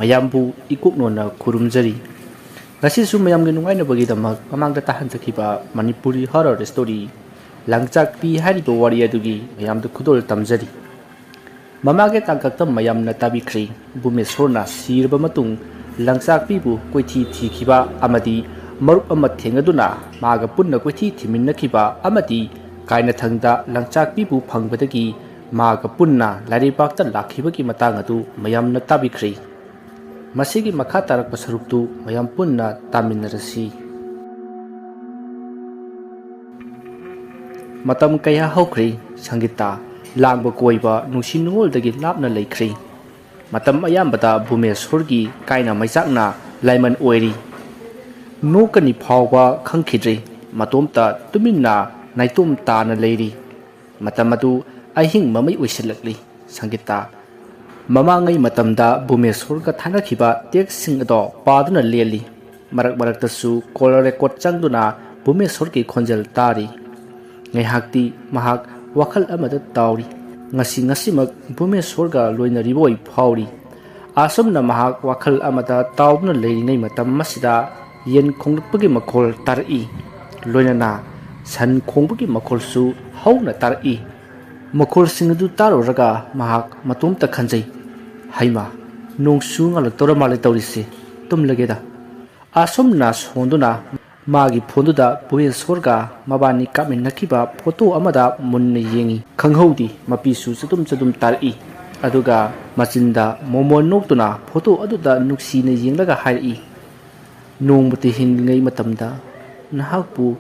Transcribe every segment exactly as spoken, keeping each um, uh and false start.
ꯃꯌꯥꯝꯕꯨ ꯏꯀꯣꯛꯅꯣꯟꯅ ꯈꯨꯔꯨꯝꯖꯔꯤ꯫ ꯉꯁꯤꯁꯨ ꯃꯌꯥꯝꯒꯤ ꯅꯨꯡꯉꯥꯏꯅꯕꯒꯤꯗꯃꯛ ꯃꯃꯥꯡꯗ ꯇꯥꯍꯟꯖꯈꯤꯕ ꯃꯅꯤꯄꯨꯔꯤ horror story ꯂꯪꯆꯥꯛꯄꯤ ꯍꯥꯏꯔꯤꯕ ꯋꯥꯔꯤ ꯑꯗꯨꯒꯤ ꯃꯌꯥꯝꯗ ꯈꯨꯗꯣꯜ ꯇꯝꯖꯔꯤ꯫ ꯃꯃꯥꯡꯒꯤ ꯇꯥꯡꯀꯛꯇ ꯃꯌꯥꯝꯅ ꯇꯥꯕꯤꯈ꯭ꯔꯦ, ꯚꯨꯃꯦꯁꯣꯔꯅ ꯁꯤꯔꯕ ꯃꯇꯨꯡ ꯂꯪꯆꯥꯛꯄꯤꯕꯨ ꯀꯣꯏꯊꯤ ꯊꯤꯈꯤꯕ ꯑꯃꯗꯤ ꯃꯔꯨꯞ ꯑꯃ ꯊꯦꯡꯅꯗꯨꯅ ꯃꯥꯒ ꯄꯨꯟꯅ ꯀꯣꯏꯊꯤ ꯊꯤꯃꯤꯟꯅꯈꯤꯕ ꯑꯃꯗꯤ ꯀꯥꯏꯅꯊꯪꯗ ꯂꯪꯆꯥꯛꯄꯤꯕꯨ ꯐꯪꯕꯗꯒꯤ ꯃꯥꯒ ꯄꯨꯟꯅ ꯂꯥꯏꯔꯩꯕꯥꯛꯇ ꯂꯥꯛꯈꯤꯕꯒꯤ ꯃꯇꯥꯡ ꯑꯗꯨ ꯃꯌꯥꯝꯅ ꯇꯥꯕꯤꯈ꯭ꯔꯦ꯫ ꯃꯁꯤꯒꯤ ꯃꯈꯥ ꯇꯥꯔꯛꯄ ꯁꯔꯨꯛꯇꯨ ꯃꯌꯥꯝ ꯄꯨꯟꯅ ꯇꯥꯃꯤꯟꯅꯔꯁꯤ꯫ ꯃꯇꯝ ꯀꯌꯥ ꯍꯧꯈ꯭ꯔꯦ꯫ ꯁꯪꯒꯤꯇꯥ ꯂꯥꯡꯕ ꯀꯣꯏꯕ ꯅꯨꯡꯁꯤ ꯅꯨꯡꯉꯣꯜꯗꯒꯤ ꯂꯥꯞꯅ ꯂꯩꯈ꯭ꯔꯦ꯫ ꯃꯇꯝ ꯑꯌꯥꯝꯕꯗ ꯚꯨꯃꯦꯁꯣꯔꯒꯤ ꯀꯥꯏꯅ ꯃꯩꯆꯥꯛꯅ ꯂꯥꯏꯃꯟ ꯑꯣꯏꯔꯤ꯫ ꯅꯣꯛꯀꯅꯤ ꯐꯥꯎꯕ ꯈꯪꯈꯤꯗ꯭ꯔꯤ꯫ ꯃꯇꯣꯝꯇ ꯇꯨꯃꯤꯟꯅ ꯅꯥꯏꯇꯣꯝ ꯇꯥꯅ ꯂꯩꯔꯤ꯫ ꯃꯇꯝ ꯑꯗꯨ ꯑꯍꯤꯡ ꯃꯃꯩ ꯑꯣꯏꯁꯤꯜꯂꯛꯂꯤ꯫ ꯁꯪꯒꯤꯇꯥ ꯃꯃꯥꯡꯉꯩ ꯃꯇꯝꯗ ꯚꯨꯃꯦꯁꯣꯔꯒ ꯊꯥꯅꯈꯤꯕ ꯇꯦꯛꯁꯁꯤꯡ ꯑꯗꯣ ꯄꯥꯗꯨꯅ ꯂꯦꯜꯂꯤ꯫ ꯃꯔꯛ ꯃꯔꯛꯇꯁꯨ call record ꯆꯪꯗꯨꯅ ꯚꯨꯃꯦꯁꯣꯔꯒꯤ ꯈꯣꯟꯖꯦꯜ ꯇꯥꯔꯤ꯫ ꯉꯥꯏꯍꯥꯛꯇꯤ ꯃꯍꯥꯛ ꯋꯥꯈꯜ ꯑꯃꯗ ꯇꯥꯎꯔꯤ꯫ ꯉꯁꯤ ꯉꯁꯤꯃꯛ ꯚꯨꯃꯦꯁꯣꯔꯒ ꯂꯣꯏꯅꯔꯤꯕꯣꯏ ꯐꯥꯎꯔꯤ꯫ ꯑꯁꯨꯝꯅ ꯃꯍꯥꯛ ꯋꯥꯈꯜ ꯑꯃꯗ ꯇꯥꯎꯗꯨꯅ ꯂꯩꯔꯤꯉꯩ ꯃꯇꯝ ꯑꯁꯤꯗ ꯌꯦꯟ ꯈꯣꯡꯂꯛꯄꯒꯤ ꯃꯈꯣꯜ ꯇꯥꯔꯛꯏ꯫ ꯂꯣꯏꯅꯅ ꯁꯟ ꯈꯣꯡꯕꯒꯤ ꯃꯈꯣꯜꯁꯨ ꯍꯧꯅ ꯇꯥꯔꯛꯏ꯫ ꯃꯈꯣꯜꯁꯤꯡ ꯑꯗꯨ ꯇꯥꯔꯨꯔꯒ ꯃꯍꯥꯛ ꯃꯇꯣꯝꯇ ꯈꯟꯖꯩ, "ꯍꯩꯃꯥ, ꯅꯣꯡꯁꯨ ꯉꯥꯜꯂꯛꯇꯧꯔ ꯃꯥꯜꯂꯦ ꯇꯧꯔꯤꯁꯦ, ꯇꯨꯝꯂꯒꯦꯗ"꯫ ꯑꯁꯨꯝꯅ ꯁꯣꯟꯗꯨꯅ ꯃꯥꯒꯤ ꯐꯣꯟꯗꯨꯗ ꯚꯨꯃꯦꯁꯣꯔꯒ ꯃꯕꯥꯅꯤ ꯀꯥꯞꯃꯤꯟꯅꯈꯤꯕ ꯐꯣꯇꯣ ꯑꯃꯗ ꯃꯨꯟꯅ ꯌꯦꯡꯉꯤ꯫ ꯈꯪꯍꯧꯗꯦ, ꯃꯄꯤꯁꯨ ꯆꯗꯨꯝ ꯆꯗꯨꯝ ꯇꯥꯔꯛꯏ꯫ ꯑꯗꯨꯒ ꯃꯆꯤꯟꯗ ꯃꯣꯃꯣꯟ ꯅꯣꯛꯇꯨꯅ ꯐꯣꯇꯣ ꯑꯗꯨꯗ ꯅꯨꯡꯁꯤꯅ ꯌꯦꯡꯂꯒ ꯍꯥꯏꯔꯛꯏ, "ꯅꯣꯡꯃꯇ ꯍꯤꯡꯂꯤꯉꯩ ꯃꯇꯝꯗ ꯅꯍꯥꯛꯄꯨ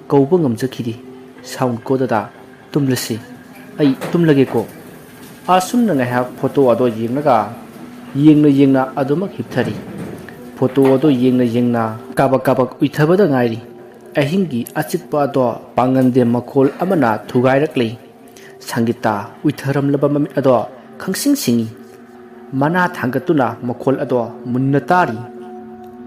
ꯀꯧꯕ ꯉꯝꯖꯈꯤꯗꯦ꯫ ꯁꯥꯎꯅꯨꯀꯣ ꯗꯗꯥ, ꯇꯨꯝꯂꯁꯤ꯫ ꯑꯩ ꯇꯨꯝꯂꯒꯦꯀꯣ"꯫ ꯑꯁꯨꯝꯅ ꯉꯥꯏꯍꯥꯛ ꯐꯣꯇꯣ ꯑꯗꯣ ꯌꯦꯡꯂꯒ, ꯌꯦꯡꯅ ꯌꯦꯡꯅ ꯑꯗꯨꯃꯛ ꯍꯤꯞꯊꯔꯤ꯫ ꯐꯣꯇꯣ ꯑꯗꯣ ꯌꯦꯡꯅ ꯌꯦꯡꯅ ꯀꯥꯕꯛ ꯀꯥꯕꯛ ꯎꯏꯊꯕꯗ ꯉꯥꯏꯔꯤ꯫ ꯑꯍꯤꯡꯒꯤ ꯑꯆꯤꯛꯄ ꯑꯗꯣ ꯄꯥꯡꯒꯟꯗꯦꯝ ꯃꯈꯣꯜ ꯑꯃꯅ ꯊꯨꯒꯥꯏꯔꯛꯂꯤ꯫ ꯁꯪꯒꯤꯇꯥ ꯎꯏꯊꯔꯝꯂꯕ ꯃꯃꯤꯠ ꯑꯗꯣ ꯈꯪꯁꯤꯡ ꯁꯤꯡꯏ꯫ ꯃꯅꯥ ꯊꯥꯡꯒꯠꯇꯨꯅ ꯃꯈꯣꯜ ꯑꯗꯣ ꯃꯨꯟꯅ ꯇꯥꯔꯤ꯫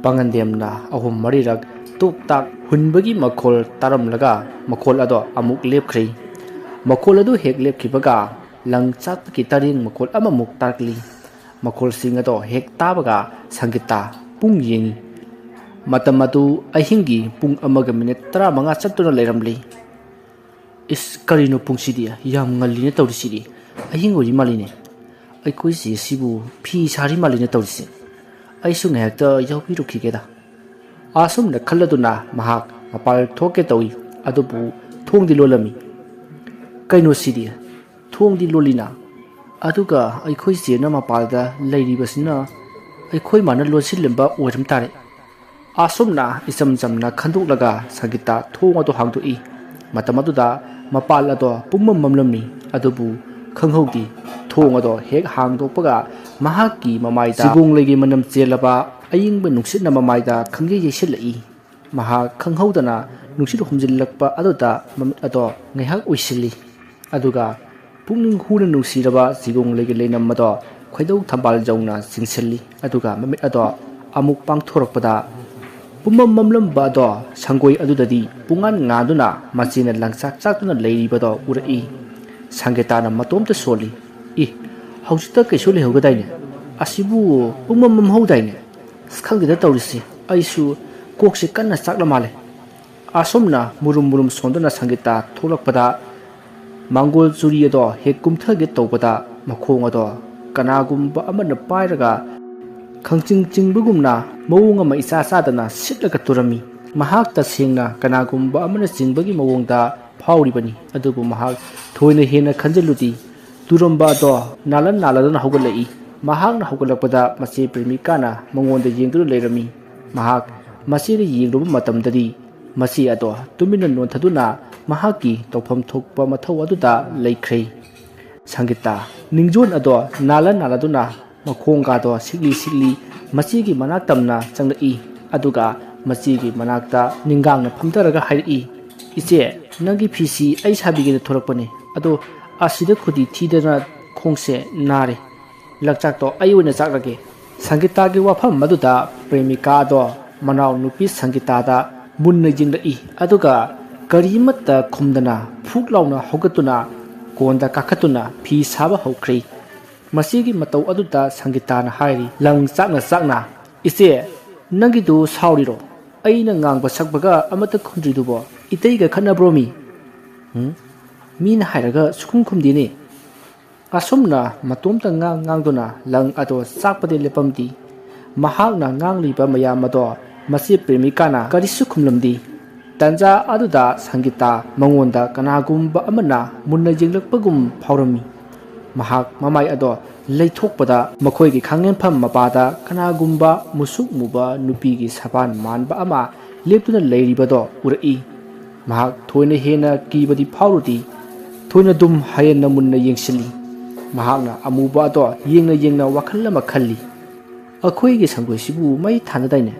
ꯄꯥꯡꯒꯟꯗꯦꯝꯅ ꯑꯍꯨꯝ ꯃꯔꯤꯔꯛ ꯇꯣꯛ ꯇꯥꯛ ꯍꯨꯟꯕꯒꯤ ꯃꯈꯣꯜ ꯇꯥꯔꯝꯂꯒ ꯃꯈꯣꯜ ꯑꯗꯣ ꯑꯃꯨꯛ ꯂꯦꯞꯈ꯭ꯔꯦ꯫ ꯃꯈꯣꯜ ꯑꯗꯨ ꯍꯦꯛ ꯂꯦꯞꯈꯤꯕꯒ ꯂꯪ ꯆꯥꯛꯄꯒꯤ ꯇꯔꯦꯡ ꯃꯈꯣꯜ ꯑꯃꯃꯨꯛ ꯇꯥꯔꯛꯂꯤ꯫ ꯃꯈꯣꯜꯁꯤꯡ ꯑꯗꯣ ꯍꯦꯛ ꯇꯥꯕꯒ ꯁꯪꯒꯤꯇꯥ ꯄꯨꯡ ꯌꯦꯡꯉꯤ꯫ ꯃꯇꯝ ꯑꯗꯨ ꯑꯍꯤꯡꯒꯤ ꯄꯨꯡ ꯑꯃꯒ ꯃꯤꯅꯤꯠ ꯇꯔꯥꯃꯉꯥ ꯆꯠꯇꯨꯅ ꯂꯩꯔꯝꯂꯤ꯫ "ꯏꯁ, ꯀꯔꯤꯅꯣ ꯄꯨꯡꯁꯤꯗꯤ? ꯌꯥꯝ ꯉꯜꯂꯤꯅ ꯇꯧꯔꯤꯁꯤꯗꯤ꯫ ꯑꯍꯤꯡ ꯑꯣꯏꯔꯤ ꯃꯥꯜꯂꯤꯅꯦ꯫ ꯑꯩꯈꯣꯏ ꯆꯦꯁꯤꯕꯨ ꯐꯤ ꯁꯥꯔꯤ ꯃꯥꯜꯂꯤꯅ ꯇꯧꯔꯤꯁꯦ꯫ ꯑꯩꯁꯨ ꯉꯥꯏꯍꯥꯛꯇ ꯌꯥꯎꯕꯤꯔꯨꯈꯤꯒꯦꯗ꯫" ꯑꯁꯨꯝꯅ ꯈꯜꯂꯗꯨꯅ ꯃꯍꯥꯛ ꯃꯄꯥꯜ ꯊꯣꯛꯀꯦ ꯇꯧꯏ꯫ ꯑꯗꯨꯕꯨ ꯊꯣꯡꯗꯤ ꯂꯣꯜꯂꯝꯃꯤ꯫ "ꯀꯩꯅꯣꯁꯤꯗꯤ? ꯊꯣꯡꯗꯤ ꯂꯣꯜꯂꯤꯅ? ꯑꯗꯨꯒ ꯑꯩꯈꯣꯏ ꯆꯦꯅ ꯃꯄꯥꯜꯗ ꯂꯩꯔꯤꯕꯁꯤꯅ ꯑꯩꯈꯣꯏ ꯃꯥꯅ ꯂꯣꯟꯁꯤꯜꯂꯝꯕ ꯑꯣꯏꯔꯝ ꯇꯥꯔꯦ꯫" ꯑꯁꯨꯝꯅ ꯏꯆꯝ ꯆꯝꯅ ꯈꯟꯗꯣꯛꯂꯒ ꯁꯪꯒꯤꯇꯥ ꯊꯣꯡ ꯑꯗꯨ ꯍꯥꯡꯗꯣꯛꯏ꯫ ꯃꯇꯝ ꯑꯗꯨꯗ ꯃꯄꯥꯜ ꯑꯗꯣ ꯄꯨꯝꯃꯝ ꯃꯝꯂꯝꯃꯤ꯫ ꯑꯗꯨꯕꯨ ꯈꯪꯍꯧꯗꯦ, ꯊꯣꯡ ꯑꯗꯣ ꯍꯦꯛ ꯍꯥꯡꯗꯣꯛꯄꯒ ꯃꯍꯥꯛꯀꯤ ꯃꯃꯥꯏꯗ ꯆꯤꯒꯣꯡꯂꯩꯒꯤ ꯃꯅꯝ ꯆꯦꯜꯂꯕ ꯑꯏꯪꯕ ꯅꯨꯡꯁꯤꯠꯅ ꯃꯃꯥꯏꯗ ꯈꯪꯌꯩ ꯌꯩꯁꯤꯜꯂꯛꯏ꯫ ꯃꯍꯥꯛ ꯈꯪꯍꯧꯗꯅ ꯅꯨꯡꯁꯤꯠ ꯍꯨꯝꯖꯤꯜꯂꯛꯄ ꯑꯗꯨꯗ ꯃꯃꯤꯠ ꯑꯗꯣ ꯉꯥꯏꯍꯥꯛ ꯎꯏꯁꯤꯜꯂꯤ꯫ ꯑꯗꯨꯒ ꯄꯨꯛꯅꯤꯡ ꯍꯨꯅ ꯅꯨꯡꯁꯤꯔꯕ ꯆꯤꯒꯣꯡꯂꯩꯒꯤ ꯂꯩꯅꯝ ꯑꯗꯣ ꯈꯣꯏꯗꯧ ꯊꯝꯕꯥꯜ ꯌꯧꯅ ꯆꯤꯡꯁꯤꯜꯂꯤ꯫ ꯑꯗꯨꯒ ꯃꯃꯤꯠ ꯑꯗꯣ ꯑꯃꯨꯛ ꯄꯥꯡꯊꯣꯔꯛꯄꯗ ꯄꯨꯝꯃꯝ ꯃꯝꯂꯝꯕ ꯑꯗꯣ ꯁꯪꯒꯣꯏ ꯑꯗꯨꯗꯗꯤ ꯄꯨꯡꯉꯥꯟ ꯉꯥꯟꯗꯨꯅ ꯃꯆꯦꯅ ꯂꯪꯆꯥꯛ ꯆꯥꯛꯇꯨꯅ ꯂꯩꯔꯤꯕꯗꯣ ꯎꯔꯛꯏ꯫ ꯁꯪꯒꯤꯇꯥꯅ ꯃꯇꯣꯝꯇ ꯁꯣꯜꯂꯤ꯫ "ꯏ, ꯍꯧꯖꯤꯛꯇ ꯀꯩꯁꯨ ꯂꯩꯍꯧꯒꯗꯥꯏꯅꯦ? ꯑꯁꯤꯕꯨ ꯄꯨꯝꯃꯝ ꯃꯝꯍꯧꯗꯥꯏꯅꯦ? ꯑꯁ, ꯈꯪꯗꯦꯗ ꯇꯧꯔꯤꯁꯤ꯫ ꯑꯩꯁꯨ ꯀꯣꯛꯁꯦ ꯀꯟꯅ ꯆꯥꯛꯂ ꯃꯥꯜꯂꯦ꯫" ꯑꯁꯨꯝꯅ ꯃꯨꯔꯨꯝ ꯃꯨꯔꯨꯝ ꯁꯣꯟꯗꯨꯅ ꯁꯪꯒꯤꯇꯥ ꯊꯣꯛꯂꯛꯄꯗ ꯃꯥꯡꯒꯣꯜ ꯆꯨꯔꯤ ꯑꯗꯣ ꯍꯦꯛ ꯀꯨꯝꯊꯒꯦ ꯇꯧꯕꯗ ꯃꯈꯣꯡ ꯑꯗꯣ ꯀꯅꯥꯒꯨꯝꯕ ꯑꯃꯅ ꯄꯥꯏꯔꯒ ꯈꯪꯆꯤꯡ ꯆꯤꯡꯕꯒꯨꯝꯅ ꯃꯑꯣꯡ ꯑꯃ ꯏꯆꯥ ꯆꯥꯗꯅ ꯁꯤꯠꯂꯒ ꯇꯨꯔꯝꯃꯤ꯫ ꯃꯍꯥꯛ ꯇꯁꯦꯡꯅ ꯀꯅꯥꯒꯨꯝꯕ ꯑꯃꯅ ꯆꯤꯡꯕꯒꯤ ꯃꯑꯣꯡꯗ ꯐꯥꯎꯔꯤꯕꯅꯤ꯫ ꯑꯗꯨꯕꯨ ꯃꯍꯥꯛ ꯊꯣꯏꯅ ꯍꯦꯟꯅ ꯈꯟꯖꯤꯜꯂꯨꯗꯦ꯫ ꯇꯨꯔꯝꯕ ꯑꯗꯣ ꯅꯥꯜꯂ ꯅꯥꯜꯂꯗꯨꯅ ꯍꯧꯒꯠꯂꯛꯏ꯫ ꯃꯍꯥꯛꯅ ꯍꯧꯒꯠꯂꯛꯄꯗ ꯃꯆꯦ ꯄ꯭ꯔꯦꯃꯤꯀꯥꯅ ꯃꯉꯣꯟꯗ ꯌꯦꯡꯗꯨꯅ ꯂꯩꯔꯝꯃꯤ꯫ ꯃꯍꯥꯛ ꯃꯆꯦꯗ ꯌꯦꯡꯂꯨꯕ ꯃꯇꯝꯗꯗꯤ ꯃꯆꯦ ꯑꯗꯣ ꯇꯨꯃꯤꯟꯅ ꯅꯣꯟꯊꯗꯨꯅ ꯃꯍꯥꯛꯀꯤ ꯇꯧꯐꯝ ꯊꯣꯛꯄ ꯃꯊꯧ ꯑꯗꯨꯗ ꯂꯩꯈ꯭ꯔꯦ꯫ ꯁꯪꯒꯤꯇꯥ ꯅꯤꯡꯖꯣꯟ ꯑꯗꯣ ꯅꯥꯜꯂ ꯅꯥꯜꯂꯗꯨꯅ ꯃꯈꯣꯡꯒꯥꯗꯣ ꯁꯤꯛꯂꯤ ꯁꯤꯛꯂꯤ ꯃꯆꯦꯒꯤ ꯃꯅꯥꯛ ꯇꯝꯅ ꯆꯪꯂꯛꯏ꯫ ꯑꯗꯨꯒ ꯃꯆꯦꯒꯤ ꯃꯅꯥꯛꯇ ꯅꯤꯡꯒꯥꯡꯅ ꯐꯝꯊꯔꯒ ꯍꯥꯏꯔꯛꯏ, "ꯏꯆꯦ, ꯅꯪꯒꯤ ꯐꯤꯁꯤ ꯑꯩ ꯁꯥꯕꯤꯒꯦꯅ ꯊꯣꯔꯛꯄꯅꯦ꯫ ꯑꯗꯣ ꯑꯁꯤꯗ ꯈꯨꯗꯤ ꯊꯤꯗꯅ ꯈꯣꯡꯁꯦ ꯅꯥꯔꯦ꯫ ꯂꯪꯆꯥꯛꯇꯣ ꯑꯩ ꯑꯣꯏꯅ ꯆꯥꯛꯂꯒꯦ꯫" ꯁꯪꯒꯤꯇꯥꯒꯤ ꯋꯥꯐꯝ ꯑꯗꯨꯗ ꯄ꯭ꯔꯦꯃꯤꯀꯥꯗꯣ ꯃꯅꯥꯎ ꯅꯨꯄꯤ ꯁꯪꯒꯤꯇꯥꯗ ꯃꯨꯟꯅ ꯌꯦꯡꯂꯛꯏ꯫ ꯑꯗꯨꯒ ꯀꯔꯤꯃꯠꯇ ꯈꯨꯝꯗꯅ ꯐꯨꯛ ꯂꯥꯎꯅ ꯍꯧꯒꯠꯇꯨꯅ ꯀꯣꯟꯗ ꯀꯥꯈꯠꯇꯨꯅ ꯐꯤ ꯁꯥꯕ ꯍꯧꯈ꯭ꯔꯦ꯫ ꯃꯁꯤꯒꯤ ꯃꯇꯧ ꯑꯗꯨꯗ ꯁꯪꯒꯤꯇꯥꯅ ꯍꯥꯏꯔꯤ, ꯂꯪ ꯆꯥꯛꯅ ꯆꯥꯛꯅ, "ꯏꯆꯦ, ꯅꯪꯒꯤꯗꯨ ꯁꯥꯎꯔꯤꯔꯣ? ꯑꯩꯅ ꯉꯥꯡꯕ ꯁꯛꯄꯒ ꯑꯃꯠꯇ ꯈꯨꯝꯗ꯭ꯔꯤꯗꯨꯕꯣ? ꯏꯇꯩꯒ ꯈꯠꯅꯕ꯭ꯔꯣ ꯃꯤ? ꯎꯝ? ꯃꯤꯅ ꯍꯥꯏꯔꯒ ꯁꯨꯈꯨꯝ ꯈꯨꯝꯗꯦꯅꯦ꯫" ꯑꯁꯨꯝꯅ ꯃꯇꯣꯝꯇ ꯉꯥꯡ ꯉꯥꯡꯗꯨꯅ ꯂꯪ ꯑꯗꯣ ꯆꯥꯛꯄꯗꯤ ꯂꯦꯞꯄꯝꯗꯦ꯫ ꯃꯍꯥꯛꯅ ꯉꯥꯡꯂꯤꯕ ꯃꯌꯥꯝ ꯑꯗꯣ ꯃꯆꯦ ꯄ꯭ꯔꯦꯃꯤꯀꯥꯅ ꯀꯔꯤꯁꯨ ꯈꯨꯝꯂꯝꯗꯦ꯫ ꯇꯟꯖꯥ ꯑꯗꯨꯗ ꯁꯪꯒꯤꯇꯥ ꯃꯉꯣꯟꯗ ꯀꯅꯥꯒꯨꯝꯕ ꯑꯃꯅ ꯃꯨꯟꯅ ꯌꯦꯡꯂꯛꯄꯒꯨꯝ ꯐꯥꯎꯔꯝꯃꯤ꯫ ꯃꯍꯥꯛ ꯃꯃꯥꯏ ꯑꯗꯣ ꯂꯩꯊꯣꯛꯄꯗ ꯃꯈꯣꯏꯒꯤ ꯈꯥꯡꯉꯦꯟꯐꯝ ꯃꯄꯥꯗ ꯀꯅꯥꯒꯨꯝꯕ ꯃꯨꯁꯨꯛ ꯃꯨꯕ ꯅꯨꯄꯤꯒꯤ ꯁꯕꯥꯟ ꯃꯥꯟꯕ ꯑꯃ ꯂꯦꯞꯇꯨꯅ ꯂꯩꯔꯤꯕꯗꯣ ꯎꯔꯛꯏ꯫ ꯃꯍꯥꯛ ꯊꯣꯏꯅ ꯍꯦꯟꯅ ꯀꯤꯕꯗꯤ ꯐꯥꯎꯔꯨꯗꯦ꯫ ꯊꯣꯏꯅ ꯗꯨꯝ ꯍꯌꯦꯟꯅ ꯃꯨꯟꯅ ꯌꯦꯡꯁꯤꯜꯂꯤ꯫ ꯃꯍꯥꯛꯅ ꯑꯃꯨꯕ ꯑꯗꯣ ꯌꯦꯡꯅ ꯌꯦꯡꯅ ꯋꯥꯈꯜ ꯑꯃ ꯈꯜꯂꯤ꯫ "ꯑꯩꯈꯣꯏꯒꯤ ꯁꯪꯒꯣꯏꯁꯤꯕꯨ ꯃꯩ ꯊꯥꯅꯗꯥꯏꯅꯦ?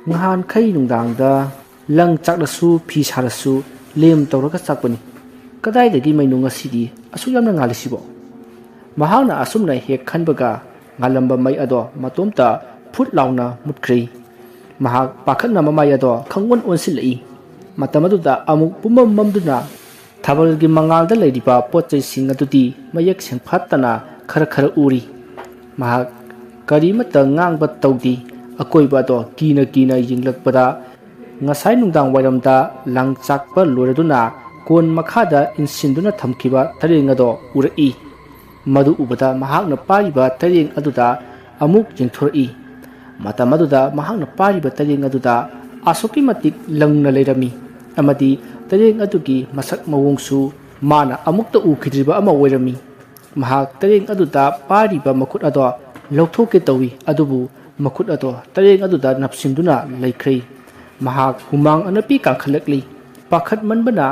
ꯉꯍꯥꯟꯈꯩ ꯅꯨꯡꯗꯥꯡꯗ ꯂꯪ ꯆꯥꯛꯂꯁꯨ ꯐꯤ ꯁꯥꯔꯁꯨ ꯂꯦꯝ ꯇꯧꯔꯒ ꯆꯥꯛꯄꯅꯤ꯫ ꯀꯗꯥꯏꯗꯒꯤ ꯃꯩꯅꯣ ꯉꯁꯤꯗꯤ ꯑꯁꯨꯛ ꯌꯥꯝꯅ ꯉꯥꯜꯂꯤꯁꯤꯕꯣ?" ꯃꯍꯥꯛꯅ ꯑꯁꯨꯝꯅ ꯍꯦꯛ ꯈꯟꯕꯒ ꯉꯥꯜꯂꯝꯕ ꯃꯩ ꯑꯗꯣ ꯃꯇꯣꯝꯇ ꯐꯨꯠ ꯂꯥꯎꯅ ꯃꯨꯠꯈ꯭ꯔꯦ꯫ ꯃꯍꯥꯛ ꯄꯥꯈꯠꯅ ꯃꯃꯥꯏ ꯑꯗꯣ ꯈꯪꯑꯣꯟ ꯑꯣꯟꯁꯤꯜꯂꯛꯏ꯫ ꯃꯇꯝ ꯑꯗꯨꯗ ꯑꯃꯨꯛ ꯄꯨꯝꯃꯝ ꯃꯝꯗꯨꯅ ꯊꯥꯕꯜꯒꯤ ꯃꯉꯥꯜꯗ ꯂꯩꯔꯤꯕ ꯄꯣꯠ ꯆꯩꯁꯤꯡ ꯑꯗꯨꯗꯤ ꯃꯌꯦꯛ ꯁꯦꯡꯐꯥꯠꯇꯅ ꯈꯔ ꯈꯔ ꯎꯔꯤ꯫ ꯃꯍꯥꯛ ꯀꯔꯤꯃꯠꯇ ꯉꯥꯡꯕ ꯇꯧꯗꯦ꯫ ꯑꯀꯣꯏꯕ ꯑꯗꯣ ꯀꯤꯅ ꯀꯤꯅ ꯌꯦꯡꯂꯛꯄꯗ ꯉꯁꯥꯏ ꯅꯨꯡꯗꯥꯡ ꯋꯥꯏꯔꯝꯗ ꯂꯪ ꯆꯥꯛꯄ ꯂꯣꯏꯔꯗꯨꯅ ꯀꯣꯟ ꯃꯈꯥꯗ ꯏꯟꯁꯤꯟꯗꯨꯅ ꯊꯝꯈꯤꯕ ꯇꯔꯦꯡ ꯑꯗꯣ ꯎꯔꯛꯏ꯫ ꯃꯗꯨ ꯎꯕꯗ ꯃꯍꯥꯛꯅ ꯄꯥꯏꯔꯤꯕ ꯇꯔꯦꯡ ꯑꯗꯨꯗ ꯑꯃꯨꯛ ꯌꯦꯡꯊꯣꯔꯛꯏ꯫ ꯃꯇꯝ ꯑꯗꯨꯗ ꯃꯍꯥꯛꯅ ꯄꯥꯏꯔꯤꯕ ꯇꯔꯦꯡ ꯑꯗꯨꯗ ꯑꯁꯨꯛꯀꯤ ꯃꯇꯤꯛ ꯂꯪꯅ ꯂꯩꯔꯝꯃꯤ ꯑꯃꯗꯤ ꯇꯔꯦꯡ ꯑꯗꯨꯒꯤ ꯃꯁꯛ ꯃꯑꯣꯡꯁꯨ ꯃꯥꯅ ꯑꯃꯨꯛꯇ ꯎꯈꯤꯗ꯭ꯔꯤꯕ ꯑꯃ ꯑꯣꯏꯔꯝꯃꯤ꯫ ꯃꯍꯥꯛ ꯇꯔꯦꯡ ꯑꯗꯨꯗ ꯄꯥꯏꯔꯤꯕ ꯃꯈꯨꯠ ꯑꯗꯣ ꯂꯧꯊꯣꯛꯀꯦ ꯇꯧꯏ, ꯑꯗꯨꯕꯨ ꯃꯈꯨꯠ ꯑꯗꯣ ꯇꯔꯦꯡ ꯑꯗꯨꯗ ꯅꯞꯁꯤꯟꯗꯨꯅ ꯂꯩꯈ꯭ꯔꯦ꯫ ꯃꯍꯥꯛ ꯍꯨꯃꯥꯡ ꯑꯅꯞꯄꯤ ꯀꯥꯡꯈꯠꯂꯛꯂꯤ꯫ ꯄꯥꯈꯠꯃꯟꯕꯅ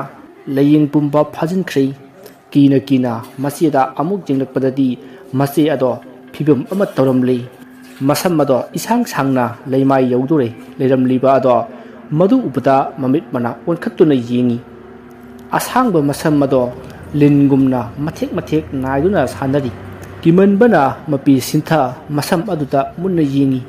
ꯂꯥꯏꯌꯦꯡ ꯄꯨꯝꯕ ꯐꯥꯖꯤꯟꯈ꯭ꯔꯦ꯫ ꯀꯤꯅ ꯀꯤꯅ ꯃꯆꯦꯗ ꯑꯃꯨꯛ ꯌꯦꯡꯂꯛꯄꯗꯗꯤ ꯃꯆꯦ ꯑꯗꯣ ꯐꯤꯕꯝ ꯑꯃ ꯇꯧꯔꯝꯂꯤ꯫ ꯃꯁꯝ ꯑꯗꯣ ꯏꯁꯥꯡ ꯁꯥꯡꯅ ꯂꯩꯃꯥꯏ ꯌꯧꯗꯣꯔꯦ ꯂꯩꯔꯝꯂꯤꯕ ꯑꯗꯣ ꯃꯗꯨ ꯎꯕꯗ ꯃꯃꯤꯠ ꯃꯅꯥ ꯑꯣꯟꯈꯠꯇꯨꯅ ꯌꯦꯡꯏ꯫ ꯑꯁꯥꯡꯕ ꯃꯁꯝ ꯑꯗꯣ ꯂꯤꯟꯒꯨꯝꯅ ꯃꯊꯦꯛ ꯃꯊꯦꯛ ꯅꯥꯏꯗꯨꯅ ꯁꯥꯟꯅꯔꯤ꯫ ꯀꯤꯃꯟꯕꯅ ꯃꯄꯤ ꯁꯤꯟꯊ ꯃꯁꯝ ꯑꯗꯨꯗ ꯃꯨꯟꯅ ꯌꯦꯡꯏ꯫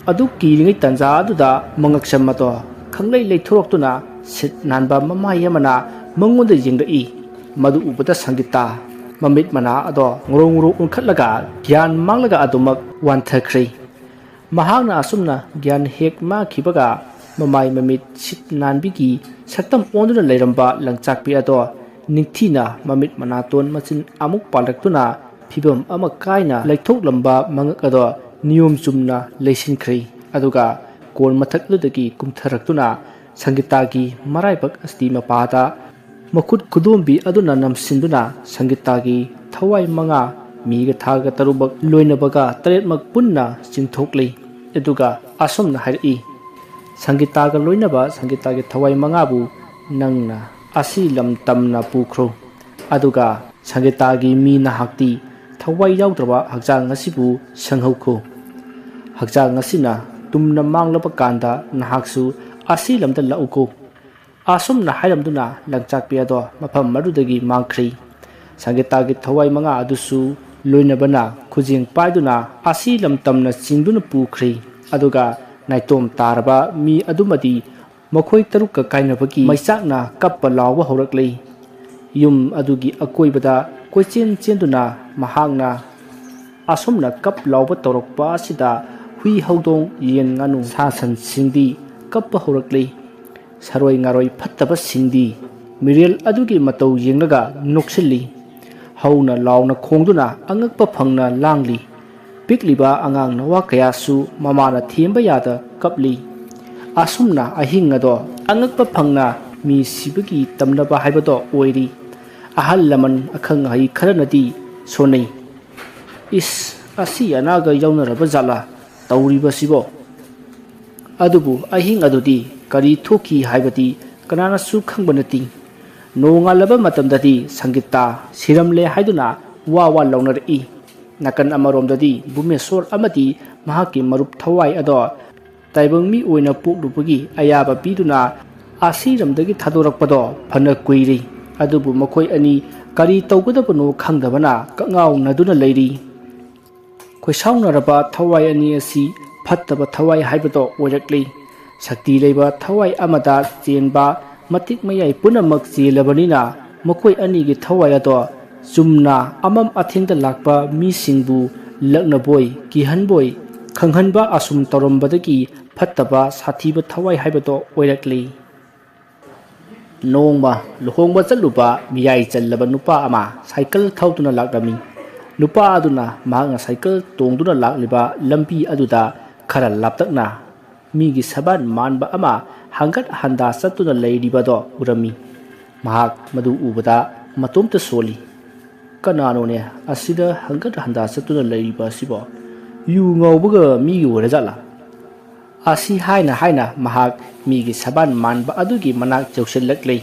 ꯑꯗꯨ ꯀꯤꯔꯤꯉꯩ ꯇꯟꯖꯥ ꯑꯗꯨꯗ ꯃꯉꯛꯁꯝ ꯑꯗꯣ ꯈꯪꯂꯩ ꯂꯩꯊꯣꯔꯛꯇꯨꯅ ꯁꯤꯠ ꯅꯥꯟꯕ ꯃꯃꯥꯏ ꯑꯃꯅ ꯃꯉꯣꯟꯗ ꯌꯦꯡꯂꯛꯏ꯫ ꯃꯗꯨ ꯎꯕꯗ ꯁꯪꯒꯤꯇꯥ ꯃꯃꯤꯠ ꯃꯅꯥ ꯑꯗꯣ ꯉꯧꯔꯧ ꯉꯧꯔꯧ ꯑꯣꯟꯈꯠꯂꯒ ꯒ꯭ꯌꯥꯟ ꯃꯥꯡꯂꯒ ꯑꯗꯨꯃꯛ ꯋꯥꯟꯊꯈ꯭ꯔꯦ꯫ ꯃꯍꯥꯛꯅ ꯑꯁꯨꯝꯅ ꯒ꯭ꯌꯥꯟ ꯍꯦꯛ ꯃꯥꯡꯈꯤꯕꯒ ꯃꯃꯥꯏ ꯃꯃꯤꯠ ꯁꯤꯠ ꯅꯥꯟꯕꯤꯒꯤ ꯁꯛꯇꯝ ꯑꯣꯟꯗꯨꯅ ꯂꯩꯔꯝꯕ ꯂꯪꯆꯥꯛꯄꯤ ꯑꯗꯣ ꯅꯤꯡꯊꯤꯅ ꯃꯃꯤꯠ ꯃꯅꯥꯇꯣꯟ ꯃꯆꯤꯟ ꯑꯃꯨꯛ ꯄꯥꯜꯂꯛꯇꯨꯅ ꯐꯤꯕꯝ ꯑꯃ ꯀꯥꯏꯅ ꯂꯩꯊꯣꯛꯂꯝꯕ ꯃꯉꯛ ꯑꯗꯣ ꯅꯤꯌꯣꯝ ꯆꯨꯝꯅ ꯂꯩꯁꯤꯟꯈ꯭ꯔꯦ꯫ ꯑꯗꯨꯒ ꯀꯣꯟ ꯃꯊꯛ ꯑꯗꯨꯗꯒꯤ ꯀꯨꯝꯊꯔꯛꯇꯨꯅ ꯁꯪꯒꯤꯇꯥꯒꯤ ꯃꯔꯥꯏꯕꯛ ꯑꯁꯇꯤ ꯃꯄꯥꯗ ꯃꯈꯨꯠ ꯈꯨꯗꯣꯝꯕꯤ ꯑꯗꯨꯅ ꯅꯝꯁꯤꯟꯗꯨꯅ ꯁꯪꯒꯤꯇꯥꯒꯤ ꯊꯋꯥꯏ ꯃꯉꯥ, ꯃꯤꯒ ꯊꯥꯒ ꯇꯔꯨꯛꯃꯛ ꯂꯣꯏꯅꯕꯒ ꯇꯔꯦꯠꯃꯛ ꯄꯨꯟꯅ ꯆꯤꯡꯊꯣꯛꯂꯤ꯫ ꯑꯗꯨꯒ ꯑꯁꯨꯝꯅ ꯍꯥꯏꯔꯛꯏ, "ꯁꯪꯒꯤꯇꯥꯒ ꯂꯣꯏꯅꯕ ꯁꯪꯒꯤꯇꯥꯒꯤ ꯊꯋꯥꯏ ꯃꯉꯥꯕꯨ ꯅꯪꯅ ꯑꯁꯤ ꯂꯝ ꯇꯝꯅ ꯄꯨꯈ꯭ꯔꯣ꯫ ꯑꯗꯨꯒ ꯁꯪꯒꯤꯇꯥꯒꯤ ꯃꯤ ꯅꯍꯥꯛꯇꯤ ꯊꯋꯥꯏ ꯌꯥꯎꯗ꯭ꯔꯕ ꯍꯛꯆꯥꯡ ꯑꯁꯤꯕꯨ ꯁꯪꯍꯧꯈꯣ꯫ ꯍꯛꯆꯥꯡ ꯑꯁꯤꯅ ꯇꯨꯝꯅ ꯃꯥꯡꯂꯕ ꯀꯥꯟꯗ ꯅꯍꯥꯛꯁꯨ ꯑꯁꯤ ꯂꯝꯗ ꯂꯥꯛꯎꯀꯣ"꯫ ꯑꯁꯨꯝꯅ ꯍꯥꯏꯔꯝꯗꯨꯅ ꯂꯪꯆꯥꯛꯄꯤ ꯑꯗꯣ ꯃꯐꯝ ꯑꯗꯨꯗꯒꯤ ꯃꯥꯡꯈ꯭ꯔꯤ꯫ ꯁꯪꯒꯤꯇꯥꯒꯤ ꯊꯋꯥꯏ ꯃꯉꯥ ꯑꯗꯨꯁꯨ ꯂꯣꯏꯅꯕꯅ ꯈꯨꯖꯦꯡ ꯄꯥꯏꯗꯨꯅ ꯑꯁꯤ ꯂꯝ ꯇꯝꯅ ꯆꯤꯡꯗꯨꯅ ꯄꯨꯈ꯭ꯔꯤ꯫ ꯑꯗꯨꯒ ꯅꯥꯏꯇꯣꯝ ꯇꯥꯔꯕ ꯃꯤ ꯑꯗꯨꯃꯗꯤ ꯃꯈꯣꯏ ꯇꯔꯨꯛꯀ ꯀꯥꯏꯅꯕꯒꯤ ꯃꯩꯆꯥꯛꯅ ꯀꯞꯄ ꯂꯥꯎꯕ ꯍꯧꯔꯛꯂꯤ꯫ ꯌꯨꯝ ꯑꯗꯨꯒꯤ ꯑꯀꯣꯏꯕꯗ ꯀꯣꯏꯆꯦꯟ ꯆꯦꯟꯗꯨꯅ ꯃꯍꯥꯛꯅ ꯑꯁꯨꯝꯅ ꯀꯞ ꯂꯥꯎꯕ ꯇꯧꯔꯛꯄ ꯑꯁꯤꯗ ꯍꯨꯏ, ꯍꯧꯗꯣꯡ, ꯌꯦꯟ, ꯉꯥꯅꯨ, ꯁꯥ ꯁꯟꯁꯤꯡꯗꯤ ꯀꯞꯄ ꯍꯧꯔꯛꯂꯤ꯫ ꯁꯔꯣꯏ ꯉꯥꯔꯣꯏ ꯐꯠꯇꯕꯁꯤꯡꯗꯤ ꯃꯤꯔꯦꯜ ꯑꯗꯨꯒꯤ ꯃꯇꯧ ꯌꯦꯡꯂꯒ ꯅꯣꯛꯁꯤꯜꯂꯤ꯫ ꯍꯧꯅ ꯂꯥꯎꯅ ꯈꯣꯡꯗꯨꯅ ꯑꯉꯛꯄ ꯐꯪꯅ ꯂꯥꯡꯂꯤ꯫ ꯄꯤꯛꯂꯤꯕ ꯑꯉꯥꯡ ꯅꯋꯥ ꯀꯌꯥꯁꯨ ꯃꯃꯥꯅ ꯊꯦꯝꯕ ꯌꯥꯗ ꯀꯞꯂꯤ꯫ ꯑꯁꯨꯝꯅ ꯑꯍꯤꯡ ꯑꯗꯣ ꯑꯉꯛꯄ ꯐꯪꯅ ꯃꯤ ꯁꯤꯕꯒꯤ ꯇꯝꯅꯕ ꯍꯥꯏꯕꯗꯣ ꯑꯣꯏꯔꯤ꯫ ꯑꯍꯜ ꯂꯃꯟ ꯑꯈꯪ ꯑꯍꯩ ꯈꯔꯅꯗꯤ ꯁꯣꯟꯅꯩ꯫ "ꯏꯁ, ꯑꯁꯤ ꯑꯅꯥꯒ ꯌꯥꯎꯅꯔꯕ ꯖꯥꯠꯂꯥ ꯇꯧꯔꯤꯕꯁꯤꯕꯣ?" ꯑꯗꯨꯕꯨ ꯑꯍꯤꯡ ꯑꯗꯨꯗꯤ ꯀꯔꯤ ꯊꯣꯛꯈꯤ ꯍꯥꯏꯕꯗꯤ ꯀꯅꯥꯅꯁꯨ ꯈꯪꯕ ꯅꯠꯇꯦ꯫ ꯅꯣꯡꯉꯥꯜꯂꯕ ꯃꯇꯝꯗꯗꯤ ꯁꯪꯒꯤꯇꯥ ꯁꯤꯔꯝꯂꯦ ꯍꯥꯏꯗꯨꯅ ꯋꯥ ꯋꯥ ꯂꯥꯎꯅꯔꯛꯏ꯫ ꯅꯥꯀꯟ ꯑꯃꯔꯣꯝꯗꯗꯤ ꯚꯨꯃꯦꯁꯣꯔ ꯑꯃꯗꯤ ꯃꯍꯥꯛꯀꯤ ꯃꯔꯨꯞ ꯊꯋꯥꯏ ꯑꯗꯣ ꯇꯥꯏꯕꯪ ꯃꯤ ꯑꯣꯏꯅ ꯄꯣꯛꯂꯨꯕꯒꯤ ꯑꯌꯥꯕ ꯄꯤꯗꯨꯅ ꯑꯁꯤꯔꯝꯗꯒꯤ ꯊꯥꯗꯣꯔꯛꯄꯗꯣ ꯐꯅ ꯀꯨꯏꯔꯦ꯫ ꯑꯗꯨꯕꯨ ꯃꯈꯣꯏ ꯑꯅꯤ ꯀꯔꯤ ꯇꯧꯒꯗꯕꯅꯣ ꯈꯪꯗꯕꯅ ꯀꯛꯉꯥꯎꯅꯗꯨꯅ ꯂꯩꯔꯤ꯫ ꯈꯣꯏꯁꯥꯎꯅꯔꯕ ꯊꯋꯥꯏ ꯑꯅꯤ ꯑꯁꯤ ꯐꯠꯇꯕ ꯊꯋꯥꯏ ꯍꯥꯏꯕꯗꯣ ꯑꯣꯏꯔꯛꯂꯤ꯫ ꯁꯛꯇꯤ ꯂꯩꯕ ꯊꯋꯥꯏ ꯑꯃꯗ ꯆꯦꯟꯕ ꯃꯇꯤꯛ ꯃꯌꯥꯏ ꯄꯨꯝꯅꯃꯛ ꯆꯦꯜꯂꯕꯅꯤꯅ ꯃꯈꯣꯏ ꯑꯅꯤꯒꯤ ꯊꯋꯥꯏ ꯑꯗꯣ ꯆꯨꯝꯅ ꯑꯃꯝ ꯑꯊꯦꯡꯗ ꯂꯥꯛꯄ ꯃꯤꯁꯤꯡꯕꯨ ꯂꯛꯅꯕꯣꯏ, ꯀꯤꯍꯟꯕꯣꯏ, ꯈꯪꯍꯟꯕ ꯑꯁꯨꯝ ꯇꯧꯔꯝꯕꯗꯒꯤ ꯐꯠꯇꯕ ꯁꯥꯊꯤꯕ ꯊꯋꯥꯏ ꯍꯥꯏꯕꯗꯣ ꯑꯣꯏꯔꯛꯂꯤ꯫ ꯅꯣꯡꯃ ꯂꯨꯍꯣꯡꯕ ꯆꯠꯂꯨꯕ ꯃꯤꯌꯥꯏ ꯆꯜꯂꯕ ꯅꯨꯄꯥ ꯑꯃ ꯁꯥꯏꯀꯜ ꯊꯧꯗꯨꯅ ꯂꯥꯛꯂꯝꯃꯤ꯫ ꯅꯨꯄꯥ ꯑꯗꯨꯅ ꯃꯍꯥꯛꯅ ꯁꯥꯏꯀꯜ ꯇꯣꯡꯗꯨꯅ ꯂꯥꯛꯂꯤꯕ ꯂꯝꯕꯤ ꯑꯗꯨꯗ ꯈꯔ ꯂꯥꯞꯇꯛꯅ ꯃꯤꯒꯤ ꯁꯕꯥꯟ ꯃꯥꯟꯕ ꯑꯃ ꯍꯪꯒꯠ ꯍꯟꯗꯥ ꯆꯠꯇꯨꯅ ꯂꯩꯔꯤꯕꯗꯣ ꯎꯔꯝꯃꯤ꯫ ꯃꯍꯥꯛ ꯃꯗꯨ ꯎꯕꯗ ꯃꯇꯣꯝꯇ ꯁꯣꯜꯂꯤ꯫ "ꯀꯅꯥꯅꯣꯅꯦ ꯑꯁꯤꯗ ꯍꯪꯒꯠ ꯍꯟꯗꯥ ꯆꯠꯇꯨꯅ ꯂꯩꯔꯤꯕ ꯑꯁꯤꯕꯣ? ꯌꯨ ꯉꯥꯎꯕꯒ ꯃꯤꯒ ꯑꯣꯏꯔꯖꯥꯠꯂꯥ?" ꯑꯁꯤ ꯍꯥꯏꯅ ꯍꯥꯏꯅ ꯃꯍꯥꯛ ꯃꯤꯒꯤ ꯁꯕꯥꯟ ꯃꯥꯟꯕ ꯑꯗꯨꯒꯤ ꯃꯅꯥꯛ ꯌꯧꯁꯤꯜꯂꯛꯂꯤ꯫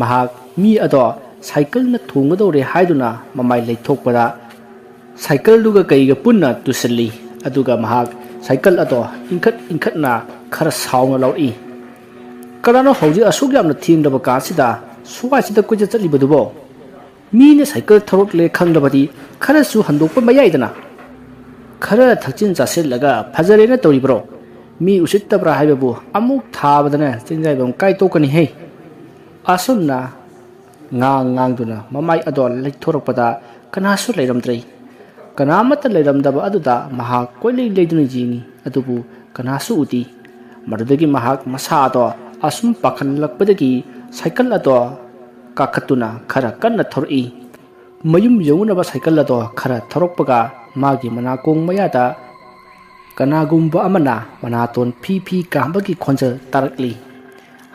ꯃꯍꯥꯛ ꯃꯤ ꯑꯗꯣ ꯁꯥꯏꯀꯜꯅ ꯊꯣꯡꯒꯗꯧꯔꯦ ꯍꯥꯏꯗꯨꯅ ꯃꯃꯥꯏ ꯂꯩꯊꯣꯛꯄꯗ ꯁꯥꯏꯀꯜꯗꯨꯒ ꯀꯩꯒ ꯄꯨꯟꯅ ꯇꯨꯁꯤꯜꯂꯤ꯫ ꯑꯗꯨꯒ ꯃꯍꯥꯛ ꯁꯥꯏꯀꯜ ꯑꯗꯣ ꯏꯟꯈꯠ ꯏꯟꯈꯠꯅ ꯈꯔ ꯁꯥꯎꯅ ꯂꯧꯔꯛꯏ꯫ "ꯀꯅꯥꯅꯣ ꯍꯧꯖꯤꯛ ꯑꯁꯨꯛ ꯌꯥꯝꯅ ꯊꯦꯡꯂꯕ ꯀꯥꯟꯁꯤꯗ ꯁ꯭ꯋꯥꯏꯁꯤꯗ ꯀꯣꯏꯆꯠ ꯆꯠꯂꯤꯕꯗꯨꯕꯣ? ꯃꯤꯅ ꯁꯥꯏꯀꯜ ꯊꯧꯔꯛꯂꯦ ꯈꯪꯂꯕꯗꯤ ꯈꯔꯁꯨ ꯍꯟꯗꯣꯛꯄ ꯃꯌꯥꯏꯗꯅ꯫ ꯈꯔ ꯊꯛꯆꯤꯟ ꯆꯥꯁꯤꯜꯂꯒ ꯐꯖꯔꯦꯅ ꯇꯧꯔꯤꯕ꯭ꯔꯣ? ꯃꯤ ꯎꯁꯤꯠꯇꯕ꯭ꯔꯥ ꯍꯥꯏꯕꯕꯨ ꯑꯃꯨꯛ ꯊꯥꯕꯗꯅ ꯆꯤꯟꯖꯥꯏꯕꯝ ꯀꯥꯏ ꯇꯣꯛꯀꯅꯤꯍꯦ!" ꯑꯁꯨꯝꯅ ꯉꯥꯡ ꯉꯥꯡꯗꯨꯅ ꯃꯃꯥꯏ ꯑꯗꯣ ꯂꯩꯊꯣꯔꯛꯄꯗ ꯀꯅꯥꯁꯨ ꯂꯩꯔꯝꯗ꯭ꯔꯦ꯫ ꯀꯅꯥꯃꯠꯇ ꯂꯩꯔꯝꯗꯕ ꯑꯗꯨꯗ ꯃꯍꯥꯛ ꯀꯣꯏꯂꯩ ꯂꯩꯗꯨꯅ ꯌꯦꯡꯉꯤ, ꯑꯗꯨꯕꯨ ꯀꯅꯥꯁꯨ ꯎꯗꯦ꯫ ꯃꯗꯨꯗꯒꯤ ꯃꯍꯥꯛ ꯃꯁꯥ ꯑꯗꯣ ꯑꯁꯨꯝ ꯄꯥꯈꯠꯂꯛꯄꯗꯒꯤ ꯁꯥꯏꯀꯜ ꯑꯗꯣ ꯀꯥꯈꯠꯇꯨꯅ ꯈꯔ ꯀꯟꯅ ꯊꯧꯔꯛꯏ꯫ ꯃꯌꯨꯝ ꯌꯧꯅꯅꯕ ꯁꯥꯏꯀꯜ ꯑꯗꯣ ꯈꯔ ꯊꯧꯔꯛꯄꯒ ꯃꯥꯒꯤ ꯃꯅꯥꯀꯣꯡ ꯃꯌꯥꯗ ꯀꯅꯥꯒꯨꯝꯕ ꯑꯃꯅ ꯃꯅꯥꯇꯣꯟ ꯐꯤ ꯐꯤ ꯀꯥꯝꯕꯒꯤ ꯈꯣꯟꯖꯦꯜ ꯇꯥꯔꯛꯂꯤ꯫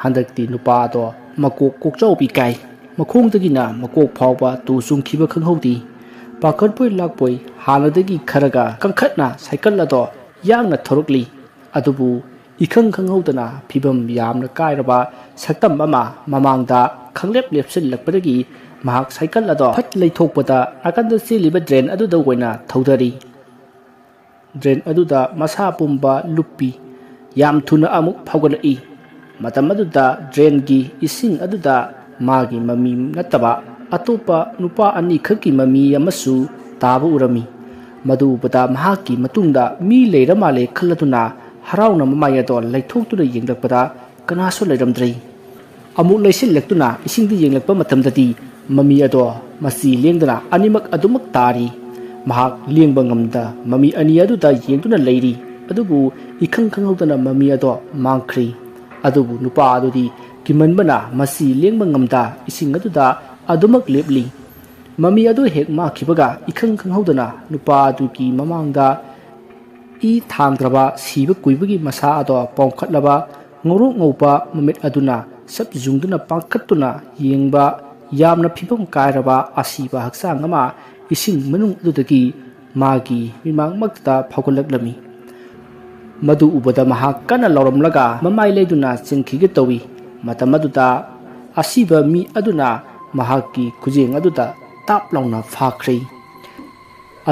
ꯍꯟꯗꯛꯇꯤ ꯅꯨꯄꯥ ꯑꯗꯣ ꯃꯀꯣꯛ ꯀꯣꯛꯆꯥꯎꯕꯤ ꯀꯥꯏ꯫ ꯃꯈꯣꯡꯗꯒꯤꯅ ꯃꯀꯣꯛ ꯐꯥꯎꯕ ꯇꯨ ꯆꯨꯡꯈꯤꯕ ꯈꯪꯍꯧꯗꯦ꯫ ꯄꯥꯈꯠꯄꯣꯏ ꯂꯥꯛꯄꯣꯏ ꯍꯥꯟꯅꯗꯒꯤ ꯈꯔꯒ ꯀꯟꯈꯠꯅ ꯁꯥꯏꯀꯜ ꯑꯗꯣ ꯌꯥꯡꯅ ꯊꯧꯔꯛꯂꯤ꯫ ꯑꯗꯨꯕꯨ ꯏꯈꯪ ꯈꯪꯍꯧꯗꯅ ꯐꯤꯕꯝ ꯌꯥꯝꯅ ꯀꯥꯏꯔꯕ ꯁꯛꯇꯝ ꯑꯃ ꯃꯃꯥꯡꯗ ꯈꯪꯂꯦꯞ ꯂꯦꯞꯁꯤꯜꯂꯛꯄꯗꯒꯤ ꯃꯍꯥꯛ ꯁꯥꯏꯀꯜ ꯑꯗꯣ ꯐꯠ ꯂꯩꯊꯣꯛꯄꯗ ꯅꯥꯀꯟꯗ ꯆꯦꯜꯂꯤꯕ ꯗ꯭ꯔꯦꯟ ꯑꯗꯨꯗ ꯑꯣꯏꯅ ꯊꯧꯗꯔꯤ꯫ ꯗ꯭ꯔꯦꯟ ꯑꯗꯨꯗ ꯃꯁꯥ ꯄꯨꯝꯕ ꯂꯨꯞꯄꯤ꯫ ꯌꯥꯝ ꯊꯨꯅ ꯑꯃꯨꯛ ꯐꯥꯎꯒꯠꯂꯛꯏ꯫ ꯃꯇꯝ ꯑꯗꯨꯗ ꯗ꯭ꯔꯦꯟꯒꯤ ꯏꯁꯤꯡ ꯑꯗꯨꯗ ꯃꯥꯒꯤ ꯃꯃꯤ ꯅꯠꯇꯕ ꯑꯇꯣꯞꯄ ꯅꯨꯄꯥ ꯑꯅꯤꯈꯛꯀꯤ ꯃꯃꯤ ꯑꯃꯁꯨ ꯇꯥꯕ ꯎꯔꯝꯃꯤ꯫ ꯃꯗꯨ ꯎꯕꯗ ꯃꯍꯥꯛꯀꯤ ꯃꯇꯨꯡꯗ ꯃꯤ ꯂꯩꯔ ꯃꯥꯜꯂꯦ ꯈꯜꯂꯗꯨꯅ ꯍꯔꯥꯎꯅ ꯃꯃꯥꯏ ꯑꯗꯣ ꯂꯩꯊꯣꯛꯇꯨꯅ ꯌꯦꯡꯂꯛꯄꯗ ꯀꯅꯥꯁꯨ ꯂꯩꯔꯝꯗ꯭ꯔꯦ꯫ ꯑꯃꯨꯛ ꯂꯩꯁꯤꯜꯂꯛꯇꯨꯅ ꯏꯁꯤꯡꯗ ꯌꯦꯡꯂꯛꯄ ꯃꯇꯝꯗꯗꯤ ꯃꯃꯤ ꯑꯗꯣ ꯃꯆꯤ ꯂꯦꯡꯗꯅ ꯑꯅꯤꯃꯛ ꯑꯗꯨꯃꯛ ꯇꯥꯔꯤ꯫ ꯃꯍꯥꯛ ꯂꯦꯡꯕ ꯉꯝꯗ ꯃꯃꯤ ꯑꯅꯤ ꯑꯗꯨꯗ ꯌꯦꯡꯗꯨꯅ ꯂꯩꯔꯤ꯫ ꯑꯗꯨꯕꯨ ꯏꯈꯪ ꯈꯪꯍꯧꯗꯅ ꯃꯃꯤ ꯑꯗꯣ ꯃꯥꯡꯈ꯭ꯔꯤ꯫ ꯑꯗꯨꯕꯨ ꯅꯨꯄꯥ ꯑꯗꯨꯗꯤ ꯀꯤꯃꯟꯕꯅ ꯃꯆꯤ ꯂꯦꯡꯕ ꯉꯝꯗ ꯏꯁꯤꯡ ꯑꯗꯨꯗ ꯑꯗꯨꯃꯛ ꯂꯦꯞꯂꯤ꯫ ꯃꯃꯤ ꯑꯗꯨ ꯍꯦꯛ ꯃꯥꯡꯈꯤꯕꯒ ꯏꯈꯪ ꯈꯪꯍꯧꯗꯅ ꯅꯨꯄꯥ ꯑꯗꯨꯒꯤ ꯃꯃꯥꯡꯗ ꯏ ꯊꯥꯡꯗ꯭ꯔꯕ ꯁꯤꯕ ꯀꯨꯏꯕꯒꯤ ꯃꯁꯥ ꯑꯗꯣ ꯄꯣꯝꯈꯠꯂꯕ ꯉꯧꯔꯣꯛ ꯉꯧꯕ ꯃꯃꯤꯠ ꯑꯗꯨꯅ ꯁꯞ ꯌꯨꯡꯗꯨꯅ ꯄꯥꯡꯈꯠꯇꯨꯅ ꯌꯦꯡꯕ ꯌꯥꯝꯅ ꯐꯤꯕꯝ ꯀꯥꯏꯔꯕ ꯑꯁꯤꯕ ꯍꯛꯆꯥꯡ ꯑꯃ ꯏꯁꯤꯡ ꯃꯅꯨꯡ ꯑꯗꯨꯗꯒꯤ ꯃꯥꯒꯤ ꯃꯤꯃꯥꯡꯃꯛꯇꯗ ꯐꯥꯎꯒꯠꯂꯛꯂꯝꯃꯤ꯫ ꯃꯗꯨ ꯎꯕꯗ ꯃꯍꯥꯛ ꯀꯟꯅ ꯂꯥꯎꯔꯝꯂꯒ ꯃꯃꯥꯏ ꯂꯩꯗꯨꯅ ꯆꯦꯟꯈꯤꯒꯦ ꯇꯧꯏ꯫ ꯃꯇꯝ ꯑꯗꯨꯗ ꯑꯁꯤꯕ ꯃꯤ ꯑꯗꯨꯅ ꯃꯍꯥꯛꯀꯤ ꯈꯨꯖꯦꯡ ꯑꯗꯨꯗ ꯇꯥꯞ ꯂꯥꯎꯅ ꯐꯥꯈ꯭ꯔꯦ꯫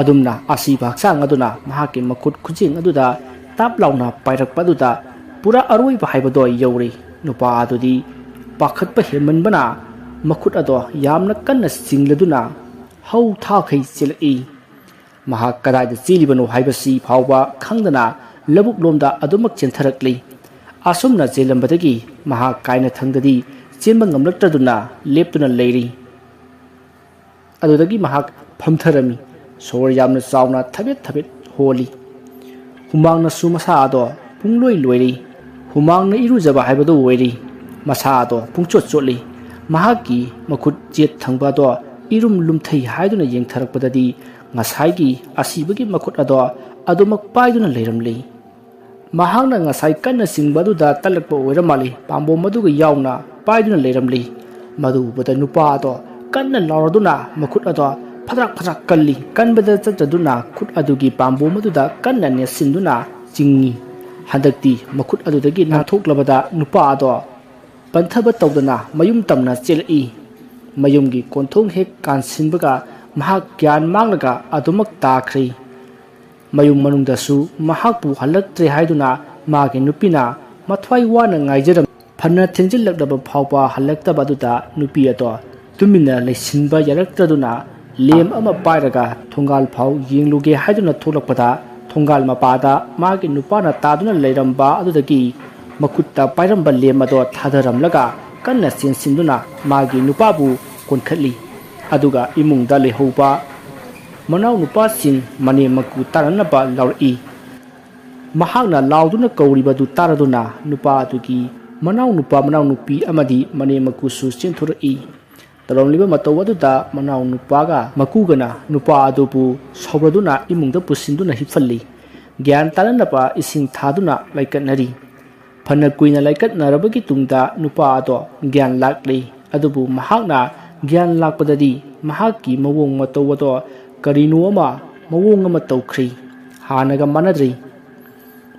ꯑꯗꯨꯝꯅ ꯑꯁꯤꯕ ꯍꯛꯆꯥꯡ ꯑꯗꯨꯅ ꯃꯍꯥꯛꯀꯤ ꯃꯈꯨꯠ ꯈꯨꯖꯦꯡ ꯑꯗꯨꯗ ꯇꯥꯞ ꯂꯥꯎꯅ ꯄꯥꯏꯔꯛꯄ ꯑꯗꯨꯗ ꯄꯨꯔꯥ ꯑꯔꯣꯏꯕ ꯍꯥꯏꯕꯗꯣ ꯌꯧꯔꯦ꯫ ꯅꯨꯄꯥ ꯑꯗꯨꯗꯤ ꯄꯥꯈꯠꯄ ꯍꯦꯟꯃꯟꯕꯅ ꯃꯈꯨꯠ ꯑꯗꯣ ꯌꯥꯝꯅ ꯀꯟꯅ ꯆꯤꯡꯂꯗꯨꯅ ꯍꯧ ꯊꯥꯈꯩ ꯆꯦꯜꯂꯛꯏ꯫ ꯃꯍꯥꯛ ꯀꯗꯥꯏꯗ ꯆꯦꯜꯂꯤꯕꯅꯣ ꯍꯥꯏꯕꯁꯤ ꯐꯥꯎꯕ ꯈꯪꯗꯅ ꯂꯧꯕꯨꯛ ꯂꯣꯝꯗ ꯑꯗꯨꯃꯛ ꯆꯦꯟꯊꯔꯛꯂꯤ꯫ ꯑꯁꯨꯝꯅ ꯆꯦꯜꯂꯝꯕꯗꯒꯤ ꯃꯍꯥꯛ ꯀꯥꯏꯅꯊꯪꯗꯗꯤ ꯆꯦꯟꯕ ꯉꯝꯂꯛꯇ꯭ꯔꯗꯨꯅ ꯂꯦꯞꯇꯨꯅ ꯂꯩꯔꯤ꯫ ꯑꯗꯨꯗꯒꯤ ꯃꯍꯥꯛ ꯐꯝꯊꯔꯝꯃꯤ꯫ ꯁꯣꯔ ꯌꯥꯝꯅ ꯆꯥꯎꯅ ꯊꯕꯦꯠ ꯊꯕꯦꯠ ꯍꯣꯜꯂꯤ꯫ ꯍꯨꯃꯥꯡꯅꯁꯨ ꯃꯁꯥ ꯑꯗꯣ ꯄꯨꯡꯂꯣꯏ ꯂꯣꯏꯔꯤ꯫ ꯍꯨꯃꯥꯡꯅ ꯏꯔꯨꯖꯕ ꯍꯥꯏꯕꯗꯨ ꯑꯣꯏꯔꯤ꯫ ꯃꯁꯥ ꯑꯗꯣ ꯄꯨꯡꯆꯣꯠ ꯆꯣꯠꯂꯤ꯫ ꯃꯍꯥꯛꯀꯤ ꯃꯈꯨꯠ ꯆꯦꯠ ꯊꯪꯕ ꯑꯗꯣ ꯏꯔꯨꯝ ꯂꯨꯝꯊꯩ ꯍꯥꯏꯗꯨꯅ ꯌꯦꯡꯊꯔꯛꯄꯗꯗꯤ ꯉꯁꯥꯏꯒꯤ ꯑꯁꯤꯕꯒꯤ ꯃꯈꯨꯠ ꯑꯗꯣ ꯑꯗꯨꯃꯛ ꯄꯥꯏꯗꯨꯅ ꯂꯩꯔꯝꯂꯤ꯫ ꯃꯍꯥꯛꯅ ꯉꯁꯥꯏ ꯀꯟꯅ ꯆꯤꯡꯕ ꯑꯗꯨꯗ ꯇꯠꯂꯛꯄ ꯑꯣꯏꯔ ꯃꯥꯜꯂꯤ, ꯄꯥꯝꯕꯣꯝ ꯑꯗꯨꯒ ꯌꯥꯎꯅ ꯄꯥꯏꯗꯨꯅ ꯂꯩꯔꯝꯂꯤ꯫ ꯃꯗꯨ ꯎꯕꯗ ꯅꯨꯄꯥ ꯑꯗꯣ ꯀꯟꯅ ꯂꯥꯎꯔꯗꯨꯅ ꯃꯈꯨꯠ ꯑꯗꯣ ꯐꯗ꯭ꯔꯛ ꯐꯗ꯭ꯔꯛ ꯀꯜꯂꯤ꯫ ꯀꯟꯕꯗ ꯆꯠꯇ꯭ꯔꯗꯨꯅ ꯈꯨꯠ ꯑꯗꯨꯒꯤ ꯄꯥꯝꯕꯣꯝ ꯑꯗꯨꯗ ꯀꯟꯅ ꯅꯦꯠꯁꯤꯟꯗꯨꯅ ꯆꯤꯡꯏ꯫ ꯍꯟꯗꯛꯇꯤ ꯃꯈꯨꯠ ꯑꯗꯨꯗꯒꯤ ꯅꯥꯟꯊꯣꯛꯂꯕꯗ ꯅꯨꯄꯥ ꯑꯗꯣ ꯄꯟꯊꯕ ꯇꯧꯗꯅ ꯃꯌꯨꯝ ꯇꯝꯅ ꯆꯦꯜꯂꯛꯏ꯫ ꯃꯌꯨꯝꯒꯤ ꯀꯣꯟꯊꯣꯡ ꯍꯦꯛ ꯀꯥꯟꯁꯤꯟꯕꯒ ꯃꯍꯥꯛ ꯒ꯭ꯌꯥꯟ ꯃꯥꯡꯂꯒ ꯑꯗꯨꯃꯛ ꯇꯥꯈ꯭ꯔꯦ꯫ ꯃꯌꯨꯝ ꯃꯅꯨꯡꯗꯁꯨ ꯃꯍꯥꯛꯄꯨ ꯍꯜꯂꯛꯇ꯭ꯔꯦ ꯍꯥꯏꯗꯨꯅ ꯃꯥꯒꯤ ꯅꯨꯄꯤꯅ ꯃꯊ꯭ꯋꯥꯏ ꯋꯥꯅ ꯉꯥꯏꯖꯔꯝꯃꯤ꯫ ꯐꯅ ꯊꯦꯡꯖꯤꯜꯂꯛꯂꯕ ꯐꯥꯎꯕ ꯍꯜꯂꯛꯇꯕ ꯑꯗꯨꯗ ꯅꯨꯄꯤ ꯑꯗꯣ ꯇꯨꯃꯤꯟꯅ ꯂꯩꯁꯤꯟꯕ ꯌꯥꯔꯛꯇ꯭ꯔꯗꯨꯅ ꯂꯦꯝ ꯑꯃ ꯄꯥꯏꯔꯒ ꯊꯣꯡꯒꯥꯜ ꯐꯥꯎ ꯌꯦꯡꯂꯨꯒꯦ ꯍꯥꯏꯗꯨꯅ ꯊꯣꯛꯂꯛꯄꯗ ꯊꯣꯡꯒꯥꯜ ꯃꯄꯥꯗ ꯃꯥꯒꯤ ꯅꯨꯄꯥꯅ ꯇꯥꯗꯨꯅ ꯂꯩꯔꯝꯕ ꯑꯗꯨꯗꯒꯤ ꯃꯈꯨꯠꯇ ꯄꯥꯏꯔꯝꯕ ꯂꯦꯝ ꯑꯗꯣ ꯊꯥꯗꯔꯝꯂꯒ ꯀꯟꯅ ꯆꯦꯟꯁꯤꯟꯗꯨꯅ ꯃꯥꯒꯤ ꯅꯨꯄꯥꯕꯨ ꯀꯣꯟꯈꯠꯂꯤ꯫ ꯑꯗꯨꯒ ꯏꯃꯨꯡꯗ ꯂꯩꯍꯧꯕ ꯃꯅꯥꯎꯅꯨꯄꯥꯁꯤꯡ ꯃꯅꯦꯝ ꯃꯀꯨ ꯇꯥꯟꯅꯅꯕ ꯂꯥꯎꯔꯛꯏ꯫ ꯃꯍꯥꯛꯅ ꯂꯥꯎꯗꯨꯅ ꯀꯧꯔꯤꯕꯗꯨ ꯇꯥꯔꯗꯨꯅ ꯅꯨꯄꯥ ꯑꯗꯨꯒꯤ ꯃꯅꯥꯎꯅꯨꯄꯥ ꯃꯅꯥꯎꯅꯨꯄꯤ ꯑꯃꯗꯤ ꯃꯅꯦꯝ ꯃꯀꯨꯁꯨ ꯆꯦꯟꯊꯣꯔꯛꯏ꯫ ꯇꯧꯔꯝꯂꯤꯕ ꯃꯇꯧ ꯑꯗꯨꯗ ꯃꯅꯥꯎ ꯅꯨꯄꯥꯒ ꯃꯀꯨꯒꯅ ꯅꯨꯄꯥ ꯑꯗꯨꯕꯨ ꯁꯧꯔꯗꯨꯅ ꯏꯃꯨꯡꯗ ꯄꯨꯁꯤꯟꯗꯨꯅ ꯍꯤꯞꯍꯜꯂꯤ꯫ ꯒ꯭ꯌꯥꯟ ꯇꯥꯅꯅꯕ ꯏꯁꯤꯡ ꯊꯥꯗꯨꯅ ꯂꯥꯏꯀꯠꯅꯔꯤ꯫ ꯐꯅ ꯀꯨꯏꯅ ꯂꯥꯏꯀꯠꯅꯔꯕꯒꯤ ꯇꯨꯡꯗ ꯅꯨꯄꯥ ꯑꯗꯣ ꯒ꯭ꯌꯥꯟ ꯂꯥꯛꯂꯤ꯫ ꯑꯗꯨꯕꯨ ꯃꯍꯥꯛꯅ ꯒ꯭ꯌꯥꯟ ꯂꯥꯛꯄꯗꯗꯤ ꯃꯍꯥꯛꯀꯤ ꯃꯑꯣꯡ ꯃꯇꯧ ꯑꯗꯣ ꯀꯔꯤꯅꯣ ꯑꯃ ꯃꯑꯣꯡ ꯑꯃ ꯇꯧꯈ꯭ꯔꯤ꯫ ꯍꯥꯟꯅꯒ ꯃꯥꯟꯅꯗ꯭ꯔꯤ꯫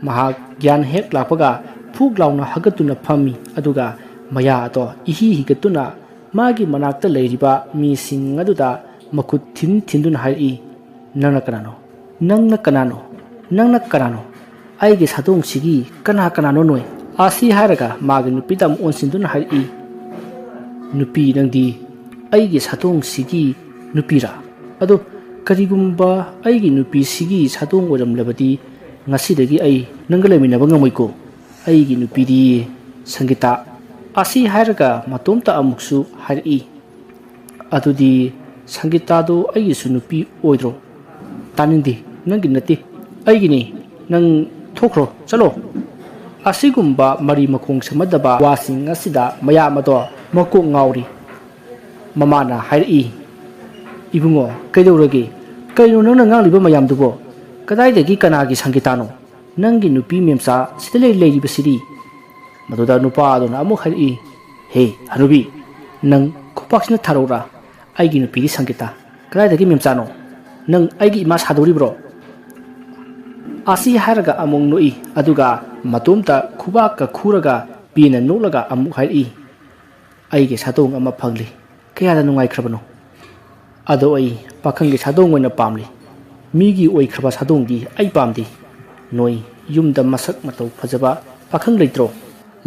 ꯃꯍꯥꯛ ꯒ꯭ꯌꯥꯟ ꯍꯦꯛ ꯂꯥꯛꯄꯒ ꯐꯨꯛ ꯂꯥꯎꯅ ꯍꯥꯒꯠꯇꯨꯅ ꯐꯝꯃꯤ, ꯑꯗꯨꯒ ꯃꯌꯥ ꯑꯗꯣ ꯏꯍꯤ ꯍꯤꯒꯠꯇꯨꯅ ꯃꯥꯒꯤ ꯃꯅꯥꯛꯇ ꯂꯩꯔꯤꯕ ꯃꯤꯁꯤꯡ ꯑꯗꯨꯗ ꯃꯈꯨꯠ ꯊꯤꯟ ꯊꯤꯟꯗꯨꯅ ꯍꯥꯏꯔꯛꯏ, "ꯅꯪꯅ ꯀꯅꯥꯅꯣ? ꯅꯪꯅ ꯀꯅꯥꯅꯣ? ꯅꯪꯅ ꯀꯅꯥꯅꯣ? ꯑꯩꯒꯤ ꯁꯥꯗꯣꯡꯁꯤꯒꯤ ꯀꯅꯥ ꯀꯅꯥꯅꯣ ꯅꯣꯏ?" ꯑꯁꯤ ꯍꯥꯏꯔꯒ ꯃꯥꯒꯤ ꯅꯨꯄꯤꯗ ꯑꯃꯨꯛ ꯑꯣꯟꯁꯤꯟꯗꯨꯅ ꯍꯥꯏꯔꯛꯏ, "ꯅꯨꯄꯤ, ꯅꯪꯗꯤ ꯑꯩꯒꯤ ꯁꯥꯗꯣꯡꯁꯤꯒꯤ ꯅꯨꯄꯤꯔꯥ? ꯑꯗꯣ ꯀꯔꯤꯒꯨꯝꯕ ꯑꯩꯒꯤ ꯅꯨꯄꯤꯁꯤꯒꯤ ꯁꯥꯗꯣꯡ ꯑꯣꯏꯔꯝꯂꯕꯗꯤ ꯉꯁꯤꯗꯒꯤ ꯑꯩ ꯅꯪꯒ ꯂꯩꯃꯤꯟꯅꯕ ꯉꯝꯃꯣꯏꯀꯣ꯫ ꯑꯩꯒꯤ ꯅꯨꯄꯤꯗꯤ ꯁꯪꯒꯤꯇꯥ"꯫ ꯑꯁꯤ ꯍꯥꯏꯔꯒ ꯃꯇꯣꯝꯇ ꯑꯃꯨꯛꯁꯨ ꯍꯥꯏꯔꯛꯏ, "ꯑꯗꯨꯗꯤ ꯁꯪꯒꯤꯇꯥꯗꯣ ꯑꯩꯒꯤꯁꯨ ꯅꯨꯄꯤ ꯑꯣꯏꯗ꯭ꯔꯣ?" "ꯇꯥꯅꯤꯡꯗꯦ, ꯅꯪꯒꯤ ꯅꯠꯇꯦ, ꯑꯩꯒꯤꯅꯤ꯫ ꯅꯪ ꯊꯣꯛꯈ꯭ꯔꯣ, ꯆꯠꯂꯣ"꯫ ꯑꯁꯤꯒꯨꯝꯕ ꯃꯔꯤ ꯃꯈꯣꯡ ꯁꯝꯅꯗꯕ ꯋꯥꯁꯤꯡ ꯑꯁꯤꯗ ꯃꯌꯥꯝ ꯑꯗꯣ ꯃꯀꯣꯛ ꯉꯥꯎꯔꯤ꯫ ꯃꯃꯥꯅ ꯍꯥꯏꯔꯛꯏ, "ꯏꯕꯨꯡꯉꯣ, ꯀꯩꯗꯧꯔꯒꯦ? ꯀꯩꯅꯣ ꯅꯪꯅ ꯉꯥꯡꯂꯤꯕ ꯃꯌꯥꯝꯗꯨꯕꯣ? ꯀꯗꯥꯏꯗꯒꯤ ꯀꯅꯥꯒꯤ ꯁꯪꯒꯤꯇꯥꯅꯣ? ꯅꯪꯒꯤ ꯅꯨꯄꯤ ꯃꯦꯝꯆꯥ ꯁꯤꯗ ꯂꯩ-, ꯂꯩꯔꯤꯕꯁꯤꯗꯤ"꯫ ꯃꯗꯨꯗ ꯅꯨꯄꯥ ꯑꯗꯨꯅ ꯑꯃꯨꯛ ꯍꯥꯏꯔꯛꯏ, "ꯍꯦ, ꯍꯅꯨꯕꯤ, ꯅꯪ ꯈꯨꯄꯥꯛꯁꯤꯅ ꯊꯥꯔꯛꯎꯔꯥ? ꯑꯩꯒꯤ ꯅꯨꯄꯤꯗꯤ ꯁꯪꯒꯤꯇꯥ ꯀꯗꯥꯏꯗꯒꯤ ꯃꯦꯝꯆꯥꯅꯣ? ꯅꯪ ꯑꯩꯒꯤ ꯏꯃꯥ ꯁꯥꯗꯧꯔꯤꯕ꯭ꯔꯣ?" ꯑꯁꯤ ꯍꯥꯏꯔꯒ ꯑꯃꯨꯛ ꯅꯣꯛꯏ, ꯑꯗꯨꯒ ꯃꯇꯣꯝꯇ ꯈꯨꯕꯥꯛꯀ ꯈꯨꯔꯒ ꯄꯦꯟꯅ ꯅꯣꯛꯂꯒ ꯑꯃꯨꯛ ꯍꯥꯏꯔꯛꯏ, "ꯑꯩꯒꯤ ꯁꯥꯗꯣꯡ ꯑꯃ ꯐꯪꯂꯤ꯫ ꯀꯌꯥꯗ ꯅꯨꯡꯉꯥꯏꯈ꯭ꯔꯕꯅꯣ? ꯑꯗꯣ ꯑꯩ ꯄꯥꯈꯪꯒꯤ ꯁꯥꯗꯣꯡ ꯑꯣꯏꯅ ꯄꯥꯝꯂꯤ꯫ ꯃꯤꯒꯤ ꯑꯣꯏꯈ꯭ꯔꯕ ꯁꯥꯗꯣꯡꯗꯤ ꯑꯩ ꯄꯥꯝꯗꯦ꯫ ꯅꯣꯏ ꯌꯨꯝꯗ ꯃꯁꯛ ꯃꯇꯧ ꯐꯖꯕ ꯄꯥꯈꯪ ꯂꯩꯇ꯭ꯔꯣ?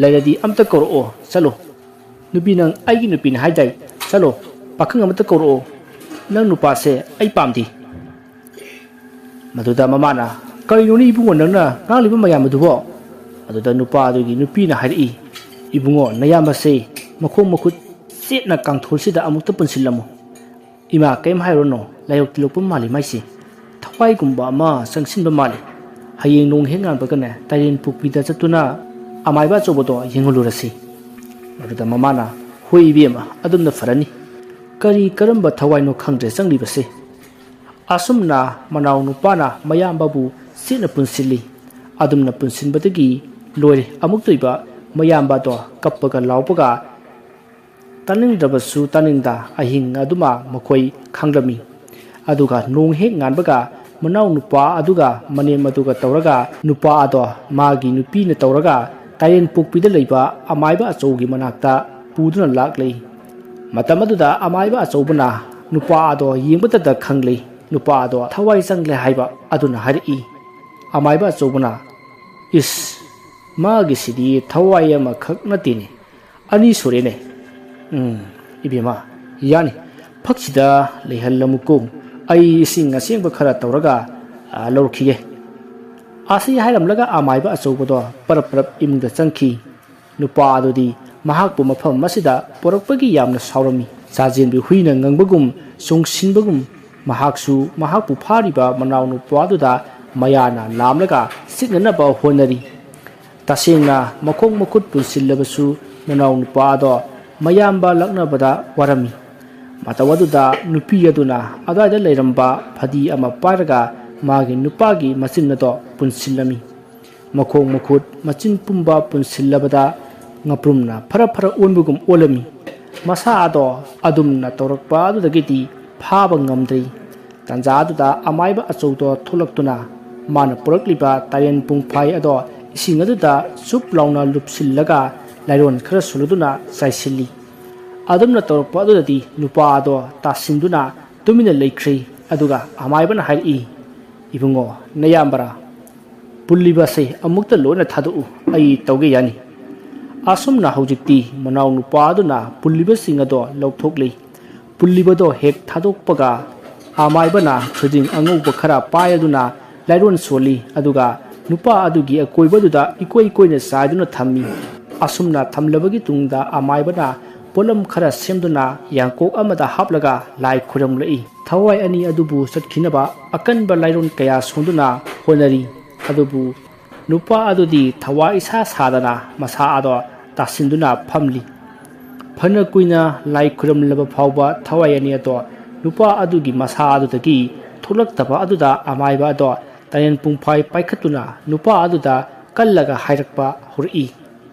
ꯂꯩꯔꯗꯤ ꯑꯝꯇ ꯀꯧꯔꯛꯑꯣ, ꯆꯠꯂꯣ꯫ ꯅꯨꯄꯤ, ꯅꯪ ꯑꯩꯒꯤ ꯅꯨꯄꯤꯅꯤ ꯍꯥꯏꯗꯥꯏ? ꯆꯠꯂꯣ, ꯄꯥꯈꯪ ꯑꯃꯇ ꯀꯧꯔꯛꯑꯣ꯫ ꯅꯪ ꯅꯨꯄꯥꯁꯦ ꯑꯩ ꯄꯥꯝꯗꯦ"꯫ ꯃꯗꯨꯗ ꯃꯃꯥꯅ, "ꯀꯔꯤꯅꯣꯅꯦ ꯏꯕꯨꯡꯉꯣ ꯅꯪꯅ ꯉꯥꯡꯂꯤꯕ ꯃꯌꯥꯝ ꯑꯗꯨꯕꯣ?" ꯑꯗꯨꯗ ꯅꯨꯄꯥ ꯑꯗꯨꯒꯤ ꯅꯨꯄꯤꯅ ꯍꯥꯏꯔꯛꯏ, "ꯏꯕꯨꯡꯉꯣ, ꯅꯌꯥꯝꯕꯁꯦ ꯃꯈꯣꯡ ꯃꯈꯨꯠ ꯆꯦꯠꯅ ꯀꯥꯡꯊꯣꯜꯁꯤꯗ ꯑꯃꯨꯛꯇ ꯄꯨꯟꯁꯤꯜꯂꯝꯃꯨ꯫ "ꯏꯃꯥ, ꯀꯩꯝ ꯍꯥꯏꯔꯨꯔꯅꯨ, ꯂꯥꯏꯍꯧ ꯇꯤꯜꯂꯣꯛꯄ ꯃꯥꯜꯂꯤ ꯃꯥꯏꯁꯤ꯫ ꯊꯋꯥꯏꯒꯨꯝꯕ ꯑꯃ ꯆꯪꯁꯤꯟꯕ ꯃꯥꯜꯂꯤ꯫ ꯍꯌꯦꯡ ꯅꯣꯡ ꯍꯦꯛ ꯉꯥꯟꯕꯒꯅꯦ, ꯇꯥꯏꯔꯦꯟ ꯄꯣꯛꯄꯤꯗ ꯆꯠꯇꯨꯅ ꯑꯃꯥꯏꯕ ꯑꯆꯧꯕꯗꯣ ꯌꯦꯡꯍꯜꯂꯨꯔꯁꯤ"꯫ ꯑꯗꯨꯗ ꯃꯃꯥꯅ, "ꯍꯣꯏ ꯏꯕꯦꯝꯃ, ꯑꯗꯨꯝꯅ ꯐꯔꯅꯤ꯫ ꯀꯔꯤ ꯀꯔꯝꯕ ꯊꯋꯥꯏꯅꯣ ꯈꯪꯗ꯭ꯔꯦ ꯆꯪꯂꯤꯕꯁꯦ"꯫ ꯑꯁꯨꯝꯅ ꯃꯅꯥꯎ ꯅꯨꯄꯥꯅ ꯃꯌꯥꯝꯕꯕꯨ ꯆꯦꯠꯅ ꯄꯨꯟꯁꯤꯜꯂꯤ꯫ ꯑꯗꯨꯝꯅ ꯄꯨꯟꯁꯤꯟꯕꯗꯒꯤ ꯂꯣꯏꯔꯦ ꯑꯃꯨꯛꯇꯣꯏꯕ ꯃꯌꯥꯝꯕꯗꯣ ꯀꯞꯄꯒ ꯂꯥꯎꯕꯒ ꯇꯥꯅꯤꯡꯗ꯭ꯔꯕꯁꯨ ꯇꯥꯅꯤꯡꯗ ꯑꯍꯤꯡ ꯑꯗꯨꯃ ꯃꯈꯣꯏ ꯈꯥꯡꯂꯝꯃꯤ꯫ ꯑꯗꯨꯒ ꯅꯣꯡ ꯍꯦꯛ ꯉꯥꯟꯕꯒ ꯃꯅꯥꯎ ꯅꯨꯄꯥ ꯑꯗꯨꯒ ꯃꯅꯦꯝ ꯑꯗꯨꯒ ꯇꯧꯔꯒ ꯅꯨꯄꯥ ꯑꯗꯣ ꯃꯥꯒꯤ ꯅꯨꯄꯤꯅ ꯇꯧꯔꯒ ꯇꯥꯏꯔꯦꯟ ꯄꯣꯛꯄꯤꯗ ꯂꯩꯕ ꯑꯃꯥꯏꯕ ꯑꯆꯧꯒꯤ ꯃꯅꯥꯛꯇ ꯄꯨꯗꯨꯅ ꯂꯥꯛꯂꯤ꯫ ꯃꯇꯝ ꯑꯗꯨꯗ ꯑꯃꯥꯏꯕ ꯑꯆꯧꯕꯅ ꯅꯨꯄꯥ ꯑꯗꯣ ꯌꯦꯡꯕꯇꯗ ꯈꯪꯂꯤ꯫ ꯅꯨꯄꯥ ꯑꯗꯣ ꯊꯋꯥꯏ ꯆꯪꯂꯦ ꯍꯥꯏꯕ ꯑꯗꯨꯅ ꯍꯥꯏꯔꯛꯏ꯫ ꯑꯃꯥꯏꯕ ꯑꯆꯧꯕꯅ, "ꯏꯁ, ꯃꯥꯒꯤꯁꯤꯗꯤ ꯊꯋꯥꯏ ꯑꯃꯈꯛ ꯅꯠꯇꯦꯅꯦ, ꯑꯅꯤ ꯁꯨꯔꯦꯅꯦ꯫ ꯎꯝ, ꯏꯕꯦꯝꯃ, ꯌꯥꯅꯤ, ꯐꯛꯁꯤꯗ ꯂꯩꯍꯜꯂꯝꯃꯨꯀꯣ, ꯑꯩ ꯏꯁꯤꯡ ꯑꯁꯦꯡꯕ ꯈꯔ ꯇꯧꯔꯒ, ꯑ, ꯂꯧꯔꯛꯈꯤꯒꯦ"꯫ ꯑꯁꯤ ꯍꯥꯏꯔꯝꯂꯒ ꯑꯃꯥꯏꯕ ꯑꯆꯧꯕꯗꯣ ꯄꯔꯞ ꯄꯔꯞ ꯏꯃꯨꯡꯗ ꯆꯪꯈꯤ꯫ ꯅꯨꯄꯥ ꯑꯗꯨꯗꯤ ꯃꯍꯥꯛꯄꯨ ꯃꯐꯝ ꯑꯁꯤꯗ ꯄꯨꯔꯛꯄꯒꯤ ꯌꯥꯝꯅ ꯁꯥꯎꯔꯝꯃꯤ꯫ ꯆꯥꯖꯦꯟꯕꯤ ꯍꯨꯏꯅ ꯉꯪꯕꯒꯨꯝ, ꯆꯣꯡꯁꯤꯟꯕꯒꯨꯝ, ꯃꯍꯥꯛꯁꯨ ꯃꯍꯥꯛꯄꯨ ꯐꯥꯔꯤꯕ ꯃꯅꯥꯎ ꯅꯨꯄꯥꯗꯨꯗ ꯃꯌꯥꯅ ꯂꯥꯝꯂꯒ ꯆꯤꯛꯅꯅꯕ ꯍꯣꯠꯅꯔꯤ꯫ ꯇꯁꯦꯡꯅ ꯃꯈꯣꯡ ꯃꯈꯨꯠ ꯄꯨꯟꯁꯤꯜꯂꯕꯁꯨ ꯃꯅꯥꯎ ꯅꯨꯄꯥ ꯑꯗꯣ ꯃꯌꯥꯝꯕ ꯂꯛꯅꯕꯗ ꯋꯥꯔꯝꯃꯤ꯫ ꯃꯇꯧ ꯑꯗꯨꯗ ꯅꯨꯄꯤ ꯑꯗꯨꯅ ꯑꯗꯨꯋꯥꯏꯗ ꯂꯩꯔꯝꯕ ꯐꯗꯤ ꯑꯃ ꯄꯥꯏꯔꯒ ꯃꯥꯒꯤ ꯅꯨꯄꯥꯒꯤ ꯃꯆꯤꯟ ꯑꯗꯣ ꯄꯨꯟꯁꯤꯜꯂꯝꯃꯤ꯫ ꯃꯈꯣꯡ ꯃꯈꯨꯠ ꯃꯆꯤꯟ ꯄꯨꯝꯕ ꯄꯨꯟꯁꯤꯜꯂꯕꯗ ꯉꯥꯄ꯭ꯔꯨꯝꯅ ꯐꯔ ꯐꯔ ꯑꯣꯟꯕꯒꯨꯝ ꯑꯣꯜꯂꯝꯃꯤ꯫ ꯃꯁꯥ ꯑꯗꯣ ꯑꯗꯨꯝꯅ ꯇꯧꯔꯛꯄ ꯑꯗꯨꯗꯒꯤꯗꯤ ꯐꯥꯕ ꯉꯝꯗ꯭ꯔꯤ꯫ ꯇꯥꯟꯖꯥ ꯑꯗꯨꯗ ꯑꯃꯥꯏꯕ ꯑꯆꯧꯗꯣ ꯊꯣꯛꯂꯛꯇꯨꯅ ꯃꯥꯅ ꯄꯨꯔꯛꯂꯤꯕ ꯇꯥꯏꯔꯦꯟ ꯄꯨꯡꯐꯥꯏ ꯑꯗꯣ ꯏꯁꯤꯡ ꯑꯗꯨꯗ ꯆꯨꯞ ꯂꯥꯎꯅ ꯂꯨꯞꯁꯤꯜꯂꯒ ꯂꯥꯏꯔꯣꯟ ꯈꯔ ꯁꯣꯜꯂꯗꯨꯅ ꯆꯥꯏꯁꯤꯜꯂꯤ꯫ ꯑꯗꯨꯝꯅ ꯇꯧꯔꯛꯄ ꯑꯗꯨꯗꯗꯤ ꯅꯨꯄꯥ ꯑꯗꯣ ꯇꯥꯁꯤꯟꯗꯨꯅ ꯇꯨꯃꯤꯟꯅ ꯂꯩꯈ꯭ꯔꯦ꯫ ꯑꯗꯨꯒ ꯑꯃꯥꯏꯕꯅ ꯍꯥꯏꯔꯛꯏ, "ꯏꯕꯨꯡꯉꯣ, ꯅꯌꯥꯝꯕꯔꯥ? ꯄꯨꯜꯂꯤꯕ ꯑꯁꯤ ꯑꯃꯨꯛꯇ ꯂꯣꯏꯅ ꯊꯥꯗꯣꯛꯎ, ꯑꯩ ꯇꯧꯒꯦ ꯌꯥꯅꯤ"꯫ ꯑꯁꯨꯝꯅ ꯍꯧꯖꯤꯛꯇꯤ ꯃꯅꯥꯎ ꯅꯨꯄꯥ ꯑꯗꯨꯅ ꯄꯨꯜꯂꯤꯕꯁꯤꯡ ꯑꯗꯣ ꯂꯧꯊꯣꯛꯂꯤ꯫ ꯄꯨꯜꯂꯤꯕꯗꯣ ꯍꯦꯛ ꯊꯥꯗꯣꯛꯄꯒ ꯑꯃꯥꯏꯕꯅ ꯊꯣꯏꯗꯤꯡ ꯑꯉꯧꯕ ꯈꯔ ꯄꯥꯏ ꯑꯗꯨꯅ ꯂꯥꯏꯔꯣꯟ ꯁꯣꯜꯂꯤ, ꯑꯗꯨꯒ ꯅꯨꯄꯥ ꯑꯗꯨꯒꯤ ꯑꯀꯣꯏꯕꯗꯨꯗ ꯏꯀꯣꯏ ꯀꯣꯏꯅ ꯆꯥꯏꯗꯨꯅ ꯊꯝꯃꯤ꯫ ꯑꯁꯨꯝꯅ ꯊꯝꯂꯕꯒꯤ ꯇꯨꯡꯗ ꯑꯃꯥꯏꯕꯅ ꯄꯣꯠꯂꯝ ꯈꯔ ꯁꯦꯝꯗꯨꯅ ꯌꯥꯡꯀꯣꯛ ꯑꯃꯗ ꯍꯥꯞꯂꯒ ꯂꯥꯏ ꯈꯨꯔꯨꯝꯂꯛꯏ꯫ ꯊꯋꯥꯏ ꯑꯅꯤ ꯑꯗꯨꯕꯨ ꯆꯠꯈꯤꯅꯕ ꯑꯀꯟꯕ ꯂꯥꯏꯔꯣꯟ ꯀꯌꯥ ꯁꯣꯟꯗꯨꯅ ꯍꯣꯠꯅꯔꯤ꯫ ꯑꯗꯨꯕꯨ ꯅꯨꯄꯥ ꯑꯗꯨꯗꯤ ꯊꯋꯥ ꯏꯁꯥ ꯁꯥꯗꯅ ꯃꯁꯥ ꯑꯗꯣ ꯇꯥꯁꯤꯟꯗꯨꯅ ꯐꯝꯂꯤ꯫ ꯐꯅ ꯀꯨꯏꯅ ꯂꯥꯏ ꯈꯨꯔꯨꯝꯂꯕ ꯐꯥꯎꯕ ꯊꯋꯥꯏ ꯑꯅꯤ ꯑꯗꯣ ꯅꯨꯄꯥ ꯑꯗꯨꯒꯤ ꯃꯁꯥ ꯑꯗꯨꯗꯒꯤ ꯊꯣꯛꯂꯛꯇꯕ ꯑꯗꯨꯗ ꯑꯃꯥꯏꯕ ꯑꯗꯣ ꯇꯥꯏꯌꯦꯟ ꯄꯨꯡꯐꯥꯏ ꯄꯥꯏꯈꯠꯇꯨꯅ ꯅꯨꯄꯥ ꯑꯗꯨꯗ ꯀꯜꯂꯒ ꯍꯥꯏꯔꯛꯄ ꯍꯧꯔꯛꯏ,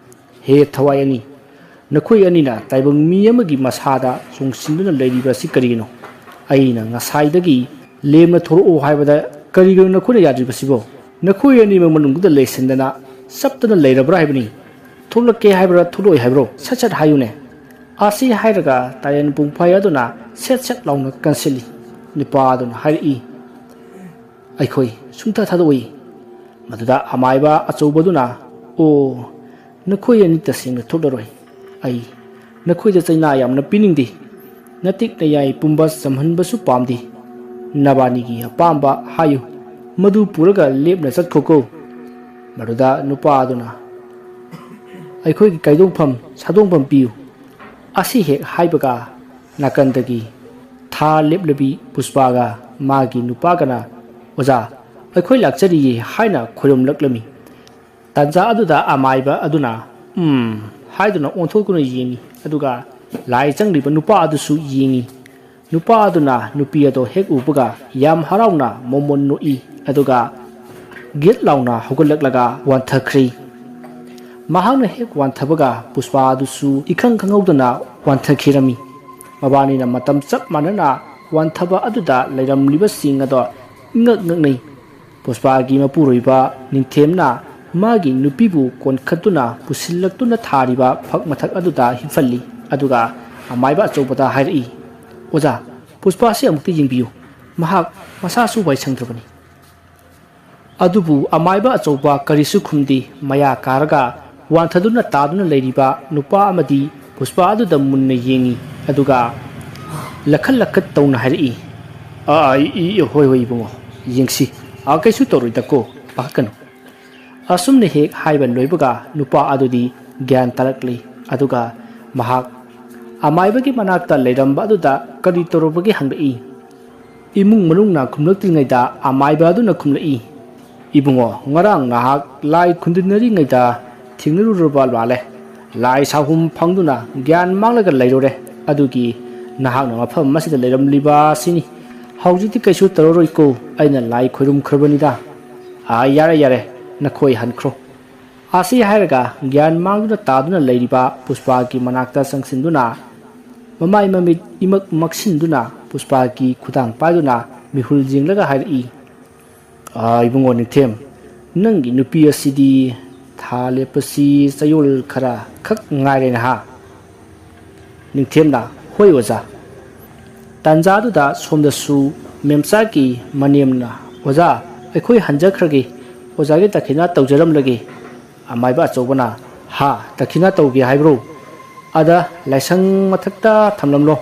"ꯍꯦ ꯊꯋꯥꯏ ꯑꯅꯤ, ꯅꯈꯣꯏ ꯑꯅꯤꯅ ꯇꯥꯏꯕꯪ ꯃꯤ ꯑꯃꯒꯤ ꯃꯁꯥꯗ ꯆꯣꯡꯁꯤꯟꯗꯨꯅ ꯂꯩꯔꯤꯕ ꯑꯁꯤ ꯀꯔꯤꯒꯤꯅꯣ? ꯑꯩꯅ ꯉꯁꯥꯏꯗꯒꯤ ꯂꯦꯝꯅ ꯊꯣꯔꯛꯑꯣ ꯍꯥꯏꯕꯗ ꯀꯔꯤꯒꯤꯅꯣ ꯅꯈꯣꯏꯅ ꯌꯥꯗ꯭ꯔꯤꯕꯁꯤꯕꯣ? ꯅꯈꯣꯏ ꯑꯅꯤꯃꯛ ꯃꯅꯨꯡꯗ ꯂꯩꯁꯤꯟꯗꯅ ꯆꯞꯇꯅ ꯂꯩꯔꯕ꯭ꯔꯥ ꯍꯥꯏꯕꯅꯤ꯫ ꯊꯣꯛꯂꯛꯀꯦ ꯍꯥꯏꯕ꯭ꯔꯥ ꯊꯣꯛꯂꯛꯑꯣꯏ ꯍꯥꯏꯕ꯭ꯔꯣ? ꯁꯠ ꯁꯠ ꯍꯥꯏꯌꯨꯅꯦ!" ꯑꯁꯤ ꯍꯥꯏꯔꯒ ꯇꯥꯏꯌꯦꯟ ꯄꯨꯡꯐꯥꯏ ꯑꯗꯨꯅ ꯁꯦꯠ ꯁꯦꯠ ꯂꯥꯎꯅ ꯀꯟꯁꯤꯜꯂꯤ꯫ ꯅꯨꯄꯥ ꯑꯗꯨꯅ ꯍꯥꯏꯔꯛꯏ, "ꯑꯩꯈꯣꯏ ꯁꯨꯡꯊꯥ ꯊꯥꯗꯣꯛꯏ꯫" ꯃꯗꯨꯗ ꯑꯃꯥꯏꯕ ꯑꯆꯧꯕꯗꯨꯅ, "ꯑꯣ, ꯅꯈꯣꯏ ꯑꯅꯤ ꯇꯁꯦꯡꯅ ꯊꯣꯛꯂꯔꯣꯏ꯫ ꯑꯩ ꯅꯈꯣꯏꯗ ꯆꯩꯅꯥ ꯌꯥꯝꯅ ꯄꯤꯅꯤꯡꯗꯦ꯫ ꯅꯇꯤꯛ ꯅꯌꯥꯏ ꯄꯨꯝꯕ ꯆꯝꯍꯟꯕꯁꯨ ꯄꯥꯝꯗꯦ꯫ ꯅꯕꯥꯅꯤꯒꯤ ꯑꯄꯥꯝꯕ ꯍꯥꯏꯌꯨ, ꯃꯗꯨ ꯄꯨꯔꯒ ꯂꯦꯞꯅ ꯆꯠꯈꯣꯀꯣ꯫" ꯃꯗꯨꯗ ꯅꯨꯄꯥ ꯑꯗꯨꯅ, "ꯑꯩꯈꯣꯏꯒꯤ ꯀꯥꯏꯗꯣꯡꯐꯝ ꯁꯥꯗꯣꯡꯐꯝ ꯄꯤꯌꯨ꯫" ꯑꯁꯤ ꯍꯦꯛ ꯍꯥꯏꯕꯒ ꯅꯥꯀꯟꯗꯒꯤ ꯊꯥ ꯂꯦꯞꯂꯕꯤ ꯄꯨꯁꯄꯥꯒ ꯃꯥꯒꯤ ꯅꯨꯄꯥꯒꯅ, "ꯑꯣꯖꯥ, ꯑꯩꯈꯣꯏ ꯂꯥꯛꯆꯔꯤꯌꯦ" ꯍꯥꯏꯅ ꯈꯣꯏꯔꯝꯂꯛꯂꯝꯃꯤ꯫ ꯇꯥꯟꯖꯥ ꯑꯗꯨꯗ ꯑꯃꯥꯏꯕ ꯑꯗꯨꯅ "ꯎꯝ" ꯍꯥꯏꯗꯨꯅ ꯑꯣꯟꯊꯣꯛꯇꯨꯅ ꯌꯦꯡꯏ, ꯑꯗꯨꯒ ꯂꯥꯏ ꯆꯪꯂꯤꯕ ꯅꯨꯄꯥ ꯑꯗꯨꯁꯨ ꯌꯦꯡꯏ꯫ ꯅꯨꯄꯥ ꯑꯗꯨꯅ ꯅꯨꯄꯤ ꯑꯗꯨ ꯍꯦꯛ ꯎꯕꯒ ꯌꯥꯝ ꯍꯔꯥꯎꯅ ꯃꯣꯃꯣꯟ ꯅꯣꯛꯏ, ꯑꯗꯨꯒ ꯒꯤꯠ ꯂꯥꯎꯅ ꯍꯧꯒꯠꯂꯛꯂꯒ ꯋꯥꯟꯊꯈ꯭ꯔꯦ꯫ ꯃꯍꯥꯛꯅ ꯍꯦꯛ ꯋꯥꯟꯊꯕꯒ ꯄꯨꯁꯄꯥ ꯑꯗꯨꯁꯨ ꯏꯈꯪ ꯈꯪꯍꯧꯗꯅ ꯋꯥꯟꯊꯈꯤꯔꯝꯃꯤ꯫ ꯃꯕꯥꯅꯤꯅ ꯃꯇꯝ ꯆꯞ ꯃꯥꯟꯅꯅ ꯋꯥꯟꯊꯕ ꯑꯗꯨꯗ ꯂꯩꯔꯝꯂꯤꯕꯁꯤꯡ ꯑꯗꯣ ꯏꯉꯛ ꯉꯛꯅꯩ꯫ ꯄꯨꯁꯄꯥꯒꯤ ꯃꯄꯨꯔꯣꯏꯕ ꯅꯤꯡꯊꯦꯝꯅ ꯃꯥꯒꯤ ꯅꯨꯄꯤꯕꯨ ꯀꯣꯟꯈꯠꯇꯨꯅ ꯄꯨꯁꯤꯜꯂꯛꯇꯨꯅ ꯊꯥꯔꯤꯕ ꯐꯛ ꯃꯊꯛ ꯑꯗꯨꯗ ꯍꯤꯞꯍꯜꯂꯤ, ꯑꯗꯨꯒ ꯑꯃꯥꯏꯕ ꯑꯆꯧꯕꯗ ꯍꯥꯏꯔꯛꯏ, "ꯑꯣꯖꯥ, ꯄꯨꯁꯄꯥꯁꯤ ꯑꯃꯨꯛꯇ ꯌꯦꯡꯕꯤꯌꯨ꯫ ꯃꯍꯥꯛ ꯃꯁꯥꯁꯨ ꯋꯥꯏ ꯁꯪꯗ꯭ꯔꯕꯅꯤ꯫" ꯑꯗꯨꯕꯨ ꯑꯃꯥꯏꯕ ꯑꯆꯧꯕ ꯀꯔꯤꯁꯨ ꯈꯨꯝꯗꯦ꯫ ꯃꯌꯥ ꯀꯥꯔꯒ ꯋꯥꯟꯊꯗꯨꯅ ꯇꯥꯗꯨꯅ ꯂꯩꯔꯤꯕ ꯅꯨꯄꯥ ꯑꯃꯗꯤ ꯄꯨꯁꯄꯥ ꯑꯗꯨꯗ ꯃꯨꯟꯅ ꯌꯦꯡꯏ, ꯑꯗꯨꯒ ꯂꯈꯠ ꯂꯈꯠ ꯇꯧꯅ ꯍꯥꯏꯔꯛꯏ, "ꯑꯥ, ꯏ, ꯏ, ꯍꯣꯏ, ꯍꯣꯏ, ꯏꯕꯨꯡꯉꯣ, ꯌꯦꯡꯁꯤ꯫ ꯑꯥ, ꯀꯩꯁꯨ ꯇꯧꯔꯣꯏꯗꯀꯣ, ꯄꯥꯈꯠꯀꯅꯨ꯫" ꯑꯁꯨꯝꯅ ꯍꯦꯛ ꯍꯥꯏꯕ ꯂꯣꯏꯕꯒ ꯅꯨꯄꯥ ꯑꯗꯨꯗꯤ ꯒ꯭ꯌꯥꯟ ꯇꯥꯔꯛꯂꯤ, ꯑꯗꯨꯒ ꯃꯍꯥꯛ ꯑꯃꯥꯏꯕꯒꯤ ꯃꯅꯥꯛꯇ ꯂꯩꯔꯝꯕ ꯑꯗꯨꯗ ꯀꯔꯤ ꯇꯧꯔꯨꯕꯒꯦ ꯍꯪꯂꯛꯏ꯫ ꯏꯃꯨꯡ ꯃꯅꯨꯡꯅ ꯈꯨꯝꯂꯛꯇ꯭ꯔꯤꯉꯩꯗ ꯑꯃꯥꯏꯕ ꯑꯗꯨꯅ ꯈꯨꯝꯂꯛꯏ, "ꯏꯕꯨꯡꯉꯣ, ꯉꯔꯥꯡ ꯅꯍꯥꯛ ꯂꯥꯏ ꯈꯨꯟꯗꯨꯅꯔꯤꯉꯩꯗ ꯊꯦꯡꯅꯔꯨꯔꯕ ꯃꯥꯜꯂꯦ꯫ ꯂꯥꯏ ꯁꯥꯍꯨꯝ ꯐꯪꯗꯨꯅ ꯒ꯭ꯌꯥꯟ ꯃꯥꯡꯂꯒ ꯂꯩꯔꯨꯔꯦ꯫ ꯑꯗꯨꯒꯤ ꯅꯍꯥꯛꯅ ꯃꯐꯝ ꯑꯁꯤꯗ ꯂꯩꯔꯝꯂꯤꯕ ꯑꯁꯤꯅꯤ꯫ ꯍꯧꯖꯤꯛꯇꯤ ꯀꯩꯁꯨ ꯇꯧꯔꯔꯣꯏꯀꯣ, ꯑꯩꯅ ꯂꯥꯏ ꯈꯣꯏꯔꯨꯝꯈ꯭ꯔꯕꯅꯤꯗ꯫" "ꯑꯥ, ꯌꯥꯔꯦ, ꯌꯥꯔꯦ, ꯅꯈꯣꯏ ꯍꯟꯈ꯭ꯔꯣ꯫" ꯑꯁꯤ ꯍꯥꯏꯔꯒ ꯒ꯭ꯌꯥꯟ ꯃꯥꯡꯗꯨꯅ ꯇꯥꯗꯨꯅ ꯂꯩꯔꯤꯕ ꯄꯨꯁꯄꯥꯒꯤ ꯃꯅꯥꯛꯇ ꯆꯪꯁꯤꯟꯗꯨꯅ ꯃꯃꯥꯏ ꯃꯃꯤꯠ ꯏꯃꯛ ꯃꯛꯁꯤꯟꯗꯨꯅ ꯄꯨꯁꯄꯥꯒꯤ ꯈꯨꯗꯥꯡ ꯄꯥꯏꯗꯨꯅ ꯃꯤꯍꯨꯜ ꯌꯦꯡꯂꯒ ꯍꯥꯏꯔꯛꯏ, "ꯑꯥ, ꯏꯕꯨꯡꯉꯣ ꯅꯤꯡꯊꯦꯝ, ꯅꯪꯒꯤ ꯅꯨꯄꯤ ꯑꯁꯤꯗꯤ ꯊꯥ ꯂꯦꯞꯄꯁꯤ ꯆꯌꯣꯜ ꯈꯔ ꯈꯛ ꯉꯥꯏꯔꯦ ꯅꯍꯥ?" ꯅꯤꯡꯊꯦꯝꯅ, "ꯍꯣꯏ ꯑꯣꯖꯥ꯫" ꯇꯥꯟꯖꯥꯗꯨꯗ ꯁꯣꯝꯗꯁꯨ ꯃꯦꯝꯆꯥꯒꯤ ꯃꯅꯦꯝꯅ, "ꯑꯣꯖꯥ, ꯑꯩꯈꯣꯏ ꯍꯟꯖꯈ꯭ꯔꯒꯦ, ꯑꯣꯖꯥꯒꯤ ꯗꯈꯤꯅꯥ ꯇꯧꯖꯔꯝꯂꯒꯦ꯫" ꯑꯃꯥꯏꯕ ꯑꯆꯧꯕꯅ, "ꯍꯥ, ꯗꯈꯤꯅꯥ ꯇꯧꯒꯦ ꯍꯥꯏꯕ꯭ꯔꯣ? ꯑꯗ ꯂꯥꯏꯁꯪ ꯃꯊꯛꯇ ꯊꯝꯂꯝꯂꯣ꯫"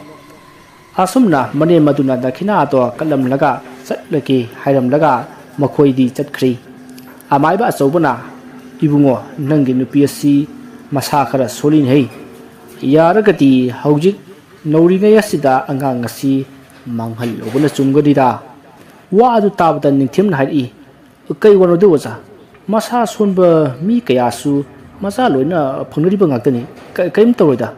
ꯑꯁꯨꯝꯅ ꯃꯅꯦꯝ ꯑꯗꯨꯅ ꯗꯈꯤꯅꯥ ꯑꯗꯣ ꯀꯠꯂꯝꯂꯒ ꯆꯠꯂꯒꯦ ꯍꯥꯏꯔꯝꯂꯒ ꯃꯈꯣꯏꯗꯤ ꯆꯠꯈ꯭ꯔꯤ꯫ ꯑꯃꯥꯏꯕ ꯑꯆꯧꯕꯅ, "ꯏꯕꯨꯡꯉꯣ, ꯅꯪꯒꯤ ꯅꯨꯄꯤ ꯑꯁꯤ ꯃꯁꯥ ꯈꯔ ꯁꯣꯜꯂꯤꯅꯦꯍꯦ꯫ ꯌꯥꯔꯒꯗꯤ ꯍꯧꯖꯤꯛ ꯅꯧꯔꯤꯉꯩ ꯑꯁꯤꯗ ꯑꯉꯥꯡ ꯑꯁꯤ ꯃꯥꯡꯍꯜꯂꯧꯕꯅ ꯆꯨꯝꯒꯅꯤꯗ꯫" ꯋꯥ ꯑꯗꯨ ꯇꯥꯕꯗ ꯅꯤꯡꯊꯦꯝꯅ ꯍꯥꯏꯔꯛꯏ, "ꯀꯩ ꯋꯥꯅꯣꯗꯣ ꯑꯣꯖꯥ? ꯃꯁꯥ ꯁꯣꯟꯕ ꯃꯤ ꯀꯌꯥꯁꯨ ꯃꯆꯥ ꯂꯣꯏꯅ ꯐꯪꯅꯔꯤꯕ ꯉꯥꯛꯇꯅꯤ꯫ ꯀ-, ꯀꯔꯤꯝ ꯇꯧꯔꯣꯏꯗ꯫"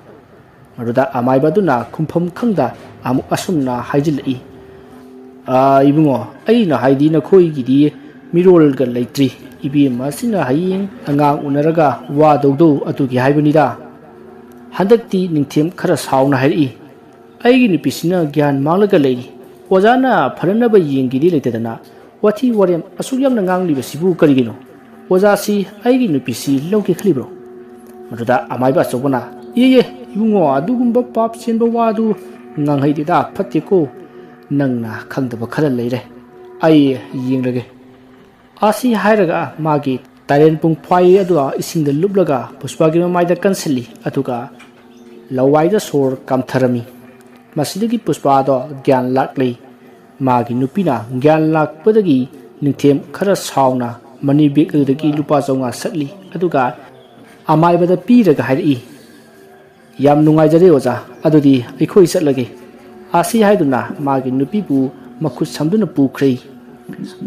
ꯃꯗꯨꯗ ꯑꯃꯥꯏꯕ ꯑꯗꯨꯅ ꯈꯨꯝꯐꯝ ꯈꯪꯗ ꯑꯃꯨꯛ ꯑꯁꯨꯝꯅ ꯍꯥꯏꯖꯤꯜꯂꯛꯏ, "ꯑꯥ, ꯏꯕꯨꯡꯉꯣ, ꯑꯩꯅ ꯍꯥꯏꯗꯤ ꯅꯈꯣꯏꯒꯤꯗꯤ ꯃꯤꯔꯣꯜꯒ ꯂꯩꯇ꯭ꯔꯤ꯫ ꯏꯕꯦꯝꯃ ꯑꯁꯤꯅ ꯍꯌꯦꯡ ꯑꯉꯥꯡ ꯎꯅꯔꯒ ꯋꯥꯗꯧꯗꯣ ꯑꯗꯨꯒꯤ ꯍꯥꯏꯕꯅꯤꯗ꯫" ꯍꯟꯗꯛꯇꯤ ꯅꯤꯡꯊꯦꯝ ꯈꯔ ꯁꯥꯎꯅ ꯍꯥꯏꯔꯛꯏ, "ꯑꯩꯒꯤ ꯅꯨꯄꯤꯁꯤꯅ ꯒ꯭ꯌꯥꯟ ꯃꯥꯡꯂꯒ ꯂꯩꯔꯤ꯫ ꯑꯣꯖꯥꯅ ꯐꯅꯅꯕ ꯌꯦꯡꯒꯦꯗꯤ ꯂꯩꯇꯗꯅ ꯋꯥꯊꯤ ꯋꯥꯔꯦꯝ ꯑꯁꯨꯛ ꯌꯥꯝꯅ ꯉꯥꯡꯂꯤꯕꯁꯤꯕꯨ ꯀꯔꯤꯒꯤꯅꯣ? ꯑꯣꯖꯥꯁꯤ ꯑꯩꯒꯤ ꯅꯨꯄꯤꯁꯤ ꯂꯧꯒꯦ ꯈꯜꯂꯤꯕ꯭ꯔꯣ?" ꯃꯗꯨꯗ ꯑꯃꯥꯏꯕ ꯑꯆꯧꯕꯅ, "ꯏꯌꯦ, ꯏꯕꯨꯡꯉꯣ, ꯑꯗꯨꯒꯨꯝꯕ ꯄꯥꯞ ꯆꯦꯟꯕ ꯋꯥꯗꯨ ꯉꯥꯡꯍꯩꯗꯦꯗ, ꯐꯠꯇꯦꯀꯣ꯫ ꯅꯪꯅ ꯈꯪꯗꯕ ꯈꯔ ꯂꯩꯔꯦ꯫ ꯑꯩ ꯌꯦꯡꯂꯒꯦ꯫" ꯑꯁꯤ ꯍꯥꯏꯔꯒ ꯃꯥꯒꯤ ꯇꯥꯏꯔꯦꯟ ꯄꯨꯡꯐꯥꯏ ꯑꯗꯨ ꯏꯁꯤꯡꯗ ꯂꯨꯞꯂꯒ ꯄꯨꯁꯄꯥꯒꯤ ꯃꯃꯥꯏꯗ ꯀꯟꯁꯤꯜꯂꯤ, ꯑꯗꯨꯒ ꯂꯋꯥꯏꯗ ꯁꯣꯔ ꯀꯥꯝꯊꯔꯝꯃꯤ꯫ ꯃꯁꯤꯗꯒꯤ ꯄꯨꯁꯄꯥꯗꯣ ꯒ꯭ꯌꯥꯟ ꯂꯥꯛꯂꯤ꯫ ꯃꯥꯒꯤ ꯅꯨꯄꯤꯅ ꯒ꯭ꯌꯥꯟ ꯂꯥꯛꯄꯗꯒꯤ ꯅꯤꯡꯊꯦꯝ ꯈꯔ ꯁꯥꯎꯅ ꯃꯅꯤ ꯕꯦꯒ ꯑꯗꯨꯗꯒꯤ ꯂꯨꯄꯥ ꯆꯥꯝꯃꯉꯥ ꯁꯠꯂꯤ, ꯑꯗꯨꯒ ꯑꯃꯥꯏꯕꯗ ꯄꯤꯔꯒ ꯍꯥꯏꯔꯛꯏ, ꯌꯥꯝ ꯅꯨꯡꯉꯥꯏꯖꯔꯦ ꯑꯣꯖꯥ, ꯑꯗꯨꯗꯤ ꯑꯩꯈꯣꯏ ꯆꯠꯂꯒꯦ꯫ ꯑꯥꯁꯤ ꯍꯥꯏꯗꯨꯅ ꯃꯥꯒꯤ ꯅꯨꯄꯤꯕꯨ ꯃꯈꯨꯠ ꯁꯝꯗꯨꯅ ꯄꯨꯈ꯭ꯔꯦ꯫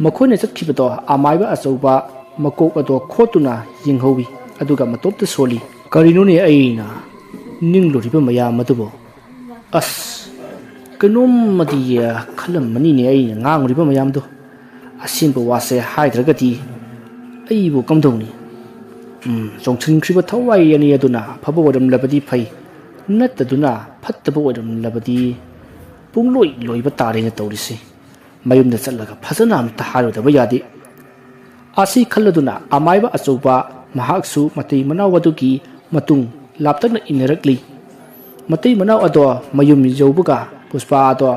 ꯃꯈꯣꯏꯅ ꯆꯠꯈꯤꯕꯗꯣ ꯑꯃꯥꯏꯕ ꯑꯆꯧꯕ ꯃꯀꯣꯛ ꯑꯗꯣ ꯈꯣꯠꯇꯨꯅ ꯌꯦꯡꯍꯧꯏ, ꯑꯗꯨꯒ ꯃꯇꯣꯞꯇ ꯁꯣꯜꯂꯤ꯫ "ꯀꯔꯤꯅꯣꯅꯦ ꯑꯩꯅ ꯅꯤꯡꯂꯨꯔꯤꯕ ꯃꯌꯥꯝ ꯑꯗꯨꯕꯨ? ꯑꯁ, ꯀꯩꯅꯣꯝꯃꯗꯤ ꯈꯜꯂꯝꯃꯅꯤꯅꯦ ꯑꯩꯅ ꯉꯥꯡꯂꯤꯕ ꯃꯌꯥꯝꯗꯣ꯫ ꯑꯁꯦꯡꯕ ꯋꯥꯁꯦ ꯍꯥꯏꯗ꯭ꯔꯒꯗꯤ ꯑꯩꯕꯨ ꯀꯝꯗꯧꯅꯤ? ꯎꯝ, ꯆꯣꯡꯁꯤꯟꯈ꯭ꯔꯤꯕ ꯊꯋꯥꯏ ꯑꯅꯤ ꯑꯗꯨꯅ ꯑꯐꯕ ꯑꯣꯏꯔꯝꯂꯕꯗꯤ ꯐꯩ, ꯅꯠꯇꯗꯨꯅ ꯐꯠꯇꯕ ꯑꯣꯏꯔꯝꯂꯕꯗꯤ ꯄꯨꯡꯂꯣꯏ ꯂꯣꯏꯕ ꯇꯥꯔꯦꯅ ꯇꯧꯔꯤꯁꯦ꯫ ꯃꯌꯨꯝꯗ ꯆꯠꯂꯒ ꯐꯖꯅ ꯑꯝꯇ ꯍꯥꯏꯔꯨꯗꯕ ꯌꯥꯗꯦ"꯫ ꯑꯁꯤ ꯈꯜꯂꯗꯨꯅ ꯑꯃꯥꯏꯕ ꯑꯆꯧꯕ ꯃꯍꯥꯛꯁꯨ ꯃꯇꯩ ꯃꯅꯥꯎ ꯑꯗꯨꯒꯤ ꯃꯇꯨꯡ ꯂꯥꯞꯇꯛꯅ ꯏꯟꯅꯔꯛꯂꯤ꯫ ꯃꯇꯩ ꯃꯅꯥꯎ ꯑꯗꯣ ꯃꯌꯨꯝ ꯌꯧꯕꯒ ꯄꯨꯁꯄꯥ ꯑꯗꯣ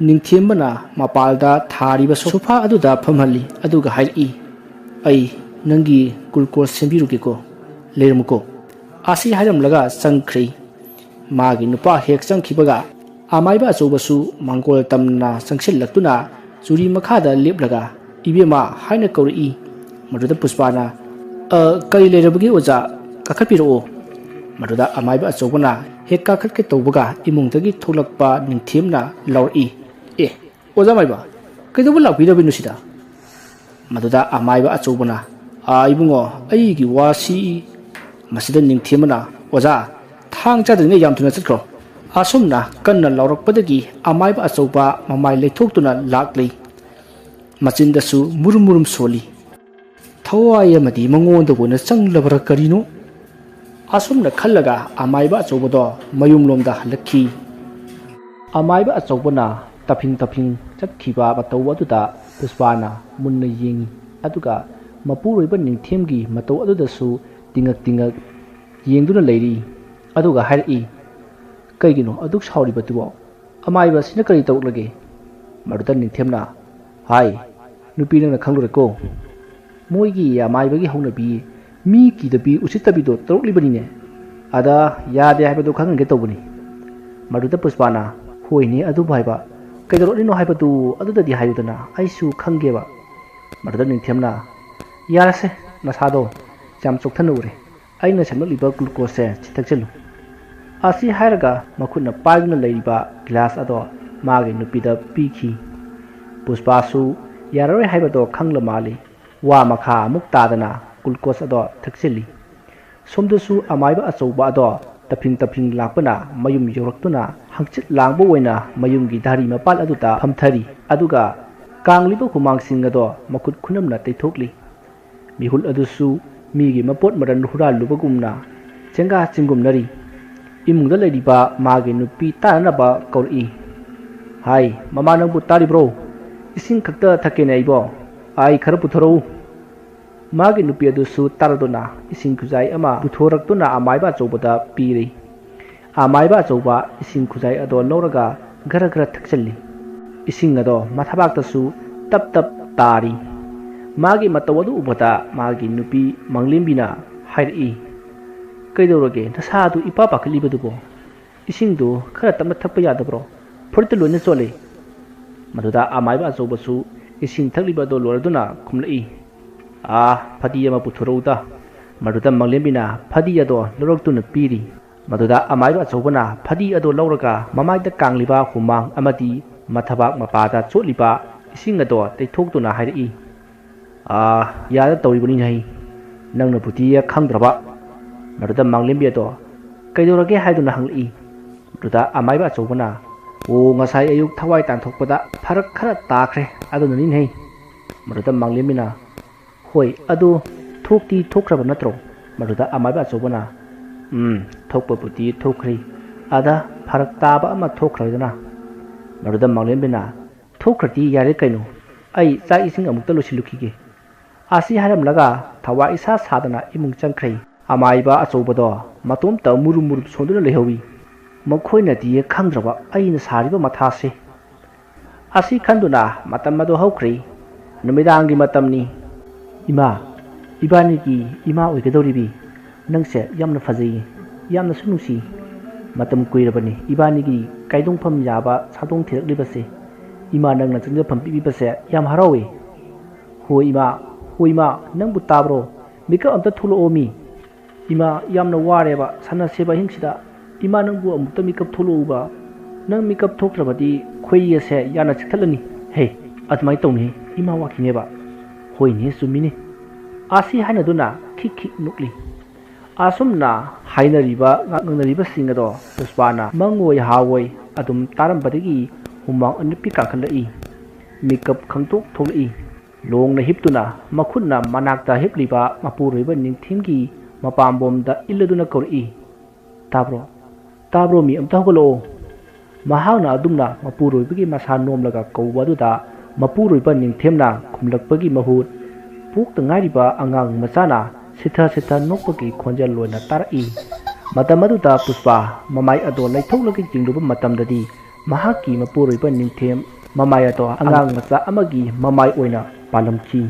ꯅꯤꯡꯊꯦꯝꯕꯅ ꯃꯄꯥꯜꯗ ꯊꯥꯔꯤꯕ ꯁꯣꯐꯥ ꯑꯗꯨꯗ ꯐꯝꯍꯜꯂꯤ, ꯑꯗꯨꯒ ꯍꯥꯏꯔꯛꯏ, "ꯑꯩ ꯅꯪꯒꯤ ꯒ꯭ꯂꯨꯀꯣꯁ ꯁꯦꯝꯕꯤꯔꯨꯒꯦꯀꯣ, ꯂꯩꯔꯝꯃꯨꯀꯣ"꯫ ꯑꯁꯤ ꯍꯥꯏꯔꯝꯂꯒ ꯆꯪꯈ꯭ꯔꯦ꯫ ꯃꯥꯒꯤ ꯅꯨꯄꯥ ꯍꯦꯛ ꯆꯪꯈꯤꯕꯒ ꯑꯃꯥꯏꯕ ꯑꯆꯧꯕꯁꯨ ꯃꯥꯡꯒꯣꯜ ꯇꯝꯅ ꯆꯪꯁꯤꯜꯂꯛꯇꯨꯅ ꯆꯨꯔꯤ ꯃꯈꯥꯗ ꯂꯦꯞꯂꯒ "ꯏꯕꯦꯝꯃ" ꯍꯥꯏꯅ ꯀꯧꯔꯛꯏ꯫ ꯃꯗꯨꯗ ꯄꯨꯁꯄꯥꯅ, "ꯑ, ꯀꯔꯤ ꯂꯩꯔꯕꯒꯦ ꯑꯣꯖꯥ? ꯀꯥꯈꯠꯄꯤꯔꯛꯑꯣ"꯫ ꯃꯗꯨꯗ ꯑꯃꯥꯏꯕ ꯑꯆꯧꯕꯅ ꯍꯦꯛ ꯀꯥꯈꯠꯀꯦ ꯇꯧꯕꯒ ꯏꯃꯨꯡꯗꯒꯤ ꯊꯣꯛꯂꯛꯄ ꯅꯤꯡꯊꯦꯝꯅ ꯂꯥꯎꯔꯛꯏ, "ꯑꯦ, ꯑꯣꯖꯥ ꯃꯥꯏꯕ, ꯀꯩꯗꯧꯕ ꯂꯥꯛꯄꯤꯔꯕꯅꯣ ꯁꯤꯗ?" ꯃꯗꯨꯗ ꯑꯃꯥꯏꯕ ꯑꯆꯧꯕꯅ, "ꯑꯥ, ꯏꯕꯨꯡꯉꯣ, ꯑꯩꯒꯤ ꯋꯥꯁꯤ"꯫ ꯃꯁꯤꯗ ꯅꯤꯡꯊꯦꯝꯕꯅ, "ꯑꯣꯖꯥ, ꯊꯥꯡ ꯆꯥꯗ꯭ꯔꯤꯉꯩ ꯌꯥꯝ ꯊꯨꯅ ꯆꯠꯈ꯭ꯔꯣ"꯫ ꯑꯁꯨꯝꯅ ꯀꯟꯅ ꯂꯥꯎꯔꯛꯄꯗꯒꯤ ꯑꯃꯥꯏꯕ ꯑꯆꯧꯕ ꯃꯃꯥꯏ ꯂꯩꯊꯣꯛꯇꯨꯅ ꯂꯥꯛꯂꯤ꯫ ꯃꯆꯤꯟꯗꯁꯨ ꯃꯨꯔꯨꯝ ꯃꯨꯔꯨꯝ ꯁꯣꯜꯂꯤ꯫ "ꯊꯋꯥꯏ ꯑꯃꯗꯤ ꯃꯉꯣꯟꯗ ꯑꯣꯏꯅ ꯆꯪꯂꯕ꯭ꯔꯥ ꯀꯔꯤꯅꯣ?" ꯑꯁꯨꯝꯅ ꯈꯜꯂꯒ ꯑꯃꯥꯏꯕ ꯑꯆꯧꯕꯗꯣ ꯃꯌꯨꯝꯂꯣꯝꯗ ꯍꯜꯂꯛꯈꯤ꯫ ꯑꯃꯥꯏꯕ ꯑꯆꯧꯕꯅ ꯇꯞꯐꯤꯡ ꯇꯞꯐꯤꯡ ꯆꯠꯈꯤꯕ ꯃꯇꯧ ꯑꯗꯨꯗ ꯄꯨꯁꯄꯥꯅ ꯃꯨꯟꯅ ꯌꯦꯡꯉꯤ, ꯑꯗꯨꯒ ꯃꯄꯨꯔꯣꯏꯕ ꯅꯤꯡꯊꯦꯝꯒꯤ ꯃꯇꯧ ꯑꯗꯨꯗꯁꯨ ꯇꯤꯡꯉꯛ ꯇꯤꯡꯉꯛ ꯌꯦꯡꯗꯨꯅ ꯂꯩꯔꯤ, ꯑꯗꯨꯒ ꯍꯥꯏꯔꯛꯏ, "ꯀꯩꯒꯤꯅꯣ ꯑꯗꯨꯛ ꯁꯥꯎꯔꯤꯕꯗꯨꯕꯣ? ꯑꯃꯥꯏꯕ ꯑꯁꯤꯅ ꯀꯔꯤ ꯇꯧꯔꯛꯂꯒꯦ?" ꯃꯗꯨꯗ ꯅꯤꯡꯊꯦꯝꯅ, "ꯍꯥꯏ, ꯅꯨꯄꯤ, ꯅꯪꯅ ꯈꯪꯂꯨꯔꯦꯀꯣ꯫ ꯃꯣꯏꯒꯤ ꯑꯃꯥꯏꯕꯒꯤ ꯍꯧꯅꯕꯤ ꯃꯤ ꯀꯤꯗꯕꯤ ꯎꯁꯤꯠꯇꯕꯤꯗꯣ ꯇꯧꯔꯛꯂꯤꯕꯅꯤꯅꯦ꯫ ꯑꯗ ꯌꯥꯗꯦ ꯍꯥꯏꯕꯗꯣ ꯈꯪꯍꯟꯒꯦ ꯇꯧꯕꯅꯤ"꯫ ꯃꯗꯨꯗ ꯄꯨꯁꯄꯥꯅ, "ꯍꯣꯏꯅꯦ, ꯑꯗꯨꯕꯨ ꯍꯥꯏꯕ, ꯀꯩꯗꯧꯔꯛꯂꯤꯅꯣ ꯍꯥꯏꯕꯗꯨ ꯑꯗꯨꯗꯗꯤ ꯍꯥꯏꯌꯨꯗꯅ, ꯑꯩꯁꯨ ꯈꯪꯒꯦꯕ"꯫ ꯃꯗꯨꯗ ꯅꯤꯡꯊꯦꯝꯅ, "ꯌꯥꯔꯁꯦ, ꯅꯁꯥꯗꯣ ꯌꯥꯝ ꯆꯣꯛꯊꯅ ꯎꯔꯦ꯫ ꯑꯩꯅ ꯁꯦꯝꯂꯛꯂꯤꯕ ꯒ꯭ꯂꯨꯀꯣꯁꯁꯦ ꯁꯤ ꯊꯛꯆꯜꯂꯨ"꯫ ꯑꯁꯤ ꯍꯥꯏꯔꯒ ꯃꯈꯨꯠꯅ ꯄꯥꯏꯗꯨꯅ ꯂꯩꯔꯤꯕ ꯒꯤꯂꯥꯁ ꯑꯗꯣ ꯃꯥꯒꯤ ꯅꯨꯄꯤꯗ ꯄꯤꯈꯤ꯫ ꯄꯨꯁꯄꯥꯁꯨ ꯌꯥꯔꯔꯣꯏ ꯍꯥꯏꯕꯗꯣ ꯈꯪꯂ ꯃꯥꯜꯂꯤ꯫ ꯋꯥ ꯃꯈꯥ ꯑꯃꯨꯛ ꯇꯥꯗꯅ ꯒ꯭ꯂꯨꯀꯣꯁ ꯑꯗꯣ ꯊꯛꯆꯤꯜꯂꯤ꯫ ꯁꯣꯝꯗꯁꯨ ꯑꯃꯥꯏꯕ ꯑꯆꯧꯕ ꯑꯗꯣ ꯇꯞꯐꯤꯡ ꯇꯞꯐꯤꯡ ꯂꯥꯛꯄꯅ ꯃꯌꯨꯝ ꯌꯧꯔꯛꯇꯨꯅ ꯍꯪꯆꯤꯠ ꯂꯥꯡꯕ ꯑꯣꯏꯅ ꯃꯌꯨꯝꯒꯤ ꯙꯥꯔꯤ ꯃꯄꯥꯜ ꯑꯗꯨꯗ ꯐꯝꯊꯔꯤ꯫ ꯑꯗꯨꯒ ꯀꯥꯡꯂꯤꯕ ꯍꯨꯃꯥꯡꯁꯤꯡ ꯑꯗꯣ ꯃꯈꯨꯠ ꯈꯨꯅꯝꯅ ꯇꯩꯊꯣꯛꯂꯤ꯫ ꯃꯤꯍꯨꯜ ꯑꯗꯨꯁꯨ ꯃꯤꯒꯤ ꯃꯄꯣꯠ ꯃꯔꯜ ꯍꯨꯔꯥꯜꯂꯨꯕꯒꯨꯝꯅ ꯆꯦꯡꯒꯥ ꯆꯤꯡꯒꯨꯝꯅꯔꯤ꯫ ꯏꯃꯨꯡꯗ ꯂꯩꯔꯤꯕ ꯃꯥꯒꯤ ꯅꯨꯄꯤ ꯇꯥꯅꯅꯕ ꯀꯧꯔꯛꯏ꯫ "ꯍꯥꯏ, ꯃꯃꯥ, ꯅꯪꯕꯨ ꯇꯥꯔꯤꯕ꯭ꯔꯣ? ꯏꯁꯤꯡ ꯈꯛꯇ ꯊꯛꯀꯦꯅꯦ ꯑꯩꯕꯣ꯫ ꯑꯥꯏ ꯈꯔ ꯄꯨꯊꯣꯔꯛꯎ꯫" ꯃꯥꯒꯤ ꯅꯨꯄꯤ ꯑꯗꯨꯁꯨ ꯇꯥꯔꯗꯨꯅ ꯏꯁꯤꯡ ꯈꯨꯖꯥꯏ ꯑꯃ ꯄꯨꯊꯣꯔꯛꯇꯨꯅ ꯑꯃꯥꯏꯕ ꯑꯆꯧꯕꯗ ꯄꯤꯔꯤ꯫ ꯑꯃꯥꯏꯕ ꯑꯆꯧꯕ ꯏꯁꯤꯡ ꯈꯨꯖꯥꯏ ꯑꯗꯣ ꯂꯧꯔꯒ ꯈꯔ ꯈꯔ ꯊꯛꯆꯜꯂꯤ꯫ ꯏꯁꯤꯡ ꯑꯗꯣ ꯃꯊꯕꯥꯛꯇꯁꯨ ꯇꯞ ꯇꯞ ꯇꯥꯔꯤ꯫ ꯃꯥꯒꯤ ꯃꯇꯧ ꯑꯗꯨ ꯎꯕꯗ ꯃꯥꯒꯤ ꯅꯨꯄꯤ ꯃꯪꯂꯦꯝꯕꯤꯅ ꯍꯥꯏꯔꯛꯏ, "ꯀꯩꯗꯧꯔꯒꯦ, ꯅꯁꯥ ꯑꯗꯨ ꯏꯄꯥ ꯄꯥꯈꯠꯂꯤꯕꯗꯨꯕꯣ? ꯏꯁꯤꯡꯗꯨ ꯈꯔ ꯇꯞꯅ ꯊꯛꯄ ꯌꯥꯗꯕ꯭ꯔꯣ? ꯐꯨꯔꯤꯠꯇ ꯂꯣꯏꯅ ꯆꯣꯠꯂꯦ꯫" ꯃꯗꯨꯗ ꯑꯃꯥꯏꯕ ꯑꯆꯧꯕꯁꯨ ꯏꯁꯤꯡ ꯊꯛꯂꯤꯕ ꯑꯗꯨ ꯂꯣꯏꯔꯗꯨꯅ ꯈꯨꯝꯂꯛꯏ, "ꯑꯥ, ꯐꯗꯤ ꯑꯃ ꯄꯨꯊꯣꯔꯛꯎꯗ꯫" ꯃꯗꯨꯗ ꯃꯪꯂꯦꯝꯕꯤꯅ ꯐꯗꯤ ꯑꯗꯣ ꯂꯧꯔꯛꯇꯨꯅ ꯄꯤꯔꯤ꯫ ꯃꯗꯨꯗ ꯑꯃꯥꯏꯕ ꯑꯆꯧꯕꯅ ꯐꯗꯤ ꯑꯗꯣ ꯂꯧꯔꯒ ꯃꯃꯥꯏꯗ ꯀꯥꯡꯂꯤꯕ ꯍꯨꯃꯥꯡ ꯑꯃꯗꯤ ꯃꯊꯕꯥꯛ ꯃꯄꯥꯗ ꯆꯣꯠꯂꯤꯕ ꯏꯁꯤꯡ ꯑꯗꯣ ꯇꯩꯊꯣꯛꯇꯨꯅ ꯍꯥꯏꯔꯛꯏ, "ꯑꯥ, ꯌꯥꯗ ꯇꯧꯔꯤꯕꯅꯤꯅꯦ ꯍꯩ, ꯅꯪꯅꯕꯨꯗꯤ ꯈꯪꯗ꯭ꯔꯕ꯫" ꯃꯗꯨꯗ ꯃꯪꯂꯦꯝꯕꯤ ꯑꯗꯣ ꯀꯩꯗꯧꯔꯒꯦ ꯍꯥꯏꯗꯨꯅ ꯍꯪꯂꯛꯏ꯫ ꯃꯗꯨꯗ ꯑꯃꯥꯏꯕ ꯑꯆꯧꯕꯅ, "ꯑꯣ, ꯉꯁꯥꯏ ꯑꯌꯨꯛ ꯊꯋꯥꯏ ꯇꯥꯟꯊꯣꯛꯄꯗ ꯐꯔꯛ ꯈꯔ ꯇꯥꯈ꯭ꯔꯦ, ꯑꯗꯨꯅꯅꯤꯅꯦ ꯍꯩ꯫" ꯃꯗꯨꯗ ꯃꯪꯂꯦꯝꯕꯤꯅ, "ꯍꯣꯏ, ꯑꯗꯨ ꯊꯣꯛꯇꯤ ꯊꯣꯛꯈ꯭ꯔꯕ ꯅꯠꯇ꯭ꯔꯣ?" ꯃꯗꯨꯗ ꯑꯃꯥꯏꯕ ꯑꯆꯧꯕꯅ, "ꯎꯝ, ꯊꯣꯛꯄꯕꯨꯗꯤ ꯊꯣꯛꯈ꯭ꯔꯦ, ꯑꯗ ꯐꯔꯛ ꯇꯥꯕ ꯑꯃ ꯊꯣꯛꯈ꯭ꯔꯦꯗꯅ꯫" ꯃꯗꯨꯗ ꯃꯪꯂꯦꯝꯕꯤꯅ, "ꯊꯣꯛꯈ꯭ꯔꯗꯤ ꯌꯥꯔꯦ ꯀꯩꯅꯣ, ꯑꯩ ꯆꯥꯛ ꯏꯁꯤꯡ ꯑꯃꯨꯛꯇ ꯂꯣꯏꯁꯤꯜꯂꯨꯈꯤꯒꯦ꯫" ꯑꯁꯤ ꯍꯥꯏꯔꯝꯂꯒ ꯊꯋꯥ ꯏꯁꯥ ꯁꯥꯗꯅ ꯏꯃꯨꯡ ꯆꯪꯈ꯭ꯔꯦ꯫ ꯑꯃꯥꯏꯕ ꯑꯆꯧꯕꯗꯣ ꯃꯇꯣꯝꯇ ꯃꯨꯔꯨꯝ ꯃꯨꯔꯨꯝ ꯁꯣꯟꯗꯨꯅ ꯂꯩꯍꯧꯏ꯫ ꯃꯈꯣꯏꯅꯗꯤ ꯈꯪꯗ꯭ꯔꯕ ꯑꯩꯅ ꯁꯥꯔꯤꯕ ꯃꯊꯥꯁꯦ꯫ ꯑꯁꯤ ꯈꯟꯗꯨꯅ ꯃꯇꯝ ꯑꯗꯨ ꯍꯧꯈ꯭ꯔꯦ꯫ ꯅꯨꯃꯤꯗꯥꯡꯒꯤ ꯃꯇꯝꯅꯤ꯫ "ꯏꯃꯥ, ꯏꯕꯥꯅꯤꯒꯤ ꯏꯃꯥ ꯑꯣꯏꯒꯗꯧꯔꯤꯕꯤ ꯅꯪꯁꯦ ꯌꯥꯝꯅ ꯐꯖꯩꯌꯦ, ꯌꯥꯝꯅꯁꯨ ꯅꯨꯡꯁꯤ꯫ ꯃꯇꯝ ꯀꯨꯏꯔꯕꯅꯤ ꯏꯕꯥꯅꯤꯒꯤ ꯀꯥꯏꯗꯣꯡꯐꯝ ꯌꯥꯕ ꯁꯥꯗꯣꯡ ꯊꯤꯔꯛꯂꯤꯕꯁꯦ꯫ ꯏꯃꯥ, ꯅꯪꯅ ꯆꯪꯖꯐꯝ ꯄꯤꯕꯤꯕꯁꯦ ꯌꯥꯝ ꯍꯔꯥꯎꯏ꯫" "ꯍꯣꯏ ꯏꯃꯥ, ꯍꯣꯏ ꯏꯃꯥ, ꯅꯪꯕꯨ ꯇꯥꯕ꯭ꯔꯣ? ꯃꯤꯀꯞ ꯑꯝꯇ ꯊꯣꯛꯂꯛꯑꯣ ꯃꯤ꯫ ꯏꯃꯥ, ꯌꯥꯝꯅ ꯋꯥꯔꯦꯕ ꯁꯥꯟꯅꯁꯦꯕ ꯑꯍꯤꯡꯁꯤꯗ꯫ "ꯏꯃꯥ, ꯅꯪꯕꯨ ꯑꯃꯨꯛꯇ ꯃꯤꯀꯞ ꯊꯣꯛꯂꯛꯎꯕ꯫ ꯅꯪ ꯃꯤꯀꯞ ꯊꯣꯛꯇ꯭ꯔꯕꯗꯤ ꯈꯣꯏꯔꯤ ꯑꯁꯦ ꯌꯥꯝꯅ ꯆꯤꯛꯊꯠꯂꯅꯤ꯫" "ꯍꯦ, ꯑꯗꯨꯃꯥꯏꯅ ꯇꯧꯅꯤ, ꯏꯃꯥ ꯋꯥꯈꯤꯅꯦꯕ꯫" "ꯍꯣꯏꯅꯦ, ꯆꯨꯝꯃꯤꯅꯦ꯫" ꯑꯁꯤ ꯍꯥꯏꯅꯗꯨꯅ ꯈꯤꯛ ꯈꯤꯛ ꯅꯣꯛꯂꯤ꯫ ꯑꯁꯨꯝꯅ ꯍꯥꯏꯅꯔꯤꯕ ꯉꯥꯡꯅꯔꯤꯕꯁꯤꯡ ꯑꯗꯣ ꯄꯨꯁꯄꯥꯅ ꯃꯪꯑꯣꯏ ꯍꯥꯑꯣꯏ ꯑꯗꯨꯝ ꯇꯥꯔꯝꯕꯗꯒꯤ ꯍꯨꯃꯥꯡ ꯑꯅꯞꯄꯤ ꯀꯥꯈꯠꯂꯛꯏ꯫ ꯃꯤꯀꯞ ꯈꯪꯊꯣꯛ ꯊꯣꯛꯂꯛꯏ꯫ ꯂꯣꯡꯅ ꯍꯤꯞꯇꯨꯅ ꯃꯈꯨꯠꯅ ꯃꯅꯥꯛꯇ ꯍꯤꯞꯂꯤꯕ ꯃꯄꯨꯔꯣꯏꯕ ꯅꯤꯡꯊꯦꯝꯒꯤ ꯃꯄꯥꯝꯕꯣꯝꯗ ꯏꯜꯂꯗꯨꯅ ꯀꯧꯔꯛꯏ, "ꯇꯥꯕ꯭ꯔꯣ? ꯇꯥꯕ꯭ꯔꯣ ꯃꯤ? ꯑꯝꯇ ꯍꯧꯒꯠꯂꯛꯑꯣ!" ꯃꯍꯥꯛꯅ ꯑꯗꯨꯝꯅ ꯃꯄꯨꯔꯣꯏꯕꯒꯤ ꯃꯁꯥ ꯅꯣꯝꯂꯒ ꯀꯧꯕ ꯑꯗꯨꯗ ꯃꯄꯨꯔꯣꯏꯕ ꯅꯤꯡꯊꯦꯝꯅ ꯈꯨꯝꯂꯛꯄꯒꯤ ꯃꯍꯨꯠ ꯄꯣꯛꯇ ꯉꯥꯏꯔꯤꯕ ꯑꯉꯥꯡ ꯃꯆꯥꯅ ꯁꯤꯊ ꯁꯤꯊ ꯅꯣꯛꯄꯒꯤ ꯈꯣꯟꯖꯦꯜ ꯑꯣꯏꯅ ꯇꯥꯔꯛꯏ꯫ ꯃꯇꯝ ꯑꯗꯨꯗ ꯄꯨꯁꯄꯥ ꯃꯃꯥꯏ ꯑꯗꯣ ꯂꯩꯊꯣꯛꯂꯒ ꯌꯦꯡꯂꯨꯕ ꯃꯇꯝꯗꯗꯤ ꯃꯍꯥꯛꯀꯤ ꯃꯄꯨꯔꯣꯏꯕ ꯅꯤꯡꯊꯦꯝ ꯃꯃꯥꯏ ꯑꯗꯣ ꯑꯉꯥꯡ ꯃꯆꯥ ꯑꯃꯒꯤ ꯃꯃꯥꯏ ꯑꯣꯏꯅ ꯄꯥꯜꯂꯝꯈꯤ꯫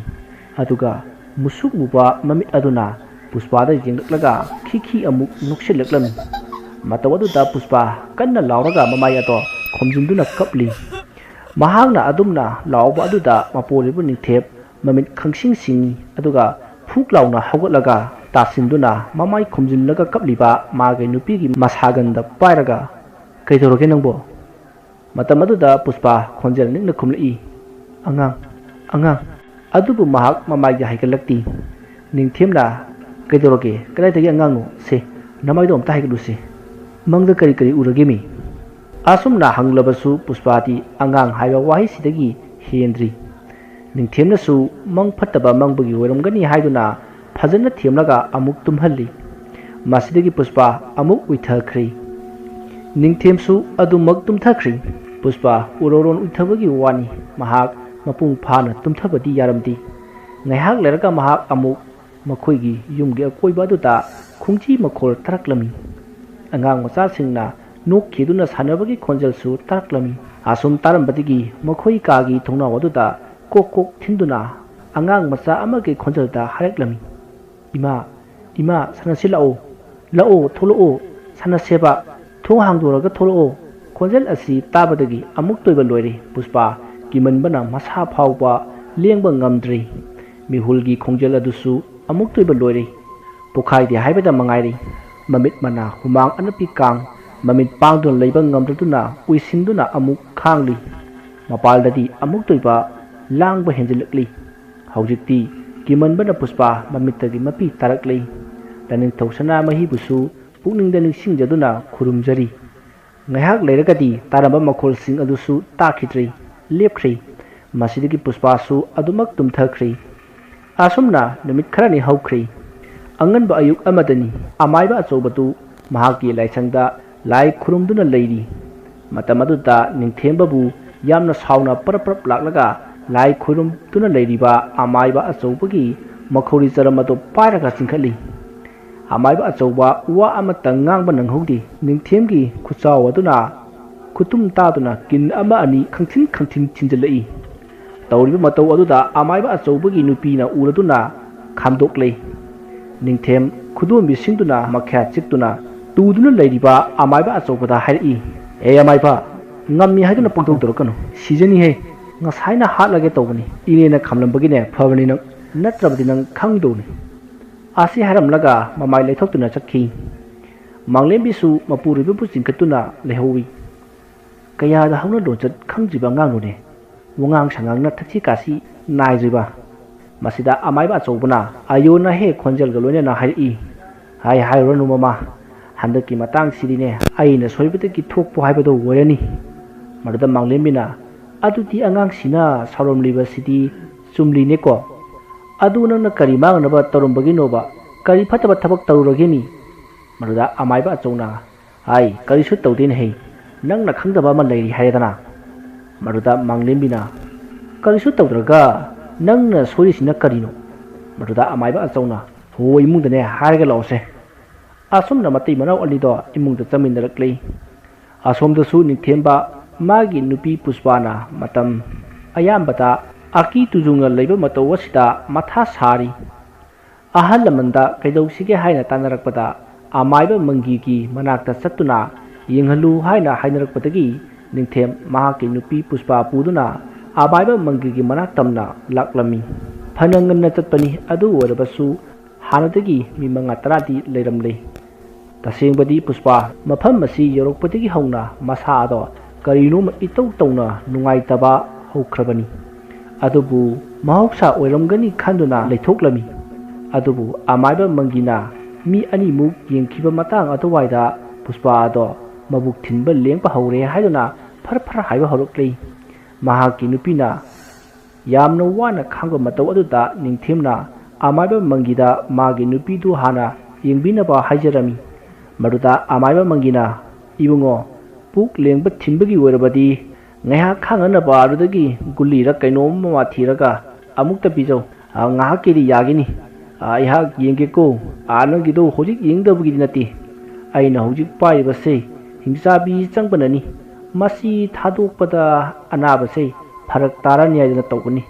ꯑꯗꯨꯒ ꯃꯨꯁꯨꯛ ꯃꯨꯕ ꯃꯃꯤꯠ ꯑꯗꯨꯅ ꯄꯨꯁꯄꯥꯗ ꯌꯦꯡꯂꯛꯂꯒ ꯈꯤꯈꯤ ꯑꯃꯨꯛ ꯅꯣꯛꯁꯤꯜꯂꯛꯂꯝꯃꯤ꯫ ꯃꯇꯧ ꯑꯗꯨꯗ ꯄꯨꯁꯄꯥ ꯀꯟꯅ ꯂꯥꯎꯔꯒ ꯃꯃꯥꯏ ꯑꯗꯣ ꯈꯨꯝꯖꯤꯟꯗꯨꯅ ꯀꯞꯂꯤ꯫ ꯃꯍꯥꯛꯅ ꯑꯗꯨꯝꯅ ꯂꯥꯎꯕ ꯑꯗꯨꯗ ꯃꯄꯨꯔꯣꯏꯕ ꯅꯤꯡꯊꯦꯝ ꯃꯃꯤꯠ ꯈꯪꯁꯤꯡ ꯁꯤꯡꯏ, ꯑꯗꯨꯒ ꯐꯨꯛ ꯂꯥꯎꯅ ꯍꯧꯒꯠꯂꯒ ꯇꯥꯁꯤꯟꯗꯨꯅ ꯃꯃꯥꯏ ꯈꯨꯝꯖꯤꯜꯂꯒ ꯀꯞꯂꯤꯕ ꯃꯥꯒꯤ ꯅꯨꯄꯤꯒꯤ ꯃꯁꯥꯒꯟꯗ ꯄꯥꯏꯔꯒ, "ꯀꯩꯗꯧꯔꯒꯦ ꯅꯪꯕꯣ?" ꯃꯇꯝ ꯑꯗꯨꯗ ꯄꯨꯁꯄꯥ ꯈꯣꯟꯖꯦꯜ ꯅꯤꯛꯅ ꯈꯨꯝꯂꯛꯏ, "ꯑꯉꯥꯡ, ꯑꯉꯥꯡ!" ꯑꯗꯨꯕꯨ ꯃꯍꯥꯛ ꯃꯃꯥꯏꯗꯤ ꯍꯥꯏꯒꯠꯂꯛꯇꯦ꯫ ꯅꯤꯡꯊꯦꯝꯅ, "ꯀꯩꯗꯧꯔꯒꯦ? ꯀꯗꯥꯏꯗꯒꯤ ꯑꯉꯥꯡꯅꯣ? ꯁꯦ, ꯅꯃꯥꯏꯗꯣ ꯑꯝꯇ ꯍꯥꯏꯒꯠꯂꯨꯁꯦ꯫ ꯃꯪꯗ ꯀꯔꯤ ꯀꯔꯤ ꯎꯔꯒꯦ ꯃꯤ?" ꯑꯁꯨꯝꯅ ꯍꯪꯂꯕꯁꯨ ꯄꯨꯁꯄꯥꯗꯤ ꯑꯉꯥꯡ ꯍꯥꯏꯕ ꯋꯥꯍꯩꯁꯤꯗꯒꯤ ꯍꯦꯟꯗ꯭ꯔꯤ꯫ ꯅꯤꯡꯊꯦꯝꯅꯁꯨ ꯃꯪ ꯐꯠꯇꯕ ꯃꯪꯕꯒꯤ ꯑꯣꯏꯔꯝꯒꯅꯤ ꯍꯥꯏꯗꯨꯅ ꯐꯖꯅ ꯊꯦꯝꯂꯒ ꯑꯃꯨꯛ ꯇꯨꯝꯍꯜꯂꯤ꯫ ꯃꯁꯤꯗꯒꯤ ꯄꯨꯁꯄꯥ ꯑꯃꯨꯛ ꯎꯏꯊꯈ꯭ꯔꯦ꯫ ꯅꯤꯡꯊꯦꯝꯁꯨ ꯑꯗꯨꯃꯛ ꯇꯨꯝꯊꯈ꯭ꯔꯦ꯫ ꯄꯨꯁꯄꯥ ꯎꯔꯣꯔꯣꯟ ꯎꯏꯊꯕꯒꯤ ꯋꯥꯅꯤ, ꯃꯍꯥꯛ ꯃꯄꯨꯡ ꯐꯥꯅ ꯇꯨꯝꯊꯕꯗꯤ ꯌꯥꯔꯝꯗꯦ꯫ ꯉꯥꯏꯍꯥꯛ ꯂꯩꯔꯒ ꯃꯍꯥꯛ ꯑꯃꯨꯛ ꯃꯈꯣꯏꯒꯤ ꯌꯨꯝꯒꯤ ꯑꯀꯣꯏꯕ ꯑꯗꯨꯗ ꯈꯣꯡꯖꯤ ꯃꯈꯣꯜ ꯇꯥꯔꯛꯂꯝꯃꯤ꯫ ꯑꯉꯥꯡ ꯃꯆꯥꯁꯤꯡꯅ ꯅꯣꯛꯈꯤꯗꯨꯅ ꯁꯥꯟꯅꯕꯒꯤ ꯈꯣꯟꯖꯦꯜꯁꯨ ꯇꯥꯔꯛꯂꯝꯃꯤ꯫ ꯑꯁꯨꯝ ꯇꯥꯔꯝꯕꯗꯒꯤ ꯃꯈꯣꯏ ꯀꯥꯒꯤ ꯊꯣꯡꯅꯥꯎ ꯑꯗꯨꯗ ꯀꯣꯛ ꯀꯣꯛ ꯊꯤꯟꯗꯨꯅ ꯑꯉꯥꯡ ꯃꯆꯥ ꯑꯃꯒꯤ ꯈꯣꯟꯖꯦꯜꯗ ꯍꯥꯏꯔꯛꯂꯝꯃꯤ, "ꯏꯃꯥ, ꯏꯃꯥ, ꯁꯥꯟꯅꯁꯤ ꯂꯥꯛꯑꯣ, ꯂꯥꯛꯑꯣ, ꯊꯣꯛꯂꯛꯑꯣ, ꯁꯥꯟꯅꯁꯦꯕ, ꯊꯣꯡ ꯍꯥꯡꯗꯣꯔꯒ ꯊꯣꯛꯂꯛꯑꯣ꯫" ꯈꯣꯟꯖꯦꯜ ꯑꯁꯤ ꯇꯥꯕꯗꯒꯤ ꯑꯃꯨꯛꯇꯣꯏꯕ ꯂꯣꯏꯔꯦ꯫ ꯄꯨꯁꯄꯥ ꯀꯤꯃꯟꯕꯅ ꯃꯁꯥ ꯐꯥꯎꯕ ꯂꯦꯡꯕ ꯉꯝꯗ꯭ꯔꯦ꯫ ꯃꯤꯍꯨꯜꯒꯤ ꯈꯣꯡꯖꯦꯜ ꯑꯗꯨꯁꯨ ꯑꯃꯨꯛꯇꯣꯏꯕ ꯂꯣꯏꯔꯦ꯫ ꯄꯣꯈꯥꯏꯗꯦ ꯍꯥꯏꯕꯗ ꯃꯉꯥꯏꯔꯦ꯫ ꯃꯃꯤꯠ ꯃꯅꯥ ꯍꯨꯃꯥꯡ ꯑꯅꯞꯄꯤ ꯀꯥꯡ, ꯃꯃꯤꯠ ꯄꯥꯡꯗꯨꯅ ꯂꯩꯕ ꯉꯝꯗꯗꯨꯅ ꯎꯏꯁꯤꯟꯗꯨꯅ ꯑꯃꯨꯛ ꯈꯥꯡꯂꯤ꯫ ꯃꯄꯥꯜꯗꯗꯤ ꯑꯃꯨꯛꯇꯣꯏꯕ ꯂꯥꯡꯕ ꯍꯦꯟꯖꯤꯜꯂꯛꯂꯤ꯫ ꯍꯧꯖꯤꯛꯇꯤ ꯀꯤꯃꯟꯕꯅ ꯄꯨꯁꯄꯥ ꯃꯃꯤꯠꯇꯒꯤ ꯃꯄꯤ ꯇꯥꯔꯛꯂꯤ꯫ ꯂꯥꯏꯅꯤꯡꯊꯧ ꯁꯅꯥꯃꯍꯤꯕꯨꯁꯨ ꯄꯨꯛꯅꯤꯡꯗ ꯅꯤꯡꯁꯤꯡꯖꯗꯨꯅ ꯈꯨꯔꯨꯝꯖꯔꯤ꯫ ꯉꯥꯏꯍꯥꯛ ꯂꯩꯔꯒꯗꯤ ꯇꯥꯔꯝꯕ ꯃꯈꯣꯜꯁꯤꯡ ꯑꯗꯨꯁꯨ ꯇꯥꯈꯤꯗ꯭ꯔꯦ, ꯂꯦꯞꯈ꯭ꯔꯦ꯫ ꯃꯁꯤꯗꯒꯤ ꯄꯨꯁꯄꯥꯁꯨ ꯑꯗꯨꯃꯛ ꯇꯨꯝꯊꯈ꯭ꯔꯦ꯫ ꯑꯁꯨꯝꯅ ꯅꯨꯃꯤꯠ ꯈꯔꯅꯤ ꯍꯧꯈ꯭ꯔꯦ꯫ ꯑꯉꯟꯕ ꯑꯌꯨꯛ ꯑꯃꯗꯅꯤ ꯑꯃꯥꯏꯕ ꯑꯆꯧꯕꯗꯨ ꯃꯍꯥꯛꯀꯤ ꯂꯥꯏꯁꯪꯗ ꯂꯥꯏ ꯈꯨꯔꯨꯝꯗꯨꯅ ꯂꯩꯔꯤ꯫ ꯃꯇꯝ ꯑꯗꯨꯗ ꯅꯤꯡꯊꯦꯝꯕꯕꯨ ꯌꯥꯝꯅ ꯁꯥꯎꯅ ꯄꯔꯞ ꯄꯔꯞ ꯂꯥꯛꯂꯒ ꯂꯥꯏ ꯈꯨꯔꯨꯝꯗꯨꯅ ꯂꯩꯔꯤꯕ ꯑꯃꯥꯏꯕ ꯑꯆꯧꯕꯒꯤ ꯃꯈꯧꯔꯤ ꯆꯔꯝ ꯑꯗꯨ ꯄꯥꯏꯔꯒ ꯆꯤꯡꯈꯠꯂꯤ꯫ ꯑꯃꯥꯏꯕ ꯑꯆꯧꯕ ꯋꯥ ꯑꯃꯠꯇ ꯉꯥꯡꯕ ꯅꯪꯍꯧꯗꯦ꯫ ꯅꯤꯡꯊꯦꯝꯒꯤ ꯈꯨꯆꯥꯎ ꯑꯗꯨꯅ ꯈꯨꯇꯨꯝ ꯇꯥꯗꯨꯅ ꯀꯤꯟ ꯑꯃ ꯑꯅꯤ ꯈꯪꯊꯤꯟ ꯈꯪꯊꯤꯟ ꯊꯤꯟꯖꯤꯜꯂꯛꯏ꯫ ꯇꯧꯔꯤꯕ ꯃꯇꯧ ꯑꯗꯨꯗ ꯑꯃꯥꯏꯕ ꯑꯆꯧꯕꯒꯤ ꯅꯨꯄꯤꯅ ꯎꯔꯗꯨꯅ ꯈꯥꯝꯗꯣꯛꯂꯦ꯫ ꯅꯤꯡꯊꯦꯝ ꯈꯨꯗꯣꯝꯕꯤꯁꯤꯡꯗꯨꯅ ꯃꯈ꯭ꯌꯥ ꯆꯤꯛꯇꯨꯅ ꯇꯨꯗꯨꯅ ꯂꯩꯔꯤꯕ ꯑꯃꯥꯏꯕ ꯑꯆꯧꯕꯗ ꯍꯥꯏꯔꯛꯏ, "ꯑꯦ ꯑꯃꯥꯏꯕ, ꯉꯝꯃꯤ ꯍꯥꯏꯗꯨꯅ ꯄꯪꯇꯧ ꯇꯧꯔꯛꯀꯅꯨ꯫ ꯁꯤꯖꯅꯤꯍꯦ꯫ ꯉꯁꯥꯏꯅ ꯍꯥꯠꯂꯒꯦ ꯇꯧꯕꯅꯤ꯫ ꯏꯅꯦꯅ ꯈꯥꯝꯂꯝꯕꯒꯤꯅꯦ ꯐꯕꯅꯤ ꯅꯪ, ꯅꯠꯇ꯭ꯔꯕꯗꯤ ꯅꯪ ꯈꯪꯗꯧꯅꯤ"꯫ ꯑꯁꯤ ꯍꯥꯏꯔꯝꯂꯒ ꯃꯃꯥꯏ ꯂꯩꯊꯣꯛꯇꯨꯅ ꯆꯠꯈꯤ꯫ ꯃꯥꯡꯂꯦꯝꯕꯤꯁꯨ ꯃꯄꯨꯔꯣꯏꯕꯕꯨ ꯆꯤꯡꯈꯠꯇꯨꯅ ꯂꯩꯍꯧꯏ꯫ ꯀꯌꯥꯗ ꯍꯧꯅ ꯂꯣꯟꯆꯠ ꯈꯪꯗ꯭ꯔꯤꯕ ꯑꯉꯥꯡꯅꯣꯅꯦ꯫ ꯋꯥꯉꯥꯡ ꯁꯉꯥꯡꯅ ꯊꯛꯁꯤ ꯈꯥꯁꯤ ꯅꯥꯏꯗ꯭ꯔꯤꯕ꯫ ꯃꯁꯤꯗ ꯑꯃꯥꯏꯕ ꯑꯆꯧꯕꯅ ꯑꯌꯣꯟ ꯑꯍꯦ ꯈꯣꯟꯖꯦꯜꯒ ꯂꯣꯏꯅꯅ ꯍꯥꯏꯔꯛꯏ, "ꯍꯥꯏ ꯍꯥꯏꯔꯨꯔꯅꯨ ꯃꯃꯥ, ꯍꯟꯗꯛꯀꯤ ꯃꯇꯥꯡꯁꯤꯗꯤꯅꯦ ꯑꯩꯅ ꯁꯣꯏꯕꯗꯒꯤ ꯊꯣꯛꯄ ꯍꯥꯏꯕꯗꯣ ꯑꯣꯏꯔꯅꯤ"꯫ ꯃꯗꯨꯗ ꯃꯥꯡꯂꯦꯝꯕꯤꯅ, "ꯑꯗꯨꯗꯤ ꯑꯉꯥꯡꯁꯤꯅ ꯁꯥꯎꯔꯝꯂꯤꯕꯁꯤꯗꯤ ꯆꯨꯝꯂꯤꯅꯦꯀꯣ꯫ ꯑꯗꯨ ꯅꯪꯅ ꯀꯔꯤ ꯃꯥꯡꯅꯕ ꯇꯧꯔꯝꯕꯒꯤꯅꯣꯕ? ꯀꯔꯤ ꯐꯠꯇꯕ ꯊꯕꯛ ꯇꯧꯔꯨꯔꯒꯦꯅꯤ?" ꯃꯗꯨꯗ ꯑꯃꯥꯏꯕ ꯑꯆꯧꯅ, "ꯑꯩ ꯀꯔꯤꯁꯨ ꯇꯧꯗꯦꯅꯦ ꯍꯩ, ꯅꯪꯅ ꯈꯪꯗꯕ ꯑꯃ ꯂꯩꯔꯤ ꯍꯥꯏꯔꯦꯗꯅ"꯫ ꯃꯗꯨꯗ ꯃꯥꯡꯂꯦꯝꯕꯤꯅ, "ꯀꯔꯤꯁꯨ ꯇꯧꯗ꯭ꯔꯒ ꯅꯪꯅ ꯁꯣꯏꯔꯤꯁꯤꯅ ꯀꯔꯤꯅꯣ?" ꯃꯗꯨꯗ ꯑꯃꯥꯏꯕ ꯑꯆꯧꯅ, "ꯍꯣ, ꯏꯃꯨꯡꯗꯅꯦ ꯍꯥꯏꯔꯒ ꯂꯥꯛꯑꯣꯁꯦ"꯫ ꯑꯁꯨꯝꯅ ꯃꯇꯩ ꯃꯅꯥꯎ ꯑꯅꯤꯗꯣ ꯏꯃꯨꯡꯗ ꯆꯪꯃꯤꯟꯅꯔꯛꯂꯤ꯫ ꯑꯁꯣꯝꯗꯁꯨ ꯅꯤꯡꯊꯦꯝꯕ ꯃꯥꯒꯤ ꯅꯨꯄꯤ ꯄꯨꯁꯄꯥꯅ ꯃꯇꯝ ꯑꯌꯥꯝꯕꯗ ꯑꯀꯤ ꯇꯨꯖꯨꯡꯅ ꯂꯩꯕ ꯃꯇꯧ ꯑꯁꯤꯗ ꯃꯊꯥ ꯁꯥꯔꯤ꯫ ꯑꯍꯜ ꯂꯃꯟꯗ ꯀꯩꯗꯧꯁꯤꯒꯦ ꯍꯥꯏꯅ ꯇꯥꯟꯅꯔꯛꯄꯗ, ꯑꯃꯥꯏꯕ ꯃꯪꯒꯤꯒꯤ ꯃꯅꯥꯛꯇ ꯆꯠꯇꯨꯅ ꯌꯦꯡꯍꯜꯂꯨ ꯍꯥꯏꯅ ꯍꯥꯏꯅꯔꯛꯄꯗꯒꯤ ꯅꯤꯡꯊꯦꯝ ꯃꯍꯥꯛꯀꯤ ꯅꯨꯄꯤ ꯄꯨꯁꯄꯥ ꯄꯨꯗꯨꯅ ꯑꯃꯥꯏꯕ ꯃꯪꯒꯤꯒꯤ ꯃꯅꯥꯛ ꯇꯝꯅ ꯂꯥꯛꯂꯝꯃꯤ꯫ ꯐꯅ ꯉꯟꯅ ꯆꯠꯄꯅꯤ, ꯑꯗꯨ ꯑꯣꯏꯔꯕꯁꯨ ꯍꯥꯟꯅꯗꯒꯤ ꯃꯤ ꯃꯉꯥ ꯇꯔꯥꯗꯤ ꯂꯩꯔꯝꯂꯦ꯫ ꯇꯁꯦꯡꯕꯗꯤ ꯄꯨꯁꯄꯥ ꯃꯐꯝ ꯑꯁꯤ ꯌꯧꯔꯛꯄꯗꯒꯤ ꯍꯧꯅ ꯃꯁꯥ ꯑꯗꯣ ꯀꯔꯤꯅꯣꯃ ꯏꯇꯧ ꯇꯧꯅ ꯅꯨꯡꯉꯥꯏꯇꯕ ꯍꯧꯈ꯭ꯔꯕꯅꯤ꯫ ꯑꯗꯨꯕꯨ ꯃꯍꯧꯁꯥ ꯑꯣꯏꯔꯝꯒꯅꯤ ꯈꯟꯗꯨꯅ ꯂꯩꯊꯣꯛꯂꯝꯃꯤ꯫ ꯑꯗꯨꯕꯨ ꯑꯃꯥꯏꯕ ꯃꯪꯒꯤꯅ ꯃꯤ ꯑꯅꯤꯃꯨꯛ ꯌꯦꯡꯈꯤꯕ ꯃꯇꯥꯡ ꯑꯗꯨꯋꯥꯏꯗ ꯄꯨꯁꯄꯥ ꯑꯗꯣ ꯃꯕꯨꯛ ꯊꯤꯟꯕ ꯂꯦꯡꯕ ꯍꯧꯔꯦ ꯍꯥꯏꯗꯨꯅ ꯐꯔ ꯐꯔ ꯍꯥꯏꯕ ꯍꯧꯔꯛꯂꯤ꯫ ꯃꯍꯥꯛꯀꯤ ꯅꯨꯄꯤꯅ ꯌꯥꯝꯅ ꯋꯥꯅ ꯈꯥꯡꯕ ꯃꯇꯧ ꯑꯗꯨꯗ ꯅꯤꯡꯊꯦꯝꯅ ꯑꯃꯥꯏꯕ ꯃꯪꯒꯤꯗ ꯃꯥꯒꯤ ꯅꯨꯄꯤꯗꯨ ꯍꯥꯟꯅ ꯌꯦꯡꯕꯤꯅꯕ ꯍꯥꯏꯖꯔꯝꯃꯤ꯫ ꯃꯗꯨꯗ ꯑꯃꯥꯏꯕ ꯃꯪꯒꯤꯅ, "ꯏꯕꯨꯡꯉꯣ, ꯄꯨꯛ ꯂꯦꯡꯕ ꯊꯤꯟꯕꯒꯤ ꯑꯣꯏꯔꯕꯗꯤ ꯉꯥꯏꯍꯥꯛ ꯈꯥꯡꯅꯅꯕ ꯑꯗꯨꯗꯒꯤ ꯒꯨꯂꯤꯔ ꯀꯩꯅꯣꯝ ꯑꯃ ꯊꯤꯔꯒ ꯑꯃꯨꯛꯇ ꯄꯤꯖꯧ꯫ ꯑ, ꯉꯥꯏꯍꯥꯛꯀꯤꯗꯤ ꯌꯥꯒꯤꯅꯤ꯫ ꯑ, ꯑꯩꯍꯥꯛ ꯌꯦꯡꯒꯦꯀꯣ꯫ ꯑ, ꯅꯪꯒꯤꯗꯣ ꯍꯧꯖꯤꯛ ꯌꯦꯡꯗꯕꯒꯤꯗꯤ ꯅꯠꯇꯦ꯫ ꯑꯩꯅ ꯍꯧꯖꯤꯛ ꯄꯥꯏꯔꯤꯕꯁꯦ ꯍꯤꯡꯆꯥꯕꯤ ꯆꯪꯕꯅꯅꯤ꯫ ꯃꯁꯤ ꯊꯥꯗꯣꯛꯄꯗ ꯑꯅꯥꯕꯁꯦ ꯐꯔꯛ ꯇꯥꯔꯅꯤ ꯍꯥꯏꯗꯅ ꯇꯧꯕꯅꯤ꯫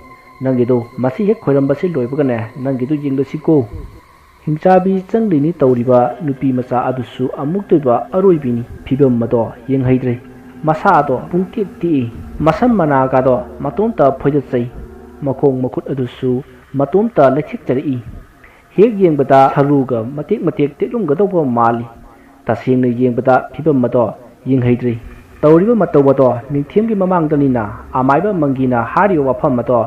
ꯅꯪꯒꯤꯗꯣ ꯃꯁꯤ ꯍꯦꯛ ꯈꯣꯏꯔꯝꯕꯁꯦ ꯂꯣꯏꯕꯒꯅꯦ ꯅꯪꯒꯤꯗꯣ ꯌꯦꯡꯂꯁꯤꯀꯣ꯫" ꯍꯤꯡꯆꯥꯕꯤ ꯆꯪꯂꯤꯅꯤ ꯇꯧꯔꯤꯕ ꯅꯨꯄꯤ ꯃꯆꯥ ꯑꯗꯨꯁꯨ ꯑꯃꯨꯛꯇꯣꯏꯕ ꯑꯔꯣꯏꯕꯤꯅꯤ꯫ ꯐꯤꯕꯝ ꯑꯗꯣ ꯌꯦꯡꯍꯩꯗ꯭ꯔꯦ꯫ ꯃꯁꯥ ꯑꯗꯣ ꯄꯨꯡꯇꯦꯛ ꯇꯦꯛꯏ꯫ ꯃꯁꯝ ꯃꯅꯥꯒꯗꯣ ꯃꯇꯣꯝꯇ ꯐꯣꯏꯗꯠꯆꯩ꯫ ꯃꯈꯣꯡ ꯃꯈꯨꯠ ꯑꯗꯨꯁꯨ ꯃꯇꯣꯝꯇ ꯂꯩꯊꯦꯛꯆꯔꯛꯏ꯫ ꯍꯦꯛ ꯌꯦꯡꯕꯗ ꯁꯔꯨꯒ ꯃꯇꯦꯛ ꯃꯇꯦꯛ ꯇꯦꯛꯂꯝꯒꯗꯧꯕ ꯃꯥꯜꯂꯤ꯫ ꯇꯁꯦꯡꯅ ꯌꯦꯡꯕꯗ ꯐꯤꯕꯝ ꯑꯗꯣ ꯌꯦꯡꯍꯩꯗ꯭ꯔꯤ꯫ ꯇꯧꯔꯤꯕ ꯃꯇꯧ ꯑꯗꯣ ꯅꯤꯡꯊꯦꯝꯒꯤ ꯃꯃꯥꯡꯗꯅꯤꯅ ꯑꯃꯥꯏꯕ ꯃꯪꯒꯤꯅ ꯍꯥꯏꯔꯤꯕ ꯋꯥꯐꯝ ꯑꯗꯣ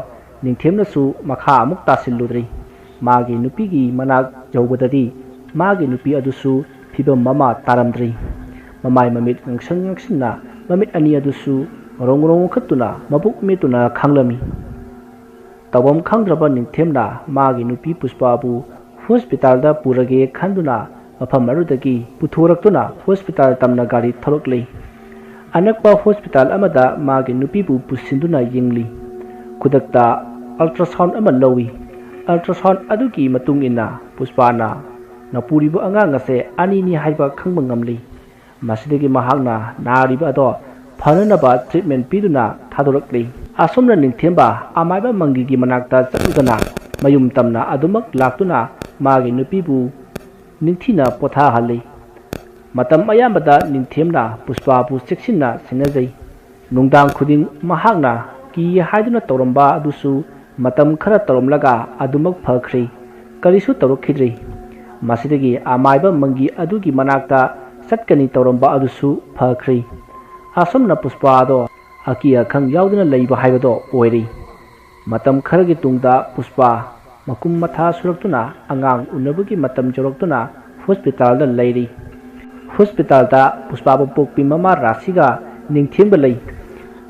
ꯅꯤꯡꯊꯦꯝꯅꯁꯨ ꯃꯈꯥ ꯑꯃꯨꯛ ꯇꯥꯁꯤꯜꯂꯨꯗ꯭ꯔꯤ꯫ ꯃꯥꯒꯤ ꯅꯨꯄꯤꯒꯤ ꯃꯅꯥꯛ ꯌꯧꯕꯗꯗꯤ ꯃꯥꯒꯤ ꯅꯨꯄꯤ ꯑꯗꯨꯁꯨ ꯐꯤꯕꯝ ꯑꯃ ꯇꯥꯔꯝꯗ꯭ꯔꯤ꯫ ꯃꯃꯥꯏ ꯃꯃꯤꯠ ꯉꯥꯡꯁꯪ ꯉꯥꯡꯁꯤꯟꯅ ꯃꯃꯤꯠ ꯑꯅꯤ ꯑꯗꯨꯁꯨ ꯔꯣꯡ ꯔꯣꯡ ꯑꯣꯟꯈꯠꯇꯨꯅ ꯃꯕꯨꯛ ꯃꯦꯠꯇꯨꯅ ꯈꯥꯡꯂꯝꯃꯤ꯫ ꯇꯧꯐꯝ ꯈꯪꯗ꯭ꯔꯕ ꯅꯤꯡꯊꯦꯝꯅ ꯃꯥꯒꯤ ꯅꯨꯄꯤ ꯄꯨꯁꯄꯥꯕꯨ ꯍꯣꯁꯄꯤꯇꯥꯜꯗ ꯄꯨꯔꯒꯦ ꯈꯟꯗꯨꯅ ꯃꯐꯝ ꯑꯗꯨꯗꯒꯤ ꯄꯨꯊꯣꯔꯛꯇꯨꯅ ꯍꯣꯁꯄꯤꯇꯥꯜ ꯇꯝꯅ ꯒꯥꯔꯤ ꯊꯧꯔꯛꯂꯤ꯫ ꯑꯅꯛꯄ ꯍꯣꯁꯄꯤꯇꯥꯜ ꯑꯃꯗ ꯃꯥꯒꯤ ꯅꯨꯄꯤꯕꯨ ꯄꯨꯁꯤꯟꯗꯨꯅ ꯌꯦꯡꯂꯤ꯫ ꯈꯨꯗꯛꯇ ꯑꯜꯇ꯭ꯔꯥꯁꯥꯎꯟ ꯑꯃ ꯂꯧꯏ꯫ ꯑꯜꯇ꯭ꯔꯥꯁꯥꯎꯟ ꯑꯗꯨꯒꯤ ꯃꯇꯨꯡ ꯏꯟꯅ ꯄꯨꯁꯄꯥꯅ ꯅꯄꯨꯔꯤꯕ ꯑꯉꯥꯡ ꯑꯁꯦ ꯑꯅꯤꯅꯤ ꯍꯥꯏꯕ ꯈꯪꯕ ꯉꯝꯂꯤ꯫ ꯃꯁꯤꯗꯒꯤ ꯃꯍꯥꯛꯅ ꯅꯥꯔꯤꯕ ꯑꯗꯣ ꯐꯅꯅꯕ ꯇ꯭ꯔꯤꯠꯃꯦꯟ ꯄꯤꯗꯨꯅ ꯊꯥꯗꯣꯔꯛꯂꯤ꯫ ꯑꯁꯣꯝꯅ ꯅꯤꯡꯊꯦꯝꯕ ꯑꯃꯥꯏꯕ ꯃꯪꯒꯤꯒꯤ ꯃꯅꯥꯛꯇ ꯆꯠꯂꯨꯗꯅ ꯃꯌꯨꯝ ꯇꯝꯅ ꯑꯗꯨꯃꯛ ꯂꯥꯛꯇꯨꯅ ꯃꯥꯒꯤ ꯅꯨꯄꯤꯕꯨ ꯅꯤꯡꯊꯤꯅ ꯄꯣꯊꯥꯍꯜꯂꯤ꯫ ꯃꯇꯝ ꯑꯌꯥꯝꯕꯗ ꯅꯤꯡꯊꯦꯝꯅ ꯄꯨꯁꯄꯥꯕꯨ ꯆꯦꯛꯁꯤꯟꯅ ꯁꯦꯟꯅꯖꯩ꯫ ꯅꯨꯡꯗꯥꯡ ꯈꯨꯗꯤꯡ ꯃꯍꯥꯛꯅ ꯀꯤ ꯍꯥꯏꯗꯨꯅ ꯇꯧꯔꯝꯕ ꯑꯗꯨꯁꯨ ꯃꯇꯝ ꯈꯔ ꯇꯧꯔꯝꯂꯒ ꯑꯗꯨꯃꯛ ꯐꯈ꯭ꯔꯦ꯫ ꯀꯔꯤꯁꯨ ꯇꯧꯔꯛꯈꯤꯗ꯭ꯔꯦ꯫ ꯃꯁꯤꯗꯒꯤ ꯑꯃꯥꯏꯕ ꯃꯪꯒꯤ ꯑꯗꯨꯒꯤ ꯃꯅꯥꯛꯇ ꯆꯠꯀꯅꯤ ꯇꯧꯔꯝꯕ ꯑꯗꯨꯁꯨ ꯐꯈ꯭ꯔꯦ꯫ ꯑꯁꯨꯝꯅ ꯄꯨꯁꯄꯥ ꯑꯗꯣ ꯑꯀꯤ ꯑꯈꯪ ꯌꯥꯎꯗꯅ ꯂꯩꯕ ꯍꯥꯏꯕꯗꯣ ꯑꯣꯏꯔꯦ꯫ ꯃꯇꯝ ꯈꯔꯒꯤ ꯇꯨꯡꯗ ꯄꯨꯁꯄꯥ ꯃꯀꯨꯝ ꯃꯊꯥ ꯁꯨꯔꯛꯇꯨꯅ ꯑꯉꯥꯡ ꯎꯅꯕꯒꯤ ꯃꯇꯝ ꯌꯧꯔꯛꯇꯨꯅ ꯍꯣꯁꯄꯤꯇꯥꯜꯗ ꯂꯩꯔꯤ꯫ ꯍꯣꯁꯄꯤꯇꯥꯜꯗ ꯄꯨꯁꯄꯥꯕꯨ ꯄꯣꯛꯄꯤ ꯃꯃꯥ ꯔꯥꯁꯤꯒ ꯅꯤꯡꯊꯦꯝꯕ ꯂꯩ꯫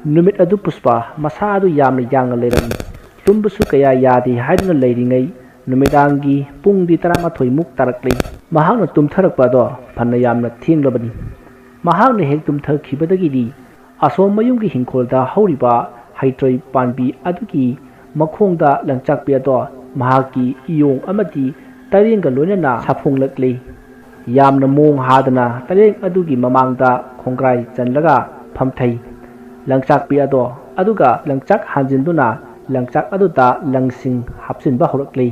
ꯅꯨꯃꯤꯠ ꯑꯗꯨ ꯄꯨꯁꯄꯥ ꯃꯁꯥ ꯑꯗꯨ ꯌꯥꯝꯅ ꯌꯥꯡꯅ ꯂꯩꯔꯝꯃꯤ꯫ ꯇꯨꯝꯕꯁꯨ ꯀꯌꯥ ꯌꯥꯗꯦ ꯍꯥꯏꯗꯨꯅ ꯂꯩꯔꯤꯉꯩ ꯅꯨꯃꯤꯗꯥꯡꯒꯤ ꯄꯨꯡꯗꯤ ꯇꯔꯥꯃꯥꯊꯣꯏꯃꯨꯛ ꯇꯥꯔꯛꯂꯤ꯫ ꯃꯍꯥꯛꯅ ꯇꯨꯝꯊꯔꯛꯄ ꯑꯗꯣ ꯐꯅ ꯌꯥꯝꯅ ꯊꯦꯡꯂꯕꯅꯤ꯫ ꯃꯍꯥꯛꯅ ꯍꯦꯛ ꯇꯨꯝꯊꯈꯤꯕꯗꯒꯤꯗꯤ ꯑꯁꯣꯝ ꯃꯌꯨꯝꯒꯤ ꯍꯤꯡꯈꯣꯜꯗ ꯍꯧꯔꯤꯕ ꯍꯩꯇ꯭ꯔꯣꯏ ꯄꯥꯝꯕꯤ ꯑꯗꯨꯒꯤ ꯃꯈꯣꯡꯗ ꯂꯪꯆꯥꯛꯄꯤ ꯑꯗꯣ ꯃꯍꯥꯛꯀꯤ ꯏꯌꯣꯡ ꯑꯃꯗꯤ ꯇꯔꯦꯡꯒ ꯂꯣꯏꯅꯅ ꯁꯥꯐꯣꯡꯂꯛꯂꯤ꯫ ꯌꯥꯝꯅ ꯃꯣꯡ ꯍꯥꯗꯅ ꯇꯔꯦꯡ ꯑꯗꯨꯒꯤ ꯃꯃꯥꯡꯗ ꯈꯣꯡꯒ꯭ꯔꯥꯏ ꯆꯜꯂꯒ ꯐꯝꯊꯩ꯫ ꯂꯪꯆꯥꯛꯄꯤ ꯑꯗꯣ ꯑꯗꯨꯒ ꯂꯪꯆꯥꯛ ꯍꯥꯟꯖꯤꯟꯗꯨꯅ ꯂꯪꯆꯥꯛ ꯑꯗꯨꯗ ꯂꯪꯁꯤꯡ ꯍꯥꯞꯆꯤꯟꯕ ꯍꯧꯔꯛꯂꯤ꯫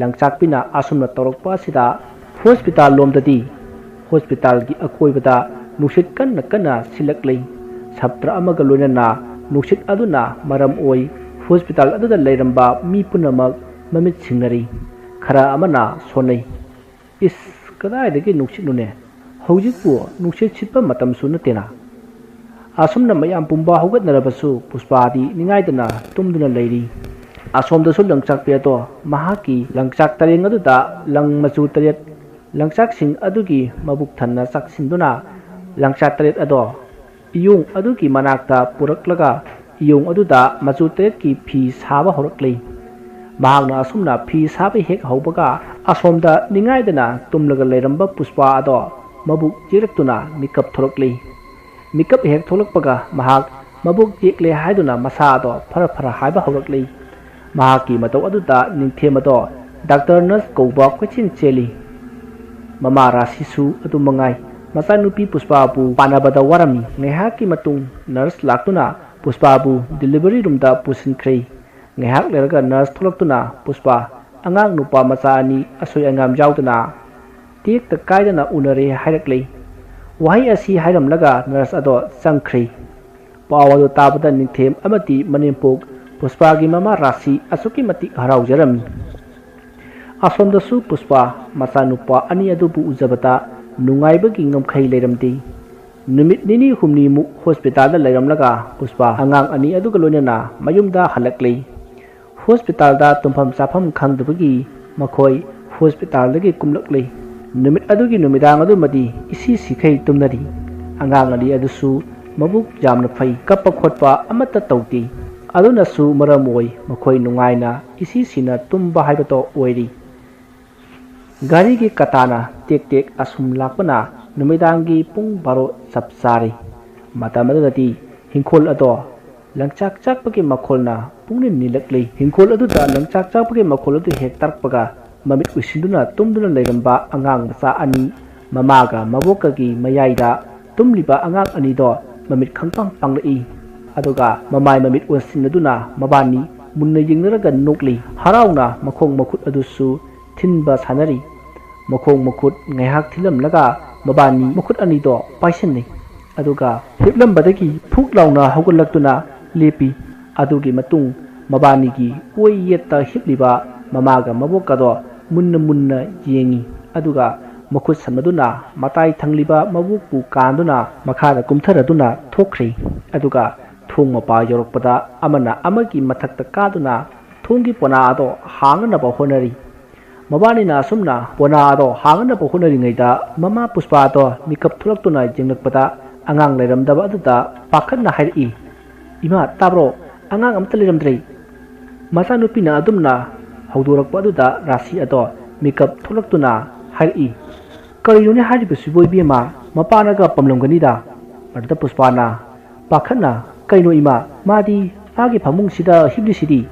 ꯂꯪꯆꯥꯛꯄꯤꯅ ꯑꯁꯨꯝꯅ ꯇꯧꯔꯛꯄ ꯑꯁꯤꯗ ꯍꯣꯁꯄꯤꯇꯥꯜ ꯂꯣꯝꯗꯗꯤ ꯍꯣꯁꯄꯤꯇꯥꯜꯒꯤ ꯑꯀꯣꯏꯕꯗ ꯅꯨꯡꯁꯤꯠ ꯀꯟꯅ ꯀꯟꯅ ꯁꯤꯜꯂꯛꯂꯤ꯫ ꯁꯥꯇ꯭ꯔ ꯑꯃꯒ ꯂꯣꯏꯅꯅ ꯅꯨꯡꯁꯤꯠ ꯑꯗꯨꯅ ꯃꯔꯝ ꯑꯣꯏ ꯍꯣꯁꯄꯤꯇꯥꯜ ꯑꯗꯨꯗ ꯂꯩꯔꯝꯕ ꯃꯤ ꯄꯨꯝꯅꯃꯛ ꯃꯃꯤꯠ ꯁꯤꯡꯅꯔꯤ꯫ ꯈꯔ ꯑꯃꯅ ꯁꯣꯟꯅꯩ꯫ "ꯏꯁ, ꯀꯗꯥꯏꯗꯒꯤ ꯅꯨꯡꯁꯤꯠꯅꯣꯅꯦ? ꯍꯧꯖꯤꯛꯄꯨ ꯅꯨꯡꯁꯤꯠ ꯁꯤꯠꯄ ꯃꯇꯝꯁꯨ ꯅꯠꯇꯦꯅ"꯫ ꯑꯁꯨꯝꯅ ꯃꯌꯥꯝ ꯄꯨꯝꯕ ꯍꯧꯒꯠꯅꯔꯕꯁꯨ ꯄꯨꯁꯄꯥꯗꯤ ꯅꯤꯡꯉꯥꯏꯗꯅ ꯇꯨꯝꯗꯨꯅ ꯂꯩꯔꯤ꯫ ꯑꯁꯣꯝꯗꯁꯨ ꯂꯪꯆꯥꯛꯄꯤ ꯑꯗꯣ ꯃꯍꯥꯛꯀꯤ ꯂꯪꯆꯥꯛ ꯇꯔꯦꯡ ꯑꯗꯨꯗ ꯂꯪ ꯃꯆꯨ ꯇꯔꯦꯠ, ꯂꯪꯆꯥꯛꯁꯤꯡ ꯑꯗꯨꯒꯤ ꯃꯕꯨꯛ ꯊꯟꯅ ꯆꯥꯛꯁꯤꯟꯗꯨꯅ ꯂꯪꯆꯥꯛ ꯇꯔꯦꯠ ꯑꯗꯣ ꯏꯌꯣꯡ ꯑꯗꯨꯒꯤ ꯃꯅꯥꯛꯇ ꯄꯨꯔꯛꯂꯒ ꯏꯌꯣꯡ ꯑꯗꯨꯗ ꯃꯆꯨ ꯇꯔꯦꯠꯀꯤ ꯐꯤ ꯁꯥꯕ ꯍꯧꯔꯛꯂꯤ꯫ ꯃꯍꯥꯛꯅ ꯑꯁꯨꯝꯅ ꯐꯤ ꯁꯥꯕ ꯍꯦꯛ ꯍꯧꯕꯒ ꯑꯁꯣꯝꯗ ꯅꯤꯡꯉꯥꯏꯗꯅ ꯇꯨꯝꯂꯒ ꯂꯩꯔꯝꯕ ꯄꯨꯁꯄꯥ ꯑꯗꯣ ꯃꯕꯨꯛ ꯆꯤꯛꯂꯛꯇꯨꯅ ꯃꯤꯀꯞ ꯊꯣꯛꯂꯛꯂꯤ꯫ ꯃꯤꯀꯞ ꯍꯦꯛ ꯊꯣꯛꯂꯛꯄꯒ ꯃꯍꯥꯛ ꯃꯕꯨꯛ ꯆꯤꯛꯂꯦ ꯍꯥꯏꯗꯨꯅ ꯃꯁꯥ ꯑꯗꯣ ꯐꯔ ꯐꯔ ꯍꯥꯏꯕ ꯍꯧꯔꯛꯂꯤ꯫ ꯃꯍꯥꯛꯀꯤ ꯃꯇꯧ ꯑꯗꯨꯗ ꯅꯤꯡꯊꯦꯝ ꯑꯗꯣ ꯗꯥꯛꯇꯔ ꯅꯔꯁ ꯀꯧꯕ ꯀꯣꯏꯆꯦꯟ ꯆꯦꯜꯂꯤ꯫ ꯃꯃꯥ ꯔꯥꯁꯤꯁꯨ ꯑꯗꯨ ꯃꯉꯥꯏ꯫ ꯃꯆꯥꯅꯨꯄꯤ ꯄꯨꯁꯄꯥꯕꯨ ꯄꯥꯟꯅꯕꯗ ꯋꯥꯔꯝꯃꯤ꯫ ꯉꯥꯏꯍꯥꯛꯀꯤ ꯃꯇꯨꯡ ꯅꯔꯁ ꯂꯥꯛꯇꯨꯅ ꯄꯨꯁꯄꯥꯕꯨ ꯗꯤꯂꯤꯚꯔꯤ ꯔꯨꯝꯗ ꯄꯨꯁꯤꯟꯈ꯭ꯔꯦ꯫ ꯉꯥꯏꯍꯥꯛ ꯂꯩꯔꯒ ꯅꯔꯁ ꯊꯣꯛꯂꯛꯇꯨꯅ ꯄꯨꯁꯄꯥ ꯑꯉꯥꯡ ꯅꯨꯄꯥ ꯃꯆꯥ ꯑꯅꯤ ꯑꯁꯣꯏ ꯑꯉꯥꯝ ꯌꯥꯎꯗꯅ ꯇꯦꯛꯇ ꯀꯥꯏꯗꯅ ꯎꯅꯔꯦ ꯍꯥꯏꯔꯛꯂꯦ꯫ ꯋꯥꯍꯩ ꯑꯁꯤ ꯍꯥꯏꯔꯝꯂꯒ ꯅꯔꯁ ꯑꯗꯣ ꯆꯪꯈ꯭ꯔꯦ꯫ ꯄꯥꯎ ꯑꯗꯨ ꯇꯥꯕꯗ ꯅꯤꯡꯊꯦꯝ ꯑꯃꯗꯤ ꯃꯅꯦꯝꯄꯣꯛ ꯄꯨꯁꯄꯥꯒꯤ ꯃꯃꯥ ꯔꯥꯁꯤ ꯑꯁꯨꯛꯀꯤ ꯃꯇꯤꯛ ꯍꯔꯥꯎꯖꯔꯝꯃꯤ꯫ ꯑꯁꯣꯝꯗꯁꯨ ꯄꯨꯁꯄꯥ ꯃꯆꯥꯅꯨꯄꯥ ꯑꯅꯤ ꯑꯗꯨꯕꯨ ꯎꯖꯕꯗ ꯅꯨꯡꯉꯥꯏꯕꯒꯤ ꯉꯝꯈꯩ ꯂꯩꯔꯝꯗꯦ꯫ ꯅꯨꯃꯤꯠ ꯅꯤꯅꯤ ꯍꯨꯝꯅꯤꯃꯨꯛ ꯍꯣꯁꯄꯤꯇꯥꯜꯗ ꯂꯩꯔꯝꯂꯒ ꯄꯨꯁꯄꯥ ꯑꯉꯥꯡ ꯑꯅꯤ ꯑꯗꯨꯒ ꯂꯣꯏꯅꯅ ꯃꯌꯨꯝꯗ ꯍꯜꯂꯛꯂꯤ꯫ ꯍꯣꯁꯄꯤꯇꯥꯜꯗ ꯇꯨꯝꯐꯝ ꯆꯥꯐꯝ ꯈꯪꯗꯕꯒꯤ ꯃꯈꯣꯏ ꯍꯣꯁꯄꯤꯇꯥꯜꯗꯒꯤ ꯀꯨꯝꯂꯛꯂꯤ꯫ ꯅꯨꯃꯤꯠ ꯑꯗꯨꯒꯤ ꯅꯨꯃꯤꯗꯥꯡ ꯑꯗꯨꯃꯗꯤ ꯏꯁꯤ ꯁꯤꯈꯩ ꯇꯨꯝꯅꯔꯤ꯫ ꯑꯉꯥꯡ ꯑꯅꯤ ꯑꯗꯨꯁꯨ ꯃꯕꯨꯛ ꯌꯥꯝꯅ ꯐꯩ, ꯀꯞꯄ ꯈꯣꯠꯄ ꯑꯃꯠꯇ ꯇꯧꯗꯦ꯫ ꯑꯗꯨꯅꯁꯨ ꯃꯔꯝ ꯑꯣꯏ ꯃꯈꯣꯏ ꯅꯨꯡꯉꯥꯏꯅ ꯏꯁꯤ ꯁꯤꯅ ꯇꯨꯝꯕ ꯍꯥꯏꯕꯗꯣ ꯑꯣꯏꯔꯤ꯫ ꯒꯥꯔꯤꯒꯤ ꯀꯇꯥꯅ ꯇꯦꯛ ꯇꯦꯛ ꯑꯁꯨꯝ ꯂꯥꯛꯄꯅ ꯅꯨꯃꯤꯗꯥꯡꯒꯤ ꯄꯨꯡ ꯕꯥꯔꯣ ꯆꯞ ꯆꯥꯔꯤ꯫ ꯃꯇꯝ ꯑꯗꯨꯗꯗꯤ ꯍꯤꯡꯈꯣꯜ ꯑꯗꯣ ꯂꯪꯆꯥꯛ ꯆꯥꯛꯄꯒꯤ ꯃꯈꯣꯜꯅ ꯄꯨꯡꯅꯤꯜ ꯅꯤꯜꯂꯛꯂꯤ꯫ ꯍꯤꯡꯈꯣꯜ ꯑꯗꯨꯗ ꯂꯪꯆꯥꯛ ꯆꯥꯛꯄꯒꯤ ꯃꯈꯣꯜ ꯑꯗꯨ ꯍꯦꯛ ꯇꯥꯔꯛꯄꯒ ꯃꯃꯤꯠ ꯎꯏꯁꯤꯟꯗꯨꯅ ꯇꯨꯝꯗꯨꯅ ꯂꯩꯔꯝꯕ ꯑꯉꯥꯡ ꯃꯆꯥ ꯑꯅꯤ ꯃꯃꯥꯒ ꯃꯕꯣꯛꯀꯒꯤ ꯃꯌꯥꯏꯗ ꯇꯨꯝꯂꯤꯕ ꯑꯉꯥꯡ ꯑꯅꯤꯗꯣ ꯃꯃꯤꯠ ꯈꯪꯄꯥꯡ ꯄꯥꯡꯂꯛꯏ꯫ ꯑꯗꯨꯒ ꯃꯃꯥꯏ ꯃꯃꯤꯠ ꯑꯣꯟꯁꯤꯟꯅꯗꯨꯅ ꯃꯕꯥꯅꯤ ꯃꯨꯟꯅ ꯌꯦꯡꯅꯔꯒ ꯅꯣꯛꯂꯤ꯫ ꯍꯔꯥꯎꯅ ꯃꯈꯣꯡ ꯃꯈꯨꯠ ꯑꯗꯨꯁꯨ ꯊꯤꯟꯕ ꯁꯥꯟꯅꯔꯤ꯫ ꯃꯈꯣꯡ ꯃꯈꯨꯠ ꯉꯥꯏꯍꯥꯛ ꯊꯤꯜꯂꯝꯂꯒ ꯃꯕꯥꯅꯤ ꯃꯈꯨꯠ ꯑꯅꯤꯗꯣ ꯄꯥꯏꯁꯤꯟꯅꯩ꯫ ꯑꯗꯨꯒ ꯍꯤꯞꯂꯝꯕꯗꯒꯤ ꯐꯨꯛ ꯂꯥꯎꯅ ꯍꯧꯒꯠꯂꯛꯇꯨꯅ ꯂꯦꯞꯄꯤ꯫ ꯑꯗꯨꯒꯤ ꯃꯇꯨꯡ ꯃꯕꯥꯅꯤꯒꯤ ꯑꯣꯏ ꯌꯦꯠꯇ ꯍꯤꯞꯂꯤꯕ ꯃꯃꯥꯒ ꯃꯕꯣꯛꯀꯗꯣ ꯃꯨꯟꯅ ꯃꯨꯟꯅ ꯌꯦꯡꯉꯤ꯫ ꯑꯗꯨꯒ ꯃꯈꯨꯠ ꯁꯝꯅꯗꯨꯅ ꯃꯇꯥꯏ ꯊꯪꯂꯤꯕ ꯃꯕꯣꯛꯄꯨ ꯀꯥꯟꯗꯨꯅ ꯃꯈꯥꯗ ꯀꯨꯝꯊꯔꯗꯨꯅ ꯊꯣꯛꯈ꯭ꯔꯦ꯫ ꯑꯗꯨꯒ ꯊꯣꯡ ꯃꯄꯥ ꯌꯧꯔꯛꯄꯗ ꯑꯃꯅ ꯑꯃꯒꯤ ꯃꯊꯛꯇ ꯀꯥꯗꯨꯅ ꯊꯣꯡꯒꯤ ꯄꯣꯅꯥ ꯑꯗꯣ ꯍꯥꯡꯅꯅꯕ ꯍꯣꯠꯅꯔꯤ꯫ ꯃꯕꯥꯅꯤꯅ ꯑꯁꯨꯝꯅ ꯄꯣꯅꯥ ꯑꯗꯣ ꯍꯥꯡꯅꯅꯕ ꯍꯣꯠꯅꯔꯤꯉꯩꯗ ꯃꯃꯥ ꯄꯨꯁꯄꯥꯗꯣ ꯃꯤꯀꯞ ꯊꯣꯛꯂꯛꯇꯨꯅ ꯌꯦꯡꯂꯛꯄꯗ ꯑꯉꯥꯡ ꯂꯩꯔꯝꯗꯕ ꯑꯗꯨꯗ ꯄꯥꯈꯠꯅ ꯍꯥꯏꯔꯛꯏ, "ꯏꯃꯥ, ꯇꯥꯕ꯭ꯔꯣ? ꯑꯉꯥꯡ ꯑꯃꯠꯇ ꯂꯩꯔꯝꯗ꯭ꯔꯦ!" ꯃꯆꯥꯅꯨꯄꯤꯅ ꯑꯗꯨꯝꯅ ꯍꯧꯗꯣꯔꯛꯄ ꯑꯗꯨꯗ ꯔꯥꯁꯤ ꯑꯗꯣ ꯃꯤꯀꯞ ꯊꯣꯛꯂꯛꯇꯨꯅ ꯍꯥꯏꯔꯛꯏ, "ꯀꯔꯤꯅꯣꯅꯦ ꯍꯥꯏꯔꯤꯕꯁꯤꯕꯨ ꯏꯕꯦꯝꯃ? ꯃꯄꯥꯅꯒ ꯄꯝꯂꯝꯒꯅꯤꯗ!" ꯑꯗꯨꯗ ꯄꯨꯁꯄꯥꯅ ꯄꯥꯈꯠꯅ, "ꯀꯩꯅꯣ ꯏꯃꯥ, ꯃꯥꯗꯤ ꯃꯥꯒꯤ ꯐꯃꯨꯡꯁꯤꯗ ꯍꯤꯞꯂꯤꯁꯤꯗꯤ?"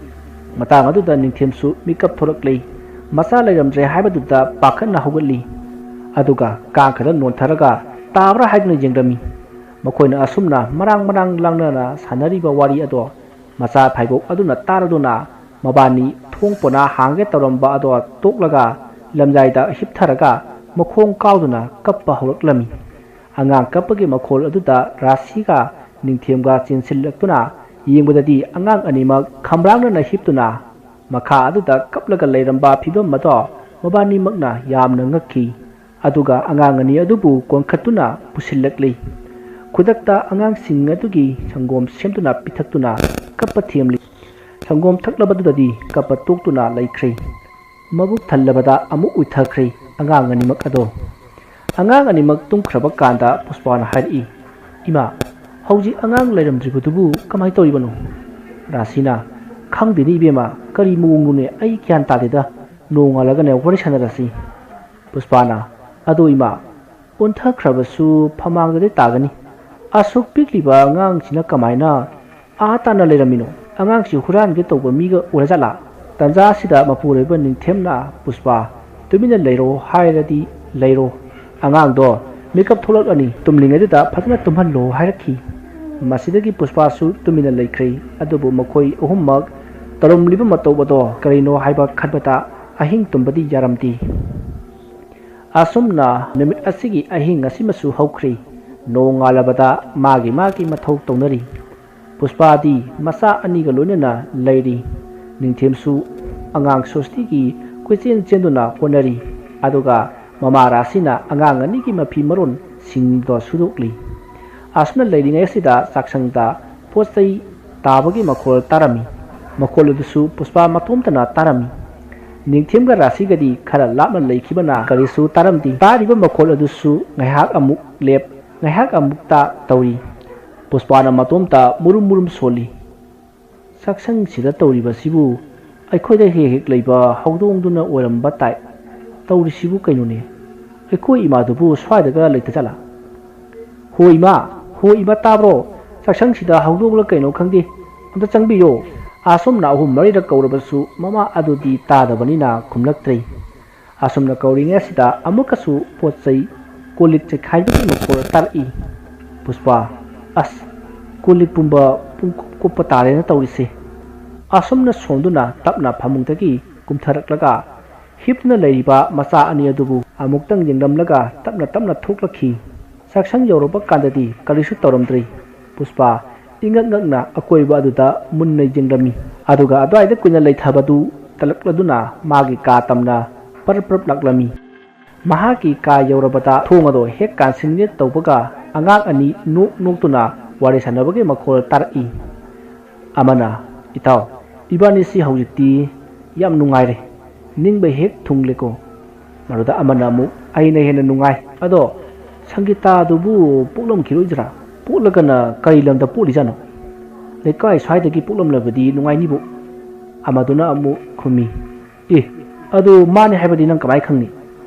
ꯃꯇꯥꯡ ꯑꯗꯨꯗ ꯅꯤꯡꯊꯦꯝꯁꯨ ꯃꯤꯀꯞ ꯊꯣꯛꯂꯛꯂꯦ꯫ ꯃꯆꯥ ꯂꯩꯔꯝꯗ꯭ꯔꯦ ꯍꯥꯏꯕꯗꯨꯗ ꯄꯥꯈꯠꯅ ꯍꯧꯒꯠꯂꯤ꯫ ꯑꯗꯨꯒ ꯀꯥꯡꯈꯗ ꯅꯣꯟꯊꯔꯒ ꯇꯥꯕ꯭ꯔꯥ ꯍꯥꯏꯗꯨꯅ ꯌꯦꯡꯂꯝꯃꯤ꯫ ꯃꯈꯣꯏꯅ ꯑꯁꯨꯝꯅ ꯃꯔꯥꯡ ꯃꯔꯥꯡ ꯂꯥꯡꯅꯅ ꯁꯥꯟꯅꯔꯤꯕ ꯋꯥꯔꯤ ꯑꯗꯣ ꯃꯆꯥ ꯐꯥꯏꯕꯣꯛ ꯑꯗꯨꯅ ꯇꯥꯔꯗꯨꯅ ꯃꯕꯥꯅꯤ ꯊꯣꯡ ꯄꯣꯅꯥ ꯍꯥꯡꯒꯦ ꯇꯧꯔꯝꯕ ꯑꯗꯣ ꯇꯣꯛꯂꯒ ꯂꯝꯖꯥꯏꯗ ꯍꯤꯞꯊꯔꯒ ꯃꯈꯣꯡ ꯀꯥꯎꯗꯨꯅ ꯀꯞꯄ ꯍꯧꯔꯛꯂꯝꯃꯤ꯫ ꯑꯉꯥꯡ ꯀꯞꯄꯒꯤ ꯃꯈꯣꯜ ꯑꯗꯨꯗ ꯔꯥꯁꯤꯒ ꯅꯤꯡꯊꯦꯝꯒ ꯆꯦꯟꯁꯤꯜꯂꯛꯇꯨꯅ ꯌꯦꯡꯕꯗꯗꯤ ꯑꯉꯥꯡ ꯑꯅꯤꯃꯛ ꯈꯝꯕ꯭ꯔꯥꯡꯅꯅ ꯍꯤꯞꯇꯨꯅ ꯃꯈꯥ ꯑꯗꯨꯗ ꯀꯞꯂꯒ ꯂꯩꯔꯝꯕ ꯐꯤꯚꯝ ꯑꯗꯣ ꯃꯕꯥꯅꯤꯃꯛꯅ ꯌꯥꯝꯅ ꯉꯛꯈꯤ꯫ ꯑꯗꯨꯒ ꯑꯉꯥꯡ ꯑꯅꯤ ꯑꯗꯨꯕꯨ ꯀꯣꯟꯈꯠꯇꯨꯅ ꯄꯨꯁꯤꯜꯂꯛꯂꯤ꯫ ꯈꯨꯗꯛꯇ ꯑꯉꯥꯡꯁꯤꯡ ꯑꯗꯨꯒꯤ ꯁꯪꯒꯣꯝ ꯁꯦꯝꯗꯨꯅ ꯄꯤꯊꯛꯇꯨꯅ ꯀꯞꯄ ꯊꯦꯝꯂꯤ꯫ ꯁꯪꯒꯣꯝ ꯊꯛꯂꯕꯗꯨꯗꯗꯤ ꯀꯞꯄ ꯇꯣꯛꯇꯨꯅ ꯂꯩꯈ꯭ꯔꯦ꯫ ꯃꯕꯨꯛ ꯊꯜꯂꯕꯗ ꯑꯃꯨꯛ ꯎꯏꯊꯈ꯭ꯔꯦ ꯑꯉꯥꯡ ꯑꯅꯤꯃꯛ ꯑꯗꯣ꯫ ꯑꯉꯥꯡ ꯑꯅꯤꯃꯛ ꯇꯨꯝꯈ꯭ꯔꯕ ꯀꯥꯟꯗ ꯄꯨꯁꯄꯥꯅ ꯍꯥꯏꯔꯛꯏ, "ꯏꯃꯥ, ꯍꯧꯖꯤꯛ ꯑꯉꯥꯡ ꯂꯩꯔꯝꯗ꯭ꯔꯤꯕꯗꯨꯕꯨ ꯀꯃꯥꯏꯅ ꯇꯧꯔꯤꯕꯅꯣ?" ꯔꯥꯁꯤꯅ, "ꯈꯪꯗꯦꯅꯦ ꯏꯕꯦꯝꯃ, ꯀꯔꯤ ꯃꯑꯣꯡꯅꯣꯅꯦ, ꯑꯩ ꯒ꯭ꯌꯥꯟ ꯇꯥꯗꯦꯗ, ꯅꯣꯡꯉꯥꯜꯂꯒꯅꯦ ꯋꯥꯔꯤ ꯁꯥꯟꯅꯔꯁꯤ꯫" ꯄꯨꯁꯄꯥꯅ, "ꯑꯗꯣ ꯏꯃꯥ, ꯑꯣꯟꯊꯈ꯭ꯔꯕꯁꯨ ꯐꯃꯥꯡꯗꯗꯤ ꯇꯥꯒꯅꯤ꯫ ꯑꯁꯨꯛ ꯄꯤꯛꯂꯤꯕ ꯑꯉꯥꯡꯁꯤꯅ ꯀꯃꯥꯏꯅ ꯑꯥ ꯇꯥꯅ ꯂꯩꯔꯝꯃꯤꯅꯣ? ꯑꯉꯥꯡꯁꯤ ꯍꯨꯔꯥꯟꯒꯦ ꯇꯧꯕ ꯃꯤꯒ ꯑꯣꯏꯔꯖꯥꯠꯂꯥ?" ꯇꯟꯖꯥ ꯑꯁꯤꯗ ꯃꯄꯨꯔꯣꯏꯕ ꯅꯤꯡꯊꯦꯝꯅ, "ꯄꯨꯁꯄꯥ, ꯇꯨꯃꯤꯟꯅ ꯂꯩꯔꯣ ꯍꯥꯏꯔꯗꯤ ꯂꯩꯔꯣ꯫ ꯑꯉꯥꯡꯗꯣ ꯃꯤꯀꯞ ꯊꯣꯛꯂꯛꯂꯅꯤ, ꯇꯨꯝꯂꯤꯉꯩꯗꯨꯗ ꯐꯖꯅ ꯇꯨꯝꯍꯜꯂꯣ" ꯍꯥꯏꯔꯛꯈꯤ꯫ ꯃꯁꯤꯗꯒꯤ ꯄꯨꯁꯄꯥꯁꯨ ꯇꯨꯃꯤꯟꯅ ꯂꯩꯈ꯭ꯔꯦ꯫ ꯑꯗꯨꯕꯨ ꯃꯈꯣꯏ ꯑꯍꯨꯝꯃꯛ ꯇꯧꯔꯝꯂꯤꯕ ꯃꯇꯧ ꯑꯗꯣ ꯀꯔꯤꯅꯣ ꯍꯥꯏꯕ ꯈꯟꯕꯗ ꯑꯍꯤꯡ ꯇꯨꯝꯕꯗꯤ ꯌꯥꯔꯝꯗꯦ꯫ ꯑꯁꯨꯝꯅ ꯅꯨꯃꯤꯠ ꯑꯁꯤꯒꯤ ꯑꯍꯤꯡ ꯑꯁꯤꯃꯁꯨ ꯍꯧꯈ꯭ꯔꯤ꯫ ꯅꯣꯡꯉꯥꯜꯂꯕꯗ ꯃꯥꯒꯤ ꯃꯥꯒꯤ ꯃꯊꯧ ꯇꯧꯅꯔꯤ꯫ ꯄꯨꯁꯄꯥꯗꯤ ꯃꯆꯥ ꯑꯅꯤꯒ ꯂꯣꯏꯅꯅ ꯂꯩꯔꯤ꯫ ꯅꯤꯡꯊꯦꯝꯁꯨ ꯑꯉꯥꯡ ꯁꯣꯁꯇꯤꯒꯤ ꯀꯣꯏꯆꯦꯟ ꯆꯦꯟꯗꯨꯅ ꯍꯣꯠꯅꯔꯤ꯫ ꯑꯗꯨꯒ ꯃꯃꯥ ꯔꯥꯁꯤꯅ ꯑꯉꯥꯡ ꯑꯅꯤꯒꯤ ꯃꯐꯤ ꯃꯔꯣꯟ ꯁꯤꯡꯗꯣ ꯁꯨꯗꯣꯛꯂꯤ꯫ ꯑꯁꯨꯝꯅ ꯂꯩꯔꯤꯉꯩ ꯑꯁꯤꯗ ꯆꯥꯛꯁꯪꯗ ꯄꯣꯠ ꯆꯩ ꯇꯥꯕꯒꯤ ꯃꯈꯣꯜ ꯇꯥꯔꯝꯃꯤ꯫ ꯃꯈꯣꯜ ꯑꯗꯨꯁꯨ ꯄꯨꯁꯄꯥ ꯃꯇꯣꯝꯇꯅ ꯇꯥꯔꯝꯃꯤ꯫ ꯅꯤꯡꯊꯦꯝꯒ ꯔꯥꯁꯤꯒꯗꯤ ꯈꯔ ꯂꯥꯞꯅ ꯂꯩꯈꯤꯕꯅ ꯀꯔꯤꯁꯨ ꯇꯥꯔꯝꯗꯦ꯫ ꯇꯥꯔꯤꯕ ꯃꯈꯣꯜ ꯑꯗꯨꯁꯨ ꯉꯥꯏꯍꯥꯛ ꯑꯃꯨꯛ ꯂꯦꯞ, ꯉꯥꯏꯍꯥꯛ ꯑꯃꯨꯛ ꯇꯥ ꯇꯧꯔꯤ꯫ ꯄꯨꯁꯄꯥꯅ ꯃꯇꯣꯝꯇ ꯃꯨꯔꯨꯝ ꯃꯨꯔꯨꯝ ꯁꯣꯜꯂꯤ꯫ "ꯆꯥꯛꯁꯪꯁꯤꯗ ꯇꯧꯔꯤꯕꯁꯤꯕꯨ ꯑꯩꯈꯣꯏꯗ ꯍꯦꯛ ꯍꯦꯛ ꯂꯩꯕ ꯍꯧꯗꯣꯡꯗꯨꯅ ꯑꯣꯏꯔꯝꯕ ꯇꯥꯏ꯫ ꯇꯧꯔꯤꯁꯤꯕꯨ ꯀꯩꯅꯣꯅꯦ? ꯑꯩꯈꯣꯏ ꯏꯃꯥꯗꯨꯕꯨ ꯁ꯭ꯋꯥꯏꯗꯒ ꯂꯩꯇꯖꯥꯠꯂꯥ? ꯍꯣ ꯏꯃꯥ, ꯍꯣ ꯏꯃꯥ, ꯇꯥꯕ꯭ꯔꯣ? ꯆꯥꯛꯁꯪꯁꯤꯗ ꯍꯧꯗꯣꯡꯂ ꯀꯩꯅꯣ ꯈꯪꯗꯦ꯫ ꯑꯝꯇ ꯆꯪꯕꯤꯌꯣ꯫" ꯑꯁꯣꯝꯅ ꯑꯍꯨꯝ ꯃꯔꯤꯔꯛ ꯀꯧꯔꯕꯁꯨ ꯃꯃꯥ ꯑꯗꯨꯗꯤ ꯇꯥꯗꯕꯅꯤꯅ ꯈꯨꯝꯂꯛꯇ꯭ꯔꯦ꯫ ꯑꯁꯨꯝꯅ ꯀꯧꯔꯤꯉꯩ ꯑꯁꯤꯗ ꯑꯃꯨꯛꯀꯁꯨ ꯄꯣꯠ ꯆꯩ, ꯀꯣꯜ ꯂꯤꯛ ꯆꯩꯈꯥꯏꯕꯒꯤ ꯃꯈꯣꯜ ꯇꯥꯔꯛꯏ꯫ ꯄꯨꯁꯄꯥ, "ꯑꯁ, ꯀꯣꯜ ꯂꯤꯛ ꯄꯨꯝꯕ ꯄꯨꯡꯀꯨꯞ ꯀꯨꯞꯄ ꯇꯥꯔꯦꯅ ꯇꯧꯔꯤꯁꯦ꯫" ꯑꯁꯨꯝꯅ ꯁꯣꯟꯗꯨꯅ ꯇꯞꯅ ꯐꯃꯨꯡꯗꯒꯤ ꯀꯨꯝꯊꯔꯛꯂꯒ ꯍꯤꯞꯇꯨꯅ ꯂꯩꯔꯤꯕ ꯃꯆꯥ ꯑꯅꯤ ꯑꯗꯨꯕꯨ ꯑꯃꯨꯛꯇꯪ ꯌꯦꯡꯂꯝꯂꯒ ꯇꯞꯅ ꯇꯞꯅ ꯊꯣꯛꯂꯛꯈꯤ꯫ ꯆꯥꯛꯁꯪ ꯌꯧꯔꯛꯄ ꯀꯥꯟꯗꯗꯤ ꯀꯔꯤꯁꯨ ꯇꯧꯔꯝꯗ꯭ꯔꯤ꯫ ꯄꯨꯁꯄꯥ, ꯏꯉꯛ ꯉꯛꯅ ꯑꯀꯣꯏꯕ ꯑꯗꯨꯗ ꯃꯨꯟꯅ ꯌꯦꯡꯂꯝꯃꯤ꯫ ꯑꯗꯨꯒ ꯑꯗꯨꯋꯥꯏꯗ ꯀꯨꯏꯅ ꯂꯩꯊꯕꯗꯨ ꯇꯜꯂꯛꯂꯗꯨꯅ ꯃꯥꯒꯤ ꯀꯥ ꯇꯝꯅ ꯄꯔꯞ ꯄꯔꯞ ꯂꯥꯛꯂꯝꯃꯤ꯫ ꯃꯍꯥꯛꯀꯤ ꯀꯥ ꯌꯧꯔꯕꯗ ꯊꯣꯡ ꯑꯗꯨ ꯍꯦꯛ ꯀꯥꯟꯁꯤꯟꯒꯦ ꯇꯧꯕꯒ ꯑꯉꯥꯡ ꯑꯅꯤ ꯅꯣꯛ ꯅꯣꯛꯇꯨꯅ ꯋꯥꯔꯤ ꯁꯥꯟꯅꯕꯒꯤ ꯃꯈꯣꯜ ꯇꯥꯔꯛꯏ꯫ ꯑꯃꯅ, "ꯏꯇꯥꯎ, ꯏꯕꯥꯅꯤꯁꯤ ꯍꯧꯖꯤꯛꯇꯤ ꯌꯥꯝ ꯅꯨꯡꯉꯥꯏꯔꯦ, ꯅꯤꯡꯕ ꯍꯦꯛ ꯊꯨꯡꯂꯦꯀꯣ"꯫ ꯃꯗꯨꯗ ꯑꯃꯅ ꯑꯃꯨꯛ, "ꯑꯩꯅ ꯍꯦꯟꯅ ꯅꯨꯡꯉꯥꯏ꯫ ꯑꯗꯣ ꯁꯪꯒꯤꯇꯥꯗꯨꯕꯨ ꯄꯣꯛꯂꯝꯈꯤꯔꯣꯏꯗ꯭ꯔꯥ? ꯄꯣꯛꯂꯒꯅ ꯀꯔꯤ ꯂꯝꯗ ꯄꯣꯛꯂꯤꯖꯥꯠꯅꯣ? ꯂꯩꯀꯥꯏ ꯁ꯭ꯋꯥꯏꯗꯒꯤ ꯄꯣꯛꯂꯝꯂꯕꯗꯤ ꯅꯨꯡꯉꯥꯏꯅꯤꯕꯨ"꯫ ꯑꯃꯗꯨꯅ ꯑꯃꯨꯛ ꯈꯨꯝꯃꯤ, "ꯑꯦ, ꯑꯗꯨ ꯃꯥꯅꯤ ꯍꯥꯏꯕꯗꯤ ꯅꯪ ꯀꯃꯥꯏ ꯈꯪꯅꯤ?"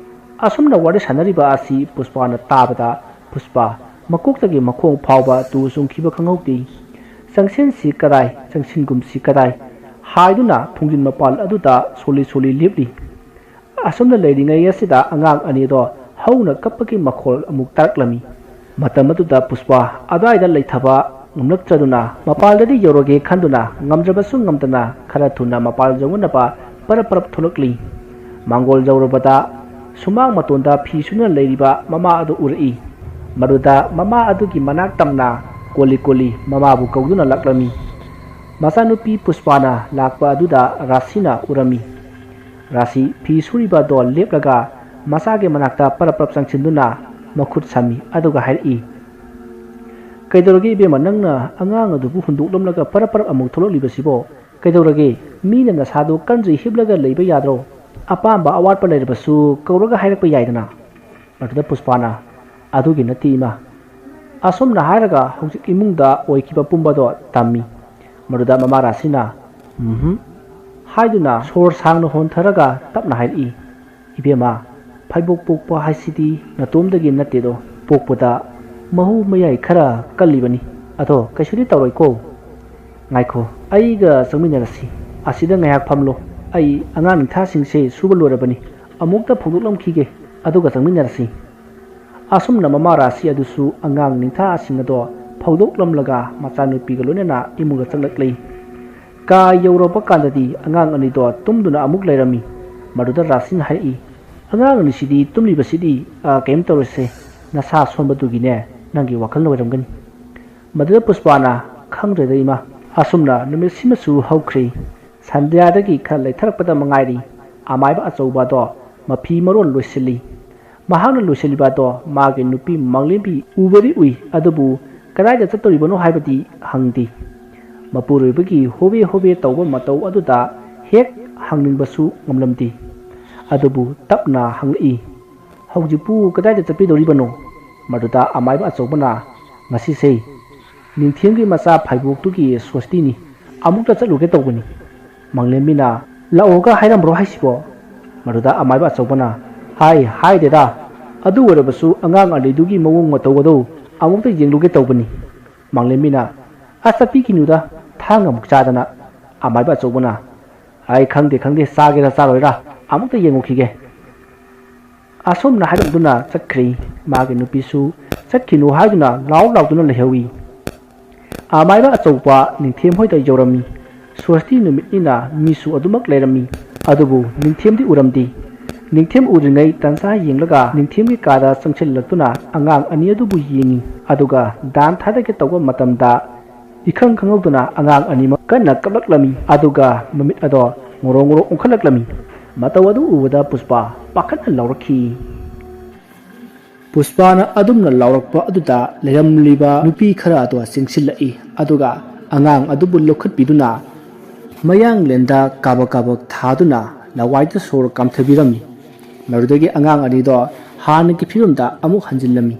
ꯑꯁꯨꯝꯅ ꯋꯥꯔꯤ ꯁꯥꯟꯅꯔꯤꯕ ꯑꯁꯤ ꯄꯨꯁꯄꯥꯅ ꯇꯥꯕꯗ, ꯄꯨꯁꯄꯥ ꯃꯀꯣꯛꯇꯒꯤ ꯃꯈꯣꯡ ꯐꯥꯎꯕ ꯇꯨ ꯆꯨꯡꯈꯤꯕ ꯈꯪꯍꯧꯗꯦ꯫ "ꯆꯪꯁꯤꯟꯁꯤ ꯀꯗꯥꯏ, ꯆꯪꯁꯤꯟꯒꯨꯝꯁꯤ ꯀꯗꯥꯏ?" ꯍꯥꯏꯗꯨꯅ ꯊꯣꯡꯖꯤꯟ ꯃꯄꯥꯜ ꯑꯗꯨꯗ ꯁꯣꯜꯂꯤ ꯁꯣꯜꯂꯤ ꯂꯦꯞꯂꯤ꯫ ꯑꯁꯨꯝꯅ ꯂꯩꯔꯤꯉꯩ ꯑꯁꯤꯗ ꯑꯉꯥꯡ ꯑꯅꯤꯗꯣ ꯍꯧꯅ ꯀꯞꯄꯒꯤ ꯃꯈꯣꯜ ꯑꯃꯨꯛ ꯇꯥꯔꯛꯂꯝꯃꯤ꯫ ꯃꯇꯝ ꯑꯗꯨꯗ ꯄꯨꯁꯄꯥ ꯑꯗꯨꯋꯥꯏꯗ ꯂꯩꯊꯕ ꯉꯝꯂꯛꯇ꯭ꯔꯗꯨꯅ ꯃꯄꯥꯜꯗꯗꯤ ꯌꯧꯔꯒꯦ ꯈꯟꯗꯨꯅ ꯉꯝꯗ꯭ꯔꯕꯁꯨ ꯉꯝꯗꯅ ꯈꯔ ꯊꯨꯅ ꯃꯄꯥꯜ ꯌꯧꯅꯅꯕ ꯄꯔꯞ ꯄꯔꯞ ꯊꯣꯛꯂꯛꯂꯤ꯫ ꯃꯥꯡꯒꯣꯜ ꯌꯧꯔꯕꯗ ꯁꯨꯃꯥꯡ ꯃꯇꯣꯟꯗ ꯐꯤ ꯁꯨꯅ ꯂꯩꯔꯤꯕ ꯃꯃꯥ ꯑꯗꯨ ꯎꯔꯛꯏ꯫ ꯃꯗꯨꯗ ꯃꯃꯥ ꯑꯗꯨꯒꯤ ꯃꯅꯥꯛ ꯇꯝꯅ ꯀꯣꯜꯂꯤ ꯀꯣꯜꯂꯤ ꯃꯃꯥꯕꯨ ꯀꯧꯗꯨꯅ ꯂꯥꯛꯂꯝꯃꯤ꯫ ꯃꯆꯥꯅꯨꯄꯤ ꯄꯨꯁꯄꯥꯅ ꯂꯥꯛꯄ ꯑꯗꯨꯗ ꯔꯥꯁꯤꯅ ꯎꯔꯝꯃꯤ꯫ ꯔꯥꯁꯤ ꯐꯤ ꯁꯨꯔꯤꯕ ꯑꯗꯣ ꯂꯦꯞꯂꯒ ꯃꯆꯥꯒꯤ ꯃꯅꯥꯛꯇ ꯄꯔꯞ ꯄꯔꯞ ꯆꯪꯁꯤꯟꯗꯨꯅ ꯃꯈꯨꯠ ꯁꯝꯃꯤ, ꯑꯗꯨꯒ ꯍꯥꯏꯔꯛꯏ, "ꯀꯩꯗꯧꯔꯒꯦ ꯏꯕꯦꯝꯃ, ꯅꯪꯅ ꯑꯉꯥꯡ ꯑꯗꯨꯕꯨ ꯍꯨꯟꯗꯣꯛꯂꯝꯂꯒ ꯄꯔꯞ ꯄꯔꯞ ꯑꯃꯨꯛ ꯊꯣꯛꯂꯛꯂꯤꯕꯁꯤꯕꯣ? ꯀꯩꯗꯧꯔꯒꯦ? ꯃꯤꯅ ꯅꯁꯥꯗꯨ ꯀꯟꯗ꯭ꯔꯤ ꯍꯤꯞꯂꯒ ꯂꯩꯕ ꯌꯥꯗ꯭ꯔꯣ? ꯑꯄꯥꯝꯕ ꯑꯋꯥꯠꯄ ꯂꯩꯔꯕꯁꯨ ꯀꯧꯔꯒ ꯍꯥꯏꯔꯛꯄ ꯌꯥꯏꯗꯅ"꯫ ꯃꯗꯨꯗ ꯄꯨꯁꯄꯥꯅ, "ꯑꯗꯨꯒꯤ ꯅꯠꯇꯦ ꯏꯃꯥ"꯫ ꯑꯁꯨꯝꯅ ꯍꯥꯏꯔꯒ ꯍꯧꯖꯤꯛ ꯏꯃꯨꯡꯗ ꯑꯣꯏꯈꯤꯕ ꯄꯨꯝꯕꯗꯣ ꯇꯝꯃꯤ꯫ ꯃꯗꯨꯗ ꯃꯃꯥ ꯔꯥꯁꯤꯅ, "ꯎꯝꯍꯨꯝ" ꯍꯥꯏꯗꯨꯅ ꯁꯣꯔ ꯁꯥꯡꯅ ꯍꯣꯟꯊꯔꯒ ꯇꯞꯅ ꯍꯥꯏꯔꯛꯏ, "ꯏꯕꯦꯝꯃ, ꯐꯩꯕꯣꯛ ꯄꯣꯛꯄ ꯍꯥꯏꯁꯤꯗꯤ ꯅꯇꯣꯝꯗꯒꯤ ꯅꯠꯇꯦꯗꯣ꯫ ꯄꯣꯛꯄꯗ ꯃꯍꯨ ꯃꯌꯥꯏ ꯈꯔ ꯀꯜꯂꯤꯕꯅꯤ꯫ ꯑꯗꯣ ꯀꯩꯁꯨꯗꯤ ꯇꯧꯔꯣꯏꯀꯣ꯫ ꯉꯥꯏꯈꯣ, ꯑꯩꯒ ꯆꯪꯃꯤꯟꯅꯔꯁꯤ꯫ ꯑꯁꯤꯗ ꯉꯥꯏꯍꯥꯛ ꯐꯝꯂꯣ꯫ ꯑꯩ ꯑꯉꯥꯡ ꯅꯤꯡꯊꯥꯁꯤꯡꯁꯦ ꯁꯨꯕ ꯂꯣꯏꯔꯕꯅꯤ꯫ ꯑꯃꯨꯛꯇ ꯐꯧꯗꯣꯛꯂꯝꯈꯤꯒꯦ, ꯑꯗꯨꯒ ꯆꯪꯃꯤꯟꯅꯔꯁꯤ"꯫ ꯑꯁꯨꯝꯅ ꯃꯃꯥ ꯔꯥꯁꯤ ꯑꯗꯨꯁꯨ ꯑꯉꯥꯡ ꯅꯤꯡꯊꯥꯁꯤꯡ ꯑꯗꯣ ꯐꯧꯗꯣꯛꯂꯝꯂꯒ ꯃꯆꯥꯅꯨꯄꯤꯒ ꯂꯣꯏꯅꯅ ꯏꯃꯨꯡꯗ ꯆꯪꯂꯛꯂꯤ꯫ ꯀꯥ ꯌꯧꯔꯕ ꯀꯥꯟꯗꯗꯤ ꯑꯉꯥꯡ ꯑꯅꯤꯗꯣ ꯇꯨꯝꯗꯨꯅ ꯑꯃꯨꯛ ꯂꯩꯔꯝꯃꯤ꯫ ꯃꯗꯨꯗ ꯔꯥꯁꯤꯅ ꯍꯥꯏꯔꯛꯏ, "ꯑꯉꯥꯡ ꯑꯅꯤꯁꯤꯗꯤ ꯇꯨꯝꯂꯤꯕꯁꯤꯗꯤ, ꯑ, ꯀꯩꯝ ꯇꯧꯔꯣꯏꯁꯦ, ꯅꯁꯥ ꯁꯣꯟꯕꯗꯨꯒꯤꯅꯦ, ꯅꯪꯒꯤ ꯋꯥꯈꯜꯅ ꯑꯣꯏꯔꯝꯒꯅꯤ"꯫ ꯃꯗꯨꯗ ꯄꯨꯁꯄꯥꯅ, "ꯈꯪꯗ꯭ꯔꯦꯗ ꯏꯃꯥ, ꯑꯁꯨꯝꯅ ꯅꯨꯃꯤꯠꯁꯤꯃꯁꯨ ꯍꯧꯈ꯭ꯔꯦ꯫ ꯁꯟꯙ꯭ꯌꯥꯗꯒꯤ ꯈꯔ ꯂꯩꯊꯔꯛꯄꯗ ꯃꯉꯥꯏꯔꯤ꯫ ꯑꯃꯥꯏꯕ ꯑꯆꯧꯕ ꯑꯗꯣ ꯃꯐꯤ ꯃꯔꯣꯟ ꯂꯣꯏꯁꯤꯜꯂꯤ꯫ ꯃꯍꯥꯛꯅ ꯂꯣꯏꯁꯤꯜꯂꯤꯕ ꯑꯗꯣ ꯃꯥꯒꯤ ꯅꯨꯄꯤ ꯃꯥꯡꯂꯦꯝꯕꯤ ꯎꯕꯗꯤ ꯎꯏ, ꯑꯗꯨꯕꯨ ꯀꯗꯥꯏꯗ ꯆꯠꯇꯣꯔꯤꯕꯅꯣ ꯍꯥꯏꯕꯗꯤ ꯍꯪꯗꯦ꯫ ꯃꯄꯨꯔꯣꯏꯕꯒꯤ ꯍꯣꯕꯦ ꯍꯣꯕꯦ ꯇꯧꯕ ꯃꯇꯧ ꯑꯗꯨꯗ ꯍꯦꯛ ꯍꯪꯅꯤꯡꯕꯁꯨ ꯉꯝꯂꯝꯗꯦ꯫ ꯑꯗꯨꯕꯨ ꯇꯞꯅ ꯍꯪꯂꯛꯏ, "ꯍꯧꯖꯤꯛꯄꯨ ꯀꯗꯥꯏꯗ ꯆꯠꯄꯤꯗꯧꯔꯤꯕꯅꯣ?" ꯃꯗꯨꯗ ꯑꯃꯥꯏꯕ ꯑꯆꯧꯕꯅ, "ꯉꯁꯤꯁꯦ ꯅꯤꯡꯊꯦꯝꯒꯤ ꯃꯆꯥ ꯐꯥꯏꯕꯣꯛꯇꯨꯒꯤ ꯁꯣꯁꯇꯤꯅꯤ, ꯑꯃꯨꯛꯇ ꯆꯠꯂꯨꯒꯦ ꯇꯧꯕꯅꯤ꯫" ꯃꯥꯡꯂꯦꯝꯕꯤꯅ, "ꯂꯥꯛꯑꯣꯒ ꯍꯥꯏꯔꯝꯕ꯭ꯔꯣ ꯍꯥꯏꯁꯤꯕꯣ?" ꯃꯗꯨꯗ ꯑꯃꯥꯏꯕ ꯑꯆꯧꯕꯅ, "ꯍꯥꯏ, ꯍꯥꯏꯗꯦꯗ꯫ ꯑꯗꯨ ꯑꯣꯏꯔꯕꯁꯨ ꯑꯉꯥꯡ ꯑꯅꯤꯗꯨꯒꯤ ꯃꯑꯣꯡ ꯃꯇꯧ ꯑꯗꯨ ꯑꯃꯨꯛꯇ ꯌꯦꯡꯂꯨꯒꯦ ꯇꯧꯕꯅꯤ꯫" ꯃꯥꯡꯂꯦꯝꯕꯤꯅ, "ꯑꯁ, ꯆꯠꯄꯤꯈꯤꯅꯨꯗ, ꯊꯥꯡ ꯑꯃꯨꯛ ꯆꯥꯗꯅ꯫" ꯑꯃꯥꯏꯕ ꯑꯆꯧꯕꯅ, "ꯑꯩ ꯈꯪꯗꯦ, ꯈꯪꯗꯦ, ꯆꯥꯒꯦꯔꯥ ꯆꯥꯔꯣꯏꯔꯥ, ꯑꯃꯨꯛꯇ ꯌꯦꯡꯉꯨꯈꯤꯒꯦ꯫" ꯑꯁꯨꯝꯅ ꯍꯥꯏꯔꯝꯗꯨꯅ ꯆꯠꯈ꯭ꯔꯦ꯫ ꯃꯥꯒꯤ ꯅꯨꯄꯤꯁꯨ ꯆꯠꯈꯤꯅꯨ ꯍꯥꯏꯗꯨꯅ ꯂꯥꯎ ꯂꯥꯎꯗꯨꯅ ꯂꯩꯍꯧꯏ꯫ ꯑꯃꯥꯏꯕ ꯑꯆꯧꯕ ꯅꯤꯡꯊꯦꯝ ꯍꯣꯏꯗ ꯌꯧꯔꯝꯃꯤ꯫ ꯁ꯭ꯋꯁꯇꯤ ꯅꯨꯃꯤꯠꯅꯤꯅ ꯃꯤꯁꯨ ꯑꯗꯨꯃꯛ ꯂꯩꯔꯝꯃꯤ꯫ ꯑꯗꯨꯕꯨ ꯅꯤꯡꯊꯦꯝꯗꯤ ꯎꯔꯝꯗꯦ꯫ ꯅꯤꯡꯊꯦꯝ ꯎꯗ꯭ꯔꯤꯉꯩ ꯇꯟꯖꯥ ꯌꯦꯡꯂꯒ ꯅꯤꯡꯊꯦꯝꯒꯤ ꯀꯥꯗ ꯆꯪꯁꯤꯜꯂꯛꯇꯨꯅ ꯑꯉꯥꯡ ꯑꯅꯤ ꯑꯗꯨꯕꯨ ꯌꯦꯡꯉꯤ꯫ ꯑꯗꯨꯒ ꯗꯥꯟ ꯊꯥꯗꯒꯦ ꯇꯧꯕ ꯃꯇꯝꯗ ꯏꯈꯪ ꯈꯪꯍꯧꯗꯅ ꯑꯉꯥꯡ ꯑꯅꯤꯃꯛ ꯀꯟꯅ ꯀꯞꯂꯛꯂꯝꯃꯤ꯫ ꯑꯗꯨꯒ ꯃꯃꯤꯠ ꯑꯗꯣ ꯉꯣꯔꯣ ꯉꯣꯔꯣ ꯑꯣꯟꯈꯠꯂꯛꯂꯝꯃꯤ꯫ ꯃꯇꯧ ꯑꯗꯨ ꯎꯕꯗ ꯄꯨꯁꯄꯥ ꯄꯥꯈꯠꯅ ꯂꯥꯎꯔꯛꯈꯤ꯫ ꯄꯨꯁꯄꯥꯅ ꯑꯗꯨꯝꯅ ꯂꯥꯎꯔꯛꯄ ꯑꯗꯨꯗ ꯂꯩꯔꯝꯂꯤꯕ ꯅꯨꯄꯤ ꯈꯔ ꯑꯗꯣ ꯆꯦꯟꯁꯤꯜꯂꯛꯏ꯫ ꯑꯗꯨꯒ ꯑꯉꯥꯡ ꯑꯗꯨꯕꯨ ꯂꯧꯈꯠꯄꯤꯗꯨꯅ ꯃꯌꯥꯡꯂꯦꯟꯗ ꯀꯥꯕꯛ ꯀꯥꯕꯛ ꯊꯥꯗꯨꯅ ꯂꯋꯥꯏꯗ ꯁꯣꯔ ꯀꯥꯝꯊꯕꯤꯔꯝꯃꯤ꯫ ꯃꯗꯨꯗꯒꯤ ꯑꯉꯥꯡ ꯑꯅꯤꯗꯣ ꯍꯥꯟꯅꯒꯤ ꯐꯤꯕꯝꯗ ꯑꯃꯨꯛ ꯍꯟꯖꯤꯜꯂꯝꯃꯤ꯫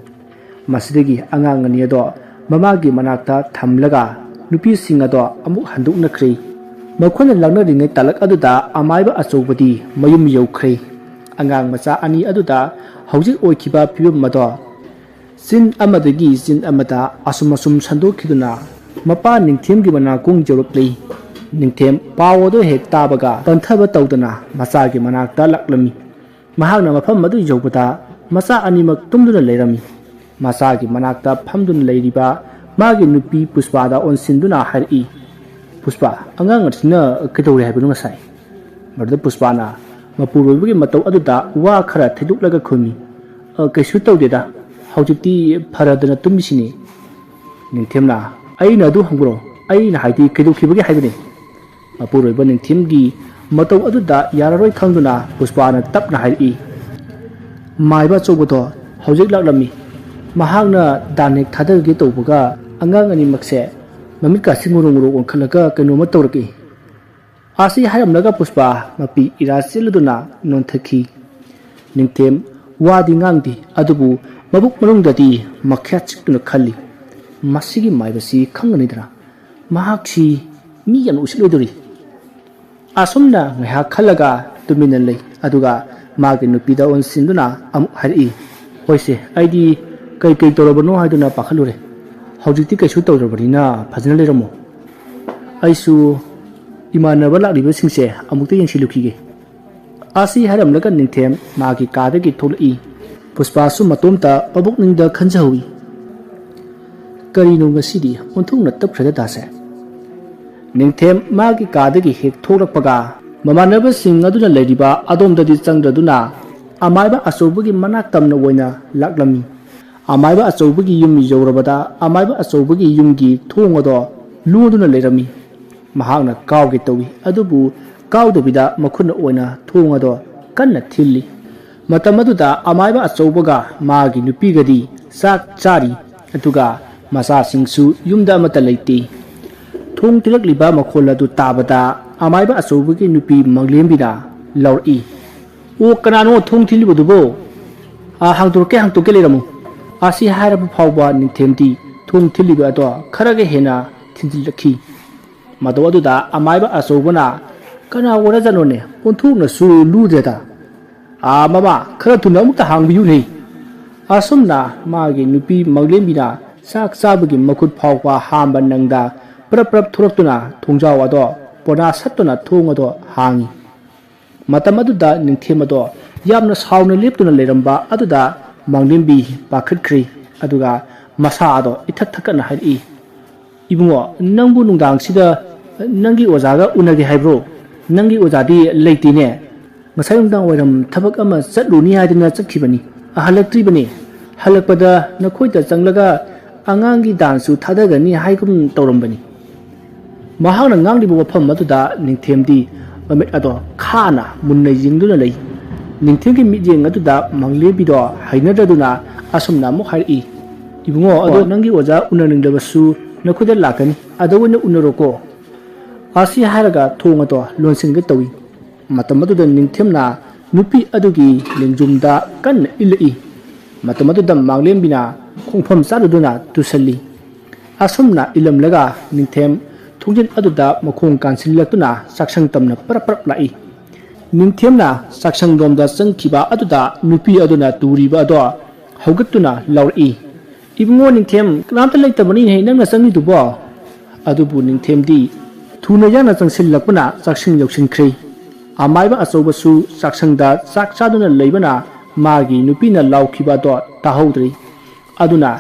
ꯃꯁꯤꯗꯒꯤ ꯑꯉꯥꯡ ꯑꯅꯤ ꯑꯗꯣ ꯃꯃꯥꯒꯤ ꯃꯅꯥꯛꯇ ꯊꯝꯂꯒ ꯅꯨꯄꯤꯁꯤꯡ ꯑꯗꯣ ꯑꯃꯨꯛ ꯍꯟꯗꯣꯛꯅꯈ꯭ꯔꯦ꯫ ꯃꯈꯣꯏꯅ ꯂꯥꯛꯅꯔꯤꯉꯩ ꯇꯥꯂꯛ ꯑꯗꯨꯗ ꯑꯃꯥꯏꯕ ꯑꯆꯧꯕꯗꯤ ꯃꯌꯨꯝ ꯌꯧꯈ꯭ꯔꯦ꯫ ꯑꯉꯥꯡ ꯃꯆꯥ ꯑꯅꯤ ꯑꯗꯨꯗ ꯍꯧꯖꯤꯛ ꯑꯣꯏꯈꯤꯕ ꯐꯤꯕꯝ ꯑꯗꯣ ꯆꯤꯟ ꯑꯃꯗꯒꯤ ꯆꯤꯟ ꯑꯃꯗ ꯑꯁꯨꯝ ꯑꯁꯨꯝ ꯁꯟꯗꯣꯛꯈꯤꯗꯨꯅ ꯃꯄꯥ ꯅꯤꯡꯊꯦꯝꯒꯤ ꯃꯅꯥꯀꯣꯡ ꯌꯧꯔꯛꯂꯤ꯫ ꯅꯤꯡꯊꯦꯝ ꯄꯥꯎ ꯑꯗꯨ ꯍꯦꯛ ꯇꯥꯕꯒ ꯄꯟꯊꯕ ꯇꯧꯗꯅ ꯃꯆꯥꯒꯤ ꯃꯅꯥꯛꯇ ꯂꯥꯛꯂꯝꯃꯤ꯫ ꯃꯍꯥꯛꯅ ꯃꯐꯝ ꯑꯗꯨ ꯌꯧꯕꯗ ꯃꯆꯥ ꯑꯅꯤꯃꯛ ꯇꯨꯝꯗꯨꯅ ꯂꯩꯔꯝꯃꯤ꯫ ꯃꯆꯥꯒꯤ ꯃꯅꯥꯛꯇ ꯐꯝꯗꯨꯅ ꯂꯩꯔꯤꯕ ꯃꯥꯒꯤ ꯅꯨꯄꯤ ꯄꯨꯁꯄꯥꯗ ꯑꯣꯟꯁꯤꯟꯗꯨꯅ ꯍꯥꯏꯔꯛꯏ, "ꯄꯨꯁꯄꯥ, ꯑꯉꯥꯡ ꯑꯁꯤꯅ ꯀꯩꯗꯧꯔꯦ ꯍꯥꯏꯕꯅꯣ ꯉꯁꯥꯏ?" ꯃꯗꯨꯗ ꯄꯨꯁꯄꯥꯅ ꯃꯄꯨꯔꯣꯏꯕꯒꯤ ꯃꯇꯧ ꯑꯗꯨꯗ ꯋꯥ ꯈꯔ ꯊꯩꯗꯣꯛꯂꯒ ꯈꯨꯝꯃꯤ, "ꯑ, ꯀꯩꯁꯨ ꯇꯧꯗꯦꯗ, ꯍꯧꯖꯤꯛꯇꯤ ꯐꯔꯗꯅ ꯇꯨꯝꯃꯤꯁꯤꯅꯤ꯫" ꯅꯤꯡꯊꯦꯝꯅ, "ꯑꯩꯅ ꯑꯗꯨ ꯍꯪꯕ꯭ꯔꯣ? ꯑꯩꯅ ꯍꯥꯏꯗꯤ ꯀꯩꯗꯧꯈꯤꯕꯒꯦ ꯍꯥꯏꯕꯅꯤ?" ꯃꯄꯨꯔꯣꯏꯕ ꯅꯤꯡꯊꯦꯝꯒꯤ ꯃꯇꯧ ꯑꯗꯨꯗ ꯌꯥꯔꯔꯣꯏ ꯈꯪꯗꯨꯅ ꯄꯨꯁꯄꯥꯅ ꯇꯞꯅ ꯍꯥꯏꯔꯛꯏ, "ꯃꯥꯏꯕ ꯑꯆꯧꯕꯗꯣ ꯍꯧꯖꯤꯛ ꯂꯥꯛꯂꯝꯃꯤ꯫ ꯃꯍꯥꯛꯅ ꯗꯥꯟ ꯍꯦꯛ ꯊꯥꯗꯒꯦ ꯇꯧꯕꯒ ꯑꯉꯥꯡ ꯑꯅꯤꯃꯛꯁꯦ ꯃꯃꯤꯠꯀꯥꯁꯤ ꯉꯨꯔꯣꯛ ꯉꯨꯔꯣꯛ ꯑꯣꯟꯈꯠꯂꯒ ꯀꯩꯅꯣꯝꯃ ꯇꯧꯔꯛꯏ꯫" ꯑꯁꯤ ꯍꯥꯏꯔꯝꯂꯒ ꯄꯨꯁꯄꯥ ꯃꯄꯤ ꯏꯔꯥ ꯆꯦꯜꯂꯗꯨꯅ ꯅꯣꯟꯊꯈꯤ꯫ ꯅꯤꯡꯊꯦꯝ ꯋꯥꯗꯤ ꯉꯥꯡꯗꯦ, ꯑꯗꯨꯕꯨ ꯃꯕꯨꯛ ꯃꯅꯨꯡꯗꯗꯤ ꯃꯈ꯭ꯌꯥꯠ ꯆꯤꯛꯇꯨꯅ ꯈꯜꯂꯤ, "ꯃꯁꯤꯒꯤ ꯃꯥꯏꯕꯁꯤ ꯈꯪꯒꯅꯤꯗꯅ, ꯃꯍꯥꯛꯁꯤ ꯃꯤ ꯌꯥꯝꯅ ꯎꯁꯤꯠꯂꯣꯏꯗꯧꯔꯤ꯫" ꯑꯁꯨꯝꯅ ꯉꯥꯏꯍꯥꯛ ꯈꯜꯂꯒ ꯇꯨꯃꯤꯟꯅ ꯂꯩ꯫ ꯑꯗꯨꯒ ꯃꯥꯒꯤ ꯅꯨꯄꯤꯗ ꯑꯣꯟꯁꯤꯟꯗꯨꯅ ꯑꯃꯨꯛ ꯍꯥꯏꯔꯛꯏ, "ꯍꯣꯏꯁꯦ, ꯑꯩꯗꯤ ꯀꯩ ꯀꯩ ꯇꯧꯔꯕꯅꯣ ꯍꯥꯏꯗꯨꯅ ꯄꯥꯈꯠꯂꯨꯔꯦ꯫ ꯍꯧꯖꯤꯛꯇꯤ ꯀꯩꯁꯨ ꯇꯧꯗ꯭ꯔꯕꯅꯤꯅ ꯐꯖꯅ ꯂꯩꯔꯝꯃꯣ꯫ ꯑꯩꯁꯨ ꯏꯃꯥꯟꯅꯕ ꯂꯥꯛꯂꯤꯕꯁꯤꯡꯁꯦ ꯑꯃꯨꯛꯇ ꯌꯦꯡꯁꯤꯜꯂꯨꯈꯤꯒꯦ꯫" ꯑꯁꯤ ꯍꯥꯏꯔꯝꯂꯒ ꯅꯤꯡꯊꯦꯝ ꯃꯥꯒꯤ ꯀꯥꯗꯒꯤ ꯊꯣꯛꯂꯛꯏ꯫ ꯄꯨꯁꯄꯥꯁꯨ ꯃꯇꯣꯝꯇ ꯃꯕꯨꯛꯅꯤꯡꯗ ꯈꯟꯖꯍꯧꯏ, "ꯀꯔꯤꯅꯣ ꯉꯁꯤꯗꯤ ꯑꯣꯟꯊꯣꯛꯅ ꯇꯞꯈ꯭ꯔꯦꯗ ꯗꯥꯁꯦ?" ꯅꯤꯡꯊꯦꯝ ꯃꯥꯒꯤ ꯀꯥꯗꯒꯤ ꯍꯦꯛ ꯊꯣꯛꯂꯛꯄꯒ ꯃꯃꯥꯟꯅꯕꯁꯤꯡ ꯑꯗꯨꯅ ꯂꯩꯔꯤꯕ ꯑꯗꯣꯝꯗꯗꯤ ꯆꯪꯗ꯭ꯔꯗꯨꯅ ꯑꯃꯥꯏꯕ ꯑꯆꯧꯕꯒꯤ ꯃꯅꯥꯛ ꯇꯝꯅ ꯑꯣꯏꯅ ꯂꯥꯛꯂꯝꯃꯤ꯫ ꯑꯃꯥꯏꯕ ꯑꯆꯧꯕꯒꯤ ꯌꯨꯝ ꯌꯧꯔꯕꯗ ꯑꯃꯥꯏꯕ ꯑꯆꯧꯕꯒꯤ ꯌꯨꯝꯒꯤ ꯊꯣꯡ ꯑꯗꯣ ꯂꯣꯟꯗꯨꯅ ꯂꯩꯔꯝꯃꯤ꯫ ꯃꯍꯥꯛꯅ ꯀꯥꯎꯒꯦ ꯇꯧꯏ, ꯑꯗꯨꯕꯨ ꯀꯥꯎꯗꯕꯤꯗ ꯃꯈꯨꯠꯅ ꯑꯣꯏꯅ ꯊꯣꯡ ꯑꯗꯣ ꯀꯟꯅ ꯊꯤꯜꯂꯤ꯫ ꯃꯇꯝ ꯑꯗꯨꯗ ꯑꯃꯥꯏꯕ ꯑꯆꯧꯕꯒ ꯃꯥꯒꯤ ꯅꯨꯄꯤꯒꯗꯤ ꯆꯥꯛ ꯆꯥꯔꯤ, ꯑꯗꯨꯒ ꯃꯆꯥꯁꯤꯡꯁꯨ ꯌꯨꯝꯗ ꯑꯃꯠꯇ ꯂꯩꯇꯦ꯫ ꯊꯣꯡ ꯊꯤꯜꯂꯛꯂꯤꯕ ꯃꯈꯣꯜ ꯑꯗꯨ ꯇꯥꯕꯗ ꯑꯃꯥꯏꯕ ꯑꯆꯧꯕꯒꯤ ꯅꯨꯄꯤ ꯃꯪꯂꯦꯝꯕꯤꯅ ꯂꯥꯎꯔꯛꯏ, "ꯑꯣ, ꯀꯅꯥꯅꯣ ꯊꯣꯡ ꯊꯤꯜꯂꯤꯕꯗꯨꯕꯣ? ꯑꯥ, ꯍꯥꯡꯗꯣꯔꯛꯀꯦ, ꯍꯥꯡꯗꯣꯛꯀꯦ, ꯂꯩꯔꯝꯃꯨ꯫" ꯑꯁꯤ ꯍꯥꯏꯔꯕ ꯐꯥꯎꯕ ꯅꯤꯡꯊꯦꯝꯗꯤ ꯊꯣꯡ ꯊꯤꯜꯂꯤꯕ ꯑꯗꯣ ꯈꯔꯒ ꯍꯦꯟꯅ ꯊꯤꯟꯖꯤꯜꯂꯛꯈꯤ꯫ ꯃꯇꯧ ꯑꯗꯨꯗ ꯑꯃꯥꯏꯕ ꯑꯆꯧꯕꯅ, "ꯀꯅꯥ ꯑꯣꯏꯔꯖꯥꯠꯅꯣꯅꯦ? ꯑꯣꯟꯊꯣꯛꯅꯁꯨ ꯂꯨꯗ꯭ꯔꯦꯗ꯫ ꯑꯥ, ꯃꯃꯥ, ꯈꯔ ꯊꯨꯅ ꯑꯃꯨꯛꯇ ꯍꯥꯡꯕꯤꯌꯨꯅꯦ꯫" ꯑꯁꯨꯝꯅ ꯃꯥꯒꯤ ꯅꯨꯄꯤ ꯃꯪꯂꯦꯝꯕꯤꯅ ꯆꯥꯛ ꯆꯥꯕꯒꯤ ꯃꯈꯨꯠ ꯐꯥꯎꯕ ꯍꯥꯝꯕ ꯅꯪꯗ ꯄ꯭ꯔꯞ ꯄ꯭ꯔꯞ ꯊꯣꯔꯛꯇꯨꯅ ꯊꯣꯡꯖꯥꯎ ꯑꯗꯣ ꯄꯣꯅꯥ ꯁꯠꯇꯨꯅ ꯊꯣꯡ ꯑꯗꯣ ꯍꯥꯡꯉꯤ꯫ ꯃꯇꯝ ꯑꯗꯨꯗ ꯅꯤꯡꯊꯦꯝ ꯑꯗꯣ ꯌꯥꯝꯅ ꯁꯥꯎꯅ ꯂꯦꯞꯇꯨꯅ ꯂꯩꯔꯝꯕ ꯑꯗꯨꯗ ꯃꯪꯂꯦꯝꯕꯤ ꯄꯥꯈꯠꯈ꯭ꯔꯤ꯫ ꯑꯗꯨꯒ ꯃꯁꯥ ꯑꯗꯣ ꯏꯊꯛ ꯊꯛꯀꯠꯅ ꯍꯥꯏꯔꯛꯏ, "ꯏꯕꯨꯡꯉꯣ, ꯅꯪꯕꯨ ꯅꯨꯡꯗꯥꯡꯁꯤꯗ ꯅꯪꯒꯤ ꯑꯣꯖꯥꯒ ꯎꯅꯒꯦ ꯍꯥꯏꯕ꯭ꯔꯣ? ꯅꯪꯒꯤ ꯑꯣꯖꯥꯗꯤ ꯂꯩꯇꯦꯅꯦ꯫ ꯉꯁꯥꯏ ꯅꯨꯡꯗꯥꯡ ꯋꯥꯏꯔꯝ ꯊꯕꯛ ꯑꯃ ꯆꯠꯂꯨꯅꯤ ꯍꯥꯏꯗꯅ ꯆꯠꯈꯤꯕꯅꯤ, ꯍꯜꯂꯛꯇ꯭ꯔꯤꯕꯅꯤ꯫ ꯍꯜꯂꯛꯄꯗ ꯅꯈꯣꯏꯗ ꯆꯪꯂꯒ ꯑꯉꯥꯡꯒꯤ ꯗꯥꯟꯁꯁꯨ ꯊꯥꯗꯒꯅꯤ ꯍꯥꯏꯒꯨꯝ ꯇꯧꯔꯝꯕꯅꯤ꯫ ꯃꯍꯥꯛꯅ ꯉꯥꯡꯂꯤꯕ ꯋꯥꯐꯝ ꯑꯗꯨꯗ ꯅꯤꯡꯊꯦꯝꯗꯤ ꯃꯃꯤꯠ ꯑꯗꯣ ꯈꯥꯅ ꯃꯨꯟꯅ ꯌꯦꯡꯗꯨꯅ ꯂꯩ꯫ ꯅꯤꯡꯊꯦꯝꯒꯤ ꯃꯤꯠꯌꯦꯡ ꯑꯗꯨꯗ ꯃꯪꯂꯦꯝꯕꯤꯗꯣ ꯍꯩꯅꯗꯗꯨꯅ ꯑꯁꯨꯝꯅ ꯑꯃꯨꯛ ꯍꯥꯏꯔꯛꯏ, "ꯏꯕꯨꯡꯉꯣ, ꯑꯗꯣ ꯅꯪꯒꯤ ꯑꯣꯖꯥ ꯎꯅꯅꯤꯡꯂꯕꯁꯨ ꯅꯈꯣꯏꯗ ꯂꯥꯛꯀꯅꯤ, ꯑꯗ ꯑꯣꯏꯅ ꯎꯅꯔꯣꯀꯣ"꯫ ꯑꯁꯤ ꯍꯥꯏꯔꯒ ꯊꯣꯡ ꯑꯗꯣ ꯂꯣꯟꯁꯤꯟꯒꯦ ꯇꯧꯏ꯫ ꯃꯇꯝ ꯑꯗꯨꯗ ꯅꯤꯡꯊꯦꯝꯅ ꯅꯨꯄꯤ ꯑꯗꯨꯒꯤ ꯂꯦꯡꯖꯨꯝꯗ ꯀꯟꯅ ꯏꯜꯂꯛꯏ꯫ ꯃꯇꯝ ꯑꯗꯨꯗ ꯃꯥꯡꯂꯦꯝꯕꯤꯅ ꯈꯣꯡꯐꯝ ꯆꯥꯔꯨꯗꯨꯅ ꯇꯨꯁꯜꯂꯤ꯫ ꯑꯁꯨꯝꯅ ꯏꯜꯂꯝꯂꯒ ꯅꯤꯡꯊꯦꯝ ꯊꯣꯡꯖꯤꯟ ꯑꯗꯨꯗ ꯃꯈꯣꯡ ꯀꯥꯟꯁꯤꯜꯂꯛꯇꯨꯅ ꯆꯥꯛꯁꯪ ꯇꯝꯅ ꯄꯔꯞ ꯄꯔꯞ ꯂꯥꯛꯏ꯫ ꯅꯤꯡꯊꯦꯝꯅ ꯆꯥꯛꯁꯪꯂꯣꯝꯗ ꯆꯪꯈꯤꯕ ꯑꯗꯨꯗ ꯅꯨꯄꯤ ꯑꯗꯨꯅ ꯇꯨꯔꯤꯕ ꯑꯗꯣ ꯍꯧꯒꯠꯇꯨꯅ ꯂꯥꯎꯔꯛꯏ, "ꯏꯕꯨꯡꯉꯣ ꯅꯤꯡꯊꯦꯝ, ꯀꯅꯥꯝꯇ ꯂꯩꯇꯕꯅꯤꯅꯦ ꯅꯪꯅ ꯆꯪꯉꯤꯗꯨꯕꯣ?" ꯑꯗꯨꯕꯨ ꯅꯤꯡꯊꯦꯝꯗꯤ ꯊꯨꯅ ꯌꯥꯡꯅ ꯆꯪꯁꯤꯜꯂꯛꯄꯅ ꯆꯥꯛꯁꯪ ꯌꯧꯁꯤꯟꯈ꯭ꯔꯦ꯫ ꯑꯃꯥꯏꯕ ꯑꯆꯧꯕꯁꯨ ꯆꯥꯛꯁꯪꯗ ꯆꯥꯛ ꯆꯥꯗꯨꯅ ꯂꯩꯕꯅ ꯃꯥꯒꯤ ꯅꯨꯄꯤꯅ ꯂꯥꯎꯈꯤꯕ ꯑꯗꯣ ꯇꯥꯍꯧꯗ꯭ꯔꯦ꯫ ꯑꯗꯨꯅ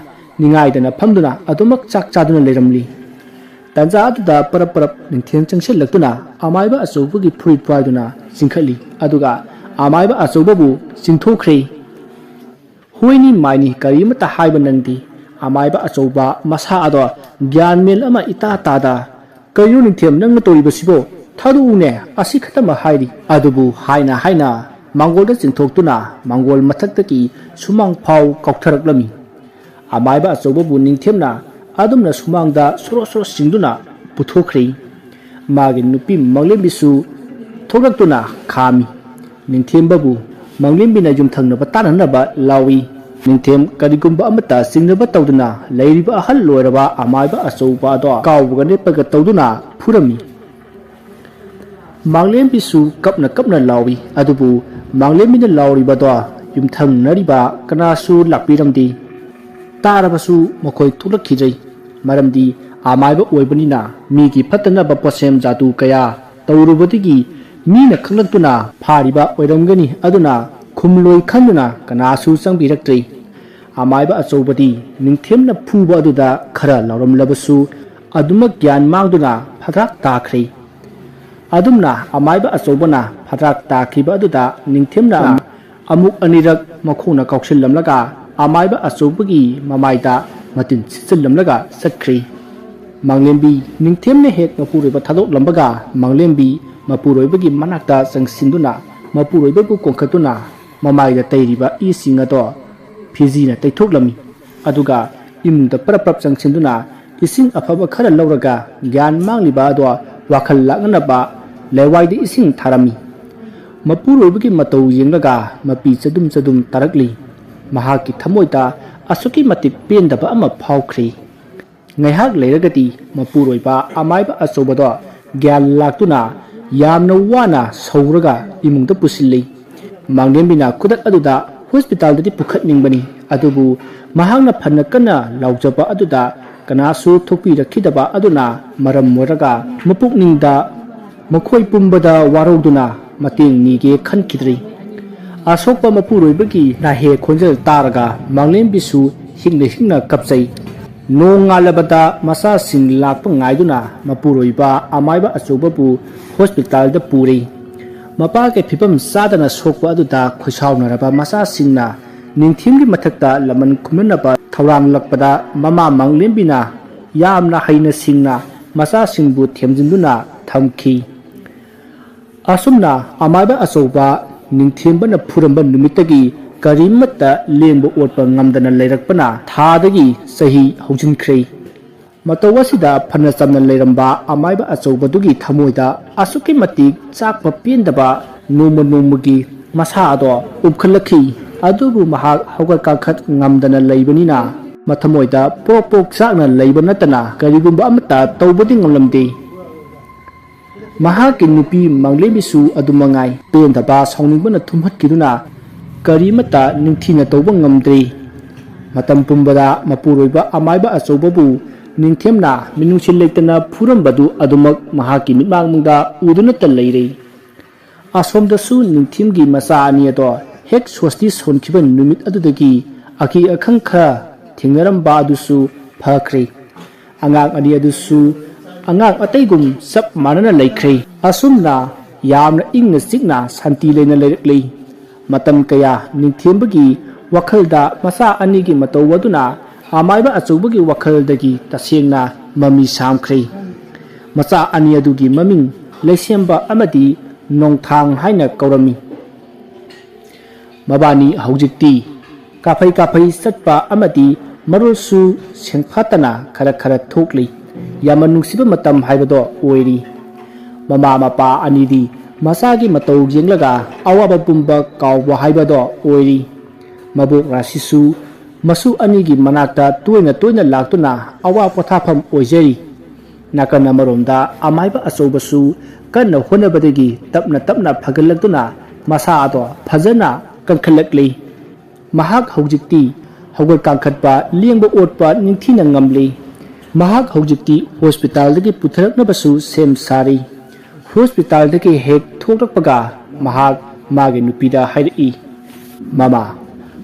ꯅꯤꯡꯉꯥꯏꯗꯅ ꯐꯝꯗꯨꯅ ꯑꯗꯨꯃꯛ ꯆꯥꯛ ꯆꯥꯗꯨꯅ ꯂꯩꯔꯝꯂꯤ꯫ ꯇꯟꯖꯥ ꯑꯗꯨꯗ ꯄꯔꯞ ꯄꯔꯞ ꯅꯤꯡꯊꯦꯝ ꯆꯪꯁꯤꯜꯂꯛꯇꯨꯅ ꯑꯃꯥꯏꯕ ꯑꯆꯧꯕꯒꯤ ꯐꯨꯔꯤꯠ ꯄꯥꯏꯗꯨꯅ ꯆꯤꯡꯈꯠꯂꯤ꯫ ꯑꯗꯨꯒ ꯑꯃꯥꯏꯕ ꯑꯆꯧꯕꯕꯨ ꯆꯤꯡꯊꯣꯛꯈ꯭ꯔꯦ꯫ "ꯍꯣꯏꯅꯤ ꯃꯥꯏꯅꯤ, ꯀꯔꯤꯃꯠꯇ ꯍꯥꯏꯕ ꯅꯪꯗꯤ"꯫ ꯑꯃꯥꯏꯕ ꯑꯆꯧꯕ ꯃꯁꯥ ꯑꯗꯣ ꯒ꯭ꯌꯥꯟ ꯃꯦꯟ ꯑꯃ ꯏꯇꯥ ꯇꯥꯗ, "ꯀꯩꯅꯣ ꯅꯤꯡꯊꯦꯝ ꯅꯪꯅ ꯇꯧꯔꯤꯕꯁꯤꯕꯣ? ꯊꯥꯗꯣꯛꯎꯅꯦ, ꯑꯁꯤ ꯈꯛꯇꯃꯛ ꯍꯥꯏꯔꯤ"꯫ ꯑꯗꯨꯕꯨ ꯍꯥꯏꯅ ꯍꯥꯏꯅ ꯃꯥꯡꯒꯣꯜꯗ ꯆꯤꯡꯊꯣꯛꯇꯨꯅ ꯃꯥꯡꯒꯣꯜ ꯃꯊꯛꯇꯒꯤ ꯁꯨꯃꯥꯡ ꯐꯥꯎ ꯀꯥꯎꯊꯔꯛꯂꯝꯃꯤ꯫ ꯑꯃꯥꯏꯕ ꯑꯆꯧꯕꯕꯨ ꯅꯤꯡꯊꯦꯝꯅ ꯑꯗꯨꯝꯅ ꯁꯨꯃꯥꯡꯗ ꯁꯣꯔꯣ ꯁꯣꯔꯣ ꯆꯤꯡꯗꯨꯅ ꯄꯨꯊꯣꯛꯈ꯭ꯔꯦ꯫ ꯃꯥꯒꯤ ꯅꯨꯄꯤ ꯃꯪꯂꯦꯝꯕꯤꯁꯨ ꯊꯣꯛꯂꯛꯇꯨꯅ ꯈꯥꯝꯃꯤ꯫ ꯅꯤꯡꯊꯦꯝꯕꯕꯨ ꯃꯪꯂꯦꯝꯕꯤꯅ ꯌꯨꯝꯊꯪꯅꯕ ꯇꯥꯟꯅꯅꯕ ꯂꯥꯎꯏ꯫ ꯅꯤꯡꯊꯦꯝ ꯀꯔꯤꯒꯨꯝꯕ ꯑꯃꯠꯇ ꯆꯤꯡꯅꯕ ꯇꯧꯗꯅ ꯂꯩꯔꯤꯕ ꯑꯍꯜ ꯑꯣꯏꯔꯕ ꯑꯃꯥꯏꯕ ꯑꯆꯧꯕ ꯑꯗꯣ ꯀꯥꯎꯕꯒ ꯅꯦꯠꯄꯒ ꯇꯧꯗꯨꯅ ꯐꯨꯔꯝꯃꯤ꯫ ꯃꯥꯡꯂꯦꯝꯕꯤꯁꯨ ꯀꯞꯅ ꯀꯞꯅ ꯂꯥꯎꯏ, ꯑꯗꯨꯕꯨ ꯃꯥꯡꯂꯦꯝꯕꯤꯅ ꯂꯥꯎꯔꯤꯕꯗꯣ ꯌꯨꯝꯊꯪꯅꯔꯤꯕ ꯀꯅꯥꯁꯨ ꯂꯥꯛꯄꯤꯔꯝꯗꯦ꯫ ꯇꯥꯔꯕꯁꯨ ꯃꯈꯣꯏ ꯊꯣꯛꯂꯛꯈꯤꯗ꯭ꯔꯦ꯫ ꯃꯔꯝꯗꯤ ꯑꯃꯥꯏꯕ ꯑꯣꯏꯕꯅꯤꯅ ꯃꯤꯒꯤ ꯐꯠꯇꯅꯕ ꯄꯣꯠꯁꯦꯝ ꯖꯥꯗꯨ ꯀꯌꯥ ꯇꯧꯔꯨꯕꯗꯒꯤ ꯃꯤꯅ ꯈꯪꯂꯛꯇꯨꯅ ꯐꯥꯔꯤꯕ ꯑꯣꯏꯔꯝꯒꯅꯤ꯫ ꯑꯗꯨꯅ ꯈꯨꯝꯂꯣꯏ ꯈꯟꯗꯨꯅ ꯀꯅꯥꯁꯨ ꯆꯪꯕꯤꯔꯛꯇ꯭ꯔꯦ꯫ ꯑꯃꯥꯏꯕ ꯑꯆꯧꯕꯗꯤ ꯅꯤꯡꯊꯦꯝꯅ ꯐꯨꯕ ꯑꯗꯨꯗ ꯈꯔ ꯂꯥꯎꯔꯝꯂꯕꯁꯨ ꯑꯗꯨꯃꯛ ꯒ꯭ꯌꯥꯟ ꯃꯥꯡꯗꯨꯅ ꯐꯗ꯭ꯔꯥꯛ ꯇꯥꯈ꯭ꯔꯦ꯫ ꯑꯗꯨꯝꯅ ꯑꯃꯥꯏꯕ ꯑꯆꯧꯕꯅ ꯐꯗ꯭ꯔꯥꯛ ꯇꯥꯈꯤꯕ ꯑꯗꯨꯗ ꯅꯤꯡꯊꯦꯝꯅ ꯑꯃꯨꯛ ꯑꯅꯤꯔꯛ ꯃꯈꯣꯡꯅ ꯀꯥꯎꯁꯤꯜꯂꯝꯂꯒ ꯑꯃꯥꯏꯕ ꯑꯆꯧꯕꯒꯤ ꯃꯃꯥꯏꯗ ꯃꯇꯤꯟ ꯁꯤꯠꯆꯤꯜꯂꯝꯂꯒ ꯆꯠꯈ꯭ꯔꯦ꯫ ꯃꯥꯡꯂꯦꯝꯕꯤ ꯅꯤꯡꯊꯦꯝꯅ ꯍꯦꯛ ꯃꯄꯨꯔꯣꯏꯕ ꯊꯥꯗꯣꯛꯂꯝꯕꯒ ꯃꯥꯡꯂꯦꯝꯕꯤ ꯃꯄꯨꯔꯣꯏꯕꯒꯤ ꯃꯅꯥꯛꯇ ꯆꯪꯁꯤꯟꯗꯨꯅ ꯃꯄꯨꯔꯣꯏꯕꯕꯨ ꯀꯣꯟꯈꯠꯇꯨꯅ ꯃꯃꯥꯏꯗ ꯇꯩꯔꯤꯕ ꯏꯁꯤꯡ ꯑꯗꯣ ꯐꯤꯖꯤꯅ ꯇꯩꯊꯣꯛꯂꯝꯃꯤ꯫ ꯑꯗꯨꯒ ꯏꯃꯨꯡꯗ ꯄꯔꯞ ꯄꯔꯞ ꯆꯪꯁꯤꯟꯗꯨꯅ ꯏꯁꯤꯡ ꯑꯐꯕ ꯈꯔ ꯂꯧꯔꯒ ꯒ꯭ꯌꯥꯟ ꯃꯥꯡꯂꯤꯕ ꯑꯗꯣ ꯋꯥꯈꯜ ꯂꯥꯛꯅꯅꯕ ꯂꯩꯋꯥꯏꯗ ꯏꯁꯤꯡ ꯊꯥꯔꯝꯃꯤ꯫ ꯃꯄꯨꯔꯣꯏꯕꯒꯤ ꯃꯇꯧ ꯌꯦꯡꯂꯒ ꯃꯄꯤ ꯆꯗꯨꯝ ꯆꯗꯨꯝ ꯇꯥꯔꯛꯂꯤ꯫ ꯃꯍꯥꯛꯀꯤ ꯊꯃꯣꯏꯗ ꯑꯁꯨꯛꯀꯤ ꯃꯇꯤꯛ ꯄꯦꯟꯗꯕ ꯑꯃ ꯐꯥꯎꯈ꯭ꯔꯦ꯫ ꯉꯥꯏꯍꯥꯛ ꯂꯩꯔꯒꯗꯤ ꯃꯄꯨꯔꯣꯏꯕ ꯑꯃꯥꯏꯕ ꯑꯆꯧꯕꯗꯣ ꯒ꯭ꯌꯥꯟ ꯂꯥꯛꯇꯨꯅ ꯌꯥꯝꯅ ꯋꯥꯅ ꯁꯧꯔꯒ ꯏꯃꯨꯡꯗ ꯄꯨꯁꯤꯜꯂꯤ꯫ ꯃꯥꯡꯂꯦꯝꯕꯤꯅ ꯈꯨꯗꯛ ꯑꯗꯨꯗ ꯍꯣꯁꯄꯤꯇꯥꯜꯗꯗꯤ ꯄꯨꯈꯠꯅꯤꯡꯕꯅꯤ, ꯑꯗꯨꯕꯨ ꯃꯍꯥꯛꯅ ꯐꯅ ꯀꯟꯅ ꯂꯥꯎꯖꯕ ꯑꯗꯨꯗ ꯀꯅꯥꯁꯨ ꯊꯣꯛꯄꯤꯔꯛꯈꯤꯗꯕ ꯑꯗꯨꯅ ꯃꯔꯝ ꯑꯣꯏꯔꯒ ꯃꯄꯨꯛꯅꯤꯡꯗ ꯃꯈꯣꯏ ꯄꯨꯝꯕꯗ ꯋꯥꯔꯧꯗꯨꯅ ꯃꯇꯦꯡ ꯅꯤꯒꯦ ꯈꯟꯈꯤꯗ꯭ꯔꯤ꯫ ꯑꯁꯣꯛꯄ ꯃꯄꯨꯔꯣꯏꯕꯒꯤ ꯅꯥꯍꯦ ꯈꯣꯟꯖꯦꯜ ꯇꯥꯔꯒ ꯃꯥꯡꯂꯦꯝꯕꯤꯁꯨ ꯍꯤꯡꯅ ꯍꯤꯡꯅ ꯀꯞꯆꯩ꯫ ꯅꯣꯡꯉꯥꯜꯂꯕꯗ ꯃꯆꯥꯁꯤꯡ ꯂꯥꯛꯄ ꯉꯥꯏꯗꯨꯅ ꯃꯄꯨꯔꯣꯏꯕ ꯑꯃꯥꯏꯕ ꯑꯆꯧꯕꯕꯨ ꯍꯣꯁꯄꯤꯇꯥꯜꯗ ꯄꯨꯔꯤ꯫ ꯃꯄꯥꯒꯤ ꯐꯤꯕꯝ ꯆꯥꯗꯅ ꯁꯣꯛꯄ ꯑꯗꯨꯗ ꯈꯣꯏꯁꯥꯎꯅꯔꯕ ꯃꯆꯥꯁꯤꯡꯅ ꯅꯤꯡꯊꯦꯝꯒꯤ ꯃꯊꯛꯇ ꯂꯃꯟ ꯈꯨꯝꯅꯅꯕ ꯊꯧꯔꯥꯡꯂꯛꯄꯗ ꯃꯃꯥ ꯃꯥꯡꯂꯦꯝꯕꯤꯅ ꯌꯥꯝꯅ ꯍꯩꯅ ꯁꯤꯡꯅ ꯃꯆꯥꯁꯤꯡꯕꯨ ꯊꯦꯝꯖꯤꯟꯗꯨꯅ ꯊꯝꯈꯤ꯫ ꯑꯁꯨꯝꯅ ꯑꯃꯥꯏꯕ ꯑꯆꯧꯕ ꯅꯤꯡꯊꯦꯝꯕꯅ ꯐꯨꯔꯝꯕ ꯅꯨꯃꯤꯠꯇꯒꯤ ꯀꯔꯤꯃꯠꯇ ꯂꯦꯡꯕ ꯑꯣꯠꯄ ꯉꯝꯗꯅ ꯂꯩꯔꯛꯄꯅ ꯊꯥꯗꯒꯤ ꯆꯍꯤ ꯍꯧꯖꯤꯟꯈ꯭ꯔꯦ꯫ ꯃꯇꯧ ꯑꯁꯤꯗ ꯐꯅ ꯆꯝꯅ ꯂꯩꯔꯝꯕ ꯑꯃꯥꯏꯕ ꯑꯆꯧꯕꯗꯨꯒꯤ ꯊꯃꯣꯏꯗ ꯑꯁꯨꯛꯀꯤ ꯃꯇꯤꯛ ꯆꯥꯛꯄ ꯄꯦꯟꯗꯕ ꯅꯣꯡꯃ ꯅꯣꯡꯃꯒꯤ ꯃꯁꯥ ꯑꯗꯣ ꯎꯞꯈꯠꯂꯛꯈꯤ꯫ ꯑꯗꯨꯕꯨ ꯃꯍꯥꯛ ꯍꯧꯒꯠ ꯀꯥꯡꯈꯠ ꯉꯝꯗꯅ ꯂꯩꯕꯅꯤꯅ ꯃꯊꯃꯣꯏꯗ ꯄ꯭ꯔꯣꯛ ꯄ꯭ꯔꯣꯛ ꯆꯥꯛꯅ ꯂꯩꯕ ꯅꯠꯇꯅ ꯀꯔꯤꯒꯨꯝꯕ ꯑꯃꯠꯇ ꯇꯧꯕꯗꯤ ꯉꯝꯂꯝꯗꯦ꯫ ꯃꯍꯥꯛꯀꯤ ꯅꯨꯄꯤ ꯃꯥꯡꯂꯦꯝꯕꯤꯁꯨ ꯑꯗꯨ ꯃꯉꯥꯏ꯫ ꯄꯦꯟꯗꯕ ꯁꯥꯎꯅꯤꯡꯕꯅ ꯊꯨꯝꯍꯠꯈꯤꯗꯨꯅ ꯀꯔꯤꯃꯠꯇ ꯅꯤꯡꯊꯤꯅ ꯇꯧꯕ ꯉꯝꯗ꯭ꯔꯤ꯫ ꯃꯇꯝ ꯄꯨꯝꯕꯗ ꯃꯄꯨꯔꯣꯏꯕ ꯑꯃꯥꯏꯕ ꯑꯆꯧꯕꯕꯨ ꯅꯤꯡꯊꯦꯝꯅ ꯃꯤꯅꯨꯡꯁꯤ ꯂꯩꯇꯅ ꯐꯨꯔꯝꯕꯗꯨ ꯑꯗꯨꯃꯛ ꯃꯍꯥꯛꯀꯤ ꯃꯤꯠꯃꯥꯡꯗ ꯎꯗꯨꯅꯇ ꯂꯩꯔꯦ꯫ ꯑꯁꯣꯝꯗꯁꯨ ꯅꯤꯡꯊꯦꯝꯒꯤ ꯃꯆꯥ ꯑꯅꯤ ꯑꯗꯣ ꯍꯦꯛ ꯁꯣꯁꯇꯤ ꯁꯣꯟꯈꯤꯕ ꯅꯨꯃꯤꯠ ꯑꯗꯨꯗꯒꯤ ꯑꯀꯤ ꯑꯈꯪ ꯈꯔ ꯊꯦꯡꯅꯔꯝꯕ ꯑꯗꯨꯁꯨ ꯐꯈ꯭ꯔꯦ꯫ ꯑꯉꯥꯡ ꯑꯅꯤ ꯑꯗꯨꯁꯨ ꯑꯉꯥꯡ ꯑꯇꯩꯒꯨꯝ ꯆꯞ ꯃꯥꯟꯅꯅ ꯂꯩꯈ꯭ꯔꯦ꯫ ꯑꯁꯨꯝꯅ ꯌꯥꯝꯅ ꯏꯪꯅ ꯆꯤꯛꯅ ꯁꯥꯟꯇꯤ ꯂꯩꯅ ꯂꯩꯔꯛꯂꯤ꯫ ꯃꯇꯝ ꯀꯌꯥ ꯅꯤꯡꯊꯦꯝꯕꯒꯤ ꯋꯥꯈꯜꯗ ꯃꯆꯥ ꯑꯅꯤꯒꯤ ꯃꯇꯧ ꯑꯗꯨꯅ ꯑꯃꯥꯏꯕ ꯑꯆꯧꯕꯒꯤ ꯋꯥꯈꯜꯗꯒꯤ ꯇꯁꯦꯡꯅ ꯃꯃꯤ ꯁꯥꯝꯈ꯭ꯔꯦ꯫ ꯃꯆꯥ ꯑꯅꯤ ꯑꯗꯨꯒꯤ ꯃꯃꯤꯡ ꯂꯩꯁꯦꯝꯕ ꯑꯃꯗꯤ ꯅꯣꯡꯊꯥꯡ ꯍꯥꯏꯅ ꯀꯧꯔꯝꯃꯤ꯫ ꯃꯕꯥꯅꯤ ꯍꯧꯖꯤꯛꯇꯤ ꯀꯥꯐꯩ ꯀꯥꯐꯩ ꯆꯠꯄ ꯑꯃꯗꯤ ꯃꯔꯣꯜꯁꯨ ꯁꯦꯡꯐꯥꯠꯇꯅ ꯈꯔ ꯈꯔ ꯊꯣꯛꯂꯤ꯫ ꯌꯥꯝꯅ ꯅꯨꯡꯁꯤꯕ ꯃꯇꯝ ꯍꯥꯏꯕꯗꯣ ꯑꯣꯏꯔꯤ꯫ ꯃꯃꯥ ꯃꯄꯥ ꯑꯅꯤꯗꯤ ꯃꯆꯥꯒꯤ ꯃꯇꯧ ꯌꯦꯡꯂꯒ ꯑꯋꯥꯕ ꯄꯨꯝꯕ ꯀꯥꯎꯕ ꯍꯥꯏꯕꯗꯣ ꯑꯣꯏꯔꯤ꯫ ꯃꯕꯣꯛ ꯔꯥꯁꯤꯁꯨ ꯃꯁꯨ ꯑꯅꯤꯒꯤ ꯃꯅꯥꯛꯇ ꯇꯣꯏꯅ ꯇꯣꯏꯅ ꯂꯥꯛꯇꯨꯅ ꯑꯋꯥ ꯄꯣꯊꯥꯐꯝ ꯑꯣꯏꯖꯔꯤ꯫ ꯅꯥꯀꯟ ꯑꯃꯔꯣꯝꯗ ꯑꯃꯥꯏꯕ ꯑꯆꯧꯕꯁꯨ ꯀꯟꯅ ꯍꯣꯠꯅꯕꯗꯒꯤ ꯇꯞꯅ ꯇꯞꯅ ꯐꯒꯠꯂꯛꯇꯨꯅ ꯃꯁꯥ ꯑꯗꯣ ꯐꯖꯅ ꯀꯟꯈꯠꯂꯛꯂꯤ꯫ ꯃꯍꯥꯛ ꯍꯧꯖꯤꯛꯇꯤ ꯍꯧꯒꯠ ꯀꯥꯡꯈꯠꯄ, ꯂꯦꯡꯕ ꯑꯣꯠꯄ ꯅꯤꯡꯊꯤꯅ ꯉꯝꯂꯤ꯫ ꯃꯍꯥꯛ ꯍꯧꯖꯤꯛꯇꯤ ꯍꯣꯁꯄꯤꯇꯥꯜꯗꯒꯤ ꯄꯨꯊꯔꯛꯅꯕꯁꯨ ꯁꯦꯝ ꯁꯥꯔꯤ꯫ ꯍꯣꯁꯄꯤꯇꯥꯜꯗꯒꯤ ꯍꯦꯛ ꯊꯣꯛꯂꯛꯄꯒ ꯃꯍꯥꯛ ꯃꯥꯒꯤ ꯅꯨꯄꯤꯗ ꯍꯥꯏꯔꯛꯏ, "ꯃꯃꯥ,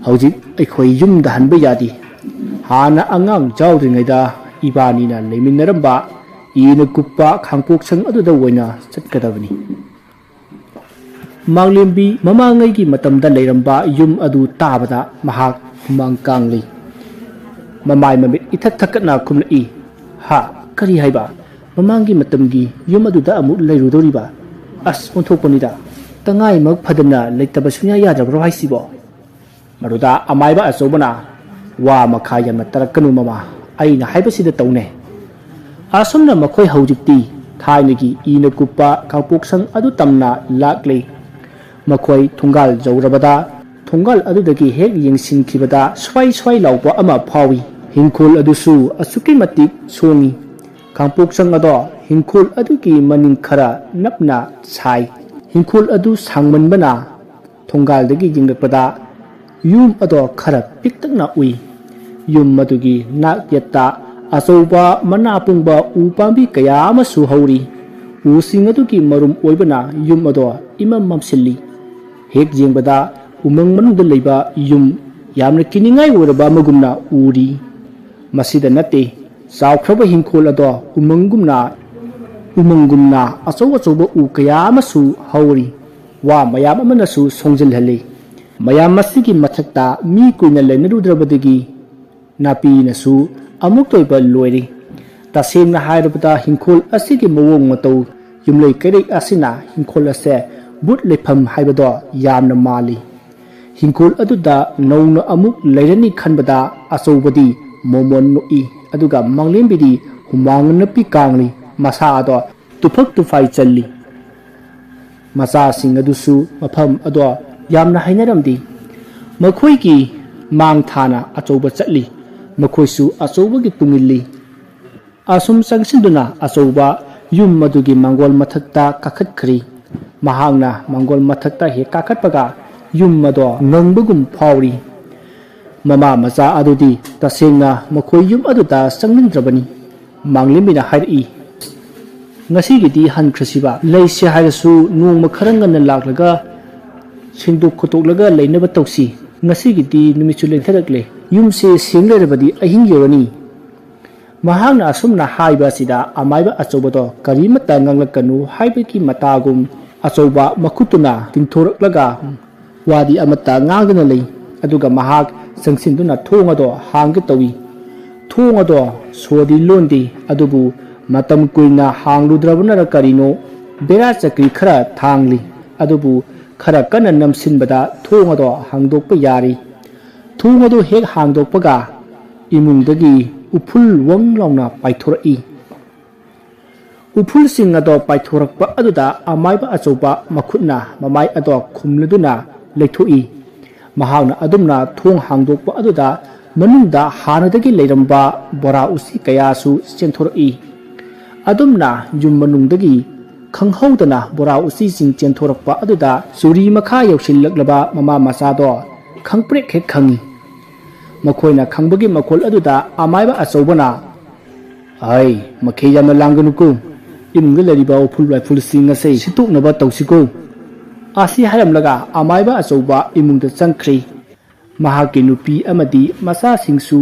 ꯍꯧꯖꯤꯛ ꯑꯩꯈꯣꯏ ꯌꯨꯝꯗ ꯍꯟꯕ ꯌꯥꯗꯦ꯫ ꯍꯥꯟꯅ ꯑꯉꯥꯡ ꯌꯥꯎꯗ꯭ꯔꯤꯉꯩꯗ ꯏꯕꯥꯅꯤꯅ ꯂꯩꯃꯤꯟꯅꯔꯝꯕ ꯏꯅ ꯀꯨꯞꯄ ꯈꯥꯡꯄꯣꯛꯁꯪ ꯑꯗꯨꯗ ꯑꯣꯏꯅ ꯆꯠꯀꯗꯕꯅꯤ꯫" ꯃꯥꯡꯂꯦꯝꯕꯤ ꯃꯃꯥꯡꯉꯩꯒꯤ ꯃꯇꯝꯗ ꯂꯩꯔꯝꯕ ꯌꯨꯝ ꯑꯗꯨ ꯇꯥꯕꯗ ꯃꯍꯥꯛ ꯍꯨꯃꯥꯡ ꯀꯥꯡꯂꯤ꯫ ꯃꯃꯥꯏ ꯃꯃꯤꯠ ꯏꯊꯛ ꯊꯛꯀꯠꯅ ꯈꯨꯝꯂꯛꯏ, "ꯍꯥ? ꯀꯔꯤ ꯍꯥꯏꯕ? ꯃꯃꯥꯡꯒꯤ ꯃꯇꯝꯒꯤ ꯌꯨꯝ ꯑꯗꯨꯗ ꯑꯃꯨꯛ ꯂꯩꯔꯨꯗꯧꯔꯤꯕ? ꯑꯁ, ꯑꯣꯟꯊꯣꯛꯄꯅꯤꯗ꯫ ꯇꯉꯥꯏꯃꯛ ꯐꯗꯅ ꯂꯩꯇꯕ ꯁꯨꯡꯌꯥ ꯌꯥꯗ꯭ꯔꯕ꯭ꯔꯣ ꯍꯥꯏꯁꯤꯕꯣ?" ꯃꯗꯨꯗ ꯑꯃꯥꯏꯕ ꯑꯆꯧꯕꯅ, "ꯋꯥ ꯃꯈꯥ ꯌꯥꯝꯅ ꯇꯥꯔꯛꯀꯅꯨ ꯃꯃꯥ, ꯑꯩꯅ ꯍꯥꯏꯕꯁꯤꯗ ꯇꯧꯅꯦ꯫" ꯑꯁꯨꯝꯅ ꯃꯈꯣꯏ ꯍꯧꯖꯤꯛꯇꯤ ꯊꯥꯏꯅꯒꯤ ꯏꯅ ꯀꯨꯞꯄ ꯈꯥꯡꯄꯣꯛꯁꯪ ꯑꯗꯨ ꯇꯝꯅ ꯂꯥꯛꯂꯤ꯫ ꯃꯈꯣꯏ ꯊꯣꯡꯒꯥꯜ ꯌꯧꯔꯕꯗ, ꯊꯣꯡꯒꯥꯜ ꯑꯗꯨꯗꯒꯤ ꯍꯦꯛ ꯌꯦꯡꯁꯤꯟꯈꯤꯕꯗ ꯁ꯭ꯋꯥꯏ ꯁ꯭ꯋꯥꯏ ꯂꯥꯎꯕ ꯑꯃ ꯐꯥꯎꯏ꯫ ꯍꯤꯡꯈꯣꯜ ꯑꯗꯨꯁꯨ ꯑꯁꯨꯛꯀꯤ ꯃꯇꯤꯛ ꯁꯣꯡꯏ꯫ ꯈꯥꯡꯄꯣꯛꯁꯪ ꯑꯗꯣ ꯍꯤꯡꯈꯣꯜ ꯑꯗꯨꯒꯤ ꯃꯅꯤꯡ ꯈꯔ ꯅꯞꯅ ꯁꯥꯏ꯫ ꯍꯤꯡꯈꯣꯜ ꯑꯗꯨ ꯁꯥꯡꯃꯟꯕꯅ ꯊꯣꯡꯒꯥꯜꯗꯒꯤ ꯌꯦꯡꯂꯛꯄꯗ ꯌꯨꯝ ꯑꯗꯣ ꯈꯔ ꯄꯤꯛꯇꯛꯅ ꯎꯏ꯫ ꯌꯨꯝ ꯑꯗꯨꯒꯤ ꯅꯥꯛ ꯌꯦꯠꯇ ꯑꯆꯧꯕ ꯃꯅꯥ ꯄꯨꯡꯕ ꯎ ꯄꯥꯝꯕꯤ ꯀꯌꯥ ꯑꯃꯁꯨ ꯍꯧꯔꯤ꯫ ꯎꯁꯤꯡ ꯑꯗꯨꯒꯤ ꯃꯔꯨꯝ ꯑꯣꯏꯕꯅ ꯌꯨꯝ ꯑꯗꯣ ꯏꯃꯝ ꯃꯝꯁꯤꯜꯂꯤ꯫ ꯍꯦꯛ ꯌꯦꯡꯕꯗ ꯎꯃꯪ ꯃꯅꯨꯡꯗ ꯂꯩꯕ ꯌꯨꯝ ꯌꯥꯝꯅ ꯀꯤꯅꯤꯡꯉꯥꯏ ꯑꯣꯏꯔꯕ ꯑꯃꯒꯨꯝꯅ ꯎꯔꯤ꯫ ꯃꯁꯤꯗ ꯅꯠꯇꯦ, ꯆꯥꯎꯈ꯭ꯔꯕ ꯍꯤꯡꯈꯣꯜ ꯑꯗꯣ ꯎꯃꯪꯒꯨꯝꯅ, ꯎꯃꯪꯒꯨꯝꯅ ꯑꯆꯧ ꯑꯆꯧꯕ ꯎ ꯀꯌꯥ ꯑꯃꯁꯨ ꯍꯧꯔꯤ꯫ ꯋꯥ ꯃꯌꯥꯝ ꯑꯃꯅꯁꯨ ꯁꯣꯡꯖꯤꯜꯍꯜꯂꯤ꯫ ꯃꯌꯥꯝ ꯑꯁꯤꯒꯤ ꯃꯊꯛꯇ ꯃꯤ ꯀꯨꯏꯅ ꯂꯩꯅꯔꯨꯗ꯭ꯔꯕꯗꯒꯤ ꯅꯥꯄꯤꯅꯁꯨ ꯑꯃꯨꯛꯇ ꯑꯣꯏꯕ ꯂꯣꯏꯔꯦ꯫ ꯇꯁꯦꯡꯅ ꯍꯥꯏꯔꯕꯗ ꯍꯤꯡꯈꯣꯜ ꯑꯁꯤꯒꯤ ꯃꯑꯣꯡ ꯃꯇꯧ, ꯌꯨꯝꯂꯩ ꯀꯩꯔꯩ ꯑꯁꯤꯅ ꯍꯤꯡꯈꯣꯜ ꯑꯁꯦ ꯚꯨꯠ ꯂꯩꯐꯝ ꯍꯥꯏꯕꯗꯣ ꯌꯥꯝꯅ ꯃꯥꯜꯂꯤ꯫ ꯍꯤꯡꯈꯣꯜ ꯑꯗꯨꯗ ꯅꯧꯅ ꯑꯃꯨꯛ ꯂꯩꯔꯅꯤ ꯈꯟꯕꯗ ꯑꯆꯧꯕꯗꯤ ꯃꯣꯃꯣꯟ ꯅꯣꯛꯏ, ꯑꯗꯨꯒ ꯃꯥꯡꯂꯦꯝꯕꯤꯗꯤ ꯍꯨꯃꯥꯡ ꯅꯞꯄꯤ ꯀꯥꯡꯂꯤ, ꯃꯁꯥ ꯑꯗꯣ ꯇꯨꯐꯛ ꯇꯨꯐꯥꯏ ꯆꯜꯂꯤ꯫ ꯃꯆꯥꯁꯤꯡ ꯑꯗꯨꯁꯨ ꯃꯐꯝ ꯑꯗꯣ ꯌꯥꯝꯅ ꯍꯩꯅꯔꯝꯗꯦ꯫ ꯃꯈꯣꯏꯒꯤ ꯃꯥꯡ ꯊꯥꯅ ꯑꯆꯧꯕ ꯆꯠꯂꯤ꯫ ꯃꯈꯣꯏꯁꯨ ꯑꯆꯧꯕꯒꯤ ꯇꯨꯡ ꯏꯜꯂꯤ꯫ ꯑꯁꯨꯝ ꯆꯪꯁꯤꯟꯗꯨꯅ ꯑꯆꯧꯕ ꯌꯨꯝ ꯑꯗꯨꯒꯤ ꯃꯥꯡꯒꯣꯜ ꯃꯊꯛꯇ ꯀꯥꯈꯠꯈ꯭ꯔꯤ꯫ ꯃꯍꯥꯛꯅ ꯃꯥꯡꯒꯣꯜ ꯃꯊꯛꯇ ꯍꯦꯛ ꯀꯥꯈꯠꯄꯒ ꯌꯨꯝ ꯑꯗꯣ ꯉꯪꯕꯒꯨꯝ ꯐꯥꯎꯔꯤ꯫ ꯃꯃꯥ ꯃꯆꯥ ꯑꯗꯨꯗꯤ ꯇꯁꯦꯡꯅ ꯃꯈꯣꯏ ꯌꯨꯝ ꯑꯗꯨꯗ ꯆꯪꯅꯤꯡꯗ꯭ꯔꯕꯅꯤ꯫ ꯃꯥꯡꯂꯦꯝꯕꯤꯅ ꯍꯥꯏꯔꯛꯏ, "ꯉꯁꯤꯒꯤꯗꯤ ꯍꯟꯈ꯭ꯔꯁꯤꯕ꯫ ꯂꯩꯁꯦ ꯍꯥꯏꯔꯁꯨ ꯅꯣꯡꯃ ꯈꯔ ꯉꯟꯅ ꯂꯥꯛꯂꯒ ꯁꯦꯡꯗꯣꯛ ꯈꯣꯠꯇꯣꯛꯂꯒ ꯂꯩꯅꯕ ꯇꯧꯁꯤ꯫ ꯉꯁꯤꯒꯤꯗꯤ ꯅꯨꯃꯤꯠꯁꯨ ꯂꯦꯡꯊꯔꯛꯂꯦ꯫ ꯌꯨꯝꯁꯦ ꯁꯦꯡ ꯂꯩꯔꯕꯗꯤ ꯑꯍꯤꯡ ꯌꯧꯔꯅꯤ"꯫ ꯃꯍꯥꯛꯅ ꯑꯁꯨꯝꯅ ꯍꯥꯏꯕ ꯑꯁꯤꯗ ꯑꯃꯥꯏꯕ ꯑꯆꯧꯕꯗꯣ ꯀꯔꯤꯃꯠꯇ ꯉꯥꯡꯂꯛꯀꯅꯨ ꯍꯥꯏꯕꯒꯤ ꯃꯇꯥꯒꯨꯝ ꯑꯆꯧꯕ ꯃꯈꯨꯠꯇꯨꯅ ꯇꯤꯡꯊꯣꯔꯛꯂꯒ ꯋꯥꯗꯤ ꯑꯃꯠꯇ ꯉꯥꯡꯗꯅ ꯂꯩ꯫ ꯑꯗꯨꯒ ꯃꯍꯥꯛ ꯆꯪꯁꯤꯟꯗꯨꯅ ꯊꯣꯡ ꯑꯗꯣ ꯍꯥꯡꯒꯦ ꯇꯧꯏ꯫ ꯊꯣꯡ ꯑꯗꯣ ꯁꯣꯗꯤ ꯂꯣꯟꯗꯦ, ꯑꯗꯨꯕꯨ ꯃꯇꯝ ꯀꯨꯏꯅ ꯍꯥꯡꯂꯨꯗ꯭ꯔꯕꯅꯔ ꯀꯔꯤꯅꯣ, ꯕꯦꯔꯥ ꯆꯀ꯭ꯔꯤ ꯈꯔ ꯊꯥꯡꯂꯤ꯫ ꯑꯗꯨꯕꯨ ꯈꯔ ꯀꯟꯅ ꯅꯝꯁꯤꯟꯕꯗ ꯊꯣꯡ ꯑꯗꯣ ꯍꯥꯡꯗꯣꯛꯄ ꯌꯥꯔꯤ꯫ ꯊꯣꯡ ꯑꯗꯨ ꯍꯦꯛ ꯍꯥꯡꯗꯣꯛꯄꯒ ꯏꯃꯨꯡꯗꯒꯤ ꯎꯐꯨꯜ ꯋꯪ ꯂꯥꯎꯅ ꯄꯥꯏꯊꯣꯔꯛꯏ꯫ ꯎꯐꯨꯜꯁꯤꯡ ꯑꯗꯣ ꯄꯥꯏꯊꯣꯔꯛꯄ ꯑꯗꯨꯗ ꯑꯃꯥꯏꯕ ꯑꯆꯧꯕ ꯃꯈꯨꯠꯅ ꯃꯃꯥꯏ ꯑꯗꯣ ꯈꯨꯝꯂꯗꯨꯅ ꯂꯩꯊꯣꯛꯏ꯫ ꯃꯍꯥꯛꯅ ꯑꯗꯨꯝꯅ ꯊꯣꯡ ꯍꯥꯡꯗꯣꯛꯄ ꯑꯗꯨꯗ ꯃꯅꯨꯡꯗ ꯍꯥꯟꯅꯗꯒꯤ ꯂꯩꯔꯝꯕ ꯕꯣꯔꯥ ꯎꯆꯤ ꯀꯌꯥꯁꯨ ꯆꯦꯟꯊꯣꯔꯛꯏ꯫ ꯑꯗꯨꯝꯅ ꯌꯨꯝ ꯃꯅꯨꯡꯗꯒꯤ ꯈꯪꯍꯧꯗꯅ ꯕꯣꯔꯥ ꯎꯆꯤꯁꯤꯡ ꯆꯦꯟꯊꯣꯔꯛꯄ ꯑꯗꯨꯗ ꯆꯨꯔꯤ ꯃꯈꯥ ꯌꯧꯁꯤꯜꯂꯛꯂꯕ ꯃꯃꯥ ꯃꯆꯥꯗꯣ ꯈꯪꯄ꯭ꯔꯦꯛ ꯍꯦꯛ ꯈꯪꯏ꯫ ꯃꯈꯣꯏꯅ ꯈꯪꯕꯒꯤ ꯃꯈꯣꯜ ꯑꯗꯨꯗ ꯑꯃꯥꯏꯕ ꯑꯆꯧꯕꯅ, "ꯑꯩ, ꯃꯈꯩ ꯌꯥꯝꯅ ꯂꯥꯡꯒꯅꯨꯀꯣ꯫ ꯏꯃꯨꯡꯗ ꯂꯩꯔꯤꯕ ꯎꯐꯨꯜ ꯋꯥꯏꯐꯨꯜꯁꯤꯡ ꯑꯁꯤ ꯁꯤꯠꯇꯣꯛꯅꯕ ꯇꯧꯁꯤꯀꯣ"꯫ ꯑꯁꯤ ꯍꯥꯏꯔꯝꯂꯒ ꯑꯃꯥꯏꯕ ꯑꯆꯧꯕ ꯏꯃꯨꯡꯗ ꯆꯪꯈ꯭ꯔꯦ꯫ ꯃꯍꯥꯛꯀꯤ ꯅꯨꯄꯤ ꯑꯃꯗꯤ ꯃꯆꯥꯁꯤꯡꯁꯨ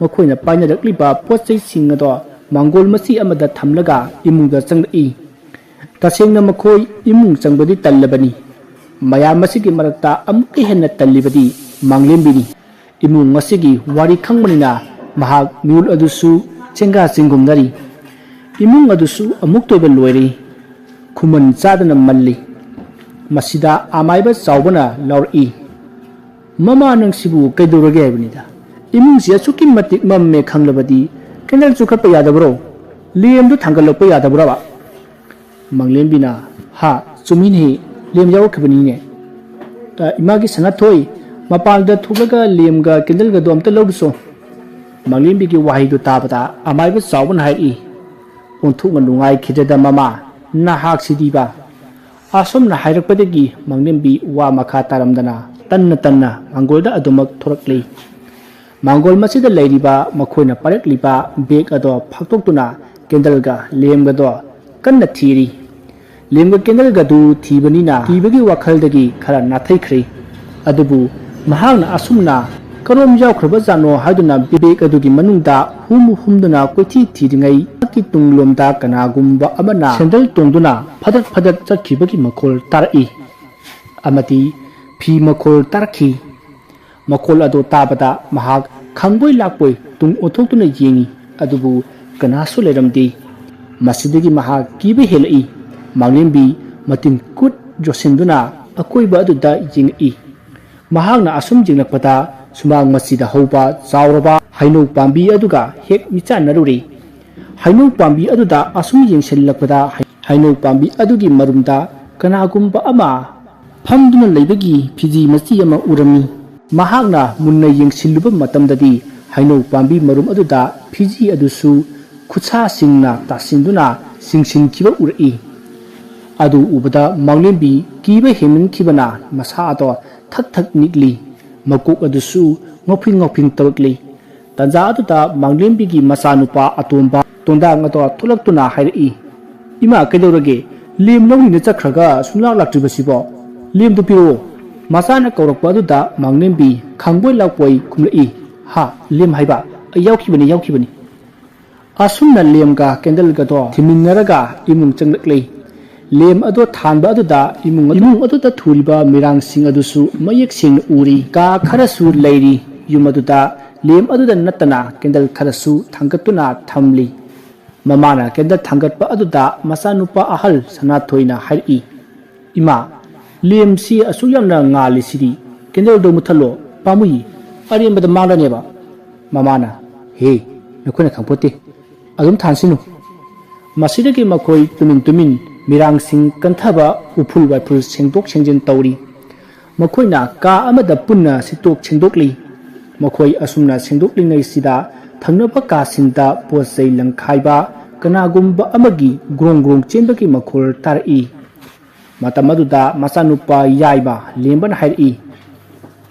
ꯃꯈꯣꯏꯅ ꯄꯥꯏꯅꯔꯛꯂꯤꯕ ꯄꯣꯠ ꯆꯩꯁꯤꯡ ꯑꯗꯣ ꯃꯥꯡꯒꯣꯜ ꯃꯆꯤ ꯑꯃꯗ ꯊꯝꯂꯒ ꯏꯃꯨꯡꯗ ꯆꯪꯂꯛꯏ꯫ ꯇꯁꯦꯡꯅ ꯃꯈꯣꯏ ꯏꯃꯨꯡ ꯆꯪꯕꯗꯤ ꯇꯜꯂꯕꯅꯤ꯫ ꯃꯌꯥꯝ ꯑꯁꯤꯒꯤ ꯃꯔꯛꯇ ꯑꯃꯨꯛꯀ ꯍꯦꯟꯅ ꯇꯜꯂꯤꯕꯗꯤ ꯃꯥꯡꯂꯦꯝꯕꯤꯅꯤ꯫ ꯏꯃꯨꯡ ꯑꯁꯤꯒꯤ ꯋꯥꯔꯤ ꯈꯪꯕꯅꯤꯅ ꯃꯍꯥꯛ ꯃꯤꯍꯨꯠ ꯑꯗꯨꯁꯨ ꯆꯦꯡꯒꯥ ꯆꯦꯡꯒꯨꯝꯅꯔꯤ꯫ ꯏꯃꯨꯡ ꯑꯗꯨꯁꯨ ꯑꯃꯨꯛꯇ ꯑꯣꯏꯕ ꯂꯣꯏꯔꯤ꯫ ꯈꯨꯃꯟ ꯆꯥꯗꯅ ꯃꯜꯂꯤ꯫ ꯃꯁꯤꯗ ꯑꯃꯥꯏꯕ ꯆꯥꯎꯕꯅ ꯂꯥꯎꯔꯛꯏ, "ꯃꯃꯥ, ꯅꯪꯁꯤꯕꯨ ꯀꯩꯗꯧꯔꯒꯦ ꯍꯥꯏꯕꯅꯤꯗ? ꯏꯃꯨꯡꯁꯤ ꯑꯁꯨꯛꯀꯤ ꯃꯇꯤꯛ ꯃꯝꯃꯦ ꯈꯪꯂꯕꯗꯤ ꯀꯦꯟꯗꯜ ꯆꯨꯈꯠꯄ ꯌꯥꯗꯕ꯭ꯔꯣ? ꯂꯦꯝꯗꯨ ꯊꯥꯡꯒꯠꯂꯛꯄ ꯌꯥꯗꯕ꯭ꯔꯕ?" ꯃꯥꯡꯂꯦꯝꯕꯤꯅ, "ꯍꯥ, ꯆꯨꯝꯃꯤꯅꯦ, ꯂꯦꯝ ꯌꯥꯎꯔꯛꯈꯤꯕꯅꯤꯅꯦ꯫ ꯑ, ꯏꯃꯥꯒꯤ ꯁꯅꯥꯊꯣꯏ, ꯃꯄꯥꯟꯗ ꯊꯣꯛꯂꯒ ꯂꯦꯝꯒ ꯀꯦꯟꯗꯜꯒꯗꯣ ꯑꯝꯇ ꯂꯧꯔꯨꯆꯣ꯫" ꯃꯥꯡꯂꯦꯝꯕꯤꯒꯤ ꯋꯥꯍꯩꯗꯨ ꯇꯥꯕꯗ ꯑꯃꯥꯏꯕ ꯆꯥꯎꯕꯅ ꯍꯥꯏꯔꯛꯏ, "ꯑꯣꯟꯊꯣꯛꯅ ꯅꯨꯡꯉꯥꯏꯈꯤꯗ꯭ꯔꯦꯗ ꯃꯃꯥ, ꯅꯍꯥꯛꯁꯤꯗꯤꯕ꯫ ꯑꯁꯨꯝꯅ ꯍꯥꯏꯔꯛꯄꯗꯒꯤ ꯃꯥꯡꯂꯦꯝꯕꯤ ꯋꯥ ꯃꯈꯥ ꯇꯥꯔꯝꯗꯅ ꯇꯟꯅ ꯇꯟꯅ ꯃꯥꯡꯒꯣꯜꯗ ꯑꯗꯨꯃꯛ ꯊꯣꯔꯛꯂꯤ꯫ ꯃꯥꯡꯒꯣꯜ ꯃꯁꯤꯗ ꯂꯩꯔꯤꯕ ꯃꯈꯣꯏꯅ ꯄꯥꯏꯔꯛꯂꯤꯕ ꯕꯦꯒ ꯑꯗꯣ ꯐꯥꯛꯇꯣꯛꯇꯨꯅ ꯀꯦꯟꯗꯜꯒ ꯂꯦꯝꯒꯗꯣ ꯀꯟꯅ ꯊꯤꯔꯤ꯫ ꯂꯦꯝꯒ ꯀꯦꯟꯗꯜꯒꯗꯨ ꯊꯤꯕꯅꯤꯅ ꯀꯤꯕꯒꯤ ꯋꯥꯈꯜꯗꯒꯤ ꯈꯔ ꯅꯥꯊꯩꯈ꯭ꯔꯦ꯫ ꯑꯗꯨꯕꯨ ꯃꯍꯥꯛꯅ ꯑꯁꯨꯝꯅ ꯀꯔꯣꯝ ꯌꯥꯎꯈ꯭ꯔꯕꯖꯥꯠꯅꯣ ꯍꯥꯏꯗꯨꯅ ꯕꯦꯒ ꯑꯗꯨꯒꯤ ꯃꯅꯨꯡꯗ ꯍꯨꯝ ꯍꯨꯝꯗꯨꯅ ꯀꯣꯏꯊꯤ ꯊꯤꯔꯤꯉꯩ ꯃꯍꯥꯛꯀꯤ ꯇꯨꯡꯂꯣꯝꯗ ꯀꯅꯥꯒꯨꯝꯕ ꯑꯃꯅ ꯁꯦꯟꯗꯜ ꯇꯣꯡꯗꯨꯅ ꯐꯗꯠ ꯐꯗꯠ ꯆꯠꯈꯤꯕꯒꯤ ꯃꯈꯣꯜ ꯇꯥꯔꯛꯏ꯫ ꯑꯃꯗꯤ ꯐꯤ ꯃꯈꯣꯜ ꯇꯥꯔꯛꯈꯤ꯫ ꯃꯈꯣꯜ ꯑꯗꯨ ꯇꯥꯕꯗ ꯃꯍꯥꯛ ꯈꯪꯕꯣꯏ ꯂꯥꯛꯄꯣꯏ ꯇꯨꯡ ꯑꯣꯟꯊꯣꯛꯇꯨꯅ ꯌꯦꯡꯉꯤ, ꯑꯗꯨꯕꯨ ꯀꯅꯥꯁꯨ ꯂꯩꯔꯝꯗꯦ꯫ ꯃꯁꯤꯗꯒꯤ ꯃꯍꯥꯛ ꯀꯤꯕ ꯍꯦꯜꯂꯛꯏ꯫ ꯃꯥꯡꯂꯦꯝꯕꯤ ꯃꯇꯤꯟ ꯀꯨꯠ ꯌꯣꯠꯁꯤꯟꯗꯨꯅ ꯑꯀꯣꯏꯕ ꯑꯗꯨꯗ ꯌꯦꯡꯉꯛꯏ꯫ ꯃꯍꯥꯛꯅ ꯑꯁꯨꯝ ꯌꯦꯡꯂꯛꯄꯗ ꯁꯨꯃꯥꯡ ꯃꯆꯤꯗ ꯍꯧꯕ ꯆꯥꯎꯔꯕ ꯍꯩꯅꯧ ꯄꯥꯝꯕꯤ ꯑꯗꯨꯒ ꯍꯦꯛ ꯃꯤꯆꯥꯟꯅꯔꯨꯔꯦ꯫ ꯍꯩꯅꯧ ꯄꯥꯝꯕꯤ ꯑꯗꯨꯗ ꯑꯁꯨꯝ ꯌꯦꯡꯁꯤꯜꯂꯛꯄꯗ ꯍꯩ-, ꯍꯩꯅꯧ ꯄꯥꯝꯕꯤ ꯑꯗꯨꯒꯤ ꯃꯔꯨꯝꯗ ꯀꯅꯥꯒꯨꯝꯕ ꯑꯃ ꯐꯝꯗꯨꯅ ꯂꯩꯕꯒꯤ ꯐꯤꯖꯤ ꯃꯆꯤ ꯑꯃ ꯎꯔꯝꯃꯤ꯫ ꯃꯍꯥꯛꯅ ꯃꯨꯟꯅ ꯌꯦꯡꯁꯤꯜꯂꯨꯕ ꯃꯇꯝꯗꯗꯤ ꯍꯩꯅꯧ ꯄꯥꯝꯕꯤ ꯃꯔꯨꯝ ꯑꯗꯨꯗ ꯐꯤꯖꯤ ꯑꯗꯨꯁꯨ ꯈꯨꯠꯁꯥꯁꯤꯡꯅ ꯇꯥꯁꯤꯟꯗꯨꯅ ꯆꯤꯡꯁꯤꯟꯈꯤꯕ ꯎꯔꯛꯏ꯫ ꯑꯗꯨ ꯎꯕꯗ ꯃꯥꯡꯂꯦꯝꯕꯤ ꯀꯤꯕ ꯍꯦꯟꯃꯟꯈꯤꯕꯅ ꯃꯁꯥ ꯑꯗꯣ ꯊꯛ ꯊꯛ ꯅꯤꯛꯂꯤ꯫ ꯃꯀꯣꯛ ꯑꯗꯨꯁꯨ ꯉꯥꯎꯐꯤꯡ ꯉꯥꯎꯐꯤꯡ ꯇꯧꯔꯛꯂꯤ꯫ ꯇꯥꯟꯖꯥ ꯑꯗꯨꯗ ꯃꯥꯡꯂꯦꯝꯕꯤꯒꯤ ꯃꯆꯥꯅꯨꯄꯥ ꯑꯇꯣꯝꯕ ꯇꯣꯟꯗꯥꯡ ꯑꯗꯣ ꯊꯣꯛꯂꯛꯇꯨꯅ ꯍꯥꯏꯔꯛꯏ, "ꯏꯃꯥ, ꯀꯩꯗꯧꯔꯒꯦ? ꯂꯦꯝ ꯂꯧꯅꯤꯅ ꯆꯠꯈ꯭ꯔꯒ ꯁꯨꯡꯂꯥꯛ ꯂꯥꯛꯇ꯭ꯔꯤꯕꯁꯤꯕꯣ? ꯂꯦꯝꯗꯨ ꯄꯤꯔꯛꯑꯣ!" ꯃꯆꯥꯅ ꯀꯧꯔꯛꯄ ꯑꯗꯨꯗ ꯃꯥꯡꯂꯦꯝꯕꯤ ꯈꯪꯕꯣꯏ ꯂꯥꯛꯄꯣꯏ ꯈꯨꯝꯂꯛꯏ, "ꯍꯥ, ꯂꯦꯝ ꯍꯥꯏꯕ? ꯑꯩ ꯌꯥꯎꯈꯤꯕꯅꯤ, ꯌꯥꯎꯈꯤꯕꯅꯤ!" ꯑꯁꯨꯝꯅ ꯂꯦꯝꯒ ꯀꯦꯟꯗꯜꯒꯗꯣ ꯊꯤꯃꯤꯟꯅꯔꯒ ꯏꯃꯨꯡ ꯆꯪꯂꯛꯂꯦ꯫ ꯂꯦꯝ ꯑꯗꯣ ꯊꯥꯟꯕ ꯑꯗꯨꯗ ꯏꯃꯨꯡ, ꯏꯃꯨꯡ ꯑꯗꯨꯗ ꯊꯨꯔꯤꯕ ꯃꯤꯔꯥꯡꯁꯤꯡ ꯑꯗꯨꯁꯨ ꯃꯌꯦꯛ ꯁꯦꯡꯅ ꯎꯔꯤ꯫ ꯀꯥ ꯈꯔꯁꯨ ꯂꯩꯔꯤ꯫ ꯌꯨꯝ ꯑꯗꯨꯗ ꯂꯦꯝ ꯑꯗꯨꯗ ꯅꯠꯇꯅ ꯀꯦꯟꯗꯜ ꯈꯔꯁꯨ ꯊꯥꯡꯒꯠꯇꯨꯅ ꯊꯝꯂꯤ꯫ ꯃꯃꯥꯅ ꯀꯦꯟꯗꯜ ꯊꯥꯡꯒꯠꯄ ꯑꯗꯨꯗ ꯃꯆꯥꯅꯨꯄꯥ ꯑꯍꯜ ꯁꯅꯥꯊꯣꯏꯅ ꯍꯥꯏꯔꯛꯏ, "ꯏꯃꯥ, ꯂꯦꯝꯁꯤ ꯑꯁꯨꯛ ꯌꯥꯝꯅ ꯉꯥꯜꯂꯤꯁꯤꯗꯤ, ꯀꯦꯟꯗꯜꯗꯣ ꯃꯨꯊꯠꯂꯣ, ꯄꯥꯝꯃꯨꯏ, ꯑꯔꯦꯝꯕꯗ ꯃꯥꯡꯂꯅꯦꯕ꯫" ꯃꯃꯥꯅ, "ꯍꯦ, ꯅꯈꯣꯏꯅ ꯈꯪꯄꯣꯠꯇꯦ, ꯑꯗꯨꯝ ꯊꯥꯟꯁꯤꯅꯨ꯫" ꯃꯁꯤꯗꯒꯤ ꯃꯈꯣꯏ ꯇꯨꯃꯤꯟ ꯇꯨꯃꯤꯟ ꯃꯤꯔꯥꯡꯁꯤꯡ ꯀꯟꯊꯕ, ꯎꯐꯨꯜ ꯋꯥꯏꯐꯨꯜ ꯁꯦꯡꯗꯣꯛ ꯁꯦꯡꯖꯤꯟ ꯇꯧꯔꯤ꯫ ꯃꯈꯣꯏꯅ ꯀꯥ ꯑꯃꯗ ꯄꯨꯟꯅ ꯁꯤꯠꯇꯣꯛ ꯁꯦꯡꯗꯣꯛꯂꯤ꯫ ꯃꯈꯣꯏ ꯑꯁꯨꯝꯅ ꯁꯦꯡꯗꯣꯛꯂꯤꯉꯩꯁꯤꯗ ꯊꯪꯅꯕ ꯀꯥꯁꯤꯡꯗ ꯄꯣꯠ ꯆꯩ ꯂꯪꯈꯥꯏꯕ, ꯀꯅꯥꯒꯨꯝꯕ ꯑꯃꯒꯤ ꯒ꯭ꯔꯣꯡ ꯒ꯭ꯔꯣꯡ ꯆꯦꯟꯕꯒꯤ ꯃꯈꯣꯜ ꯇꯥꯔꯛꯏ꯫ ꯃꯇꯝ ꯑꯗꯨꯗ ꯃꯆꯥꯅꯨꯄꯥ ꯌꯥꯏꯃ ꯂꯦꯝꯕꯅ ꯍꯥꯏꯔꯛꯏ,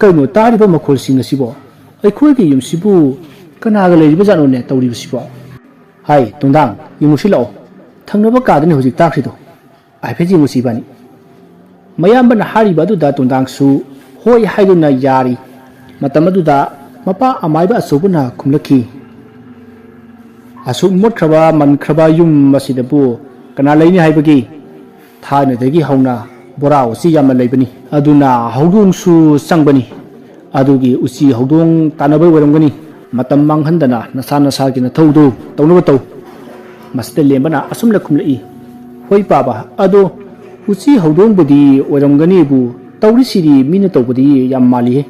"ꯀꯩꯅꯣ ꯇꯥꯔꯤꯕ ꯃꯈꯣꯜꯁꯤꯡ ꯑꯁꯤꯕꯣ? ꯑꯩꯈꯣꯏꯒꯤ ꯌꯨꯝꯁꯤꯕꯨ ꯀꯅꯥꯒ ꯂꯩꯔꯤꯕꯖꯥꯠꯅꯣꯅꯦ ꯇꯧꯔꯤꯕꯁꯤꯕꯣ? ꯍꯥꯏ ꯇꯣꯟꯗꯥꯡ, ꯌꯦꯡꯉꯨꯁꯤ ꯂꯥꯛꯑꯣ, ꯊꯪꯅꯕ ꯀꯥꯗꯅꯤ ꯍꯧꯖꯤꯛ ꯇꯥꯈ꯭ꯔꯤꯗꯣ, ꯍꯥꯏꯐꯦꯠ ꯌꯦꯡꯉꯨꯁꯤ ꯏꯕꯥꯅꯤ꯫" ꯃꯌꯥꯝꯕꯅ ꯍꯥꯏꯔꯤꯕ ꯑꯗꯨꯗ ꯇꯣꯟꯗꯥꯡꯁꯨ ꯍꯣꯏ ꯍꯥꯏꯗꯨꯅ ꯌꯥꯔꯤ꯫ ꯃꯇꯝ ꯑꯗꯨꯗ ꯃꯄꯥ ꯑꯃꯥꯏꯕ ꯑꯆꯧꯕꯅ ꯈꯨꯝꯂꯛꯈꯤ, "ꯑꯁꯨꯛ ꯃꯣꯠꯈ꯭ꯔꯕ ꯃꯟꯈ꯭ꯔꯕ ꯌꯨꯝ ꯑꯁꯤꯗꯕꯨ ꯀꯅꯥ ꯂꯩꯅꯤ ꯍꯥꯏꯕꯒꯤ? ꯊꯥꯏꯅꯗꯒꯤ ꯍꯧꯅ ꯕꯣꯔꯥ ꯎꯆꯤ ꯌꯥꯝꯅ ꯂꯩꯕꯅꯤ, ꯑꯗꯨꯅ ꯍꯧꯗꯣꯡꯁꯨ ꯆꯪꯕꯅꯤ꯫ ꯑꯗꯨꯒꯤ ꯎꯆꯤ ꯍꯧꯗꯣꯡ ꯇꯥꯟꯅꯕ ꯑꯣꯏꯔꯝꯒꯅꯤ꯫ ꯃꯇꯝ ꯃꯥꯡꯍꯟꯗꯅ ꯅꯁꯥ ꯅꯁꯥꯒꯤ ꯅꯊꯧꯗꯨ ꯇꯧꯅꯕ ꯇꯧ꯫" ꯃꯁꯤꯗ ꯂꯦꯝꯕꯅ ꯑꯁꯨꯝꯅ ꯈꯨꯝꯂꯛꯏ, "ꯍꯣꯏ ꯄꯥꯕ, ꯑꯗꯣ ꯎꯆꯤ ꯍꯧꯗꯣꯡꯕꯨꯗꯤ ꯑꯣꯏꯔꯝꯒꯅꯤꯕꯨ, ꯇꯧꯔꯤꯁꯤꯗꯤ ꯃꯤꯅ ꯇꯧꯕꯗꯤ ꯌꯥꯝ ꯃꯥꯜꯂꯤꯍꯦ꯫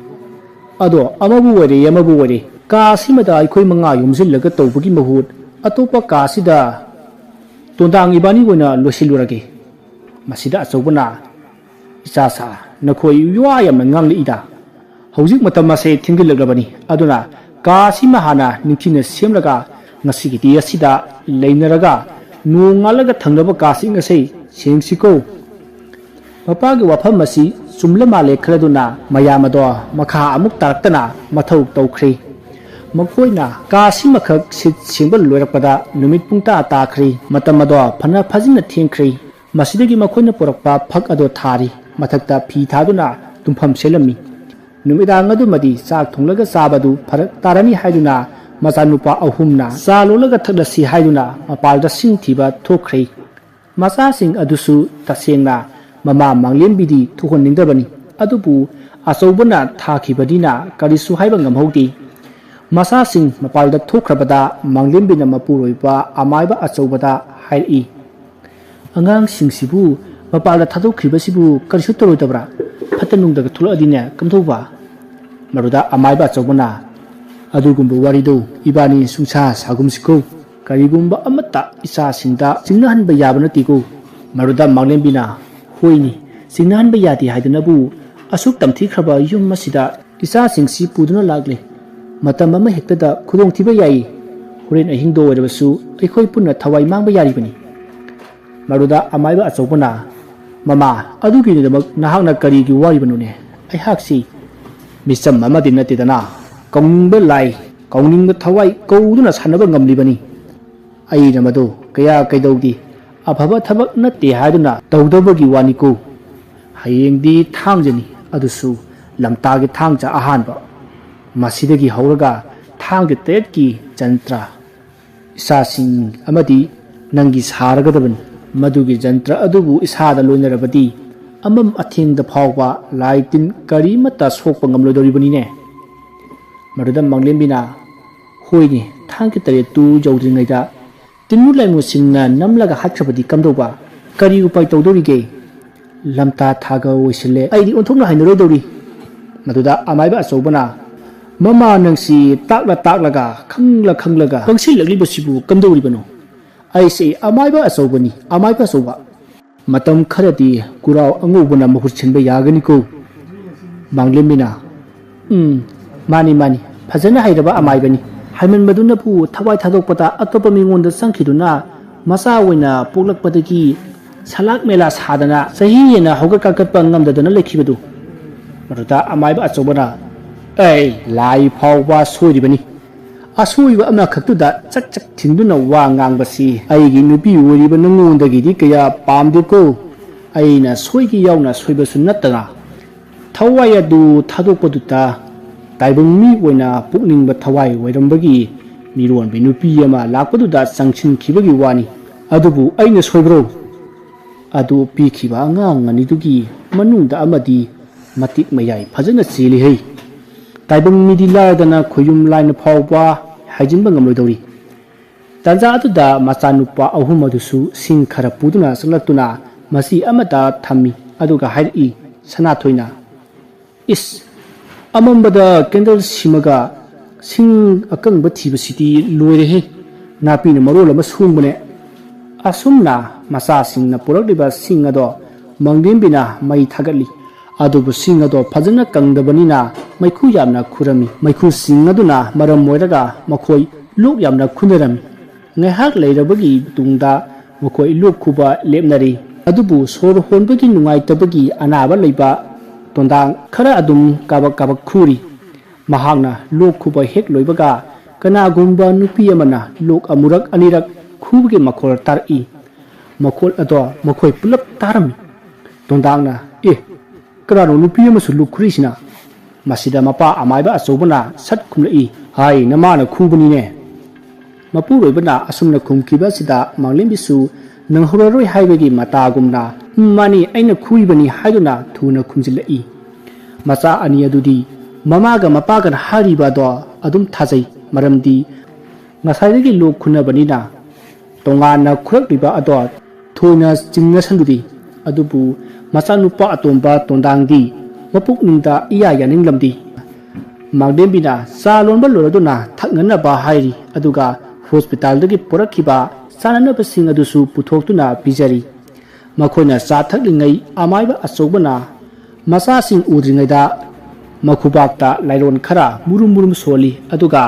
ꯑꯗꯣ ꯑꯃꯕꯨ ꯑꯣꯏꯔꯦ ꯑꯃꯕꯨ ꯑꯣꯏꯔꯦ, ꯀꯥ ꯑꯁꯤꯃꯗ ꯑꯩꯈꯣꯏ ꯃꯉꯥ ꯌꯣꯝꯁꯤꯜꯂꯒ ꯇꯧꯕꯒꯤ ꯃꯍꯨꯠ ꯑꯇꯣꯞꯄ ꯀꯥ ꯑꯁꯤꯗ ꯇꯣꯟꯗꯥꯡ ꯏꯕꯥꯅꯤ ꯑꯣꯏꯅ ꯂꯣꯏꯁꯤꯜꯂꯨꯔꯒꯦ꯫" ꯃꯁꯤꯗ ꯑꯆꯧꯕꯅ, "ꯏꯆꯥꯁꯥ, ꯅꯈꯣꯏ ꯋꯥ ꯌꯥꯝꯅ ꯉꯥꯡꯂꯛꯏꯗ꯫ ꯍꯧꯖꯤꯛ ꯃꯇꯝ ꯑꯁꯦ ꯊꯦꯡꯖꯤꯜꯂꯛꯂꯕꯅꯤ, ꯑꯗꯨꯅ ꯀꯥ ꯑꯁꯤꯃ ꯍꯥꯟꯅ ꯅꯤꯡꯊꯤꯅ ꯁꯦꯝꯂꯒ ꯉꯁꯤꯒꯤꯗꯤ ꯑꯁꯤꯗ ꯂꯩꯅꯔꯒ ꯅꯣꯡꯉꯥꯜꯂꯒ ꯊꯪꯅꯕ ꯀꯥꯁꯤꯡ ꯑꯁꯤ ꯁꯦꯡꯁꯤꯀꯣ꯫" ꯃꯄꯥꯒꯤ ꯋꯥꯐꯝ ꯑꯁꯤ ꯆꯨꯝꯂ ꯃꯥꯜꯂꯦ ꯈꯜꯂꯗꯨꯅ ꯃꯌꯥꯝ ꯑꯗꯣ ꯃꯈꯥ ꯑꯃꯨꯛ ꯇꯥꯔꯛꯇꯅ ꯃꯊꯧ ꯇꯧꯈ꯭ꯔꯦ꯫ ꯃꯈꯣꯏꯅ ꯀꯥ ꯑꯁꯤꯃꯈꯛ ꯁꯤꯠ ꯁꯦꯡꯕ ꯂꯣꯏꯔꯛꯄꯗ ꯅꯨꯃꯤꯠ ꯄꯨꯡ ꯇꯔꯥ ꯇꯥꯈ꯭ꯔꯦ꯫ ꯃꯇꯝ ꯑꯗꯣ ꯐꯅ ꯐꯖꯅ ꯊꯦꯡꯈ꯭ꯔꯦ꯫ ꯃꯁꯤꯗꯒꯤ ꯃꯈꯣꯏꯅ ꯄꯨꯔꯛꯄ ꯐꯛ ꯑꯗꯣ ꯊꯥꯔꯤ꯫ ꯃꯊꯛꯇ ꯐꯤ ꯊꯥꯗꯨꯅ ꯇꯨꯝꯐꯝ ꯁꯦꯝꯂꯝꯃꯤ꯫ ꯅꯨꯃꯤꯗꯥꯡ ꯑꯗꯨꯃꯗꯤ ꯆꯥꯛ ꯊꯣꯡꯂꯒ ꯆꯥꯕꯗꯨ ꯐꯔꯛ ꯇꯥꯔꯅꯤ ꯍꯥꯏꯗꯨꯅ ꯃꯆꯥꯅꯨꯄꯥ ꯑꯍꯨꯝꯅ ꯆꯥ ꯂꯣꯜꯂꯒ ꯊꯛꯂꯁꯤ ꯍꯥꯏꯗꯨꯅ ꯃꯄꯥꯜꯗ ꯁꯤꯟ ꯊꯤꯕ ꯊꯣꯛꯈ꯭ꯔꯦ꯫ ꯃꯆꯥꯁꯤꯡ ꯑꯗꯨꯁꯨ ꯇꯁꯦꯡꯅ ꯃꯃꯥ ꯃꯥꯡꯂꯦꯝꯕꯤꯗꯤ ꯊꯣꯛꯍꯟꯅꯤꯡꯗꯕꯅꯤ꯫ ꯑꯗꯨꯕꯨ ꯑꯆꯧꯕꯅ ꯊꯥꯈꯤꯕꯅꯤꯅ ꯀꯔꯤꯁꯨ ꯍꯥꯏꯕ ꯉꯝꯍꯧꯗꯦ꯫ ꯃꯆꯥꯁꯤꯡ ꯃꯄꯥꯜꯗ ꯊꯣꯛꯈ꯭ꯔꯕꯗ ꯃꯥꯡꯂꯦꯝꯕꯤꯅ ꯃꯄꯨꯔꯣꯏꯕ ꯑꯃꯥꯏꯕ ꯑꯆꯧꯕꯗ ꯍꯥꯏꯔꯛꯏ, "ꯑꯉꯥꯡꯁꯤꯡꯁꯤꯕꯨ ꯃꯄꯥꯜꯗ ꯊꯥꯗꯣꯛꯈ꯭ꯔꯤꯕꯁꯤꯕꯨ ꯀꯔꯤꯁꯨ ꯇꯧꯔꯣꯏꯗꯕ꯭ꯔꯥ? ꯐꯠꯇ ꯅꯨꯡꯗꯒ ꯊꯣꯛꯂꯛꯑꯗꯤꯅꯦ ꯀꯝꯗꯧꯕ?" ꯃꯗꯨꯗ ꯑꯃꯥꯏꯕ ꯑꯆꯧꯕꯅ, "ꯑꯗꯨꯒꯨꯝꯕ ꯋꯥꯔꯤꯗꯨ ꯏꯕꯥꯅꯤ ꯁꯨꯡꯁꯥ ꯁꯥꯒꯨꯝꯁꯤꯀꯣ꯫ ꯀꯔꯤꯒꯨꯝꯕ ꯑꯃꯠꯇ ꯏꯆꯥꯁꯤꯡꯗ ꯆꯤꯡꯅꯍꯟꯕ ꯌꯥꯕ ꯅꯠꯇꯦꯀꯣ꯫" ꯃꯗꯨꯗ ꯃꯥꯡꯂꯦꯝꯕꯤꯅ, "ꯍꯣꯏꯅꯦ, ꯆꯤꯡꯅꯍꯟꯕ ꯌꯥꯗꯦ ꯍꯥꯏꯗꯅꯕꯨ ꯑꯁꯨꯛ ꯇꯝꯊꯤꯈ꯭ꯔꯕ ꯌꯨꯝ ꯑꯁꯤꯗ ꯏꯆꯥꯁꯤꯡꯁꯤ ꯄꯨꯗꯨꯅ ꯂꯥꯛꯂꯦ꯫ ꯃꯇꯝ ꯑꯃ ꯍꯦꯛꯇꯗ ꯈꯨꯗꯣꯡꯊꯤꯕ ꯌꯥꯏ꯫ ꯍꯣꯔꯦꯟ ꯑꯍꯤꯡꯗ ꯑꯣꯏꯔꯕꯁꯨ ꯑꯩꯈꯣꯏ ꯄꯨꯟꯅ ꯊꯋꯥꯏ ꯃꯥꯡꯕ ꯌꯥꯔꯤꯕꯅꯤ꯫" ꯃꯗꯨꯗ ꯑꯃꯥꯏꯕ ꯑꯆꯧꯕꯅ, "ꯃꯃꯥ, ꯑꯗꯨꯒꯤꯗꯃꯛ ꯅꯍꯥꯛꯅ ꯀꯔꯤꯒꯤ ꯋꯥꯔꯤꯕꯅꯣꯅꯦ? ꯑꯩꯍꯥꯛꯁꯤ ꯃꯤꯆꯝ ꯑꯃꯗꯤ ꯅꯠꯇꯦꯗꯅ, ꯀꯧꯅꯤꯡꯕ ꯂꯥꯏ, ꯀꯧꯅꯤꯡꯕ ꯊꯋꯥꯏ ꯀꯧꯗꯨꯅ ꯁꯥꯟꯅꯕ ꯉꯝꯂꯤꯕꯅꯤ꯫ ꯑꯩꯅ ꯃꯗꯨ ꯀꯌꯥ ꯀꯩꯗꯧꯗꯦ, ꯑꯐꯕ ꯊꯕꯛ ꯅꯠꯇꯦ ꯍꯥꯏꯗꯨꯅ ꯇꯧꯗꯕꯒꯤ ꯋꯥꯅꯤꯀꯣ꯫ ꯍꯌꯦꯡꯗꯤ ꯊꯥꯡꯖꯅꯤ, ꯑꯗꯨꯁꯨ ꯂꯝꯇꯥꯒꯤ ꯊꯥꯡꯖ ꯑꯍꯥꯟꯕ꯫ ꯃꯁꯤꯗꯒꯤ ꯍꯧꯔꯒ ꯊꯥꯡꯖ ꯇꯔꯦꯠꯀꯤ ꯖꯟꯇ꯭ꯔ ꯏꯆꯥꯁꯤꯡ ꯑꯃꯗꯤ ꯅꯪꯒꯤ ꯁꯥꯔꯒꯗꯕꯅꯤ꯫ ꯃꯗꯨꯒꯤ ꯖꯟꯇ꯭ꯔ ꯑꯗꯨꯕꯨ ꯏꯁꯥꯗ ꯂꯣꯏꯅꯔꯕꯗꯤ ꯑꯃꯝ ꯑꯊꯦꯡꯗ ꯐꯥꯎꯕ ꯂꯥꯏ ꯇꯤꯟ ꯀꯔꯤꯃꯠꯇ ꯁꯣꯛꯄ ꯉꯝꯂꯣꯏꯗꯧꯔꯤꯕꯅꯤꯅꯦ꯫" ꯃꯗꯨꯗ ꯃꯥꯡꯂꯦꯝꯕꯤꯅ, "ꯍꯣꯏꯅꯦ, ꯊꯥꯡꯒꯤ ꯇꯔꯦꯠꯇꯨ ꯌꯧꯗ꯭ꯔꯤꯉꯩꯗ ꯇꯤꯟꯃꯨ ꯂꯥꯏꯃꯨꯁꯤꯡꯅ ꯅꯝꯂꯒ ꯍꯥꯠꯈ꯭ꯔꯕꯗꯤ ꯀꯝꯗꯧꯕ? ꯀꯔꯤ ꯎꯄꯥꯏ ꯇꯧꯗꯧꯔꯤꯒꯦ? ꯂꯝꯇꯥ ꯊꯥꯒ ꯑꯣꯏꯁꯤꯜꯂꯦ, ꯑꯩꯗꯤ ꯑꯣꯟꯊꯣꯛꯅ ꯍꯩꯅꯔꯣꯏꯗꯧꯔꯤ꯫" ꯃꯗꯨꯗ ꯑꯃꯥꯏꯕ ꯑꯆꯧꯕꯅ, "ꯃꯃꯥ, ꯅꯪꯁꯤ ꯇꯥꯛꯂ ꯇꯥꯛꯂꯒ, ꯈꯪꯂ ꯈꯪꯂꯒ ꯄꯪꯁꯤꯜꯂꯛꯂꯤꯕꯁꯤꯕꯨ ꯀꯝꯗꯧꯔꯤꯕꯅꯣ? ꯑꯩꯁꯦ ꯑꯃꯥꯏꯕ ꯑꯆꯧꯕꯅꯤ, ꯑꯃꯥꯏꯕ ꯑꯆꯧꯕ꯫ ꯃꯇꯝ ꯈꯔꯗꯤ ꯀꯨꯔꯥꯎ ꯑꯉꯧꯕꯅ ꯃꯍꯨꯠ ꯁꯤꯟꯕ ꯌꯥꯒꯅꯤꯀꯣ꯫" ꯃꯥꯡꯂꯦꯝꯕꯤꯅ, "ꯎꯝ, ꯃꯥꯅꯤ, ꯃꯥꯅꯤ, ꯐꯖꯅ ꯍꯩꯔꯕ ꯑꯃꯥꯏꯕꯅꯤ꯫ ꯍꯩꯃꯟꯕꯗꯨꯅꯕꯨ ꯊꯋꯥꯏ ꯊꯥꯗꯣꯛꯄꯗ ꯑꯇꯣꯞꯄ ꯃꯤꯉꯣꯟꯗ ꯆꯪꯈꯤꯗꯨꯅ ꯃꯆꯥ ꯑꯣꯏꯅ ꯄꯣꯛꯂꯛꯄꯗꯒꯤ ꯁꯂꯥꯛ ꯃꯦꯂꯥ ꯁꯥꯗꯅ ꯆꯍꯤ ꯍꯦꯟꯅ ꯍꯧꯒꯠ ꯀꯥꯡꯈꯠꯄ ꯉꯝꯗꯗꯅ ꯂꯩꯈꯤꯕꯗꯨ꯫" ꯃꯗꯨꯗ ꯑꯃꯥꯏꯕ ꯑꯆꯧꯕꯅ, "ꯑꯩ ꯂꯥꯏ ꯐꯥꯎꯕ ꯁꯣꯏꯔꯤꯕꯅꯤ꯫ ꯑꯁꯣꯏꯕ ꯑꯃꯈꯛꯇꯨꯗ ꯆꯛ ꯆꯛ ꯊꯤꯟꯗꯨꯅ ꯋꯥ ꯉꯥꯡꯕꯁꯤ ꯑꯩꯒꯤ ꯅꯨꯄꯤ ꯑꯣꯏꯔꯤꯕ ꯅꯉꯣꯟꯗꯒꯤꯗꯤ ꯀꯌꯥ ꯄꯥꯝꯗꯦꯀꯣ꯫ ꯑꯩꯅ ꯁꯣꯏꯈꯤ ꯌꯥꯎꯅ ꯁꯣꯏꯕꯁꯨ ꯅꯠꯇꯅ ꯊꯋꯥꯏ ꯑꯗꯨ ꯊꯥꯗꯣꯛꯄꯗꯨꯗ ꯇꯥꯏꯕꯪ ꯃꯤ ꯑꯣꯏꯅ ꯄꯣꯛꯅꯤꯡꯕ ꯊꯋꯥꯏ ꯑꯣꯏꯔꯝꯕꯒꯤ ꯃꯤꯔꯣꯟꯕꯤ ꯅꯨꯄꯤ ꯑꯃ ꯂꯥꯛꯄꯗꯨꯗ ꯆꯪꯁꯤꯟꯈꯤꯕꯒꯤ ꯋꯥꯅꯤ꯫ ꯑꯗꯨꯕꯨ ꯑꯩꯅ ꯁꯣꯏꯕ꯭ꯔꯣ? ꯑꯗꯨ ꯄꯤꯈꯤꯕ ꯑꯉꯥꯡ ꯑꯅꯤꯗꯨꯒꯤ ꯃꯅꯨꯡꯗ ꯑꯃꯗꯤ ꯃꯇꯤꯛ ꯃꯌꯥꯏ ꯐꯖꯅ ꯆꯦꯜꯂꯤꯍꯩ꯫ ꯇꯥꯏꯕꯪ ꯃꯤꯗꯤ ꯂꯥꯏꯔꯗꯅ ꯈꯣꯌꯨꯝ ꯂꯥꯏꯅ ꯐꯥꯎꯕ ꯍꯥꯏꯖꯤꯟꯕ ꯉꯝꯂꯣꯏꯗꯧꯔꯤ꯫ ꯇꯥꯟꯖꯥ ꯑꯗꯨꯗ ꯃꯆꯥꯅꯨꯄꯥ ꯑꯍꯨꯝ ꯑꯗꯨꯁꯨ ꯁꯤꯡ ꯈꯔ ꯄꯨꯗꯨꯅ ꯆꯪꯂꯛꯇꯨꯅ ꯃꯆꯤ ꯑꯃꯗ ꯊꯝꯃꯤ꯫ ꯑꯗꯨꯒ ꯍꯥꯏꯔꯛꯏ ꯁꯅꯥꯊꯣꯏꯅ, "ꯏꯁ, ꯑꯃꯝꯕꯗ ꯀꯦꯟꯗꯜ ꯁꯤꯃꯒ ꯁꯤꯡ ꯑꯀꯪꯕ ꯊꯤꯕꯁꯤꯗꯤ ꯂꯣꯏꯔꯦꯍꯦ꯫ ꯅꯥꯄꯤꯅ ꯃꯔꯣꯜ ꯑꯃ ꯁꯣꯡꯕꯅꯦ꯫" ꯑꯁꯨꯝꯅ ꯃꯆꯥꯁꯤꯡꯅ ꯄꯨꯔꯛꯂꯤꯕ ꯁꯤꯡ ꯑꯗꯣ ꯃꯪꯂꯦꯝꯕꯤꯅ ꯃꯩ ꯊꯥꯒꯠꯂꯤ꯫ ꯑꯗꯨꯕꯨ ꯁꯤꯡ ꯑꯗꯣ ꯐꯖꯅ ꯀꯪꯗꯕꯅꯤꯅ ꯃꯩꯈꯨ ꯌꯥꯝꯅ ꯈꯨꯔꯝꯃꯤ꯫ ꯃꯩꯈꯨꯁꯤꯡ ꯑꯗꯨꯅ ꯃꯔꯝ ꯑꯣꯏꯔꯒ ꯃꯈꯣꯏ ꯂꯣꯛ ꯌꯥꯝꯅ ꯈꯨꯅꯔꯝꯃꯤ꯫ ꯉꯥꯏꯍꯥꯛ ꯂꯩꯔꯕꯒꯤ ꯃꯇꯨꯡꯗ ꯃꯈꯣꯏ ꯂꯣꯛ ꯈꯨꯕ ꯂꯦꯞꯅꯔꯤ꯫ ꯑꯗꯨꯕꯨ ꯁꯣꯔ ꯍꯣꯟꯕꯒꯤ ꯅꯨꯡꯉꯥꯏꯇꯕꯒꯤ ꯑꯅꯥꯕ ꯂꯩꯕ ꯇꯣꯟꯗꯥꯡ ꯈꯔ ꯑꯗꯨꯝ ꯀꯥꯕꯛ ꯀꯥꯕꯛ ꯈꯨꯔꯤ꯫ ꯃꯍꯥꯛꯅ ꯂꯣꯛ ꯈꯨꯕ ꯍꯦꯛ ꯂꯣꯏꯕꯒ ꯀꯅꯥꯒꯨꯝꯕ ꯅꯨꯄꯤ ꯑꯃꯅ ꯂꯣꯛ ꯑꯃꯨꯔꯛ ꯑꯅꯤꯔꯛ ꯈꯨꯕꯒꯤ ꯃꯈꯣꯜ ꯇꯥꯔꯛꯏ꯫ ꯃꯈꯣꯜ ꯑꯗꯣ ꯃꯈꯣꯏ ꯄꯨꯂꯞ ꯇꯥꯔꯝꯃꯤ꯫ ꯇꯣꯟꯗꯥꯡꯅ, "ꯑꯦ, ꯀꯅꯥꯅꯣ ꯅꯨꯄꯤ ꯑꯃꯁꯨ ꯂꯣꯛ ꯈꯨꯔꯤꯁꯤꯅ?" ꯃꯁꯤꯗ ꯃꯄꯥ ꯑꯃꯥꯏꯕ ꯑꯆꯧꯕꯅ ꯁꯠ ꯈꯨꯝꯂꯛꯏ, "ꯍꯥꯏ, ꯅꯃꯥꯅ ꯈꯨꯕꯅꯤꯅꯦ꯫" ꯃꯄꯨꯔꯣꯏꯕꯅ ꯑꯁꯨꯝꯅ ꯈꯨꯝꯈꯤꯕ ꯑꯁꯤꯗ ꯃꯥꯡꯂꯦꯝꯕꯤꯁꯨ, ꯅꯪꯍꯧꯔꯔꯣꯏ ꯍꯥꯏꯕꯒꯤ ꯃꯇꯥꯒꯨꯝꯅ, "ꯎꯝ, ꯃꯥꯅꯤ, ꯑꯩꯅ ꯈꯨꯏꯕꯅꯤ" ꯍꯥꯏꯗꯨꯅ ꯊꯨꯅ ꯈꯨꯝꯖꯤꯜꯂꯛꯏ꯫ ꯃꯆꯥ ꯑꯅꯤ ꯑꯗꯨꯗꯤ ꯃꯃꯥꯒ ꯃꯄꯥꯒꯅ ꯍꯥꯏꯔꯤꯕ ꯑꯗꯣ ꯑꯗꯨꯝ ꯊꯥꯖꯩ, ꯃꯔꯝꯗꯤ ꯉꯁꯥꯏꯗꯒꯤ ꯂꯣꯛ ꯈꯨꯅꯕꯅꯤꯅ ꯇꯣꯉꯥꯟꯅ ꯈꯨꯔꯛꯂꯤꯕ ꯑꯗꯣ ꯊꯣꯏꯅ ꯆꯤꯡꯅꯁꯜꯂꯨꯗꯦ꯫ ꯑꯗꯨꯕꯨ ꯃꯆꯥꯅꯨꯄꯥ ꯑꯇꯣꯝꯕ ꯇꯣꯟꯗꯥꯡꯗꯤ ꯃꯄꯨꯛꯅꯤꯡꯗ ꯏꯌꯥ ꯌꯥꯅꯤꯡꯂꯝꯗꯦ꯫ ꯃꯥꯡꯂꯦꯝꯕꯤꯅ ꯆꯥ ꯂꯣꯟꯕ ꯂꯣꯏꯔꯗꯨꯅ ꯊꯛꯅꯅꯕ ꯍꯥꯏꯔꯤ, ꯑꯗꯨꯒ ꯍꯣꯁꯄꯤꯇꯥꯜꯗꯒꯤ ꯄꯨꯔꯛꯈꯤꯕ ꯆꯥꯅꯅꯕꯁꯤꯡ ꯑꯗꯨꯁꯨ ꯄꯨꯊꯣꯛꯇꯨꯅ ꯄꯤꯖꯔꯤ꯫ ꯃꯈꯣꯏꯅ ꯆꯥ ꯊꯛꯂꯤꯉꯩ ꯑꯃꯥꯏꯕ ꯑꯆꯧꯕꯅ ꯃꯆꯥꯁꯤꯡ ꯎꯗ꯭ꯔꯤꯉꯩꯗ ꯃꯈꯨꯕꯥꯛꯇ ꯂꯥꯏꯔꯣꯟ ꯈꯔ ꯃꯨꯔꯨꯝ ꯃꯨꯔꯨꯝ ꯁꯣꯜꯂꯤ, ꯑꯗꯨꯒ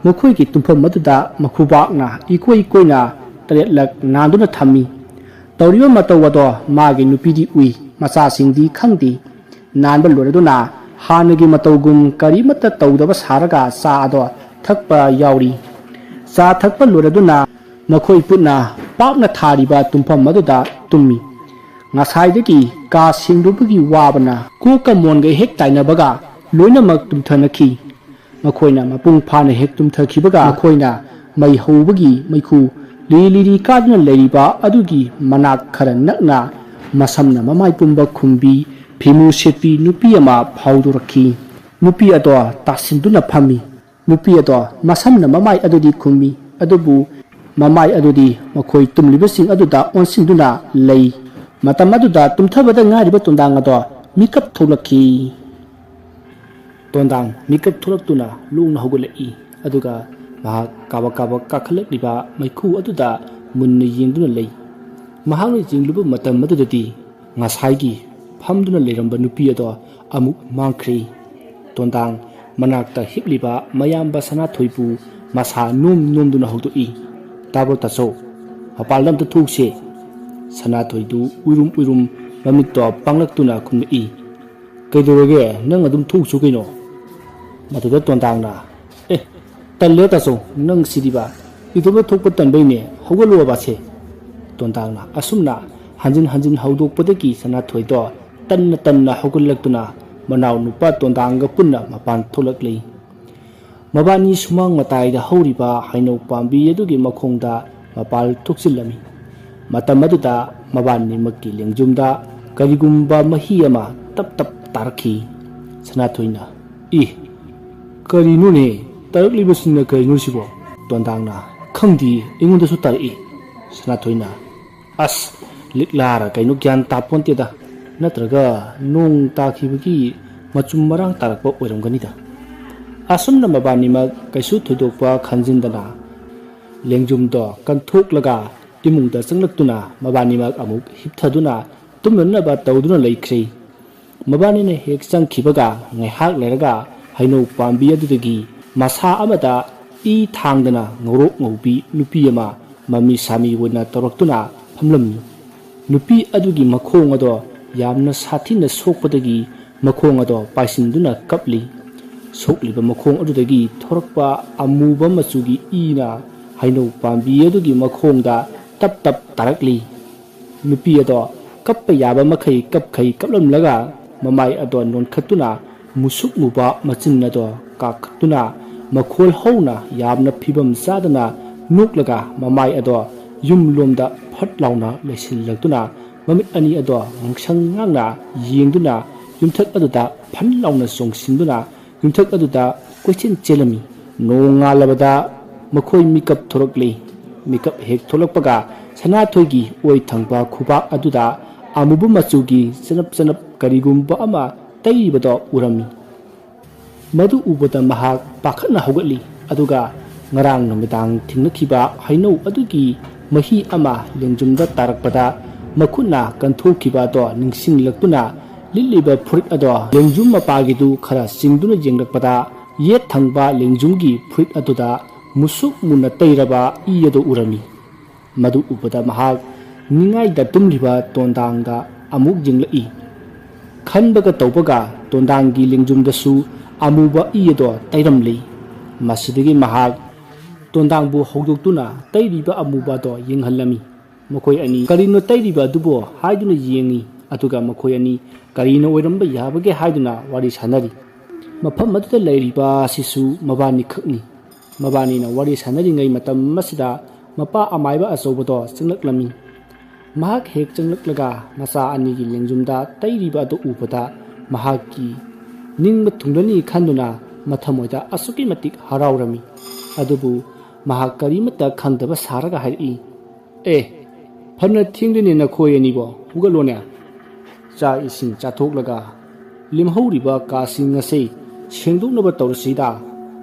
ꯃꯈꯣꯏꯒꯤ ꯇꯨꯝꯐꯝ ꯑꯗꯨꯗ ꯃꯈꯨꯕꯥꯛꯅ ꯏꯀꯣꯏ ꯀꯣꯏꯅ ꯇꯔꯦꯠꯂꯛ ꯅꯥꯟꯗꯨꯅ ꯊꯝꯃꯤ꯫ ꯇꯧꯔꯤꯕ ꯃꯇꯧ ꯑꯗꯣ ꯃꯥꯒꯤ ꯅꯨꯄꯤꯗꯤ ꯎꯏ, ꯃꯆꯥꯁꯤꯡꯗꯤ ꯈꯪꯗꯦ꯫ ꯅꯥꯟꯕ ꯂꯣꯏꯔꯗꯨꯅ ꯍꯥꯟꯅꯒꯤ ꯃꯇꯧꯒꯨꯝ ꯀꯔꯤꯃꯠꯇ ꯇꯧꯗꯕ ꯁꯥꯔꯒ ꯆꯥ ꯑꯗꯣ ꯊꯛꯄ ꯌꯥꯎꯔꯤ꯫ ꯆꯥ ꯊꯛꯄ ꯂꯣꯏꯔꯗꯨꯅ ꯃꯈꯣꯏ ꯄꯨꯟꯅ ꯄꯥꯛꯅ ꯊꯥꯔꯤꯕ ꯇꯨꯝꯐꯝ ꯑꯗꯨꯗ ꯇꯨꯝꯃꯤ꯫ ꯉꯁꯥꯏꯗꯒꯤ ꯀꯥ ꯁꯦꯡꯗꯣꯛꯄꯒꯤ ꯋꯥꯕꯅ ꯀꯣꯛꯀ ꯃꯣꯟꯒ ꯍꯦꯛ ꯇꯥꯏꯅꯕꯒ ꯂꯣꯏꯅꯃꯛ ꯇꯨꯝꯊꯅꯈꯤ꯫ ꯃꯈꯣꯏꯅ ꯃꯄꯨꯡ ꯐꯥꯅ ꯍꯦꯛ ꯇꯨꯝꯊꯈꯤꯕꯒ ꯃꯈꯣꯏꯅ ꯃꯩ ꯍꯧꯕꯒꯤ ꯃꯩꯈꯨ ꯂꯤꯔꯤ ꯂꯤꯔꯤ ꯀꯥꯗꯨꯅ ꯂꯩꯔꯤꯕ ꯑꯗꯨꯒꯤ ꯃꯅꯥꯛ ꯈꯔ ꯅꯛꯅ ꯃꯁꯝꯅ ꯃꯃꯥꯏ ꯄꯨꯝꯕ ꯈꯨꯝꯕꯤ ꯐꯤꯃꯨ ꯁꯦꯠꯄꯤ ꯅꯨꯄꯤ ꯑꯃ ꯐꯥꯎꯗꯣꯔꯛꯈꯤ꯫ ꯅꯨꯄꯤ ꯑꯗꯣ ꯇꯥꯁꯤꯟꯗꯨꯅ ꯐꯝꯃꯤ꯫ ꯅꯨꯄꯤ ꯑꯗꯣ ꯃꯁꯝꯅ ꯃꯃꯥꯏ ꯑꯗꯨꯗꯤ ꯈꯨꯝꯃꯤ, ꯑꯗꯨꯕꯨ ꯃꯃꯥꯏ ꯑꯗꯨꯗꯤ ꯃꯈꯣꯏ ꯇꯨꯝꯂꯤꯕꯁꯤꯡ ꯑꯗꯨꯗ ꯑꯣꯟꯁꯤꯟꯗꯨꯅ ꯂꯩ꯫ ꯃꯇꯝ ꯑꯗꯨꯗ ꯇꯨꯝꯊꯕꯗ ꯉꯥꯏꯔꯤꯕ ꯇꯣꯟꯗꯥꯡ ꯑꯗꯣ ꯃꯤꯀꯞ ꯊꯣꯛꯂꯛꯈꯤ꯫ ꯇꯣꯟꯗꯥꯡ ꯃꯤꯀꯞ ꯊꯣꯛꯂꯛꯇꯨꯅ ꯂꯣꯡꯅ ꯍꯧꯒꯠꯂꯛꯏ, ꯑꯗꯨꯒ ꯃꯍꯥꯛ ꯀꯥꯕꯛ ꯀꯥꯕꯛ ꯀꯥꯈꯠꯂꯛꯂꯤꯕ ꯃꯩꯈꯨ ꯑꯗꯨꯗ ꯃꯨꯟꯅ ꯌꯦꯡꯗꯨꯅ ꯂꯩ꯫ ꯃꯍꯥꯛꯅ ꯌꯦꯡꯂꯨꯕ ꯃꯇꯝ ꯑꯗꯨꯗꯗꯤ ꯉꯁꯥꯏꯒꯤ ꯐꯝꯗꯨꯅ ꯂꯩꯔꯝꯕ ꯅꯨꯄꯤ ꯑꯗꯣ ꯑꯃꯨꯛ ꯃꯥꯡꯈ꯭ꯔꯦ꯫ ꯇꯣꯟꯗꯥꯡ ꯃꯅꯥꯛꯇ ꯍꯤꯞꯂꯤꯕ ꯃꯌꯥꯝꯕ ꯁꯅꯥꯊꯣꯏꯕꯨ ꯃꯁꯥ ꯅꯣꯝ ꯅꯣꯝꯗꯨꯅ ꯍꯧꯗꯣꯛꯏ꯫ "ꯇꯥꯕ꯭ꯔꯣ ꯇꯥꯆꯧ? ꯃꯄꯥꯟꯗ ꯑꯝꯇ ꯊꯣꯛꯎꯁꯦ꯫" ꯁꯅꯥꯊꯣꯏꯗꯨ ꯎꯏꯔꯨꯝ ꯎꯏꯔꯨꯝ ꯃꯃꯤꯠꯇꯣ ꯄꯥꯡꯂꯛꯇꯨꯅ ꯈꯨꯝꯂꯛꯏ꯫ "ꯀꯩꯗꯧꯔꯒꯦ? ꯅꯪ ꯑꯗꯨꯝ ꯊꯣꯛꯎꯆꯣ ꯀꯩꯅꯣ?" ꯃꯗꯨꯗ ꯇꯣꯟꯗꯥꯡꯅ, "ꯑꯦ, ꯇꯜꯂꯦ ꯇꯥꯆꯧ, ꯅꯪ ꯁꯤꯗꯤꯕ꯫ ꯏꯇꯣꯝꯇ ꯊꯣꯛꯄ ꯇꯟꯕꯩꯅꯦ, ꯍꯧꯒꯠꯂꯣꯕ ꯁꯦ꯫" ꯇꯣꯟꯗꯥꯡꯅ ꯑꯁꯨꯝꯅ ꯍꯟꯖꯤꯟ ꯍꯟꯖꯤꯟ ꯍꯧꯗꯣꯛꯄꯗꯒꯤ ꯁꯅꯥꯊꯣꯏꯗꯣ ꯇꯟꯅ ꯇꯟꯅ ꯍꯧꯒꯠꯂꯛꯇꯨꯅ ꯃꯅꯥꯎ ꯅꯨꯄꯥ ꯇꯣꯟꯗꯥꯡꯒ ꯄꯨꯟꯅ ꯃꯄꯥꯟ ꯊꯣꯛꯂꯛꯂꯤ꯫ ꯃꯕꯥꯅꯤ ꯁꯨꯃꯥꯡ ꯃꯇꯥꯏꯗ ꯍꯧꯔꯤꯕ ꯍꯩꯅꯧ ꯄꯥꯝꯕꯤ ꯑꯗꯨꯒꯤ ꯃꯈꯣꯡꯗ ꯃꯄꯥꯜ ꯊꯣꯛꯆꯤꯜꯂꯝꯃꯤ꯫ ꯃꯇꯝ ꯑꯗꯨꯗ ꯃꯕꯥꯅꯤꯃꯛꯀꯤ ꯂꯦꯡꯖꯨꯝꯗ ꯀꯔꯤꯒꯨꯝꯕ ꯃꯍꯤ ꯑꯃ ꯇꯞ ꯇꯞ ꯇꯥꯔꯛꯈꯤ꯫ ꯁꯅꯥꯊꯣꯏꯅ, "ꯏ, ꯀꯔꯤꯅꯣꯅꯦ? ꯇꯥꯔꯛꯂꯤꯕꯁꯤꯅ ꯀꯔꯤꯅꯣ ꯁꯤꯕꯣ?" ꯇꯣꯟꯗꯥꯡꯅ, "ꯈꯪꯗꯦ, ꯑꯩꯉꯣꯟꯗꯁꯨ ꯇꯥꯔꯛꯏ꯫" ꯁꯅꯥꯊꯣꯏꯅ, "ꯑꯁ, ꯂꯤꯛꯂꯥꯔ ꯀꯩꯅꯣ ꯒ꯭ꯌꯥꯟ ꯇꯥꯄꯣꯟꯇꯦꯗ꯫ ꯅꯠꯇ꯭ꯔꯒ ꯅꯣꯡ ꯇꯥꯈꯤꯕꯒꯤ ꯃꯆꯨꯝ ꯃꯔꯥꯡ ꯇꯥꯔꯛꯄ ꯑꯣꯏꯔꯝꯒꯅꯤꯗ꯫" ꯑꯁꯨꯝꯅ ꯃꯕꯥꯅꯤꯃꯛ ꯀꯩꯁꯨ ꯊꯣꯏꯗꯣꯛꯄ ꯈꯟꯖꯤꯟꯗꯅ ꯂꯦꯡꯖꯨꯝꯗꯣ ꯀꯟꯊꯣꯛꯂꯒ ꯏꯃꯨꯡꯗ ꯆꯪꯂꯛꯇꯨꯅ ꯃꯕꯥꯅꯤꯃꯛ ꯑꯃꯨꯛ ꯍꯤꯞꯊꯗꯨꯅ ꯇꯨꯝꯅꯅꯕ ꯇꯧꯗꯨꯅ ꯂꯩꯈ꯭ꯔꯦ꯫ ꯃꯕꯥꯅꯤꯅ ꯍꯦꯛ ꯆꯪꯈꯤꯕꯒ ꯉꯥꯏꯍꯥꯛ ꯂꯩꯔꯒ ꯍꯩꯅꯧ ꯄꯥꯝꯕꯤ ꯑꯗꯨꯗꯒꯤ ꯃꯁꯥ ꯑꯃꯗ ꯏ ꯊꯥꯡꯗꯅ ꯉꯧꯔꯣꯛ ꯉꯧꯕꯤ ꯅꯨꯄꯤ ꯑꯃ ꯃꯃꯤ ꯁꯥꯃꯤ ꯑꯣꯏꯅ ꯇꯧꯔꯛꯇꯨꯅ ꯐꯝꯂꯝꯃꯤ꯫ ꯅꯨꯄꯤ ꯑꯗꯨꯒꯤ ꯃꯈꯣꯡ ꯑꯗꯣ ꯌꯥꯝꯅ ꯁꯥꯊꯤꯅ ꯁꯣꯛꯄꯗꯒꯤ ꯃꯈꯣꯡ ꯑꯗꯣ ꯄꯥꯏꯁꯤꯟꯗꯨꯅ ꯀꯞꯂꯤ꯫ ꯁꯣꯛꯂꯤꯕ ꯃꯈꯣꯡ ꯑꯗꯨꯗꯒꯤ ꯊꯣꯔꯛꯄ ꯑꯃꯨꯕ ꯃꯆꯨꯒꯤ ꯏꯅ ꯍꯩꯅꯧ ꯄꯥꯝꯕꯤ ꯑꯗꯨꯒꯤ ꯃꯈꯣꯡꯗ ꯇꯞ ꯇꯞ ꯇꯥꯔꯛꯂꯤ꯫ ꯅꯨꯄꯤ ꯑꯗꯣ ꯀꯞꯄ ꯌꯥꯕ ꯃꯈꯩ ꯀꯞꯈꯩ ꯀꯞꯂꯝꯂꯒ ꯃꯃꯥꯏ ꯑꯗꯣ ꯅꯣꯟꯈꯠꯇꯨꯅ ꯃꯨꯁꯨꯛ ꯃꯨꯕ ꯃꯆꯤꯟ ꯑꯗꯣ ꯀꯥꯈꯠꯇꯨꯅ ꯃꯈꯣꯜ ꯍꯧꯅ ꯌꯥꯝꯅ ꯐꯤꯕꯝ ꯆꯥꯗꯅ ꯅꯣꯛꯂꯒ ꯃꯃꯥꯏ ꯑꯗꯣ ꯌꯨꯝꯂꯣꯝꯗ ꯐꯠ ꯂꯥꯎꯅ ꯂꯩꯁꯤꯜꯂꯛꯇꯨꯅ ꯃꯃꯤꯠ ꯑꯅꯤ ꯑꯗꯣ ꯉꯥꯡꯁꯪ ꯉꯥꯡꯅ ꯌꯦꯡꯗꯨꯅ ꯌꯨꯝꯊꯛ ꯑꯗꯨꯗ ꯐꯟ ꯂꯥꯎꯅ ꯆꯣꯡꯁꯤꯟꯗꯨꯅ ꯌꯨꯝꯊꯛ ꯑꯗꯨꯗ ꯀꯣꯏꯆꯦꯟ ꯆꯦꯜꯂꯝꯃꯤ꯫ ꯅꯣꯡꯉꯥꯜꯂꯕꯗ ꯃꯈꯣꯏ ꯃꯤꯀꯞ ꯊꯣꯔꯛꯂꯤ꯫ ꯃꯤꯀꯞ ꯍꯦꯛ ꯊꯣꯛꯂꯛꯄꯒ ꯁꯅꯥꯊꯣꯏꯒꯤ ꯑꯣꯏ ꯊꯪꯕ ꯈꯨꯕꯥꯛ ꯑꯗꯨꯗ ꯑꯃꯨꯕ ꯃꯆꯨꯒꯤ ꯆꯅꯞ ꯆꯅꯞ ꯀꯔꯤꯒꯨꯝꯕ ꯑꯃ ꯇꯩꯔꯤꯕꯗꯣ ꯎꯔꯝꯃꯤ꯫ ꯃꯗꯨ ꯎꯕꯗ ꯃꯍꯥꯛ ꯄꯥꯈꯠꯅ ꯍꯧꯒꯠꯂꯤ, ꯑꯗꯨꯒ ꯉꯔꯥꯡ ꯅꯨꯃꯤꯗꯥꯡ ꯊꯦꯡꯅꯈꯤꯕ ꯍꯩꯅꯧ ꯑꯗꯨꯒꯤ ꯃꯍꯤ ꯑꯃ ꯂꯦꯡꯖꯨꯝꯗ ꯇꯥꯔꯛꯄꯗ ꯃꯈꯨꯠꯅ ꯀꯟꯊꯣꯛꯈꯤꯕ ꯑꯗꯣ ꯅꯤꯡꯁꯤꯡꯂꯛꯇꯨꯅ ꯂꯤꯠꯂꯤꯕ ꯐꯨꯔꯤꯠ ꯑꯗꯣ ꯂꯦꯡꯖꯨꯝ ꯃꯄꯥꯒꯤꯗꯨ ꯈꯔ ꯆꯤꯡꯗꯨꯅ ꯌꯦꯡꯂꯛꯄꯗ ꯌꯦꯠ ꯊꯪꯕ ꯂꯦꯡꯖꯨꯝꯒꯤ ꯐꯨꯔꯤꯠ ꯑꯗꯨꯗ ꯃꯨꯁꯨꯛ ꯃꯨꯅ ꯇꯩꯔꯕ ꯏ ꯑꯗꯨ ꯎꯔꯝꯃꯤ꯫ ꯃꯗꯨ ꯎꯕꯗ ꯃꯍꯥꯛ ꯅꯤꯡꯉꯥꯏꯗ ꯇꯨꯝꯂꯤꯕ ꯇꯣꯟꯗꯥꯡꯗ ꯑꯃꯨꯛ ꯌꯦꯡꯂꯛꯏ꯫ ꯈꯟꯕꯒ ꯇꯧꯕꯒ ꯇꯣꯟꯗꯥꯡꯒꯤ ꯂꯦꯡꯖꯨꯝꯗꯁꯨ ꯑꯃꯨꯕ ꯏ ꯑꯗꯣ ꯇꯩꯔꯝꯂꯤ꯫ ꯃꯁꯤꯗꯒꯤ ꯃꯍꯥꯛ ꯇꯣꯟꯗꯥꯡꯕꯨ ꯍꯧꯗꯣꯛꯇꯨꯅ ꯇꯩꯔꯤꯕ ꯑꯃꯨꯕ ꯑꯗꯣ ꯌꯦꯡꯍꯜꯂꯝꯃꯤ꯫ ꯃꯈꯣꯏ ꯑꯅꯤ ꯀꯔꯤꯅꯣ ꯇꯩꯔꯤꯕ ꯑꯗꯨꯕꯨ ꯍꯥꯏꯗꯨꯅ ꯌꯦꯡꯉꯤ, ꯑꯗꯨꯒ ꯃꯈꯣꯏ ꯑꯅꯤ ꯀꯔꯤꯅ ꯑꯣꯏꯔꯝꯕ ꯌꯥꯕꯒꯦ ꯍꯥꯏꯗꯨꯅ ꯋꯥꯔꯤ ꯁꯥꯟꯅꯔꯤ꯫ ꯃꯐꯝ ꯑꯗꯨꯗ ꯂꯩꯔꯤꯕ ꯑꯁꯤꯁꯨ ꯃꯕꯥꯅꯤꯈꯛꯅꯤ꯫ ꯃꯕꯥꯅꯤꯅ ꯋꯥꯔꯤ ꯁꯥꯟꯅꯔꯤꯉꯩ ꯃꯇꯝ ꯑꯁꯤꯗ ꯃꯄꯥ ꯑꯃꯥꯏꯕ ꯑꯆꯧꯕꯗꯣ ꯆꯪꯂꯛꯂꯝꯃꯤ꯫ ꯃꯍꯥꯛ ꯍꯦꯛ ꯆꯪꯂꯛꯂꯒ ꯃꯆꯥ ꯑꯅꯤꯒꯤ ꯂꯦꯡꯖꯨꯝꯗ ꯇꯩꯔꯤꯕ ꯑꯗꯨ ꯎꯕꯗ ꯃꯍꯥꯛꯀꯤ ꯅꯤꯡꯕ ꯊꯨꯡꯂꯅꯤ ꯈꯟꯗꯨꯅ ꯃꯊꯃꯣꯏꯗ ꯑꯁꯨꯛꯀꯤ ꯃꯇꯤꯛ ꯍꯔꯥꯎꯔꯝꯃꯤ꯫ ꯑꯗꯨꯕꯨ ꯃꯍꯥꯛ ꯀꯔꯤꯃꯠꯇ ꯈꯪꯗꯕ ꯁꯥꯔꯒ ꯍꯥꯏꯔꯛꯏ, "ꯑꯦ, ꯐꯅ ꯊꯦꯡꯂꯦꯅꯦ ꯅꯈꯣꯏ ꯑꯅꯤꯕꯣ, ꯍꯧꯒꯠꯂꯣꯅꯦ꯫ ꯆꯥꯛ ꯏꯁꯤꯡ ꯆꯥꯊꯣꯛꯂꯒ ꯂꯦꯝꯍꯧꯔꯤꯕ ꯀꯥꯁꯤꯡ ꯑꯁꯤ ꯁꯦꯡꯗꯣꯛꯅꯕ ꯇꯧꯔꯁꯤꯗ꯫"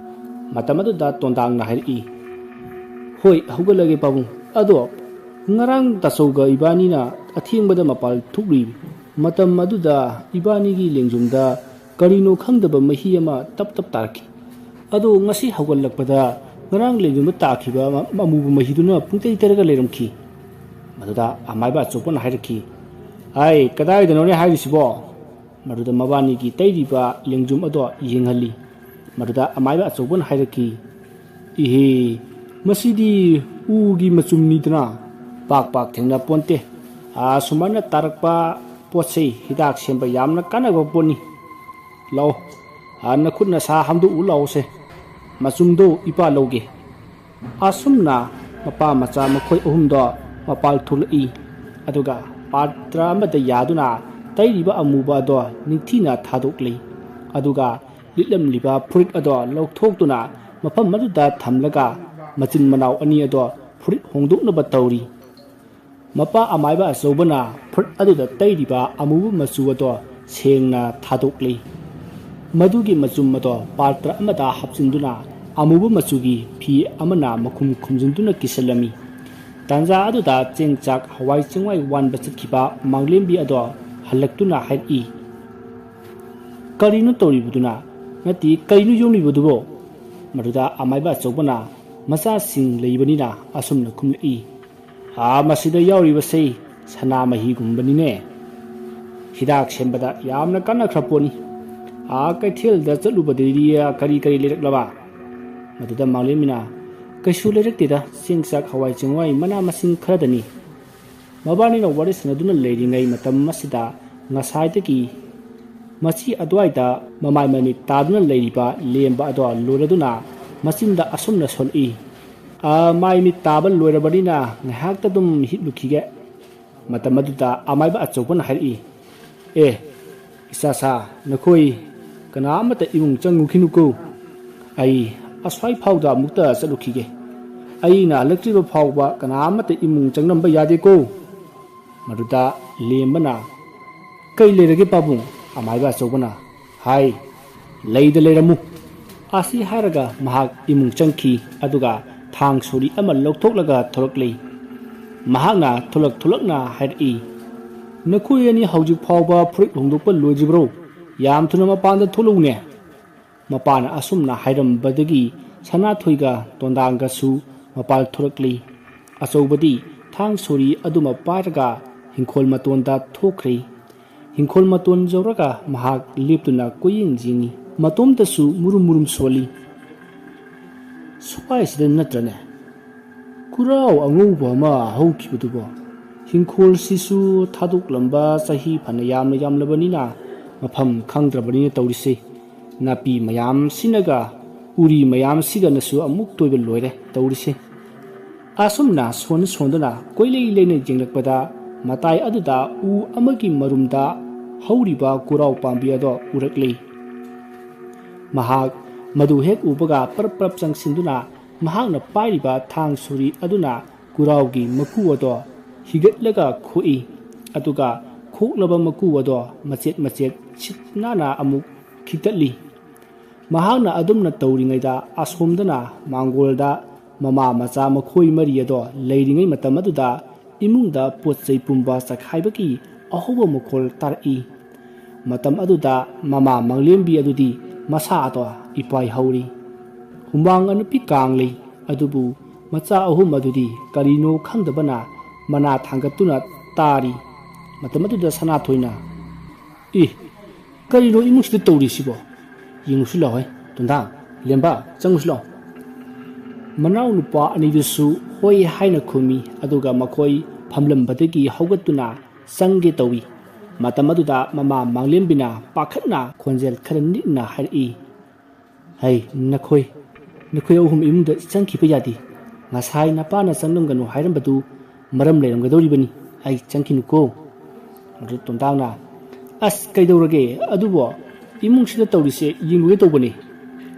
ꯃꯇꯝ ꯑꯗꯨꯗ ꯇꯣꯟꯗꯥꯡꯅ ꯍꯥꯏꯔꯛꯏ, "ꯍꯣꯏ, ꯍꯧꯒꯠꯂꯒꯦ ꯄꯥꯕꯨꯡ꯫ ꯑꯗꯣ ꯉꯔꯥꯡ ꯇꯥꯆꯧꯒ ꯏꯕꯥꯅꯤꯅ ꯑꯊꯦꯡꯕꯗ ꯃꯄꯥꯜ ꯊꯣꯛꯂꯨꯏ꯫ ꯃꯇꯝ ꯑꯗꯨꯗ ꯏꯕꯥꯅꯤꯒꯤ ꯂꯦꯡꯖꯨꯝꯗ ꯀꯔꯤꯅꯣ ꯈꯪꯗꯕ ꯃꯍꯤ ꯑꯃ ꯇꯞ ꯇꯞ ꯇꯥꯔꯛꯈꯤ꯫ ꯑꯗꯣ ꯉꯁꯤ ꯍꯧꯒꯠꯂꯛꯄꯗ ꯉꯔꯥꯡ ꯂꯦꯡꯖꯨꯝꯗ ꯇꯥꯈꯤꯕ ꯑꯃ-, ꯑꯃꯨꯕ ꯃꯍꯤꯗꯨꯅ ꯄꯨꯡꯇꯩ ꯇꯩꯔꯒ ꯂꯩꯔꯝꯈꯤ꯫" ꯃꯗꯨꯗ ꯑꯃꯥꯏꯕ ꯑꯆꯧꯕꯅ ꯍꯥꯏꯔꯛꯈꯤ, "ꯑꯩ ꯀꯗꯥꯏꯗꯅꯣꯅꯦ ꯍꯥꯏꯔꯤꯁꯤꯕꯣ?" ꯃꯗꯨꯗ ꯃꯕꯥꯅꯤꯒꯤ ꯇꯩꯔꯤꯕ ꯂꯦꯡꯖꯨꯝ ꯑꯗꯣ ꯌꯦꯡꯍꯜꯂꯤ꯫ ꯃꯗꯨꯗ ꯑꯃꯥꯏꯕ ꯑꯆꯧꯕꯅ ꯍꯥꯏꯔꯛꯈꯤ, "ꯏꯍꯦ, ꯃꯁꯤꯗꯤ ꯎꯒꯤ ꯃꯆꯨꯝꯅꯤꯗꯅ, ꯄꯥꯛ ꯄꯥꯛ ꯊꯦꯡꯅ ꯄꯣꯟꯇꯦ꯫ ꯑꯁꯨꯃꯥꯏꯅ ꯇꯥꯔꯛꯄ ꯄꯣꯠꯁꯤ ꯍꯤꯗꯥꯛ ꯁꯦꯝꯕ ꯌꯥꯝꯅ ꯀꯥꯟꯅꯕ ꯄꯣꯠꯅꯤ꯫ ꯂꯥꯛꯑꯣ, ꯑ, ꯅꯈꯨꯠ ꯅꯁꯥ ꯍꯥꯝꯗꯣꯛꯎ ꯂꯥꯛꯑꯣꯁꯦ꯫ ꯃꯆꯨꯝꯗꯣ ꯏꯄꯥ ꯂꯧꯒꯦ꯫" ꯑꯁꯨꯝꯅ ꯃꯄꯥ ꯃꯆꯥ ꯃꯈꯣꯏ ꯑꯍꯨꯝꯗꯣ ꯃꯄꯥꯜ ꯊꯣꯛꯂꯛꯏ꯫ ꯑꯗꯨꯒ ꯄꯥꯇ꯭ꯔ ꯑꯃꯗ ꯌꯥꯗꯨꯅ ꯇꯩꯔꯤꯕ ꯑꯃꯨꯕ ꯑꯗꯣ ꯅꯤꯡꯊꯤꯅ ꯊꯥꯗꯣꯛꯂꯤ꯫ ꯑꯗꯨꯒ ꯂꯤꯠꯂꯝꯂꯤꯕ ꯐꯨꯔꯤꯠ ꯑꯗꯣ ꯂꯧꯊꯣꯛꯇꯨꯅ ꯃꯐꯝ ꯑꯗꯨꯗ ꯊꯝꯂꯒ ꯃꯆꯤꯟ ꯃꯅꯥꯎ ꯑꯅꯤ ꯑꯗꯣ ꯐꯨꯔꯤꯠ ꯍꯣꯡꯗꯣꯛꯅꯕ ꯇꯧꯔꯤ꯫ ꯃꯄꯥ ꯑꯃꯥꯏꯕ ꯑꯆꯧꯕꯅ ꯐꯨꯔꯤꯠ ꯑꯗꯨꯗ ꯇꯩꯔꯤꯕ ꯑꯃꯨꯕ ꯃꯆꯨ ꯑꯗꯣ ꯁꯦꯡꯅ ꯊꯥꯗꯣꯛꯂꯤ꯫ ꯃꯗꯨꯒꯤ ꯃꯆꯨꯝ ꯑꯗꯣ ꯄꯥꯇ꯭ꯔ ꯑꯃꯗ ꯍꯥꯞꯆꯤꯟꯗꯨꯅ ꯑꯃꯨꯕ ꯃꯆꯨꯒꯤ ꯐꯤ ꯑꯃꯅ ꯃꯈꯨꯝ ꯈꯨꯝꯖꯤꯟꯗꯨꯅ ꯀꯤꯁꯜꯂꯝꯃꯤ꯫ ꯇꯥꯟꯖꯥ ꯑꯗꯨꯗ ꯆꯦꯡ ꯆꯥꯛ ꯍꯋꯥꯏ ꯆꯦꯡꯋꯥꯏ ꯋꯥꯟꯕ ꯆꯠꯈꯤꯕ ꯃꯥꯡꯂꯦꯝꯕꯤ ꯑꯗꯣ ꯍꯜꯂꯛꯇꯨꯅ ꯍꯥꯏꯔꯛꯏ, "ꯀꯔꯤꯅꯣ ꯇꯧꯔꯤꯕꯗꯨꯅ? ꯅꯠꯇꯦ, ꯀꯔꯤꯅꯣ ꯌꯣꯝꯂꯤꯕꯗꯨꯕꯣ?" ꯃꯗꯨꯗ ꯑꯃꯥꯏꯕ ꯑꯆꯧꯕꯅ ꯃꯆꯥꯁꯤꯡ ꯂꯩꯕꯅꯤꯅ ꯑꯁꯨꯝꯅ ꯈꯨꯝꯂꯛꯏ, "ꯑꯥ, ꯃꯁꯤꯗ ꯌꯥꯎꯔꯤꯕꯁꯤ ꯁꯅꯥ ꯃꯍꯤꯒꯨꯝꯕꯅꯤꯅꯦ꯫ ꯍꯤꯗꯥꯛ ꯁꯦꯝꯕꯗ ꯌꯥꯝꯅ ꯀꯥꯟꯅꯈ꯭ꯔ ꯄꯣꯠꯅꯤ꯫ ꯑꯥ, ꯀꯩꯊꯦꯜꯗ ꯆꯠꯂꯨꯕꯗꯗꯤ ꯀꯔꯤ ꯀꯔꯤ ꯂꯩꯔꯛꯂꯕ?" ꯃꯗꯨꯗ ꯃꯥꯂꯦꯝꯕꯤꯅ, "ꯀꯩꯁꯨ ꯂꯩꯔꯛꯇꯦꯗ, ꯆꯦꯡ ꯆꯥꯛ ꯍꯋꯥꯏ ꯆꯦꯡꯋꯥꯏ ꯃꯅꯥ ꯃꯁꯤꯡ ꯈꯔꯗꯅꯤ꯫" ꯃꯕꯥꯅꯤꯅ ꯋꯥꯔꯤ ꯁꯥꯟꯅꯗꯨꯅ ꯂꯩꯔꯤꯉꯩ ꯃꯇꯝ ꯑꯁꯤꯗ ꯉꯁꯥꯏꯗꯒꯤ ꯃꯁꯤ ꯑꯗꯨꯋꯥꯏꯗ ꯃꯃꯥꯏ ꯃꯃꯤꯠ ꯇꯥꯗꯨꯅ ꯂꯩꯔꯤꯕ ꯂꯦꯝꯕ ꯑꯗꯣ ꯂꯣꯏꯔꯗꯨꯅ ꯃꯆꯤꯟꯗ ꯑꯁꯨꯝꯅ ꯁꯣꯜꯂꯛꯏ, "ꯑ, ꯃꯥꯏ ꯃꯤꯠ ꯇꯥꯕ ꯂꯣꯏꯔꯕꯅꯤꯅ ꯉꯥꯏꯍꯥꯛꯇ ꯑꯗꯨꯝ ꯍꯤꯞꯂꯨꯈꯤꯒꯦ꯫" ꯃꯇꯝ ꯑꯗꯨꯗ ꯑꯃꯥꯏꯕ ꯑꯆꯧꯕꯅ ꯍꯥꯏꯔꯛꯏ, "ꯑꯦ, ꯏꯆꯥꯁꯥ, ꯅꯈꯣꯏ ꯀꯅꯥ ꯑꯃꯠꯇ ꯏꯃꯨꯡ ꯆꯪꯉꯨꯈꯤꯅꯨꯀꯣ꯫ ꯑꯩ ꯑꯁ꯭ꯋꯥꯏ ꯐꯥꯎꯗ ꯑꯃꯨꯛꯇ ꯆꯠꯂꯨꯈꯤꯒꯦ꯫ ꯑꯩꯅ ꯍꯜꯂꯛꯇ꯭ꯔꯤꯕ ꯐꯥꯎꯕ ꯀꯅꯥ ꯑꯃꯠꯇ ꯏꯃꯨꯡ ꯆꯪꯂꯝꯕ ꯌꯥꯗꯦꯀꯣ꯫" ꯃꯗꯨꯗ ꯂꯦꯝꯕꯅ, "ꯀꯩ ꯂꯩꯔꯒꯦ ꯄꯥꯕꯨꯡ?" ꯑꯃꯥꯏꯕ ꯑꯆꯧꯕꯅ ꯍꯥꯏ, "ꯂꯩꯗ ꯂꯩꯔꯝꯃꯨ꯫" ꯑꯁꯤ ꯍꯥꯏꯔꯒ ꯃꯍꯥꯛ ꯏꯃꯨꯡ ꯆꯪꯈꯤ꯫ ꯑꯗꯨꯒ ꯊꯥꯡ ꯁꯣꯔꯤ ꯑꯃ ꯂꯧꯊꯣꯛꯂꯒ ꯊꯣꯛꯂꯛꯂꯤ꯫ ꯃꯍꯥꯛꯅ ꯊꯣꯛꯂꯛ ꯊꯣꯛꯂꯛꯅ ꯍꯥꯏꯔꯛꯏ, "ꯅꯈꯣꯏ ꯑꯅꯤ ꯍꯧꯖꯤꯛ ꯐꯥꯎꯕ ꯐꯨꯔꯤꯠ ꯍꯣꯡꯗꯣꯛꯄ ꯂꯣꯏꯗ꯭ꯔꯤꯕ꯭ꯔꯣ? ꯌꯥꯝ ꯊꯨꯅ ꯃꯄꯥꯟꯗ ꯊꯣꯛꯂꯛꯎꯅꯦ꯫" ꯃꯄꯥꯅ ꯑꯁꯨꯝꯅ ꯍꯥꯏꯔꯝꯕꯗꯒꯤ ꯁꯅꯥꯊꯣꯏꯒ ꯇꯣꯟꯗꯥꯡꯒꯁꯨ ꯃꯄꯥꯜ ꯊꯣꯔꯛꯂꯤ꯫ ꯑꯆꯧꯕꯗꯤ ꯊꯥꯡ ꯁꯣꯔꯤ ꯑꯗꯨꯃ ꯄꯥꯏꯔꯒ ꯍꯤꯡꯈꯣꯜ ꯃꯇꯣꯟꯗ ꯊꯣꯛꯈ꯭ꯔꯦ꯫ ꯍꯤꯡꯈꯣꯜ ꯃꯇꯣꯟ ꯌꯧꯔꯒ ꯃꯍꯥꯛ ꯂꯦꯞꯇꯨꯅ ꯀꯣꯏꯌꯦꯡ ꯌꯦꯡꯉꯤ꯫ ꯃꯇꯣꯝꯇꯁꯨ ꯃꯨꯔꯨꯝ ꯃꯨꯔꯨꯝ ꯁꯣꯜꯂꯤ꯫ "ꯁ꯭ꯋꯥꯏꯁꯤꯗ ꯅꯠꯇ꯭ꯔꯅꯦ ꯈꯨꯔꯥꯎ ꯑꯉꯧꯕ ꯑꯃ ꯍꯧꯈꯤꯕꯗꯨꯕꯣ? ꯍꯤꯡꯈꯣꯜꯁꯤꯁꯨ ꯊꯥꯗꯣꯛꯂꯝꯕ ꯆꯍꯤ ꯐꯅ ꯌꯥꯝꯅ ꯌꯥꯝꯂꯕꯅꯤꯅ ꯃꯐꯝ ꯈꯪꯗ꯭ꯔꯕꯅꯤꯅ ꯇꯧꯔꯤꯁꯦ꯫ ꯅꯥꯄꯤ ꯃꯌꯥꯝꯁꯤꯅꯒ ꯎꯔꯤ ꯃꯌꯥꯝꯁꯤꯒꯅꯁꯨ ꯑꯃꯨꯛ ꯇꯣꯏꯕ ꯂꯣꯏꯔꯦ ꯇꯧꯔꯤꯁꯦ꯫" ꯑꯁꯨꯝꯅ ꯁꯣꯟ ꯁꯣꯟꯗꯨꯅ ꯀꯣꯏꯂꯩ ꯂꯩꯅ ꯌꯦꯡꯂꯛꯄꯗ ꯃꯇꯥꯏ ꯑꯗꯨꯗ ꯎ ꯑꯃꯒꯤ ꯃꯔꯨꯝꯗ ꯍꯧꯔꯤꯕ ꯀꯨꯔꯥꯎ ꯄꯥꯝꯕꯤ ꯑꯗꯣ ꯎꯔꯛꯂꯤ꯫ ꯃꯍꯥꯛ ꯃꯗꯨ ꯍꯦꯛ ꯎꯕꯒ ꯄꯔꯞ ꯄꯔꯞ ꯆꯪꯁꯤꯟꯗꯨꯅ ꯃꯍꯥꯛꯅ ꯄꯥꯏꯔꯤꯕ ꯊꯥꯡ ꯁꯨꯔꯤ ꯑꯗꯨꯅ ꯀꯨꯔꯥꯎꯒꯤ ꯃꯀꯨ ꯑꯗꯣ ꯍꯤꯒꯠꯂꯒ ꯈꯣꯛꯏ꯫ ꯑꯗꯨꯒ ꯈꯣꯛꯂꯕ ꯃꯀꯨ ꯑꯗꯣ ꯃꯆꯦꯠ ꯃꯆꯦꯠ ꯁꯤꯠ ꯅꯥꯟꯅ ꯑꯃꯨꯛ ꯈꯤꯛꯇꯠꯂꯤ꯫ ꯃꯍꯥꯛꯅ ꯑꯗꯨꯝꯅ ꯇꯧꯔꯤꯉꯩꯗ ꯑꯁꯣꯝꯗꯅ ꯃꯥꯡꯒꯣꯜꯗ ꯃꯃꯥ ꯃꯆꯥ ꯃꯈꯣꯏ ꯃꯔꯤ ꯑꯗꯣ ꯂꯩꯔꯤꯉꯩ ꯃꯇꯝ ꯑꯗꯨꯗ ꯏꯃꯨꯡꯗ ꯄꯣꯠ ꯆꯩ ꯄꯨꯝꯕ ꯆꯈꯥꯏꯕꯒꯤ ꯑꯍꯧꯕ ꯃꯈꯣꯜ ꯇꯥꯔꯛꯏ꯫ ꯃꯇꯝ ꯑꯗꯨꯗ ꯃꯃꯥ ꯃꯥꯡꯂꯦꯝꯕꯤ ꯑꯗꯨꯗꯤ ꯃꯁꯥ ꯑꯗꯣ ꯏꯄꯥꯏ ꯍꯧꯔꯤ꯫ ꯍꯨꯃꯥꯡ ꯑꯅꯞꯄꯤ ꯀꯥꯡꯂꯤ꯫ ꯑꯗꯨꯕꯨ ꯃꯆꯥ ꯑꯍꯨꯝ ꯑꯗꯨꯗꯤ ꯀꯔꯤꯅꯣ ꯈꯪꯗꯕꯅ ꯃꯅꯥ ꯊꯥꯡꯒꯠꯇꯨꯅ ꯇꯥꯔꯤ꯫ ꯃꯇꯝ ꯑꯗꯨꯗ ꯁꯅꯥꯊꯣꯏꯅ, "ꯑꯦ, ꯀꯔꯤꯅꯣ ꯏꯃꯨꯡꯁꯤꯗ ꯇꯧꯔꯤꯁꯤꯕꯣ? ꯌꯦꯡꯉꯨꯁꯤ ꯂꯥꯎꯍꯦ, ꯇꯣꯟꯗꯥ, ꯂꯦꯝꯕ, ꯆꯪꯉꯨꯁꯤ ꯂꯥꯎ꯫" ꯃꯅꯥꯎꯅꯨꯄꯥ ꯑꯅꯤꯗꯨꯁꯨ ꯍꯣꯏ ꯍꯥꯏꯅ ꯈꯨꯝꯃꯤ꯫ ꯑꯗꯨꯒ ꯃꯈꯣꯏ ꯐꯝꯂꯝꯕꯗꯒꯤ ꯍꯧꯒꯠꯇꯨꯅ ꯆꯪꯒꯦ ꯇꯧꯏ꯫ ꯃꯇꯝ ꯑꯗꯨꯗ ꯃꯃꯥ ꯃꯥꯡꯂꯦꯝꯕꯤꯅ ꯄꯥꯈꯠꯅ ꯈꯣꯟꯖꯦꯜ ꯈꯔ ꯅꯤꯛꯅ ꯍꯥꯏꯔꯛꯏ, "ꯍꯩ, ꯅꯈꯣꯏ, ꯅꯈꯣꯏ ꯑꯍꯨꯝ ꯏꯃꯨꯡꯗ ꯆꯪꯈꯤꯕ ꯌꯥꯗꯦ꯫ ꯉꯁꯥꯏ ꯅꯄꯥꯅ ꯆꯪꯂꯝꯒꯅꯨ ꯍꯥꯏꯔꯝꯕꯗꯨ ꯃꯔꯝ ꯂꯩꯔꯝꯒꯗꯧꯔꯤꯕꯅꯤ꯫ ꯑꯩ ꯆꯪꯈꯤꯅꯨꯀꯣ꯫" ꯑꯗꯨ ꯇꯣꯟꯗꯥꯡꯅ, "ꯑꯁ, ꯀꯩꯗꯧꯔꯒꯦ? ꯑꯗꯨꯕꯨ ꯏꯃꯨꯡꯁꯤꯗ ꯇꯧꯔꯤꯁꯦ ꯌꯦꯡꯂꯨꯒꯦ ꯇꯧꯕꯅꯤ꯫"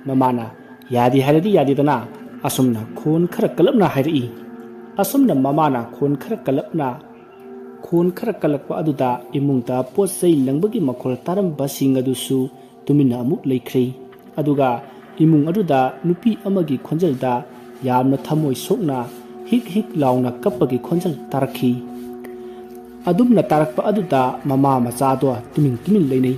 ꯃꯃꯥꯅ, "ꯌꯥꯗꯦ ꯍꯥꯏꯔꯗꯤ ꯌꯥꯗꯦꯗꯅ꯫" ꯑꯁꯨꯝꯅ ꯈꯣꯟ ꯈꯔ ꯀꯜꯂꯞꯅ ꯍꯥꯏꯔꯛꯏ꯫ ꯑꯁꯨꯝꯅ ꯃꯃꯥꯅ ꯈꯣꯟ ꯈꯔ ꯀꯜꯂꯞꯅ, ꯈꯣꯟ ꯈꯔ ꯀꯜꯂꯛꯄ ꯑꯗꯨꯗ ꯏꯃꯨꯡꯗ ꯄꯣꯠ ꯆꯩ ꯂꯪꯕꯒꯤ ꯃꯈꯣꯜ ꯇꯥꯔꯝꯕꯁꯤꯡ ꯑꯗꯨꯁꯨ ꯇꯨꯃꯤꯟꯅ ꯑꯃꯨꯛ ꯂꯩꯈ꯭ꯔꯦ꯫ ꯑꯗꯨꯒ ꯏꯃꯨꯡ ꯑꯗꯨꯗ ꯅꯨꯄꯤ ꯑꯃꯒꯤ ꯈꯣꯟꯖꯦꯜꯗ ꯌꯥꯝꯅ ꯊꯃꯣꯏ ꯁꯣꯛꯅ ꯍꯤꯛ ꯍꯤꯛ ꯂꯥꯎꯅ ꯀꯞꯄꯒꯤ ꯈꯣꯟꯖꯦꯜ ꯇꯥꯔꯛꯈꯤ꯫ ꯑꯗꯨꯝꯅ ꯇꯥꯔꯛꯄ ꯑꯗꯨꯗ ꯃꯃꯥ ꯃꯆꯥꯗꯣ ꯇꯨꯃꯤꯟ ꯇꯨꯃꯤꯟ ꯂꯩꯅꯩ꯫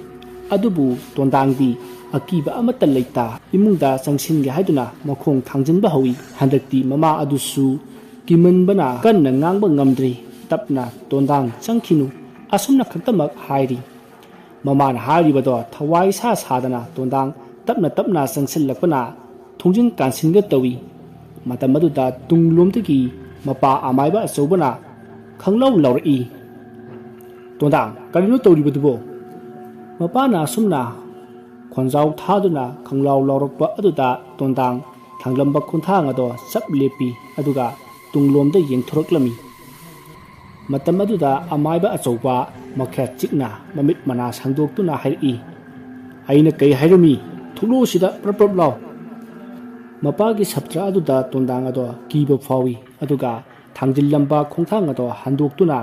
ꯑꯗꯨꯕꯨ ꯇꯣꯟꯗꯥꯡꯗꯤ ꯑꯀꯤꯕ ꯑꯃꯠꯇ ꯂꯩꯇ ꯏꯃꯨꯡꯗ ꯆꯪꯁꯤꯟꯒꯦ ꯍꯥꯏꯗꯨꯅ ꯃꯈꯣꯡ ꯊꯥꯡꯖꯤꯟꯕ ꯍꯧꯏ꯫ ꯍꯟꯗꯛꯇꯤ ꯃꯃꯥ ꯑꯗꯨꯁꯨ ꯀꯤꯃꯟꯕꯅ ꯀꯟꯅ ꯉꯥꯡꯕ ꯉꯝꯗ꯭ꯔꯦ꯫ ꯇꯞꯅ "ꯇꯣꯟꯗꯥꯡ, ꯆꯪꯈꯤꯅꯨ," ꯑꯁꯨꯝꯅ ꯈꯛꯇꯃꯛ ꯍꯥꯏꯔꯤ꯫ ꯃꯃꯥꯅ ꯍꯥꯏꯔꯤꯕꯗꯣ ꯊꯋꯥꯏ ꯁꯥ ꯁꯥꯗꯅ ꯇꯣꯟꯗꯥꯡ ꯇꯞꯅ ꯇꯞꯅ ꯆꯪꯁꯤꯜꯂꯛꯄꯅ ꯊꯣꯡꯖꯤꯟ ꯀꯥꯟꯁꯤꯟꯒ ꯇꯧꯏ꯫ ꯃꯇꯝ ꯑꯗꯨꯗ ꯇꯨꯡꯂꯣꯝꯗꯒꯤ ꯃꯄꯥ ꯑꯃꯥꯏꯕ ꯑꯆꯧꯕꯅ ꯈꯪꯂꯥꯎ ꯂꯥꯎꯔꯛꯏ, "ꯇꯣꯟꯗꯥꯡ, ꯀꯔꯤꯅꯣ ꯇꯧꯔꯤꯕꯗꯨꯕꯣ?" ꯃꯄꯥꯅ ꯑꯁꯨꯝꯅ ꯈꯣꯟꯖꯥꯎ ꯊꯥꯗꯨꯅ ꯈꯪꯂꯥꯎ ꯂꯥꯎꯔꯛꯄ ꯑꯗꯨꯗ ꯇꯣꯟꯗꯥꯡ ꯊꯥꯡꯂꯝꯕ ꯈꯣꯡꯊꯥꯡ ꯑꯗꯣ ꯆꯞ ꯂꯦꯞꯄꯤ, ꯑꯗꯨꯒ ꯇꯨꯡꯂꯣꯝꯗ ꯌꯦꯡꯊꯣꯔꯛꯂꯝꯃꯤ꯫ ꯃꯇꯝ ꯑꯗꯨꯗ ꯑꯃꯥꯏꯕ ꯑꯆꯧꯕ ꯃꯈ꯭ꯌꯥꯠ ꯆꯤꯛꯅ ꯃꯃꯤꯠ ꯃꯅꯥ ꯁꯥꯡꯗꯣꯛꯇꯨꯅ ꯍꯥꯏꯔꯛꯏ, "ꯑꯩꯅ ꯀꯩ ꯍꯥꯏꯔꯝꯃꯤ? ꯊꯣꯛꯂꯛꯑꯣ ꯁꯤꯗ, ꯄ꯭ꯔꯞ ꯄ꯭ꯔꯞ ꯂꯥꯎ!" ꯃꯄꯥꯒꯤ ꯁꯞꯇ꯭ꯔ ꯑꯗꯨꯗ ꯇꯣꯟꯗꯥꯡ ꯑꯗꯣ ꯀꯤꯕ ꯐꯥꯎꯏ, ꯑꯗꯨꯒ ꯊꯥꯡꯖꯤꯜꯂꯝꯕ ꯈꯣꯡꯊꯥꯡ ꯑꯗꯣ ꯍꯟꯗꯣꯛꯇꯨꯅ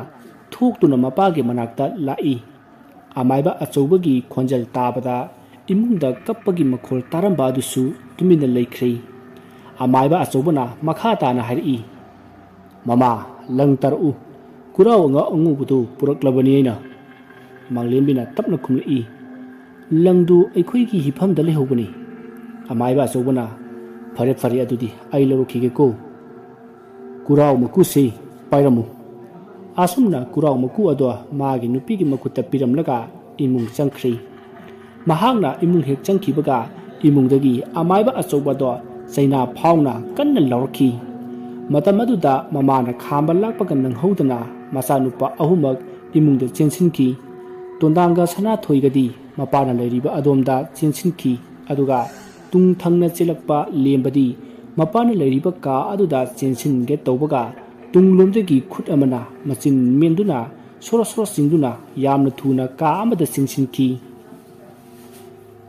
ꯊꯣꯛꯇꯨꯅ ꯃꯄꯥꯒꯤ ꯃꯅꯥꯛꯇ ꯂꯥꯛꯏ꯫ ꯑꯃꯥꯏꯕ ꯑꯆꯧꯕꯒꯤ ꯈꯣꯟꯖꯦꯜ ꯇꯥꯕꯗ ꯏꯃꯨꯡꯗ ꯀꯞꯄꯒꯤ ꯃꯈꯣꯜ ꯇꯥꯔꯝꯕ ꯑꯗꯨꯁꯨ ꯇꯨꯃꯤꯟꯅ ꯂꯩꯈ꯭ꯔꯦ꯫ ꯑꯃꯥꯏꯕ ꯑꯆꯧꯕꯅ ꯃꯈꯥ ꯇꯥꯅ ꯍꯥꯏꯔꯛꯏ, "ꯃꯃꯥ, ꯂꯪ ꯇꯥꯔꯛꯎ, ꯀꯨꯔꯥꯎ ꯑꯉ-, ꯑꯉꯧꯕꯗꯨ ꯄꯨꯔꯛꯂꯕꯅꯤ ꯑꯩꯅ꯫" ꯃꯥꯡꯂꯦꯝꯕꯤꯅ ꯇꯞꯅ ꯈꯨꯝꯂꯛꯏ, "ꯂꯪꯗꯨ ꯑꯩꯈꯣꯏꯒꯤ ꯍꯤꯐꯝꯗ ꯂꯩꯍꯧꯕꯅꯤ꯫" ꯑꯃꯥꯏꯕ ꯑꯆꯧꯕꯅ, "ꯐꯔꯦ ꯐꯔꯦ, ꯑꯗꯨꯗꯤ ꯑꯩ ꯂꯧꯔꯛꯈꯤꯒꯦꯀꯣ꯫ ꯀꯨꯔꯥꯎ ꯃꯀꯨꯁꯤ ꯄꯥꯏꯔꯝꯃꯨ꯫" ꯑꯁꯨꯝꯅ ꯀꯨꯔꯥꯎ ꯃꯀꯨ ꯑꯗꯣ ꯃꯥꯒꯤ ꯅꯨꯄꯤꯒꯤ ꯃꯈꯨꯠꯇ ꯄꯤꯔꯝꯂꯒ ꯏꯃꯨꯡ ꯆꯪꯈ꯭ꯔꯦ꯫ ꯃꯍꯥꯛꯅ ꯏꯃꯨꯡ ꯍꯦꯛ ꯆꯪꯈꯤꯕꯒ ꯏꯃꯨꯡꯗꯒꯤ ꯑꯃꯥꯏꯕ ꯑꯆꯧꯕꯗꯣ ꯆꯩꯅꯥ ꯐꯥꯎꯅ ꯀꯟꯅ ꯂꯥꯎꯔꯛꯈꯤ꯫ ꯃꯇꯝ ꯑꯗꯨꯗ ꯃꯃꯥꯅ ꯈꯥꯝꯕ ꯂꯥꯛꯄꯒ ꯅꯪꯍꯧꯗꯅ ꯃꯆꯥꯅꯨꯄꯥ ꯑꯍꯨꯝꯃꯛ ꯏꯃꯨꯡꯗ ꯆꯦꯟꯁꯤꯟꯈꯤ꯫ ꯇꯣꯟꯗꯥꯡꯒ ꯁꯅꯥꯊꯣꯏꯒꯗꯤ ꯃꯄꯥꯅ ꯂꯩꯔꯤꯕ ꯑꯗꯣꯝꯗ ꯆꯦꯟꯁꯤꯟꯈꯤ, ꯑꯗꯨꯒ ꯇꯨꯡ ꯊꯪꯅ ꯆꯦꯜꯂꯛꯄ ꯂꯦꯝꯕꯗꯤ ꯃꯄꯥꯅ ꯂꯩꯔꯤꯕ ꯀꯥ ꯑꯗꯨꯗ ꯆꯦꯟꯁꯤꯟꯒꯦ ꯇꯧꯕꯒ ꯇꯨꯡꯂꯣꯝꯗꯒꯤ ꯈꯨꯠ ꯑꯃꯅ ꯃꯆꯤꯟ ꯃꯦꯟꯗꯨꯅ ꯁꯣꯔꯣ ꯁꯣꯔꯣ ꯆꯤꯡꯗꯨꯅ ꯌꯥꯝꯅ ꯊꯨꯅ ꯀꯥ ꯑꯃꯗ ꯆꯦꯟꯁꯤꯟꯈꯤ꯫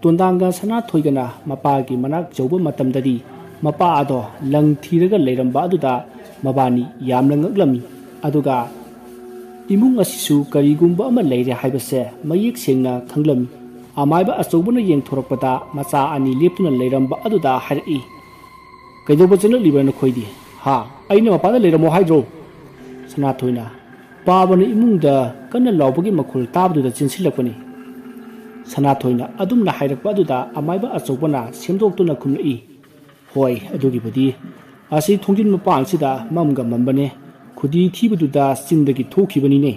ꯇꯣꯟꯗꯥꯡꯒ ꯁꯅꯥꯊꯣꯏꯒꯅ ꯃꯄꯥꯒꯤ ꯃꯅꯥꯛ ꯌꯧꯕ ꯃꯇꯝꯗꯗꯤ ꯃꯄꯥ ꯑꯗꯣ ꯂꯪ ꯊꯤꯔꯒ ꯂꯩꯔꯝꯕ ꯑꯗꯨꯗ ꯃꯕꯥꯅꯤ ꯌꯥꯝꯅ ꯉꯛꯂꯝꯃꯤ꯫ ꯑꯗꯨꯒ ꯏꯃꯨꯡ ꯑꯁꯤꯁꯨ ꯀꯔꯤꯒꯨꯝꯕ ꯑꯃ ꯂꯩꯔꯦ ꯍꯥꯏꯕꯁꯦ ꯃꯌꯦꯛ ꯁꯦꯡꯅ ꯈꯪꯂꯝꯃꯤ꯫ ꯑꯃꯥꯏꯕ ꯑꯆꯧꯕꯅ ꯌꯦꯡꯊꯣꯔꯛꯄꯗ ꯃꯆꯥ ꯑꯅꯤ ꯂꯦꯞꯇꯨꯅ ꯂꯩꯔꯝꯕ ꯑꯗꯨꯗ ꯍꯥꯏꯔꯛꯏ, "ꯀꯩꯗꯧꯕ ꯆꯪꯂꯛꯂꯤꯕ ꯅꯈꯣꯏꯗꯤ? ꯍꯥ? ꯑꯩꯅ ꯃꯄꯥꯟꯗ ꯂꯩꯔꯝꯃꯣ ꯍꯥꯏꯗ꯭ꯔꯣ?" ꯁꯅꯥꯊꯣꯏꯅ, "ꯄꯥꯕꯅ ꯏꯃꯨꯡꯗ ꯀꯟꯅ ꯂꯥꯎꯕꯒꯤ ꯃꯈꯣꯜ ꯇꯥꯕꯗꯨꯗ ꯆꯦꯟꯁꯤꯜꯂꯛꯄꯅꯤ꯫" ꯁꯅꯥꯊꯣꯏꯅ ꯑꯗꯨꯝꯅ ꯍꯥꯏꯔꯛꯄ ꯑꯗꯨꯗ ꯑꯃꯥꯏꯕ ꯑꯆꯧꯕꯅ ꯁꯦꯝꯗꯣꯛꯇꯨꯅ ꯈꯨꯝꯂꯛꯏ, "ꯍꯣꯏ, ꯑꯗꯨꯒꯤꯕꯨꯗꯤ꯫ ꯑꯁꯤ ꯊꯣꯡꯖꯤꯟ ꯃꯄꯥꯟꯁꯤꯗ ꯃꯝꯒ ꯃꯝꯕꯅꯦ꯫ ꯈꯨꯗꯤ ꯊꯤꯕꯗꯨꯗ ꯆꯤꯟꯗꯒꯤ ꯊꯣꯛꯈꯤꯕꯅꯤꯅꯦ꯫"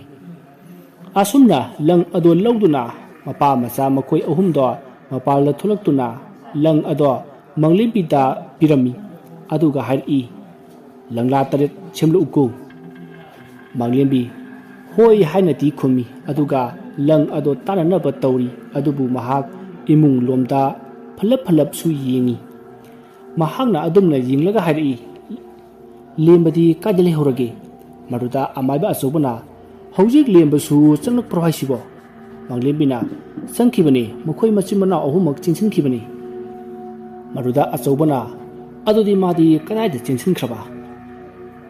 ꯑꯁꯨꯝꯅ ꯂꯪ ꯑꯗꯣ ꯂꯧꯗꯨꯅ ꯃꯄꯥ ꯃꯆꯥ ꯃꯈꯣꯏ ꯑꯍꯨꯝꯗꯣ ꯃꯄꯥꯜꯗ ꯊꯣꯛꯂꯛꯇꯨꯅ ꯂꯪ ꯑꯗꯣ ꯃꯥꯡꯂꯦꯝꯕꯤꯗ ꯄꯤꯔꯝꯃꯤ꯫ ꯑꯗꯨꯒ ꯍꯥꯏꯔꯛꯏ, "ꯂꯪꯂꯥ ꯇꯔꯦꯠ ꯁꯦꯝꯂꯛꯎꯀꯣ꯫" ꯃꯥꯡꯂꯦꯝꯕꯤ ꯍꯣꯏ ꯍꯥꯏꯅꯗꯤ ꯈꯨꯝꯃꯤ, ꯑꯗꯨꯒ ꯂꯪ ꯑꯗꯣ ꯇꯥꯅꯅꯕ ꯇꯧꯔꯤ꯫ ꯑꯗꯨꯕꯨ ꯃꯍꯥꯛ ꯏꯃꯨꯡ ꯂꯣꯝꯗ ꯐꯜꯂꯞ ꯐꯜꯂꯞꯁꯨ ꯌꯦꯡꯉꯤ꯫ ꯃꯍꯥꯛꯅ ꯑꯗꯨꯝꯅ ꯌꯦꯡꯂꯒ ꯍꯥꯏꯔꯛꯏ, "ꯂꯦꯝꯕꯗꯤ ꯀꯥꯏꯗ ꯂꯩꯍꯧꯔꯒꯦ?" ꯃꯗꯨꯗ ꯑꯃꯥꯏꯕ ꯑꯆꯧꯕꯅ, "ꯍꯧꯖꯤꯛ ꯂꯦꯝꯕꯁꯨ ꯆꯪꯂꯛꯄ꯭ꯔꯣ ꯍꯥꯏꯁꯤꯕꯣ?" ꯃꯥꯡꯂꯦꯝꯕꯤꯅ, "ꯆꯪꯈꯤꯕꯅꯤ, ꯃꯈꯣꯏ ꯃꯆꯤꯟ ꯃꯅꯥꯎ ꯑꯍꯨꯝꯃꯛ ꯆꯦꯟꯁꯤꯟꯈꯤꯕꯅꯤ꯫" ꯃꯗꯨꯗ ꯑꯆꯧꯕꯅ, "ꯑꯗꯨꯗꯤ ꯃꯥꯗꯤ ꯀꯗꯥꯏꯗ ꯆꯦꯟꯁꯤꯟꯈ꯭ꯔꯕ?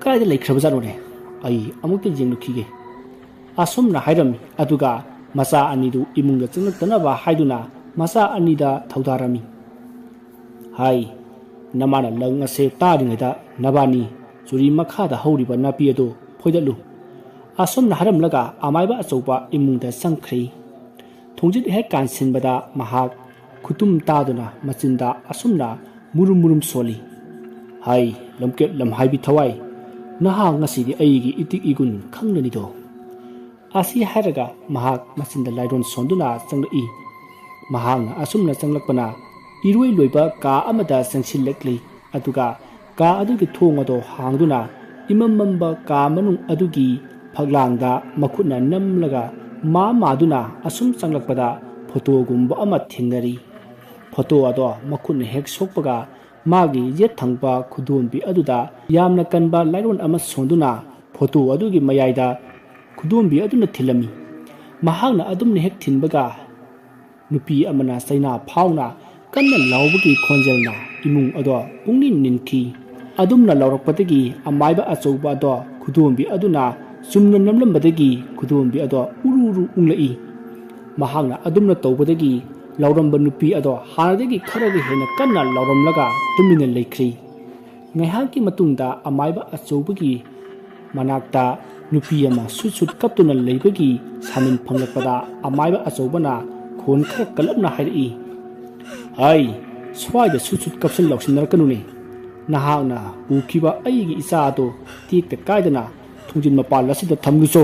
ꯀꯗꯥꯏꯗ ꯂꯩꯈ꯭ꯔꯕꯖꯥꯠꯅꯣꯅꯦ? ꯑꯩ ꯑꯃꯨꯛꯇ ꯌꯦꯡꯂꯨꯈꯤꯒꯦ꯫" ꯑꯁꯨꯝꯅ ꯍꯥꯏꯔꯝꯃꯤ꯫ ꯑꯗꯨꯒ ꯃꯆꯥ ꯑꯅꯤꯗꯨ ꯏꯃꯨꯡꯗ ꯆꯪꯂꯛꯇꯅꯕ ꯍꯥꯏꯗꯨꯅ ꯃꯆꯥ ꯑꯅꯤꯗ ꯊꯧꯗꯥꯔꯝꯃꯤ꯫ "ꯍꯥꯏ, ꯅꯃꯥꯅ ꯂꯪ ꯑꯁꯦ ꯇꯥꯔꯤꯉꯩꯗ ꯅꯕꯥꯅꯤ ꯆꯨꯔꯤ ꯃꯈꯥꯗ ꯍꯧꯔꯤꯕ ꯅꯥꯄꯤ ꯑꯗꯨ ꯐꯣꯏꯗꯠꯂꯨ꯫" ꯑꯁꯨꯝꯅ ꯍꯥꯏꯔꯝꯂꯒ ꯑꯃꯥꯏꯕ ꯑꯆꯧꯕ ꯏꯃꯨꯡꯗ ꯆꯪꯈ꯭ꯔꯦ꯫ ꯊꯣꯡꯖꯤꯟ ꯍꯦꯛ ꯀꯥꯟꯁꯤꯟꯕꯗ ꯃꯍꯥꯛ ꯈꯨꯇꯨꯝ ꯇꯥꯗꯨꯅ ꯃꯆꯤꯟꯗ ꯑꯁꯨꯝꯅ ꯃꯨꯔꯨꯝ ꯃꯨꯔꯨꯝ ꯁꯣꯜꯂꯤ꯫ "ꯍꯥꯏ, ꯂꯝꯀꯦꯠ ꯂꯝꯍꯥꯏꯕꯤ ꯊꯋꯥꯏ, ꯅꯍꯥꯛ ꯉꯁꯤꯗꯤ ꯑꯩꯒꯤ ꯏꯇꯤꯛ ꯏꯒꯨꯟ ꯈꯪꯂꯅꯤꯗꯣ꯫" ꯑꯁꯤ ꯍꯥꯏꯔꯒ ꯃꯍꯥꯛ ꯃꯆꯤꯟꯗ ꯂꯥꯏꯔꯣꯟ ꯁꯣꯟꯗꯨꯅ ꯆꯪꯂꯛꯏ꯫ ꯃꯍꯥꯛꯅ ꯑꯁꯨꯝꯅ ꯆꯪꯂꯛꯄꯅ ꯏꯔꯣꯏ ꯂꯣꯏꯕ ꯀꯥ ꯑꯃꯗ ꯆꯪꯁꯤꯜꯂꯛꯂꯤ꯫ ꯑꯗꯨꯒ ꯀꯥ ꯑꯗꯨꯒꯤ ꯊꯣꯡ ꯑꯗꯣ ꯍꯥꯡꯗꯨꯅ ꯏꯃꯝ ꯃꯝꯕ ꯀꯥ ꯃꯅꯨꯡ ꯑꯗꯨꯒꯤ ꯐꯛꯂꯥꯡꯗ ꯃꯈꯨꯠꯅ ꯅꯝꯂꯒ ꯃꯥ ꯃꯥꯗꯨꯅ ꯑꯁꯨꯝ ꯆꯪꯂꯛꯄꯗ ꯐꯣꯇꯣꯒꯨꯝꯕ ꯑꯃ ꯊꯦꯡꯅꯔꯤ꯫ ꯐꯣꯇꯣ ꯑꯗꯣ ꯃꯈꯨꯠꯅ ꯍꯦꯛ ꯁꯣꯛꯄꯒ ꯃꯥꯒꯤ ꯌꯦꯠ ꯊꯪꯕ ꯈꯨꯗꯣꯝꯕꯤ ꯑꯗꯨꯗ ꯌꯥꯝꯅ ꯀꯟꯕ ꯂꯥꯏꯔꯣꯟ ꯑꯃ ꯁꯣꯟꯗꯨꯅ ꯐꯣꯇꯣ ꯑꯗꯨꯒꯤ ꯃꯌꯥꯏꯗ ꯈꯨꯗꯣꯝꯕꯤ ꯑꯗꯨꯅ ꯊꯤꯜꯂꯝꯃꯤ꯫ ꯃꯍꯥꯛꯅ ꯑꯗꯨꯝꯅ ꯍꯦꯛ ꯊꯤꯟꯕꯒ ꯅꯨꯄꯤ ꯑꯃꯅ ꯆꯩꯅꯥ ꯐꯥꯎꯅ ꯀꯟꯅ ꯂꯥꯎꯕꯒꯤ ꯈꯣꯟꯖꯦꯜꯅ ꯏꯃꯨꯡ ꯑꯗꯣ ꯄꯨꯡꯅꯤꯟ ꯅꯤꯟꯈꯤ꯫ ꯑꯗꯨꯝꯅ ꯂꯥꯎꯔꯛꯄꯗꯒꯤ ꯑꯃꯥꯏꯕ ꯑꯆꯧꯕ ꯑꯗꯣ ꯈꯨꯗꯣꯝꯕꯤ ꯑꯗꯨꯅ ꯆꯨꯝꯅ ꯅꯝꯂꯝꯕꯗꯒꯤ ꯈꯨꯗꯣꯝꯕꯤ ꯑꯗꯣ ꯎꯔꯨ ꯎꯔꯨ ꯎꯪꯂꯛꯏ꯫ ꯃꯍꯥꯛꯅ ꯑꯗꯨꯝꯅ ꯇꯧꯕꯗꯒꯤ ꯂꯥꯎꯔꯝꯕ ꯅꯨꯄꯤ ꯑꯗꯣ ꯍꯥꯟꯅꯗꯒꯤ ꯈꯔꯒ ꯍꯦꯟꯅ ꯀꯟꯅ ꯂꯥꯎꯔꯝꯂꯒ ꯇꯨꯃꯤꯟꯅ ꯂꯩꯈ꯭ꯔꯤ꯫ ꯉꯥꯏꯍꯥꯛꯀꯤ ꯃꯇꯨꯡꯗ ꯑꯃꯥꯏꯕ ꯑꯆꯧꯕꯒꯤ ꯃꯅꯥꯛꯇ ꯅꯨꯄꯤ ꯑꯃ ꯁꯨꯠ ꯁꯨꯠ ꯀꯞꯇꯨꯅ ꯂꯩꯕꯒꯤ ꯁꯥꯃꯤꯟ ꯐꯪꯂꯛꯄꯗ ꯑꯃꯥꯏꯕ ꯑꯆꯧꯕꯅ ꯈꯣꯟ ꯈꯔ ꯀꯜꯂꯞꯅ ꯍꯥꯏꯔꯛꯏ, "ꯍꯩ, ꯁ꯭ꯋꯥꯏꯗ ꯁꯨꯠ ꯁꯨꯠ ꯀꯞꯁꯤꯟ ꯂꯥꯎꯁꯤꯟꯅꯔꯛꯀꯅꯨꯅꯦ꯫ ꯅꯍꯥꯛꯅ ꯄꯨꯈꯤꯕ ꯑꯩꯒꯤ ꯏꯆꯥ ꯑꯗꯣ ꯇꯦꯛꯇ ꯀꯥꯏꯗꯅ ꯊꯣꯡꯖꯤꯟ ꯃꯄꯥꯜ ꯑꯁꯤꯗ ꯊꯝꯂꯨꯆꯣ꯫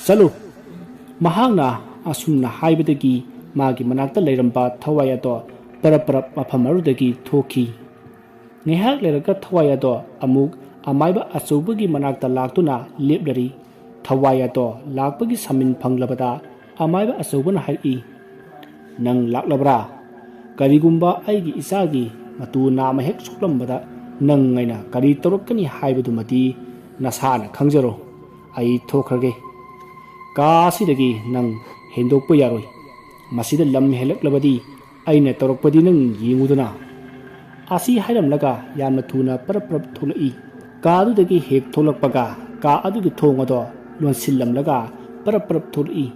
ꯆꯠꯂꯨ꯫" ꯃꯍꯥꯛꯅ ꯑꯁꯨꯝꯅ ꯍꯥꯏꯕꯗꯒꯤ ꯃꯥꯒꯤ ꯃꯅꯥꯛꯇ ꯂꯩꯔꯝꯕ ꯊꯋꯥꯏ ꯑꯗꯣ ꯄꯔꯞ ꯄꯔꯞ ꯃꯐꯝ ꯑꯗꯨꯗꯒꯤ ꯊꯣꯛꯈꯤ꯫ ꯉꯥꯏꯍꯥꯛ ꯂꯩꯔꯒ ꯊꯋꯥꯏ ꯑꯗꯣ ꯑꯃꯨꯛ ꯑꯃꯥꯏꯕ ꯑꯆꯧꯕꯒꯤ ꯃꯅꯥꯛꯇ ꯂꯥꯛꯇꯨꯅ ꯂꯦꯞꯂꯔꯤ꯫ ꯊꯋꯥꯏ ꯑꯗꯣ ꯂꯥꯛꯄꯒꯤ ꯁꯥꯃꯤꯟ ꯐꯪꯂꯕꯗ ꯑꯃꯥꯏꯕ ꯑꯆꯧꯕꯅ ꯍꯥꯏꯔꯛꯏ, "ꯅꯪ ꯂꯥꯛꯂꯕ꯭ꯔꯥ? ꯀꯔꯤꯒꯨꯝꯕ ꯑꯩꯒꯤ ꯏꯆꯥꯒꯤ ꯃꯇꯨ ꯅꯥꯝꯃ ꯍꯦꯛ ꯁꯣꯛꯂꯝꯕꯗ ꯅꯪ ꯑꯩꯅ ꯀꯔꯤ ꯇꯧꯔꯛꯀꯅꯤ ꯍꯥꯏꯕꯗꯨꯃꯗꯤ "ꯅꯁꯥꯅ ꯈꯪꯖꯔꯣ, ꯑꯩ ꯊꯣꯛꯈ꯭ꯔꯒꯦ꯫ ꯀꯥ ꯑꯁꯤꯗꯒꯤ ꯅꯪ ꯍꯦꯟꯗꯣꯛꯄ ꯌꯥꯔꯣꯏ꯫ ꯃꯁꯤꯗ ꯂꯝ ꯍꯦꯜꯂꯛꯂꯕꯗꯤ ꯑꯩꯅ ꯇꯧꯔꯛꯄꯗꯤ ꯅꯪ ꯌꯦꯡꯉꯨꯗꯅ"꯫ ꯑꯁꯤ ꯍꯥꯏꯔꯝꯂꯒ ꯌꯥꯝꯅ ꯊꯨꯅ ꯄꯔꯞ ꯄꯔꯞ ꯊꯣꯛꯂꯛꯏ꯫ ꯀꯥ ꯑꯗꯨꯗꯒꯤ ꯍꯦꯛ ꯊꯣꯛꯂꯛꯄꯒ ꯀꯥ ꯑꯗꯨꯒꯤ ꯊꯣꯡ ꯑꯗꯣ ꯂꯣꯟꯁꯤꯜꯂꯝꯂꯒ ꯄꯔꯞ ꯄꯔꯞ ꯊꯣꯛꯂꯛꯏ꯫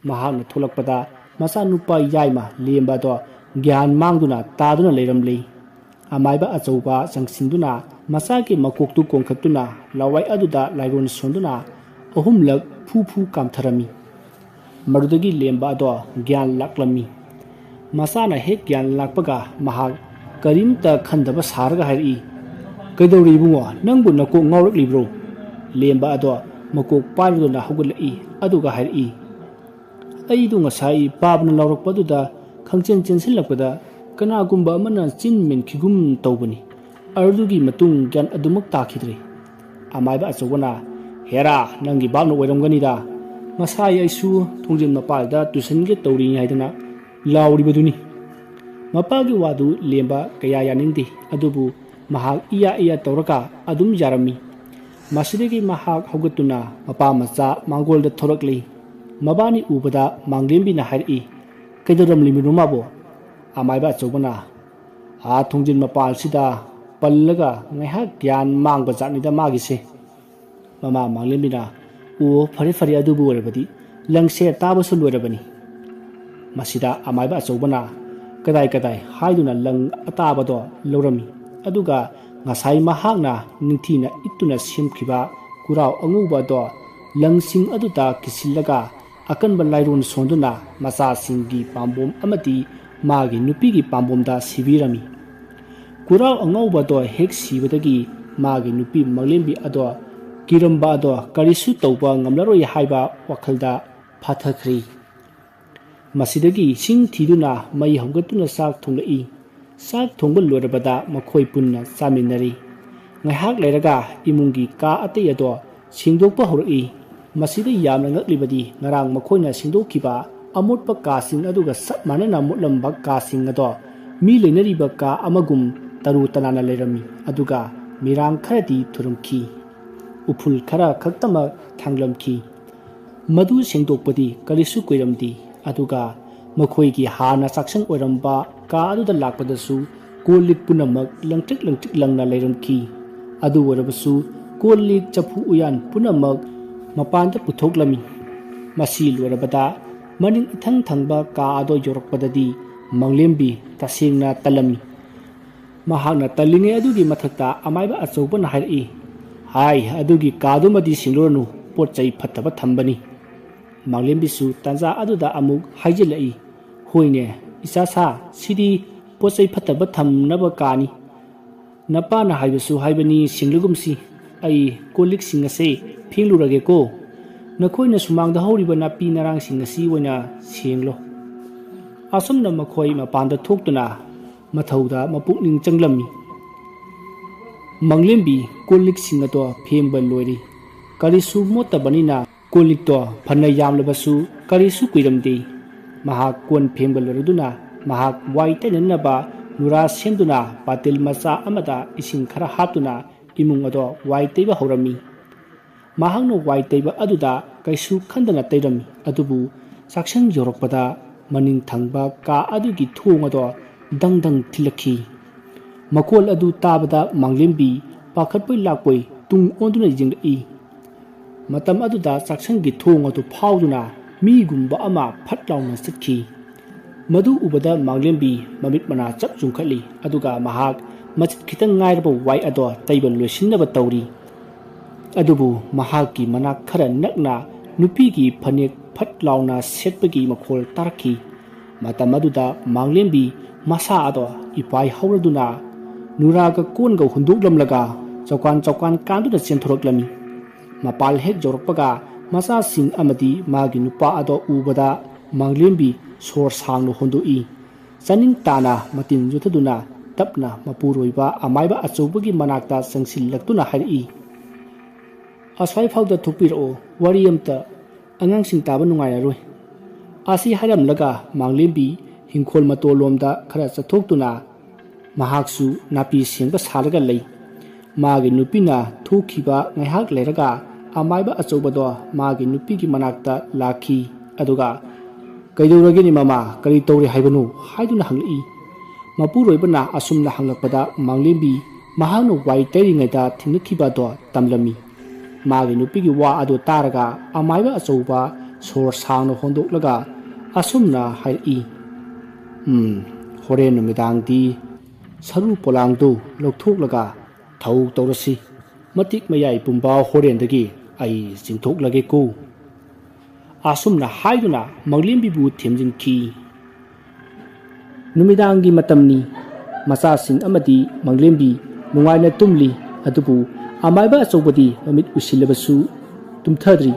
ꯃꯍꯥꯛꯅ ꯊꯣꯛꯂꯛꯄꯗ ꯃꯆꯥꯅꯨꯄꯥ ꯌꯥꯏꯃ ꯂꯦꯝꯕ ꯑꯗꯣ ꯒ꯭ꯌꯥꯟ ꯃꯥꯡꯗꯨꯅ ꯇꯥꯗꯨꯅ ꯂꯩꯔꯝꯂꯤ꯫ ꯑꯃꯥꯏꯕ ꯑꯆꯧꯕ ꯆꯪꯁꯤꯟꯗꯨꯅ ꯃꯆꯥꯒꯤ ꯃꯀꯣꯛꯇꯨ ꯀꯣꯟꯈꯠꯇꯨꯅ ꯂꯋꯥꯏ ꯑꯗꯨꯗ ꯂꯥꯏꯔꯣꯟ ꯁꯣꯟꯗꯨꯅ ꯑꯍꯨꯝꯂꯛ ꯐꯨ ꯐꯨ ꯀꯥꯝꯊꯔꯝꯃꯤ꯫ ꯃꯗꯨꯗꯒꯤ ꯂꯦꯝꯕ ꯑꯗꯣ ꯒ꯭ꯌꯥꯟ ꯂꯥꯛꯂꯝꯃꯤ꯫ ꯃꯆꯥꯅ ꯍꯦꯛ ꯒ꯭ꯌꯥꯟ ꯂꯥꯛꯄꯒ ꯃꯍꯥꯛ ꯀꯔꯤꯝꯇ ꯈꯟꯗꯕ ꯁꯥꯔꯒ ꯍꯥꯏꯔꯛꯏ, "ꯀꯩꯗꯧꯔꯦ ꯏꯕꯨꯡꯉꯣ, ꯅꯪꯕꯨ ꯅꯀꯣꯛ ꯉꯥꯎꯔꯛꯂꯤꯕ꯭ꯔꯣ?" ꯂꯦꯝꯕ ꯑꯗꯣ ꯃꯀꯣꯛ ꯄꯥꯏꯔꯗꯨꯅ ꯍꯧꯒꯠꯂꯛꯏ, ꯑꯗꯨꯒ ꯍꯥꯏꯔꯛꯏ, "ꯑꯩꯗꯨ ꯉꯁꯥꯏ ꯄꯥꯕꯅ ꯂꯥꯎꯔꯛꯄꯗꯨꯗ ꯈꯪꯆꯦꯟ ꯆꯦꯟꯁꯤꯜꯂꯛꯄꯗ ꯀꯅꯥꯒꯨꯝꯕ ꯑꯃꯅ ꯆꯤꯟ ꯃꯦꯟꯈꯤꯒꯨꯝ ꯇꯧꯕꯅꯤ꯫ ꯑꯗꯨꯒꯤ ꯃꯇꯨꯡ ꯒ꯭ꯌꯥꯟ ꯑꯗꯨꯃꯛ ꯇꯥꯈꯤꯗ꯭ꯔꯦ"꯫ ꯑꯃꯥꯏꯕ ꯑꯆꯧꯕꯅ, "ꯍꯦꯔꯥ, ꯅꯪꯒꯤ ꯚꯥꯞꯅ ꯑꯣꯏꯔꯝꯒꯅꯤꯗ꯫ ꯉꯁꯥꯏ ꯑꯩꯁꯨ ꯊꯣꯡꯖꯤꯟ ꯃꯄꯥꯜꯗ ꯇꯨꯁꯟꯒꯦ ꯇꯧꯔꯤ ꯍꯥꯏꯗꯅ ꯂꯥꯎꯔꯤꯕꯗꯨꯅꯤ"꯫ ꯃꯄꯥꯒꯤ ꯋꯥꯗꯨ ꯂꯦꯝꯕ ꯀꯌꯥ ꯌꯥꯅꯤꯡꯗꯦ, ꯑꯗꯨꯕꯨ ꯃꯍꯥꯛ ꯏꯌꯥ ꯏꯌꯥ ꯇꯧꯔꯒ ꯑꯗꯨꯝ ꯌꯥꯔꯝꯃꯤ꯫ ꯃꯁꯤꯗꯒꯤ ꯃꯍꯥꯛ ꯍꯧꯒꯠꯇꯨꯅ ꯃꯄꯥ ꯃꯆꯥ ꯃꯥꯡꯒꯣꯜꯗ ꯊꯣꯔꯛꯂꯤ꯫ ꯃꯕꯥꯅꯤ ꯎꯕꯗ ꯃꯥꯡꯂꯦꯝꯕꯤꯅ ꯍꯥꯏꯔꯛꯏ, "ꯀꯩꯗꯧꯔꯝꯂꯤꯕꯅꯣ ꯃꯥꯕꯣ?" ꯑꯃꯥꯏꯕ ꯑꯆꯧꯕꯅ, "ꯑꯥ ꯊꯣꯡꯖꯤꯟ ꯃꯄꯥꯜꯁꯤꯗ ꯄꯜꯂꯒ ꯉꯥꯏꯍꯥꯛ ꯒ꯭ꯌꯥꯟ ꯃꯥꯡꯕ ꯖꯥꯠꯅꯤꯗ ꯃꯥꯒꯤꯁꯦ"꯫ ꯃꯃꯥ ꯃꯥꯡꯂꯦꯝꯕꯤꯅ, "ꯑꯣ, ꯐꯔꯦ ꯐꯔꯦ, ꯑꯗꯨꯕꯨ ꯑꯣꯏꯔꯕꯗꯤ ꯂꯪꯁꯦ ꯇꯥꯕꯁꯨ ꯂꯣꯏꯔꯕꯅꯤ"꯫ ꯃꯁꯤꯗ ꯑꯃꯥꯏꯕ ꯑꯆꯧꯕꯅ ꯀꯗꯥꯏ ꯀꯗꯥꯏ ꯍꯥꯏꯗꯨꯅ ꯂꯪ ꯑꯇꯥꯕꯗꯣ ꯂꯧꯔꯝꯃꯤ꯫ ꯑꯗꯨꯒ ꯉꯁꯥꯏ ꯃꯍꯥꯛꯅ ꯅꯤꯡꯊꯤꯅ ꯏꯠꯇꯨꯅ ꯁꯦꯝꯈꯤꯕ ꯀꯨꯔꯥꯎ ꯑꯉꯧꯕ ꯑꯗꯣ ꯂꯪꯁꯤꯡ ꯑꯗꯨꯗ ꯀꯤꯁꯤꯜꯂꯒ ꯑꯀꯟꯕ ꯂꯥꯏꯔꯣꯟ ꯁꯣꯟꯗꯨꯅ ꯃꯆꯥꯁꯤꯡꯒꯤ ꯄꯥꯝꯕꯣꯝ ꯑꯃꯗꯤ ꯃꯥꯒꯤ ꯅꯨꯄꯤꯒꯤ ꯄꯥꯝꯕꯣꯝꯗ ꯁꯤꯕꯤꯔꯝꯃꯤ꯫ ꯀꯨꯔꯥꯎ ꯑꯉꯧꯕꯗꯣ ꯍꯦꯛ ꯁꯤꯕꯗꯒꯤ ꯃꯥꯒꯤ ꯅꯨꯄꯤ ꯃꯥꯡꯂꯦꯝꯕꯤ ꯑꯗꯣ ꯀꯤꯔꯝꯕ ꯑꯗꯣ ꯀꯔꯤꯁꯨ ꯇꯧꯕ ꯉꯝꯂꯔꯣꯏ ꯍꯥꯏꯕ ꯋꯥꯈꯜꯗ ꯐꯥꯊꯈ꯭ꯔꯤ꯫ ꯃꯁꯤꯗꯒꯤ ꯁꯤꯡ ꯊꯤꯗꯨꯅ ꯃꯩ ꯍꯧꯒꯠꯇꯨꯅ ꯆꯥꯛ ꯊꯣꯡꯂꯛꯏ꯫ ꯆꯥꯛ ꯊꯣꯡꯕ ꯂꯣꯏꯔꯕꯗ ꯃꯈꯣꯏ ꯄꯨꯟꯅ ꯆꯥꯃꯤꯟꯅꯔꯤ꯫ ꯉꯥꯏꯍꯥꯛ ꯂꯩꯔꯒ ꯏꯃꯨꯡꯒꯤ ꯀꯥ ꯑꯇꯩ ꯑꯗꯣ ꯁꯦꯡꯗꯣꯛꯄ ꯍꯧꯔꯛꯏ꯫ ꯃꯁꯤꯗ ꯌꯥꯝꯅ ꯉꯛꯂꯤꯕꯗꯤ ꯉꯔꯥꯡ ꯃꯈꯣꯏꯅ ꯁꯦꯡꯗꯣꯛꯈꯤꯕ ꯑꯃꯣꯠꯄ ꯀꯥꯁꯤꯡ ꯑꯗꯨꯒ ꯆꯞ ꯃꯥꯟꯅꯅ ꯃꯣꯠꯂꯝꯕ ꯀꯥꯁꯤꯡ ꯑꯗꯣ ꯃꯤ ꯂꯩꯅꯔꯤꯕ ꯀꯥ ꯑꯃꯒꯨꯝ ꯇꯔꯨ ꯇꯅꯥꯟꯅ ꯂꯩꯔꯝꯃꯤ, ꯑꯗꯨꯒ ꯃꯤꯔꯥꯡ ꯈꯔꯗꯤ ꯊꯨꯔꯝꯈꯤ꯫ ꯎꯐꯨꯜ ꯈꯔ ꯈꯛꯇꯃꯛ ꯊꯥꯡꯂꯝꯈꯤ꯫ ꯃꯗꯨ ꯁꯦꯡꯗꯣꯛꯄꯗꯤ ꯀꯔꯤꯁꯨ ꯀꯨꯏꯔꯝꯗꯦ꯫ ꯑꯗꯨꯒ ꯃꯈꯣꯏꯒꯤ ꯍꯥꯟꯅ ꯆꯥꯛꯁꯪ ꯑꯣꯏꯔꯝꯕ ꯀꯥ ꯑꯗꯨꯗ ꯂꯥꯛꯄꯗꯁꯨ ꯀꯣꯜ ꯂꯤꯛ ꯄꯨꯝꯅꯃꯛ ꯂꯪꯇ꯭ꯔꯤꯛ ꯂꯪꯇ꯭ꯔꯤꯛ ꯂꯪꯅ ꯂꯩꯔꯝꯈꯤ꯫ ꯑꯗꯨ ꯑꯣꯏꯔꯕꯁꯨ ꯀꯣꯜ ꯂꯤꯛ ꯆꯐꯨ ꯎꯌꯥꯟ ꯄꯨꯝꯅꯃꯛ ꯃꯄꯥꯟꯗ ꯄꯨꯊꯣꯛꯂꯝꯃꯤ꯫ ꯃꯁꯤ ꯂꯣꯏꯔꯕꯗ ꯃꯅꯤꯡ ꯏꯊꯪ ꯊꯪꯕ ꯀꯥ ꯑꯗꯨ ꯌꯧꯔꯛꯄꯗꯗꯤ ꯃꯪꯂꯦꯝꯕꯤ ꯇꯁꯦꯡꯅ ꯇꯜꯂꯝꯃꯤ꯫ ꯃꯍꯥꯛꯅ ꯇꯜꯂꯤꯉꯩ ꯑꯗꯨꯒꯤ ꯃꯊꯛꯇ ꯑꯃꯥꯏꯕ ꯑꯆꯧꯕꯅ ꯍꯥꯏꯔꯛꯏ, "ꯍꯥꯏ, ꯑꯗꯨꯒꯤ ꯀꯥꯗꯨꯃꯗꯤ ꯁꯤꯡꯂꯨꯔꯅꯨ, ꯄꯣꯠ ꯆꯩ ꯐꯠꯇꯕ ꯊꯝꯕꯅꯤ꯫" ꯃꯥꯡꯂꯦꯝꯕꯤꯁꯨ ꯇꯥꯟꯖꯥ ꯑꯗꯨꯗ ꯑꯃꯨꯛ ꯍꯥꯏꯖꯤꯜꯂꯛꯏ, "ꯍꯣꯏꯅꯦ, ꯏꯆꯥ ꯁꯥ, ꯁꯤꯗꯤ ꯄꯣꯠ ꯆꯩ ꯐꯠꯇꯕ ꯊꯝꯅꯕ ꯀꯥꯅꯤ꯫ ꯅꯄꯥꯅ ꯍꯥꯏꯕꯁꯨ ꯍꯥꯏꯕꯅꯤ, ꯁꯤꯡꯂꯒꯨꯝꯁꯤ꯫ ꯑꯩ ꯀꯣꯜ ꯂꯤꯛꯁꯤꯡ ꯑꯁꯦ ꯐꯦꯡꯂꯨꯔꯒꯦꯀꯣ꯫ ꯅꯈꯣꯏꯅ ꯁꯨꯃꯥꯡꯗ ꯍꯧꯔꯤꯕ ꯅꯥꯄꯤ ꯅꯔꯥꯡꯁꯤꯡ ꯑꯁꯤ ꯑꯣꯏꯅ ꯁꯦꯡꯂꯣ꯫" ꯑꯁꯨꯝꯅ ꯃꯈꯣꯏ ꯃꯄꯥꯟꯗ ꯊꯣꯛꯇꯨꯅ ꯃꯊꯧꯗ ꯃꯄꯨꯛꯅꯤꯡ ꯆꯪꯂꯝꯃꯤ꯫ ꯃꯪꯂꯦꯝꯕꯤ ꯀꯣꯜ ꯂꯤꯛꯁꯤꯡ ꯑꯗꯣ ꯐꯦꯡꯕ ꯂꯣꯏꯔꯤ꯫ ꯀꯔꯤꯁꯨ ꯃꯣꯠꯇꯕꯅꯤꯅ ꯀꯣꯜ ꯂꯤꯛꯇꯣ ꯐꯅ ꯌꯥꯝꯂꯕꯁꯨ ꯀꯔꯤꯁꯨ ꯀꯨꯏꯔꯝꯗꯦ꯫ ꯃꯍꯥꯛ ꯀꯣꯟ ꯐꯦꯡꯕ ꯂꯣꯏꯔꯗꯨꯅ ꯃꯍꯥꯛ ꯋꯥꯏ ꯇꯩꯅꯅꯕ ꯅꯨꯔꯥ ꯁꯦꯝꯗꯨꯅ ꯄꯥꯇꯤꯜ ꯃꯆꯥ ꯑꯃꯗ ꯏꯁꯤꯡ ꯈꯔ ꯍꯥꯞꯇꯨꯅ ꯏꯃꯨꯡ ꯑꯗꯣ ꯋꯥꯏ ꯇꯩꯕ ꯍꯧꯔꯝꯃꯤ꯫ ꯃꯍꯥꯛꯅ ꯋꯥꯏ ꯇꯩꯕ ꯑꯗꯨꯗ ꯀꯩꯁꯨ ꯈꯟꯗꯅ ꯇꯩꯔꯝꯃꯤ, ꯑꯗꯨꯕꯨ ꯆꯥꯛꯁꯪ ꯌꯧꯔꯛꯄꯗ ꯃꯅꯤꯡ ꯊꯪꯕ ꯀꯥ ꯑꯗꯨꯒꯤ ꯊꯣꯡ ꯑꯗꯣ ꯗꯪ ꯗꯪ ꯊꯤꯜꯂꯛꯈꯤ꯫ ꯃꯈꯣꯜ ꯑꯗꯨ ꯇꯥꯕꯗ ꯃꯥꯡꯂꯦꯝꯕꯤ ꯄꯥꯈꯠꯄꯣꯏ ꯂꯥꯛꯄꯣꯏ ꯇꯨꯡ ꯑꯣꯟꯗꯨꯅ ꯌꯦꯡꯂꯛꯏ꯫ ꯃꯇꯝ ꯑꯗꯨꯗ ꯆꯥꯛꯁꯪꯒꯤ ꯊꯣꯡ ꯑꯗꯨ ꯐꯥꯎꯗꯨꯅ ꯃꯤꯒꯨꯝꯕ ꯑꯃ ꯐꯠ ꯂꯥꯎꯅ ꯆꯠꯈꯤ꯫ ꯃꯗꯨ ꯎꯕꯗ ꯃꯥꯡꯂꯦꯝꯕꯤ ꯃꯃꯤꯠ ꯃꯅꯥ ꯆꯞ ꯆꯨꯡꯈꯠꯂꯤ, ꯑꯗꯨꯒ ꯃꯍꯥꯛ ꯃꯆꯤꯠ ꯈꯤꯇꯪ ꯉꯥꯏꯔꯕ ꯋꯥꯏ ꯑꯗꯣ ꯇꯩꯕ ꯂꯣꯏꯁꯤꯟꯅꯕ ꯇꯧꯔꯤ꯫ ꯑꯗꯨꯕꯨ ꯃꯍꯥꯛꯀꯤ ꯃꯅꯥꯛ ꯈꯔ ꯅꯛꯅ ꯅꯨꯄꯤꯒꯤ ꯐꯅꯦꯛ ꯐꯠ ꯂꯥꯎꯅ ꯁꯦꯠꯄꯒꯤ ꯃꯈꯣꯜ ꯇꯥꯔꯛꯈꯤ꯫ ꯃꯇꯝ ꯑꯗꯨꯗ ꯃꯥꯡꯂꯦꯝꯕꯤ ꯃꯁꯥ ꯑꯗꯣ ꯏꯄꯥꯏ ꯍꯧꯔꯗꯨꯅ ꯅꯨꯔꯥꯒ ꯀꯣꯟꯒ ꯍꯨꯟꯗꯣꯛꯂꯝꯂꯒ ꯆꯧꯀꯥꯟ ꯆꯧꯀꯥꯟ ꯀꯥꯟꯗꯨꯅ ꯆꯦꯟꯊꯣꯔꯛꯂꯝꯃꯤ꯫ ꯃꯄꯥꯜ ꯍꯦꯛ ꯌꯧꯔꯛꯄꯒ ꯃꯆꯥꯁꯤꯡ ꯑꯃꯗꯤ ꯃꯥꯒꯤ ꯅꯨꯄꯥ ꯑꯗꯣ ꯎꯕꯗ ꯃꯥꯡꯂꯦꯝꯕꯤ ꯁꯣꯔ ꯁꯥꯡꯅ ꯍꯣꯟꯗꯣꯛꯏ꯫ ꯆꯥꯅꯤꯡ ꯇꯥꯅ ꯃꯇꯤꯟ ꯌꯨꯊꯗꯨꯅ ꯇꯞꯅ ꯃꯄꯨꯔꯣꯏꯕ ꯑꯃꯥꯏꯕ ꯑꯆꯧꯕꯒꯤ ꯃꯅꯥꯛꯇ ꯆꯪꯁꯤꯜꯂꯛꯇꯨꯅ ꯍꯥꯏꯔꯛꯏ, "ꯑꯁ꯭ꯋꯥꯏꯐꯥꯎꯗ ꯊꯣꯛꯄꯤꯔꯛꯑꯣ, ꯋꯥꯔꯤ ꯑꯝꯇ, ꯑꯉꯥꯡꯁꯤꯡ ꯇꯥꯕ ꯅꯨꯡꯉꯥꯏꯔꯔꯣꯏ꯫" ꯑꯁꯤ ꯍꯥꯏꯔꯝꯂꯒ ꯃꯥꯡꯂꯦꯝꯕꯤ ꯍꯤꯡꯈꯣꯜ ꯃꯇꯣꯜꯂꯣꯝꯗ ꯈꯔ ꯆꯠꯊꯣꯛꯇꯨꯅ ꯃꯍꯥꯛꯁꯨ ꯅꯥꯄꯤ ꯁꯦꯡꯕ ꯁꯥꯔꯒ ꯂꯩ꯫ ꯃꯥꯒꯤ ꯅꯨꯄꯤꯅ ꯊꯣꯛꯈꯤꯕ ꯉꯥꯏꯍꯥꯛ ꯂꯩꯔꯒ ꯑꯃꯥꯏꯕ ꯑꯆꯧꯕꯗꯣ ꯃꯥꯒꯤ ꯅꯨꯄꯤꯒꯤ ꯃꯅꯥꯛꯇ ꯂꯥꯛꯈꯤ꯫ ꯑꯗꯨꯒ, "ꯀꯩꯗꯧꯔꯒꯦꯅꯦ ꯃꯃꯥ? ꯀꯔꯤ ꯇꯧꯔꯦ ꯍꯥꯏꯕꯅꯣ?" ꯍꯥꯏꯗꯨꯅ ꯍꯪꯂꯛꯏ꯫ ꯃꯄꯨꯔꯣꯏꯕꯅ ꯑꯁꯨꯝꯅ ꯍꯪꯂꯛꯄꯗ ꯃꯥꯡꯂꯦꯝꯕꯤ ꯃꯍꯥꯛꯅ ꯋꯥꯏ ꯇꯩꯔꯤꯉꯩꯗ ꯊꯦꯡꯅꯈꯤꯕ ꯑꯗꯣ ꯇꯝꯂꯝꯃꯤ꯫ ꯃꯥꯒꯤ ꯅꯨꯄꯤꯒꯤ ꯋꯥ ꯑꯗꯨ ꯇꯥꯔꯒ ꯑꯃꯥꯏꯕ ꯑꯆꯧꯕ ꯁꯣꯔ ꯁꯥꯡꯅ ꯍꯣꯟꯗꯣꯛꯂꯒ ꯑꯁꯨꯝꯅ ꯍꯥꯏꯔꯛꯏ, "ꯎꯝ, ꯍꯣꯔꯦꯟ ꯅꯨꯃꯤꯗꯥꯡꯗꯤ ꯁꯔꯨ ꯄꯣꯂꯥꯡꯗꯨ ꯂꯧꯊꯣꯛꯂꯒ ꯊꯧ ꯇꯧꯔꯁꯤ꯫ ꯃꯇꯤꯛ ꯃꯌꯥꯏ ꯄꯨꯝꯕ ꯍꯣꯔꯦꯟꯗꯒꯤ ꯑꯩ ꯆꯤꯡꯊꯣꯛꯂꯒꯦꯀꯣ"꯫ ꯑꯁꯨꯝꯅ ꯍꯥꯏꯗꯨꯅ ꯃꯥꯡꯂꯦꯝꯕꯤꯕꯨ ꯊꯦꯝꯖꯤꯟꯈꯤ꯫ ꯅꯨꯃꯤꯗꯥꯡꯒꯤ ꯃꯇꯝꯅꯤ꯫ ꯃꯆꯥꯁꯤꯡ ꯑꯃꯗꯤ ꯃꯥꯡꯂꯦꯝꯕꯤ ꯅꯨꯡꯉꯥꯏꯅ ꯇꯨꯝꯂꯤ꯫ ꯑꯗꯨꯕꯨ ꯑꯃꯥꯏꯕ ꯑꯆꯧꯕꯗꯤ ꯃꯃꯤꯠ ꯎꯏꯁꯤꯜꯂꯕꯁꯨ ꯇꯨꯝꯊꯗ꯭ꯔꯤ꯫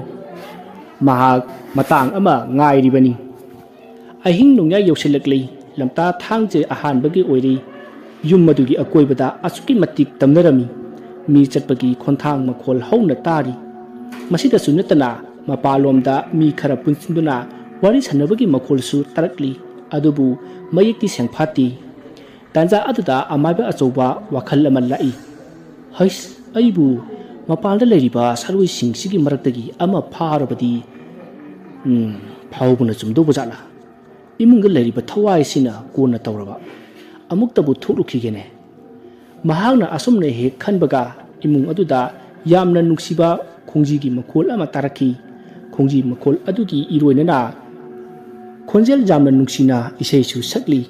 ꯃꯍꯥꯛ ꯃꯇꯥꯡ ꯑꯃ ꯉꯥꯏꯔꯤꯕꯅꯤ꯫ ꯑꯍꯤꯡ ꯅꯣꯡꯌꯥꯏ ꯌꯧꯁꯤꯜꯂꯛꯂꯤ꯫ ꯂꯝꯇꯥ ꯊꯥꯡꯖ ꯑꯍꯥꯟꯕꯒꯤ ꯑꯣꯏꯔꯤ꯫ ꯌꯨꯝ ꯑꯗꯨꯒꯤ ꯑꯀꯣꯏꯕꯗ ꯑꯁꯨꯛꯀꯤ ꯃꯇꯤꯛ ꯇꯝꯅꯔꯝꯃꯤ꯫ ꯃꯤ ꯆꯠꯄꯒꯤ ꯈꯣꯟꯊꯥꯡ ꯃꯈꯣꯜ ꯍꯧꯅ ꯇꯥꯔꯤ꯫ ꯃꯁꯤꯗꯁꯨ ꯅꯠꯇꯅ ꯃꯄꯥꯟꯂꯣꯝꯗ ꯃꯤ ꯈꯔ ꯄꯨꯟꯁꯤꯟꯗꯨꯅ ꯋꯥꯔꯤ ꯁꯥꯟꯅꯕꯒꯤ ꯃꯈꯣꯜꯁꯨ ꯇꯥꯔꯛꯂꯤ꯫ ꯑꯗꯨꯕꯨ ꯃꯌꯦꯛꯇꯤ ꯁꯦꯡꯐꯥꯠꯇꯦ꯫ ꯇꯥꯟꯖꯥ ꯑꯗꯨꯗ ꯑꯃꯥꯏꯕ ꯑꯆꯧꯕ ꯋꯥꯈꯜ ꯑꯃ ꯂꯥꯛꯏ꯫ "ꯍꯩꯁ, ꯑꯩꯕꯨ ꯃꯄꯥꯟꯗ ꯂꯩꯔꯤꯕ ꯁꯥꯔꯣꯏꯁꯤꯡꯁꯤꯒꯤ ꯃꯔꯛꯇꯒꯤ ꯑꯃ ꯐꯥꯔꯕꯗꯤ, ꯎꯝ, ꯐꯥꯎꯕꯅ ꯆꯨꯝꯗꯧꯕ ꯖꯥꯠꯂꯥ? ꯏꯃꯨꯡꯗ ꯂꯩꯔꯤꯕ ꯊꯋꯥꯏꯁꯤꯅ ꯀꯣꯟꯅ ꯇꯧꯔꯕ꯫ ꯑꯃꯨꯛꯇꯕꯨ ꯊꯣꯛꯂꯨꯈꯤꯒꯦꯅꯦ"꯫ ꯃꯍꯥꯛꯅ ꯑꯁꯨꯝꯅ ꯍꯦꯛ ꯈꯟꯕꯒ ꯏꯃꯨꯡ ꯑꯗꯨꯗ ꯌꯥꯝꯅ ꯅꯨꯡꯁꯤꯕ ꯈꯣꯡꯖꯤꯒꯤ ꯃꯈꯣꯜ ꯑꯃ ꯇꯥꯔꯛꯈꯤ꯫ ꯈꯣꯡꯖꯤ ꯃꯈꯣꯜ ꯑꯗꯨꯒꯤ ꯏꯔꯣꯏꯅꯅ ꯈꯣꯟꯖꯦꯜ ꯌꯥꯝꯅ ꯅꯨꯡꯁꯤꯅ ꯏꯁꯩꯁꯨ ꯁꯛꯂꯤ꯫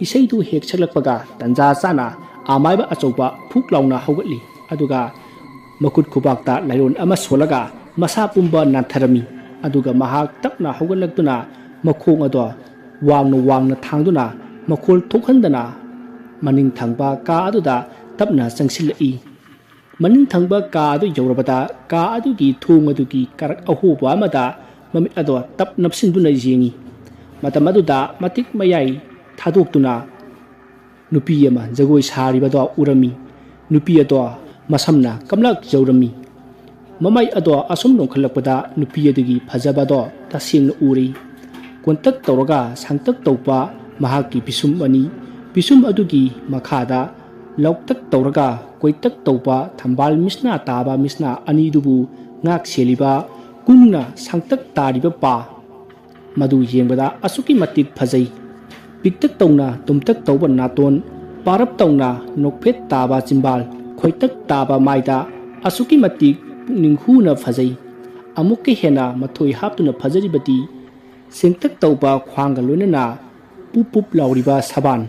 ꯏꯁꯩꯗꯨ ꯍꯦꯛ ꯁꯛꯂꯛꯄꯒ ꯇꯟꯖꯥ ꯆꯥꯅ ꯑꯃꯥꯏꯕ ꯑꯆꯧꯕ ꯐꯨꯛ ꯂꯥꯎꯅ ꯍꯧꯒꯠꯂꯤ꯫ ꯑꯗꯨꯒ ꯃꯈꯨꯠ ꯈꯨꯕꯥꯛꯇ ꯂꯥꯏꯔꯣꯟ ꯑꯃ ꯁꯣꯜꯂꯒ ꯃꯁꯥ ꯄꯨꯝꯕ ꯅꯥꯟꯊꯔꯝꯃꯤ꯫ ꯑꯗꯨꯒ ꯃꯍꯥꯛ ꯇꯞꯅ ꯍꯧꯒꯠꯂꯛꯇꯨꯅ ꯃꯈꯣꯡ ꯑꯗꯣ ꯋꯥꯡꯅ ꯋꯥꯡꯅ ꯊꯥꯡꯗꯨꯅ ꯃꯈꯣꯜ ꯊꯣꯛꯍꯟꯗꯅ ꯃꯅꯤꯡ ꯊꯪꯕ ꯀꯥ ꯑꯗꯨꯗ ꯇꯞꯅ ꯆꯪꯁꯤꯜꯂꯛꯏ꯫ ꯃꯅꯤꯡ ꯊꯪꯕ ꯀꯥ ꯑꯗꯨ ꯌꯧꯔꯕꯗ ꯀꯥ ꯑꯗꯨꯒꯤ ꯊꯣꯡ ꯑꯗꯨꯒꯤ ꯀꯥꯔꯛ ꯑꯍꯣꯕ ꯑꯃꯗ ꯃꯃꯤꯠ ꯑꯗꯣ ꯇꯞ ꯅꯞꯁꯤꯟꯗꯨꯅ ꯌꯦꯡꯏ꯫ ꯃꯇꯝ ꯑꯗꯨꯗ ꯃꯇꯤꯛ ꯃꯌꯥꯏ ꯊꯥꯗꯣꯛꯇꯨꯅ ꯅꯨꯄꯤ ꯑꯃ ꯖꯒꯣꯏ ꯁꯥꯔꯤꯕꯗꯣ ꯎꯔꯝꯃꯤ꯫ ꯅꯨꯄꯤ ꯑꯗꯣ ꯃꯁꯝꯅ ꯀꯝꯂꯛ ꯌꯧꯔꯝꯃꯤ꯫ ꯃꯃꯥꯏ ꯑꯗꯣ ꯑꯁꯨꯝ ꯅꯣꯡꯈꯠꯂꯛꯄꯗ ꯅꯨꯄꯤ ꯑꯗꯨꯒꯤ ꯐꯖꯕꯗꯣ ꯇꯁꯦꯡꯅ ꯎꯔꯤ꯫ ꯀꯣꯟꯇꯛ ꯇꯧꯔꯒ ꯁꯥꯡꯇꯛ ꯇꯧꯕ ꯃꯍꯥꯛꯀꯤ ꯄꯤꯁꯨꯝ ꯑꯅꯤ, ꯄꯤꯁꯨꯝ ꯑꯗꯨꯒꯤ ꯃꯈꯥꯗ ꯂꯧꯇꯛ ꯇꯧꯔꯒ ꯀꯣꯏꯇꯛ ꯇꯧꯕ ꯊꯝꯕꯥꯜ ꯃꯤꯁꯅꯥ ꯇꯥꯕ ꯃꯤꯁꯅꯥ ꯑꯅꯤꯗꯨꯕꯨ ꯉꯥꯛ ꯁꯦꯜꯂꯤꯕ ꯀꯨꯡꯅ ꯁꯥꯡꯇꯛ ꯇꯥꯔꯤꯕ ꯄꯥ, ꯃꯗꯨ ꯌꯦꯡꯕꯗ ꯑꯁꯨꯛꯀꯤ ꯃꯇꯤꯛ ꯐꯖꯩ꯫ ꯄꯤꯛꯇꯛ ꯇꯧꯅ ꯇꯨꯝꯇꯛ ꯇꯧꯕ ꯅꯥꯇꯣꯟ, ꯄꯥꯔꯞ ꯇꯧꯅ ꯅꯣꯛꯐꯦꯠ ꯇꯥꯕ ꯆꯤꯝꯕꯥꯜ, ꯈꯣꯏꯇꯛ ꯇꯥꯕ ꯃꯥꯏꯗ ꯑꯁꯨꯛꯀꯤ ꯃꯇꯤꯛ ꯄꯨꯛꯅꯤꯡ ꯍꯨꯅ ꯐꯖꯩ꯫ ꯑꯃꯨꯛꯀ ꯍꯦꯟꯅ ꯃꯊꯣꯏ ꯍꯥꯞꯇꯨꯅ ꯐꯖꯔꯤꯕꯗꯤ ꯁꯦꯡꯇꯛ ꯇꯧꯕ ꯈ꯭ꯋꯥꯡꯒ ꯂꯣꯏꯅꯅ ꯄꯨꯞ ꯄꯨꯞ ꯂꯥꯎꯔꯤꯕ ꯁꯕꯥꯟ꯫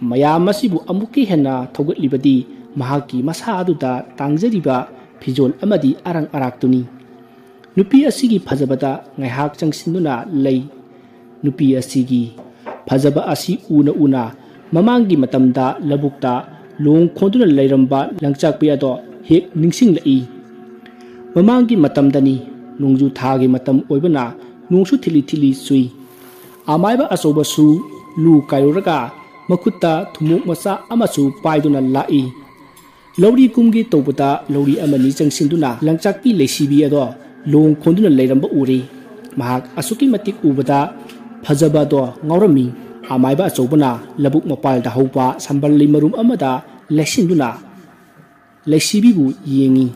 ꯃꯌꯥꯝ ꯑꯁꯤꯕꯨ ꯑꯃꯨꯛꯀ ꯍꯦꯟꯅ ꯊꯧꯒꯠꯂꯤꯕꯗꯤ ꯃꯍꯥꯛꯀꯤ ꯃꯁꯥ ꯑꯗꯨꯗ ꯇꯥꯡꯖꯔꯤꯕ ꯐꯤꯖꯣꯜ ꯑꯃꯗꯤ ꯑꯔꯪ ꯑꯔꯥꯛꯇꯨꯅꯤ꯫ ꯅꯨꯄꯤ ꯑꯁꯤꯒꯤ ꯐꯖꯕꯗ ꯉꯥꯏꯍꯥꯛ ꯆꯪꯁꯤꯟꯗꯨꯅ ꯂꯩ꯫ ꯅꯨꯄꯤ ꯑꯁꯤꯒꯤ ꯐꯖꯕ ꯑꯁꯤ ꯎꯅ ꯎꯅ ꯃꯃꯥꯡꯒꯤ ꯃꯇꯝꯗ ꯂꯧꯕꯨꯛꯇ ꯂꯣꯡ ꯈꯣꯟꯗꯨꯅ ꯂꯩꯔꯝꯕ ꯂꯪꯆꯥꯛꯄꯤ ꯑꯗꯣ ꯍꯦꯛ ꯅꯤꯡꯁꯤꯡꯂꯛꯏ꯫ ꯃꯃꯥꯡꯒꯤ ꯃꯇꯝꯗꯅꯤ, ꯅꯣꯡꯖꯨ ꯊꯥꯒꯤ ꯃꯇꯝ ꯑꯣꯏꯕꯅ ꯅꯣꯡꯁꯨ ꯊꯤꯠꯂꯤ ꯊꯤꯠꯂꯤ ꯆꯨꯏ꯫ ꯑꯃꯥꯏꯕ ꯑꯆꯧꯕꯁꯨ ꯂꯨ ꯀꯥꯏꯔꯨꯔꯒ ꯃꯈꯨꯠꯇ ꯊꯨꯝꯃꯣꯛ ꯃꯆꯥ ꯑꯃꯁꯨ ꯄꯥꯏꯗꯨꯅ ꯂꯥꯛꯏ꯫ ꯂꯧꯔꯤ ꯀꯨꯝꯒꯦ ꯇꯧꯕꯗ ꯂꯧꯔꯤ ꯑꯃꯅꯤ ꯆꯪꯁꯤꯟꯗꯨꯅ ꯂꯪꯆꯥꯛꯄꯤ ꯂꯩꯁꯤꯕꯤ ꯑꯗꯣ ꯂꯣꯡ ꯈꯣꯟꯗꯨꯅ ꯂꯩꯔꯝꯕ ꯎꯔꯦ꯫ ꯃꯍꯥꯛ ꯑꯁꯨꯛꯀꯤ ꯃꯇꯤꯛ ꯎꯕꯗ ꯐꯖꯕ ꯑꯗꯣ ꯉꯥꯎꯔꯝꯃꯤ꯫ ꯑꯃꯥꯏꯕ ꯑꯆꯧꯕꯅ ꯂꯧꯕꯨꯛ ꯃꯄꯥꯜꯗ ꯍꯧꯕ ꯁꯝꯕꯜ ꯂꯩ ꯃꯔꯨꯝ ꯑꯃꯗ ꯂꯩꯁꯤꯟꯗꯨꯅ ꯂꯩꯁꯤꯕꯤꯕꯨ ꯌꯦꯡꯉꯤ꯫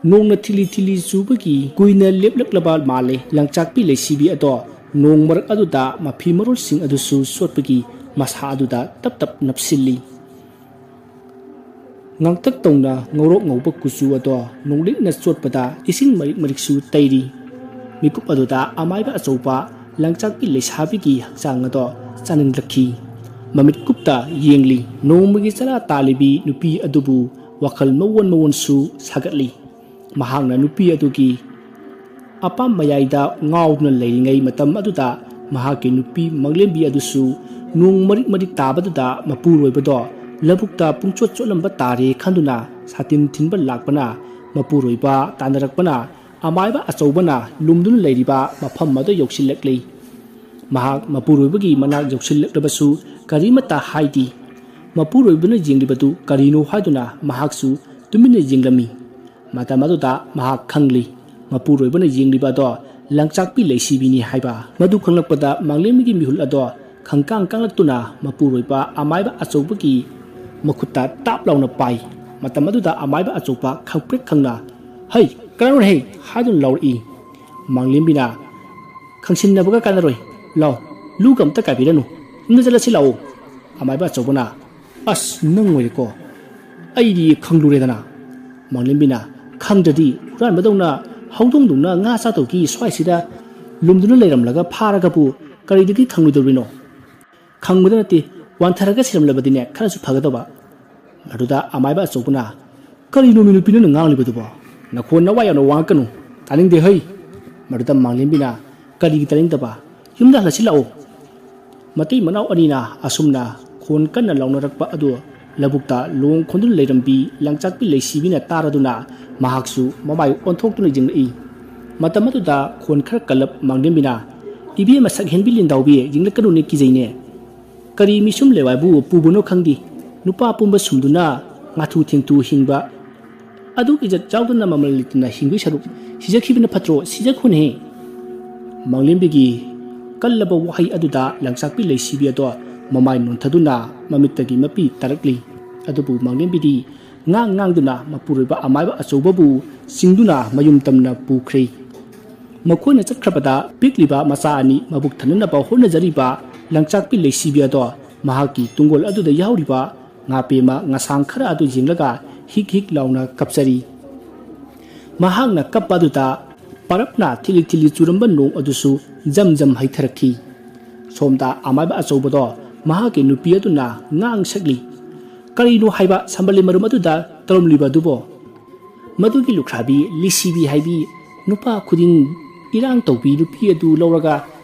ꯅꯣꯡꯅ ꯊꯤꯂꯤ ꯊꯤꯂꯤ ꯆꯨꯕꯒꯤ ꯀꯨꯏꯅ ꯂꯦꯞꯂꯛꯂꯕ ꯃꯥꯜꯂꯦ꯫ ꯂꯪꯆꯥꯛꯄꯤ ꯂꯩꯁꯤꯕꯤ ꯑꯗꯣ ꯅꯣꯡ ꯃꯔꯛ ꯑꯗꯨꯗ ꯃꯐꯤ ꯃꯔꯣꯜꯁꯤꯡ ꯑꯗꯨꯁꯨ ꯆꯣꯠꯄꯒꯤ ꯃꯁꯥ ꯑꯗꯨꯗ ꯇꯞ ꯇꯞ ꯅꯞꯁꯤꯜꯂꯤ꯫ ꯉꯥꯡꯇꯛ ꯇꯧꯅ ꯉꯧꯔꯣꯛ ꯉꯧꯕ ꯀꯨꯆꯨ ꯑꯗꯣ ꯅꯣꯡꯂꯤꯛꯅ ꯆꯣꯠꯄꯗ ꯏꯁꯤꯡ ꯃꯔꯤꯛ ꯃꯔꯤꯛꯁꯨ ꯇꯩꯔꯤ꯫ ꯃꯤꯀꯨꯞ ꯑꯗꯨꯗ ꯑꯃꯥꯏꯕ ꯑꯆꯧꯕ ꯂꯪꯆꯥꯛꯄꯤ ꯂꯩꯁꯥꯕꯤꯒꯤ ꯍꯛꯆꯥꯡ ꯑꯗꯣ ꯆꯥꯅꯤꯡꯂꯛꯈꯤ꯫ ꯃꯃꯤꯠ ꯀꯨꯞꯇ ꯌꯦꯡꯂꯤ꯫ ꯅꯣꯡꯃꯒꯤ ꯆꯔꯥ ꯇꯥꯜꯂꯤꯕꯤ ꯅꯨꯄꯤ ꯑꯗꯨꯕꯨ ꯋꯥꯈꯜ ꯃꯑꯣꯟ ꯃꯑꯣꯟꯁꯨ ꯁꯥꯒꯠꯂꯤ꯫ ꯃꯍꯥꯛꯅ ꯅꯨꯄꯤ ꯑꯗꯨꯒꯤ ꯑꯄꯥꯝ ꯃꯌꯥꯏꯗ ꯉꯥꯎꯗꯨꯅ ꯂꯩꯔꯤꯉꯩ ꯃꯇꯝ ꯑꯗꯨꯗ ꯃꯍꯥꯛꯀꯤ ꯅꯨꯄꯤ ꯃꯪꯂꯦꯝꯕꯤ ꯑꯗꯨꯁꯨ ꯅꯣꯡ ꯃꯔꯤꯛ ꯃꯔꯤꯛ ꯇꯥꯕꯗꯨꯗ ꯃꯄꯨꯔꯣꯏꯕꯗꯣ ꯂꯧꯕꯨꯛꯇ ꯄꯨꯡꯆꯣꯠ ꯆꯣꯠꯂꯝꯕ ꯇꯥꯔꯦ ꯈꯟꯗꯨꯅ ꯁꯥꯇꯤꯟ ꯊꯤꯟꯕ ꯂꯥꯛꯄꯅ ꯃꯄꯨꯔꯣꯏꯕ ꯇꯥꯟꯅꯔꯛꯄꯅ ꯑꯃꯥꯏꯕ ꯑꯆꯧꯕꯅ ꯂꯨꯝꯗꯨꯅ ꯂꯩꯔꯤꯕ ꯃꯐꯝ ꯑꯗꯨ ꯌꯧꯁꯤꯜꯂꯛꯂꯤ꯫ ꯃꯍꯥꯛ ꯃꯄꯨꯔꯣꯏꯕꯒꯤ ꯃꯅꯥꯛ ꯌꯧꯁꯤꯜꯂꯛꯂꯕꯁꯨ ꯀꯔꯤꯃꯠꯇ ꯍꯥꯏꯗꯦ꯫ ꯃꯄꯨꯔꯣꯏꯕꯅ ꯌꯦꯡꯂꯤꯕꯗꯨ ꯀꯔꯤꯅꯣ ꯍꯥꯏꯗꯨꯅ ꯃꯍꯥꯛꯁꯨ ꯇꯨꯃꯤꯟꯅ ꯌꯦꯡꯂꯝꯃꯤ꯫ ꯃꯇꯝ ꯑꯗꯨꯗ ꯃꯍꯥꯛ ꯈꯪꯂꯤ, ꯃꯄꯨꯔꯣꯏꯕꯅ ꯌꯦꯡꯂꯤꯕ ꯑꯗꯣ ꯂꯪꯆꯥꯛꯄꯤ ꯂꯩꯁꯤꯕꯤꯅꯤ ꯍꯥꯏꯕ꯫ ꯃꯗꯨ ꯈꯪꯂꯛꯄꯗ ꯃꯪꯂꯦꯝꯕꯤꯒꯤ ꯃꯤꯍꯨꯜ ꯑꯗꯣ ꯈꯪꯀꯥꯡ ꯀꯥꯡꯂꯛꯇꯨꯅ ꯃꯄꯨꯔꯣꯏꯕ ꯑꯃꯥꯏꯕ ꯑꯆꯧꯕꯒꯤ ꯃꯈꯨꯠꯇ ꯇꯥꯞ ꯂꯥꯎꯅ ꯄꯥꯏ꯫ ꯃꯇꯝ ꯑꯗꯨꯗ ꯑꯃꯥꯏꯕ ꯑꯆꯧꯕ ꯈꯪꯄ꯭ꯔꯦꯛ ꯈꯪꯅ, "ꯍꯩ, ꯀꯅꯥꯅꯣ ꯍꯩ?" ꯍꯥꯏꯗꯨꯅ ꯂꯥꯎꯔꯛꯏ꯫ ꯃꯥꯡꯂꯦꯝꯕꯤꯅ, "ꯈꯪꯁꯤꯟꯅꯕꯒ ꯀꯥꯟꯅꯔꯣꯏ꯫ ꯂꯥꯎ, ꯂꯨꯒ ꯑꯝꯇ ꯀꯥꯏꯕꯤꯔꯅꯨ꯫ ꯌꯨꯝꯗ ꯆꯠꯂꯁꯤ ꯂꯥꯛꯑꯣ꯫" ꯑꯃꯥꯏꯕ ꯑꯆꯧꯕꯅ, "ꯑꯁ, ꯅꯪ ꯑꯣꯏꯔꯦꯀꯣ꯫ ꯑꯩꯗꯤ ꯈꯪꯂꯨꯔꯦꯗꯅ꯫" ꯃꯥꯡꯂꯦꯝꯕꯤꯅ, "ꯈꯪꯗ꯭ꯔꯗꯤ ꯍꯨꯔꯥꯟꯕꯗꯧꯅ ꯍꯧꯗꯣꯡꯗꯧꯅ ꯉꯥ ꯆꯥꯗꯧꯒꯤ ꯁ꯭ꯋꯥꯏꯁꯤꯗ ꯂꯨꯝꯗꯨꯅ ꯂꯩꯔꯝꯂꯒ ꯐꯥꯔꯒꯕꯨ ꯀꯔꯤꯗꯒꯤ ꯈꯪꯂꯣꯏꯗꯧꯔꯤꯅꯣ? ꯈꯪꯕꯗ ꯅꯠꯇꯦ, ꯋꯥꯟꯊꯔꯒ ꯁꯤꯔꯝꯂꯕꯗꯤꯅꯦ ꯈꯔꯁꯨ ꯐꯒꯗꯕ꯫" ꯑꯗꯨꯗ ꯑꯃꯥꯏꯕ ꯑꯆꯧꯕꯅ, "ꯀꯔꯤꯅꯣꯃꯤ ꯅꯨꯄꯤ ꯅꯪꯅ ꯉꯥꯡꯂꯤꯕꯗꯨꯕꯣ? ꯅꯈꯣꯟ ꯅꯋꯥ ꯌꯥꯝꯅ ꯋꯥꯡꯉꯛꯀꯅꯨ꯫ ꯇꯥꯅꯤꯡꯗꯦ ꯍꯩ꯫" ꯃꯗꯨꯗ ꯃꯥꯡꯂꯦꯝꯕꯤꯅ, "ꯀꯔꯤꯒꯤ ꯇꯥꯅꯤꯡꯗꯕ? ꯌꯨꯝꯗ ꯍꯜꯂꯁꯤ ꯂꯥꯛꯑꯣ꯫" ꯃꯇꯩ ꯃꯅꯥꯎ ꯑꯅꯤꯅ ꯑꯁꯨꯝꯅ ꯈꯣꯟ ꯀꯟꯅ ꯂꯥꯎꯅꯔꯛꯄ ꯑꯗꯨ ꯂꯧꯕꯨꯛꯇ ꯂꯣꯡ ꯈꯣꯟꯗꯨꯅ ꯂꯩꯔꯝꯕꯤ ꯂꯪꯆꯥꯛꯄꯤ ꯂꯩꯁꯤꯕꯤꯅ ꯇꯥꯔꯗꯨꯅ ꯃꯍꯥꯛꯁꯨ ꯃꯃꯥꯏ ꯑꯣꯟꯊꯣꯛꯇꯨꯅ ꯌꯦꯡꯂꯛꯏ꯫ ꯃꯇꯝ ꯑꯗꯨꯗ ꯈꯣꯟ ꯈꯔ ꯀꯜꯂꯞ ꯃꯥꯡꯂꯦꯝꯕꯤꯅ, "ꯏꯕꯦꯝꯃ ꯁꯛꯍꯦꯟꯕꯤ ꯂꯤꯟꯗꯥꯎꯕꯤ, ꯌꯦꯡꯂꯛꯀꯅꯨꯅꯦ, ꯀꯤꯖꯩꯅꯦ꯫ ꯀꯔꯤ ꯃꯤꯁꯨꯝ ꯂꯦꯋꯥꯏꯕꯨ ꯄꯨꯕꯅꯣ ꯈꯪꯗꯦ꯫ ꯅꯨꯄꯥ ꯄꯨꯝꯕ ꯁꯨꯝꯗꯨꯅ ꯉꯥꯊꯨ ꯊꯦꯡꯊꯨ ꯍꯤꯡꯕ ꯑꯗꯨ ꯏꯖꯠ ꯌꯥꯎꯗꯅ ꯃꯃꯜ ꯂꯩꯇꯅ ꯍꯤꯡꯗꯣꯏ ꯁꯔꯨꯛ ꯁꯤꯖꯈꯤꯕꯅ ꯐꯠꯇ꯭ꯔꯣ? ꯁꯤꯖꯈꯣꯅꯦ꯫" ꯃꯥꯡꯂꯦꯝꯕꯤꯒꯤ ꯀꯜꯂꯕ ꯋꯥꯍꯩ ꯑꯗꯨꯗ ꯂꯪꯆꯥꯛꯄꯤ ꯂꯩꯁꯤꯕꯤ ꯑꯗꯣ ꯃꯃꯥꯏ ꯅꯣꯟꯊꯗꯨꯅ ꯃꯃꯤꯠꯇꯒꯤ ꯃꯄꯤ ꯇꯥꯔꯛꯂꯤ꯫ ꯑꯗꯨꯕꯨ ꯃꯥꯡꯂꯦꯝꯕꯤꯗꯤ ꯉꯥꯡ ꯉꯥꯡꯗꯨꯅ ꯃꯄꯨꯔꯣꯏꯕ ꯑꯃꯥꯏꯕ ꯑꯆꯧꯕꯕꯨ ꯆꯤꯡꯗꯨꯅ ꯃꯌꯨꯝ ꯇꯝꯅ ꯄꯨꯈ꯭ꯔꯦ꯫ ꯃꯈꯣꯏꯅ ꯆꯠꯈ꯭ꯔꯕꯗ ꯄꯤꯛꯂꯤꯕ ꯃꯆꯥ ꯑꯅꯤ ꯃꯕꯨꯛ ꯊꯟꯅꯅꯕ ꯍꯣꯠꯅꯖꯔꯤꯕ ꯂꯪꯆꯥꯛꯄꯤ ꯂꯩꯁꯤꯕꯤ ꯑꯗꯣ ꯃꯍꯥꯛꯀꯤ ꯇꯨꯡꯒꯣꯜ ꯑꯗꯨꯗ ꯌꯥꯎꯔꯤꯕ ꯉꯥꯄꯦꯝꯃ ꯉꯁꯥꯡ ꯈꯔ ꯑꯗꯨ ꯌꯦꯡꯂꯒ ꯍꯤꯛ ꯍꯤꯛ ꯂꯥꯎꯅ ꯀꯞꯆꯔꯤ꯫ ꯃꯍꯥꯛꯅ ꯀꯞꯄ ꯑꯗꯨꯗ ꯄꯔꯞꯅ ꯊꯤꯂꯤ ꯊꯤꯂꯤ ꯆꯨꯔꯝꯕ ꯅꯣꯡ ꯑꯗꯨꯁꯨ ꯖꯝ ꯖꯝ ꯍꯩꯊꯔꯛꯈꯤ꯫ ꯁꯣꯝꯗ ꯑꯃꯥꯏꯕ ꯑꯆꯧꯕꯗꯣ ꯃꯍꯥꯛꯀꯤ ꯅꯨꯄꯤ ꯑꯗꯨꯅ ꯉꯥꯡ ꯁꯛꯂꯤ, "ꯀꯔꯤꯅꯣ ꯍꯥꯏꯕ ꯁꯝꯕꯜꯂꯤ ꯃꯔꯨꯝ ꯑꯗꯨꯗ ꯇꯧꯔꯝꯂꯤꯕ ꯑꯗꯨꯕꯣ? ꯃꯗꯨꯒꯤ ꯂꯨꯈ꯭ꯔꯥꯕꯤ ꯂꯤꯁꯤꯕꯤ ꯍꯥꯏꯕꯤ ꯅꯨꯄꯥ ꯈꯨꯗꯤꯡ ꯏꯔꯥꯡ ꯇꯧꯕꯤ ꯅꯨꯄꯤ ꯑꯗꯨ ꯂꯧꯔꯒ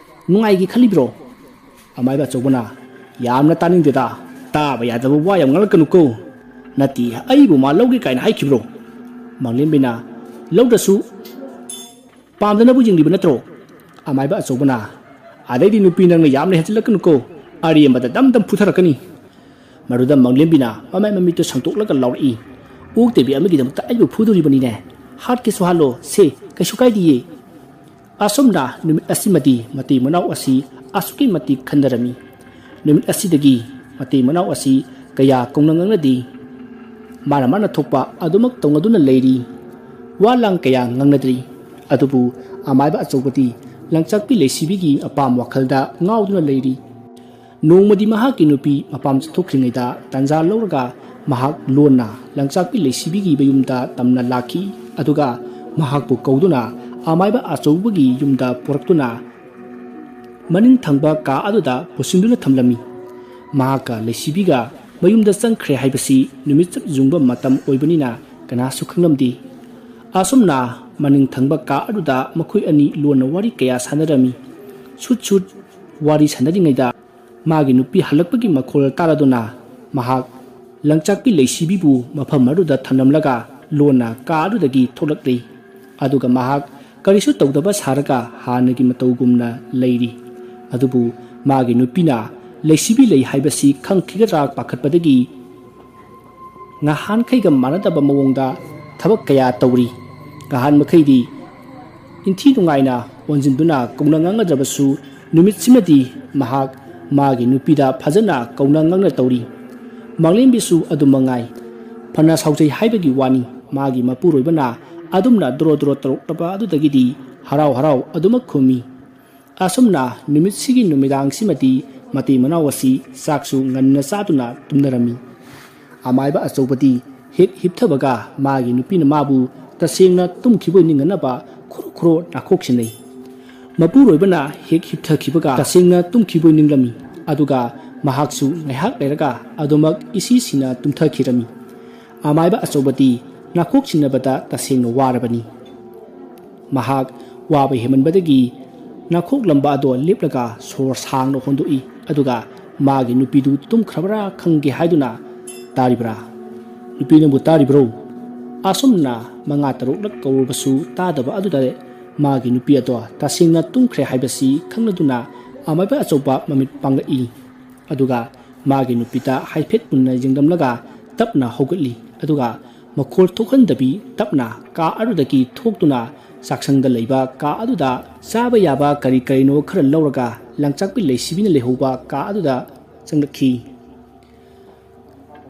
ꯅꯨꯡꯉꯥꯏꯒꯦ ꯈꯜꯂꯤꯕ꯭ꯔꯣ?" ꯑꯃꯥꯏꯕ ꯑꯆꯧꯕꯅ, "ꯌꯥꯝꯅ ꯇꯥꯅꯤꯡꯗꯦꯗ, ꯇꯥꯕ ꯌꯥꯗꯕ ꯋꯥ ꯌꯥꯝ ꯉꯥꯡꯂꯛꯀꯅꯨꯀꯣ꯫ ꯅꯠꯇꯦ, ꯑꯩꯕꯨ ꯃꯥ ꯂꯧꯒꯦ ꯀꯥꯏꯅ ꯍꯥꯏꯈꯤꯕ꯭ꯔꯣ?" ꯃꯥꯡꯂꯦꯝꯕꯤꯅ, "ꯂꯧꯗ꯭ꯔꯁꯨ ꯄꯥꯝꯗꯅꯕꯨ ꯌꯦꯡꯂꯤꯕ ꯅꯠꯇ꯭ꯔꯣ?" ꯑꯃꯥꯏꯕ ꯑꯆꯧꯕꯅ, "ꯑꯗꯩꯗꯤ ꯅꯨꯄꯤ ꯅꯪꯅ ꯌꯥꯝꯅ ꯍꯦꯟꯖꯤꯜꯂꯛꯀꯅꯨꯀꯣ, ꯑꯔꯦꯝꯕꯗ ꯗꯝ ꯗꯝ ꯐꯨꯊꯔꯛꯀꯅꯤ꯫" ꯃꯗꯨꯗ ꯃꯥꯡꯂꯦꯝꯕꯤꯅ ꯃꯃꯥꯏ ꯃꯃꯤꯠꯇꯨ ꯁꯥꯡꯗꯣꯛꯂꯒ ꯂꯥꯎꯔꯛꯏ, "ꯑꯣꯛꯇꯕꯤ ꯑꯃꯒꯤꯗꯃꯛꯇ ꯑꯩꯕꯨ ꯐꯨꯗꯣꯔꯤꯕꯅꯤꯅꯦ꯫ ꯍꯥꯠꯀꯦꯁꯨ ꯍꯥꯠꯂꯣ, ꯁꯦ, ꯀꯩꯁꯨ ꯀꯥꯏꯗꯤꯌꯦ꯫" ꯑꯁꯨꯝꯅ ꯅꯨꯃꯤꯠ ꯑꯁꯤꯃꯗꯤ ꯃꯇꯩ ꯃꯅꯥꯎ ꯑꯁꯤ ꯑꯁꯨꯛꯀꯤ ꯃꯇꯤꯛ ꯈꯟꯅꯔꯝꯃꯤ꯫ ꯅꯨꯃꯤꯠ ꯑꯁꯤꯗꯒꯤ ꯃꯇꯩ ꯃꯅꯥꯎ ꯑꯁꯤ ꯀꯌꯥ ꯀꯧꯅ ꯉꯥꯡꯅꯗꯦ꯫ ꯃꯥꯅ ꯃꯥꯅ ꯊꯣꯛꯄ ꯑꯗꯨꯃꯛ ꯇꯧꯅꯗꯨꯅ ꯂꯩꯔꯤ꯫ ꯋꯥ ꯂꯥꯡ ꯀꯌꯥ ꯉꯥꯡꯅꯗ꯭ꯔꯤ꯫ ꯑꯗꯨꯕꯨ ꯑꯃꯥꯏꯕ ꯑꯆꯧꯕꯗꯤ ꯂꯪꯆꯥꯛꯄꯤ ꯂꯩꯁꯤꯕꯤꯒꯤ ꯑꯄꯥꯝꯕ ꯋꯥꯈꯜꯗ ꯉꯥꯎꯗꯨꯅ ꯂꯩꯔꯤ꯫ ꯅꯣꯡꯃꯗꯤ ꯃꯍꯥꯛꯀꯤ ꯅꯨꯄꯤ ꯃꯄꯥꯝ ꯆꯠꯊꯣꯛꯈ꯭ꯔꯤꯉꯩꯗ ꯇꯥꯟꯖꯥ ꯂꯧꯔꯒ ꯃꯍꯥꯛ ꯂꯣꯟꯅ ꯂꯪꯆꯥꯛꯄꯤ ꯂꯩꯁꯤꯕꯤꯒꯤ ꯃꯌꯨꯝꯗ ꯇꯝꯅ ꯂꯥꯛꯈꯤ꯫ ꯑꯗꯨꯒ ꯃꯍꯥꯛꯄꯨ ꯀꯧꯗꯨꯅ ꯑꯃꯥꯏꯕ ꯑꯆꯧꯕꯒꯤ ꯌꯨꯝꯗ ꯄꯨꯔꯛꯇꯨꯅ ꯃꯅꯤꯡ ꯊꯪꯕ ꯀꯥ ꯑꯗꯨꯗ ꯄꯨꯁꯤꯟꯗꯨꯅ ꯊꯝꯂꯝꯃꯤ꯫ ꯃꯍꯥꯛꯀ ꯂꯩꯁꯤꯕꯤꯒ ꯃꯌꯨꯝꯗ ꯆꯪꯈ꯭ꯔꯦ ꯍꯥꯏꯕꯁꯤ ꯅꯨꯃꯤꯠ ꯆꯞ ꯌꯨꯡꯕ ꯃꯇꯝ ꯑꯣꯏꯕꯅꯤꯅ ꯀꯅꯥꯁꯨ ꯈꯪꯂꯝꯗꯦ꯫ ꯑꯁꯨꯝꯅ ꯃꯅꯤꯡ ꯊꯪꯕ ꯀꯥ ꯑꯗꯨꯗ ꯃꯈꯣꯏ ꯑꯅꯤ ꯂꯣꯟꯅ ꯋꯥꯔꯤ ꯀꯌꯥ ꯁꯥꯟꯅꯔꯝꯃꯤ꯫ ꯁꯨꯠ ꯁꯨꯠ ꯋꯥꯔꯤ ꯁꯥꯟꯅꯔꯤꯉꯩꯗ ꯃꯥꯒꯤ ꯅꯨꯄꯤ ꯍꯜꯂꯛꯄꯒꯤ ꯃꯈꯣꯜ ꯇꯥꯔꯗꯨꯅ ꯃꯍꯥꯛ ꯂꯪꯆꯥꯛꯄꯤ ꯂꯩꯁꯤꯕꯤꯕꯨ ꯃꯐꯝ ꯑꯗꯨꯗ ꯊꯝꯂꯝꯂꯒ ꯂꯣꯟꯅ ꯀꯥ ꯑꯗꯨꯗꯒꯤ ꯊꯣꯛꯂꯛꯂꯤ꯫ ꯑꯗꯨꯒ ꯃꯍꯥꯛ ꯀꯔꯤꯁꯨ ꯇꯧꯗꯕ ꯁꯥꯔꯒ ꯍꯥꯟꯅꯒꯤ ꯃꯇꯧꯒꯨꯝꯅ ꯂꯩꯔꯤ꯫ ꯑꯗꯨꯕꯨ ꯃꯥꯒꯤ ꯅꯨꯄꯤꯅ ꯂꯩꯁꯤꯕꯤ ꯂꯩ ꯍꯥꯏꯕꯁꯤ ꯈꯪꯈꯤꯒꯗ꯭ꯔꯥ ꯄꯥꯈꯠꯄꯗꯒꯤ ꯉꯍꯥꯟꯈꯩꯒ ꯃꯥꯟꯅꯗꯕ ꯃꯑꯣꯡꯗ ꯊꯕꯛ ꯀꯌꯥ ꯇꯧꯔꯤ꯫ ꯉꯍꯥꯟ ꯃꯈꯩꯗꯤ ꯏꯟꯊꯤ ꯅꯨꯡꯉꯥꯏꯅ ꯑꯣꯟꯁꯤꯟꯗꯨꯅ ꯀꯧꯅ ꯉꯥꯡꯅꯗ꯭ꯔꯕꯁꯨ ꯅꯨꯃꯤꯠꯁꯤꯃꯗꯤ ꯃꯍꯥꯛ ꯃꯥꯒꯤ ꯅꯨꯄꯤꯗ ꯐꯖꯅ ꯀꯧꯅ ꯉꯥꯡꯅ ꯇꯧꯔꯤ꯫ ꯃꯥꯂꯦꯝꯕꯤꯁꯨ ꯑꯗꯨ ꯃꯉꯥꯏ꯫ ꯐꯅ ꯁꯥꯎꯖꯩ ꯍꯥꯏꯕꯒꯤ ꯋꯥꯅꯤ, ꯃꯥꯒꯤ ꯃꯄꯨꯔꯣꯏꯕꯅ ꯑꯗꯨꯝꯅ ꯗ꯭ꯔꯣ ꯗ꯭ꯔꯣ ꯇꯧꯔꯛꯂꯕ ꯑꯗꯨꯗꯒꯤꯗꯤ ꯍꯔꯥꯎ ꯍꯔꯥꯎ ꯑꯗꯨꯃꯛ ꯈꯨꯝꯃꯤ꯫ ꯑꯁꯨꯝꯅ ꯅꯨꯃꯤꯠꯁꯤꯒꯤ ꯅꯨꯃꯤꯗꯥꯡꯁꯤꯃꯗꯤ ꯃꯇꯩ ꯃꯅꯥꯎ ꯑꯁꯤ ꯆꯥꯛꯁꯨ ꯉꯟꯅ ꯆꯥꯗꯨꯅ ꯇꯨꯝꯅꯔꯝꯃꯤ꯫ ꯑꯃꯥꯏꯕ ꯑꯆꯧꯕꯗꯤ ꯍꯦꯛ ꯍꯤꯞꯊꯕꯒ ꯃꯥꯒꯤ ꯅꯨꯄꯤꯅ ꯃꯥꯕꯨ ꯇꯁꯦꯡꯅ ꯇꯨꯝꯈꯤꯕ ꯑꯣꯏ ꯅꯤꯡꯉꯅꯕ ꯈꯨꯔꯨ ꯈꯨꯔꯨ ꯅꯥꯈꯣꯛꯁꯤꯟꯅꯩ꯫ ꯃꯄꯨꯔꯣꯏꯕꯅ ꯍꯦꯛ ꯍꯤꯞꯊꯈꯤꯕꯒ ꯇꯁꯦꯡꯅ ꯇꯨꯝꯈꯤꯕ ꯑꯣꯏ ꯅꯤꯡꯂꯝꯃꯤ꯫ ꯑꯗꯨꯒ ꯃꯍꯥꯛꯁꯨ ꯉꯥꯏꯍꯥꯛ ꯂꯩꯔꯒ ꯑꯗꯨꯃꯛ ꯏꯁꯤ ꯁꯤꯅ ꯇꯨꯝꯊꯈꯤꯔꯝꯃꯤ꯫ ꯑꯃꯥꯏꯕ ꯑꯆꯧꯕꯗꯤ ꯅꯥꯈꯣꯛꯁꯤꯟꯅꯕꯗ ꯇꯁꯦꯡꯅ ꯋꯥꯔꯕꯅꯤ꯫ ꯃꯍꯥꯛ ꯋꯥꯕ ꯍꯦꯟꯃꯟꯕꯗꯒꯤ ꯅꯥꯈꯣꯛꯂꯝꯕ ꯑꯗꯣ ꯂꯦꯞꯂꯒ ꯁꯣꯔ ꯁꯥꯡꯅ ꯍꯣꯟꯗꯣꯛꯏ꯫ ꯑꯗꯨꯒ ꯃꯥꯒꯤ ꯅꯨꯄꯤꯗꯨ ꯇꯨꯝꯈ꯭ꯔꯕ꯭ꯔꯥ ꯈꯪꯒꯦ ꯍꯥꯏꯗꯨꯅ, "ꯇꯥꯔꯤꯕ꯭ꯔꯥ? ꯅꯨꯄꯤ ꯅꯪꯕꯨ ꯇꯥꯔꯤꯕ꯭ꯔꯣ?" ꯑꯁꯨꯝꯅ ꯃꯉꯥ ꯇꯔꯨꯛꯂꯛ ꯀꯧꯔꯕꯁꯨ ꯇꯥꯗꯕ ꯑꯗꯨꯗ ꯃꯥꯒꯤ ꯅꯨꯄꯤ ꯑꯗꯣ ꯇꯁꯦꯡꯅ ꯇꯨꯝꯈ꯭ꯔꯦ ꯍꯥꯏꯕꯁꯤ ꯈꯪꯂꯗꯨꯅ ꯑꯃꯥꯏꯕ ꯑꯆꯧꯕ ꯃꯃꯤꯠ ꯄꯥꯡꯂꯛꯏ꯫ ꯑꯗꯨꯒ ꯃꯥꯒꯤ ꯅꯨꯄꯤꯗ ꯍꯥꯏꯐꯦꯠ ꯃꯨꯟꯅ ꯌꯦꯡꯂꯝꯂꯒ ꯇꯞꯅ ꯍꯧꯒꯠꯂꯤ꯫ ꯑꯗꯨꯒ ꯃꯈꯣꯜ ꯊꯣꯛꯍꯟꯗꯕꯤ ꯇꯞꯅ ꯀꯥ ꯑꯗꯨꯗꯒꯤ ꯊꯣꯛꯇꯨꯅ ꯆꯥꯛꯁꯪꯗ ꯂꯩꯕ ꯀꯥ ꯑꯗꯨꯗ ꯆꯥꯕ ꯌꯥꯕ ꯀꯔꯤ ꯀꯔꯤꯅꯣ ꯈꯔ ꯂꯧꯔꯒ ꯂꯪꯆꯥꯛꯄꯤ ꯂꯩꯁꯤꯕꯤꯅ ꯂꯩꯍꯧꯕ ꯀꯥ ꯑꯗꯨꯗ ꯆꯪꯂꯛꯈꯤ꯫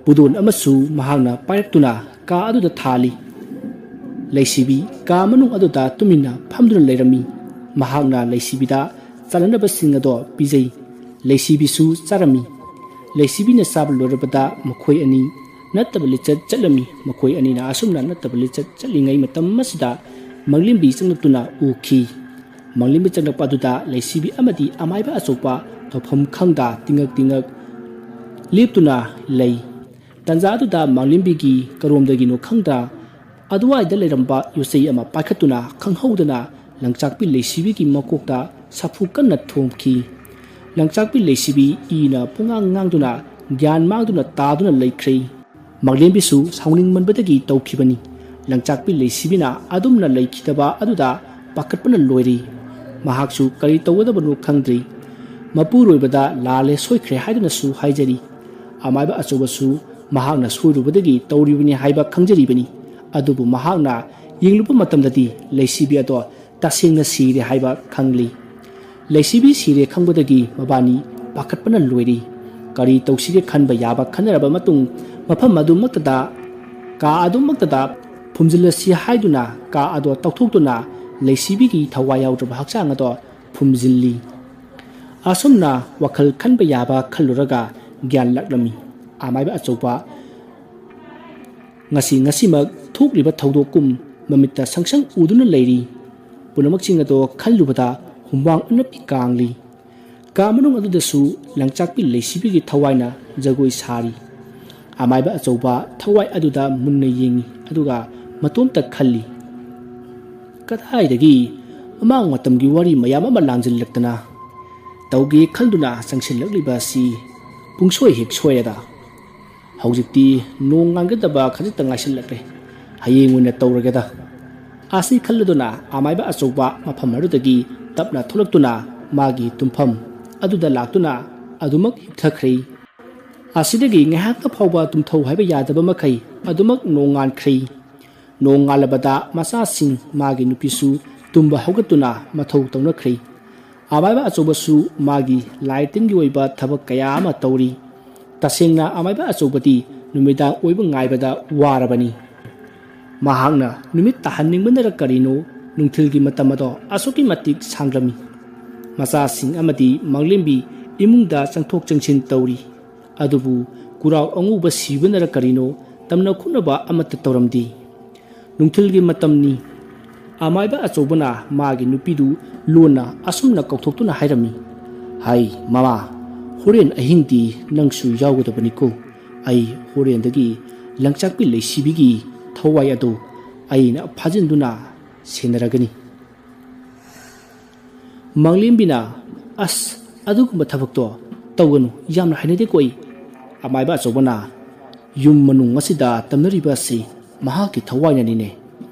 ꯄꯨꯗꯣꯟ ꯑꯃꯁꯨ ꯃꯍꯥꯛꯅ ꯄꯥꯏꯔꯛꯇꯨꯅ ꯀꯥ ꯑꯗꯨꯗ ꯊꯥꯜꯂꯤ꯫ ꯂꯩꯁꯤꯕꯤ ꯀꯥ ꯃꯅꯨꯡ ꯑꯗꯨꯗ ꯇꯨꯃꯤꯟꯅ ꯐꯝꯗꯨꯅ ꯂꯩꯔꯝꯃꯤ꯫ ꯃꯍꯥꯛꯅ ꯂꯩꯁꯤꯕꯤꯗ ꯆꯥꯅꯅꯕꯁꯤꯡ ꯑꯗꯣ ꯄꯤꯖꯩ꯫ ꯂꯩꯁꯤꯕꯤꯁꯨ ꯆꯥꯔꯝꯃꯤ꯫ ꯂꯩꯁꯤꯕꯤꯅ ꯆꯥꯕ ꯂꯣꯏꯔꯕꯗ ꯃꯈꯣꯏ ꯑꯅꯤ ꯅꯠꯇꯕ ꯂꯤꯆꯠ ꯆꯠꯂꯝꯃꯤ꯫ ꯃꯈꯣꯏ ꯑꯅꯤꯅ ꯑꯁꯨꯝꯅ ꯅꯠꯇꯕ ꯂꯤꯆꯠ ꯆꯠꯂꯤꯉꯩ ꯃꯇꯝ ꯑꯁꯤꯗ ꯃꯪꯂꯦꯝꯕꯤ ꯆꯪꯂꯛꯇꯨꯅ ꯎꯈꯤ꯫ ꯃꯪꯂꯦꯝꯕꯤ ꯆꯪꯂꯛꯄ ꯑꯗꯨꯗ ꯂꯩꯁꯤꯕꯤ ꯑꯃꯗꯤ ꯑꯃꯥꯏꯕ ꯑꯆꯧꯕ ꯇꯧꯐꯝ ꯈꯪꯗ ꯇꯤꯡꯉꯛ ꯇꯤꯡꯉꯛ ꯂꯦꯞꯇꯨꯅ ꯂꯩ꯫ ꯇꯟꯖꯥ ꯑꯗꯨꯗ ꯃꯪꯂꯦꯝꯕꯤꯒꯤ ꯀꯔꯣꯝꯗꯒꯤꯅꯣ ꯈꯪꯗ ꯑꯗꯨꯋꯥꯏꯗ ꯂꯩꯔꯝꯕ ꯌꯣꯠꯆꯩ ꯑꯃ ꯄꯥꯏꯈꯠꯇꯨꯅ ꯈꯪꯍꯧꯗꯅ ꯂꯪꯆꯥꯛꯄꯤ ꯂꯩꯁꯤꯕꯤꯒꯤ ꯃꯀꯣꯛꯇ ꯁꯥꯐꯨ ꯀꯟꯅ ꯊꯣꯝꯈꯤ꯫ ꯂꯪꯆꯥꯛꯄꯤ ꯂꯩꯁꯤꯕꯤ ꯏꯅ ꯄꯨꯡꯉꯥꯡ ꯉꯥꯡꯗꯨꯅ ꯒ꯭ꯌꯥꯟ ꯃꯥꯡꯗꯨꯅ ꯇꯥꯗꯨꯅ ꯂꯩꯈ꯭ꯔꯦ꯫ ꯃꯪꯂꯦꯝꯕꯤꯁꯨ ꯁꯥꯎꯅꯤꯡꯃꯟꯕꯗꯒꯤ ꯇꯧꯈꯤꯕꯅꯤ꯫ ꯂꯪꯆꯥꯛꯄꯤ ꯂꯩꯁꯤꯕꯤꯅ ꯑꯗꯨꯝꯅ ꯂꯩꯈꯤꯗꯕ ꯑꯗꯨꯗ ꯄꯥꯈꯠꯄꯅ ꯂꯣꯏꯔꯤ꯫ ꯃꯍꯥꯛꯁꯨ ꯀꯔꯤ ꯇꯧꯒꯗꯕꯅꯣ ꯈꯪꯗ꯭ꯔꯤ꯫ ꯃꯄꯨꯔꯣꯏꯕꯗ ꯂꯥꯜꯂꯦ ꯁꯣꯏꯈ꯭ꯔꯦ ꯍꯥꯏꯗꯨꯅꯁꯨ ꯍꯥꯏꯖꯔꯤ꯫ ꯑꯃꯥꯏꯕ ꯑꯆꯧꯕꯁꯨ ꯃꯍꯥꯛꯅ ꯁꯣꯏꯔꯨꯕꯗꯒꯤ ꯇꯧꯔꯤꯕꯅꯤ ꯍꯥꯏꯕ ꯈꯪꯖꯔꯤꯕꯅꯤ꯫ ꯑꯗꯨꯕꯨ ꯃꯍꯥꯛꯅ ꯌꯦꯡꯂꯨꯕ ꯃꯇꯝꯗꯗꯤ ꯂꯩꯁꯤꯕꯤ ꯑꯗꯣ ꯇꯁꯦꯡꯅ ꯁꯤꯔꯦ ꯍꯥꯏꯕ ꯈꯪꯂꯤ꯫ ꯂꯩꯁꯤꯕꯤ ꯁꯤꯔꯦ ꯈꯪꯕꯗꯒꯤ ꯃꯕꯥꯅꯤ ꯄꯥꯈꯠꯄꯅ ꯂꯣꯏꯔꯤ꯫ ꯀꯔꯤ ꯇꯧꯁꯤꯒꯦ ꯈꯟꯕ ꯌꯥꯕ ꯈꯟꯅꯔꯕ ꯃꯇꯨꯡ ꯃꯐꯝ ꯑꯗꯨꯃꯛꯇꯗ, ꯀꯥ ꯑꯗꯨꯃꯛꯇꯗ ꯐꯨꯝꯖꯤꯜꯂꯁꯤ ꯍꯥꯏꯗꯨꯅ ꯀꯥ ꯑꯗꯣ ꯇꯧꯊꯣꯛꯇꯨꯅ ꯂꯩꯁꯤꯕꯤꯒꯤ ꯊꯋꯥꯏ ꯌꯥꯎꯗ꯭ꯔꯕ ꯍꯛꯆꯥꯡ ꯑꯗꯣ ꯐꯨꯝꯖꯤꯜꯂꯤ꯫ ꯑꯁꯨꯝꯅ ꯋꯥꯈꯜ ꯈꯟꯕ ꯌꯥꯕ ꯈꯜꯂꯨꯔꯒ ꯒ꯭ꯌꯥꯟ ꯂꯥꯛꯂꯝꯃꯤ꯫ ꯑꯃꯥꯏꯕ ꯑꯆꯧꯕ ꯉꯁꯤ ꯉꯁꯤꯃꯛ ꯊꯣꯛꯂꯤꯕ ꯊꯧꯗꯣꯛꯀꯨꯝ ꯃꯃꯤꯠꯇ ꯁꯪꯁꯪ ꯎꯗꯨꯅ ꯂꯩꯔꯤ꯫ ꯄꯨꯝꯅꯃꯛꯁꯤꯡ ꯑꯗꯣ ꯈꯜꯂꯨꯕꯗ ꯍꯨꯃꯥꯡ ꯑꯅꯞꯄꯤ ꯀꯥꯡꯂꯤ꯫ ꯀꯥ ꯃꯅꯨꯡ ꯑꯗꯨꯗꯁꯨ ꯂꯪꯆꯥꯛꯄꯤ ꯂꯩꯁꯤꯕꯤꯒꯤ ꯊꯋꯥꯏꯅ ꯖꯒꯣꯏ ꯁꯥꯔꯤ꯫ ꯑꯃꯥꯏꯕ ꯑꯆꯧꯕ ꯊꯋꯥꯏ ꯑꯗꯨꯗ ꯃꯨꯟꯅ ꯌꯦꯡꯉꯤ, ꯑꯗꯨꯒ ꯃꯇꯣꯝꯇ ꯈꯜꯂꯤ, "ꯀꯗꯥꯏꯗꯒꯤ ꯃꯃꯥꯡ ꯃꯇꯝꯒꯤ ꯋꯥꯔꯤ ꯃꯌꯥꯝ ꯑꯃ ꯂꯥꯡꯁꯤꯜꯂꯛꯇꯅ ꯇꯧꯒꯦ ꯈꯟꯗꯨꯅ ꯆꯪꯁꯤꯜꯂꯛꯂꯤꯕ ꯑꯁꯤ ꯄꯨꯡꯁꯣꯏ ꯍꯦꯛ ꯁꯣꯏꯔꯦꯗ꯫ ꯍꯧꯖꯤꯛꯇꯤ ꯅꯣꯡ ꯉꯥꯟꯒꯗꯕ ꯈꯖꯤꯛꯇ ꯉꯥꯏꯁꯤꯜꯂꯛꯂꯦ꯫ ꯍꯌꯦꯡ ꯑꯣꯏꯅ ꯇꯧꯔꯒꯦꯗ"꯫ ꯑꯁꯤ ꯈꯜꯂꯗꯨꯅ ꯑꯃꯥꯏꯕ ꯑꯆꯧꯕ ꯃꯐꯝ ꯑꯗꯨꯗꯒꯤ ꯇꯞꯅ ꯊꯣꯛꯂꯛꯇꯨꯅ ꯃꯥꯒꯤ ꯇꯨꯝꯐꯝ ꯑꯗꯨꯗ ꯂꯥꯛꯇꯨꯅ ꯑꯗꯨꯃꯛ ꯍꯤꯞꯊꯈ꯭ꯔꯦ꯫ ꯑꯁꯤꯗꯒꯤ ꯉꯥꯏꯍꯥꯛꯇ ꯐꯥꯎꯕ ꯇꯨꯝꯊꯧ ꯍꯥꯏꯕ ꯌꯥꯗꯕ ꯃꯈꯩ ꯑꯗꯨꯃꯛ ꯅꯣꯡꯉꯥꯟꯈ꯭ꯔꯦ꯫ ꯅꯣꯡꯉꯥꯜꯂꯕꯗ ꯃꯆꯥꯁꯤꯡ ꯃꯥꯒꯤ ꯅꯨꯄꯤꯁꯨ ꯇꯨꯝꯕ ꯍꯧꯒꯠꯇꯨꯅ ꯃꯊꯧ ꯇꯧꯅꯈ꯭ꯔꯦ꯫ ꯑꯃꯥꯏꯕ ꯑꯆꯧꯕꯁꯨ ꯃꯥꯒꯤ ꯂꯥꯏ ꯇꯤꯟꯒꯤ ꯑꯣꯏꯕ ꯊꯕꯛ ꯀꯌꯥ ꯑꯃ ꯇꯧꯔꯤ꯫ ꯇꯁꯦꯡꯅ ꯑꯃꯥꯏꯕ ꯑꯆꯧꯕꯗꯤ ꯅꯨꯃꯤꯗꯥꯡ ꯑꯣꯏꯕ ꯉꯥꯏꯕꯗ ꯋꯥꯔꯕꯅꯤ꯫ ꯃꯍꯥꯛꯅ ꯅꯨꯃꯤꯠ ꯇꯥꯍꯟꯅꯤꯡꯕꯅꯔ ꯀꯔꯤꯅꯣ, ꯅꯨꯡꯊꯤꯜꯒꯤ ꯃꯇꯝ ꯑꯗꯣ ꯑꯁꯨꯛꯀꯤ ꯃꯇꯤꯛ ꯁꯥꯡꯂꯝꯃꯤ꯫ ꯃꯆꯥꯁꯤꯡ ꯑꯃꯗꯤ ꯃꯥꯡꯂꯦꯝꯕꯤ ꯏꯃꯨꯡꯗ ꯆꯪꯊꯣꯛ ꯆꯪꯁꯤꯟ ꯇꯧꯔꯤ꯫ ꯑꯗꯨꯕꯨ ꯀꯨꯔꯥꯎ ꯑꯉꯧꯕ ꯁꯤꯕꯅꯔ ꯀꯔꯤꯅꯣ, ꯇꯝꯅ ꯈꯣꯠꯅꯕ ꯑꯃꯠꯇ ꯇꯧꯔꯝꯗꯦ꯫ ꯅꯨꯡꯊꯤꯜꯒꯤ ꯃꯇꯝꯅꯤ꯫ ꯑꯃꯥꯏꯕ ꯑꯆꯧꯕꯅ ꯃꯥꯒꯤ ꯅꯨꯄꯤꯗꯨ ꯂꯣꯟꯅ ꯑꯁꯨꯝꯅ ꯀꯧꯊꯣꯛꯇꯨꯅ ꯍꯥꯏꯔꯝꯃꯤ, "ꯍꯥꯏ ꯃꯃꯥ, ꯍꯣꯔꯦꯟ ꯑꯍꯤꯡꯗꯤ ꯅꯪꯁꯨ ꯌꯥꯎꯒꯗꯕꯅꯤꯀꯣ꯫ ꯑꯩ ꯍꯣꯔꯦꯟꯗꯒꯤ ꯂꯪꯆꯥꯛꯄꯤ ꯂꯩꯁꯤꯕꯤꯒꯤ ꯊꯋꯥꯏ ꯑꯗꯨ ꯑꯩꯅ ꯐꯥꯖꯤꯟꯗꯨꯅ ꯁꯦꯟꯅꯔꯒꯅꯤ꯫" ꯃꯥꯡꯂꯦꯝꯕꯤꯅ, "ꯑꯁ, ꯑꯗꯨꯒꯨꯝꯕ ꯊꯕꯛꯇꯣ ꯇꯧꯒꯅꯨ, ꯌꯥꯝꯅ ꯍꯩꯅꯗꯦꯀꯣ ꯑꯩ꯫" ꯑꯃꯥꯏꯕ ꯑꯆꯧꯕꯅ, "ꯌꯨꯝ ꯃꯅꯨꯡ ꯑꯁꯤꯗ ꯇꯝꯅꯔꯤꯕ ꯑꯁꯤ ꯃꯍꯥꯛꯀꯤ ꯊꯋꯥꯏꯅꯅꯤꯅꯦ꯫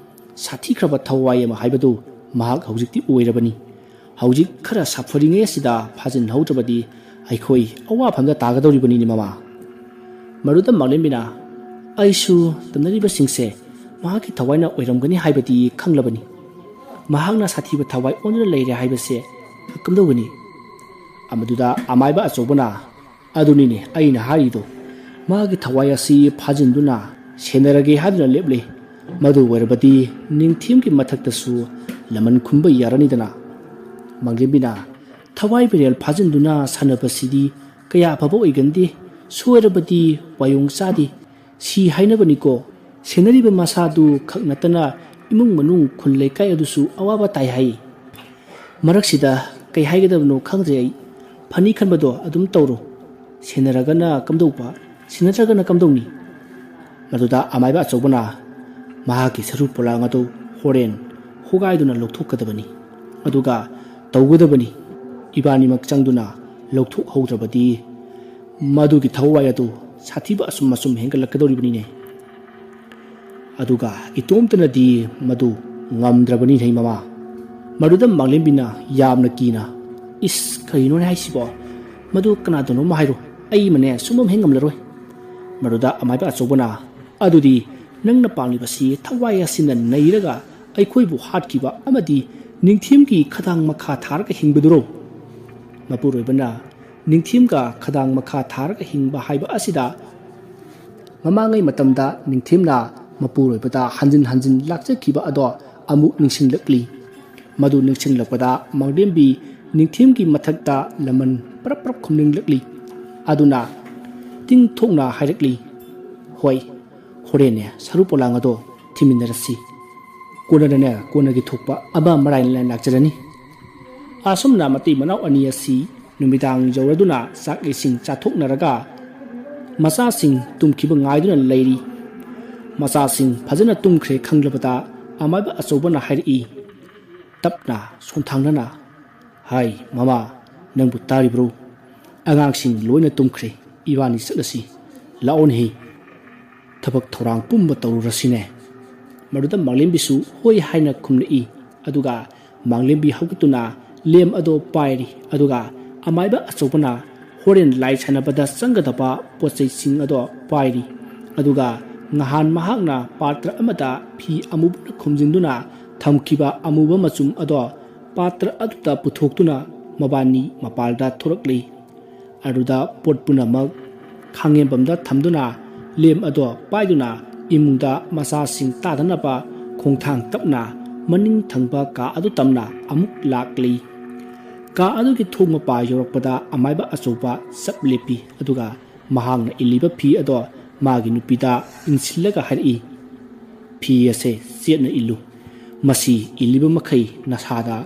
ꯁꯥꯊꯤꯈ꯭ꯔꯕ ꯊꯋꯥꯏ ꯑꯃ ꯍꯥꯏꯕꯗꯨ ꯃꯍꯥꯛ ꯍꯧꯖꯤꯛꯇꯤ ꯑꯣꯏꯔꯕꯅꯤ꯫ ꯍꯧꯖꯤꯛ ꯈꯔ ꯁꯥꯐꯔꯤꯉꯩ ꯑꯁꯤꯗ ꯐꯥꯖꯤꯟꯍꯧꯗ꯭ꯔꯕꯗꯤ ꯑꯩꯈꯣꯏ ꯑꯋꯥꯐꯝꯗ ꯇꯥꯒꯗꯧꯔꯤꯕꯅꯤꯅꯦ ꯃꯃꯥ꯫" ꯃꯗꯨꯗ ꯃꯥꯂꯦꯝꯕꯤꯅ, "ꯑꯩꯁꯨ ꯇꯝꯅꯔꯤꯕꯁꯤꯡꯁꯦ ꯃꯍꯥꯛꯀꯤ ꯊꯋꯥꯏꯅ ꯑꯣꯏꯔꯝꯒꯅꯤ ꯍꯥꯏꯕꯗꯤ ꯈꯪꯂꯕꯅꯤ꯫ ꯃꯍꯥꯛꯅ ꯁꯥꯊꯤꯕ ꯊꯋꯥꯏ ꯑꯣꯟꯗꯨꯅ ꯂꯩꯔꯦ ꯍꯥꯏꯕꯁꯦ ꯀꯝꯗꯧꯒꯅꯤ?" ꯑꯃꯗꯨꯗ ꯑꯃꯥꯏꯕ ꯑꯆꯧꯕꯅ, "ꯑꯗꯨꯅꯤꯅꯦ ꯑꯩꯅ ꯍꯥꯏꯔꯤꯗꯣ꯫ ꯃꯥꯒꯤ ꯊꯋꯥꯏ ꯑꯁꯤ ꯐꯥꯖꯤꯟꯗꯨꯅ ꯁꯦꯟꯅꯔꯒꯦ ꯍꯥꯏꯗꯨꯅ ꯂꯦꯞꯂꯦ꯫ ꯃꯗꯨ ꯑꯣꯏꯔꯕꯗꯤ ꯅꯤꯡꯊꯦꯝꯒꯤ ꯃꯊꯛꯇꯁꯨ ꯂꯃꯟ ꯈꯨꯝꯕ ꯌꯥꯔꯅꯤꯗꯅ꯫" ꯃꯥꯡꯂꯦꯝꯕꯤꯅ, "ꯊꯋꯥꯏ ꯃꯤꯔꯦꯜ ꯐꯥꯖꯤꯟꯗꯨꯅ ꯁꯥꯟꯅꯕꯁꯤꯗꯤ ꯀꯌꯥ ꯑꯐꯕ ꯑꯣꯏꯒꯟꯗꯦ꯫ ꯁꯣꯏꯔꯕꯗꯤ ꯋꯥꯌꯣꯡ ꯆꯥꯗꯦ꯫ ꯁꯤ ꯍꯥꯏꯅꯕꯅꯤꯀꯣ, ꯁꯦꯟꯅꯔꯤꯕ ꯃꯁꯥꯗꯨ ꯈꯛ ꯅꯠꯇꯅ ꯏꯃꯨꯡ ꯃꯅꯨꯡ ꯈꯨꯜ ꯂꯩꯀꯥꯏ ꯑꯗꯨꯁꯨ ꯑꯋꯥꯕ ꯇꯥꯏ ꯍꯥꯏ꯫ ꯃꯔꯛꯁꯤꯗ ꯀꯩ ꯍꯥꯏꯒꯗꯕꯅꯣ ꯈꯪꯗ꯭ꯔꯦ ꯑꯩ꯫ ꯐꯅꯤ ꯈꯟꯕꯗꯣ ꯑꯗꯨꯝ ꯇꯧꯔꯣ꯫ ꯁꯦꯟꯅꯔꯒꯅ ꯀꯝꯗꯧꯕ, ꯁꯦꯟꯅꯗ꯭ꯔꯒꯅ ꯀꯝꯗꯧꯅꯤ?" ꯃꯗꯨꯗ ꯑꯃꯥꯏꯕ ꯑꯆꯧꯕꯅ, "ꯃꯍꯥꯛꯀꯤ ꯁꯔꯨ ꯄꯣꯂꯥꯡ ꯑꯗꯨ ꯍꯣꯔꯦꯟ ꯍꯣꯒꯥꯏꯗꯨꯅ ꯂꯧꯊꯣꯛꯀꯗꯕꯅꯤ꯫ ꯑꯗꯨꯒ ꯇꯧꯒꯗꯕꯅꯤ꯫ ꯏꯕꯥꯅꯤꯃꯛ ꯆꯪꯗꯨꯅ ꯂꯧꯊꯣꯛꯍꯧꯗ꯭ꯔꯕꯗꯤ ꯃꯗꯨꯒꯤ ꯊꯋꯥꯏ ꯑꯗꯨ ꯁꯥꯊꯤꯕ ꯑꯁꯨꯝ ꯑꯁꯨꯝ ꯍꯦꯟꯒꯠꯂꯛꯀꯗꯧꯔꯤꯕꯅꯤꯅꯦ꯫ ꯑꯗꯨꯒ ꯏꯇꯣꯝꯇꯅꯗꯤ ꯃꯗꯨ ꯉꯝꯗ꯭ꯔꯕꯅꯤꯅꯦ ꯃꯃꯥ꯫" ꯃꯗꯨꯗ ꯃꯥꯂꯦꯝꯕꯤꯅ ꯌꯥꯝꯅ ꯀꯤꯅ, "ꯏꯁ, ꯀꯔꯤꯅꯣꯅꯦ ꯍꯥꯏꯁꯤꯕꯣ? ꯃꯗꯨ ꯀꯅꯥꯗꯅꯣꯝ ꯍꯥꯏꯔꯣ꯫ ꯑꯩꯃꯅꯦ ꯁꯨꯡꯉꯝ ꯍꯦꯛ ꯉꯝꯂꯔꯣꯏ꯫" ꯃꯗꯨꯗ ꯑꯃꯥꯏꯕ ꯑꯆꯧꯕꯅ, "ꯑꯗꯨꯗꯤ ꯅꯪꯅ ꯄꯥꯝꯂꯤꯕꯁꯤ ꯊꯋꯥꯏ ꯑꯁꯤꯅ ꯅꯩꯔꯒ ꯑꯩꯈꯣꯏꯕꯨ ꯍꯥꯠꯈꯤꯕ ꯑꯃꯗꯤ ꯅꯤꯡꯊꯦꯝꯒꯤ ꯈꯗꯥꯡ ꯃꯈꯥ ꯊꯥꯔꯒ ꯍꯤꯡꯕꯗꯨꯔꯣ? ꯃꯄꯨꯔꯣꯏꯕꯅ ꯅꯤꯡꯊꯦꯝꯒ ꯈꯗꯥꯡ ꯃꯈꯥ ꯊꯥꯔꯒ ꯍꯤꯡꯕ ꯍꯥꯏꯕ ꯑꯁꯤꯗ ꯃꯃꯥꯡꯉꯩ ꯃꯇꯝꯗ ꯅꯤꯡꯊꯦꯝꯅ ꯃꯄꯨꯔꯣꯏꯕꯗ ꯍꯟꯖꯤꯟ ꯍꯟꯖꯤꯟ ꯂꯥꯛꯆꯈꯤꯕ ꯑꯗꯣ ꯑꯃꯨꯛ ꯅꯤꯡꯁꯤꯡꯂꯛꯂꯤ꯫ ꯃꯗꯨ ꯅꯤꯡꯁꯤꯡꯂꯛꯄꯗ ꯃꯥꯡꯂꯦꯝꯕꯤ ꯅꯤꯡꯊꯦꯝꯒꯤ ꯃꯊꯛꯇ ꯂꯃꯟ ꯄꯔꯞ ꯄꯔꯞ ꯈꯨꯝꯅꯤꯡꯂꯛꯂꯤ꯫ ꯑꯗꯨꯅ ꯇꯤꯡꯊꯣꯛꯅ ꯍꯥꯏꯔꯛꯂꯤ, "ꯍꯣꯏ, ꯍꯣꯔꯦꯟꯅꯦ ꯁꯔꯨ ꯄꯣꯂꯥꯡ ꯑꯗꯣ ꯊꯤꯃꯤꯟꯅꯔꯁꯤ꯫ ꯀꯣꯟꯅꯅꯅꯦ ꯀꯣꯟꯅꯒꯤ ꯊꯣꯛꯄ ꯑꯃ ꯃꯔꯥꯏꯅ ꯂꯥꯛꯆꯔꯅꯤ꯫" ꯑꯁꯨꯝꯅ ꯃꯇꯩ ꯃꯅꯥꯎ ꯑꯅꯤ ꯑꯁꯤ ꯅꯨꯃꯤꯗꯥꯡ ꯌꯧꯔꯗꯨꯅ ꯆꯥꯛ ꯏꯁꯤꯡ ꯆꯥꯊꯣꯛꯅꯔꯒ ꯃꯆꯥꯁꯤꯡ ꯇꯨꯝꯈꯤꯕ ꯉꯥꯏꯗꯨꯅ ꯂꯩꯔꯤ꯫ ꯃꯆꯥꯁꯤꯡ ꯐꯖꯅ ꯇꯨꯝꯈ꯭ꯔꯦ ꯈꯪꯂꯕꯗ ꯑꯃꯥꯏꯕ ꯑꯆꯧꯕꯅ ꯍꯥꯏꯔꯛꯏ, ꯇꯞꯅ ꯁꯣꯟꯊꯥꯡꯅꯅ, "ꯍꯥꯏ ꯃꯃꯥ, ꯅꯪꯕꯨ ꯇꯥꯔꯤꯕ꯭ꯔꯣ? ꯑꯉꯥꯡꯁꯤꯡ ꯂꯣꯏꯅ ꯇꯨꯝꯈ꯭ꯔꯦ, ꯏꯕꯥꯅꯤ ꯆꯠꯂꯁꯤ꯫ ꯂꯥꯛꯑꯣꯅꯦꯍꯦ, ꯊꯕꯛ ꯊꯧꯔꯥꯡ ꯄꯨꯝꯕ ꯇꯧꯔꯨꯔꯁꯤꯅꯦ꯫" ꯃꯗꯨꯗ ꯃꯥꯡꯂꯦꯝꯕꯤꯁꯨ ꯍꯣꯏ ꯍꯥꯏꯅ ꯈꯨꯝꯂꯛꯏ꯫ ꯑꯗꯨꯒ ꯃꯥꯡꯂꯦꯝꯕꯤ ꯍꯧꯒꯠꯇꯨꯅ ꯂꯦꯝ ꯑꯗꯣ ꯄꯥꯏꯔꯤ꯫ ꯑꯗꯨꯒ ꯑꯃꯥꯏꯕ ꯑꯆꯧꯕꯅ ꯍꯣꯔꯦꯟ ꯂꯥꯏ ꯁꯥꯟꯅꯕꯗ ꯆꯪꯒꯗꯕ ꯄꯣꯠ ꯆꯩꯁꯤꯡ ꯑꯗꯣ ꯄꯥꯏꯔꯤ꯫ ꯑꯗꯨꯒ ꯉꯍꯥꯟ ꯃꯍꯥꯛꯅ ꯄꯥꯇ꯭ꯔ ꯑꯃꯗ ꯐꯤ ꯑꯃꯨꯕꯅ ꯈꯨꯝꯖꯤꯟꯗꯨꯅ ꯊꯝꯈꯤꯕ ꯑꯃꯨꯕ ꯃꯆꯨꯝ ꯑꯗꯣ ꯄꯥꯇ꯭ꯔ ꯑꯗꯨꯗ ꯄꯨꯊꯣꯛꯇꯨꯅ ꯃꯕꯥꯅꯤ ꯃꯄꯥꯜꯗ ꯊꯣꯔꯛꯂꯤ꯫ ꯑꯗꯨꯗ ꯄꯣꯠ ꯄꯨꯝꯅꯃꯛ ꯈꯥꯡꯉꯦꯝꯕꯝꯗ ꯊꯝꯗꯨꯅ ꯂꯦꯝ ꯑꯗꯣ ꯄꯥꯏꯗꯨꯅ ꯏꯃꯨꯡꯗ ꯃꯆꯥꯁꯤꯡ ꯇꯥꯗꯅꯕ ꯈꯣꯡꯊꯥꯡ ꯇꯞꯅ ꯃꯅꯤꯡ ꯊꯪꯕ ꯀꯥ ꯑꯗꯨ ꯇꯝꯅ ꯑꯃꯨꯛ ꯂꯥꯛꯂꯤ꯫ ꯀꯥ ꯑꯗꯨꯒꯤ ꯊꯣꯡ ꯃꯄꯥ ꯌꯧꯔꯛꯄꯗ ꯑꯃꯥꯏꯕ ꯑꯆꯧꯕ ꯆꯞ ꯂꯦꯞꯄꯤ꯫ ꯑꯗꯨꯒ ꯃꯍꯥꯛꯅ ꯏꯜꯂꯤꯕ ꯐꯤ ꯑꯗꯣ ꯃꯥꯒꯤ ꯅꯨꯄꯤꯗ ꯏꯟꯁꯤꯜꯂꯒ ꯍꯥꯏꯔꯛꯏ, "ꯐꯤ ꯑꯁꯦ ꯆꯦꯠꯅ ꯏꯜꯂꯨ꯫ ꯃꯁꯤ ꯏꯜꯂꯤꯕ ꯃꯈꯩ ꯅꯁꯥꯗ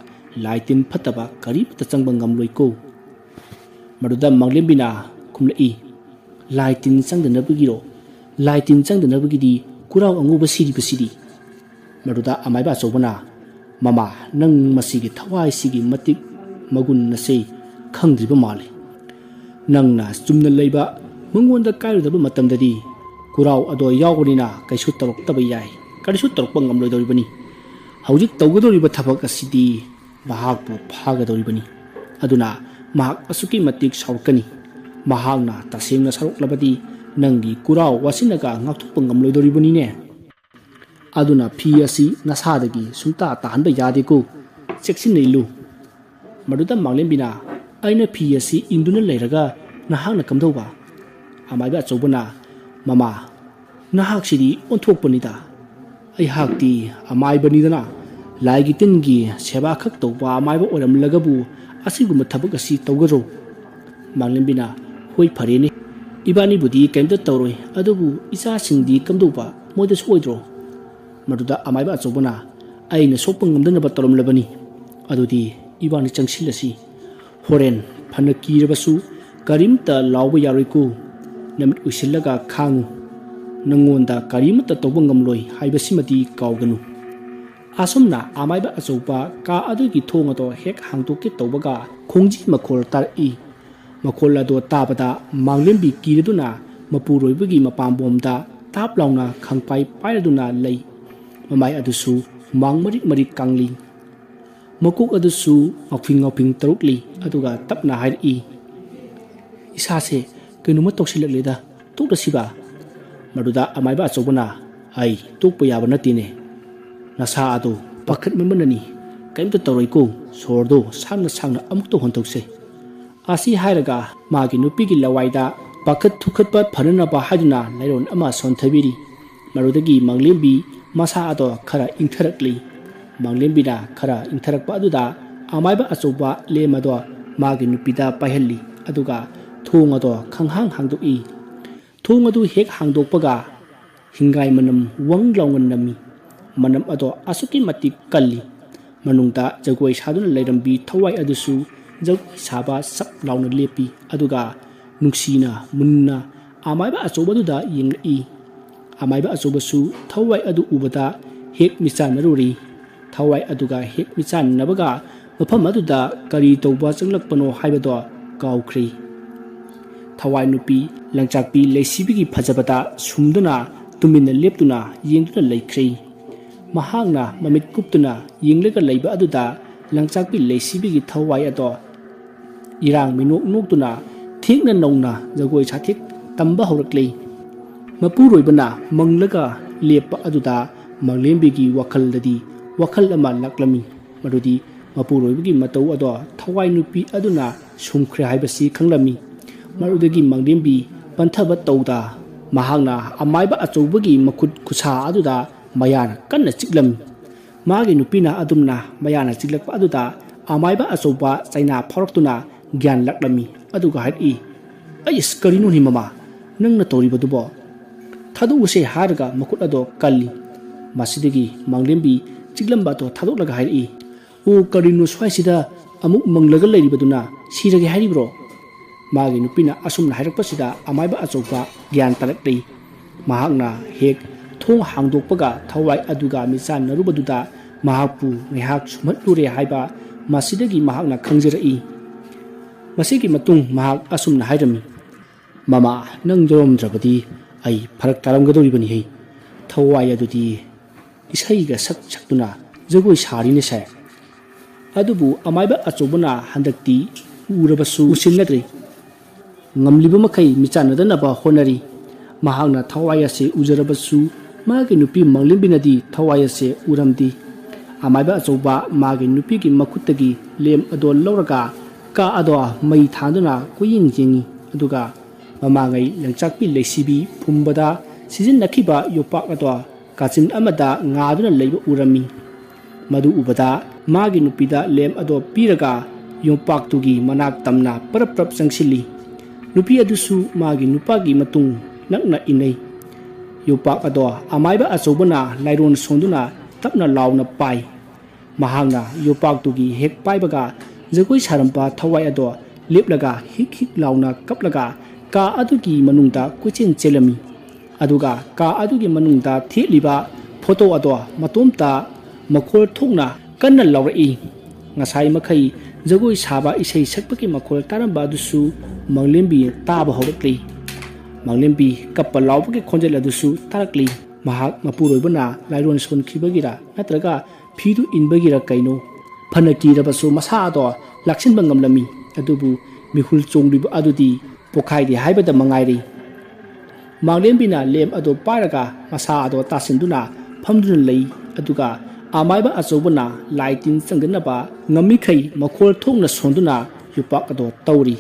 ꯂꯥꯏ ꯇꯤꯟ ꯐꯠꯇꯕ ꯀꯔꯤꯃꯠꯇ ꯆꯪꯕ ꯉꯝꯂꯣꯏꯀꯣ꯫" ꯃꯗꯨꯗ ꯃꯥꯡꯂꯦꯝꯕꯤꯅ ꯈꯨꯝꯂꯛꯏ, "ꯂꯥꯏ ꯇꯤꯟ ꯆꯪꯗꯅꯕꯒꯤꯔꯣ? ꯂꯥꯏ ꯇꯤꯟ ꯆꯪꯗꯅꯕꯒꯤꯗꯤ ꯀꯨꯔꯥꯎ ꯑꯉꯧꯕ ꯁꯤꯔꯤꯕꯁꯤꯗꯤ?" ꯃꯗꯨꯗ ꯑꯃꯥꯏꯕ ꯑꯆꯧꯕꯅ, "ꯃꯃꯥ, ꯅꯪ ꯃꯁꯤꯒꯤ ꯊꯋꯥꯏꯁꯤꯒꯤ ꯃꯇꯤꯛ ꯃꯒꯨꯟ ꯑꯁꯤ ꯈꯪꯗ꯭ꯔꯤꯕ ꯃꯥꯜꯂꯤ꯫ ꯅꯪꯅ ꯆꯨꯝꯅ ꯂꯩꯕ ꯃꯉꯣꯟꯗ ꯀꯥꯏꯔꯨꯗꯕ ꯃꯇꯝꯗꯗꯤ ꯀꯨꯔꯥꯎ ꯑꯗꯣ ꯌꯥꯎꯕꯅꯤꯅ ꯀꯩꯁꯨ ꯇꯧꯔꯛꯇꯕ ꯌꯥꯏ, ꯀꯔꯤꯁꯨ ꯇꯧꯔꯛꯄ ꯉꯝꯂꯣꯏꯗꯧꯔꯤꯕꯅꯤ꯫ ꯍꯧꯖꯤꯛ ꯇꯧꯒꯗꯧꯔꯤꯕ ꯊꯕꯛ ꯑꯁꯤꯗꯤ ꯃꯍꯥꯛꯄꯨ ꯐꯥꯒꯗꯧꯔꯤꯕꯅꯤ꯫ ꯑꯗꯨꯅ ꯃꯍꯥꯛ ꯑꯁꯨꯛꯀꯤ ꯃꯇꯤꯛ ꯁꯥꯎꯔꯛꯀꯅꯤ꯫ ꯃꯍꯥꯛꯅ ꯇꯁꯦꯡꯅ ꯁꯥꯎꯔꯛꯂꯕꯗꯤ ꯅꯪꯒꯤ ꯀꯨꯔꯥꯎ ꯋꯥꯁꯤꯟꯅꯒ ꯉꯥꯛꯊꯣꯛꯄ ꯉꯝꯂꯣꯏꯗꯧꯔꯤꯕꯅꯤꯅꯦ꯫" ꯑꯗꯨꯅ ꯐꯤ ꯑꯁꯤ ꯅꯁꯥꯗꯒꯤ ꯁꯨꯡꯇꯥ ꯇꯥꯍꯟꯕ ꯌꯥꯗꯦꯀꯣ꯫ ꯆꯦꯛꯁꯤꯟꯅ ꯏꯜꯂꯨ꯫ ꯃꯗꯨꯗ ꯃꯥꯡꯂꯦꯝꯕꯤꯅ, "ꯑꯩꯅ ꯐꯤ ꯑꯁꯤ ꯏꯟꯗꯨꯅ ꯂꯩꯔꯒ ꯅꯍꯥꯛꯅ ꯀꯝꯗꯧꯕ?" ꯑꯃꯥꯏꯕ ꯑꯆꯧꯕꯅ, "ꯃꯃꯥ, ꯅꯍꯥꯛꯁꯤꯗꯤ ꯑꯣꯟꯊꯣꯛꯄꯅꯤꯗ꯫ ꯑꯩꯍꯥꯛꯇꯤ ꯑꯃꯥꯏꯕꯅꯤꯗꯅ, ꯂꯥꯏꯒꯤ ꯇꯤꯟꯒꯤ ꯁꯦꯕꯥ ꯈꯛ ꯇꯧꯕ ꯑꯃꯥꯏꯕ ꯑꯣꯏꯔꯝꯂꯒꯕꯨ ꯑꯁꯤꯒꯨꯝꯕ ꯊꯕꯛ ꯑꯁꯤ ꯇꯧꯒꯗ꯭ꯔꯣ?" ꯃꯥꯡꯂꯦꯝꯕꯤꯅ, "ꯍꯣꯏ, ꯐꯔꯦꯅꯦ, ꯏꯕꯥꯅꯤꯕꯨꯗꯤ ꯀꯔꯤꯝꯇ ꯇꯧꯔꯣꯏ, ꯑꯗꯨꯕꯨ ꯏꯆꯥꯁꯤꯡꯗꯤ ꯀꯝꯗꯧꯕ? ꯃꯣꯏꯗ ꯁꯣꯏꯗ꯭ꯔꯣ?" ꯃꯗꯨꯗ ꯑꯃꯥꯏꯕ ꯑꯆꯧꯕꯅ, "ꯑꯩꯅ ꯁꯣꯛꯄ ꯉꯝꯗꯅꯕ ꯇꯧꯔꯝꯂꯕꯅꯤ꯫ ꯑꯗꯨꯗꯤ ꯏꯕꯥꯅꯤ ꯆꯪꯁꯤꯜꯂꯁꯤ꯫ ꯍꯣꯔꯦꯟ ꯐꯅ ꯀꯤꯔꯕꯁꯨ ꯀꯔꯤꯝꯇ ꯂꯥꯎꯕ ꯌꯥꯔꯣꯏꯀꯣ꯫ ꯅꯃꯤꯠ ꯎꯏꯁꯤꯜꯂꯒ ꯈꯥꯡꯉꯨ꯫ ꯅꯪꯉꯣꯟꯗ ꯀꯔꯤꯃꯠꯇ ꯇꯧꯕ ꯉꯝꯂꯣꯏ ꯍꯥꯏꯕꯁꯤꯃꯗꯤ ꯀꯥꯎꯒꯅꯨ꯫" ꯑꯁꯨꯝꯅ ꯑꯃꯥꯏꯕ ꯑꯆꯧꯕ ꯀꯥ ꯑꯗꯨꯒꯤ ꯊꯣꯡ ꯑꯗꯣ ꯍꯦꯛ ꯍꯥꯡꯗꯣꯛꯀꯦ ꯇꯧꯕꯒ ꯈꯣꯡꯖꯤ ꯃꯈꯣꯜ ꯇꯥꯔꯛꯏ꯫ ꯃꯈꯣꯜ ꯑꯗꯣ ꯇꯥꯕꯗ ꯃꯥꯡꯂꯦꯝꯕꯤ ꯀꯤꯔꯗꯨꯅ ꯃꯄꯨꯔꯣꯏꯕꯒꯤ ꯃꯄꯥꯝꯕꯣꯝꯗ ꯇꯥꯞ ꯂꯥꯎꯅ ꯈꯪꯄꯥꯏ ꯄꯥꯏꯔꯗꯨꯅ ꯂꯩ꯫ ꯃꯃꯥꯏ ꯑꯗꯨꯁꯨ ꯍꯨꯃꯥꯡ ꯃꯔꯤꯛ ꯃꯔꯤꯛ ꯀꯪꯂꯤ꯫ ꯃꯀꯣꯛ ꯑꯗꯨꯁꯨ ꯉꯥꯎꯐꯤꯡ ꯉꯥꯎꯐꯤꯡ ꯇꯧꯔꯛꯂꯤ꯫ ꯑꯗꯨꯒ ꯇꯞꯅ ꯍꯥꯏꯔꯛꯏ, "ꯏꯁꯥꯁꯦ ꯀꯩꯅꯣꯝꯃ ꯇꯧꯁꯤꯜꯂꯛꯂꯦꯗ, ꯇꯣꯛꯂꯁꯤꯕ?" ꯃꯗꯨꯗ ꯑꯃꯥꯏꯕ ꯑꯆꯧꯕꯅ, "ꯑꯩ ꯇꯣꯛꯄ ꯌꯥꯕ ꯅꯠꯇꯦꯅꯦ꯫ ꯅꯁꯥ ꯑꯗꯨ ꯄꯥꯈꯠꯃꯟꯕꯅꯅꯤ꯫ ꯀꯔꯤꯝꯇ ꯇꯧꯔꯣꯏꯀꯣ, ꯁꯣꯔꯗꯣ ꯁꯥꯡꯅ ꯁꯥꯡꯅ ꯑꯃꯨꯛꯇ ꯍꯣꯟꯊꯣꯛꯁꯦ꯫" ꯑꯁꯤ ꯍꯥꯏꯔꯒ ꯃꯥꯒꯤ ꯅꯨꯄꯤꯒꯤ ꯂꯋꯥꯏꯗ ꯄꯥꯈꯠ ꯊꯨꯈꯠꯄ ꯐꯅꯅꯕ ꯍꯥꯏꯗꯨꯅ ꯂꯥꯏꯔꯣꯟ ꯑꯃ ꯁꯣꯟꯊꯕꯤꯔꯤ꯫ ꯃꯗꯨꯗꯒꯤ ꯃꯥꯡꯂꯦꯝꯕꯤ ꯃꯁꯥ ꯑꯗꯣ ꯈꯔ ꯏꯪꯊꯔꯛꯂꯤ꯫ ꯃꯥꯡꯂꯦꯝꯕꯤꯅ ꯈꯔ ꯏꯪꯊꯔꯛꯄ ꯑꯗꯨꯗ ꯑꯃꯥꯏꯕ ꯑꯆꯧꯕ ꯂꯦꯝ ꯑꯗꯣ ꯃꯥꯒꯤ ꯅꯨꯄꯤꯗ ꯄꯥꯏꯍꯜꯂꯤ, ꯑꯗꯨꯒ ꯊꯣꯡ ꯑꯗꯣ ꯈꯪꯍꯥꯡ ꯍꯥꯡꯗꯣꯛꯏ꯫ ꯊꯣꯡ ꯑꯗꯨ ꯍꯦꯛ ꯍꯥꯡꯗꯣꯛꯄꯒ ꯍꯤꯡꯒꯥꯏ ꯃꯅꯝ ꯋꯪ ꯂꯥꯎꯅ ꯅꯝꯃꯤ꯫ ꯃꯅꯝ ꯑꯗꯣ ꯑꯁꯨꯛꯀꯤ ꯃꯇꯤꯛ ꯀꯜꯂꯤ꯫ ꯃꯅꯨꯡꯗ ꯖꯒꯣꯏ ꯁꯥꯗꯨꯅ ꯂꯩꯔꯝꯕꯤ ꯊꯋꯥꯏ ꯑꯗꯨꯁꯨ ꯖꯒꯣꯏ ꯁꯥꯕ ꯁꯞ ꯂꯥꯎꯅ ꯂꯦꯞꯄꯤ, ꯑꯗꯨꯒ ꯅꯨꯡꯁꯤꯅ ꯃꯨꯟꯅ ꯑꯃꯥꯏꯕ ꯑꯆꯧꯕꯗꯨꯗ ꯌꯦꯡꯂꯛꯏ꯫ ꯑꯃꯥꯏꯕ ꯑꯆꯧꯕꯁꯨ ꯊꯋꯥꯏ ꯑꯗꯨ ꯎꯕꯗ ꯍꯦꯛ ꯃꯤꯆꯥꯟꯅꯔꯨꯔꯤ꯫ ꯊꯋꯥꯏ ꯑꯗꯨꯒ ꯍꯦꯛ ꯃꯤꯆꯥꯟꯅꯕꯒ ꯃꯐꯝ ꯑꯗꯨꯗ ꯀꯔꯤ ꯇꯧꯕ ꯆꯪꯂꯛꯄꯅꯣ ꯍꯥꯏꯕꯗꯣ ꯀꯥꯎꯈ꯭ꯔꯦ꯫ ꯊꯋꯥꯏ ꯅꯨꯄꯤ ꯂꯪꯆꯥꯛꯄꯤ ꯂꯩꯁꯤꯕꯤꯒꯤ ꯐꯖꯕꯗ ꯁꯨꯝꯗꯨꯅ ꯇꯨꯃꯤꯟꯅ ꯂꯦꯞꯇꯨꯅ ꯌꯦꯡꯗꯨꯅ ꯂꯩꯈ꯭ꯔꯦ꯫ ꯃꯍꯥꯛꯅ ꯃꯃꯤꯠ ꯀꯨꯞꯇꯨꯅ ꯌꯦꯡꯂꯒ ꯂꯩꯕ ꯑꯗꯨꯗ ꯂꯪꯆꯥꯛꯄꯤ ꯂꯩꯁꯤꯕꯤꯒꯤ ꯊꯋꯥꯏ ꯑꯗꯣ ꯏꯔꯥꯡ ꯃꯤꯅꯣꯛ ꯅꯣꯛꯇꯨꯅ ꯊꯦꯛꯅ ꯅꯧꯅ ꯖꯒꯣꯏ ꯁꯥꯊꯦꯛ ꯇꯝꯕ ꯍꯧꯔꯛꯂꯦ꯫ ꯃꯄꯨꯔꯣꯏꯕꯅ ꯃꯪꯂꯒ ꯂꯦꯞꯄ ꯑꯗꯨꯗ ꯃꯥꯡꯂꯦꯝꯕꯤꯒꯤ ꯋꯥꯈꯜꯗꯗꯤ ꯋꯥꯈꯜ ꯑꯃ ꯂꯥꯛꯂꯝꯃꯤ꯫ ꯃꯗꯨꯗꯤ ꯃꯄꯨꯔꯣꯏꯕꯒꯤ ꯃꯇꯧ ꯑꯗꯣ ꯊꯋꯥꯏ ꯅꯨꯄꯤ ꯑꯗꯨꯅ ꯁꯨꯝꯈ꯭ꯔꯦ ꯍꯥꯏꯕꯁꯤ ꯈꯪꯂꯝꯃꯤ꯫ ꯃꯗꯨꯗꯒꯤ ꯃꯥꯡꯂꯦꯝꯕꯤ ꯄꯟꯊꯕ ꯇꯧꯗ ꯃꯍꯥꯛꯅ ꯑꯃꯥꯏꯕ ꯑꯆꯧꯕꯒꯤ ꯃꯈꯨꯠ ꯈꯨꯠꯁꯥ ꯑꯗꯨꯗ ꯃꯌꯥꯅ ꯀꯟꯅ ꯆꯤꯛꯂꯝꯃꯤ꯫ ꯃꯥꯒꯤ ꯅꯨꯄꯤꯅ ꯑꯗꯨꯝꯅ ꯃꯌꯥꯅ ꯆꯤꯛꯂꯛꯄ ꯑꯗꯨꯗ ꯑꯃꯥꯏꯕ ꯑꯆꯧꯕ ꯆꯩꯅꯥ ꯐꯥꯎꯔꯛꯇꯨꯅ ꯒ꯭ꯌꯥꯟ ꯂꯥꯛꯂꯝꯃꯤ꯫ ꯑꯗꯨꯒ ꯍꯥꯏꯔꯛꯏ, "ꯑꯩꯁ, ꯀꯔꯤꯅꯣꯅꯦ ꯃꯃꯥ, ꯅꯪꯅ ꯇꯧꯔꯤꯕꯗꯨꯕꯣ? ꯊꯥꯗꯣꯛꯎꯁꯦ" ꯍꯥꯏꯔꯒ ꯃꯈꯨꯠ ꯑꯗꯣ ꯀꯜꯂꯤ꯫ ꯃꯁꯤꯗꯒꯤ ꯃꯥꯡꯂꯦꯝꯕꯤ ꯆꯤꯛꯂꯝꯕ ꯑꯗꯣ ꯊꯥꯗꯣꯛꯂꯒ ꯍꯥꯏꯔꯛꯏ, "ꯑꯣ, ꯀꯔꯤꯅꯣ ꯁ꯭ꯋꯥꯏꯁꯤꯗ ꯑꯃꯨꯛ ꯃꯪꯂꯒ ꯂꯩꯔꯤꯕꯗꯨꯅ? ꯁꯤꯔꯒꯦ ꯍꯥꯏꯔꯤꯕ꯭ꯔꯣ?" ꯃꯥꯒꯤ ꯅꯨꯄꯤꯅ ꯑꯁꯨꯝꯅ ꯍꯥꯏꯔꯛꯄꯁꯤꯗ ꯑꯃꯥꯏꯕ ꯑꯆꯧꯕ ꯒ꯭ꯌꯥꯟ ꯇꯥꯔꯛꯂꯤ꯫ ꯃꯍꯥꯛꯅ ꯍꯦꯛ ꯊꯣꯡ ꯍꯥꯡꯗꯣꯛꯄꯒ ꯊꯋꯥꯏ ꯑꯗꯨꯒ ꯃꯤꯆꯥꯟꯅꯔꯨꯕꯗꯨꯗ ꯃꯍꯥꯛꯄꯨ ꯉꯥꯏꯍꯥꯛ ꯁꯨꯝꯍꯠꯂꯨꯔꯦ ꯍꯥꯏꯕ ꯃꯁꯤꯗꯒꯤ ꯃꯍꯥꯛꯅ ꯈꯪꯖꯔꯛꯏ꯫ ꯃꯁꯤꯒꯤ ꯃꯇꯨꯡ ꯃꯍꯥꯛ ꯑꯁꯨꯝꯅ ꯍꯥꯏꯔꯝꯃꯤ, "ꯃꯃꯥ, ꯅꯪ ꯌꯥꯎꯔꯝꯗ꯭ꯔꯕꯗꯤ ꯑꯩ ꯐꯔꯛ ꯇꯥꯔꯝꯒꯗꯧꯔꯤꯕꯅꯤꯍꯦ꯫ ꯊꯋꯥꯏ ꯑꯗꯨꯗꯤ ꯏꯁꯩꯒ ꯁꯛ ꯁꯛꯇꯨꯅ ꯖꯒꯣꯏ ꯁꯥꯔꯤꯅꯦ ꯁꯦ꯫ ꯑꯗꯨꯕꯨ ꯑꯃꯥꯏꯕ ꯑꯆꯧꯕꯅ ꯍꯟꯗꯛꯇꯤ ꯎꯔꯕꯁꯨ ꯎꯁꯤꯟꯅꯗ꯭ꯔꯦ꯫ ꯉꯝꯂꯤꯕ ꯃꯈꯩ ꯃꯤꯆꯥꯟꯅꯗꯅꯕ ꯍꯣꯠꯅꯔꯤ꯫ ꯃꯍꯥꯛꯅ ꯊꯋꯥꯏ ꯑꯁꯦ ꯎꯖꯔꯕꯁꯨ ꯃꯥꯒꯤ ꯅꯨꯄꯤ ꯃꯥꯡꯂꯦꯝꯕꯤꯅꯗꯤ ꯊꯋꯥꯏ ꯑꯁꯦ ꯎꯔꯝꯗꯦ꯫ ꯑꯃꯥꯏꯕ ꯑꯆꯧꯕ ꯃꯥꯒꯤ ꯅꯨꯄꯤꯒꯤ ꯃꯈꯨꯠꯇꯒꯤ ꯂꯦꯝ ꯑꯗꯣ ꯂꯧꯔꯒ ꯀꯥ ꯑꯗꯣ ꯃꯩ ꯊꯥꯗꯨꯅ ꯀꯣꯏꯌꯦꯡ ꯌꯦꯡꯉꯤ꯫ ꯑꯗꯨꯒ ꯃꯃꯥꯡꯉꯩ ꯂꯪꯆꯥꯛꯄꯤ ꯂꯩꯁꯤꯕꯤ ꯐꯨꯝꯕꯗ ꯁꯤꯖꯤꯟꯅꯈꯤꯕ ꯌꯣꯄꯥꯛ ꯑꯗꯣ ꯀꯥꯆꯤꯟ ꯑꯃꯗ ꯉꯥꯗꯨꯅ ꯂꯩꯕ ꯎꯔꯝꯃꯤ꯫ ꯃꯗꯨ ꯎꯕꯗ ꯃꯥꯒꯤ ꯅꯨꯄꯤꯗ ꯂꯦꯝ ꯑꯗꯣ ꯄꯤꯔꯒ ꯌꯣꯝꯄꯥꯛꯇꯨꯒꯤ ꯃꯅꯥꯛ ꯇꯝꯅ ꯄꯔꯞ ꯄꯔꯞ ꯆꯪꯁꯤꯜꯂꯤ꯫ ꯅꯨꯄꯤ ꯑꯗꯨꯁꯨ ꯃꯥꯒꯤ ꯅꯨꯄꯥꯒꯤ ꯃꯇꯨꯡ ꯅꯛꯅ ꯏꯟꯅꯩ꯫ ꯌꯣꯝꯄꯥꯛ ꯑꯗꯣ ꯑꯃꯥꯏꯕ ꯑꯆꯧꯕꯅ ꯂꯥꯏꯔꯣꯟ ꯁꯣꯟꯗꯨꯅ ꯇꯞꯅ ꯂꯥꯎꯅ ꯄꯥꯏ꯫ ꯃꯍꯥꯛꯅ ꯌꯣꯝꯄꯥꯛꯇꯨꯒꯤ ꯍꯦꯛ ꯄꯥꯏꯕꯒ ꯖꯒꯣꯏ ꯁꯥꯔꯝꯕ ꯊꯋꯥꯏ ꯑꯗꯣ ꯂꯦꯞꯂꯒ ꯍꯤꯛ ꯍꯤꯛ ꯂꯥꯎꯅ ꯀꯞꯂꯒ ꯀꯥ ꯑꯗꯨꯒꯤ ꯃꯅꯨꯡꯗ ꯀꯣꯏꯆꯦꯟ ꯆꯦꯜꯂꯝꯃꯤ꯫ ꯑꯗꯨꯒ ꯀꯥ ꯑꯗꯨꯒꯤ ꯃꯅꯨꯡꯗ ꯊꯦꯠꯂꯤꯕ ꯐꯣꯇꯣ ꯑꯗꯣ ꯃꯇꯣꯝꯇ ꯃꯈꯣꯜ ꯊꯣꯛꯅ ꯀꯟꯅ ꯂꯥꯎꯔꯛꯏ꯫ ꯉꯁꯥꯏ ꯃꯈꯩ ꯖꯒꯣꯏ ꯁꯥꯕ, ꯏꯁꯩ ꯁꯛꯄꯒꯤ ꯃꯈꯣꯜ ꯇꯥꯔꯝꯕ ꯑꯗꯨꯁꯨ ꯃꯥꯡꯂꯦꯝꯕꯤ ꯇꯥꯕ ꯍꯧꯔꯛꯂꯤ꯫ ꯃꯥꯡꯂꯦꯝꯕꯤ ꯀꯞꯄ ꯂꯥꯎꯕꯒꯤ ꯈꯣꯟꯖꯦꯜ ꯑꯗꯨꯁꯨ ꯇꯥꯔꯛꯂꯤ꯫ ꯃꯍꯥꯛ ꯃꯄꯨꯔꯣꯏꯕꯅ ꯂꯥꯏꯔꯣꯟ ꯁꯣꯟꯈꯤꯕꯒꯤꯔ ꯅꯠꯇ꯭ꯔꯒ ꯐꯤꯗꯨ ꯏꯟꯕꯒꯤꯔ ꯀꯩꯅꯣ, ꯐꯅ ꯀꯤꯔꯕꯁꯨ ꯃꯁꯥ ꯑꯗꯣ ꯂꯥꯛꯁꯤꯟꯕ ꯉꯝꯂꯝꯃꯤ꯫ ꯑꯗꯨꯕꯨ ꯃꯤꯍꯨꯜ ꯆꯣꯡꯂꯤꯕ ꯑꯗꯨꯗꯤ ꯄꯣꯈꯥꯏꯗꯦ ꯍꯥꯏꯕꯗ ꯃꯉꯥꯏꯔꯦ꯫ ꯃꯥꯡꯂꯦꯝꯕꯤꯅ ꯂꯦꯝ ꯑꯗꯣ ꯄꯥꯏꯔꯒ ꯃꯁꯥ ꯑꯗꯣ ꯇꯥꯁꯤꯟꯗꯨꯅ ꯐꯝꯗꯨꯅ ꯂꯩ꯫ ꯑꯗꯨꯒ ꯑꯃꯥꯏꯕ ꯑꯆꯧꯕꯅ ꯂꯥꯏ ꯇꯤꯟ ꯆꯪꯗꯅꯕ ꯉꯝꯃꯤꯈꯩ ꯃꯈꯣꯜ ꯊꯣꯛꯅ ꯁꯣꯟꯗꯨꯅ ꯌꯣꯄꯥꯛ ꯑꯗꯣ ꯇꯧꯔꯤ꯫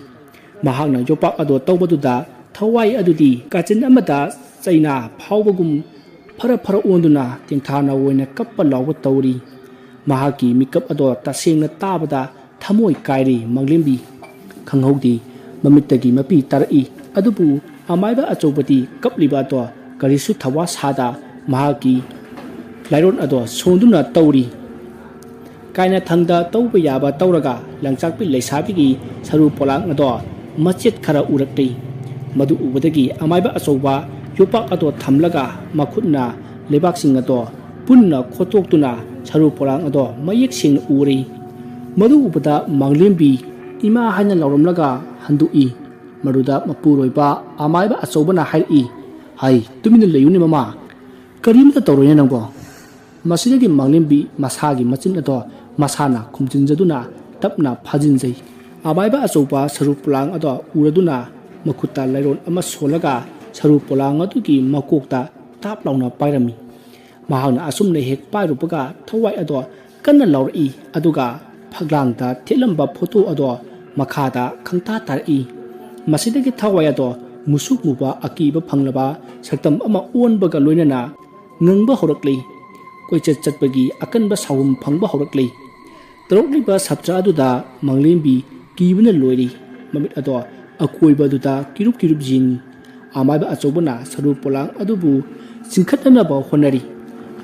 ꯃꯍꯥꯛꯅ ꯌꯣꯄꯥꯛ ꯑꯗꯣ ꯇꯧꯕꯗꯨꯗ ꯊꯋꯥꯏ ꯑꯗꯨꯗꯤ ꯀꯥꯆꯤꯟ ꯑꯃꯗ ꯆꯩꯅꯥ ꯐꯥꯎꯕꯒꯨꯝ ꯐꯔ ꯐꯔ ꯑꯣꯟꯗꯨꯅ ꯇꯦꯡꯊꯥꯅ ꯑꯣꯏꯅ ꯀꯞꯄ ꯂꯥꯎꯕ ꯇꯧꯔꯤ꯫ ꯃꯍꯥꯛꯀꯤ ꯃꯤꯀꯞ ꯑꯗꯣ ꯇꯁꯦꯡꯅ ꯇꯥꯕꯗ ꯊꯃꯣꯏ ꯀꯥꯏꯔꯤ ꯃꯥꯡꯂꯦꯝꯕꯤ꯫ ꯈꯪꯍꯧꯗꯦ ꯃꯃꯤꯠꯇꯒꯤ ꯃꯄꯤ ꯇꯥꯔꯛꯏ꯫ ꯑꯗꯨꯕꯨ ꯑꯃꯥꯏꯕ ꯑꯆꯧꯕꯗꯤ ꯀꯞꯂꯤꯕ ꯑꯗꯣ ꯀꯔꯤꯁꯨ ꯊꯋꯥ ꯁꯥꯗ ꯃꯍꯥꯛꯀꯤ ꯂꯥꯏꯔꯣꯟ ꯑꯗꯣ ꯁꯣꯟꯗꯨꯅ ꯇꯧꯔꯤ꯫ ꯀꯥꯏꯅ ꯊꯪꯗ ꯇꯧꯕ ꯌꯥꯕ ꯇꯧꯔꯒ ꯂꯪꯆꯥꯛꯄꯤ ꯂꯩꯁꯥꯕꯤꯒꯤ ꯁꯔꯨ ꯄꯣꯂꯥꯡ ꯑꯗꯣ ꯃꯆꯦꯠ ꯈꯔ ꯎꯔꯛꯂꯤ꯫ ꯃꯗꯨ ꯎꯕꯗꯒꯤ ꯑꯃꯥꯏꯕ ꯑꯆꯧꯕ ꯌꯣꯄꯥꯛ ꯑꯗꯣ ꯊꯝꯂꯒ ꯃꯈꯨꯠꯅ ꯂꯩꯕꯥꯛꯁꯤꯡ ꯑꯗꯣ ꯄꯨꯟꯅ ꯈꯣꯠꯇꯣꯛꯇꯨꯅ ꯁꯔꯨ ꯄꯣꯂꯥꯡ ꯑꯗꯣ ꯃꯌꯦꯛ ꯁꯦꯡꯅ ꯎꯔꯤ꯫ ꯃꯗꯨ ꯎꯕꯗ ꯃꯥꯡꯂꯦꯝꯕꯤ ꯏꯃꯥ ꯍꯥꯏꯅ ꯂꯥꯎꯔꯝꯂꯒ ꯍꯟꯗꯣꯛꯏ꯫ ꯃꯗꯨꯗ ꯃꯄꯨꯔꯣꯏꯕ ꯑꯃꯥꯏꯕ ꯑꯆꯧꯕꯅ ꯍꯥꯏꯔꯛꯏ, "ꯍꯩ, ꯇꯨꯃꯤꯟꯅ ꯂꯩꯌꯨꯅꯦ ꯃꯃꯥ, ꯀꯔꯤꯝꯇ ꯇꯧꯔꯣꯏꯅꯦ ꯅꯪꯕꯣ?" ꯃꯁꯤꯗꯒꯤ ꯃꯥꯡꯂꯦꯝꯕꯤ ꯃꯁꯥꯒꯤ ꯃꯆꯤꯟ ꯑꯗꯣ ꯃꯁꯥꯅ ꯈꯨꯝꯖꯤꯟꯖꯗꯨꯅ ꯇꯞꯅ ꯐꯥꯖꯤꯟꯖꯩ꯫ ꯑꯃꯥꯏꯕ ꯑꯆꯧꯕ ꯁꯔꯨ ꯄꯣꯂꯥꯡ ꯑꯗꯣ ꯎꯔꯗꯨꯅ ꯃꯈꯨꯠꯇ ꯂꯩꯔꯣꯟ ꯑꯃ ꯁꯣꯜꯂꯒ ꯁꯔꯨ ꯄꯣꯂꯥꯡ ꯑꯗꯨꯒꯤ ꯃꯀꯣꯛꯇ ꯇꯥꯞ ꯂꯥꯎꯅ ꯄꯥꯏꯔꯝꯃꯤ꯫ ꯃꯍꯥꯛꯅ ꯑꯁꯨꯝꯅ ꯍꯦꯛ ꯄꯥꯏꯔꯨꯕꯒ ꯊꯋꯥꯏ ꯑꯗꯣ ꯀꯟꯅ ꯂꯥꯎꯔꯛꯏ, ꯑꯗꯨꯒ ꯐꯛꯂꯥꯡꯗ ꯊꯦꯠꯂꯝꯕ ꯐꯣꯇꯣ ꯑꯗꯣ ꯃꯈꯥꯗ ꯈꯪꯇꯥ ꯇꯥꯔꯛꯏ꯫ ꯃꯁꯤꯗꯒꯤ ꯊꯋꯥꯏ ꯑꯗꯣ ꯃꯨꯁꯨꯛ ꯃꯨꯕ ꯑꯀꯤꯕ ꯐꯪꯂꯕ ꯁꯛꯇꯝ ꯑꯃ ꯑꯣꯟꯕꯒ ꯂꯣꯏꯅꯅ ꯉꯪꯕ ꯍꯧꯔꯛꯂꯤ꯫ ꯀꯣꯏꯆꯠ ꯆꯠꯄꯒꯤ ꯑꯀꯟꯕ ꯁꯥꯎꯍꯨꯝ ꯐꯪꯕ ꯍꯧꯔꯛꯂꯤ꯫ ꯇꯧꯔꯛꯂꯤꯕ ꯁꯥꯇ꯭ꯔ ꯑꯗꯨꯗ ꯃꯥꯡꯂꯦꯝꯕꯤ ꯀꯤꯕꯅ ꯂꯣꯏꯔꯤ꯫ ꯃꯃꯤꯠ ꯑꯗꯣ ꯑꯀꯣꯏꯕꯗꯨꯗ ꯀꯤꯔꯨꯞ ꯀꯤꯔꯨꯞ ꯌꯦꯡꯉꯤ꯫ ꯑꯃꯥꯏꯕ ꯑꯆꯧꯕꯅ ꯁꯔꯨ ꯄꯣꯂꯥꯡ ꯑꯗꯨꯕꯨ ꯆꯤꯡꯈꯠꯅꯅꯕ ꯍꯣꯠꯅꯔꯤ꯫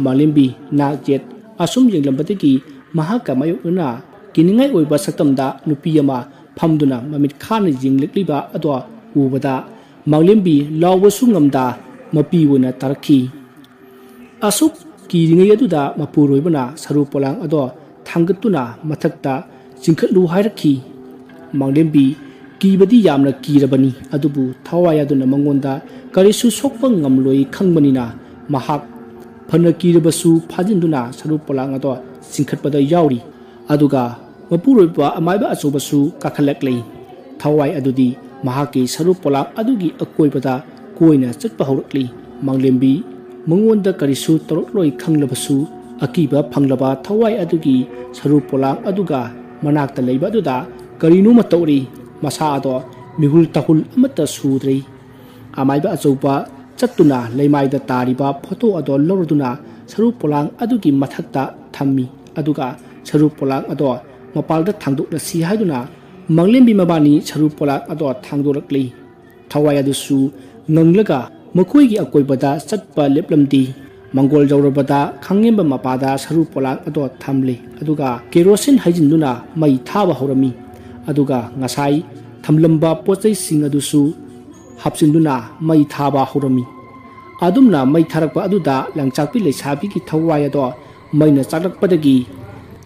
ꯃꯥꯂꯦꯝꯕꯤ ꯅꯥꯛ ꯌꯦꯠ ꯑꯁꯨꯝ ꯌꯦꯡꯂꯝꯕꯗꯒꯤ ꯃꯍꯥꯛꯀ ꯃꯥꯌꯣꯛꯅꯅ ꯀꯤꯅꯤꯡꯉꯥꯏ ꯑꯣꯏꯕ ꯁꯛꯇꯝꯗ ꯅꯨꯄꯤ ꯑꯃ ꯐꯝꯗꯨꯅ ꯃꯃꯤꯠ ꯈꯥꯅ ꯌꯦꯡꯂꯛꯂꯤꯕ ꯑꯗꯣ ꯎꯕꯗ ꯃꯥꯂꯦꯝꯕꯤ ꯂꯥꯎꯕꯁꯨ ꯉꯝꯗ ꯃꯄꯤ ꯑꯣꯏꯅ ꯇꯥꯔꯛꯈꯤ꯫ ꯑꯁꯨꯛ ꯀꯤꯔꯤꯉꯩ ꯑꯗꯨꯗ ꯃꯄꯨꯔꯣꯏꯕꯅ ꯁꯔꯨ ꯄꯣꯂꯥꯡ ꯑꯗꯣ ꯊꯥꯡꯒꯠꯇꯨꯅ ꯃꯊꯛꯇ ꯆꯤꯡꯈꯠꯂꯨ ꯍꯥꯏꯔꯛꯈꯤ꯫ ꯃꯥꯂꯦꯝꯕꯤ ꯀꯤꯕꯗꯤ ꯌꯥꯝꯅ ꯀꯤꯔꯕꯅꯤ, ꯑꯗꯨꯕꯨ ꯊꯋꯥꯏ ꯑꯗꯨꯅ ꯃꯉꯣꯟꯗ ꯀꯔꯤꯁꯨ ꯁꯣꯛꯄ ꯉꯝꯂꯣꯏ ꯈꯪꯕꯅꯤꯅ ꯃꯍꯥꯛ ꯐꯅ ꯀꯤꯔꯕꯁꯨ ꯐꯥꯖꯤꯟꯗꯨꯅ ꯁꯔꯨ ꯄꯣꯂꯥꯡ ꯑꯗꯣ ꯆꯤꯡꯈꯠꯄꯗ ꯌꯥꯎꯔꯤ꯫ ꯑꯗꯨꯒ ꯃꯄꯨꯔꯣꯏꯕ ꯑꯃꯥꯏꯕ ꯑꯆꯧꯕꯁꯨ ꯀꯥꯈꯠꯂꯛꯂꯤ꯫ ꯊꯋꯥꯏ ꯑꯗꯨꯗꯤ ꯃꯍꯥꯛꯀꯤ ꯁꯔꯨ ꯄꯣꯂꯥꯡ ꯑꯗꯨꯒꯤ ꯑꯀꯣꯏꯕꯗ ꯀꯣꯏꯅ ꯆꯠꯄ ꯍꯧꯔꯛꯂꯤ꯫ ꯃꯥꯂꯦꯝꯕꯤ ꯃꯉꯣꯟꯗ ꯀꯔꯤꯁꯨ ꯇꯧꯔꯛꯂꯣꯏ ꯈꯪꯂꯕꯁꯨ, ꯑꯀꯤꯕ ꯐꯪꯂꯕ ꯊꯋꯥꯏ ꯑꯗꯨꯒꯤ ꯁꯔꯨ ꯄꯣꯂꯥꯡ ꯑꯗꯨꯒ ꯃꯅꯥꯛꯇ ꯂꯩꯕ ꯑꯗꯨꯗ ꯀꯔꯤꯅꯣꯃ ꯇꯧꯔꯤ꯫ ꯃꯁꯥ ꯑꯗꯣ ꯃꯤꯍꯨꯜ ꯇꯍꯨꯜ ꯑꯃꯠꯇ ꯁꯨꯗ꯭ꯔꯤ꯫ ꯑꯃꯥꯏꯕ ꯑꯆꯧꯕ ꯆꯠꯇꯨꯅ ꯂꯩꯃꯥꯏꯗ ꯇꯥꯔꯤꯕ ꯐꯣꯇꯣ ꯑꯗꯣ ꯂꯧꯔꯗꯨꯅ ꯁꯔꯨ ꯄꯣꯂꯥꯡ ꯑꯗꯨꯒꯤ ꯃꯊꯛꯇ ꯊꯝꯃꯤ꯫ ꯑꯗꯨꯒ ꯁꯔꯨ ꯄꯣꯂꯥꯡ ꯑꯗꯣ ꯃꯄꯥꯜꯗ ꯊꯥꯡꯗꯣꯛꯂꯁꯤ ꯍꯥꯏꯗꯨꯅ ꯃꯪꯂꯦꯝꯕꯤ ꯃꯕꯥꯅꯤ ꯁꯔꯨ ꯄꯣꯂꯥꯡ ꯑꯗꯣ ꯊꯥꯡꯗꯣꯔꯛꯂꯤ꯫ ꯊꯋꯥꯏ ꯑꯗꯨꯁꯨ ꯉꯪꯂꯒ ꯃꯈꯣꯏꯒꯤ ꯑꯀꯣꯏꯕꯗ ꯆꯠꯄ ꯂꯦꯞꯂꯝꯗꯦ꯫ ꯃꯪꯒꯣꯜ ꯌꯧꯔꯕꯗ ꯈꯥꯡꯉꯦꯝꯕ ꯃꯄꯥꯗ ꯁꯔꯨ ꯄꯣꯂꯥꯡ ꯑꯗꯣ ꯊꯝꯂꯦ꯫ ꯑꯗꯨꯒ ꯀꯦꯔꯣꯁꯤꯟ ꯍꯩꯖꯤꯟꯗꯨꯅ ꯃꯩ ꯊꯥꯕ ꯍꯧꯔꯝꯃꯤ꯫ ꯑꯗꯨꯒ ꯉꯁꯥꯏ ꯊꯝꯂꯝꯕ ꯄꯣꯠꯆꯩꯁꯤꯡ ꯑꯗꯨꯁꯨ ꯍꯥꯞꯆꯤꯟꯗꯨꯅ ꯃꯩ ꯊꯥꯕ ꯍꯧꯔꯝꯃꯤ꯫ ꯑꯗꯨꯝꯅ ꯃꯩ ꯊꯥꯔꯛꯄ ꯑꯗꯨꯗ ꯂꯪꯆꯥꯛꯄꯤ ꯂꯩꯁꯥꯕꯤꯒꯤ ꯊꯋꯥꯏ ꯑꯗꯣ ꯃꯩꯅ ꯆꯥꯛꯂꯛꯄꯗꯒꯤ,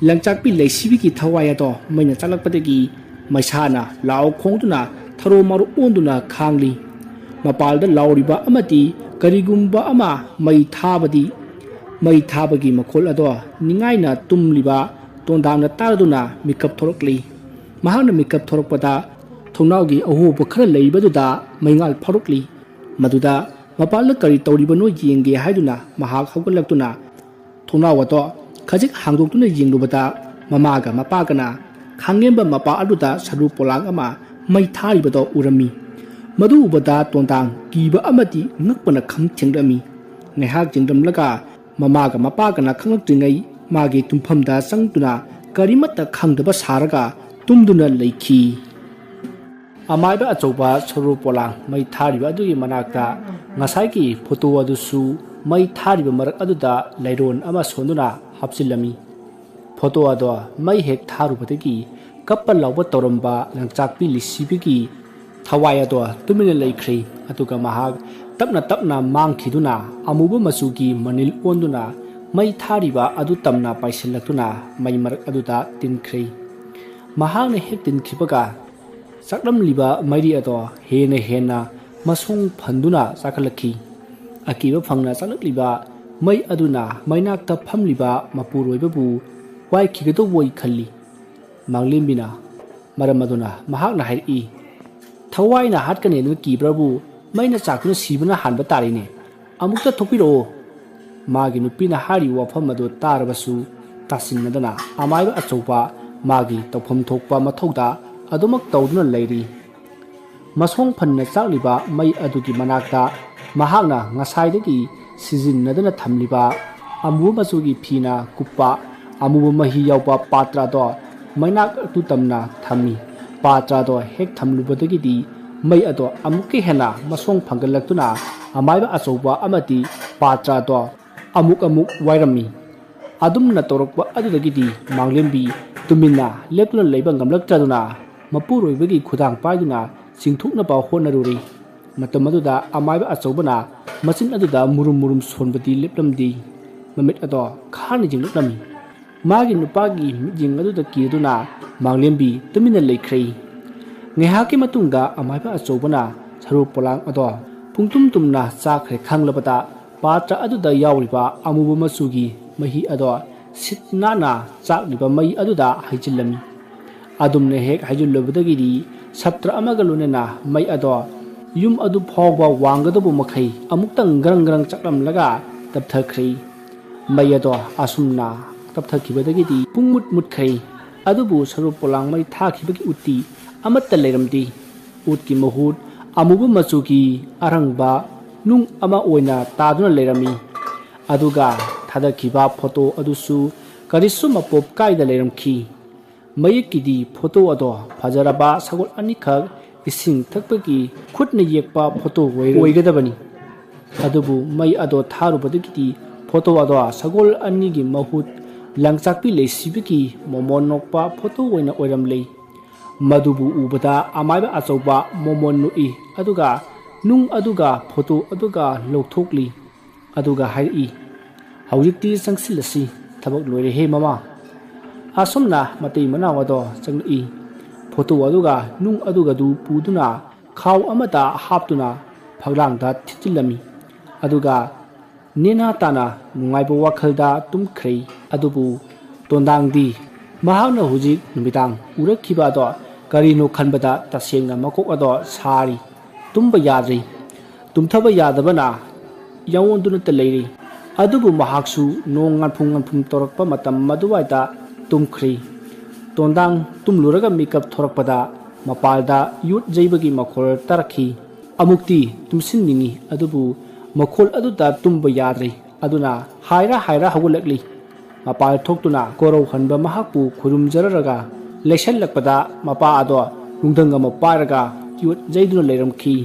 ꯂꯪꯆꯥꯛꯄꯤ ꯂꯩꯁꯤꯕꯤꯒꯤ ꯊꯋꯥꯏ ꯑꯗꯣ ꯃꯩꯅ ꯆꯥꯛꯂꯛꯄꯗꯒꯤ ꯃꯩꯁꯥꯅ ꯂꯥꯎ ꯈꯣꯡꯗꯨꯅ ꯊꯔꯣ ꯃꯔꯣ ꯑꯣꯟꯗꯨꯅ ꯈꯥꯡꯂꯤ꯫ ꯃꯄꯥꯜꯗ ꯂꯥꯎꯔꯤꯕ ꯑꯃꯗꯤ ꯀꯔꯤꯒꯨꯝꯕ ꯑꯃ ꯃꯩ ꯊꯥꯕꯗꯤ, ꯃꯩ ꯊꯥꯕꯒꯤ ꯃꯈꯣꯜ ꯑꯗꯣ ꯅꯤꯡꯉꯥꯏꯅ ꯇꯨꯝꯂꯤꯕ ꯇꯣꯟꯗꯥꯡꯅ ꯇꯥꯔꯗꯨꯅ ꯃꯤꯀꯞ ꯊꯣꯔꯛꯂꯤ꯫ ꯃꯍꯥꯛꯅ ꯃꯤꯀꯞ ꯊꯣꯔꯛꯄꯗ ꯊꯣꯡꯅꯥꯎꯒꯤ ꯑꯍꯣꯕ ꯈꯔ ꯂꯩꯕꯗꯨꯗ ꯃꯩꯉꯥꯜ ꯐꯥꯎꯔꯛꯂꯤ꯫ ꯃꯗꯨꯗ ꯃꯄꯥꯜꯗ ꯀꯔꯤ ꯇꯧꯔꯤꯕꯅꯣ ꯌꯦꯡꯒꯦ ꯍꯥꯏꯗꯨꯅ ꯃꯍꯥꯛ ꯍꯧꯒꯠꯂꯛꯇꯨꯅ ꯊꯣꯡꯅꯥꯎ ꯑꯗꯣ ꯈꯖꯤꯛ ꯍꯥꯡꯗꯣꯛꯇꯨꯅ ꯌꯦꯡꯂꯨꯕꯗ ꯃꯃꯥꯒ ꯃꯄꯥꯒꯅ ꯈꯥꯡꯉꯦꯝꯕ ꯃꯄꯥ ꯑꯗꯨꯗ ꯁꯔꯨ ꯄꯣꯂꯥꯡ ꯑꯃ ꯃꯩ ꯊꯥꯔꯤꯕꯗꯣ ꯎꯔꯝꯃꯤ꯫ ꯃꯗꯨ ꯎꯕꯗ ꯇꯣꯟꯗꯥꯡ ꯀꯤꯕ ꯑꯃꯗꯤ ꯉꯛꯄꯅ ꯈꯝ ꯊꯦꯡꯂꯝꯃꯤ꯫ ꯉꯥꯏꯍꯥꯛ ꯌꯦꯡꯂꯝꯂꯒ ꯃꯃꯥꯒ ꯃꯄꯥꯒꯅ ꯈꯪꯂꯛꯇ꯭ꯔꯤꯉꯩ ꯃꯥꯒꯤ ꯇꯨꯝꯐꯝꯗ ꯆꯪꯗꯨꯅ ꯀꯔꯤꯃꯠꯇ ꯈꯪꯗꯕ ꯁꯥꯔꯒ ꯇꯨꯝꯗꯨꯅ ꯂꯩꯈꯤ꯫ ꯑꯃꯥꯏꯕ ꯑꯆꯧꯕ ꯁꯔꯨ ꯄꯣꯂꯥꯡ ꯃꯩ ꯊꯥꯔꯤꯕ ꯑꯗꯨꯒꯤ ꯃꯅꯥꯛꯇ ꯉꯁꯥꯏꯒꯤ ꯐꯣꯇꯣ ꯑꯗꯨꯁꯨ ꯃꯩ ꯊꯥꯔꯤꯕ ꯃꯔꯛ ꯑꯗꯨꯗ ꯂꯩꯔꯣꯟ ꯑꯃ ꯁꯣꯟꯗꯨꯅ ꯍꯥꯞꯆꯤꯜꯂꯝꯃꯤ꯫ ꯐꯣꯇꯣ ꯑꯗꯣ ꯃꯩ ꯍꯦꯛ ꯊꯥꯔꯨꯕꯗꯒꯤ ꯀꯞꯄ ꯂꯥꯎꯕ ꯇꯧꯔꯝꯕ ꯂꯪꯆꯥꯛꯄꯤ ꯂꯤꯁꯤꯕꯤꯒꯤ ꯊꯋꯥꯏ ꯑꯗꯣ ꯇꯨꯃꯤꯟꯅ ꯂꯩꯈ꯭ꯔꯦ꯫ ꯑꯗꯨꯒ ꯃꯍꯥꯛ ꯇꯞꯅ ꯇꯞꯅ ꯃꯥꯡꯈꯤꯗꯨꯅ ꯑꯃꯨꯕ ꯃꯆꯨꯒꯤ ꯃꯅꯤꯜ ꯑꯣꯟꯗꯨꯅ ꯃꯩ ꯊꯥꯔꯤꯕ ꯑꯗꯨ ꯇꯝꯅ ꯄꯥꯏꯁꯤꯜꯂꯛꯇꯨꯅ ꯃꯩ ꯃꯔꯛ ꯑꯗꯨꯗ ꯇꯤꯟꯈ꯭ꯔꯦ꯫ ꯃꯍꯥꯛꯅ ꯍꯦꯛ ꯇꯤꯟꯈꯤꯕꯒ ꯆꯥꯛꯂꯝꯂꯤꯕ ꯃꯩꯔꯤ ꯑꯗꯣ ꯍꯦꯟꯅ ꯍꯦꯟꯅ ꯃꯁꯣꯡ ꯐꯟꯗꯨꯅ ꯆꯥꯛꯈꯠꯂꯛꯈꯤ꯫ ꯑꯀꯤꯕ ꯐꯪꯅ ꯆꯥꯛꯂꯛꯂꯤꯕ ꯃꯩ ꯑꯗꯨꯅ ꯃꯩꯅꯥꯛꯇ ꯐꯝꯂꯤꯕ ꯃꯄꯨꯔꯣꯏꯕꯕꯨ ꯋꯥꯏꯈꯤꯒꯗꯧꯕꯣꯏ ꯈꯜꯂꯤ꯫ ꯃꯥꯡꯂꯦꯝꯕꯤꯅ ꯃꯔꯝ ꯑꯗꯨꯅ ꯃꯍꯥꯛꯅ ꯍꯥꯏꯔꯛꯏ, "ꯊꯋꯥꯏꯅ ꯍꯥꯠꯀꯅꯤ ꯑꯗꯨꯅ ꯀꯤꯕ꯭ꯔꯕꯨ ꯃꯩꯅ ꯆꯥꯛꯇꯨꯅ ꯁꯤꯕꯅ ꯍꯥꯟꯕ ꯇꯥꯔꯦꯅꯦ꯫ "ꯑꯃꯨꯛꯇ ꯊꯣꯛꯄꯤꯔꯛꯑꯣ"꯫ ꯃꯥꯒꯤ ꯅꯨꯄꯤꯅ ꯍꯥꯏꯔꯤꯕ ꯋꯥꯐꯝ ꯑꯗꯨ ꯇꯥꯔꯕꯁꯨ ꯇꯥꯁꯤꯟꯅꯗꯅ ꯑꯃꯥꯏꯕ ꯑꯆꯧꯕ ꯃꯥꯒꯤ ꯇꯧꯐꯝ ꯊꯣꯛꯄ ꯃꯊꯧꯗ ꯑꯗꯨꯃꯛ ꯇꯧꯗꯨꯅ ꯂꯩꯔꯤ꯫ ꯃꯁꯣꯡ ꯐꯟꯅ ꯆꯥꯛꯂꯤꯕ ꯃꯩ ꯑꯗꯨꯒꯤ ꯃꯅꯥꯛꯇ ꯃꯍꯥꯛꯅ ꯉꯁꯥꯏꯗꯒꯤ ꯁꯤꯖꯤꯟꯅꯗꯅ ꯊꯝꯂꯤꯕ ꯑꯃꯨꯕ ꯃꯆꯨꯒꯤ ꯐꯤꯅ ꯀꯨꯞꯄ ꯑꯃꯨꯕ ꯃꯍꯤ ꯌꯥꯎꯕ ꯄꯥꯇ꯭ꯔ ꯑꯗꯣ ꯃꯩꯅꯥꯛ ꯑꯗꯨ ꯇꯝꯅ ꯊꯝꯃꯤ꯫ ꯄꯥꯇ꯭ꯔ ꯑꯗꯣ ꯍꯦꯛ ꯊꯝꯂꯨꯕꯗꯒꯤꯗꯤ ꯃꯩ ꯑꯗꯣ ꯑꯃꯨꯛꯀ ꯍꯦꯟꯅ ꯃꯁꯣꯡ ꯐꯪꯒꯠꯂꯛꯇꯨꯅ ꯑꯃꯥꯏꯕ ꯑꯆꯧꯕ ꯑꯃꯗꯤ ꯄꯥꯇ꯭ꯔ ꯑꯗꯣ ꯑꯃꯨꯛ ꯑꯃꯨꯛ ꯋꯥꯏꯔꯝꯃꯤ꯫ ꯑꯗꯨꯝꯅ ꯇꯧꯔꯛꯄ ꯑꯗꯨꯗꯒꯤꯗꯤ ꯃꯥꯡꯂꯦꯝꯕꯤ ꯇꯨꯃꯤꯟꯅ ꯂꯦꯞꯇꯨꯅ ꯂꯩꯕ ꯉꯝꯂꯛꯇ꯭ꯔꯗꯨꯅ ꯃꯄꯨꯔꯣꯏꯕꯒꯤ ꯈꯨꯗꯥꯡ ꯄꯥꯏꯗꯨꯅ ꯆꯤꯡꯊꯣꯛꯅꯕ ꯍꯣꯠꯅꯔꯨꯔꯤ꯫ ꯃꯇꯝ ꯑꯗꯨꯗ ꯑꯃꯥꯏꯕ ꯑꯆꯧꯕꯅ ꯃꯆꯤꯟ ꯑꯗꯨꯗ ꯃꯨꯔꯨꯝ ꯃꯨꯔꯨꯝ ꯁꯣꯟꯕꯗꯤ ꯂꯦꯞꯂꯝꯗꯦ꯫ ꯃꯃꯤꯠ ꯑꯗꯣ ꯈꯥꯅ ꯌꯦꯡꯂꯛꯂꯝꯃꯤ꯫ ꯃꯥꯒꯤ ꯅꯨꯄꯥꯒꯤ ꯃꯤꯠꯌꯦꯡ ꯑꯗꯨꯗ ꯀꯤꯗꯨꯅ ꯃꯥꯡꯂꯦꯝꯕꯤ ꯇꯨꯃꯤꯟꯅ ꯂꯩꯈ꯭ꯔꯦ꯫ ꯉꯥꯏꯍꯥꯛꯀꯤ ꯃꯇꯨꯡꯗ ꯑꯃꯥꯏꯕ ꯑꯆꯧꯕꯅ ꯁꯔꯨ ꯄꯣꯂꯥꯡ ꯑꯗꯣ ꯄꯨꯡꯇꯨꯝ ꯇꯨꯝꯅ ꯆꯥꯈ꯭ꯔꯦ ꯈꯪꯂꯕꯗ ꯄꯥꯇ꯭ꯔ ꯑꯗꯨꯗ ꯌꯥꯎꯔꯤꯕ ꯑꯃꯨꯕ ꯃꯆꯨꯒꯤ ꯃꯍꯤ ꯑꯗꯣ ꯁꯤꯠ ꯅꯥꯟꯅ ꯆꯥꯛꯂꯤꯕ ꯃꯩ ꯑꯗꯨꯗ ꯍꯩꯖꯤꯜꯂꯝꯃꯤ꯫ ꯑꯗꯨꯝꯅ ꯍꯦꯛ ꯍꯩꯖꯤꯜꯂꯨꯕꯗꯒꯤꯗꯤ ꯁꯞꯇ꯭ꯔ ꯑꯃꯒ ꯂꯣꯏꯅꯅ ꯃꯩ ꯑꯗꯣ ꯌꯨꯝ ꯑꯗꯨ ꯐꯥꯎꯕ ꯋꯥꯡꯒꯗꯧꯕ ꯃꯈꯩ ꯑꯃꯨꯛꯇꯪ ꯒ꯭ꯔꯪ ꯒ꯭ꯔꯪ ꯆꯥꯛꯂꯝꯂꯒ ꯇꯞꯊꯈ꯭ꯔꯦ꯫ ꯃꯩ ꯑꯗꯣ ꯑꯁꯨꯝꯅ ꯇꯞꯊꯈꯤꯕꯗꯒꯤꯗꯤ ꯄꯨꯡ ꯃꯨꯠ ꯃꯨꯠꯈ꯭ꯔꯦ꯫ ꯑꯗꯨꯕꯨ ꯁꯔꯨ ꯄꯣꯂꯥꯡ ꯃꯩ ꯊꯥꯈꯤꯕꯒꯤ ꯎꯠꯇꯤ ꯑꯃꯠꯇ ꯂꯩꯔꯝꯗꯦ꯫ ꯎꯠꯀꯤ ꯃꯍꯨꯠ ꯑꯃꯨꯕ ꯃꯆꯨꯒꯤ ꯑꯔꯪꯕ ꯅꯨꯡ ꯑꯃ ꯑꯣꯏꯅ ꯇꯥꯗꯨꯅ ꯂꯩꯔꯝꯃꯤ꯫ ꯑꯗꯨꯒ ꯊꯥꯗꯈꯤꯕ ꯐꯣꯇꯣ ꯑꯗꯨꯁꯨ ꯀꯔꯤꯁꯨ ꯃꯄꯣꯞ ꯀꯥꯏꯗ ꯂꯩꯔꯝꯈꯤ꯫ ꯃꯌꯦꯛꯀꯤꯗꯤ ꯐꯣꯇꯣ ꯑꯗꯣ ꯐꯖꯔꯕ ꯁꯒꯣꯜ ꯑꯅꯤꯈꯛ ꯏꯁꯤꯡ ꯊꯛꯄꯒꯤ ꯈꯨꯠꯅ ꯌꯦꯛꯄ ꯐꯣꯇꯣ ꯑꯣꯏꯔ-, ꯑꯣꯏꯒꯗꯕꯅꯤ꯫ ꯑꯗꯨꯕꯨ ꯃꯩ ꯑꯗꯣ ꯊꯥꯔꯨꯕꯗꯒꯤꯗꯤ ꯐꯣꯇꯣ ꯑꯗꯣ ꯁꯒꯣꯜ ꯑꯅꯤꯒꯤ ꯃꯍꯨꯠ ꯂꯪꯆꯥꯛꯄꯤ ꯂꯩꯁꯤꯕꯤꯒꯤ ꯃꯣꯃꯣꯟ ꯅꯣꯛꯄ ꯐꯣꯇꯣ ꯑꯣꯏꯅ ꯑꯣꯏꯔꯝꯂꯦ꯫ ꯃꯗꯨꯕꯨ ꯎꯕꯗ ꯑꯃꯥꯏꯕ ꯑꯆꯧꯕ ꯃꯣꯃꯣꯟ ꯅꯣꯛꯏ, ꯑꯗꯨꯒ ꯅꯨꯡ ꯑꯗꯨꯒ ꯐꯣꯇꯣ ꯑꯗꯨꯒ ꯂꯧꯊꯣꯛꯂꯤ꯫ ꯑꯗꯨꯒ ꯍꯥꯏꯔꯛꯏ, "ꯍꯧꯖꯤꯛꯇꯤ ꯆꯪꯁꯤꯜꯂꯁꯤ, ꯊꯕꯛ ꯂꯣꯏꯔꯦꯍꯦ ꯃꯃꯥ"꯫ ꯑꯁꯨꯝꯅ ꯃꯇꯩ ꯃꯅꯥꯎ ꯑꯗꯣ ꯆꯪꯂꯛꯏ꯫ ꯐꯣꯇꯣ ꯑꯗꯨꯒ ꯅꯨꯡ ꯑꯗꯨꯒꯗꯨ ꯄꯨꯗꯨꯅ ꯈꯥꯎ ꯑꯃꯗ ꯍꯥꯞꯇꯨꯅ ꯐꯛꯂꯥꯡꯗ ꯊꯤꯠꯆꯤꯜꯂꯝꯃꯤ꯫ ꯑꯗꯨꯒ ꯅꯦꯅꯥ ꯇꯥꯅ ꯅꯨꯡꯉꯥꯏꯕ ꯋꯥꯈꯜꯗ ꯇꯨꯝꯈ꯭ꯔꯦ꯫ ꯑꯗꯨꯕꯨ ꯇꯣꯟꯗꯥꯡꯗꯤ ꯃꯍꯥꯛꯅ ꯍꯧꯖꯤꯛ ꯅꯨꯃꯤꯗꯥꯡ ꯎꯔꯛꯈꯤꯕ ꯑꯗꯣ ꯀꯔꯤꯅꯣ ꯈꯟꯕꯗ ꯇꯁꯦꯡꯅ ꯃꯀꯣꯛ ꯑꯗꯣ ꯁꯥꯔꯤ꯫ ꯇꯨꯝꯕ ꯌꯥꯗ꯭ꯔꯤ꯫ ꯇꯨꯝꯊꯕ ꯌꯥꯗꯕꯅ ꯌꯥꯑꯣꯟꯗꯨꯅꯇ ꯂꯩꯔꯤ꯫ ꯑꯗꯨꯕꯨ ꯃꯍꯥꯛꯁꯨ ꯅꯣꯡ ꯉꯥꯟꯐꯨꯝ ꯉꯥꯟꯐꯨꯝ ꯇꯧꯔꯛꯄ ꯃꯇꯝ ꯑꯗꯨꯋꯥꯏꯗ ꯇꯨꯝꯈ꯭ꯔꯤ꯫ ꯇꯣꯟꯗꯥꯡ ꯇꯨꯝꯂꯨꯔꯒ ꯃꯤꯀꯞ ꯊꯣꯔꯛꯄꯗ ꯃꯄꯥꯜꯗ ꯌꯣꯠ ꯌꯩꯕꯒꯤ ꯃꯈꯣꯜ ꯇꯥꯔꯛꯈꯤ꯫ ꯑꯃꯨꯛꯇꯤ ꯇꯨꯝꯁꯤꯟꯅꯤꯡꯏ, ꯑꯗꯨꯕꯨ ꯃꯈꯣꯜ ꯑꯗꯨꯗ ꯇꯨꯝꯕ ꯌꯥꯗ꯭ꯔꯦ꯫ ꯑꯗꯨꯅ ꯍꯥꯏꯔ ꯍꯥꯏꯔ ꯍꯧꯒꯠꯂꯛꯂꯤ꯫ ꯃꯄꯥꯜ ꯊꯣꯛꯇꯨꯅ ꯀꯣꯔꯧꯍꯟꯕ ꯃꯍꯥꯛꯄꯨ ꯈꯨꯔꯨꯝꯖꯔꯔꯒ ꯂꯩꯁꯜꯂꯛꯄꯗ ꯃꯄꯥ ꯑꯗꯣ ꯅꯨꯡꯙꯪ ꯑꯃ ꯄꯥꯏꯔꯒ ꯌꯣꯠ ꯌꯩꯗꯨꯅ ꯂꯩꯔꯝꯈꯤ꯫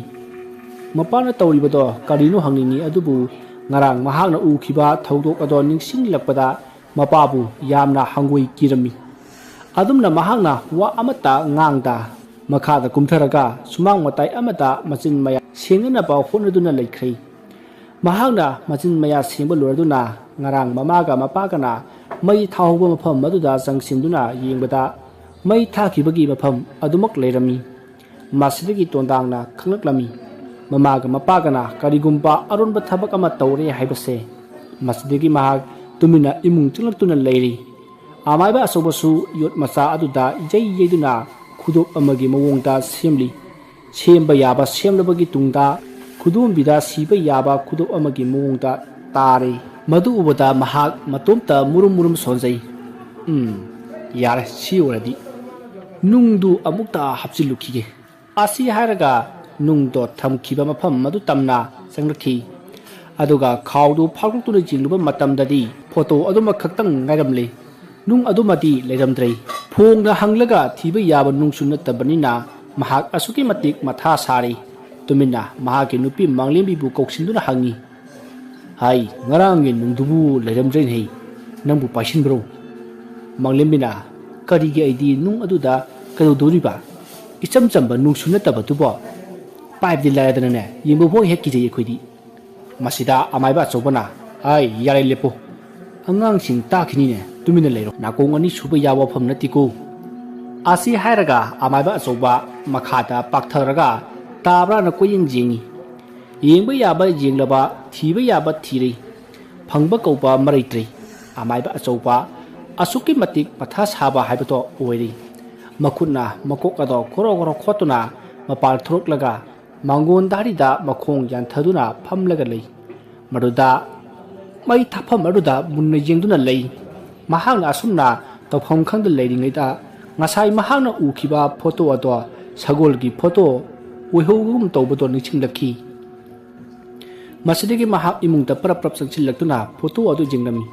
ꯃꯄꯥꯅ ꯇꯧꯔꯤꯕꯗꯣ ꯀꯔꯤꯅꯣ ꯍꯪꯅꯤꯡꯏ, ꯑꯗꯨꯕꯨ ꯉꯔꯥꯡ ꯃꯍꯥꯛꯅ ꯎꯈꯤꯕ ꯊꯧꯗꯣꯛ ꯑꯗꯣ ꯅꯤꯡꯁꯤꯡꯂꯛꯄꯗ ꯃꯄꯥꯕꯨ ꯌꯥꯝꯅ ꯍꯪꯒꯣꯏ ꯀꯤꯔꯝꯃꯤ꯫ ꯑꯗꯨꯝꯅ ꯃꯍꯥꯛꯅ ꯋꯥ ꯑꯃꯠꯇ ꯉꯥꯡꯗ ꯃꯈꯥꯗ ꯀꯨꯝꯊꯔꯒ ꯁꯨꯃꯥꯡ ꯃꯇꯥꯏ ꯑꯃꯗ ꯃꯆꯤꯟ ꯃꯌꯥ ꯁꯦꯡꯅꯅꯕ ꯍꯣꯠꯅꯗꯨꯅ ꯂꯩꯈ꯭ꯔꯦ꯫ ꯃꯍꯥꯛꯅ ꯃꯆꯤꯟ ꯃꯌꯥ ꯁꯦꯡꯕ ꯂꯣꯏꯔꯗꯨꯅ ꯉꯔꯥꯡ ꯃꯃꯥꯒ ꯃꯄꯥꯒꯅ ꯃꯩ ꯊꯥꯍꯧꯕ ꯃꯐꯝ ꯑꯗꯨꯗ ꯆꯪꯁꯤꯟꯗꯨꯅ ꯌꯦꯡꯕꯗ ꯃꯩ ꯊꯥꯈꯤꯕꯒꯤ ꯃꯐꯝ ꯑꯗꯨꯃꯛ ꯂꯩꯔꯝꯃꯤ꯫ ꯃꯁꯤꯗꯒꯤ ꯇꯣꯟꯗꯥꯡꯅ ꯈꯪꯂꯛꯂꯝꯃꯤ, ꯃꯃꯥꯒ ꯃꯄꯥꯒꯅ ꯀꯔꯤꯒꯨꯝꯕ ꯑꯔꯣꯟꯕ ꯊꯕꯛ ꯑꯃ ꯇꯧꯔꯦ ꯍꯥꯏꯕꯁꯦ꯫ ꯃꯁꯤꯗꯒꯤ ꯃꯍꯥꯛ ꯇꯨꯃꯤꯟꯅ ꯏꯃꯨꯡ ꯆꯪꯂꯛꯇꯨꯅ ꯂꯩꯔꯤ꯫ ꯑꯃꯥꯏꯕ ꯑꯆꯧꯕꯁꯨ ꯌꯣꯠ ꯃꯆꯥ ꯑꯗꯨꯗ ꯌꯩ ꯌꯩꯗꯨꯅ ꯈꯨꯗꯣꯞ ꯑꯃꯒꯤ ꯃꯑꯣꯡꯗ ꯁꯦꯝꯂꯤ꯫ ꯁꯦꯝꯕ ꯌꯥꯕ ꯁꯦꯝꯂꯕꯒꯤ ꯇꯨꯡꯗ ꯈꯨꯗꯣꯝꯕꯤꯗ ꯁꯤꯕ ꯌꯥꯕ ꯈꯨꯗꯣꯞ ꯑꯃꯒꯤ ꯃꯑꯣꯡꯗ ꯇꯥꯔꯦ꯫ ꯃꯗꯨ ꯎꯕꯗ ꯃꯍꯥꯛ ꯃꯇꯣꯝꯇ ꯃꯨꯔꯨꯝ ꯃꯨꯔꯨꯝ ꯁꯣꯟꯖꯩ꯫ "ꯎꯝ, ꯌꯥꯔꯦ, ꯁꯤ ꯑꯣꯏꯔꯗꯤ ꯅꯨꯡꯗꯨ ꯑꯃꯨꯛꯇ ꯍꯥꯞꯆꯤꯜꯂꯨꯈꯤꯒꯦ"꯫ ꯑꯁꯤ ꯍꯥꯏꯔꯒ ꯅꯨꯡꯗꯣ ꯊꯝꯈꯤꯕ ꯃꯐꯝ ꯃꯗꯨ ꯇꯝꯅ ꯆꯪꯂꯛꯈꯤ꯫ ꯑꯗꯨꯒ ꯈꯥꯎꯗꯨ ꯐꯥꯎꯗꯣꯛꯇꯨꯅ ꯌꯦꯡꯂꯨꯕ ꯃꯇꯝꯗꯗꯤ ꯐꯣꯇꯣ ꯑꯗꯨꯃꯛ ꯈꯛꯇꯪ ꯉꯥꯏꯔꯝꯂꯦ꯫ ꯅꯨꯡ ꯑꯗꯨꯃꯗꯤ ꯂꯩꯔꯝꯗ꯭ꯔꯦ꯫ ꯐꯣꯡꯅ ꯍꯪꯂꯒ ꯊꯤꯕ ꯌꯥꯕ ꯅꯨꯡꯁꯨ ꯅꯠꯇꯕꯅꯤꯅ ꯃꯍꯥꯛ ꯑꯁꯨꯛꯀꯤ ꯃꯇꯤꯛ ꯃꯊꯥ ꯁꯥꯔꯤ꯫ ꯇꯨꯃꯤꯟꯅ ꯃꯍꯥꯛꯀꯤ ꯅꯨꯄꯤ ꯃꯥꯡꯂꯦꯝꯕꯤꯕꯨ ꯀꯧꯁꯤꯟꯗꯨꯅ ꯍꯪꯉꯤ, "ꯍꯥꯏ, ꯉꯔꯥꯡꯒꯤ ꯅꯨꯡꯗꯨꯕꯨ ꯂꯩꯔꯝꯗ꯭ꯔꯦꯅꯦ, ꯅꯪꯕꯨ ꯄꯥꯏꯁꯤꯟꯕ꯭ꯔꯣ?" ꯃꯥꯡꯂꯦꯝꯕꯤꯅ, "ꯀꯔꯤꯒꯤ ꯑꯩꯗꯤ ꯅꯨꯡ ꯑꯗꯨꯗ ꯀꯩꯗꯧꯗꯣꯔꯤꯕ? ꯏꯆꯝ ꯆꯝꯕ ꯅꯨꯡꯁꯨ ꯅꯠꯇꯕꯗꯨꯕꯣ꯫ ꯄꯥꯏꯕꯗꯤ ꯂꯥꯏꯔꯗꯅꯅꯦ, ꯌꯦꯡꯕ ꯐꯥꯎ ꯍꯦꯛ ꯀꯤꯖꯩ ꯑꯩꯈꯣꯏꯗꯤ"꯫ ꯃꯁꯤꯗ ꯑꯃꯥꯏꯕ ꯑꯆꯧꯕꯅ, "ꯍꯥꯏ, ꯌꯥꯔꯦ, ꯂꯦꯞꯄꯣ꯫ ꯑꯉꯥꯡꯁꯤꯡ ꯇꯥꯈꯤꯅꯤꯅꯦ, ꯇꯨꯃꯤꯟꯅ ꯂꯩꯔꯣ꯫ ꯅꯥꯀꯣꯡ ꯑꯅꯤ ꯁꯨꯕ ꯌꯥꯕ ꯋꯥꯐꯝ ꯅꯠꯇꯦꯀꯣ"꯫ ꯑꯁꯤ ꯍꯥꯏꯔꯒ ꯑꯃꯥꯏꯕ ꯑꯆꯧꯕ ꯃꯈꯥꯗ ꯄꯥꯛꯊꯔꯒ ꯇꯥꯕ꯭ꯔꯥꯅ ꯀꯣꯏꯌꯦꯡ ꯌꯦꯡꯉꯤ꯫ ꯌꯦꯡꯕ ꯌꯥꯕ ꯌꯦꯡꯂꯕ, ꯊꯤꯕ ꯌꯥꯕ ꯊꯤꯔꯦ꯫ ꯐꯪꯕ ꯀꯧꯕ ꯃꯔꯩꯇ꯭ꯔꯦ꯫ ꯑꯃꯥꯏꯕ ꯑꯆꯧꯕ ꯑꯁꯨꯛꯀꯤ ꯃꯇꯤꯛ ꯃꯊꯥ ꯁꯥꯕ ꯍꯥꯏꯕꯗꯣ ꯑꯣꯏꯔꯦ꯫ ꯃꯈꯨꯠꯅ ꯃꯀꯣꯛ ꯑꯗꯣ ꯈꯣꯔꯣ ꯈꯣꯔꯣ ꯈꯣꯠꯇꯨꯅ ꯃꯄꯥꯟ ꯊꯣꯔꯛꯂꯒ ꯃꯥꯡꯒꯣꯟ ꯗꯥꯔꯤꯗ ꯃꯈꯣꯡ ꯌꯥꯟꯊꯗꯨꯅ ꯐꯝꯂꯒ ꯂꯩ꯫ ꯃꯗꯨꯗ ꯃꯩ ꯊꯥꯐꯝ ꯑꯗꯨꯗ ꯃꯨꯟꯅ ꯌꯦꯡꯗꯨꯅ ꯂꯩ꯫ ꯃꯍꯥꯛꯅ ꯑꯁꯨꯝꯅ ꯇꯧꯐꯝ ꯈꯪꯗ ꯂꯩꯔꯤꯉꯩꯗ, ꯉꯁꯥꯏ ꯃꯍꯥꯛꯅ ꯎꯈꯤꯕ ꯐꯣꯇꯣ ꯑꯗꯣ ꯁꯒꯣꯜꯒꯤ ꯐꯣꯇꯣ ꯑꯣꯏꯍꯧꯕꯒꯨꯝ ꯇꯧꯕꯗꯣ ꯅꯤꯡꯁꯤꯡꯂꯛꯈꯤ꯫ ꯃꯁꯤꯗꯒꯤ ꯃꯍꯥꯛ ꯏꯃꯨꯡꯗ ꯄꯔꯞ ꯄꯔꯞ ꯆꯪꯁꯤꯜꯂꯛꯇꯨꯅ ꯐꯣꯇꯣ ꯑꯗꯨ ꯌꯦꯡꯂꯝꯃꯤ꯫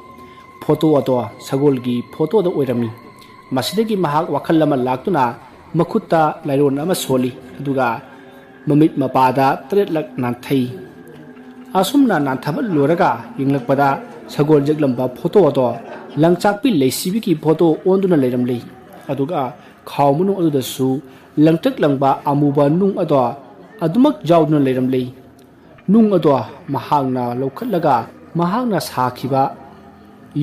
ꯐꯣꯇꯣ ꯑꯗꯣ ꯁꯒꯣꯜꯒꯤ ꯐꯣꯇꯣꯗ ꯑꯣꯏꯔꯝꯃꯤ꯫ ꯃꯁꯤꯗꯒꯤ ꯃꯍꯥꯛ ꯋꯥꯈꯜ ꯑꯃ ꯂꯥꯛꯇꯨꯅ ꯃꯈꯨꯠꯇ ꯂꯥꯏꯔꯣꯟ ꯑꯃ ꯁꯣꯜꯂꯤ, ꯑꯗꯨꯒ ꯃꯃꯤꯠ ꯃꯄꯥꯗ ꯇꯔꯦꯠꯂꯛ ꯅꯥꯟꯊꯩ꯫ ꯑꯁꯨꯝꯅ ꯅꯥꯟꯊꯕ ꯂꯣꯏꯔꯒ ꯌꯦꯡꯂꯛꯄꯗ, ꯁꯒꯣꯜ ꯌꯦꯛꯂꯝꯕ ꯐꯣꯇꯣ ꯑꯗꯣ ꯂꯪꯆꯥꯛꯄꯤ ꯂꯩꯁꯤꯕꯤꯒꯤ ꯐꯣꯇꯣ ꯑꯣꯟꯗꯨꯅ ꯂꯩꯔꯝꯂꯤ꯫ ꯑꯗꯨꯒ ꯈꯥꯎ ꯃꯅꯨꯡ ꯑꯗꯨꯗꯁꯨ ꯂꯪꯇ꯭ꯔꯤꯛ ꯂꯪꯕ ꯑꯃꯨꯕ ꯅꯨꯡ ꯑꯗꯣ ꯑꯗꯨꯃꯛ ꯌꯥꯎꯗꯨꯅ ꯂꯩꯔꯝꯂꯤ꯫ ꯅꯨꯡ ꯑꯗꯣ ꯃꯍꯥꯛꯅ ꯂꯧꯈꯠꯂꯒ ꯃꯍꯥꯛꯅ ꯁꯥꯈꯤꯕ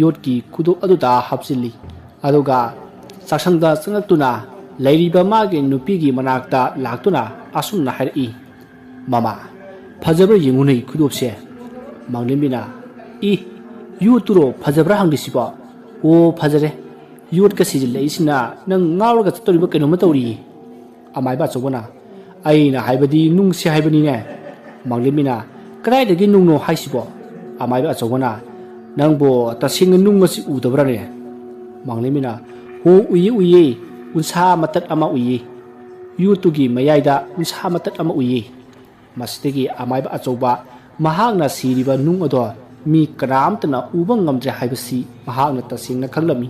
ꯌꯣꯠꯀꯤ ꯈꯨꯗꯣꯞ ꯑꯗꯨꯗ ꯍꯥꯞꯆꯤꯜꯂꯤ꯫ ꯑꯗꯨꯒ ꯆꯥꯛꯁꯪꯗ ꯆꯪꯂꯛꯇꯨꯅ ꯂꯩꯔꯤꯕ ꯃꯥꯒꯤ ꯅꯨꯄꯤꯒꯤ ꯃꯅꯥꯛꯇ ꯂꯥꯛꯇꯨꯅ ꯑꯁꯨꯝꯅ ꯍꯥꯏꯔꯛꯏ, "ꯃꯃꯥ, ꯐꯖꯕ꯭ꯔꯥ ꯌꯦꯡꯉꯨꯅꯦ ꯈꯨꯗꯣꯞꯁꯦ?" ꯃꯥꯡꯂꯦꯝꯕꯤꯅ, "ꯏ, ꯌꯣꯠꯇꯨꯔꯣ ꯐꯖꯕ꯭ꯔꯥ ꯍꯪꯂꯤꯁꯤꯕꯣ? ꯑꯣ, ꯐꯖꯔꯦ꯫ ꯌꯣꯠꯀ ꯁꯤꯖꯤꯜꯂꯛꯏꯁꯤꯅ ꯅꯪ ꯉꯥꯎꯔꯒ ꯆꯠꯇꯧꯔꯤꯕ ꯀꯩꯅꯣꯝꯃ ꯇꯧꯔꯤꯌꯦ꯫" ꯑꯃꯥꯏꯕ ꯑꯆꯧꯕꯅ, "ꯑꯩꯅ ꯍꯥꯏꯕꯗꯤ ꯅꯨꯡꯁꯤ ꯍꯥꯏꯕꯅꯤꯅꯦ꯫" ꯃꯥꯡꯂꯦꯝꯕꯤꯅ, "ꯀꯗꯥꯏꯗꯒꯤ ꯅꯨꯡꯅꯣ ꯍꯥꯏꯁꯤꯕꯣ?" ꯑꯃꯥꯏꯕ ꯑꯆꯧꯕꯅ, "ꯅꯪꯕꯨ ꯇꯁꯦꯡꯅ ꯅꯨꯡ ꯑꯁꯤ ꯎꯗꯕ꯭ꯔꯥꯅꯦ?" ꯃꯥꯡꯂꯦꯝꯕꯤꯅ, "ꯍꯣ, ꯎꯏꯌꯦ, ꯎꯏꯌꯦ꯫ ꯎꯟꯁꯥ ꯃꯇꯠ ꯑꯃ ꯎꯏꯌꯦ꯫ ꯌꯣꯠꯇꯨꯒꯤ ꯃꯌꯥꯏꯗ ꯎꯟꯁꯥ ꯃꯇꯠ ꯑꯃ ꯎꯏꯌꯦ꯫" ꯃꯁꯤꯗꯒꯤ ꯑꯃꯥꯏꯕ ꯑꯆꯧꯕ ꯃꯍꯥꯛꯅ ꯁꯤꯔꯤꯕ ꯅꯨꯡ ꯑꯗꯣ ꯃꯤ ꯀꯅꯥꯝꯇꯅ ꯎꯕ ꯉꯝꯗ꯭ꯔꯦ ꯍꯥꯏꯕꯁꯤ ꯃꯍꯥꯛꯅ ꯇꯁꯦꯡꯅ ꯈꯪꯂꯝꯃꯤ꯫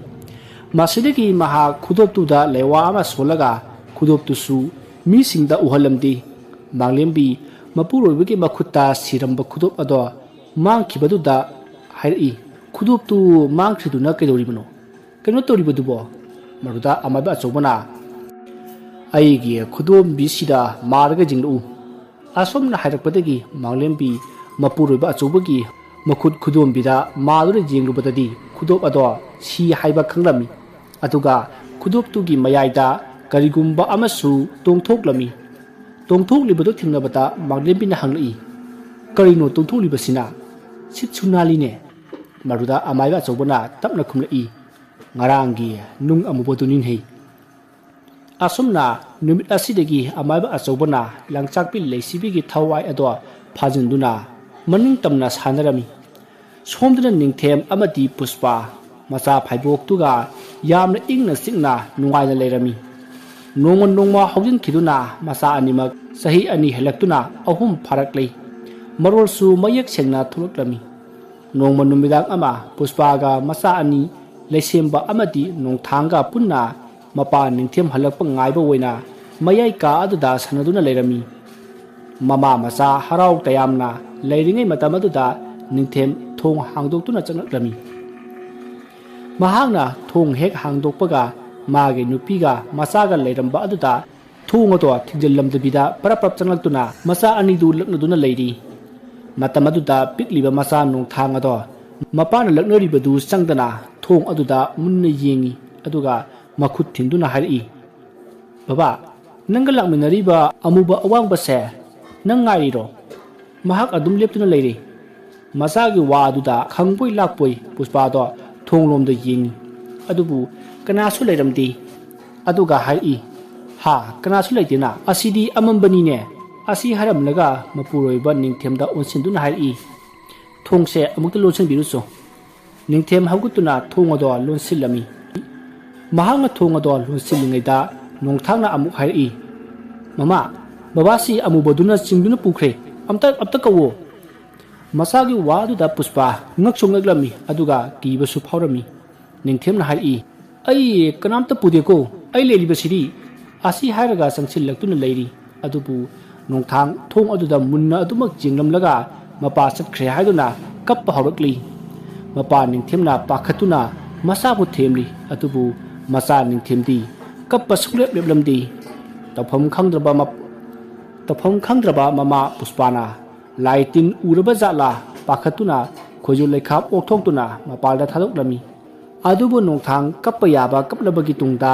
ꯃꯁꯤꯗꯒꯤ ꯃꯍꯥꯛ ꯈꯨꯗꯣꯞꯇꯨꯗ ꯂꯩꯋꯥ ꯑꯃ ꯁꯣꯜꯂꯒ ꯈꯨꯗꯣꯞꯇꯨꯁꯨ ꯃꯤꯁꯤꯡꯗ ꯎꯍꯜꯂꯝꯗꯦ꯫ ꯃꯥꯡꯂꯦꯝꯕꯤ ꯃꯄꯨꯔꯣꯏꯕꯒꯤ ꯃꯈꯨꯠꯇ ꯁꯤꯔꯝꯕ ꯈꯨꯗꯣꯞ ꯑꯗꯣ ꯃꯥꯡꯈꯤꯕꯗꯨꯗ ꯍꯥꯏꯔꯛꯏ, "ꯈꯨꯗꯣꯞꯇꯨ ꯃꯥꯡꯈ꯭ꯔꯤꯗꯨꯅ ꯀꯩꯗꯧꯔꯤꯕꯅꯣ? ꯀꯩꯅꯣ ꯇꯧꯔꯤꯕꯗꯨꯕꯣ?" ꯃꯗꯨꯗ ꯑꯃꯥꯏꯕ ꯑꯆꯧꯕꯅ, "ꯑꯩꯒꯤ ꯈꯨꯗꯣꯝꯕꯤꯁꯤꯗ ꯃꯥꯔꯒ ꯌꯦꯡꯂꯛꯎ꯫" ꯑꯁꯨꯝꯅ ꯍꯥꯏꯔꯛꯄꯗꯒꯤ ꯃꯥꯡꯂꯦꯝꯕꯤ ꯃꯄꯨꯔꯣꯏꯕ ꯑꯆꯧꯕꯒꯤ ꯃꯈꯨꯠ ꯈꯨꯗꯣꯝꯕꯤꯗ ꯃꯥꯗꯨꯅ ꯌꯦꯡꯂꯨꯕꯗꯗꯤ ꯈꯨꯗꯣꯞ ꯑꯗꯣ ꯁꯤ ꯍꯥꯏꯕ ꯈꯪꯂꯝꯃꯤ꯫ ꯑꯗꯨꯒ ꯈꯨꯗꯣꯞꯇꯨꯒꯤ ꯃꯌꯥꯏꯗ ꯀꯔꯤꯒꯨꯝꯕ ꯑꯃꯁꯨ ꯇꯣꯡꯊꯣꯛꯂꯝꯃꯤ꯫ ꯇꯣꯡꯊꯣꯛꯂꯤꯕꯗꯨ ꯊꯦꯡꯅꯕꯗ ꯃꯥꯡꯂꯦꯝꯕꯤꯅ ꯍꯪꯂꯛꯏ, "ꯀꯔꯤꯅꯣ ꯇꯣꯡꯊꯣꯛꯂꯤꯕꯁꯤꯅ? ꯁꯤꯠꯁꯨ ꯅꯥꯜꯂꯤꯅꯦ?" ꯃꯗꯨꯗ ꯑꯃꯥꯏꯕ ꯑꯆꯧꯕꯅ ꯇꯞꯅ ꯈꯨꯝꯂꯛꯏ, "ꯉꯔꯥꯡꯒꯤ ꯅꯨꯡ ꯑꯃꯨꯕꯗꯨꯅꯤꯅꯦ꯫" ꯑꯁꯨꯝꯅ ꯅꯨꯃꯤꯠ ꯑꯁꯤꯗꯒꯤ ꯑꯃꯥꯏꯕ ꯑꯆꯧꯕꯅ ꯂꯪꯆꯥꯛꯄꯤ ꯂꯩꯁꯤꯕꯤꯒꯤ ꯊꯋꯥꯏ ꯑꯗꯣ ꯐꯥꯖꯤꯟꯗꯨꯅ ꯃꯅꯤꯡ ꯇꯝꯅ ꯁꯥꯟꯅꯔꯝꯃꯤ꯫ ꯁꯣꯝꯗꯅ ꯅꯤꯡꯊꯦꯝ ꯑꯃꯗꯤ ꯄꯨꯁꯄꯥ ꯃꯆꯥ ꯐꯥꯏꯕꯣꯛꯇꯨꯒ ꯌꯥꯝꯅ ꯏꯪꯅ ꯆꯤꯛꯅ ꯅꯨꯡꯉꯥꯏꯅ ꯂꯩꯔꯝꯃꯤ꯫ ꯅꯣꯡꯃ ꯅꯣꯡꯃ ꯍꯧꯖꯤꯟꯈꯤꯗꯨꯅ ꯃꯆꯥ ꯑꯅꯤꯃꯛ ꯆꯍꯤ ꯑꯅꯤ ꯍꯦꯜꯂꯛꯇꯨꯅ ꯑꯍꯨꯝ ꯐꯥꯔꯛꯂꯤ꯫ ꯃꯔꯣꯜꯁꯨ ꯃꯌꯦꯛ ꯁꯦꯡꯅ ꯊꯣꯛꯂꯛꯂꯝꯃꯤ꯫ ꯅꯣꯡꯃ ꯅꯨꯃꯤꯗꯥꯡ ꯑꯃ ꯄꯨꯁꯄꯥꯒ ꯃꯆꯥ ꯑꯅꯤ ꯂꯩꯁꯦꯝꯕ ꯑꯃꯗꯤ ꯅꯣꯡꯊꯥꯡꯒ ꯄꯨꯟꯅ ꯃꯄꯥ ꯅꯤꯡꯊꯦꯝ ꯍꯜꯂꯛꯄ ꯉꯥꯏꯕ ꯑꯣꯏꯅ ꯃꯌꯥꯏ ꯀꯥ ꯑꯗꯨꯗ ꯁꯥꯟꯅꯗꯨꯅ ꯂꯩꯔꯝꯃꯤ꯫ ꯃꯃꯥ ꯃꯆꯥ ꯍꯔꯥꯎ ꯇꯌꯥꯝꯅ ꯂꯩꯔꯤꯉꯩ ꯃꯇꯝ ꯑꯗꯨꯗ ꯅꯤꯡꯊꯦꯝ ꯊꯣꯡ ꯍꯥꯡꯗꯣꯛꯇꯨꯅ ꯆꯪꯂꯛꯂꯝꯃꯤ꯫ ꯃꯍꯥꯛꯅ ꯊꯣꯡ ꯍꯦꯛ ꯍꯥꯡꯗꯣꯛꯄꯒ ꯃꯥꯒꯤ ꯅꯨꯄꯤꯒ ꯃꯆꯥꯒ ꯂꯩꯔꯝꯕ ꯑꯗꯨꯗ ꯊꯣꯡ ꯑꯗꯣ ꯊꯤꯡꯖꯤꯜꯂꯝꯗꯕꯤꯗ ꯄꯔꯞ ꯄꯔꯞ ꯆꯪꯂꯛꯇꯨꯅ ꯃꯆꯥ ꯑꯅꯤꯗꯨ ꯂꯛꯅꯗꯨꯅ ꯂꯩꯔꯤ꯫ ꯃꯇꯝ ꯑꯗꯨꯗ ꯄꯤꯛꯂꯤꯕ ꯃꯆꯥ ꯅꯣꯡꯊꯥꯡ ꯑꯗꯣ ꯃꯄꯥꯅ ꯂꯛꯅꯔꯤꯕꯗꯨ ꯆꯪꯗꯅ ꯊꯣꯡ ꯑꯗꯨꯗ ꯃꯨꯟꯅ ꯌꯦꯡꯉꯤ꯫ ꯑꯗꯨꯒ ꯃꯈꯨꯠ ꯊꯤꯡꯗꯨꯅ ꯍꯥꯏꯔꯛꯏ, "ꯕꯕꯥ, ꯅꯪꯒ ꯂꯥꯛꯃꯤꯟꯅꯔꯤꯕ ꯑꯃꯨꯕ ꯑꯋꯥꯡꯕꯁꯦ ꯅꯪ ꯉꯥꯏꯔꯤꯔꯣ? ꯃꯍꯥꯛ ꯑꯗꯨꯝ ꯂꯦꯞꯇꯨꯅ ꯂꯩꯔꯦ꯫" ꯃꯆꯥꯒꯤ ꯋꯥ ꯑꯗꯨꯗ ꯈꯪꯕꯣꯏ ꯂꯥꯛꯄꯣꯏ ꯄꯨꯁꯄꯥꯗꯣ ꯊꯣꯡꯂꯣꯝꯗ ꯌꯦꯡꯉꯤ꯫ ꯑꯗꯨꯕꯨ ꯀꯅꯥꯁꯨ ꯂꯩꯔꯝꯗꯦ꯫ ꯑꯗꯨꯒ ꯍꯥꯏꯔꯛꯏ, "ꯍꯥ, ꯀꯅꯥꯁꯨ ꯂꯩꯇꯦꯅ? ꯑꯁꯤꯗꯤ ꯑꯃꯝꯕꯅꯤꯅꯦ꯫" ꯑꯁꯤ ꯍꯥꯏꯔꯝꯂꯒ ꯃꯄꯨꯔꯣꯏꯕ ꯅꯤꯡꯊꯦꯝꯗ ꯑꯣꯟꯁꯤꯟꯗꯨꯅ ꯍꯥꯏꯔꯛꯏ, "ꯊꯣꯡꯁꯦ ꯑꯃꯨꯛꯇ ꯂꯣꯟꯁꯤꯟꯕꯤꯔꯨꯆꯣ꯫" ꯅꯤꯡꯊꯦꯝ ꯍꯧꯒꯠꯇꯨꯅ ꯊꯣꯡ ꯑꯗꯣ ꯂꯣꯟꯁꯤꯜꯂꯝꯃꯤ꯫ ꯃꯍꯥꯛꯅ ꯊꯣꯡ ꯑꯗꯣ ꯂꯣꯟꯁꯤꯜꯂꯤꯉꯩꯗ ꯅꯣꯡꯊꯥꯡꯅ ꯑꯃꯨꯛ ꯍꯥꯏꯔꯛꯏ, "ꯃꯃꯥ, ꯕꯕꯥꯁꯤ ꯑꯃꯨꯕꯗꯨꯅ ꯆꯤꯡꯗꯨꯅ ꯄꯨꯈ꯭ꯔꯦ꯫ ꯑꯝꯇ, ꯑꯝꯇ ꯀꯧꯋꯣ꯫" ꯃꯆꯥꯒꯤ ꯋꯥ ꯑꯗꯨꯗ ꯄꯨꯁꯄꯥ ꯉꯛꯁꯨ ꯉꯛꯂꯝꯃꯤ, ꯑꯗꯨꯒ ꯀꯤꯕꯁꯨ ꯐꯥꯎꯔꯝꯃꯤ꯫ ꯅꯤꯡꯊꯦꯝꯅ ꯍꯥꯏꯔꯛꯏ, "ꯑꯩ ꯀꯅꯥꯝꯇ ꯄꯨꯗꯦꯀꯣ, ꯑꯩ ꯂꯩꯔꯤꯕꯁꯤꯗꯤ꯫" ꯑꯁꯤ ꯍꯥꯏꯔꯒ ꯆꯪꯁꯤꯜꯂꯛꯇꯨꯅ ꯂꯩꯔꯤ꯫ ꯑꯗꯨꯕꯨ ꯅꯣꯡꯊꯥꯡ ꯊꯣꯡ ꯑꯗꯨꯗ ꯃꯨꯟꯅ ꯑꯗꯨꯃꯛ ꯌꯦꯡꯂꯝꯂꯒ ꯃꯄꯥ ꯆꯠꯈ꯭ꯔꯦ ꯍꯥꯏꯗꯨꯅ ꯀꯞꯄ ꯍꯧꯔꯛꯂꯤ꯫ ꯃꯄꯥ ꯅꯤꯡꯊꯦꯝꯅ ꯄꯥꯈꯠꯇꯨꯅ ꯃꯆꯥꯕꯨ ꯊꯦꯝꯂꯤ꯫ ꯑꯗꯨꯕꯨ ꯃꯆꯥ ꯅꯤꯡꯊꯦꯝꯗꯤ ꯀꯞꯄ ꯁꯨꯡꯂꯦꯞ ꯂꯦꯞꯂꯝꯗꯦ꯫ ꯇꯧꯐꯝ ꯈꯪꯗ꯭ꯔꯕ ꯃꯞ-, ꯇꯧꯐꯝ ꯈꯪꯗ꯭ꯔꯕ ꯃꯃꯥ ꯄꯨꯁꯄꯥꯅ ꯂꯥꯏ ꯇꯤꯟ ꯎꯔꯕ ꯖꯥꯠꯂꯥ ꯄꯥꯈꯠꯇꯨꯅ ꯈꯣꯏꯖꯨ ꯂꯩꯈꯥꯝ ꯑꯣꯛꯊꯣꯛꯇꯨꯅ ꯃꯄꯥꯟꯗ ꯊꯥꯗꯣꯛꯂꯝꯃꯤ꯫ ꯑꯗꯨꯕꯨ ꯅꯣꯡꯊꯥꯡ ꯀꯞꯄ ꯌꯥꯕ ꯀꯞꯂꯕꯒꯤ ꯇꯨꯡꯗ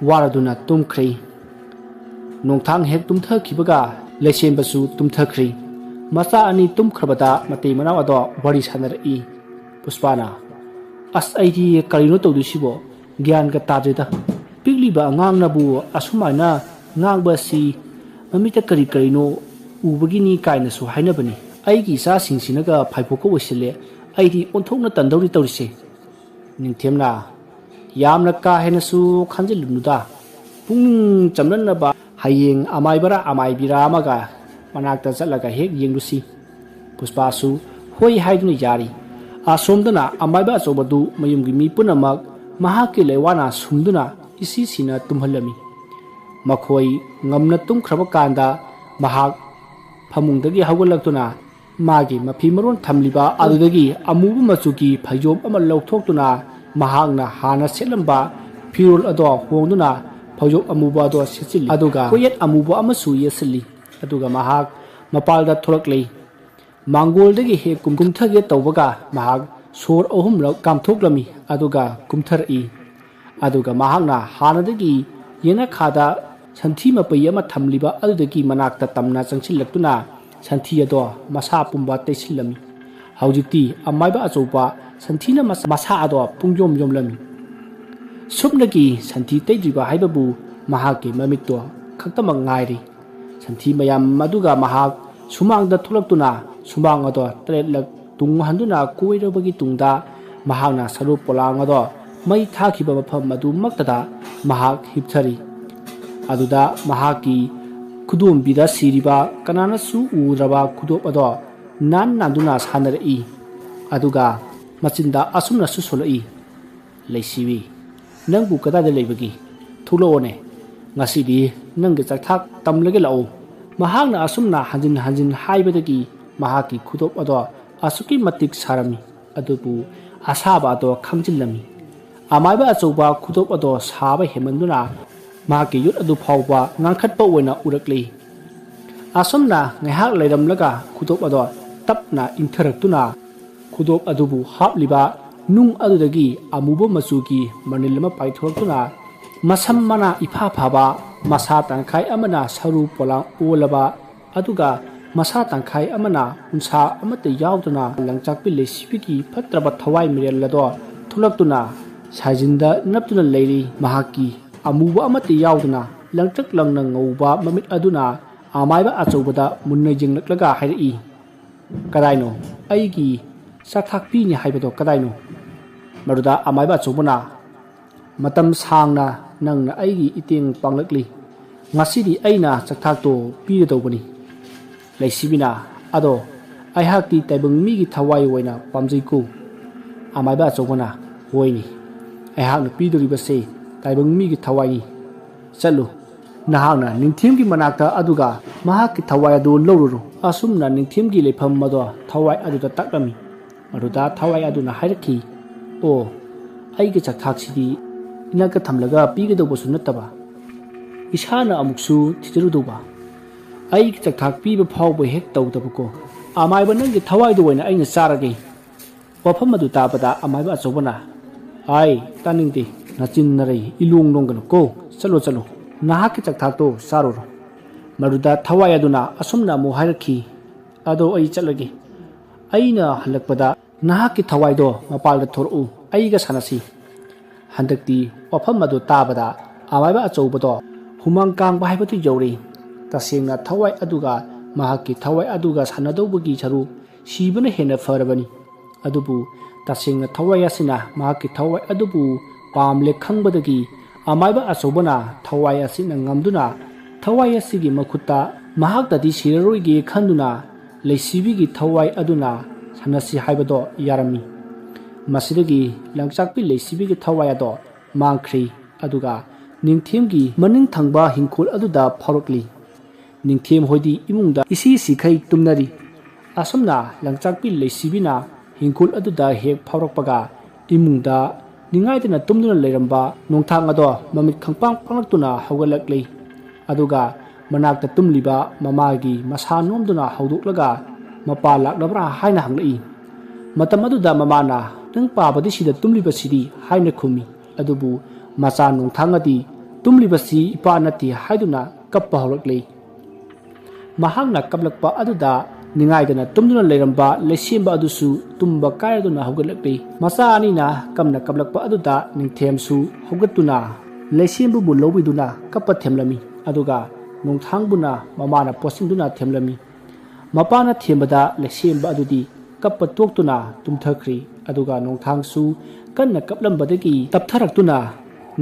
ꯋꯥꯔꯗꯨꯅ ꯇꯨꯝꯈ꯭ꯔꯦ꯫ ꯅꯣꯡꯊꯥꯡ ꯍꯦꯛ ꯇꯨꯝꯊꯈꯤꯕꯒ ꯂꯩꯁꯦꯝꯕꯁꯨ ꯇꯨꯝꯊꯈ꯭ꯔꯦ꯫ ꯃꯆꯥ ꯑꯅꯤ ꯇꯨꯝꯈ꯭ꯔꯕꯗ ꯃꯇꯩ ꯃꯅꯥꯎ ꯑꯗꯣ ꯋꯥꯔꯤ ꯁꯥꯟꯅꯔꯛꯏ꯫ ꯄꯨꯁꯄꯥꯅ, "ꯑꯁ, ꯑꯩꯗꯤ ꯀꯔꯤꯅꯣ ꯇꯧꯗꯣꯏꯁꯤꯕꯣ? ꯒ꯭ꯌꯥꯟꯒ ꯇꯥꯗ꯭ꯔꯦꯗ꯫ ꯄꯤꯛꯂꯤꯕ ꯑꯉꯥꯡꯅꯕꯨ ꯑꯁꯨꯃꯥꯏꯅ ꯉꯥꯡꯕ ꯑꯁꯤ ꯃꯃꯤꯠꯇ ꯀꯔꯤ ꯀꯔꯤꯅꯣ ꯎꯕꯒꯤꯅꯤ ꯀꯥꯏꯅꯁꯨ ꯍꯥꯏꯅꯕꯅꯤ꯫ ꯑꯩꯒꯤ ꯏꯆꯥꯁꯤꯡꯁꯤꯅꯒ ꯐꯥꯏꯕꯣꯛꯀ ꯑꯣꯏꯁꯤꯜꯂꯦ꯫ ꯑꯩꯗꯤ ꯑꯣꯟꯊꯣꯛꯅ ꯇꯟꯗꯧꯔꯤ ꯇꯧꯔꯤꯁꯦ꯫ ꯅꯤꯡꯊꯦꯝꯅ, ꯌꯥꯝꯅ ꯀꯥ ꯍꯦꯟꯅꯁꯨ ꯈꯟꯖꯤꯜꯂꯨꯅꯨꯗ꯫ ꯄꯨꯛꯅꯤꯡ ꯆꯝꯅꯅꯕ ꯍꯌꯦꯡ ꯑꯃꯥꯏꯕꯔꯥ ꯑꯃꯥꯏꯕꯤꯔꯥ ꯑꯃꯒ ꯃꯅꯥꯛꯇ ꯆꯠꯂꯒ ꯍꯦꯛ ꯌꯦꯡꯂꯨꯁꯤ꯫ ꯄꯨꯁꯄꯥꯁꯨ ꯍꯣꯏ ꯍꯥꯏꯗꯨꯅ ꯌꯥꯔꯤ꯫ ꯑꯁꯣꯝꯗꯅ ꯑꯃꯥꯏꯕ ꯑꯆꯧꯕꯗꯨ ꯃꯌꯨꯝꯒꯤ ꯃꯤ ꯄꯨꯝꯅꯃꯛ ꯃꯍꯥꯛꯀꯤ ꯂꯩꯋꯥꯅ ꯁꯨꯝꯗꯨꯅ ꯏꯁꯤꯁꯤꯅ ꯇꯨꯝꯍꯜꯂꯝꯃꯤ꯫ ꯃꯈꯣꯏ ꯉꯝꯅ ꯇꯨꯝꯈ꯭ꯔꯕ ꯀꯥꯟꯗ ꯃꯍꯥꯛ ꯐꯃꯨꯡꯗꯒꯤ ꯍꯧꯒꯠꯂꯛꯇꯨꯅ ꯃꯥꯒꯤ ꯃꯐꯤ ꯃꯔꯣꯟ ꯊꯝꯂꯤꯕ ꯑꯗꯨꯗꯒꯤ ꯑꯃꯨꯕ ꯃꯆꯨꯒꯤ ꯐꯩꯖꯣꯝ ꯑꯃ ꯂꯧꯊꯣꯛꯇꯨꯅ ꯃꯍꯥꯛꯅ ꯍꯥꯟꯅ ꯁꯦꯠꯂꯝꯕ ꯐꯤꯔꯣꯜ ꯑꯗꯣ ꯍꯣꯡꯗꯨꯅ ꯐꯩꯖꯣꯝ ꯑꯃꯨꯕ ꯑꯗꯣ ꯁꯦꯠꯆꯤꯜꯂꯤ꯫ ꯑꯗꯨꯒ ꯀꯣꯌꯦꯠ ꯑꯃꯨꯕ ꯑꯃꯁꯨ ꯌꯦꯠꯁꯤꯜꯂꯤ꯫ ꯑꯗꯨꯒ ꯃꯍꯥꯛ ꯃꯄꯥꯜꯗ ꯊꯣꯛꯂꯛꯂꯤ꯫ ꯃꯥꯡꯒꯣꯜꯗꯒꯤ ꯍꯦꯛ ꯀꯨꯝ-, ꯀꯨꯝꯊꯒꯦ ꯇꯧꯕꯒ ꯃꯍꯥꯛ ꯁꯣꯔ ꯑꯍꯨꯝꯂꯛ ꯀꯥꯝꯊꯣꯛꯂꯝꯃꯤ, ꯑꯗꯨꯒ ꯀꯨꯝꯊꯔꯛꯏ꯫ ꯑꯗꯨꯒ ꯃꯍꯥꯛꯅ ꯍꯥꯟꯅꯗꯒꯤ ꯌꯦꯅꯈꯥꯗ ꯁꯟꯊꯤ ꯃꯄꯩ ꯑꯃ ꯊꯝꯂꯤꯕ ꯑꯗꯨꯗꯒꯤ ꯃꯅꯥꯛꯇ ꯇꯝꯅ ꯆꯪꯁꯤꯜꯂꯛꯇꯨꯅ ꯁꯟꯊꯤ ꯑꯗꯣ ꯃꯁꯥ ꯄꯨꯝꯕ ꯇꯩꯁꯤꯜꯂꯝꯃꯤ꯫ ꯍꯧꯖꯤꯛꯇꯤ ꯑꯃꯥꯏꯕ ꯑꯆꯧꯕ ꯁꯟꯊꯤꯅ ꯃꯁ-, ꯃꯁꯥ ꯑꯗꯣ ꯄꯨꯡꯌꯣꯝ ꯌꯣꯝꯂꯝꯃꯤ꯫ ꯁꯨꯞꯅꯒꯤ ꯁꯟꯊꯤ ꯇꯩꯗ꯭ꯔꯤꯕ ꯍꯥꯏꯕꯕꯨ ꯃꯍꯥꯛꯀꯤ ꯃꯃꯤꯠꯇꯣ ꯈꯛꯇꯃꯛ ꯉꯥꯏꯔꯤ꯫ ꯁꯟꯊꯤ ꯃꯌꯥꯝ ꯑꯗꯨꯒ ꯃꯍꯥꯛ ꯁꯨꯃꯥꯡꯗ ꯊꯣꯛꯂꯛꯇꯨꯅ ꯁꯨꯃꯥꯡ ꯑꯗꯣ ꯇꯔꯦꯠꯂꯛ ꯇꯨꯡꯍꯟꯗꯨꯅ ꯀꯣꯏꯔꯕꯒꯤ ꯇꯨꯡꯗ ꯃꯍꯥꯛꯅ ꯁꯔꯨ ꯄꯣꯂꯥꯡ ꯑꯗꯣ ꯃꯩ ꯊꯥꯈꯤꯕ ꯃꯐꯝ ꯑꯗꯨꯃꯛꯇꯗ ꯃꯍꯥꯛ ꯍꯤꯞꯊꯔꯤ꯫ ꯑꯗꯨꯗ ꯃꯍꯥꯛꯀꯤ ꯈꯨꯗꯣꯝꯕꯤꯗ ꯁꯤꯔꯤꯕ ꯀꯅꯥꯅꯁꯨ ꯎꯗ꯭ꯔꯕ ꯈꯨꯗꯣꯞ ꯑꯗꯣ ꯅꯥꯟ ꯅꯥꯟꯗꯨꯅ ꯁꯥꯟꯅꯔꯛꯏ꯫ ꯑꯗꯨꯒ ꯃꯆꯤꯟꯗ ꯑꯁꯨꯝꯅꯁꯨ ꯁꯣꯜꯂꯛꯏ, "ꯂꯩꯁꯤꯕꯤ, ꯅꯪꯕꯨ ꯀꯗꯥꯏꯗ ꯂꯩꯕꯒꯦ? ꯊꯣꯛꯂꯛꯑꯣꯅꯦ꯫ ꯉꯁꯤꯗꯤ ꯅꯪꯒꯤ ꯆꯥꯛꯊꯥꯛ ꯇꯝꯂꯒꯦ ꯂꯥꯛꯑꯣ꯫" ꯃꯍꯥꯛꯅ ꯑꯁꯨꯝꯅ ꯍꯟꯖꯤꯟ ꯍꯟꯖꯤꯟ ꯍꯥꯏꯕꯗꯒꯤ ꯃꯍꯥꯛꯀꯤ ꯈꯨꯗꯣꯞ ꯑꯗꯣ ꯑꯁꯨꯛꯀꯤ ꯃꯇꯤꯛ ꯁꯥꯔꯝꯃꯤ꯫ ꯑꯗꯨꯕꯨ ꯑꯁꯥꯕ ꯑꯗꯣ ꯈꯥꯡꯖꯤꯜꯂꯝꯃꯤ꯫ ꯑꯃꯥꯏꯕ ꯑꯆꯧꯕ ꯈꯨꯗꯣꯞ ꯑꯗꯣ ꯁꯥꯕ ꯍꯦꯟꯃꯟꯗꯨꯅ ꯃꯍꯥꯛꯀꯤ ꯌꯨꯠ ꯑꯗꯨ ꯐꯥꯎꯕ ꯉꯥꯡꯈꯠꯄ ꯑꯣꯏꯅ ꯎꯔꯛꯂꯤ꯫ ꯑꯁꯨꯝꯅ ꯉꯥꯏꯍꯥꯛ ꯂꯩꯔꯝꯂꯒ ꯈꯨꯗꯣꯞ ꯑꯗꯣ ꯇꯞꯅ ꯏꯪꯊꯔꯛꯇꯨꯅ ꯈꯨꯗꯣꯞ ꯑꯗꯨꯕꯨ ꯍꯥꯞꯂꯤꯕ ꯅꯨꯡ ꯑꯗꯨꯗꯒꯤ ꯑꯃꯨꯕ ꯃꯆꯨꯒꯤ ꯃꯅꯤꯜ ꯑꯃ ꯄꯥꯏꯊꯣꯔꯛꯇꯨꯅ ꯃꯁꯝ ꯃꯅꯥ ꯏꯐꯥ ꯐꯥꯕ, ꯃꯁꯥ ꯇꯪꯈꯥꯏ ꯑꯃꯅ ꯁꯔꯨ ꯄꯣꯂꯥꯡ ꯑꯣꯜꯂꯕ, ꯑꯗꯨꯒ ꯃꯁꯥ ꯇꯪꯈꯥꯏ ꯑꯃꯅ ꯎꯟꯁꯥ ꯑꯃꯠꯇ ꯌꯥꯎꯗꯅ ꯂꯪꯆꯥꯛꯄꯤ ꯂꯩꯁꯤꯕꯤꯒꯤ ꯐꯠꯇ꯭ꯔꯕ ꯊꯋꯥꯏ ꯃꯤꯔꯦꯜ ꯑꯗꯣ ꯊꯣꯛꯂꯛꯇꯨꯅ ꯁꯥꯏꯖꯤꯟꯗ ꯅꯞꯇꯨꯅ ꯂꯩꯔꯤ꯫ ꯃꯍꯥꯛꯀꯤ ꯑꯃꯨꯕ ꯑꯃꯠꯇ ꯌꯥꯎꯗꯅ ꯂꯪꯇ꯭ꯔꯛ ꯂꯪꯅ ꯉꯧꯕ ꯃꯃꯤꯠ ꯑꯗꯨꯅ ꯑꯃꯥꯏꯕ ꯑꯆꯧꯕꯗ ꯃꯨꯟꯅ ꯌꯦꯡꯂꯛꯂꯒ ꯍꯥꯏꯔꯛꯏ, "ꯀꯗꯥꯏꯅꯣ? ꯑꯩꯒꯤ ꯆꯥꯛꯊꯥꯛ ꯄꯤꯅꯤ ꯍꯥꯏꯕꯗꯣ ꯀꯗꯥꯏꯅꯣ?" ꯃꯗꯨꯗ ꯑꯃꯥꯏꯕ ꯑꯆꯧꯕꯅ, "ꯃꯇꯝ ꯁꯥꯡꯅ ꯅꯪꯅ ꯑꯩꯒꯤ ꯏꯇꯦꯡ ꯄꯥꯡꯂꯛꯂꯤ꯫ ꯉꯁꯤꯗꯤ ꯑꯩꯅ ꯆꯥꯛꯊꯥꯛꯇꯣ ꯄꯤꯒꯗꯧꯕꯅꯤ꯫" ꯂꯩꯁꯤꯕꯤꯅ, "ꯑꯗꯣ ꯑꯩꯍꯥꯛꯇꯤ ꯇꯥꯏꯕꯪ ꯃꯤꯒꯤ ꯊꯋꯥꯏ ꯑꯣꯏꯅ ꯄꯥꯝꯖꯩꯀꯣ꯫" ꯑꯃꯥꯏꯕ ꯑꯆꯧꯕꯅ, "ꯍꯣꯏꯅꯤ, ꯑꯩꯍꯥꯛꯅ ꯄꯤꯗꯣꯔꯤꯕꯁꯦ ꯇꯥꯏꯕꯪ ꯃꯤꯒꯤ ꯊꯋꯥꯏꯅꯤ꯫ ꯆꯠꯂꯨ, ꯅꯍꯥꯛꯅ ꯅꯤꯡꯊꯦꯝꯒꯤ ꯃꯅꯥꯛꯇ ꯑꯗꯨꯒ ꯃꯍꯥꯛꯀꯤ ꯊꯋꯥꯏ ꯑꯗꯨ ꯂꯧꯔꯨꯔꯣ꯫" ꯑꯁꯨꯝꯅ ꯅꯤꯡꯊꯦꯝꯒꯤ ꯂꯩꯐꯝ ꯑꯗꯣ ꯊꯋꯥꯏ ꯑꯗꯨꯗ ꯇꯥꯛꯂꯝꯃꯤ꯫ ꯃꯗꯨꯗ ꯊꯋꯥꯏ ꯑꯗꯨꯅ ꯍꯥꯏꯔꯛꯈꯤ, "ꯑꯣ, ꯑꯩꯒꯤ ꯆꯥꯛꯊꯥꯛꯁꯤꯗꯤ ꯏꯅꯥꯛꯇ ꯊꯝꯂꯒ ꯄꯤꯒꯗꯧꯕꯁꯨ ꯅꯠꯇꯕ, ꯏꯁꯥꯅ ꯑꯃꯨꯛꯁꯨ ꯊꯤꯖꯔꯨꯗꯧꯕ꯫ ꯑꯩꯒꯤ ꯆꯥꯛꯊꯥꯛ ꯄꯤꯕ ꯐꯥꯎꯕ ꯍꯦꯛ ꯇꯧꯗꯕꯀꯣ꯫ ꯑꯃꯥꯏꯕ, ꯅꯪꯒꯤ ꯊꯋꯥꯏꯗꯨ ꯑꯣꯏꯅ ꯑꯩꯅ ꯆꯥꯔꯒꯦ꯫" ꯋꯥꯐꯝ ꯑꯗꯨ ꯇꯥꯕꯗ ꯑꯃꯥꯏꯕ ꯑꯆꯧꯕꯅ, "ꯑꯥꯏ, ꯇꯥꯅꯤꯡꯗꯦ, ꯅꯆꯤꯟ ꯅꯔꯩ ꯏꯂꯣꯡ ꯂꯣꯡꯒꯅꯨ ꯀꯣ꯫ ꯆꯠꯂꯣ, ꯆꯠꯂꯣ, ꯅꯍꯥꯛꯀꯤ ꯆꯥꯛꯊꯥꯛꯇꯣ ꯆꯥꯔꯨꯔꯣ꯫" ꯃꯗꯨꯗ ꯊꯋꯥꯏ ꯑꯗꯨꯅ ꯑꯁꯨꯝꯅ ꯑꯃꯨꯛ ꯍꯥꯏꯔꯛꯈꯤ, "ꯑꯗꯣ ꯑꯩ ꯆꯠꯂꯒꯦ꯫ ꯑꯩꯅ ꯍꯜꯂꯛꯄꯗ ꯅꯍꯥꯛꯀꯤ ꯊꯋꯥꯏꯗꯣ ꯃꯄꯥꯜꯗ ꯊꯣꯔꯛꯎ, ꯑꯩꯒ ꯁꯥꯟꯅꯁꯤ꯫" ꯍꯟꯗꯛꯇꯤ ꯋꯥꯐꯝ ꯑꯗꯨ ꯇꯥꯕꯗ ꯑꯃꯥꯏꯕ ꯑꯆꯧꯕꯗꯣ ꯍꯨꯃꯥꯡ ꯀꯥꯡꯕ ꯍꯥꯏꯕꯗꯨ ꯌꯧꯔꯦ꯫ ꯇꯁꯦꯡꯅ ꯊꯋꯥꯏ ꯑꯗꯨꯒ ꯃꯍꯥꯛꯀꯤ ꯊꯋꯥꯏ ꯑꯗꯨꯒ ꯁꯥꯟꯅꯗꯧꯕꯒꯤ ꯁꯔꯨꯛ ꯁꯤꯕꯅ ꯍꯦꯟꯅ ꯐꯔꯕꯅꯤ꯫ ꯑꯗꯨꯕꯨ ꯇꯁꯦꯡꯅ ꯊꯋꯥꯏ ꯑꯁꯤꯅ ꯃꯍꯥꯛꯀꯤ ꯊꯋꯥꯏ ꯑꯗꯨꯕꯨ ꯄꯥꯝꯂꯦ ꯈꯪꯕꯗꯒꯤ ꯑꯃꯥꯏꯕ ꯑꯆꯧꯕꯅ ꯊꯋꯥꯏ ꯑꯁꯤꯅ ꯉꯝꯗꯨꯅ ꯊꯋꯥꯏ ꯑꯁꯤꯒꯤ ꯃꯈꯨꯠꯇ ꯃꯍꯥꯛꯇꯗꯤ ꯁꯤꯔꯔꯣꯏꯒꯦ ꯈꯟꯗꯨꯅ ꯂꯩꯁꯤꯕꯤꯒꯤ ꯊꯋꯥꯏ ꯑꯗꯨꯅ ꯁꯥꯟꯅꯁꯤ ꯍꯥꯏꯕꯗꯣ ꯌꯥꯔꯝꯃꯤ꯫ ꯃꯁꯤꯗꯒꯤ ꯂꯪꯆꯥꯛꯄꯤ ꯂꯩꯁꯤꯕꯤꯒꯤ ꯊꯋꯥꯏ ꯑꯗꯣ ꯃꯥꯡꯈ꯭ꯔꯤ꯫ ꯑꯗꯨꯒ ꯅꯤꯡꯊꯦꯝꯒꯤ ꯃꯅꯤꯡ ꯊꯪꯕ ꯍꯤꯡꯈꯣꯜ ꯑꯗꯨꯗ ꯐꯥꯎꯔꯛꯂꯤ꯫ ꯅꯤꯡꯊꯦꯝ ꯍꯣꯏꯗꯤ ꯏꯃꯨꯡꯗ ꯏꯁꯤ ꯁꯤꯈꯩ ꯇꯨꯝꯅꯔꯤ꯫ ꯑꯁꯨꯝꯅ ꯂꯪꯆꯥꯛꯄꯤ ꯂꯩꯁꯤꯕꯤꯅ ꯍꯤꯡꯈꯣꯜ ꯑꯗꯨꯗ ꯍꯦꯛ ꯐꯥꯎꯔꯛꯄꯒ ꯏꯃꯨꯡꯗ ꯅꯤꯡꯉꯥꯏꯗꯅ ꯇꯨꯝꯗꯨꯅ ꯂꯩꯔꯝꯕ ꯅꯣꯡꯊꯥꯡ ꯑꯗꯣ ꯃꯃꯤꯠ ꯈꯪꯄꯥꯡ ꯄꯥꯡꯂꯛꯇꯨꯅ ꯍꯧꯒꯠꯂꯛꯂꯤ꯫ ꯑꯗꯨꯒ ꯃꯅꯥꯛꯇ ꯇꯨꯝꯂꯤꯕ ꯃꯃꯥꯒꯤ ꯃꯁꯥ ꯅꯣꯝꯗꯨꯅ ꯍꯧꯗꯣꯛꯂꯒ ꯃꯄꯥ ꯂꯥꯛꯂꯕ꯭ꯔꯥ ꯍꯥꯏꯅ ꯍꯪꯂꯛꯏ꯫ ꯃꯇꯝ ꯑꯗꯨꯗ ꯃꯃꯥꯅ, "ꯅꯪ ꯄꯥꯕꯗꯤ ꯁꯤꯗ ꯇꯨꯝꯂꯤꯕꯁꯤꯗꯤ?" ꯍꯥꯏꯅ ꯈꯨꯝꯃꯤ꯫ ꯑꯗꯨꯕꯨ ꯃꯆꯥ ꯅꯣꯡꯊꯥꯡ ꯑꯗꯤ ꯇꯨꯝꯂꯤꯕꯁꯤ ꯏꯄꯥ ꯅꯠꯇꯦ ꯍꯥꯏꯗꯨꯅ ꯀꯞꯄ ꯍꯧꯔꯛꯂꯤ꯫ ꯃꯍꯥꯛꯅ ꯀꯞꯂꯛꯄ ꯑꯗꯨꯗ ꯅꯤꯡꯉꯥꯏꯗꯅ ꯇꯨꯝꯗꯨꯅ ꯂꯩꯔꯝꯕ ꯂꯩꯁꯦꯝꯕ ꯑꯗꯨꯁꯨ ꯇꯨꯝꯕ ꯀꯥꯏꯔꯗꯨꯅ ꯍꯧꯒꯠꯂꯛꯂꯤ꯫ ꯃꯆꯥ ꯑꯅꯤꯅ ꯀꯝꯅ ꯀꯞꯂꯛꯄ ꯑꯗꯨꯗ ꯅꯤꯡꯊꯦꯝꯁꯨ ꯍꯧꯒꯠꯇꯨꯅ ꯂꯩꯁꯦꯝꯕꯕꯨ ꯂꯧꯕꯤꯗꯨꯅ ꯀꯞꯄ ꯊꯦꯝꯂꯝꯃꯤ꯫ ꯑꯗꯨꯒ ꯅꯣꯡꯊꯥꯡꯕꯨꯅ ꯃꯃꯥꯅ ꯄꯣꯠꯁꯤꯟꯗꯨꯅ ꯊꯦꯝꯂꯝꯃꯤ꯫ ꯃꯄꯥꯅ ꯊꯦꯝꯕꯗ ꯂꯩꯁꯦꯝꯕ ꯑꯗꯨꯗꯤ ꯀꯞꯄ ꯇꯣꯛꯇꯨꯅ ꯇꯨꯝꯊꯈ꯭ꯔꯤ꯫ ꯑꯗꯨꯒ ꯅꯣꯡꯊꯥꯡꯁꯨ ꯀꯟꯅ ꯀꯞꯂꯝꯕꯗꯒꯤ ꯇꯞꯊꯔꯛꯇꯨꯅ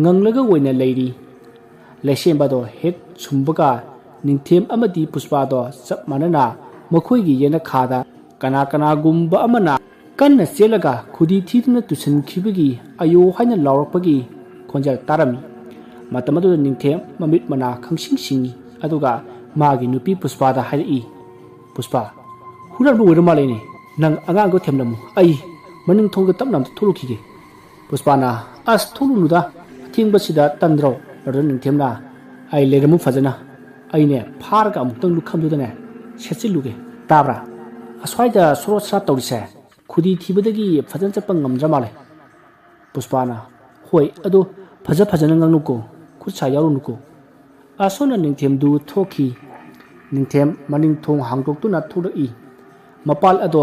ꯉꯪꯂꯒ ꯑꯣꯏꯅ ꯂꯩꯔꯤ꯫ ꯂꯩꯁꯦꯝꯕꯗꯣ ꯍꯦꯛ ꯁꯨꯝꯕꯒ ꯅꯤꯡꯊꯦꯝ ꯑꯃꯗꯤ ꯄꯨꯁꯄꯥꯗꯣ ꯆꯞ ꯃꯥꯟꯅꯅ ꯃꯈꯣꯏꯒꯤ ꯌꯦꯅꯈꯥꯗ ꯀꯅꯥ ꯀꯅꯥꯒꯨꯝꯕ ꯑꯃꯅ ꯀꯟꯅ ꯆꯦꯜꯂꯒ ꯈꯨꯗꯤ ꯊꯤꯗꯨꯅ ꯇꯨꯁꯤꯟꯈꯤꯕꯒꯤ "ꯑꯌꯣ" ꯍꯥꯏꯅ ꯂꯥꯎꯔꯛꯄꯒꯤ ꯈꯣꯟꯖꯦꯜ ꯇꯥꯔꯝꯃꯤ꯫ ꯃꯇꯝ ꯑꯗꯨꯗ ꯅꯤꯡꯊꯦꯝ ꯃꯃꯤꯠ ꯃꯅꯥ ꯈꯪꯁꯤꯡ ꯁꯤꯡꯏ꯫ ꯑꯗꯨꯒ ꯃꯥꯒꯤ ꯅꯨꯄꯤ ꯄꯨꯁꯄꯥꯗ ꯍꯥꯏꯔꯛꯏ, "ꯄꯨꯁꯄꯥ, ꯍꯨꯔꯥꯟꯕ ꯑꯣꯏꯔ ꯃꯥꯜꯂꯦꯅꯦ꯫ ꯅꯪ ꯑꯉꯥꯡꯗꯣ ꯊꯦꯝꯂꯝꯃꯨ, ꯑꯩ ꯃꯅꯤꯡ ꯊꯣꯡꯗ ꯇꯞꯅ ꯑꯝꯇ ꯊꯣꯛꯂꯨꯈꯤꯒꯦ꯫" ꯄꯨꯁꯄꯥꯅ, "ꯑꯁ, ꯊꯣꯛꯂꯨꯅꯨꯗ, ꯑꯊꯦꯡꯕꯁꯤꯗ ꯇꯟꯗ꯭ꯔꯣ?" ꯃꯗꯨꯗ ꯅꯤꯡꯊꯦꯝꯅ, "ꯑꯩ ꯂꯩꯔꯝꯃꯨ ꯐꯖꯅ꯫ ꯑꯩꯅꯦ ꯐꯥꯔꯒ ꯑꯃꯨꯛꯇꯪ ꯂꯨꯈꯝꯗꯨꯗꯅꯦ ꯁꯦꯠꯆꯤꯜꯂꯨꯒꯦ, ꯇꯥꯕ꯭ꯔꯥ? ꯑꯁ꯭ꯋꯥꯏꯗ ꯁꯣꯔꯣꯠ ꯁꯔꯥꯠ ꯇꯧꯔꯤꯁꯦ ꯈꯨꯗꯤ ꯊꯤꯕꯗꯒꯤ ꯐꯖꯅ ꯆꯠꯄ ꯉꯝꯗ꯭ꯔ ꯃꯥꯜꯂꯦ꯫" ꯄꯨꯁꯄꯥꯅ, "ꯍꯣꯏ, ꯑꯗꯣ ꯐꯖ ꯐꯖꯅ ꯉꯥꯡꯅꯨꯀꯣ, ꯈꯨꯠ ꯁꯥ ꯌꯥꯎꯔꯨꯅꯨꯀꯣ꯫" ꯑꯁꯣꯝꯅ ꯅꯤꯡꯊꯦꯝꯗꯨ ꯊꯣꯛꯈꯤ꯫ ꯅꯤꯡꯊꯦꯝ ꯃꯅꯤꯡ ꯊꯣꯡ ꯍꯥꯡꯗꯣꯛꯇꯨꯅ ꯊꯣꯛꯂꯛꯏ꯫ ꯃꯄꯥꯜ ꯑꯗꯣ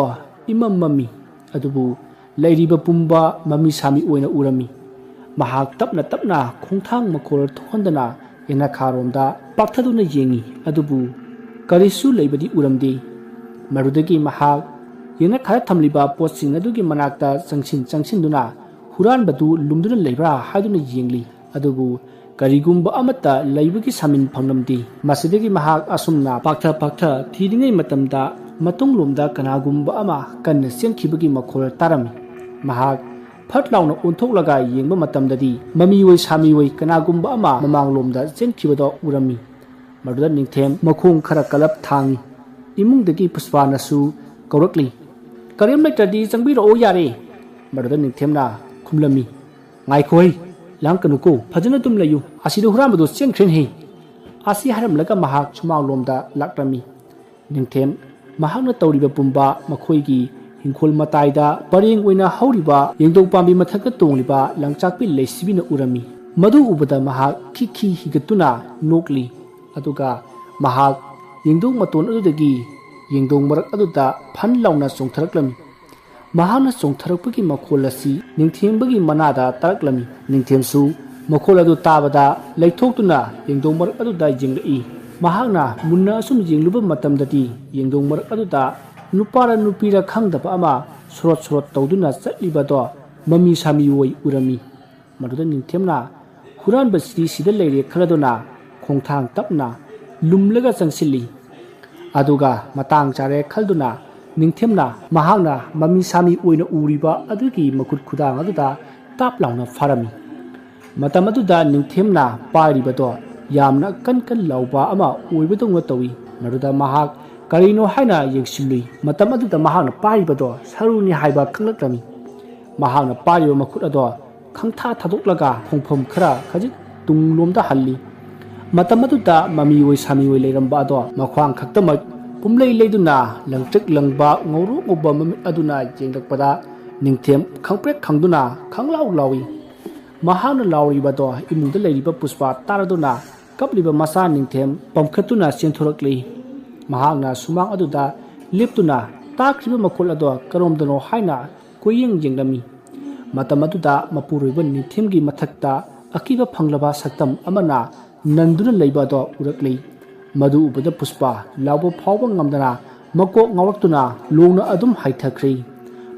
ꯏꯃꯝ ꯃꯝꯃꯤ, ꯑꯗꯨꯕꯨ ꯂꯩꯔꯤꯕ ꯄꯨꯝꯕ ꯃꯃꯤ ꯁꯥꯃꯤ ꯑꯣꯏꯅ ꯎꯔꯝꯃꯤ꯫ ꯃꯍꯥꯛ ꯇꯞꯅ ꯇꯞꯅ ꯈꯣꯡꯊꯥꯡ ꯃꯈꯣꯜ ꯊꯣꯛꯍꯟꯗꯅ ꯌꯦꯅꯈꯥꯔꯣꯝꯗ ꯄꯥꯛꯊꯗꯨꯅ ꯌꯦꯡꯉꯤ, ꯑꯗꯨꯕꯨ ꯀꯔꯤꯁꯨ ꯂꯩꯕꯗꯤ ꯎꯔꯝꯗꯦ꯫ ꯃꯗꯨꯗꯒꯤ ꯃꯍꯥꯛ ꯌꯦꯅꯈꯥꯗ ꯊꯝꯂꯤꯕ ꯄꯣꯠꯁꯤꯡ ꯑꯗꯨꯒꯤ ꯃꯅꯥꯛꯇ ꯆꯪꯁꯤꯟ ꯆꯪꯁꯤꯟꯗꯨꯅ ꯍꯨꯔꯥꯟꯕꯗꯨ ꯂꯨꯝꯗꯨꯅ ꯂꯩꯕ꯭ꯔꯥ ꯍꯥꯏꯗꯨꯅ ꯌꯦꯡꯂꯤ꯫ ꯑꯗꯨꯕꯨ ꯀꯔꯤꯒꯨꯝꯕ ꯑꯃꯠꯇ ꯂꯩꯕꯒꯤ ꯁꯥꯃꯤꯟ ꯐꯪꯂꯝꯗꯦ꯫ ꯃꯁꯤꯗꯒꯤ ꯃꯍꯥꯛ ꯑꯁꯨꯝꯅ ꯄꯥꯛꯊ ꯄꯥꯛꯊ ꯊꯤꯔꯤꯉꯩ ꯃꯇꯝꯗ ꯃꯇꯨꯡꯂꯣꯝꯗ ꯀꯅꯥꯒꯨꯝꯕ ꯑꯃ ꯀꯟꯅ ꯆꯦꯟꯈꯤꯕꯒꯤ ꯃꯈꯣꯜ ꯇꯥꯔꯝꯃꯤ꯫ ꯃꯍꯥꯛ ꯐꯠ ꯂꯥꯎꯅ ꯑꯣꯟꯊꯣꯛꯂꯒ ꯌꯦꯡꯕ ꯃꯇꯝꯗꯗꯤ ꯃꯃꯤꯑꯣꯏ ꯁꯥꯃꯤꯑꯣꯏ ꯀꯅꯥꯒꯨꯝꯕ ꯑꯃ ꯃꯃꯥꯡꯂꯣꯝꯗ ꯆꯦꯟꯈꯤꯕꯗꯣ ꯎꯔꯝꯃꯤ꯫ ꯃꯗꯨꯗ ꯅꯤꯡꯊꯦꯝ ꯃꯈꯣꯡ ꯈꯔ ꯀꯜꯂꯞ ꯊꯥꯡꯏ꯫ ꯏꯃꯨꯡꯗꯒꯤ ꯄꯨꯁꯄꯥꯅꯁꯨ ꯀꯧꯔꯛꯂꯤ, "ꯀꯔꯤꯝ ꯂꯩꯇ꯭ꯔꯗꯤ ꯆꯪꯕꯤꯔꯛꯑꯣ ꯌꯥꯔꯦ꯫" ꯃꯗꯨꯗ ꯅꯤꯡꯊꯦꯝꯅ ꯈꯨꯝꯂꯝꯃꯤ, "ꯉꯥꯏꯈꯣꯍꯩ, ꯂꯥꯡꯀꯅꯨꯀꯣ, ꯐꯖꯅ ꯑꯗꯨꯝ ꯂꯩꯌꯨ, ꯑꯁꯤꯗ ꯍꯨꯔꯥꯟꯕꯗꯣ ꯆꯦꯟꯈ꯭ꯔꯦꯅꯦꯍꯦ꯫" ꯑꯁꯤ ꯍꯥꯏꯔꯝꯂꯒ ꯃꯍꯥꯛ ꯁꯨꯃꯥꯡꯂꯣꯝꯗ ꯂꯥꯛꯂꯝꯃꯤ꯫ ꯅꯤꯡꯊꯦꯝ ꯃꯍꯥꯛꯅ ꯇꯧꯔꯤꯕ ꯄꯨꯝꯕ ꯃꯈꯣꯏꯒꯤ ꯍꯤꯡꯈꯣꯜ ꯃꯇꯥꯏꯗ ꯄꯔꯦꯡ ꯑꯣꯏꯅ ꯍꯧꯔꯤꯕ ꯌꯦꯡꯗꯧ ꯄꯥꯝꯕꯤ ꯃꯊꯛꯇ ꯇꯣꯡꯂꯤꯕ ꯂꯪꯆꯥꯛꯄꯤ ꯂꯩꯁꯤꯕꯤꯅ ꯎꯔꯝꯃꯤ꯫ ꯃꯗꯨ ꯎꯕꯗ ꯃꯍꯥꯛ ꯈꯤ ꯈꯤ ꯍꯤꯒꯠꯇꯨꯅ ꯅꯣꯛꯂꯤ꯫ ꯑꯗꯨꯒ ꯃꯍꯥꯛ ꯌꯦꯡꯗꯧ ꯃꯇꯣꯟ ꯑꯗꯨꯗꯒꯤ ꯌꯦꯡꯗꯧ ꯃꯔꯛ ꯑꯗꯨꯗ ꯐꯟ ꯂꯥꯎꯅ ꯆꯣꯡꯊꯔꯛꯂꯝꯃꯤ꯫ ꯃꯍꯥꯛꯅ ꯆꯣꯡꯊꯔꯛꯄꯒꯤ ꯃꯈꯣꯜ ꯑꯁꯤ ꯅꯤꯡꯊꯦꯝꯕꯒꯤ ꯃꯅꯥꯗ ꯇꯥꯔꯛꯂꯝꯃꯤ꯫ ꯅꯤꯡꯊꯦꯝꯁꯨ ꯃꯈꯣꯜ ꯑꯗꯨ ꯇꯥꯕꯗ ꯂꯩꯊꯣꯛꯇꯨꯅ ꯌꯦꯡꯗꯧ ꯃꯔꯛ ꯑꯗꯨꯗ ꯌꯦꯡꯂꯛꯏ꯫ ꯃꯍꯥꯛꯅ ꯃꯨꯟꯅ ꯑꯁꯨꯝ ꯌꯦꯡꯂꯨꯕ ꯃꯇꯝꯗꯗꯤ, ꯌꯦꯡꯗꯧ ꯃꯔꯛ ꯑꯗꯨꯗ ꯅꯨꯄꯥꯔ ꯅꯨꯄꯤꯔ ꯈꯪꯗꯕ ꯑꯃ ꯁꯣꯔꯣꯠ ꯁꯣꯔꯣꯠ ꯇꯧꯗꯨꯅ ꯆꯠꯂꯤꯕꯗꯣ ꯃꯃꯤ ꯁꯥꯃꯤ ꯑꯣꯏ ꯎꯔꯝꯃꯤ꯫ ꯃꯗꯨꯗ ꯅꯤꯡꯊꯦꯝꯅ ꯍꯨꯔꯥꯟꯕꯁꯤꯗꯤ ꯁꯤꯗ ꯂꯩꯔꯦ ꯈꯜꯂꯗꯨꯅ ꯈꯣꯡꯊꯥꯡ ꯇꯞꯅ ꯂꯨꯝꯂꯒ ꯆꯪꯁꯤꯜꯂꯤ꯫ ꯑꯗꯨꯒ ꯃꯇꯥꯡ ꯆꯥꯔꯦ ꯈꯜꯗꯨꯅ ꯅꯤꯡꯊꯦꯝꯅ ꯃꯍꯥꯛꯅ ꯃꯃꯤ ꯁꯥꯃꯤ ꯑꯣꯏꯅ ꯎꯔꯤꯕ ꯑꯗꯨꯒꯤ ꯃꯈꯨꯠ ꯈꯨꯗꯥꯡ ꯑꯗꯨꯗ ꯇꯥꯞ ꯂꯥꯎꯅ ꯐꯥꯔꯝꯃꯤ꯫ ꯃꯇꯝ ꯑꯗꯨꯗ ꯅꯤꯡꯊꯦꯝꯅ ꯄꯥꯏꯔꯤꯕꯗꯣ ꯌꯥꯝꯅ ꯀꯟ ꯀꯟ ꯂꯥꯎꯕ ꯑꯃ ꯑꯣꯏꯕꯗꯧꯅ ꯇꯧꯏ꯫ ꯃꯗꯨꯗ ꯃꯍꯥꯛ ꯀꯔꯤꯅꯣ ꯍꯥꯏꯅ ꯌꯦꯡꯁꯤꯜꯂꯨꯏ꯫ ꯃꯇꯝ ꯑꯗꯨꯗ ꯃꯍꯥꯛꯅ ꯄꯥꯏꯔꯤꯕꯗꯣ ꯁꯔꯨꯅꯤ ꯍꯥꯏꯕ ꯈꯪꯂꯛꯂꯝꯃꯤ꯫ ꯃꯍꯥꯛꯅ ꯄꯥꯏꯔꯤꯕ ꯃꯈꯨꯠ ꯑꯗꯣ ꯈꯪꯊꯥ ꯊꯥꯗꯣꯛꯂꯒ ꯈꯣꯡꯐꯝ ꯈꯔ ꯈꯖꯤꯛ ꯇꯨꯡꯂꯣꯝꯗ ꯍꯜꯂꯤ꯫ ꯃꯇꯝ ꯑꯗꯨꯗ ꯃꯃꯤ ꯑꯣꯏ ꯁꯥꯃꯤ ꯑꯣꯏ ꯂꯩꯔꯝꯕ ꯑꯗꯣ ꯃꯈ꯭ꯋꯥꯡ ꯈꯛꯇꯃꯛ ꯄꯨꯝꯂꯩ ꯂꯩꯗꯨꯅ ꯂꯪꯇ꯭ꯔꯤꯛ ꯂꯪꯕ ꯉꯧꯔꯣꯛ ꯉꯧꯕ ꯃꯃꯤꯠ ꯑꯗꯨꯅ ꯌꯦꯡꯂꯛꯄꯗ ꯅꯤꯡꯊꯦꯝ ꯈꯪꯄ꯭ꯔꯦꯛ ꯈꯪꯗꯨꯅ ꯈꯪꯂꯥꯎ ꯂꯥꯎꯏ꯫ ꯃꯍꯥꯛꯅ ꯂꯥꯎꯔꯤꯕꯗꯣ ꯏꯃꯨꯡꯗ ꯂꯩꯔꯤꯕ ꯄꯨꯁꯄꯥ ꯇꯥꯔꯗꯨꯅ ꯀꯞꯂꯤꯕ ꯃꯆꯥ ꯅꯤꯡꯊꯦꯝ ꯄꯝꯈꯠꯇꯨꯅ ꯆꯦꯟꯊꯣꯔꯛꯂꯤ꯫ ꯃꯍꯥꯛꯅ ꯁꯨꯃꯥꯡ ꯑꯗꯨꯗ ꯂꯦꯞꯇꯨꯅ ꯇꯥꯈ꯭ꯔꯤꯕ ꯃꯈꯣꯜ ꯑꯗꯣ ꯀꯔꯣꯝꯗꯅꯣ ꯍꯥꯏꯅ ꯀꯣꯏꯌꯦꯡ ꯌꯦꯡꯂꯝꯃꯤ꯫ ꯃꯇꯝ ꯑꯗꯨꯗ ꯃꯄꯨꯔꯣꯏꯕ ꯅꯤꯡꯊꯦꯝꯒꯤ ꯃꯊꯛꯇ ꯑꯀꯤꯕ ꯐꯪꯂꯕ ꯁꯛꯇꯝ ꯑꯃꯅ ꯅꯟꯗꯨꯅ ꯂꯩꯕ ꯑꯗꯣ ꯎꯔꯛꯂꯤ꯫ ꯃꯗꯨ ꯎꯕꯗ ꯄꯨꯁꯄꯥ ꯂꯥꯎꯕ ꯐꯥꯎꯕ ꯉꯝꯗꯅ ꯃꯀꯣꯛ ꯉꯥꯎꯔꯛꯇꯨꯅ ꯂꯣꯡꯅ ꯑꯗꯨꯝ ꯍꯥꯏꯊꯈ꯭ꯔꯦ꯫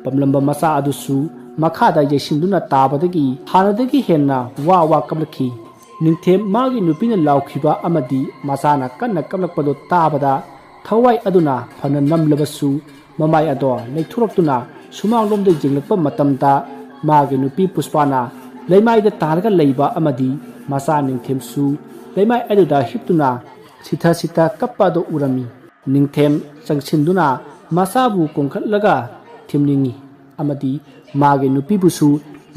ꯄꯝꯂꯝꯕ ꯃꯆꯥ ꯑꯗꯨꯁꯨ ꯃꯈꯥꯗ ꯌꯩꯁꯤꯟꯗꯨꯅ ꯇꯥꯕꯗꯒꯤ ꯍꯥꯟꯅꯗꯒꯤ ꯍꯦꯟꯅ ꯋꯥ ꯋꯥ ꯀꯞꯂꯛꯈꯤ꯫ ꯅꯤꯡꯊꯦꯝ ꯃꯥꯒꯤ ꯅꯨꯄꯤꯅ ꯂꯥꯎꯈꯤꯕ ꯑꯃꯗꯤ ꯃꯆꯥꯅ ꯀꯟꯅ ꯀꯞꯂꯛꯄꯗꯨ ꯇꯥꯕꯗ ꯊꯋꯥꯏ ꯑꯗꯨꯅ ꯐꯅ ꯅꯝꯂꯕꯁꯨ ꯃꯃꯥꯏ ꯑꯗꯣ ꯂꯩꯊꯣꯔꯛꯇꯨꯅ ꯁꯨꯃꯥꯡꯂꯣꯝꯗ ꯌꯦꯡꯂꯛꯄ ꯃꯇꯝꯗ ꯃꯥꯒꯤ ꯅꯨꯄꯤ ꯄꯨꯁꯄꯥꯅ ꯂꯩꯃꯥꯏꯗ ꯇꯥꯔꯒ ꯂꯩꯕ ꯑꯃꯗꯤ ꯃꯆꯥ ꯅꯤꯡꯊꯦꯝꯁꯨ ꯂꯩꯃꯥꯏ ꯑꯗꯨꯗ ꯍꯤꯞꯇꯨꯅ ꯁꯤꯊ ꯁꯤꯊ ꯀꯞꯄ ꯑꯗꯨ ꯎꯔꯝꯃꯤ꯫ ꯅꯤꯡꯊꯦꯝ ꯆꯪꯁꯤꯟꯗꯨꯅ ꯃꯆꯥꯕꯨ ꯀꯣꯟꯈꯠꯂꯒ ꯊꯦꯝꯅꯤꯡꯏ ꯑꯃꯗꯤ ꯃꯥꯒꯤ ꯅꯨꯄꯤꯕꯨꯁꯨ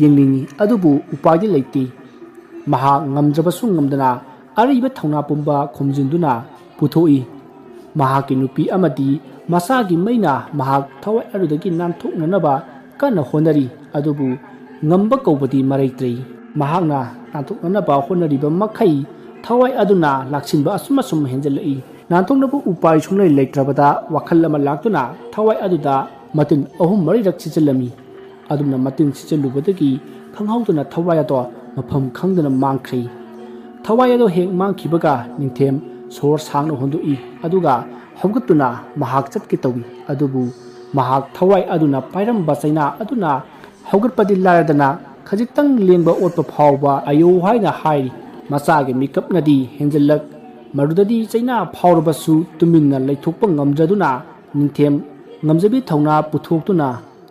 ꯌꯦꯡꯅꯤꯡꯏ, ꯑꯗꯨꯕꯨ ꯎꯄꯥꯏꯗꯤ ꯂꯩꯇꯦ꯫ ꯃꯍꯥꯛ ꯉꯝꯗ꯭ꯔꯕꯁꯨ ꯉꯝꯗꯅ ꯑꯔꯩꯕ ꯊꯧꯅꯥ ꯄꯨꯝꯕ ꯈꯣꯝꯖꯤꯟꯗꯨꯅ ꯄꯨꯊꯣꯛꯏ꯫ ꯃꯍꯥꯛꯀꯤ ꯅꯨꯄꯤ ꯑꯃꯗꯤ ꯃꯆꯥꯒꯤ ꯃꯩꯅ ꯃꯍꯥꯛ ꯊꯋꯥꯏ ꯑꯗꯨꯗꯒꯤ ꯅꯥꯟꯊꯣꯛꯅꯅꯕ ꯀꯟꯅ ꯍꯣꯠꯅꯔꯤ, ꯑꯗꯨꯕꯨ ꯉꯝꯕ ꯀꯧꯕꯗꯤ ꯃꯔꯩꯇ꯭ꯔꯤ꯫ ꯃꯍꯥꯛꯅ ꯅꯥꯟꯊꯣꯛꯅꯅꯕ ꯍꯣꯠꯅꯔꯤꯕ ꯃꯈꯩ ꯊꯋꯥꯏ ꯑꯗꯨꯅ ꯂꯥꯛꯁꯤꯟꯕ ꯑꯁꯨꯝ ꯑꯁꯨꯝ ꯍꯦꯟꯖꯜꯂꯛꯏ꯫ ꯅꯥꯟꯊꯣꯛꯅꯕ ꯎꯄꯥꯏ ꯁꯨꯡꯂꯩ ꯂꯩꯇ꯭ꯔꯕꯗ ꯋꯥꯈꯜ ꯑꯃ ꯂꯥꯛꯇꯨꯅ ꯊꯋꯥꯏ ꯑꯗꯨꯗ ꯃꯇꯤꯟ ꯑꯍꯨꯝ ꯃꯔꯤꯔꯛ ꯁꯤꯠꯆꯜꯂꯝꯃꯤ꯫ ꯑꯗꯨꯝꯅ ꯃꯇꯤꯟ ꯁꯤꯠꯆꯜꯂꯨꯕꯗꯒꯤ ꯈꯪꯍꯧꯗꯅ ꯊꯋꯥꯏ ꯑꯗꯣ ꯃꯐꯝ ꯈꯪꯗꯅ ꯃꯥꯡꯈ꯭ꯔꯦ꯫ ꯊꯋꯥꯏ ꯑꯗꯣ ꯍꯦꯛ ꯃꯥꯡꯈꯤꯕꯒ ꯅꯤꯡꯊꯦꯝ ꯁꯣꯔ ꯁꯥꯡꯅ ꯍꯣꯟꯗꯣꯛꯏ꯫ ꯑꯗꯨꯒ ꯍꯧꯒꯠꯇꯨꯅ ꯃꯍꯥꯛ ꯆꯠꯀꯦ ꯇꯧꯏ꯫ ꯑꯗꯨꯕꯨ ꯃꯍꯥꯛ ꯊꯋꯥꯏ ꯑꯗꯨꯅ ꯄꯥꯏꯔꯝꯕ ꯆꯩꯅꯥ ꯑꯗꯨꯅ ꯍꯧꯒꯠꯄꯗꯤ ꯂꯥꯏꯔꯗꯅ ꯈꯖꯤꯛꯇꯪ ꯂꯦꯡꯕ ꯑꯣꯠꯄ ꯐꯥꯎꯕ ꯑꯌꯣ ꯍꯥꯏꯅ ꯍꯥꯏꯔꯤ꯫ ꯃꯆꯥꯒꯤ ꯃꯤꯀꯞꯅꯗꯤ ꯍꯦꯟꯖꯤꯜꯂꯛ꯫ ꯃꯗꯨꯗꯗꯤ ꯆꯩꯅꯥ ꯐꯥꯎꯔꯕꯁꯨ ꯇꯨꯃꯤꯟꯅ ꯂꯩꯊꯣꯛꯄ ꯉꯝꯗ꯭ꯔꯗꯨꯅ ꯅꯤꯡꯊꯦꯝ ꯉꯝꯖꯕꯤ ꯊꯧꯅꯥ ꯄꯨꯊꯣꯛꯇꯨꯅ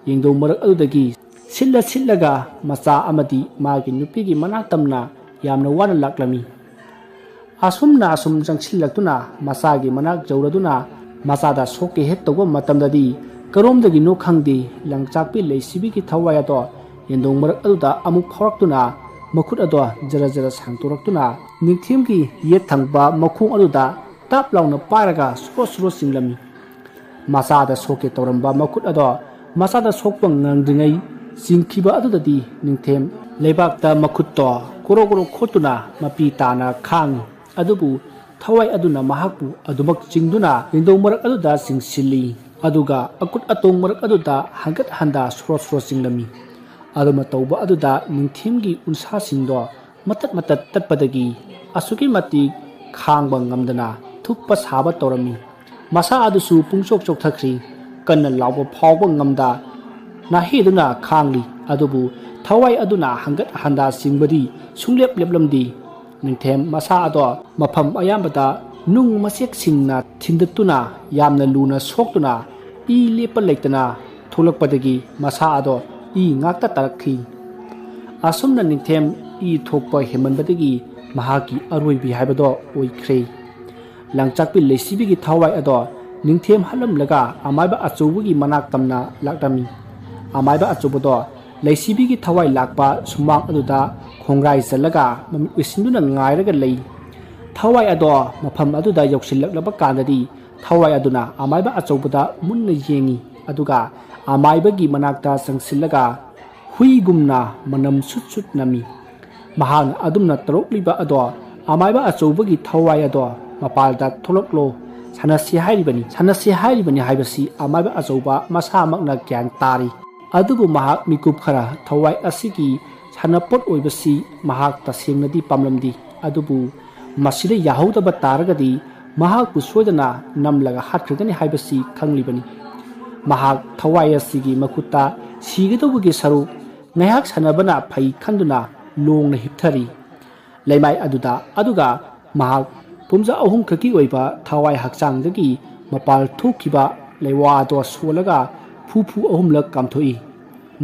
ꯌꯦꯡꯗꯧ ꯃꯔꯛ ꯑꯗꯨꯗꯒꯤ ꯁꯤꯠꯂ ꯁꯤꯠꯂꯒ ꯃꯆꯥ ꯑꯃꯗꯤ ꯃꯥꯒꯤ ꯅꯨꯄꯤꯒꯤ ꯃꯅꯥꯛ ꯇꯝꯅ ꯌꯥꯝꯅ ꯋꯥꯅ ꯂꯥꯛꯂꯝꯃꯤ꯫ ꯑꯁꯨꯝꯅ ꯑꯁꯨꯝ ꯆꯪꯁꯤꯜꯂꯛꯇꯨꯅ ꯃꯆꯥꯒꯤ ꯃꯅꯥꯛ ꯌꯧꯔꯗꯨꯅ ꯃꯆꯥꯗ ꯁꯣꯛꯀꯦ ꯍꯦꯛ ꯇꯧꯕ ꯃꯇꯝꯗꯗꯤ ꯀꯔꯣꯝꯗꯒꯤꯅꯣ ꯈꯪꯗꯦ, ꯂꯪꯆꯥꯛꯄꯤ ꯂꯩꯁꯤꯕꯤꯒꯤ ꯊꯋꯥꯏ ꯑꯗꯣ ꯌꯦꯟꯗꯣꯡ ꯃꯔꯛ ꯑꯗꯨꯗ ꯑꯃꯨꯛ ꯐꯥꯎꯔꯛꯇꯨꯅ ꯃꯈꯨꯠ ꯑꯗꯣ ꯖꯔ ꯖꯔ ꯁꯥꯡꯗꯣꯔꯛꯇꯨꯅ ꯅꯤꯡꯊꯦꯝꯒꯤ ꯌꯦꯠ ꯊꯪꯕ ꯃꯈꯣꯡ ꯑꯗꯨꯗ ꯇꯥꯞ ꯂꯥꯎꯅ ꯄꯥꯏꯔꯒ ꯁꯣꯔꯣ ꯁꯣꯔꯣ ꯆꯤꯡꯂꯝꯃꯤ꯫ ꯃꯆꯥꯗ ꯁꯣꯛꯀꯦ ꯇꯧꯔꯝꯕ ꯃꯈꯨꯠ ꯑꯗꯣ ꯃꯆꯥꯗ ꯁꯣꯛꯄ ꯉꯝꯗ꯭ꯔꯤꯉꯩ ꯆꯤꯡꯈꯤꯕ ꯑꯗꯨꯗꯗꯤ ꯅꯤꯡꯊꯦꯝ ꯂꯩꯕꯥꯛꯇ ꯃꯈꯨꯠꯇꯣ ꯀꯣꯔꯣ ꯀꯣꯔꯣ ꯈꯣꯠꯇꯨꯅ ꯃꯄꯤ ꯇꯥꯅ ꯈꯥꯡꯉꯤ꯫ ꯑꯗꯨꯕꯨ ꯊꯋꯥꯏ ꯑꯗꯨꯅ ꯃꯍꯥꯛꯄꯨ ꯑꯗꯨꯃꯛ ꯆꯤꯡꯗꯨꯅ ꯌꯦꯟꯗꯧ ꯃꯔꯛ ꯑꯗꯨꯗ ꯆꯤꯡꯁꯤꯜꯂꯤ꯫ ꯑꯗꯨꯒ ꯑꯀꯨꯠ ꯑꯇꯣꯡ ꯃꯔꯛ ꯑꯗꯨꯗ ꯍꯪꯒꯠ ꯍꯟꯗ ꯁꯣꯔꯣ ꯁꯣꯔꯣ ꯆꯤꯡꯂꯝꯃꯤ꯫ ꯑꯗꯨꯃ ꯇꯧꯕ ꯑꯗꯨꯗ ꯅꯤꯡꯊꯦꯝꯒꯤ ꯎꯟꯁꯥꯁꯤꯡꯗꯣ ꯃꯇꯠ ꯃꯇꯠ ꯇꯠꯄꯗꯒꯤ ꯑꯁꯨꯛꯀꯤ ꯃꯇꯤꯛ ꯈꯥꯡꯕ ꯉꯝꯗꯅ ꯊꯨꯞꯄ ꯁꯥꯕ ꯇꯧꯔꯝꯃꯤ꯫ ꯃꯁꯥ ꯑꯗꯨꯁꯨ ꯄꯨꯡꯆꯣꯛ ꯆꯣꯛꯊꯈ꯭ꯔꯤ꯫ ꯀꯟꯅ ꯂꯥꯎꯕ ꯐꯥꯎꯕ ꯉꯝꯗ ꯅꯥꯍꯦꯗꯨꯅ ꯈꯥꯡꯂꯤ꯫ ꯑꯗꯨꯕꯨ ꯊꯋꯥꯏ ꯑꯗꯨꯅ ꯍꯪꯒꯠ ꯍꯟꯗ ꯆꯤꯡꯕꯗꯤ ꯁꯨꯡꯂꯦꯞ ꯂꯦꯞꯂꯝꯗꯦ꯫ ꯅꯤꯡꯊꯦꯝ ꯃꯁꯥ ꯑꯗꯣ ꯃꯐꯝ ꯑꯌꯥꯝꯕꯗ ꯅꯨꯡ ꯃꯆꯦꯛꯁꯤꯡꯅ ꯊꯤꯟꯗꯠꯇꯨꯅ ꯌꯥꯝꯅ ꯂꯨꯅ ꯁꯣꯛꯇꯨꯅ ꯏ ꯂꯦꯞꯄ ꯂꯩꯇꯅ ꯊꯣꯛꯂꯛꯄꯗꯒꯤ ꯃꯁꯥ ꯑꯗꯣ ꯏ ꯉꯥꯛꯇ ꯇꯥꯔꯛꯈꯤ꯫ ꯑꯁꯨꯝꯅ ꯅꯤꯡꯊꯦꯝ ꯏ ꯊꯣꯛꯄ ꯍꯦꯟꯃꯟꯕꯗꯒꯤ ꯃꯍꯥꯛꯀꯤ ꯑꯔꯣꯏꯕꯤ ꯍꯥꯏꯕꯗꯣ ꯑꯣꯏꯈ꯭ꯔꯦ꯫ ꯂꯪꯆꯥꯛꯄꯤ ꯂꯩꯁꯤꯕꯤꯒꯤ ꯊꯋꯥꯏ ꯑꯗꯣ ꯅꯤꯡꯊꯦꯝ ꯍꯥꯠꯂꯝꯂꯒ ꯑꯃꯥꯏꯕ ꯑꯆꯧꯕꯒꯤ ꯃꯅꯥꯛ ꯇꯝꯅ ꯂꯥꯛꯂꯝꯃꯤ꯫ ꯑꯃꯥꯏꯕ ꯑꯆꯧꯕꯗꯣ ꯂꯩꯁꯤꯕꯤꯒꯤ ꯊꯋꯥꯏ ꯂꯥꯛꯄ ꯁꯨꯃꯥꯡ ꯑꯗꯨꯗ ꯈꯣꯡꯒ꯭ꯔꯥꯏ ꯆꯜꯂꯒ ꯃꯃꯤꯠ ꯎꯏꯁꯤꯟꯗꯨꯅ ꯉꯥꯏꯔꯒ ꯂꯩ꯫ ꯊꯋꯥꯏ ꯑꯗꯣ ꯃꯐꯝ ꯑꯗꯨꯗ ꯌꯧꯁꯤꯜꯂꯛꯂꯕ ꯀꯥꯟꯗꯗꯤ ꯊꯋꯥꯏ ꯑꯗꯨꯅ ꯑꯃꯥꯏꯕ ꯑꯆꯧꯕꯗ ꯃꯨꯟꯅ ꯌꯦꯡꯉꯤ꯫ ꯑꯗꯨꯒ ꯑꯃꯥꯏꯕꯒꯤ ꯃꯅꯥꯛꯇ ꯆꯪꯁꯤꯜꯂꯒ ꯍꯨꯏꯒꯨꯝꯅ ꯃꯅꯝ ꯁꯨꯠ ꯁꯨꯠ ꯅꯝꯃꯤ꯫ ꯃꯍꯥꯛꯅ ꯑꯗꯨꯝꯅ ꯇꯧꯔꯛꯂꯤꯕ ꯑꯗꯣ ꯑꯃꯥꯏꯕ ꯑꯆꯧꯕꯒꯤ ꯊꯋꯥꯏ ꯑꯗꯣ ꯃꯄꯥꯜꯗ ꯊꯣꯛꯂꯛꯂꯣ, ꯁꯥꯟꯅꯁꯤ ꯍꯥꯏꯔꯤꯕꯅꯤ, ꯁꯥꯟꯅꯁꯤ ꯍꯥꯏꯔꯤꯕꯅꯤ ꯍꯥꯏꯕꯁꯤ ꯑꯃꯥꯏꯕ ꯑꯆꯧꯕ ꯃꯁꯥꯃꯛꯅ ꯒ꯭ꯌꯥꯟ ꯇꯥꯔꯤ꯫ ꯑꯗꯨꯕꯨ ꯃꯍꯥꯛ ꯃꯤꯀꯨꯞ ꯈꯔ ꯊꯋꯥꯏ ꯑꯁꯤꯒꯤ ꯁꯥꯟꯅꯄꯣꯠ ꯑꯣꯏꯕꯁꯤ ꯃꯍꯥꯛ ꯇꯁꯦꯡꯅꯗꯤ ꯄꯥꯝꯂꯝꯗꯦ꯫ ꯑꯗꯨꯕꯨ ꯃꯁꯤꯗ ꯌꯥꯍꯧꯗꯕ ꯇꯥꯔꯒꯗꯤ ꯃꯍꯥꯛꯄꯨ ꯁꯣꯏꯗꯅ ꯅꯝꯂꯒ ꯍꯥꯠꯈ꯭ꯔꯒꯅꯤ ꯍꯥꯏꯕꯁꯤ ꯈꯪꯂꯤꯕꯅꯤ꯫ ꯃꯍꯥꯛ ꯊꯋꯥꯏ ꯑꯁꯤꯒꯤ ꯃꯈꯨꯠꯇ ꯁꯤꯒꯗꯧꯕꯒꯤ ꯁꯔꯨꯛ ꯉꯥꯏꯍꯥꯛ ꯁꯥꯟꯅꯕꯅ ꯐꯩ ꯈꯟꯗꯨꯅ ꯂꯣꯡꯅ ꯍꯤꯞꯊꯔꯤ꯫ ꯂꯩꯃꯥꯏ ꯑꯗꯨꯗ, ꯑꯗꯨꯒ ꯃꯍꯥꯛ ꯄꯨꯝꯖꯥ ꯑꯍꯨꯝꯈꯛꯀꯤ ꯑꯣꯏꯕ ꯊꯋꯥꯏ ꯍꯛꯆꯥꯡꯗꯒꯤ ꯃꯄꯥꯜ ꯊꯣꯛꯈꯤꯕ ꯂꯩꯋꯥ ꯑꯗꯣ ꯁꯣꯜꯂꯒ ꯐꯨ ꯐꯨ ꯑꯍꯨꯝꯂꯛ ꯀꯥꯝꯊꯣꯛꯏ꯫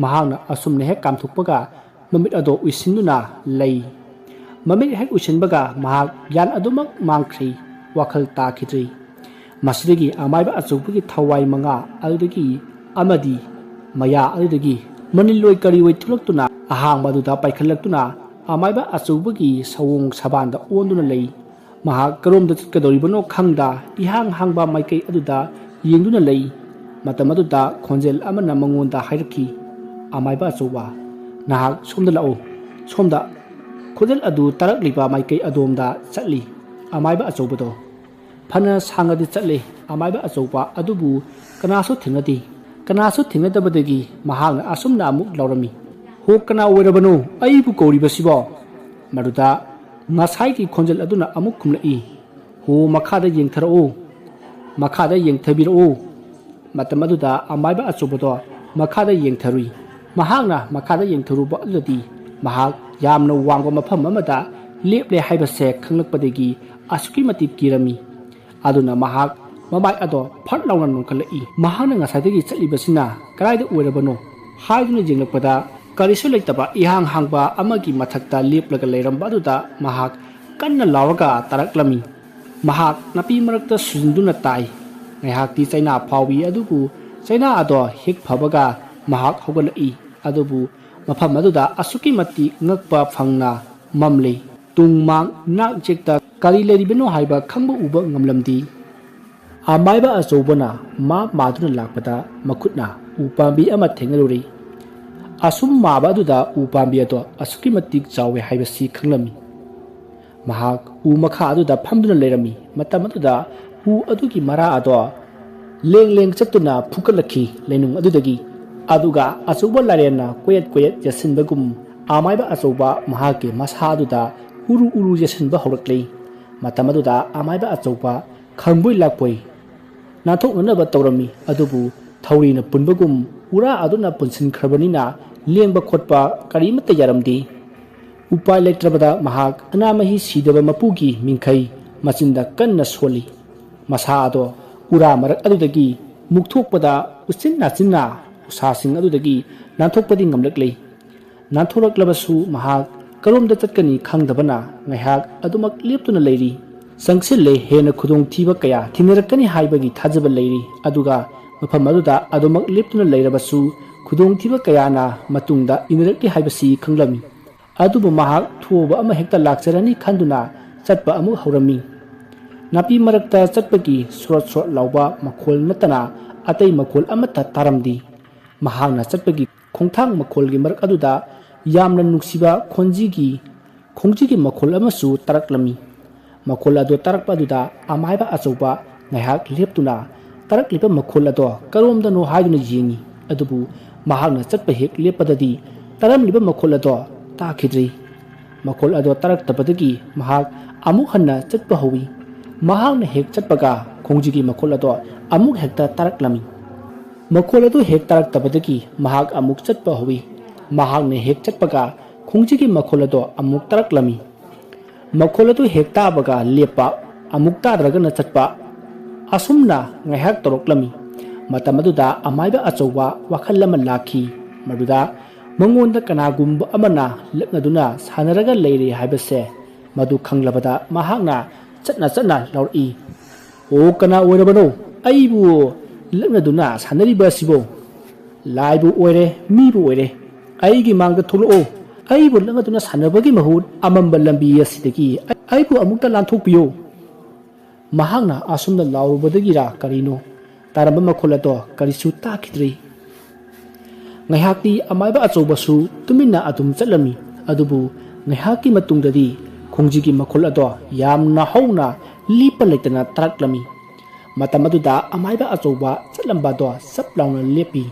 ꯃꯍꯥꯛꯅ ꯑꯁꯨꯝꯅ ꯍꯦꯛ ꯀꯥꯝꯊꯣꯛꯄꯒ ꯃꯃꯤꯠ ꯑꯗꯣ ꯎꯏꯁꯤꯟꯗꯨꯅ ꯂꯩ꯫ ꯃꯃꯤꯠ ꯍꯦꯛ ꯎꯏꯁꯤꯟꯕꯒ ꯃꯍꯥꯛ ꯒ꯭ꯌꯥꯟ ꯑꯗꯨꯃꯛ ꯃꯥꯡꯈ꯭ꯔꯦ, ꯋꯥꯈꯜ ꯇꯥꯈꯤꯗ꯭ꯔꯦ꯫ ꯃꯁꯤꯗꯒꯤ ꯑꯃꯥꯏꯕ ꯑꯆꯧꯕꯒꯤ ꯊꯋꯥꯏ ꯃꯉꯥ ꯑꯗꯨꯗꯒꯤ ꯑꯃꯗꯤ ꯃꯌꯥ ꯑꯗꯨꯗꯒꯤ ꯃꯅꯤꯜꯂꯣꯏ ꯀꯔꯤꯑꯣꯏ ꯊꯣꯛꯂꯛꯇꯨꯅ ꯑꯍꯥꯡꯕ ꯑꯗꯨꯗ ꯄꯥꯏꯈꯠꯂꯛꯇꯨꯅ ꯑꯃꯥꯏꯕ ꯑꯆꯧꯕꯒꯤ ꯁꯑꯣꯡ ꯁꯕꯥꯟꯗ ꯑꯣꯟꯗꯨꯅ ꯂꯩ꯫ ꯃꯍꯥꯛ ꯀꯔꯣꯝꯗ ꯆꯠꯀꯗꯧꯔꯤꯕꯅꯣ ꯈꯪꯗ ꯏꯍꯥꯡ ꯍꯥꯡꯕ ꯃꯥꯏꯀꯩ ꯑꯗꯨꯗ ꯌꯦꯡꯗꯨꯅ ꯂꯩ꯫ ꯃꯇꯝ ꯑꯗꯨꯗ ꯈꯣꯟꯖꯦꯜ ꯑꯃꯅ ꯃꯉꯣꯟꯗ ꯍꯥꯏꯔꯛꯈꯤ, "ꯑꯃꯥꯏꯕ ꯑꯆꯧꯕ, ꯅꯍꯥꯛ ꯁꯣꯝꯗ ꯂꯥꯛꯎ, ꯁꯣꯝꯗ!" ꯈꯣꯟꯖꯦꯜ ꯑꯗꯨ ꯇꯥꯔꯛꯂꯤꯕ ꯃꯥꯏꯀꯩ ꯑꯗꯣꯝꯗ ꯆꯠꯂꯤ꯫ ꯑꯃꯥꯏꯕ ꯑꯆꯧꯕꯗꯣ ꯐꯅ ꯁꯥꯡꯅꯗꯤ ꯆꯠꯂꯦ꯫ ꯑꯃꯥꯏꯕ ꯑꯆꯧꯕ ꯑꯗꯨꯕꯨ ꯀꯅꯥꯁꯨ ꯊꯦꯡꯅꯗꯦ꯫ ꯀꯅꯥꯁꯨ ꯊꯦꯡꯅꯗꯕꯗꯒꯤ ꯃꯍꯥꯛꯅ ꯑꯁꯨꯝꯅ ꯑꯃꯨꯛ ꯂꯥꯎꯔꯝꯃꯤ, "ꯍꯣ, ꯀꯅꯥ ꯑꯣꯏꯔꯕꯅꯣ ꯑꯩꯕꯨ ꯀꯧꯔꯤꯕꯁꯤꯕꯣ?" ꯃꯗꯨꯗ ꯉꯁꯥꯏꯒꯤ ꯈꯣꯟꯖꯦꯜ ꯑꯗꯨꯅ ꯑꯃꯨꯛ ꯈꯨꯝꯂꯛꯏ, "ꯍꯣ, ꯃꯈꯥꯗ ꯌꯦꯡꯊꯔꯛꯎ, ꯃꯈꯥꯗ ꯌꯦꯡꯊꯕꯤꯔꯛꯎ꯫" ꯃꯇꯝ ꯑꯗꯨꯗ ꯑꯃꯥꯏꯕ ꯑꯆꯧꯕꯗꯣ ꯃꯈꯥꯗ ꯌꯦꯡꯊꯔꯨꯏ꯫ ꯃꯍꯥꯛꯅ ꯃꯈꯥꯗ ꯌꯦꯡꯊꯔꯨꯕ ꯑꯗꯨꯗꯗꯤ ꯃꯍꯥꯛ ꯌꯥꯝꯅ ꯋꯥꯡꯕ ꯃꯐꯝ ꯑꯃꯗ ꯂꯦꯞꯂꯦ ꯍꯥꯏꯕꯁꯦ ꯈꯪꯂꯛꯄꯗꯒꯤ ꯑꯁꯨꯛꯀꯤ ꯃꯇꯤꯛ ꯀꯤꯔꯝꯃꯤ꯫ ꯑꯗꯨꯅ ꯃꯍꯥꯛ ꯃꯃꯥꯏ ꯑꯗꯣ ꯐꯠ ꯂꯥꯎꯅ ꯅꯣꯟꯈꯠꯂꯛꯏ꯫ ꯃꯍꯥꯛꯅ ꯉꯁꯥꯏꯗꯒꯤ ꯆꯠꯂꯤꯕꯁꯤꯅ ꯀꯗꯥꯏꯗ ꯑꯣꯏꯔꯕꯅꯣ ꯍꯥꯏꯗꯨꯅ ꯌꯦꯡꯂꯛꯄꯗ ꯀꯔꯤꯁꯨ ꯂꯩꯇꯕ ꯏꯍꯥꯡ ꯍꯥꯡꯕ ꯑꯃꯒꯤ ꯃꯊꯛꯇ ꯂꯦꯞꯂꯒ ꯂꯩꯔꯝꯕ ꯑꯗꯨꯗ ꯃꯍꯥꯛ ꯀꯟꯅ ꯂꯥꯎꯔꯒ ꯇꯥꯔꯛꯂꯝꯃꯤ꯫ ꯃꯍꯥꯛ ꯅꯥꯄꯤ ꯃꯔꯛꯇ ꯁꯨꯖꯤꯟꯗꯨꯅ ꯇꯥꯏ꯫ ꯉꯥꯏꯍꯥꯛꯇꯤ ꯆꯩꯅꯥ ꯐꯥꯎꯏ, ꯑꯗꯨꯕꯨ ꯆꯩꯅꯥ ꯑꯗꯣ ꯍꯦꯛ ꯐꯕꯒ ꯃꯍꯥꯛ ꯍꯧꯒꯠꯂꯛꯏ꯫ ꯑꯗꯨꯕꯨ ꯃꯐꯝ ꯑꯗꯨꯗ ꯑꯁꯨꯛꯀꯤ ꯃꯇꯤꯛ ꯉꯛꯄ ꯐꯪꯅ ꯃꯝꯂꯤ꯫ ꯇꯨꯡ ꯃꯥꯡ ꯅꯥꯛ ꯌꯦꯠꯇ ꯀꯔꯤ ꯂꯩꯔꯤꯕꯅꯣ ꯍꯥꯏꯕ ꯈꯪꯕ ꯎꯕ ꯉꯝꯂꯝꯗꯦ꯫ ꯑꯃꯥꯏꯕ ꯑꯆꯧꯕꯅ ꯃꯥ ꯃꯥꯗꯨꯅ ꯂꯥꯛꯄꯗ ꯃꯈꯨꯠꯅ ꯎ ꯄꯥꯝꯕꯤ ꯑꯃ ꯊꯦꯡꯅꯔꯨꯔꯤ꯫ ꯑꯁꯨꯝ ꯃꯥꯕ ꯑꯗꯨꯗ ꯎ ꯄꯥꯝꯕꯤ ꯑꯗꯣ ꯑꯁꯨꯛꯀꯤ ꯃꯇꯤꯛ ꯆꯥꯎꯋꯦ ꯍꯥꯏꯕꯁꯤ ꯈꯪꯂꯝꯃꯤ꯫ ꯃꯍꯥꯛ ꯎ ꯃꯈꯥ ꯑꯗꯨꯗ ꯐꯝꯗꯨꯅ ꯂꯩꯔꯝꯃꯤ꯫ ꯃꯇꯝ ꯑꯗꯨꯗ ꯎ ꯑꯗꯨꯒꯤ ꯃꯔꯥ ꯑꯗꯣ ꯂꯦꯡ ꯂꯦꯡ ꯆꯠꯇꯨꯅ ꯐꯨꯒꯠꯂꯛꯈꯤ ꯂꯩꯅꯨꯡ ꯑꯗꯨꯗꯒꯤ꯫ ꯑꯗꯨꯒ ꯑꯆꯧꯕ ꯂꯥꯏꯔꯦꯟꯅ ꯀꯣꯌꯦꯠ ꯀꯣꯌꯦꯠ ꯌꯦꯠꯁꯤꯟꯕꯒꯨꯝ ꯑꯃꯥꯏꯕ ꯑꯆꯧꯕ ꯃꯍꯥꯛꯀꯤ ꯃꯁꯥ ꯑꯗꯨꯗ ꯎꯔꯨ ꯎꯔꯨ ꯌꯦꯠꯁꯤꯟꯕ ꯍꯧꯔꯛꯂꯤ꯫ ꯃꯇꯝ ꯑꯗꯨꯗ ꯑꯃꯥꯏꯕ ꯑꯆꯧꯕ ꯈꯪꯕꯣꯏ ꯂꯥꯛꯄꯣꯏ ꯅꯥꯟꯊꯣꯛꯅꯅꯕ ꯇꯧꯔꯝꯃꯤ, ꯑꯗꯨꯕꯨ ꯊꯧꯔꯤꯅ ꯄꯨꯟꯕꯒꯨꯝ ꯎꯔꯥ ꯑꯗꯨꯅ ꯄꯨꯟꯁꯤꯟꯈ꯭ꯔꯕꯅꯤꯅ ꯂꯦꯡꯕ ꯈꯣꯠꯄ ꯀꯔꯤꯃꯠꯇ ꯌꯥꯔꯝꯗꯦ꯫ ꯎꯄꯥꯏ ꯂꯩꯇ꯭ꯔꯕꯗ ꯃꯍꯥꯛ ꯑꯅꯥꯃꯍꯤ ꯁꯤꯗꯕ ꯃꯄꯨꯒꯤ ꯃꯤꯡꯈꯩ ꯃꯆꯤꯟꯗ ꯀꯟꯅ ꯁꯣꯜꯂꯤ꯫ ꯃꯁꯥ ꯑꯗꯣ ꯎꯔꯥ ꯃꯔꯛ ꯑꯗꯨꯗꯒꯤ ꯃꯨꯛꯊꯣꯛꯄꯗ ꯎꯆꯤꯟ ꯅꯥꯆꯤꯟꯅ ꯎꯁꯥꯁꯤꯡ ꯑꯗꯨꯗꯒꯤ ꯅꯥꯟꯊꯣꯛꯄꯗꯤ ꯉꯝꯂꯛꯂꯦ꯫ ꯅꯥꯟꯊꯣꯔꯛꯂꯕꯁꯨ ꯃꯍꯥꯛ ꯀꯔꯣꯝꯗ ꯆꯠꯀꯅꯤ ꯈꯪꯗꯕꯅ ꯉꯥꯏꯍꯥꯛ ꯑꯗꯨꯃꯛ ꯂꯦꯞꯇꯨꯅ ꯂꯩꯔꯤ꯫ ꯆꯪꯁꯤꯜꯂꯦ, ꯍꯦꯟꯅ ꯈꯨꯗꯣꯡꯊꯤꯕ ꯀꯌꯥ ꯊꯦꯡꯅꯔꯛꯀꯅꯤ ꯍꯥꯏꯕꯒꯤ ꯊꯥꯖꯕ ꯂꯩꯔꯤ꯫ ꯑꯗꯨꯒ ꯃꯐꯝ ꯑꯗꯨꯗ ꯑꯗꯨꯃꯛ ꯂꯦꯞꯇꯨꯅ ꯂꯩꯔꯕꯁꯨ ꯈꯨꯗꯣꯡꯊꯤꯕ ꯀꯌꯥꯅ ꯃꯇꯨꯡꯗ ꯏꯟꯅꯔꯛꯂꯤ ꯍꯥꯏꯕꯁꯤ ꯈꯪꯂꯝꯃꯤ꯫ ꯑꯗꯨꯕꯨ ꯃꯍꯥꯛ ꯊꯨꯑꯕ ꯑꯃ ꯍꯦꯛꯇ ꯂꯥꯛꯆꯔꯅꯤ ꯈꯟꯗꯨꯅ ꯆꯠꯄ ꯑꯃꯨꯛ ꯍꯧꯔꯝꯃꯤ꯫ ꯅꯥꯄꯤ ꯃꯔꯛꯇ ꯆꯠꯄꯒꯤ ꯁ꯭ꯔꯣꯠ ꯁ꯭ꯔꯣꯠ ꯂꯥꯎꯕ ꯃꯈꯣꯜ ꯅꯠꯇꯅ ꯑꯇꯩ ꯃꯈꯣꯜ ꯑꯃꯠꯇ ꯇꯥꯔꯝꯗꯦ꯫ ꯃꯍꯥꯛꯅ ꯆꯠꯄꯒꯤ ꯈꯣꯡꯊꯥꯡ ꯃꯈꯣꯜꯒꯤ ꯃꯔꯛ ꯑꯗꯨꯗ ꯌꯥꯝꯅ ꯅꯨꯡꯁꯤꯕ ꯈꯣꯟꯖꯤꯒꯤ, ꯈꯣꯡꯖꯤꯒꯤ ꯃꯈꯣꯜ ꯑꯃꯁꯨ ꯇꯥꯔꯛꯂꯝꯃꯤ꯫ ꯃꯈꯣꯜ ꯑꯗꯨ ꯇꯥꯔꯛꯄ ꯑꯗꯨꯗ ꯑꯃꯥꯏꯕ ꯑꯆꯧꯕ ꯉꯥꯏꯍꯥꯛ ꯂꯦꯞꯇꯨꯅ ꯇꯥꯔꯛꯂꯤꯕ ꯃꯈꯣꯜ ꯑꯗꯣ ꯀꯔꯣꯝꯗꯅꯣ ꯍꯥꯏꯗꯨꯅ ꯌꯦꯡꯉꯤ꯫ ꯑꯗꯨꯕꯨ ꯃꯍꯥꯛꯅ ꯆꯠꯄ ꯍꯦꯛ ꯂꯦꯞꯄꯗꯗꯤ ꯇꯥꯔꯝꯂꯤꯕ ꯃꯈꯣꯜ ꯑꯗꯣ ꯇꯥꯈꯤꯗ꯭ꯔꯤ꯫ ꯃꯈꯣꯜ ꯑꯗꯣ ꯇꯥꯔꯛꯇꯕꯗꯒꯤ ꯃꯍꯥꯛ ꯑꯃꯨꯛ ꯍꯟꯅ ꯆꯠꯄ ꯍꯧꯏ꯫ ꯃꯍꯥꯛꯅ ꯍꯦꯛ ꯆꯠꯄꯒ ꯈꯣꯡꯖꯤꯒꯤ ꯃꯈꯣꯜ ꯑꯗꯣ ꯑꯃꯨꯛ ꯍꯦꯛꯇ ꯇꯥꯔꯛꯂꯝꯃꯤ꯫ ꯃꯈꯣꯜ ꯑꯗꯨ ꯍꯦꯛ ꯇꯥꯔꯛꯇꯕꯗꯒꯤ ꯃꯍꯥꯛ ꯑꯃꯨꯛ ꯆꯠꯄ ꯍꯧꯏ꯫ ꯃꯍꯥꯛꯅ ꯍꯦꯛ ꯆꯠꯄꯒ ꯈꯣꯡꯖꯤꯒꯤ ꯃꯈꯣꯜ ꯑꯗꯣ ꯑꯃꯨꯛ ꯇꯥꯔꯛꯂꯝꯃꯤ꯫ ꯃꯈꯣꯜ ꯑꯗꯨ ꯍꯦꯛ ꯇꯥꯕꯒ ꯂꯦꯞꯄ, ꯑꯃꯨꯛ ꯇꯥꯗ꯭ꯔꯒꯅ ꯆꯠꯄ, ꯑꯁꯨꯝꯅ ꯉꯥꯏꯍꯥꯛ ꯇꯧꯔꯛꯂꯝꯃꯤ꯫ ꯃꯇꯝ ꯑꯗꯨꯗ ꯑꯃꯥꯏꯕ ꯑꯆꯧꯕ ꯋꯥꯈꯜ ꯑꯃ ꯂꯥꯛꯈꯤ꯫ ꯃꯗꯨꯗ ꯃꯉꯣꯟꯗ ꯀꯅꯥꯒꯨꯝꯕ ꯑꯃꯅ ꯂꯛꯅꯗꯨꯅ ꯁꯥꯟꯅꯔꯒ ꯂꯩꯔꯦ ꯍꯥꯏꯕꯁꯦ ꯃꯗꯨ ꯈꯪꯂꯕꯗ ꯃꯍꯥꯛꯅ ꯆꯠꯅ ꯆꯠꯅ ꯂꯥꯎꯔꯛꯏ, "ꯑꯣ, ꯀꯅꯥ ꯑꯣꯏꯔꯕꯅꯣ? ꯑꯩꯕꯨ ꯂꯛꯅꯗꯨꯅ ꯁꯥꯟꯅꯔꯤꯕ ꯑꯁꯤꯕꯣ? ꯂꯥꯏꯕꯨ ꯑꯣꯏꯔꯦ, ꯃꯤꯕꯨ ꯑꯣꯏꯔꯦ, ꯑꯩꯒꯤ ꯃꯥꯡꯗ ꯊꯣꯛꯂꯛꯑꯣ꯫ ꯑꯩꯕꯨ ꯂꯛꯅꯗꯨꯅ ꯁꯥꯟꯅꯕꯒꯤ ꯃꯍꯨꯠ ꯑꯃꯝꯕ ꯂꯝꯕꯤ ꯑꯁꯤꯗꯒꯤ ꯑꯩꯕꯨ ꯑꯃꯨꯛꯇ ꯂꯥꯟꯊꯣꯛꯄꯤꯌꯨ"꯫ ꯃꯍꯥꯛꯅ ꯑꯁꯨꯝꯅ ꯂꯥꯎꯔꯨꯕꯗꯒꯤꯔꯥ ꯀꯔꯤꯅꯣ, ꯇꯥꯔꯝꯕ ꯃꯈꯣꯜ ꯑꯗꯣ ꯀꯔꯤꯁꯨ ꯇꯥꯈꯤꯗ꯭ꯔꯦ꯫ ꯉꯥꯏꯍꯥꯛꯇꯤ ꯑꯃꯥꯏꯕ ꯑꯆꯧꯕꯁꯨ ꯇꯨꯃꯤꯟꯅ ꯑꯗꯨꯝ ꯆꯠꯂꯝꯃꯤ꯫ ꯑꯗꯨꯕꯨ ꯉꯥꯏꯍꯥꯛꯀꯤ ꯃꯇꯨꯡꯗꯗꯤ ꯈꯣꯡꯖꯤꯒꯤ ꯃꯈꯣꯜ ꯑꯗꯣ ꯌꯥꯝꯅ ꯍꯧꯅ ꯂꯦꯞꯄ ꯂꯩꯇꯅ ꯇꯥꯔꯛꯂꯝꯃꯤ꯫ ꯃꯇꯝ ꯑꯗꯨꯗ ꯑꯃꯥꯏꯕ ꯑꯆꯧꯕ ꯆꯠꯂꯝꯕ ꯑꯗꯣ ꯆꯞ ꯂꯥꯎꯅ ꯂꯦꯞꯄꯤ꯫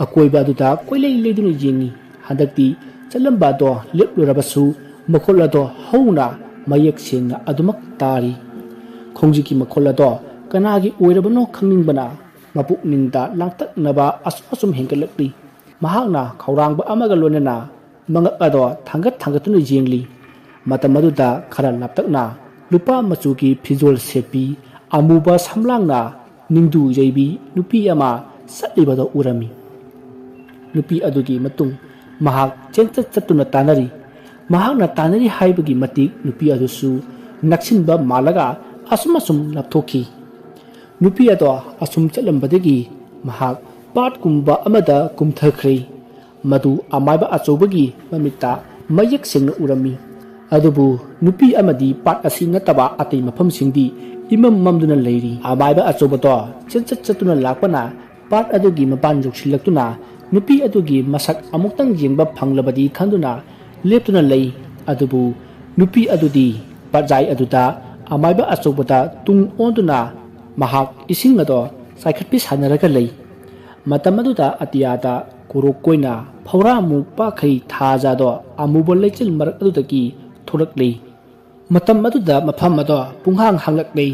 ꯑꯀꯣꯏꯕ ꯑꯗꯨꯗ ꯀꯣꯏꯂꯩ ꯂꯩꯗꯨꯅ ꯌꯦꯡꯉꯤ꯫ ꯍꯟꯗꯛꯇꯤ ꯆꯠꯂꯝꯕ ꯑꯗꯣ ꯂꯦꯞꯂꯨꯔꯕꯁꯨ ꯃꯈꯣꯜ ꯑꯗꯣ ꯍꯧꯅ ꯃꯌꯦꯛ ꯁꯦꯡꯅ ꯑꯗꯨꯃꯛ ꯇꯥꯔꯤ꯫ ꯈꯣꯡꯖꯤꯛꯀꯤ ꯃꯈꯣꯜ ꯑꯗꯣ ꯀꯅꯥꯒꯤ ꯑꯣꯏꯔꯕꯅꯣ ꯈꯪꯅꯤꯡꯕꯅ ꯃꯄꯨꯛꯅꯤꯡꯗ ꯂꯥꯡꯇꯛꯅꯕ ꯑꯁꯨꯝ ꯑꯁꯨꯝ ꯍꯦꯟꯒꯠꯂꯛꯂꯤ꯫ ꯃꯍꯥꯛꯅ ꯈꯧꯔꯥꯡꯕ ꯑꯃꯒ ꯂꯣꯏꯅꯅ ꯃꯉꯛ ꯑꯗꯣ ꯊꯥꯡꯒꯠ ꯊꯥꯡꯒꯠꯇꯨꯅ ꯌꯦꯡꯂꯤ꯫ ꯃꯇꯝ ꯑꯗꯨꯗ ꯈꯔ ꯂꯥꯞꯇꯛꯅ ꯂꯨꯄꯥ ꯃꯆꯨꯒꯤ ꯐꯤꯖꯣꯜ ꯁꯦꯠꯄꯤ ꯑꯃꯨꯕ ꯁꯝꯂꯥꯡꯅ ꯅꯤꯡꯗꯨ ꯌꯩꯕꯤ ꯅꯨꯄꯤ ꯑꯃ ꯆꯠꯂꯤꯕꯗꯣ ꯎꯔꯝꯃꯤ꯫ ꯅꯨꯄꯤ ꯑꯗꯨꯒꯤ ꯃꯇꯨꯡ ꯃꯍꯥꯛ ꯆꯦꯟꯆꯠ ꯆꯠꯇꯨꯅ ꯇꯥꯟꯅꯔꯤ꯫ ꯃꯍꯥꯛꯅ ꯇꯥꯟꯅꯔꯤ ꯍꯥꯏꯕꯒꯤ ꯃꯇꯤꯛ ꯅꯨꯄꯤ ꯑꯗꯨꯁꯨ ꯅꯛꯁꯤꯟꯕ ꯃꯥꯜꯂꯒ ꯑꯁꯨꯝ ꯑꯁꯨꯝ ꯂꯥꯞꯊꯣꯛꯈꯤ꯫ ꯅꯨꯄꯤ ꯑꯗꯣ ꯑꯁꯨꯝ ꯆꯠꯂꯝꯕꯗꯒꯤ ꯃꯍꯥꯛ ꯄꯥꯠꯀꯨꯝꯕ ꯑꯃꯗ ꯀꯨꯝꯊꯈ꯭ꯔꯦ꯫ ꯃꯗꯨ ꯑꯃꯥꯏꯕ ꯑꯆꯧꯕꯒꯤ ꯃꯃꯤꯠꯇ ꯃꯌꯦꯛ ꯁꯦꯡꯅ ꯎꯔꯝꯃꯤ꯫ ꯑꯗꯨꯕꯨ ꯅꯨꯄꯤ ꯑꯃꯗꯤ ꯄꯥꯠ ꯑꯁꯤ ꯅꯠꯇꯕ ꯑꯇꯩ ꯃꯐꯝꯁꯤꯡꯗꯤ ꯏꯃꯝ ꯃꯝꯗꯨꯅ ꯂꯩꯔꯤ꯫ ꯑꯃꯥꯏꯕ ꯑꯆꯧꯕꯗꯣ ꯆꯦꯟꯆꯠ ꯆꯠꯇꯨꯅ ꯂꯥꯛꯄꯅ ꯄꯥꯠ ꯑꯗꯨꯒꯤ ꯃꯄꯥꯟ ꯌꯧꯁꯤꯜꯂꯛꯇꯨꯅ ꯅꯨꯄꯤ ꯑꯗꯨꯒꯤ ꯃꯁꯛ ꯑꯃꯨꯛꯇꯪ ꯌꯦꯡꯕ ꯐꯪꯂꯕꯗꯤ ꯈꯟꯗꯨꯅ ꯂꯦꯞꯇꯨꯅ ꯂꯩ꯫ ꯑꯗꯨꯕꯨ ꯅꯨꯄꯤ ꯑꯗꯨꯗꯤ ꯄꯥꯠꯌꯥꯏ ꯑꯗꯨꯗ ꯑꯃꯥꯏꯕ ꯑꯆꯧꯕꯗ ꯇꯨꯡ ꯑꯣꯟꯗꯨꯅ ꯃꯍꯥꯛ ꯏꯁꯤꯡ ꯑꯗꯣ ꯆꯥꯏꯈꯠꯄꯤ ꯁꯥꯟꯅꯔꯒ ꯂꯩ꯫ ꯃꯇꯝ ꯑꯗꯨꯗ ꯑꯇꯤꯌꯥꯗ ꯀꯣꯔꯣꯛ ꯀꯣꯏꯅ ꯐꯧꯔꯥꯃꯨꯛ ꯄꯥꯈꯩ ꯊꯥꯖꯥꯗꯣ ꯑꯃꯨꯕ ꯂꯩꯆꯤꯜ ꯃꯔꯛ ꯑꯗꯨꯗꯒꯤ ꯊꯣꯛꯂꯛꯂꯤ꯫ ꯃꯇꯝ ꯑꯗꯨꯗ ꯃꯐꯝ ꯑꯗꯣ ꯄꯨꯡꯍꯥꯡ ꯍꯥꯡꯂꯛꯂꯤ꯫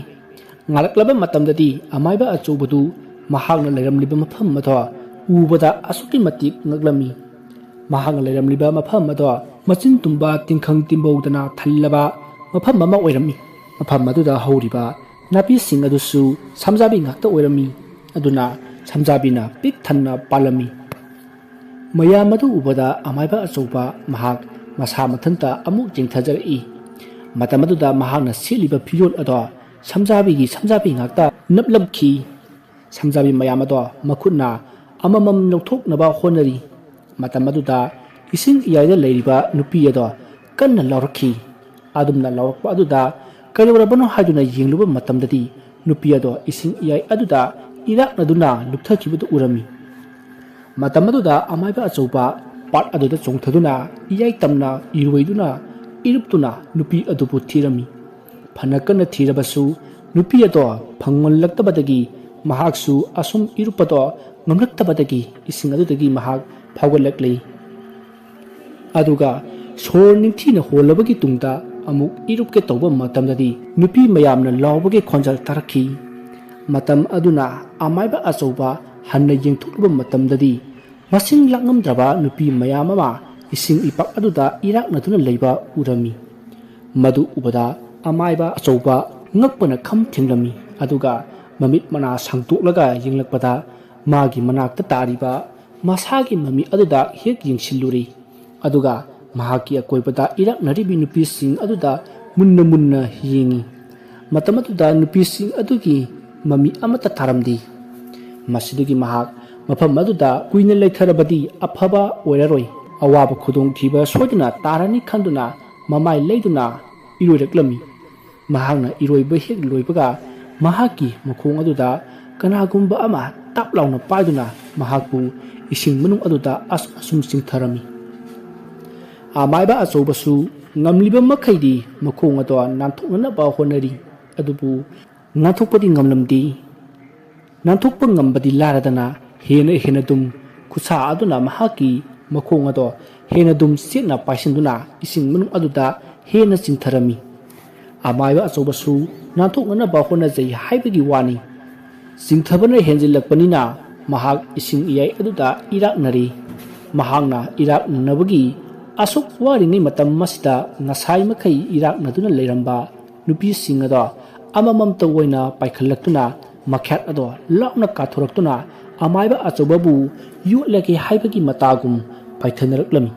ꯉꯥꯜꯂꯛꯂꯕ ꯃꯇꯝꯗꯗꯤ ꯑꯃꯥꯏꯕ ꯑꯆꯧꯕꯗꯨ ꯃꯍꯥꯛꯅ ꯂꯩꯔꯝꯂꯤꯕ ꯃꯐꯝ ꯑꯗꯣ ꯎꯕꯗ ꯑꯁꯨꯛꯀꯤ ꯃꯇꯤꯛ ꯉꯛꯂꯝꯃꯤ꯫ ꯃꯍꯥꯛꯅ ꯂꯩꯔꯝꯂꯤꯕ ꯃꯐꯝ ꯑꯗꯣ ꯃꯆꯤꯟ ꯇꯨꯝꯕ ꯇꯤꯡꯈꯪ ꯇꯤꯝꯕꯧꯗꯅ ꯊꯜꯂꯕ ꯃꯐꯝ ꯑꯃ ꯑꯣꯏꯔꯝꯃꯤ꯫ ꯃꯐꯝ ꯑꯗꯨꯗ ꯍꯧꯔꯤꯕ ꯅꯥꯄꯤꯁꯤꯡ ꯑꯗꯨꯁꯨ ꯁꯝꯖꯥꯕꯤ ꯉꯥꯛꯇ ꯑꯣꯏꯔꯝꯃꯤ꯫ ꯑꯗꯨꯅ ꯁꯝꯖꯥꯕꯤꯅ ꯄꯤꯛ ꯊꯟꯅ ꯄꯥꯜꯂꯝꯃꯤ꯫ ꯃꯌꯥꯝ ꯑꯗꯨ ꯎꯕꯗ ꯑꯃꯥꯏꯕ ꯑꯆꯧꯕ ꯃꯍꯥꯛ ꯃꯁꯥ ꯃꯊꯟꯇ ꯑꯃꯨꯛ ꯆꯤꯡꯊꯖꯔꯛꯏ꯫ ꯃꯇꯝ ꯑꯗꯨꯗ ꯃꯍꯥꯛꯅ ꯁꯦꯠꯂꯤꯕ ꯐꯤꯖꯣꯜ ꯑꯗꯣ ꯁꯝꯖꯥꯕꯤꯒꯤ ꯁꯝꯖꯥꯕꯤ ꯉꯥꯛꯇ ꯅꯞꯂꯝꯈꯤ꯫ ꯁꯝꯖꯥꯕꯤ ꯃꯌꯥꯝ ꯑꯗꯣ ꯃꯈꯨꯠꯅ ꯑꯃꯃꯝ ꯂꯧꯊꯣꯛꯅꯕ ꯍꯣꯠꯅꯔꯤ꯫ ꯃꯇꯝ ꯑꯗꯨꯗ ꯏꯁꯤꯡ ꯏꯌꯥꯏꯗ ꯂꯩꯔꯤꯕ ꯅꯨꯄꯤ ꯑꯗꯣ ꯀꯟꯅ ꯂꯥꯎꯔꯛꯈꯤ꯫ ꯑꯗꯨꯝꯅ ꯂꯥꯎꯔꯛꯄ ꯑꯗꯨꯗ ꯀꯩꯗꯧꯔꯕꯅꯣ ꯍꯥꯏꯗꯨꯅ ꯌꯦꯡꯂꯨꯕ ꯃꯇꯝꯗꯗꯤ ꯅꯨꯄꯤ ꯑꯗꯣ ꯏꯁꯤꯡ ꯏꯌꯥꯏ ꯑꯗꯨꯗ ꯏꯔꯥꯛꯅꯗꯨꯅ ꯂꯨꯞꯊꯈꯤꯕꯗꯨ ꯎꯔꯝꯃꯤ꯫ ꯃꯇꯝ ꯑꯗꯨꯗ ꯑꯃꯥꯏꯕ ꯑꯆꯧꯕ ꯄꯥꯠ ꯑꯗꯨꯗ ꯆꯣꯡꯊꯗꯨꯅ ꯏꯌꯥꯏ ꯇꯝꯅ ꯏꯔꯣꯏꯗꯨꯅ ꯏꯔꯨꯞꯇꯨꯅ ꯅꯨꯄꯤ ꯑꯗꯨꯕꯨ ꯊꯤꯔꯝꯃꯤ꯫ ꯐꯅ ꯀꯟꯅ ꯊꯤꯔꯕꯁꯨ ꯅꯨꯄꯤ ꯑꯗꯣ ꯐꯪꯃꯜꯂꯛꯇꯕꯗꯒꯤ ꯃꯍꯥꯛꯁꯨ ꯑꯁꯨꯝ ꯏꯔꯨꯞꯄꯗꯣ ꯉꯝꯂꯛꯇꯕꯗꯒꯤ ꯏꯁꯤꯡ ꯑꯗꯨꯗꯒꯤ ꯃꯍꯥꯛ ꯐꯥꯎꯒꯠꯂꯛꯂꯤ꯫ ꯑꯗꯨꯒ ꯁꯣꯔ ꯅꯤꯡꯊꯤꯅ ꯍꯣꯜꯂꯕꯒꯤ ꯇꯨꯡꯗ ꯑꯃꯨꯛ ꯏꯔꯨꯞꯀꯦ ꯇꯧꯕ ꯃꯇꯝꯗꯗꯤ ꯅꯨꯄꯤ ꯃꯌꯥꯝꯅ ꯂꯥꯎꯕꯒꯤ ꯈꯣꯟꯖꯦꯜ ꯇꯥꯔꯛꯈꯤ꯫ ꯃꯇꯝ ꯑꯗꯨꯅ ꯑꯃꯥꯏꯕ ꯑꯆꯧꯕ ꯍꯟꯅ ꯌꯦꯡꯊꯣꯛꯂꯨꯕ ꯃꯇꯝꯗꯗꯤ ꯃꯁꯤꯡ ꯂꯥꯛꯉꯝꯗ꯭ꯔꯕ ꯅꯨꯄꯤ ꯃꯌꯥꯝ ꯑꯃ ꯏꯁꯤꯡ ꯏꯄꯥꯛ ꯑꯗꯨꯗ ꯏꯔꯥꯛꯅꯗꯨꯅ ꯂꯩꯕ ꯎꯔꯝꯃꯤ꯫ ꯃꯗꯨ ꯎꯕꯗ ꯑꯃꯥꯏꯕ ꯑꯆꯧꯕ ꯉꯛꯄꯅ ꯈꯝ ꯊꯦꯡꯂꯝꯃꯤ, ꯑꯗꯨꯒ ꯃꯃꯤꯠ ꯃꯅꯥ ꯁꯥꯡꯗꯣꯛꯂꯒ ꯌꯦꯡꯂꯛꯄꯗ ꯃꯥꯒꯤ ꯃꯅꯥꯛꯇ ꯇꯥꯔꯤꯕ ꯃꯁꯥꯒꯤ ꯃꯃꯤ ꯑꯗꯨꯗ ꯍꯦꯛ ꯌꯦꯡꯁꯤꯜꯂꯨꯔꯦ꯫ ꯑꯗꯨꯒ ꯃꯍꯥꯛꯀꯤ ꯑꯀꯣꯏꯕꯗ ꯏꯔꯥꯛꯅꯔꯤꯕꯤ ꯅꯨꯄꯤꯁꯤꯡ ꯑꯗꯨꯗ ꯃꯨꯟꯅ ꯃꯨꯟꯅ ꯌꯦꯡꯉꯤ꯫ ꯃꯇꯝ ꯑꯗꯨꯗ ꯅꯨꯄꯤꯁꯤꯡ ꯑꯗꯨꯒꯤ ꯃꯃꯤ ꯑꯃꯠꯇ ꯇꯥꯔꯝꯗꯦ꯫ ꯃꯁꯤꯗꯒꯤ ꯃꯍꯥꯛ ꯃꯐꯝ ꯑꯗꯨꯗ ꯀꯨꯏꯅ ꯂꯩꯊꯔꯕꯗꯤ ꯑꯐꯕ ꯑꯣꯏꯔꯔꯣꯏ, ꯑꯋꯥꯕ ꯈꯨꯗꯣꯡꯊꯤꯕ ꯁꯣꯏꯗꯅ ꯇꯥꯔꯅꯤ ꯈꯟꯗꯨꯅ ꯃꯃꯥꯏ ꯂꯩꯗꯨꯅ ꯏꯔꯣꯏꯔꯛꯂꯝꯃꯤ꯫ ꯃꯍꯥꯛꯅ ꯏꯔꯣꯏꯕ ꯍꯦꯛ ꯂꯣꯏꯕꯒ ꯃꯍꯥꯛꯀꯤ ꯃꯈꯣꯡ ꯑꯗꯨꯗ ꯀꯅꯥꯒꯨꯝꯕ ꯑꯃ ꯇꯞ ꯂꯥꯎꯅ ꯄꯥꯏꯗꯨꯅ ꯃꯍꯥꯛꯄꯨ ꯏꯁꯤꯡ ꯃꯅꯨꯡ ꯑꯗꯨꯗ ꯑꯁꯨꯝ ꯑꯁꯨꯝ ꯆꯤꯡꯊꯔꯝꯃꯤ꯫ ꯑꯃꯥꯏꯕ ꯑꯆꯧꯕꯁꯨ ꯉꯝꯂꯤꯕ ꯃꯈꯩꯗꯤ ꯃꯈꯣꯡ ꯑꯗꯣ ꯅꯥꯟꯊꯣꯛꯅꯅꯕ ꯍꯣꯠꯅꯔꯤ, ꯑꯗꯨꯕꯨ ꯅꯥꯟꯊꯣꯛꯄꯗꯤ ꯉꯝꯂꯝꯗꯦ꯫ ꯅꯥꯟꯊꯣꯛꯄ ꯉꯝꯕꯗꯤ ꯂꯥꯏꯔꯗꯅ ꯍꯦꯟꯅ ꯍꯦꯟꯅ ꯑꯗꯨꯝ ꯈꯨꯠꯁꯥ ꯑꯗꯨꯅ ꯃꯍꯥꯛꯀꯤ ꯃꯈꯣꯡ ꯑꯗꯣ ꯍꯦꯟꯅ ꯑꯗꯨꯝ ꯆꯦꯠꯅ ꯄꯥꯏꯁꯤꯟꯗꯨꯅ ꯏꯁꯤꯡ ꯃꯅꯨꯡ ꯑꯗꯨꯗ ꯍꯦꯟꯅ ꯆꯤꯡꯊꯔꯝꯃꯤ꯫ ꯑꯃꯥꯏꯕ ꯑꯆꯧꯕꯁꯨ ꯅꯥꯟꯊꯣꯛꯅꯅꯕ ꯍꯣꯠꯅꯖꯩ ꯍꯥꯏꯕꯒꯤ ꯋꯥꯅꯤ꯫ ꯆꯤꯡꯊꯕꯅ ꯍꯦꯟꯖꯤꯜꯂꯛꯄꯅꯤꯅ ꯃꯍꯥꯛ ꯏꯁꯤꯡ ꯏꯌꯥꯏ ꯑꯗꯨꯗ ꯏꯔꯥꯛꯅꯔꯤ꯫ ꯃꯍꯥꯛꯅ ꯏꯔꯥꯛꯅꯅꯕꯒꯤ ꯑꯁꯨꯛ ꯋꯥꯔꯤꯉꯩ ꯃꯇꯝ ꯑꯁꯤꯗ ꯉꯁꯥꯏ ꯃꯈꯩ ꯏꯔꯥꯛꯅꯗꯨꯅ ꯂꯩꯔꯝꯕ ꯅꯨꯄꯤꯁꯤꯡ ꯑꯗꯣ ꯑꯃꯃꯝꯇ ꯑꯣꯏꯅ ꯄꯥꯏꯈꯠꯂꯛꯇꯨꯅ ꯃꯈ꯭ꯌꯥꯠ ꯑꯗꯣ ꯂꯥꯎꯅ ꯀꯥꯊꯣꯔꯛꯇꯨꯅ ꯑꯃꯥꯏꯕ ꯑꯆꯧꯕꯕꯨ ꯌꯣꯠꯂꯒꯦ ꯍꯥꯏꯕꯒꯤ ꯃꯇꯥꯒꯨꯝ ꯄꯥꯏꯊꯅꯔꯛꯂꯝꯃꯤ꯫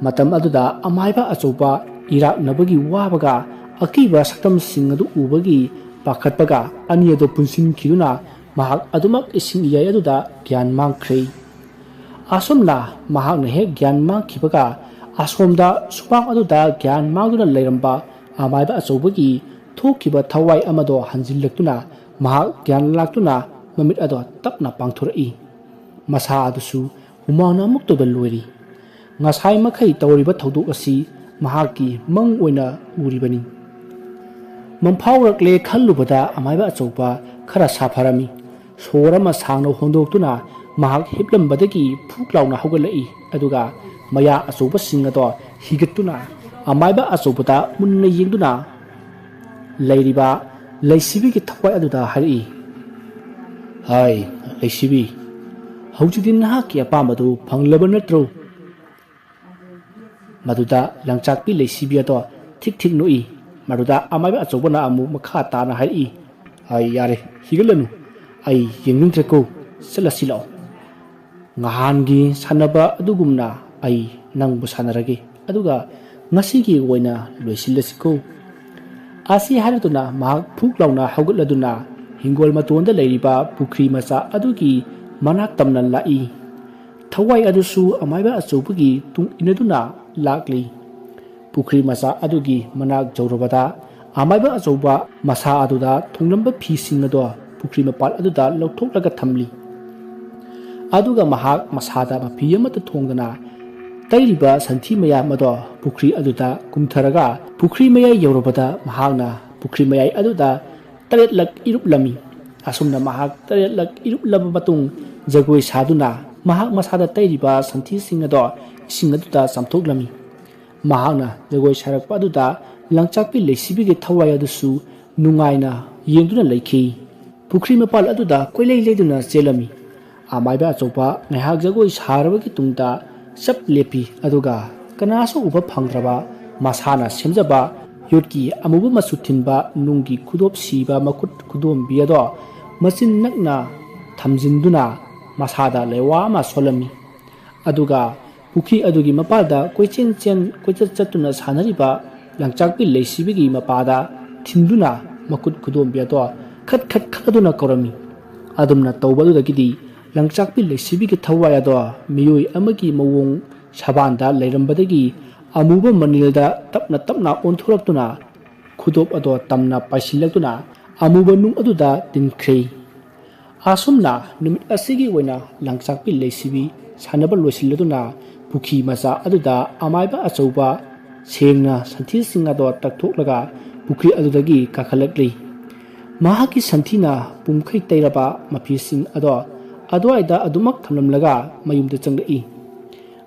ꯃꯇꯝ ꯑꯗꯨꯗ ꯑꯃꯥꯏꯕ ꯑꯆꯧꯕ ꯏꯔꯥꯛꯅꯕꯒꯤ ꯋꯥꯕꯒ ꯑꯀꯤꯕ ꯁꯛꯇꯝꯁꯤꯡ ꯑꯗꯨ ꯎꯕꯒꯤ ꯄꯥꯈꯠꯄꯒ ꯑꯅꯤ ꯑꯗꯨ ꯄꯨꯟꯁꯤꯟꯈꯤꯗꯨꯅ ꯃꯍꯥꯛ ꯑꯗꯨꯃꯛ ꯏꯁꯤꯡ ꯏꯌꯥꯏ ꯑꯗꯨꯗ ꯒ꯭ꯌꯥꯟ ꯃꯥꯡꯈ꯭ꯔꯦ꯫ ꯑꯁꯨꯝꯅ ꯃꯍꯥꯛꯅ ꯍꯦꯛ ꯒ꯭ꯌꯥꯟ ꯃꯥꯡꯈꯤꯕꯒ ꯑꯁꯣꯝꯗ ꯁꯨꯃꯥꯡ ꯑꯗꯨꯗ ꯒ꯭ꯌꯥꯟ ꯃꯥꯡꯗꯨꯅ ꯂꯩꯔꯝꯕ ꯑꯃꯥꯏꯕ ꯑꯆꯧꯕꯒꯤ ꯊꯣꯛꯈꯤꯕ ꯊꯋꯥꯏ ꯑꯃꯗꯣ ꯍꯟꯖꯤꯜꯂꯛꯇꯨꯅ ꯃꯍꯥꯛ ꯒ꯭ꯌꯥꯟ ꯂꯥꯛꯇꯨꯅ ꯃꯃꯤꯠ ꯑꯗꯣ ꯇꯞꯅ ꯄꯥꯡꯊꯣꯔꯛꯏ꯫ ꯃꯁꯥ ꯑꯗꯨꯁꯨ ꯍꯨꯃꯥꯡꯅ ꯑꯃꯨꯛꯇꯣꯏꯕ ꯂꯣꯏꯔꯤ꯫ ꯉꯁꯥꯏ ꯃꯈꯩ ꯇꯧꯔꯤꯕ ꯊꯧꯗꯣꯛ ꯑꯁꯤ ꯃꯍꯥꯛꯀꯤ ꯃꯪ ꯑꯣꯏꯅ ꯎꯔꯤꯕꯅꯤ꯫ ꯃꯪꯐꯥꯎꯔꯛꯂꯦ ꯈꯜꯂꯨꯕꯗ ꯑꯃꯥꯏꯕ ꯑꯆꯧꯕ ꯈꯔ ꯁꯥꯐꯔꯝꯃꯤ꯫ ꯁꯣꯔ ꯑꯃ ꯁꯥꯡꯅ ꯍꯣꯟꯗꯣꯛꯇꯨꯅ ꯃꯍꯥꯛ ꯍꯤꯞꯂꯝꯕꯗꯒꯤ ꯐꯨꯛ ꯂꯥꯎꯅ ꯍꯧꯒꯠꯂꯛꯏ, ꯑꯗꯨꯒ ꯃꯌꯥ ꯑꯆꯧꯕꯁꯤꯡ ꯑꯗꯣ ꯍꯤꯒꯠꯇꯨꯅ ꯑꯃꯥꯏꯕ ꯑꯆꯧꯕꯗ ꯃꯨꯟꯅ ꯌꯦꯡꯗꯨꯅ ꯂꯩꯔꯤꯕ ꯂꯩꯁꯤꯕꯤꯒꯤ ꯊꯋꯥꯏ ꯑꯗꯨꯗ ꯍꯥꯏꯔꯛꯏ, "ꯍꯥꯏ, ꯂꯩꯁꯤꯕꯤ, ꯍꯧꯖꯤꯛꯇꯤ ꯅꯍꯥꯛꯀꯤ ꯑꯄꯥꯝꯕꯗꯨ ꯐꯪꯂꯕ ꯅꯠꯇ꯭ꯔꯣ?" ꯃꯗꯨꯗ ꯂꯪꯆꯥꯛꯄꯤ ꯂꯩꯁꯤꯕꯤ ꯑꯗꯣ ꯊꯤꯛ ꯊꯤꯛ ꯅꯣꯛꯏ꯫ ꯃꯗꯨꯗ ꯑꯃꯥꯏꯕ ꯑꯆꯧꯕꯅ ꯑꯃꯨꯛ ꯃꯈꯥ ꯇꯥꯅ ꯍꯥꯏꯔꯛꯏ, "ꯑꯩ ꯌꯥꯔꯦ, ꯍꯤꯒꯠꯂꯅꯨ꯫ ꯑꯩ ꯌꯦꯡꯅꯤꯡꯗ꯭ꯔꯦꯀꯣ꯫ ꯆꯠꯂꯁꯤ ꯂꯥꯛꯑꯣ꯫ ꯉꯍꯥꯟꯒꯤ ꯁꯥꯟꯅꯕ ꯑꯗꯨꯒꯨꯝꯅ ꯑꯩ ꯅꯪꯕꯨ ꯁꯥꯟꯅꯔꯒꯦ꯫ ꯑꯗꯨꯒ ꯉꯁꯤꯒꯤ ꯑꯣꯏꯅ ꯂꯣꯏꯁꯤꯜꯂꯁꯤꯀꯣ"꯫ ꯑꯁꯤ ꯍꯥꯏꯔꯗꯨꯅ ꯃꯍꯥꯛ ꯐꯨꯛ ꯂꯥꯎꯅ ꯍꯧꯒꯠꯂꯗꯨꯅ ꯍꯤꯡꯒꯣꯜ ꯃꯇꯣꯟꯗ ꯂꯩꯔꯤꯕ ꯄꯨꯈ꯭ꯔꯤ ꯃꯆꯥ ꯑꯗꯨꯒꯤ ꯃꯅꯥꯛ ꯇꯝꯅ ꯂꯥꯛꯏ꯫ ꯊꯋꯥꯏ ꯑꯗꯨꯁꯨ ꯑꯃꯥꯏꯕ ꯑꯆꯧꯕꯒꯤ ꯇꯨꯡ ꯏꯟꯅꯗꯨꯅ ꯂꯥꯛꯂꯤ꯫ ꯄꯨꯈ꯭ꯔꯤ ꯃꯆꯥ ꯑꯗꯨꯒꯤ ꯃꯅꯥꯛ ꯌꯧꯔꯕꯗ ꯑꯃꯥꯏꯕ ꯑꯆꯧꯕ ꯃꯁꯥ ꯑꯗꯨꯗ ꯊꯣꯡꯂꯝꯕ ꯐꯤꯁꯤꯡ ꯑꯗꯣ ꯄꯨꯈ꯭ꯔꯤ ꯃꯄꯥꯜ ꯑꯗꯨꯗ ꯂꯧꯊꯣꯛꯂꯒ ꯊꯝꯂꯤ꯫ ꯑꯗꯨꯒ ꯃꯍꯥꯛ ꯃꯁꯥꯗ ꯃꯐꯤ ꯑꯃꯠꯇ ꯊꯣꯡꯗꯅ ꯇꯩꯔꯤꯕ ꯁꯟꯊꯤ ꯃꯌꯥꯝ ꯑꯗꯣ ꯄꯨꯈ꯭ꯔꯤ ꯑꯗꯨꯗ ꯀꯨꯝꯊꯔꯒ ꯄꯨꯈ꯭ꯔꯤ ꯃꯌꯥꯏ ꯌꯧꯔꯕꯗ ꯃꯍꯥꯛꯅ ꯄꯨꯈ꯭ꯔꯤ ꯃꯌꯥꯏ ꯑꯗꯨꯗ ꯇꯔꯦꯠꯂꯛ ꯏꯔꯨꯞꯂꯝꯃꯤ꯫ ꯑꯁꯨꯝꯅ ꯃꯍꯥꯛ ꯇꯔꯦꯠꯂꯛ ꯏꯔꯨꯞꯂꯕ ꯃꯇꯨꯡ ꯖꯒꯣꯏ ꯁꯥꯗꯨꯅ ꯃꯍꯥꯛ ꯃꯁꯥꯗ ꯇꯩꯔꯤꯕ ꯁꯟꯊꯤꯁꯤꯡ ꯑꯗꯣ ꯏꯁꯤꯡ ꯑꯗꯨꯗ ꯆꯥꯝꯊꯣꯛꯂꯝꯃꯤ꯫ ꯃꯍꯥꯛꯅ ꯖꯒꯣꯏ ꯁꯥꯔꯛꯄ ꯑꯗꯨꯗ ꯂꯪꯆꯥꯛꯄꯤ ꯂꯩꯁꯤꯕꯤꯒꯤ ꯊꯋꯥꯏ ꯑꯗꯨꯁꯨ ꯅꯨꯡꯉꯥꯏꯅ ꯌꯦꯡꯗꯨꯅ ꯂꯩꯈꯤ꯫ ꯄꯨꯈ꯭ꯔꯤ ꯃꯄꯥꯜ ꯑꯗꯨꯗ ꯀꯣꯏꯂꯩ ꯂꯩꯗꯨꯅ ꯆꯦꯜꯂꯝꯃꯤ꯫ ꯑꯃꯥꯏꯕ ꯑꯆꯧꯕ ꯉꯥꯏꯍꯥꯛ ꯖꯒꯣꯏ ꯁꯥꯔꯕꯒꯤ ꯇꯨꯡꯗ ꯆꯞ ꯂꯦꯞꯄꯤ, ꯑꯗꯨꯒ ꯀꯅꯥꯁꯨ ꯎꯕ ꯐꯪꯗ꯭ꯔꯕ ꯃꯁꯥꯅ ꯁꯦꯝꯖꯕ ꯌꯣꯠꯀꯤ ꯑꯃꯨꯕ ꯃꯆꯨ ꯊꯤꯟꯕ ꯅꯨꯡꯒꯤ ꯈꯨꯗꯣꯞ ꯁꯤꯕ ꯃꯈꯨꯠ ꯈꯨꯗꯣꯝꯕꯤ ꯑꯗꯣ ꯃꯆꯤꯟ ꯅꯛꯅ ꯊꯝꯖꯤꯟꯗꯨꯅ ꯃꯁꯥꯗ ꯂꯩꯋꯥ ꯑꯃ ꯁꯣꯜꯂꯝꯃꯤ꯫ ꯑꯗꯨꯒ ꯄꯨꯈ꯭ꯔꯤ ꯑꯗꯨꯒꯤ ꯃꯄꯥꯜꯗ ꯀꯣꯏꯆꯦꯟ ꯆꯦꯟ ꯀꯣꯏꯆꯠ ꯆꯠꯇꯨꯅ ꯁꯥꯟꯅꯔꯤꯕ ꯂꯪꯆꯥꯛꯄꯤ ꯂꯩꯁꯤꯕꯤꯒꯤ ꯃꯄꯥꯗ ꯊꯤꯟꯗꯨꯅ ꯃꯈꯨꯠ ꯈꯨꯗꯣꯝꯕꯤ ꯑꯗꯣ ꯈꯠ ꯈꯠ ꯈꯠ ꯑꯗꯨꯅ ꯀꯧꯔꯝꯃꯤ꯫ ꯑꯗꯨꯝꯅ ꯇꯧꯕ ꯑꯗꯨꯗꯒꯤꯗꯤ ꯂꯪꯆꯥꯛꯄꯤ ꯂꯩꯁꯤꯕꯤꯒꯤ ꯊꯋꯥꯏ ꯑꯗꯣ ꯃꯤꯑꯣꯏ ꯑꯃꯒꯤ ꯃꯑꯣꯡ ꯁꯕꯥꯟꯗ ꯂꯩꯔꯝꯕꯗꯒꯤ ꯑꯃꯨꯕ ꯃꯅꯤꯜꯗ ꯇꯞꯅ ꯇꯞꯅ ꯑꯣꯟꯊꯣꯔꯛꯇꯨꯅ ꯈꯨꯗꯣꯞ ꯑꯗꯣ ꯇꯝꯅ ꯄꯥꯏꯁꯤꯜꯂꯛꯇꯨꯅ ꯑꯃꯨꯕ ꯅꯨꯡ ꯑꯗꯨꯗ ꯇꯤꯟꯈ꯭ꯔꯦ꯫ ꯑꯁꯨꯝꯅ ꯅꯨꯃꯤꯠ ꯑꯁꯤꯒꯤ ꯑꯣꯏꯅ ꯂꯪꯆꯥꯛꯄꯤ ꯂꯩꯁꯤꯕꯤ ꯁꯥꯟꯅꯕ ꯂꯣꯏꯁꯤꯜꯂꯗꯨꯅ ꯄꯨꯈ꯭ꯔꯤ ꯃꯆꯥ ꯑꯗꯨꯗ ꯑꯃꯥꯏꯕ ꯑꯆꯧꯕ ꯁꯦꯡꯅ ꯁꯟꯊꯤꯁꯤꯡ ꯑꯗꯣ ꯇꯛꯊꯣꯛꯂꯒ ꯄꯨꯈ꯭ꯔꯤ ꯑꯗꯨꯗꯒꯤ ꯀꯥꯈꯠꯂꯛꯂꯤ꯫ ꯃꯍꯥꯛꯀꯤ ꯁꯟꯊꯤꯅ ꯄꯨꯝꯈꯩ ꯇꯩꯔꯕ ꯃꯐꯤꯁꯤꯡ ꯑꯗꯣ ꯑꯗꯨꯋꯥꯏꯗ ꯑꯗꯨꯃꯛ ꯊꯝꯂꯝꯂꯒ ꯃꯌꯨꯝꯗ ꯆꯪꯂꯛꯏ꯫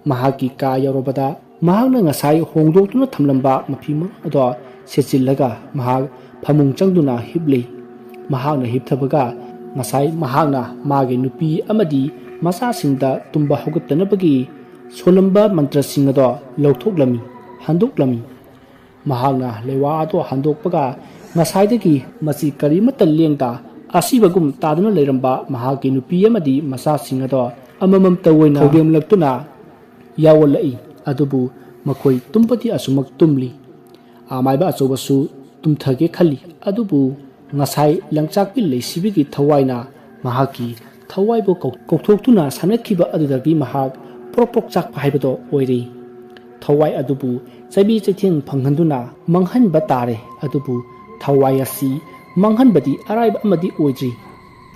ꯃꯍꯥꯛꯀꯤ ꯀꯥ ꯌꯧꯔꯕꯗ ꯃꯍꯥꯛꯅ ꯉꯁꯥꯏ ꯍꯣꯡꯗꯣꯛꯇꯨꯅ ꯊꯝꯂꯝꯕ ꯃꯐꯤ ꯃꯔꯣꯟ ꯑꯗꯣ ꯁꯦꯠꯆꯤꯜꯂꯒ ꯃꯍꯥꯛ ꯐꯃꯨꯡ ꯆꯪꯗꯨꯅ ꯍꯤꯞꯂꯤ꯫ ꯃꯍꯥꯛꯅ ꯍꯤꯞꯊꯕꯒ ꯉꯁꯥꯏ ꯃꯍꯥꯛꯅ ꯃꯥꯒꯤ ꯅꯨꯄꯤ ꯑꯃꯗꯤ ꯃꯆꯥꯁꯤꯡꯗ ꯇꯨꯝꯕ ꯍꯧꯒꯠꯇꯅꯕꯒꯤ ꯁꯣꯜꯂꯝꯕ ꯃꯟꯇ꯭ꯔꯁꯤꯡ ꯑꯗꯣ ꯂꯧꯊꯣꯛꯂꯝꯃꯤ, ꯍꯟꯗꯣꯛꯂꯝꯃꯤ꯫ ꯃꯍꯥꯛꯅ ꯂꯩꯋꯥ ꯑꯗꯣ ꯍꯟꯗꯣꯛꯄꯒ ꯉꯁꯥꯏꯗꯒꯤ ꯃꯁꯤ ꯀꯔꯤꯃꯠꯇ ꯂꯦꯡꯗ ꯑꯁꯤꯕꯒꯨꯝ ꯇꯥꯗꯨꯅ ꯂꯩꯔꯝꯕ ꯃꯍꯥꯛꯀꯤ ꯅꯨꯄꯤ ꯑꯃꯗꯤ ꯃꯆꯥꯁꯤꯡ ꯑꯗꯣ ꯑꯃꯃꯝꯇ ꯑꯣꯏꯅ ꯈꯧꯗꯦꯝꯂꯛꯇꯨꯅ ꯌꯥꯎꯍꯜꯂꯛꯏ꯫ ꯑꯗꯨꯕꯨ ꯃꯈꯣꯏ ꯇꯨꯝꯕꯗꯤ ꯑꯁꯨꯃꯛ ꯇꯨꯝꯂꯤ꯫ ꯑꯃꯥꯏꯕ ꯑꯆꯧꯕꯁꯨ ꯇꯨꯝꯊꯒꯦ ꯈꯜꯂꯤ꯫ ꯑꯗꯨꯕꯨ ꯉꯁꯥꯏ ꯂꯪꯆꯥꯛꯄꯤ ꯂꯩꯁꯤꯕꯤꯒꯤ ꯊꯋꯥꯏꯅ ꯃꯍꯥꯛꯀꯤ ꯊꯋꯥꯏꯕꯨ ꯀꯧ-, ꯀꯧꯊꯣꯛꯇꯨꯅ ꯁꯥꯟꯅꯈꯤꯕ ꯑꯗꯨꯗꯒꯤ ꯃꯍꯥꯛ ꯄ꯭ꯔꯣꯛ ꯄ꯭ꯔꯣꯛ ꯆꯥꯛꯄ ꯍꯥꯏꯕꯗꯣ ꯑꯣꯏꯔꯦ꯫ ꯊꯋꯥꯏ ꯑꯗꯨꯕꯨ ꯆꯩꯕꯤ ꯆꯩꯊꯦꯡ ꯐꯪꯍꯟꯗꯨꯅ ꯃꯥꯡꯍꯟꯕ ꯇꯥꯔꯦ꯫ ꯑꯗꯨꯕꯨ ꯊꯋꯥꯏ ꯑꯁꯤ ꯃꯥꯡꯍꯟꯕꯗꯤ ꯑꯔꯥꯏꯕ ꯑꯃꯗꯤ ꯑꯣꯏꯗ꯭ꯔꯤ꯫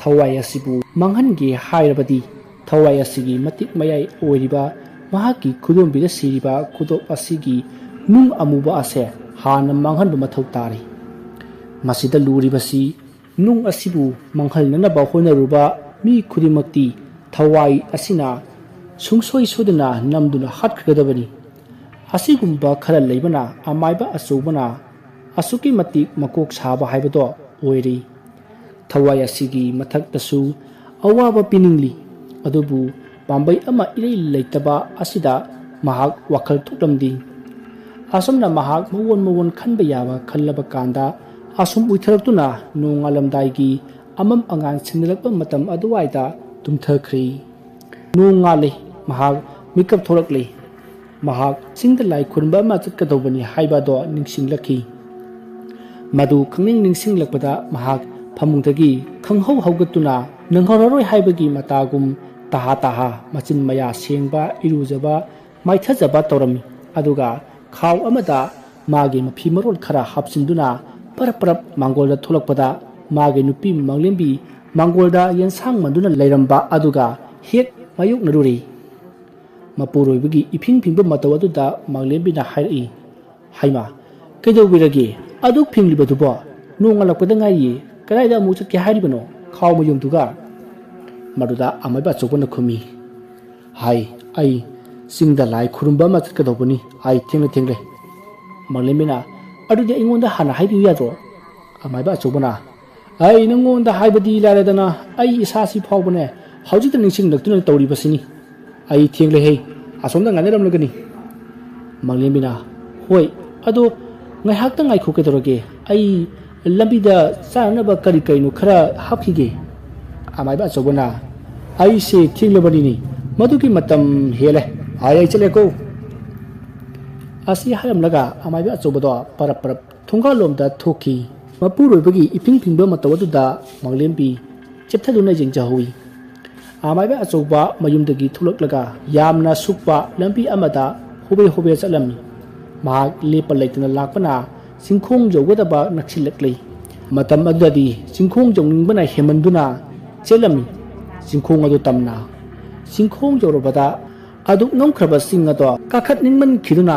ꯊꯋꯥꯏ ꯑꯁꯤꯕꯨ ꯃꯥꯡꯍꯟꯒꯦ ꯍꯥꯏꯔꯕꯗꯤ ꯊꯋꯥꯏ ꯑꯁꯤꯒꯤ ꯃꯇꯤꯛ ꯃꯌꯥꯏ ꯑꯣꯏꯔꯤꯕ ꯃꯍꯥꯛꯀꯤ ꯈꯨꯗꯣꯝꯕꯤꯗ ꯁꯤꯔꯤꯕ ꯈꯨꯗꯣꯞ ꯑꯁꯤꯒꯤ ꯅꯨꯡ ꯑꯃꯨꯕ ꯑꯁꯦ ꯍꯥꯟꯅ ꯃꯥꯡꯍꯟꯕ ꯃꯊꯧ ꯇꯥꯔꯤ꯫ ꯃꯁꯤꯗ ꯂꯨꯔꯤꯕꯁꯤ ꯅꯨꯡ ꯑꯁꯤꯕꯨ ꯃꯥꯡꯍꯟꯅꯅꯕ ꯍꯣꯠꯅꯔꯨꯕ ꯃꯤ ꯈꯨꯗꯤꯡꯃꯛꯇꯤ ꯊꯋꯥꯏ ꯑꯁꯤꯅ ꯁꯨꯡꯁꯣꯏ ꯁꯣꯏꯗꯅ ꯅꯝꯗꯨꯅ ꯍꯥꯠꯈ꯭ꯔꯒꯗꯕꯅꯤ꯫ ꯑꯁꯤꯒꯨꯝꯕ ꯈꯔ ꯂꯩꯕꯅ ꯑꯃꯥꯏꯕ ꯑꯆꯧꯕꯅ ꯑꯁꯨꯛꯀꯤ ꯃꯇꯤꯛ ꯃꯀꯣꯛ ꯁꯥꯕ ꯍꯥꯏꯕꯗꯣ ꯑꯣꯏꯔꯤ꯫ ꯊꯋꯥꯏ ꯑꯁꯤꯒꯤ ꯃꯊꯛꯇꯁꯨ ꯑꯋꯥꯕ ꯄꯤꯅꯤꯡꯂꯤ꯫ ꯑꯗꯨꯕꯨ ꯄꯥꯝꯕꯩ ꯑꯃ ꯏꯔꯩ ꯂꯩꯇꯕ ꯑꯁꯤꯗ ꯃꯍꯥꯛ ꯋꯥꯈꯜ ꯊꯣꯛꯂꯝꯗꯦ꯫ ꯑꯁꯨꯝꯅ ꯃꯍꯥꯛ ꯃꯑꯣꯟ ꯃꯑꯣꯟ ꯈꯟꯕ ꯌꯥꯕ ꯈꯜꯂꯕ ꯀꯥꯟꯗ ꯑꯁꯨꯝ ꯎꯏꯊꯔꯛꯇꯨꯅ ꯅꯣꯡꯉꯥꯜꯂꯝꯗꯥꯏꯒꯤ ꯑꯃꯝ ꯑꯉꯥꯟ ꯁꯤꯟꯅꯔꯛꯄ ꯃꯇꯝ ꯑꯗꯨꯋꯥꯏꯗ ꯇꯨꯝꯊꯈ꯭ꯔꯦ꯫ ꯅꯣꯡꯉꯥꯜꯂꯦ꯫ ꯃꯍꯥꯛ ꯃꯤꯀꯞ ꯊꯣꯛꯂꯛꯂꯦ꯫ ꯃꯍꯥꯛ ꯆꯤꯡꯗ ꯂꯥꯏ ꯈꯨꯔꯨꯝꯕ ꯑꯃ ꯆꯠꯀꯗꯧꯕꯅꯤ ꯍꯥꯏꯕ ꯑꯗꯣ ꯅꯤꯡꯁꯤꯡꯂꯛꯈꯤ꯫ ꯃꯗꯨ ꯈꯪꯅꯤꯡ ꯅꯤꯡꯁꯤꯡꯂꯛꯄꯗ ꯃꯍꯥꯛ ꯐꯃꯨꯡꯗꯒꯤ ꯈꯪꯍꯧ ꯍꯧꯒꯠꯇꯨꯅ ꯅꯪꯍꯧꯔꯔꯣꯏ ꯍꯥꯏꯕꯒꯤ ꯃꯇꯥꯒꯨꯝ ꯇꯍꯥ ꯇꯍꯥ ꯃꯆꯤꯟ ꯃꯌꯥ ꯁꯦꯡꯕ, ꯏꯔꯨꯖꯕ, ꯃꯥꯏꯊꯖꯕ ꯇꯧꯔꯝꯃꯤ꯫ ꯑꯗꯨꯒ ꯈꯥꯎ ꯑꯃꯗ ꯃꯥꯒꯤ ꯃꯐꯤ ꯃꯔꯣꯜ ꯈꯔ ꯍꯥꯞꯆꯤꯟꯗꯨꯅ ꯄꯔꯞ ꯄꯔꯞ ꯃꯥꯡꯒꯣꯜꯗ ꯊꯣꯛꯂꯛꯄꯗ ꯃꯥꯒꯤ ꯅꯨꯄꯤ ꯃꯥꯡꯂꯦꯝꯕꯤ ꯃꯥꯡꯒꯣꯜꯗ ꯌꯦꯟꯁꯥꯡ ꯃꯟꯗꯨꯅ ꯂꯩꯔꯝꯕ ꯑꯗꯨꯒ ꯍꯦꯛ ꯃꯥꯌꯣꯛꯅꯔꯨꯔꯦ꯫ ꯃꯄꯨꯔꯣꯏꯕꯒꯤ ꯏꯐꯤꯡ ꯐꯤꯡꯕ ꯃꯇꯧ ꯑꯗꯨꯗ ꯃꯥꯡꯂꯦꯝꯕꯤꯅ ꯍꯥꯏꯔꯛꯏ, "ꯍꯩꯃꯥ, ꯀꯩꯗꯧꯕꯤꯔꯒꯦ? ꯑꯗꯨꯛ ꯐꯤꯡꯂꯤꯕꯗꯨꯕꯣ? ꯅꯣꯡꯉꯥꯜꯂꯛꯄꯗ ꯉꯥꯏꯔꯤꯌꯦ꯫ ꯀꯗꯥꯏꯗ ꯑꯃꯨꯛ ꯆꯠꯀꯦ ꯍꯥꯏꯔꯤꯕꯅꯣ? ꯈꯥꯎ ꯃꯌꯨꯝꯗꯨꯒ?" ꯃꯗꯨꯗ ꯑꯃꯥꯏꯕ ꯑꯆꯧꯕꯅ ꯈꯨꯝꯃꯤ, "ꯍꯥꯏ, ꯑꯩ "ꯆꯤꯡꯗ ꯂꯥꯏ ꯈꯨꯔꯨꯝꯕ ꯑꯃ ꯆꯠꯀꯗꯧꯕꯅꯤ, ꯑꯩ ꯊꯦꯡꯂꯦ ꯊꯦꯡꯂꯦ꯫" ꯃꯥꯂꯦꯝꯕꯤꯅ, "ꯑꯗꯨꯗꯤ ꯑꯩꯉꯣꯟꯗ ꯍꯥꯟꯅ ꯍꯥꯏꯕꯤꯌꯨ ꯌꯥꯗ꯭ꯔꯣ?" ꯑꯃꯥꯏꯕ ꯑꯆꯧꯕꯅ, "ꯑꯩ ꯅꯪꯉꯣꯟꯗ ꯍꯥꯏꯕꯗꯤ ꯂꯥꯏꯔꯗꯅ, ꯑꯩ ꯏꯁꯥꯁꯤ ꯐꯥꯎꯕꯅꯦ ꯍꯧꯖꯤꯛꯇ ꯅꯤꯡꯁꯤꯡꯂꯛꯇꯨꯅ ꯇꯧꯔꯤꯕꯁꯤꯅꯤ꯫ ꯑꯩ ꯊꯦꯡꯂꯦꯍꯦ, ꯑꯁꯣꯝꯗ ꯉꯥꯏꯅꯔꯝꯂꯒꯅꯤ꯫" ꯃꯥꯂꯦꯝꯕꯤꯅ, "ꯍꯣꯏ, ꯑꯗꯣ ꯉꯥꯏꯍꯥꯛꯇ ꯉꯥꯏꯈꯣ, ꯀꯩꯗꯧꯔꯒꯦ? ꯑꯩ ꯂꯝꯕꯤꯗ ꯆꯥꯅꯅꯕ ꯀꯔꯤ ꯀꯔꯤꯅꯣ ꯈꯔ ꯍꯥꯞꯈꯤꯒꯦ꯫" ꯑꯃꯥꯏꯕ ꯑꯆꯧꯕꯅ, "ꯑꯩꯁꯦ ꯊꯦꯡꯂꯕꯅꯤꯅꯦ, ꯃꯗꯨꯒꯤ ꯃꯇꯝ ꯍꯦꯜꯂꯦ꯫ ꯑꯩ, ꯑꯩ ꯆꯠꯂꯦꯀꯣ꯫" ꯑꯁꯤ ꯍꯥꯏꯔꯝꯂꯒ ꯑꯃꯥꯏꯕ ꯑꯆꯧꯕꯗꯣ ꯄꯔꯞ ꯄꯔꯞ ꯊꯣꯡꯒꯥꯜꯂꯣꯝꯗ ꯊꯣꯛꯈꯤ꯫ ꯃꯄꯨꯔꯣꯏꯕꯒꯤ ꯏꯐꯤꯡ ꯐꯤꯡꯕ ꯃꯇꯧ ꯑꯗꯨꯗ ꯃꯥꯂꯦꯝꯕꯤ ꯆꯦꯞꯊꯗꯨꯅ ꯌꯦꯡꯖꯍꯧꯏ꯫ ꯑꯃꯥꯏꯕ ꯑꯆꯧꯕ ꯃꯌꯨꯝꯗꯒꯤ ꯊꯣꯛꯂꯛꯂꯒ ꯌꯥꯝꯅ ꯁꯨꯛꯄ ꯂꯝꯕꯤ ꯑꯃꯗ ꯍꯣꯕꯦ ꯍꯣꯕꯦ ꯆꯠꯂꯝꯃꯤ꯫ ꯃꯍꯥꯛ ꯂꯦꯞꯄ ꯂꯩꯇꯅ ꯂꯥꯛꯄꯅ ꯆꯤꯡꯈꯣꯡ ꯌꯧꯒꯗꯕ ꯅꯛꯁꯤꯜꯂꯛꯂꯤ꯫ ꯃꯇꯝ ꯑꯗꯨꯗꯗꯤ ꯆꯤꯡꯈꯣꯡ ꯌꯧꯅꯤꯡꯕꯅ ꯍꯦꯟꯃꯟꯗꯨꯅ ꯆꯦꯜꯂꯝꯃꯤ꯫ ꯆꯤꯡꯈꯣꯡ ꯑꯗꯨ ꯇꯝꯅ ꯆꯤꯡꯈꯣꯡ ꯌꯧꯔꯕꯗ ꯑꯗꯨꯛ ꯅꯝꯈ꯭ꯔꯕ ꯆꯤꯡ ꯑꯗꯣ ꯀꯥꯈꯠꯅꯤꯡꯃꯟꯈꯤꯗꯨꯅ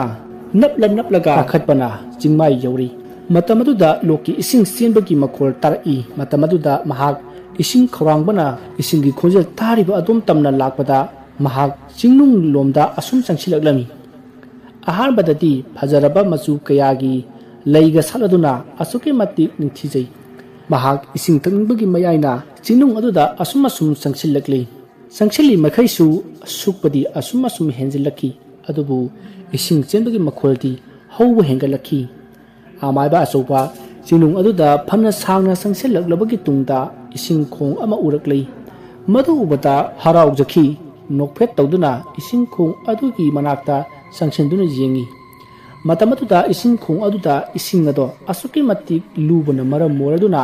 ꯅꯞꯂ ꯅꯞꯂꯒ ꯀꯥꯈꯠꯄꯅ ꯆꯤꯡꯃꯥꯏ ꯌꯧꯔꯤ꯫ ꯃꯇꯝ ꯑꯗꯨꯗ ꯂꯣꯛꯀꯤ ꯏꯁꯤꯡ ꯆꯦꯟꯕꯒꯤ ꯃꯈꯣꯜ ꯇꯥꯔꯛꯏ꯫ ꯃꯇꯝ ꯑꯗꯨꯗ ꯃꯍꯥꯛ ꯏꯁꯤꯡ ꯈꯧꯔꯥꯡꯕꯅ ꯏꯁꯤꯡꯒꯤ ꯈꯣꯟꯖꯦꯜ ꯇꯥꯔꯤꯕ ꯑꯗꯨꯝ ꯇꯝꯅ ꯂꯥꯛꯄꯗ ꯃꯍꯥꯛ ꯆꯤꯡꯅꯨꯡ ꯂꯣꯝꯗ ꯑꯁꯨꯝ ꯆꯪꯁꯤꯜꯂꯛꯂꯝꯃꯤ꯫ ꯑꯍꯥꯟꯕꯗꯗꯤ ꯐꯖꯔꯕ ꯃꯆꯨ ꯀꯌꯥꯒꯤ ꯂꯩꯒ ꯁꯥꯠꯂꯗꯨꯅ ꯑꯁꯨꯛꯀꯤ ꯃꯇꯤꯛ ꯅꯤꯡꯊꯤꯖꯩ꯫ ꯃꯍꯥꯛ ꯏꯁꯤꯡ ꯊꯛꯅꯤꯡꯕꯒꯤ ꯃꯌꯥꯏꯅ ꯆꯤꯡꯅꯨꯡ ꯑꯗꯨꯗ ꯑꯁꯨꯝ ꯑꯁꯨꯝ ꯆꯪꯁꯤꯜꯂꯛꯂꯤ꯫ ꯆꯪꯁꯤꯜꯂꯤ ꯃꯈꯩꯁꯨ ꯁꯨꯛꯄꯗꯤ ꯑꯁꯨꯝ ꯑꯁꯨꯝ ꯍꯦꯟꯖꯤꯜꯂꯛꯈꯤ꯫ ꯑꯗꯨꯕꯨ ꯏꯁꯤꯡ ꯆꯦꯟꯕꯒꯤ ꯃꯈꯣꯜꯗꯤ ꯍꯧꯕ ꯍꯦꯟꯒꯠꯂꯛꯈꯤ꯫ ꯑꯃꯥꯏꯕ ꯑꯆꯧꯕ ꯆꯤꯡꯅꯨꯡ ꯑꯗꯨꯗ ꯐꯅ ꯁꯥꯡꯅ ꯆꯪꯁꯤꯜꯂꯛꯂꯕꯒꯤ ꯇꯨꯡꯗ ꯏꯁꯤꯡ ꯈꯣꯡ ꯑꯃ ꯎꯔꯛꯂꯤ꯫ ꯃꯗꯨ ꯎꯕꯗ ꯍꯔꯥꯎꯖꯈꯤ꯫ ꯅꯣꯛꯐꯦꯠ ꯇꯧꯗꯨꯅ ꯏꯁꯤꯡ ꯈꯣꯡ ꯑꯗꯨꯒꯤ ꯃꯅꯥꯛꯇ ꯆꯪꯁꯤꯟꯗꯨꯅ ꯌꯦꯡꯉꯤ꯫ ꯃꯇꯝ ꯑꯗꯨꯗ ꯏꯁꯤꯡ ꯈꯣꯡ ꯑꯗꯨꯗ ꯏꯁꯤꯡ ꯑꯗꯣ ꯑꯁꯨꯛꯀꯤ ꯃꯇꯤꯛ ꯂꯨꯕꯅ ꯃꯔꯝ ꯑꯣꯏꯔꯗꯨꯅ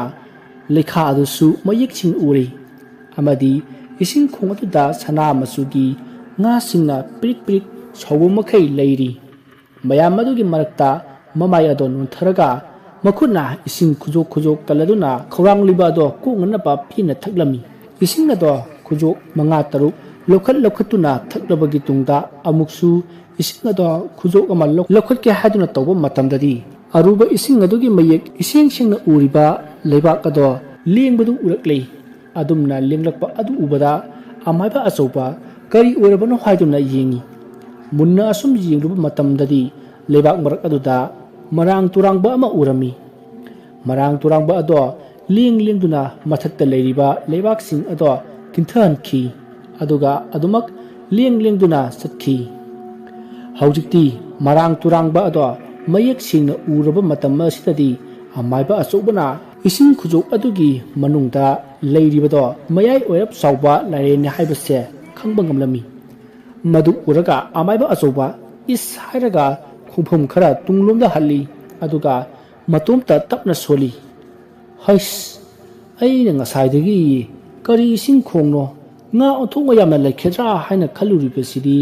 ꯂꯩꯈꯥ ꯑꯗꯨꯁꯨ ꯃꯌꯦꯛ ꯁꯦꯡꯅ ꯎꯔꯤ꯫ ꯑꯃꯗꯤ ꯏꯁꯤꯡ ꯈꯣꯡ ꯑꯗꯨꯗ ꯁꯅꯥ ꯃꯆꯨꯒꯤ ꯉꯥꯁꯤꯡꯅ ꯄ꯭ꯔꯤꯛ ꯄ꯭ꯔꯤꯛ ꯁꯧꯕ ꯃꯈꯩ ꯂꯩꯔꯤ꯫ ꯃꯌꯥꯝ ꯑꯗꯨꯒꯤ ꯃꯔꯛꯇ ꯃꯃꯥꯏ ꯑꯗꯣ ꯅꯣꯟꯊꯔꯒ ꯃꯈꯨꯠꯅ ꯏꯁꯤꯡ ꯈꯨꯖꯣꯛ ꯈꯨꯖꯣꯛ ꯀꯜꯂꯗꯨꯅ ꯈꯧꯔꯥꯡꯂꯤꯕ ꯑꯗꯣ ꯀꯣꯛꯅꯅꯕ ꯄꯦꯟꯅ ꯊꯛꯂꯝꯃꯤ꯫ ꯏꯁꯤꯡ ꯑꯗꯣ ꯈꯨꯖꯣꯛ ꯃꯉꯥ ꯇꯔꯨꯛ ꯂꯧꯈꯠ ꯂꯧꯈꯠꯇꯨꯅ ꯊꯛꯂꯕꯒꯤ ꯇꯨꯡꯗ ꯑꯃꯨꯛꯁꯨ ꯏꯁꯤꯡ ꯑꯗꯣ ꯈꯨꯖꯣꯛ ꯑꯃ ꯂꯧ-, ꯂꯧꯈꯠꯀꯦ ꯍꯥꯏꯗꯨꯅ ꯇꯧꯕ ꯃꯇꯝꯗꯗꯤ ꯑꯔꯨꯕ ꯏꯁꯤꯡ ꯑꯗꯨꯒꯤ ꯃꯌꯦꯛ ꯏꯁꯦꯡ ꯁꯦꯡꯅ ꯎꯔꯤꯕ ꯂꯩꯕꯥꯛ ꯑꯗꯣ ꯂꯦꯡꯕꯗꯨ ꯎꯔꯛꯂꯦ꯫ ꯑꯗꯨꯝꯅ ꯂꯦꯡꯂꯛꯄ ꯑꯗꯨ ꯎꯕꯗ ꯑꯃꯥꯏꯕ ꯑꯆꯧꯕ ꯀꯔꯤ ꯑꯣꯏꯔꯕꯅꯣ ꯍꯥꯏꯗꯨꯅ ꯌꯦꯡꯉꯤ꯫ ꯃꯨꯟꯅ ꯑꯁꯨꯝ ꯌꯦꯡꯂꯨꯕ ꯃꯇꯝꯗꯗꯤ ꯂꯩꯕꯥꯛ ꯃꯔꯛ ꯑꯗꯨꯗ ꯃꯔꯥꯡ ꯇꯨꯔꯥꯡꯕ ꯑꯃ ꯎꯔꯝꯃꯤ꯫ ꯃꯔꯥꯡ ꯇꯨꯔꯥꯡꯕ ꯑꯗꯣ ꯂꯦꯡ ꯂꯦꯡꯗꯨꯅ ꯃꯊꯛꯇ ꯂꯩꯔꯤꯕ ꯂꯩꯕꯥꯛꯁꯤꯡ ꯑꯗꯣ ꯀꯤꯟꯊꯍꯟꯈꯤ, ꯑꯗꯨꯒ ꯑꯗꯨꯃꯛ ꯂꯦꯡ ꯂꯦꯡꯗꯨꯅ ꯆꯠꯈꯤ꯫ ꯍꯧꯖꯤꯛꯇꯤ ꯃꯔꯥꯡ ꯇꯨꯔꯥꯡꯕ ꯑꯗꯣ ꯃꯌꯦꯛ ꯁꯦꯡꯅ ꯎꯔꯕ ꯃꯇꯝ ꯑꯁꯤꯗꯗꯤ ꯑꯃꯥꯏꯕ ꯑꯆꯧꯕꯅ ꯏꯁꯤꯡ ꯈꯨꯖꯣꯞ ꯑꯗꯨꯒꯤ ꯃꯅꯨꯡꯗ ꯂꯩꯔꯤꯕꯗꯣ ꯃꯌꯥꯏ ꯑꯣꯏꯔꯞ ꯆꯥꯎꯕ ꯂꯥꯏꯔꯦꯟꯅꯤ ꯍꯥꯏꯕꯁꯦ ꯈꯪꯕ ꯉꯝꯂꯝꯃꯤ꯫ ꯃꯗꯨ ꯎꯔꯒ ꯑꯃꯥꯏꯕ ꯑꯆꯧꯕ "ꯏꯁ" ꯍꯥꯏꯔꯒ ꯈꯣꯡꯐꯝ ꯈꯔ ꯇꯨꯡꯂꯣꯝꯗ ꯍꯜꯂꯤ, ꯑꯗꯨꯒ ꯃꯇꯣꯝꯇ ꯇꯞꯅ ꯁꯣꯜꯂꯤ꯫ "ꯍꯩꯁ, ꯑꯩꯅ ꯉꯁꯥꯏꯗꯒꯤ ꯀꯔꯤ ꯏꯁꯤꯡ ꯈꯣꯡꯅꯣ, ꯉꯥ ꯑꯣꯟꯊꯣꯛꯅ ꯌꯥꯝꯅ ꯂꯩꯈꯤꯗ꯭ꯔꯥ ꯍꯥꯏꯅ ꯈꯜꯂꯨꯔꯤꯕꯁꯤꯗꯤ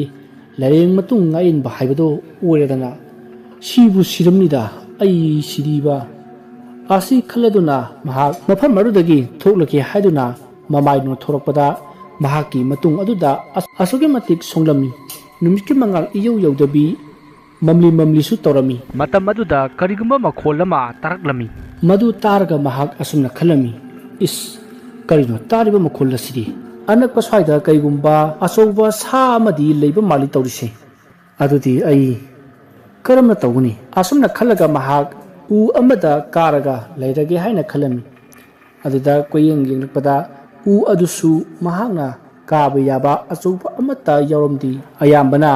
ꯂꯥꯏꯔꯦꯟ ꯃꯇꯨꯡ ꯉꯥꯛꯏꯟꯕ ꯍꯥꯏꯕꯗꯣ ꯑꯣꯏꯔꯗꯅ꯫ ꯁꯤꯕꯨ ꯁꯤꯔꯝꯅꯤꯗ ꯑꯩ ꯁꯤꯗꯤꯕ" ꯑꯁꯤ ꯈꯜꯂꯗꯨꯅ ꯃꯍꯥꯛ ꯃꯐꯝ ꯑꯗꯨꯗꯒꯤ ꯊꯣꯛꯂꯒꯦ ꯍꯥꯏꯗꯨꯅ ꯃꯃꯥꯏ ꯅꯣꯟꯊꯣꯔꯛꯄꯗ ꯃꯍꯥꯛꯀꯤ ꯃꯇꯨꯡ ꯑꯗꯨꯗ ꯑꯁ-, ꯑꯁꯨꯛꯀꯤ ꯃꯇꯤꯛ ꯁꯣꯡꯂꯝꯃꯤ꯫ ꯅꯨꯃꯤꯠꯀꯤ ꯃꯉꯥꯜ ꯏꯌꯧ ꯌꯧꯗꯕꯤ ꯃꯝꯂꯤ ꯃꯝꯂꯤꯁꯨ ꯇꯧꯔꯝꯃꯤ꯫ ꯃꯇꯝ ꯑꯗꯨꯗ ꯀꯔꯤꯒꯨꯝꯕ ꯃꯈꯣꯜ ꯑꯃ ꯇꯥꯔꯛꯂꯝꯃꯤ꯫ ꯃꯗꯨ ꯇꯥꯔꯒ ꯃꯍꯥꯛ ꯑꯁꯨꯝꯅ ꯈꯜꯂꯝꯃꯤ, "ꯏꯁ, ꯀꯔꯤꯅꯣ ꯇꯥꯔꯤꯕ ꯃꯈꯣꯜ ꯑꯁꯤꯗꯤ? ꯑꯅꯛꯄ ꯁ꯭ꯋꯥꯏꯗ ꯀꯩꯒꯨꯝꯕ ꯑꯆꯧꯕ ꯁꯥ ꯑꯃꯗꯤ ꯂꯩꯕ ꯃꯥꯜꯂꯤ ꯇꯧꯔꯤꯁꯦ꯫ ꯑꯗꯨꯗꯤ ꯑꯩ ꯀꯔꯝꯅ ꯇꯧꯒꯅꯤ?" ꯑꯁꯨꯝꯅ ꯈꯜꯂꯒ ꯃꯍꯥꯛ ꯎ ꯑꯃꯗ ꯀꯥꯔꯒ ꯂꯩꯔꯒꯦ ꯍꯥꯏꯅ ꯈꯜꯂꯝꯃꯤ꯫ ꯑꯗꯨꯗ ꯀꯣꯏꯌꯦꯡ ꯌꯦꯡꯂꯛꯄꯗ ꯎ ꯑꯗꯨꯁꯨ ꯃꯍꯥꯛꯅ ꯀꯥꯕ ꯌꯥꯕ ꯑꯆꯧꯕ ꯑꯃꯠꯇ ꯌꯥꯎꯔꯝꯗꯦ꯫ ꯑꯌꯥꯝꯕꯅ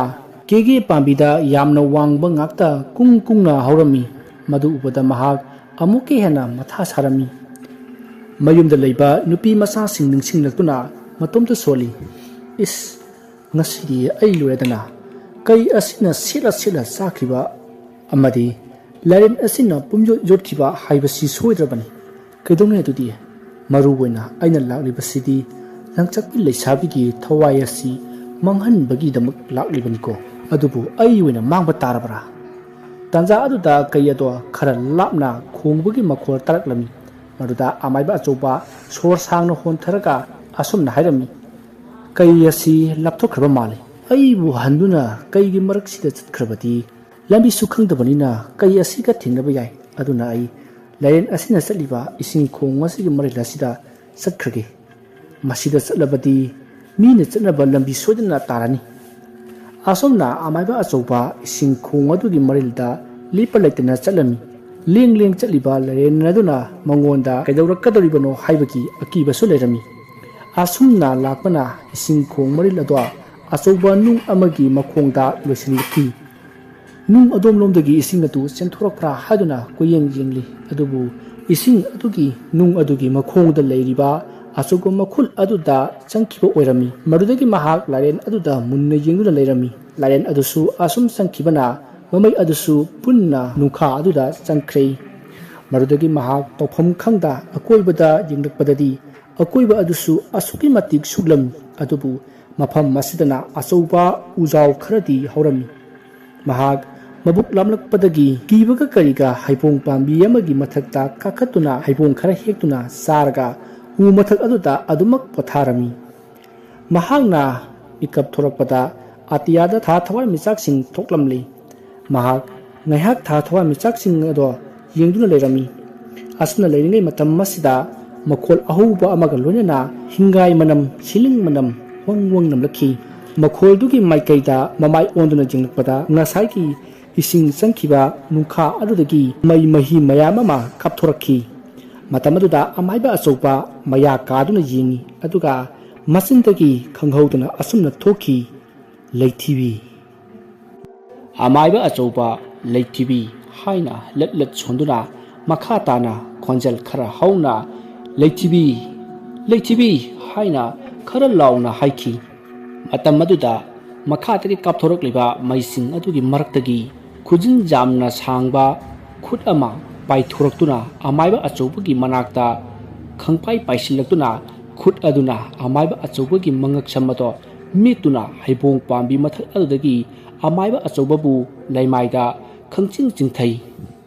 ꯀꯦꯒꯦ ꯄꯥꯝꯕꯤꯗ ꯌꯥꯝꯅ ꯋꯥꯡꯕ ꯉꯥꯛꯇ ꯀꯨꯡ ꯀꯨꯡꯅ ꯍꯧꯔꯝꯃꯤ꯫ ꯃꯗꯨ ꯎꯕꯗ ꯃꯍꯥꯛ ꯑꯃꯨꯛꯀ ꯍꯦꯟꯅ ꯃꯊꯥ ꯁꯥꯔꯝꯃꯤ꯫ ꯃꯌꯨꯝꯗ ꯂꯩꯕ ꯅꯨꯄꯤ ꯃꯆꯥꯁꯤꯡ ꯅꯤꯡꯁꯤꯡꯂꯛꯇꯨꯅ ꯃꯇꯣꯝꯇ ꯁꯣꯜꯂꯤ꯫ "ꯏꯁ, ꯉꯁꯤꯗꯤ ꯑꯩ ꯂꯣꯏꯔꯦꯗꯅ꯫ ꯀꯩ ꯑꯁꯤꯅ ꯁꯦꯠꯂ ꯁꯦꯠꯂ ꯆꯥꯈꯤꯕ ꯑꯃꯗꯤ ꯂꯥꯏꯔꯦꯟ ꯑꯁꯤꯅ ꯄꯨꯝꯌꯣꯠ ꯌꯣꯠꯈꯤꯕ ꯍꯥꯏꯕꯁꯤ ꯁꯣꯏꯗ꯭ꯔꯕꯅꯤ꯫ ꯀꯩꯗꯧꯅꯤ ꯑꯗꯨꯗꯤ? ꯃꯔꯨ ꯑꯣꯏꯅ ꯑꯩꯅ ꯂꯥꯛꯂꯤꯕꯁꯤꯗꯤ ꯂꯪꯆꯠꯄꯤ ꯂꯩꯁꯥꯕꯤꯒꯤ ꯊꯋꯥꯏ ꯑꯁꯤ ꯃꯥꯡꯍꯟꯕꯒꯤꯗꯃꯛ ꯂꯥꯛꯂꯤꯕꯅꯤꯀꯣ꯫ ꯑꯗꯨꯕꯨ ꯑꯩ ꯑꯣꯏꯅ ꯃꯥꯡꯕ ꯇꯥꯔꯕ꯭ꯔꯥ?" ꯇꯥꯟꯖꯥ ꯑꯗꯨꯗ ꯀꯩ ꯑꯗꯣ ꯈꯔ ꯂꯥꯞꯅ ꯈꯣꯡꯕꯒꯤ ꯃꯈꯣꯜ ꯇꯥꯔꯛꯂꯝꯃꯤ꯫ ꯃꯗꯨꯗ ꯑꯃꯥꯏꯕ ꯑꯆꯧꯕ ꯁꯣꯔ ꯁꯥꯡꯅ ꯍꯣꯟꯊꯔꯒ ꯑꯁꯨꯝꯅ ꯍꯥꯏꯔꯝꯃꯤ, "ꯀꯩ ꯑꯁꯤ ꯂꯥꯞꯊꯣꯛꯈ꯭ꯔꯕ ꯃꯥꯜꯂꯤ꯫ ꯑꯩꯕꯨ ꯍꯟꯗꯨꯅ ꯀꯩꯒꯤ ꯃꯔꯛꯁꯤꯗ ꯆꯠꯈ꯭ꯔꯕꯗꯤ ꯂꯝꯕꯤꯁꯨ ꯈꯪꯗꯕꯅꯤꯅ ꯀꯩ ꯑꯁꯤꯒ ꯊꯦꯡꯅꯕ ꯌꯥꯏ꯫ ꯑꯗꯨꯅ ꯑꯩ ꯂꯥꯏꯔꯦꯟ ꯑꯁꯤꯅ ꯆꯠꯂꯤꯕ ꯏꯁꯤꯡ ꯈꯣꯡ ꯑꯁꯤꯒꯤ ꯃꯔꯤꯜ ꯑꯁꯤꯗ ꯆꯠꯈ꯭ꯔꯒꯦ꯫ ꯃꯁꯤꯗ ꯆꯠꯂꯕꯗꯤ ꯃꯤꯅ ꯆꯠꯅꯕ ꯂꯝꯕꯤ ꯁꯣꯏꯗꯅ ꯇꯥꯔꯅꯤ"꯫ ꯑꯁꯨꯝꯅ ꯑꯃꯥꯏꯕ ꯑꯆꯧꯕ ꯏꯁꯤꯡ ꯈꯣꯡ ꯑꯗꯨꯒꯤ ꯃꯔꯤꯜꯗ ꯂꯦꯞꯄ ꯂꯩꯇꯅ ꯆꯠꯂꯝꯃꯤ꯫ ꯂꯦꯡ ꯂꯦꯡ ꯆꯠꯂꯤꯕ ꯂꯥꯏꯔꯦꯟ ꯑꯗꯨꯅ ꯃꯉꯣꯟꯗ ꯀꯩꯗꯧꯔꯛꯀꯗꯧꯔꯤꯕꯅꯣ ꯍꯥꯏꯕꯒꯤ ꯑꯀꯤꯕꯁꯨ ꯂꯩꯔꯝꯃꯤ꯫ ꯑꯁꯨꯝꯅ ꯂꯥꯛꯄꯅ ꯏꯁꯤꯡ ꯈꯣꯡ ꯃꯔꯤꯜ ꯑꯗꯣ ꯑꯆꯧꯕ ꯅꯨꯡ ꯑꯃꯒꯤ ꯃꯈꯣꯡꯗ ꯂꯣꯏꯁꯤꯜꯂꯛꯈꯤ꯫ ꯅꯨꯡ ꯑꯗꯣꯝꯂꯣꯝꯗꯒꯤ ꯏꯁꯤꯡ ꯑꯗꯨ ꯆꯦꯟꯊꯣꯔꯛꯄ꯭ꯔꯥ ꯍꯥꯏꯗꯨꯅ ꯀꯣꯏꯌꯦꯡ ꯌꯦꯡꯂꯤ꯫ ꯑꯗꯨꯕꯨ ꯏꯁꯤꯡ ꯑꯗꯨꯒꯤ ꯅꯨꯡ ꯑꯗꯨꯒꯤ ꯃꯈꯣꯡꯗ ꯂꯩꯔꯤꯕ ꯑꯆꯧꯕ ꯃꯈꯨꯜ ꯑꯗꯨꯗ ꯆꯪꯈꯤꯕ ꯑꯣꯏꯔꯝꯃꯤ꯫ ꯃꯗꯨꯗꯒꯤ ꯃꯍꯥꯛ ꯂꯥꯏꯔꯦꯟ ꯑꯗꯨꯗ ꯃꯨꯟꯅ ꯌꯦꯡꯗꯨꯅ ꯂꯩꯔꯝꯃꯤ꯫ ꯂꯥꯏꯔꯦꯟ ꯑꯗꯨꯁꯨ ꯑꯁꯨꯝ ꯆꯪꯈꯤꯕꯅ ꯃꯃꯩ ꯑꯗꯨꯁꯨ ꯄꯨꯟꯅ ꯅꯨꯡꯈꯥ ꯑꯗꯨꯗ ꯆꯪꯈ꯭ꯔꯦ꯫ ꯃꯗꯨꯗꯒꯤ ꯃꯍꯥꯛ ꯇꯧꯐꯝ ꯈꯪꯗ ꯑꯀꯣꯏꯕꯗ ꯌꯦꯡꯂꯛꯄꯗꯗꯤ ꯑꯀꯣꯏꯕ ꯑꯗꯨꯁꯨ ꯑꯁꯨꯛꯀꯤ ꯃꯇꯤꯛ ꯁꯨꯛꯂꯝꯃꯤ꯫ ꯑꯗꯨꯕꯨ ꯃꯐꯝ ꯑꯁꯤꯗꯅ ꯑꯆꯧꯕ ꯎꯖꯥꯎ ꯈꯔꯗꯤ ꯍꯧꯔꯝꯃꯤ꯫ ꯃꯍꯥꯛ ꯃꯕꯨꯛ ꯂꯥꯝꯂꯛꯄꯗꯒꯤ ꯀꯤꯕꯒ ꯀꯔꯤꯒ ꯍꯩꯕꯣꯡ ꯄꯥꯝꯕꯤ ꯑꯃꯒꯤ ꯃꯊꯛꯇ ꯀꯥꯈꯠꯇꯨꯅ ꯍꯩꯕꯣꯡ ꯈꯔ ꯍꯦꯛꯇꯨꯅ ꯆꯥꯔꯒ ꯎ ꯃꯊꯛ ꯑꯗꯨꯗ ꯑꯗꯨꯃꯛ ꯄꯣꯊꯥꯔꯝꯃꯤ꯫ ꯃꯍꯥꯛꯅ ꯃꯤꯀꯞ ꯊꯣꯔꯛꯄꯗ ꯑꯇꯤꯌꯥꯗ ꯊꯥ ꯊꯋꯥꯟꯃꯤꯆꯥꯛꯁꯤꯡ ꯊꯣꯛꯂꯝꯂꯤ꯫ ꯃꯍꯥꯛ ꯉꯥꯏꯍꯥꯛ ꯊꯥ ꯊꯋꯥꯟꯃꯤꯆꯥꯛꯁꯤꯡ ꯑꯗꯣ ꯌꯦꯡꯗꯨꯅ ꯂꯩꯔꯝꯃꯤ꯫ ꯑꯁꯨꯝꯅ ꯂꯩꯔꯤꯉꯩ ꯃꯇꯝ ꯑꯁꯤꯗ ꯃꯈꯣꯜ ꯑꯍꯧꯕ ꯑꯃꯒ ꯂꯣꯏꯅꯅ ꯍꯤꯡꯒꯥꯏ ꯃꯅꯝ, ꯁꯤꯂꯤꯡ ꯃꯅꯝ ꯋꯪ ꯋꯪ ꯅꯝꯂꯛꯈꯤ꯫ ꯃꯈꯣꯜꯗꯨꯒꯤ ꯃꯥꯏꯀꯩꯗ ꯃꯃꯥꯏ ꯑꯣꯟꯗꯨꯅ ꯌꯦꯡꯂꯛꯄꯗ ꯉꯁꯥꯏꯒꯤ ꯏꯁꯤꯡ ꯆꯪꯈꯤꯕ ꯅꯨꯡꯈꯥ ꯑꯗꯨꯗꯒꯤ ꯃꯩ ꯃꯍꯤ ꯃꯌꯥꯝ ꯑꯃ ꯀꯥꯞꯊꯣꯔꯛꯈꯤ꯫ ꯃꯇꯝ ꯑꯗꯨꯗ ꯑꯃꯥꯏꯕ ꯑꯆꯧꯕ ꯃꯌꯥ ꯀꯥꯗꯨꯅ ꯌꯦꯡꯉꯤ, ꯑꯗꯨꯒ ꯃꯆꯤꯟꯗꯒꯤ ꯈꯪꯍꯧꯗꯅ ꯑꯁꯨꯝꯅ ꯊꯣꯛꯈꯤ, "ꯂꯩꯊꯤꯕꯤ!" ꯑꯃꯥꯏꯕ ꯑꯆꯧꯕ, "ꯂꯩꯊꯤꯕꯤ" ꯍꯥꯏꯅ ꯂꯠ ꯂꯠ ꯁꯣꯟꯗꯨꯅ ꯃꯈꯥ ꯇꯥꯅ ꯈꯣꯟꯖꯦꯜ ꯈꯔ ꯍꯧꯅ, "ꯂꯩꯊꯤꯕꯤ, ꯂꯩꯊꯤꯕꯤ" ꯍꯥꯏꯅ ꯈꯔ ꯂꯥꯎꯅ ꯍꯥꯏꯈꯤ꯫ ꯃꯇꯝ ꯑꯗꯨꯗ ꯃꯈꯥꯗꯒꯤ ꯀꯥꯞꯊꯣꯔꯛꯂꯤꯕ ꯃꯩꯁꯤꯡ ꯑꯗꯨꯒꯤ ꯃꯔꯛꯇꯒꯤ ꯈꯨꯖꯤꯟ ꯌꯥꯝꯅ ꯁꯥꯡꯕ ꯈꯨꯠ ꯑꯃ ꯄꯥꯏꯊꯣꯔꯛꯇꯨꯅ ꯑꯃꯥꯏꯕ ꯑꯆꯧꯕꯒꯤ ꯃꯅꯥꯛꯇ ꯈꯪꯄꯥꯏ ꯄꯥꯏꯁꯤꯜꯂꯛꯇꯨꯅ, ꯈꯨꯠ ꯑꯗꯨꯅ ꯑꯃꯥꯏꯕ ꯑꯆꯧꯕꯒꯤ ꯃꯉꯛꯁꯝ ꯑꯗꯣ ꯃꯤꯠꯇꯨꯅ ꯍꯩꯕꯣꯡ ꯄꯥꯝꯕꯤ ꯃꯊꯛ ꯑꯗꯨꯗꯒꯤ ꯑꯃꯥꯏꯕ ꯑꯆꯧꯕꯕꯨ ꯂꯩꯃꯥꯏꯗ ꯈꯪꯆꯤꯡ ꯆꯤꯡꯊꯩ꯫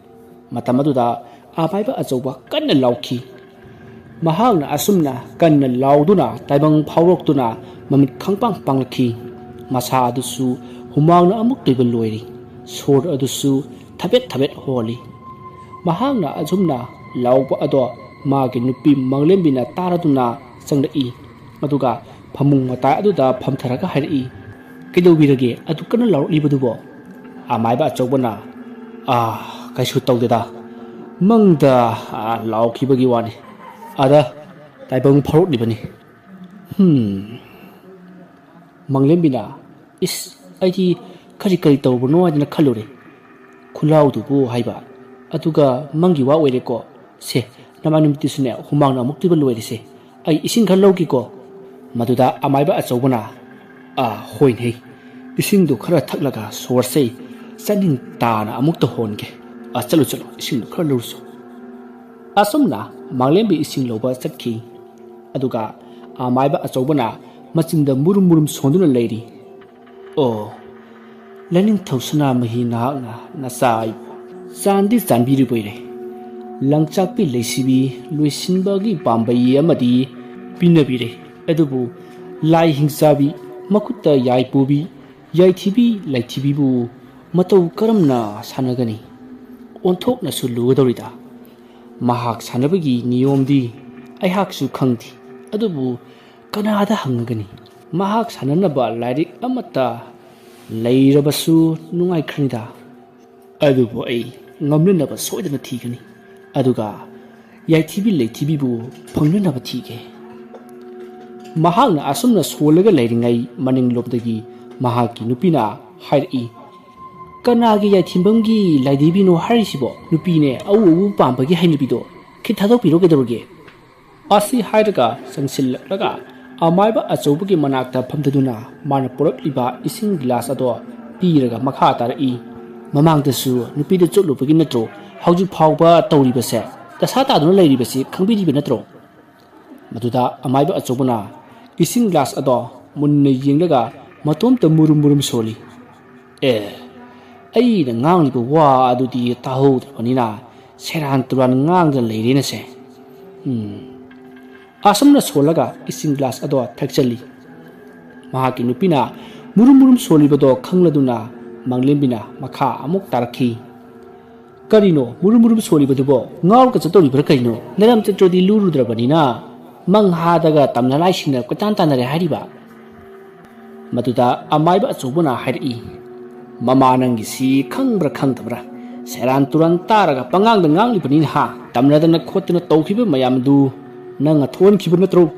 ꯃꯇꯝ ꯑꯗꯨꯗ ꯑꯃꯥꯏꯕ ꯑꯆꯧꯕ ꯀꯟꯅ ꯂꯥꯎꯈꯤ꯫ ꯃꯍꯥꯛꯅ ꯑꯁꯨꯝꯅ ꯀꯟꯅ ꯂꯥꯎꯗꯨꯅ ꯇꯥꯏꯕꯪ ꯐꯥꯎꯔꯣꯛꯇꯨꯅ ꯃꯃꯤꯠ ꯈꯪꯄꯥꯡ ꯄꯥꯡꯂꯛꯈꯤ꯫ ꯃꯁꯥ ꯑꯗꯨꯁꯨ ꯍꯨꯃꯥꯡꯅ ꯑꯃꯨꯛ ꯇꯣꯏꯕ ꯂꯣꯏꯔꯤ꯫ ꯁꯣꯔ ꯑꯗꯨꯁꯨ ꯊꯕꯦꯠ ꯊꯕꯦꯠ ꯍꯣꯜꯂꯤ꯫ ꯃꯍꯥꯛꯅ ꯑꯁꯨꯝꯅ ꯂꯥꯎꯕ ꯑꯗꯣ ꯃꯥꯒꯤ ꯅꯨꯄꯤ ꯃꯥꯡꯂꯦꯝꯕꯤꯅ ꯇꯥꯔꯗꯨꯅ ꯆꯪꯂꯛꯏ꯫ ꯑꯗꯨꯒ ꯐꯃꯨꯡ ꯃꯇꯥꯏ ꯑꯗꯨꯗ ꯐꯝꯊꯔꯒ ꯍꯥꯏꯔꯛꯏ, "ꯀꯩꯗꯧꯕꯤꯔꯒꯦ? ꯑꯗꯨ ꯀꯟꯅ ꯂꯥꯎꯔꯛꯂꯤꯕꯗꯨꯕꯣ?" ꯑꯃꯥꯏꯕ ꯑꯆꯧꯕꯅ, "ꯑꯥ, ꯀꯩꯁꯨ ꯇꯧꯗꯦꯗ, ꯃꯪꯗ, ꯑꯥ, ꯂꯥꯎꯈꯤꯕꯒꯤ ꯋꯥꯅꯤ꯫ ꯑꯗ ꯇꯥꯏꯕꯪ ꯐꯥꯎꯔꯛꯂꯤꯕꯅꯤ꯫" ꯍꯝ꯫ ꯃꯥꯡꯂꯦꯝꯕꯤꯅ, "ꯏꯁ, ꯑꯩꯗꯤ ꯀꯔꯤ ꯀꯔꯤ ꯇꯧꯕꯅꯣ ꯍꯥꯏꯗꯅ ꯈꯜꯂꯨꯔꯦ, ꯈꯨꯂꯥꯎꯗꯨꯕꯨ" ꯍꯥꯏꯕ꯫ "ꯑꯗꯨꯒ ꯃꯪꯒꯤ ꯋꯥ ꯑꯣꯏꯔꯦꯀꯣ꯫ ꯁꯦ, ꯅꯃꯥꯏ ꯅꯨꯃꯤꯠꯇꯨꯁꯨꯅꯦ ꯍꯨꯃꯥꯡꯅ ꯑꯃꯨꯛꯇꯣꯏꯕ ꯂꯣꯏꯔꯦꯁꯦ꯫ ꯑꯩ ꯏꯁꯤꯡ ꯈꯔ ꯂꯧꯒꯦꯀꯣ꯫" ꯃꯗꯨꯗ ꯑꯃꯥꯏꯕ ꯑꯆꯧꯕꯅ, "ꯑꯥ, ꯍꯣꯏꯅꯦ, ꯏꯁꯤꯡꯗꯨ ꯈꯔ ꯊꯛꯂꯒ ꯁꯣꯔꯁꯦ ꯆꯥꯅꯤꯡ ꯇꯥꯅ ꯑꯃꯨꯛꯇ ꯍꯣꯟꯒꯦ꯫ ꯑꯥ, ꯆꯠꯂꯨ, ꯆꯠꯂꯨ, ꯏꯁꯤꯡꯗꯨ ꯈꯔ ꯂꯧꯔꯨꯁꯨ꯫" ꯑꯁꯨꯝꯅ ꯃꯥꯡꯂꯦꯝꯕꯤ ꯏꯁꯤꯡ ꯂꯧꯕ ꯆꯠꯈꯤ꯫ ꯑꯗꯨꯒ ꯑꯃꯥꯏꯕ ꯑꯆꯧꯕꯅ ꯃꯆꯤꯟꯗ ꯃꯨꯔꯨꯝ ꯃꯨꯔꯨꯝ ꯁꯣꯟꯗꯨꯅ ꯂꯩꯔꯤ꯫ "ꯑꯣ, ꯂꯥꯏꯅꯤꯡꯊꯧ ꯁꯅꯥꯃꯍꯤ, ꯅꯍꯥꯛꯅ ꯅꯆꯥ ꯑꯩꯕꯨ ꯆꯥꯟꯗꯤ ꯆꯥꯟꯕꯤꯔꯤꯕꯩꯔꯦ꯫ ꯂꯪꯆꯥꯛꯄꯤ ꯂꯩꯁꯤꯕꯤ ꯂꯣꯏꯁꯤꯟꯕꯒꯤ ꯄꯥꯝꯕꯩ ꯑꯃꯗꯤ ꯄꯤꯅꯕꯤꯔꯦ, ꯑꯗꯨꯕꯨ ꯂꯥꯏ ꯍꯤꯡꯆꯥꯕꯤ, ꯃꯈꯨꯠꯇ ꯌꯥꯏꯄꯨꯕꯤ, ꯌꯥꯏꯊꯤꯕꯤ ꯂꯩꯊꯤꯕꯤꯕꯨ ꯃꯇꯧ ꯀꯔꯝꯅ ꯁꯥꯟꯅꯒꯅꯤ? ꯑꯣꯟꯊꯣꯛꯅꯁꯨ ꯂꯨꯒꯗꯧꯔꯤꯗ꯫ ꯃꯍꯥꯛ ꯁꯥꯟꯅꯕꯒꯤ ꯅꯤꯌꯣꯝꯗꯤ ꯑꯩꯍꯥꯛꯁꯨ ꯈꯪꯗꯦ, ꯑꯗꯨꯕꯨ ꯀꯅꯥꯗ ꯍꯪꯉꯒꯅꯤ? ꯃꯍꯥꯛ ꯁꯥꯟꯅꯅꯕ ꯂꯥꯏꯔꯤꯛ ꯑꯃꯠꯇ ꯂꯩꯔꯕꯁꯨ ꯅꯨꯡꯉꯥꯏꯈ꯭ꯔꯅꯤꯗ꯫ ꯑꯗꯨꯕꯨ ꯑꯩ ꯉꯝꯅꯅꯕ ꯁꯣꯏꯗꯅ ꯊꯤꯒꯅꯤ, ꯑꯗꯨꯒ ꯌꯥꯏꯊꯤꯕꯤ ꯂꯩꯊꯤꯕꯤꯕꯨ ꯐꯪꯅꯅꯕ ꯊꯤꯒꯦ꯫" ꯃꯍꯥꯛꯅ ꯑꯁꯨꯝꯅ ꯁꯣꯜꯂꯒ ꯂꯩꯔꯤꯉꯩ, ꯃꯅꯤꯡꯂꯣꯝꯗꯒꯤ ꯃꯍꯥꯛꯀꯤ ꯅꯨꯄꯤꯅ ꯍꯥꯏꯔꯛꯏ, "ꯀꯅꯥꯒꯤ ꯌꯥꯏꯊꯤꯟꯐꯝꯒꯤ ꯂꯥꯏꯙꯤꯕꯤꯅꯣ ꯍꯥꯏꯔꯤꯁꯤꯕꯣ? ꯅꯨꯄꯤꯅꯦ, ꯑꯎ ꯑꯎ ꯄꯥꯝꯕꯒꯤ ꯍꯩꯅꯕꯤꯗꯣ ꯈꯤꯠ ꯊꯥꯗꯣꯛꯄꯤꯔꯣ ꯀꯩꯗꯧꯔꯒꯦ?" ꯑꯁꯤ ꯍꯥꯏꯔꯒ ꯆꯪꯁꯤꯜꯂꯛꯂꯒ ꯑꯃꯥꯏꯕ ꯑꯆꯧꯕꯒꯤ ꯃꯅꯥꯛꯇ ꯐꯝꯊꯗꯨꯅ ꯃꯥꯅ ꯄꯨꯔꯛꯂꯤꯕ ꯏꯁꯤꯡ ꯒꯤꯂꯥꯁ ꯑꯗꯣ ꯄꯤꯔꯒ ꯃꯈꯥ ꯇꯥꯔꯛꯏ, "ꯃꯃꯥꯡꯗꯁꯨ ꯅꯨꯄꯤꯗ ꯆꯣꯠꯂꯨꯕꯒꯤ ꯅꯠꯇ꯭ꯔꯣ ꯍꯧꯖꯤꯛ ꯐꯥꯎꯕ ꯇꯧꯔꯤꯕꯁꯦ? ꯗꯁꯥ ꯇꯥꯗꯨꯅ ꯂꯩꯔꯤꯕꯁꯤ ꯈꯪꯕꯤꯔꯤꯕ ꯅꯠꯇ꯭ꯔꯣ?" ꯃꯗꯨꯗ ꯑꯃꯥꯏꯕ ꯑꯆꯧꯕꯅ ꯏꯁꯤꯡ ꯒꯤꯂꯥꯁ ꯑꯗꯣ ꯃꯨꯟꯅ ꯌꯦꯡꯂꯒ ꯃꯇꯣꯝꯇ ꯃꯨꯔꯨꯝ ꯃꯨꯔꯨꯝ ꯁꯣꯜꯂꯤ꯫ "ꯑꯦ, ꯑꯩꯅ ꯉꯥꯡꯂꯤꯕ ꯋꯥ ꯑꯗꯨꯗꯤ ꯇꯥꯍꯧꯗ꯭ꯔꯕꯅꯤꯅ ꯁꯦꯔꯥꯟ ꯇꯨꯔꯥꯟ ꯉꯥꯡꯗꯅ ꯂꯩꯔꯦꯅꯁꯦ꯫" ꯎꯝ꯫ ꯑꯁꯨꯝꯅ ꯁꯣꯜꯂꯒ ꯏꯁꯤꯡ ꯒ꯭ꯂꯥꯁ ꯑꯗꯣ ꯊꯛꯆꯜꯂꯤ꯫ ꯃꯍꯥꯛꯀꯤ ꯅꯨꯄꯤꯅ ꯃꯨꯔꯨꯝ ꯃꯨꯔꯨꯝ ꯁꯣꯜꯂꯤꯕꯗꯣ ꯈꯪꯂꯗꯨꯅ ꯃꯥꯡꯂꯦꯝꯕꯤꯅ ꯃꯈꯥ ꯑꯃꯨꯛ ꯇꯥꯔꯛꯈꯤ꯫ "ꯀꯔꯤꯅꯣ ꯃꯨꯔꯨꯝ ꯃꯨꯔꯨꯝ ꯁꯣꯜꯂꯤꯕꯗꯨꯕꯣ? ꯉꯥꯎꯔꯒ ꯆꯠꯇꯧꯔꯤꯕ꯭ꯔꯥ ꯀꯩꯅꯣ? ꯅꯔꯝ ꯆꯠꯇ꯭ꯔꯗꯤ ꯂꯨꯔꯨꯗ꯭ꯔꯕꯅꯤꯅ ꯃꯪ ꯍꯥꯗꯒ ꯇꯝꯅ ꯂꯥꯏꯁꯤꯡꯅ ꯀꯣꯏꯇꯥꯟ ꯇꯥꯟꯅꯔꯦ ꯍꯥꯏꯔꯤꯕ?" ꯃꯗꯨꯗ ꯑꯃꯥꯏꯕ ꯑꯆꯧꯕꯅ ꯍꯥꯏꯔꯛꯏ, "ꯃꯃꯥ ꯅꯪꯒꯤꯁꯤ ꯈꯪꯕ꯭ꯔꯥ ꯈꯪꯗꯕ꯭ꯔꯥ? ꯁꯦꯔꯥꯟ ꯇꯨꯔꯥꯟ ꯇꯥꯔꯒ ꯄꯉꯥꯡꯗ ꯉꯥꯡꯂꯤꯕꯅꯤꯅ ꯍꯥ? ꯇꯝꯅꯗꯅ ꯈꯣꯠꯇꯅ ꯇꯧꯈꯤꯕ ꯃꯌꯥꯝꯗꯨ ꯅꯪꯅ ꯊꯣꯛꯍꯟꯈꯤꯕ ꯅꯠꯇ꯭ꯔꯣ?"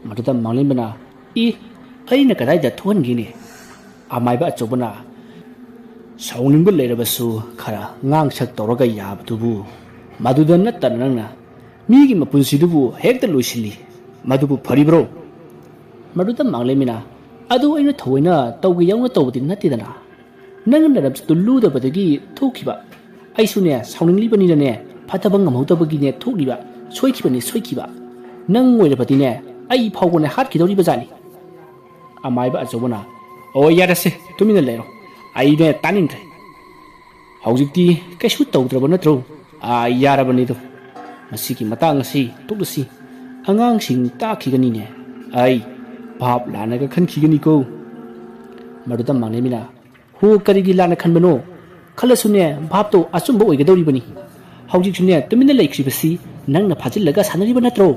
ꯃꯗꯨꯗ ꯃꯥꯡꯂꯦꯝꯕꯅ, "ꯏ, ꯑꯩꯅ ꯀꯗꯥꯏꯗ ꯊꯣꯛꯍꯟꯒꯦꯅꯦ?" ꯑꯃꯥꯏꯕ ꯑꯆꯧꯕꯅ, "ꯁꯥꯎꯅꯤꯡꯕ ꯂꯩꯔꯕꯁꯨ ꯈꯔ ꯉꯥꯡꯁꯛ ꯇꯧꯔꯒ ꯌꯥꯕꯗꯨꯕꯨ꯫ ꯃꯗꯨꯗ ꯅꯠꯇꯅ ꯅꯪꯅ ꯃꯤꯒꯤ ꯃꯄꯨꯟꯁꯤꯗꯨꯕꯨ ꯍꯦꯛꯇ ꯂꯣꯏꯁꯤꯜꯂꯤ꯫ ꯃꯗꯨꯕꯨ ꯐꯔꯤꯕ꯭ꯔꯣ?" ꯃꯗꯨꯗ ꯃꯥꯡꯂꯦꯝꯕꯤꯅ, "ꯑꯗꯨ ꯑꯩꯅ ꯊꯑꯣꯏꯅ ꯇꯧꯒꯦ ꯌꯥꯎꯅ ꯇꯧꯕꯗꯤ ꯅꯠꯇꯦꯗꯅ꯫ ꯅꯪꯅ ꯅꯔꯝꯆꯠꯇꯨ ꯂꯨꯗꯕꯗꯒꯤ ꯊꯣꯛꯈꯤꯕ꯫ ꯑꯩꯁꯨꯅꯦ, ꯁꯥꯎꯅꯤꯡꯂꯤꯕꯅꯤꯅꯅꯦ, ꯐꯠꯇꯕ ꯉꯝꯍꯧꯗꯕꯒꯤꯅꯦ ꯊꯣꯛꯂꯤꯕ꯫ ꯁꯣꯏꯈꯤꯕꯅꯤ, ꯁꯣꯏꯈꯤꯕ꯫ ꯅꯪ ꯑꯣꯏꯔꯕꯗꯤꯅꯦ, ꯑꯩ ꯐꯥꯎꯕꯅꯦ ꯍꯥꯠꯈꯤꯗꯧꯔꯤꯕ ꯖꯥꯠꯅꯤ꯫" ꯑꯃꯥꯏꯕ ꯑꯆꯧꯕꯅ, "ꯑꯣ, ꯌꯥꯔꯦꯁꯦ, ꯇꯨꯃꯤꯟꯅ ꯂꯩꯔꯣ꯫ ꯑꯩꯅꯦ ꯇꯥꯅꯤꯡꯗ꯭ꯔꯦ꯫ ꯍꯧꯖꯤꯛꯇꯤ ꯀꯩꯁꯨ ꯇꯧꯗ꯭ꯔꯕ ꯅꯠꯇ꯭ꯔꯣ? ꯑꯥ, ꯌꯥꯔꯕꯅꯤꯗꯣ꯫ ꯃꯁꯤꯒꯤ ꯃꯇꯥꯡ ꯑꯁꯤ ꯇꯣꯛꯂꯁꯤ꯫ ꯑꯉꯥꯡꯁꯤꯡ ꯇꯥꯈꯤꯒꯅꯤꯅꯦ꯫ ꯑꯩ ꯚꯥꯞ ꯂꯥꯟꯅꯒ ꯈꯟꯈꯤꯒꯅꯤꯀꯣ꯫" ꯃꯗꯨꯗ ꯃꯥꯡꯂꯦꯝꯕꯤꯅ, "ꯍꯣ, ꯀꯔꯤꯒꯤ ꯂꯥꯟꯅ ꯈꯟꯕꯅꯣ? ꯈꯜꯂꯁꯨꯅꯦ, ꯚꯥꯞꯇꯣ ꯑꯆꯨꯝꯕ ꯑꯣꯏꯒꯗꯧꯔꯤꯕꯅꯤ꯫ ꯍꯧꯖꯤꯛꯁꯨꯅꯦ, ꯇꯨꯃꯤꯟꯅ ꯂꯩꯈ꯭ꯔꯤꯕꯁꯤ ꯅꯪꯅ ꯐꯥꯖꯤꯜꯂꯒ ꯁꯥꯟꯅꯔꯤꯕ ꯅꯠꯇ꯭ꯔꯣ?"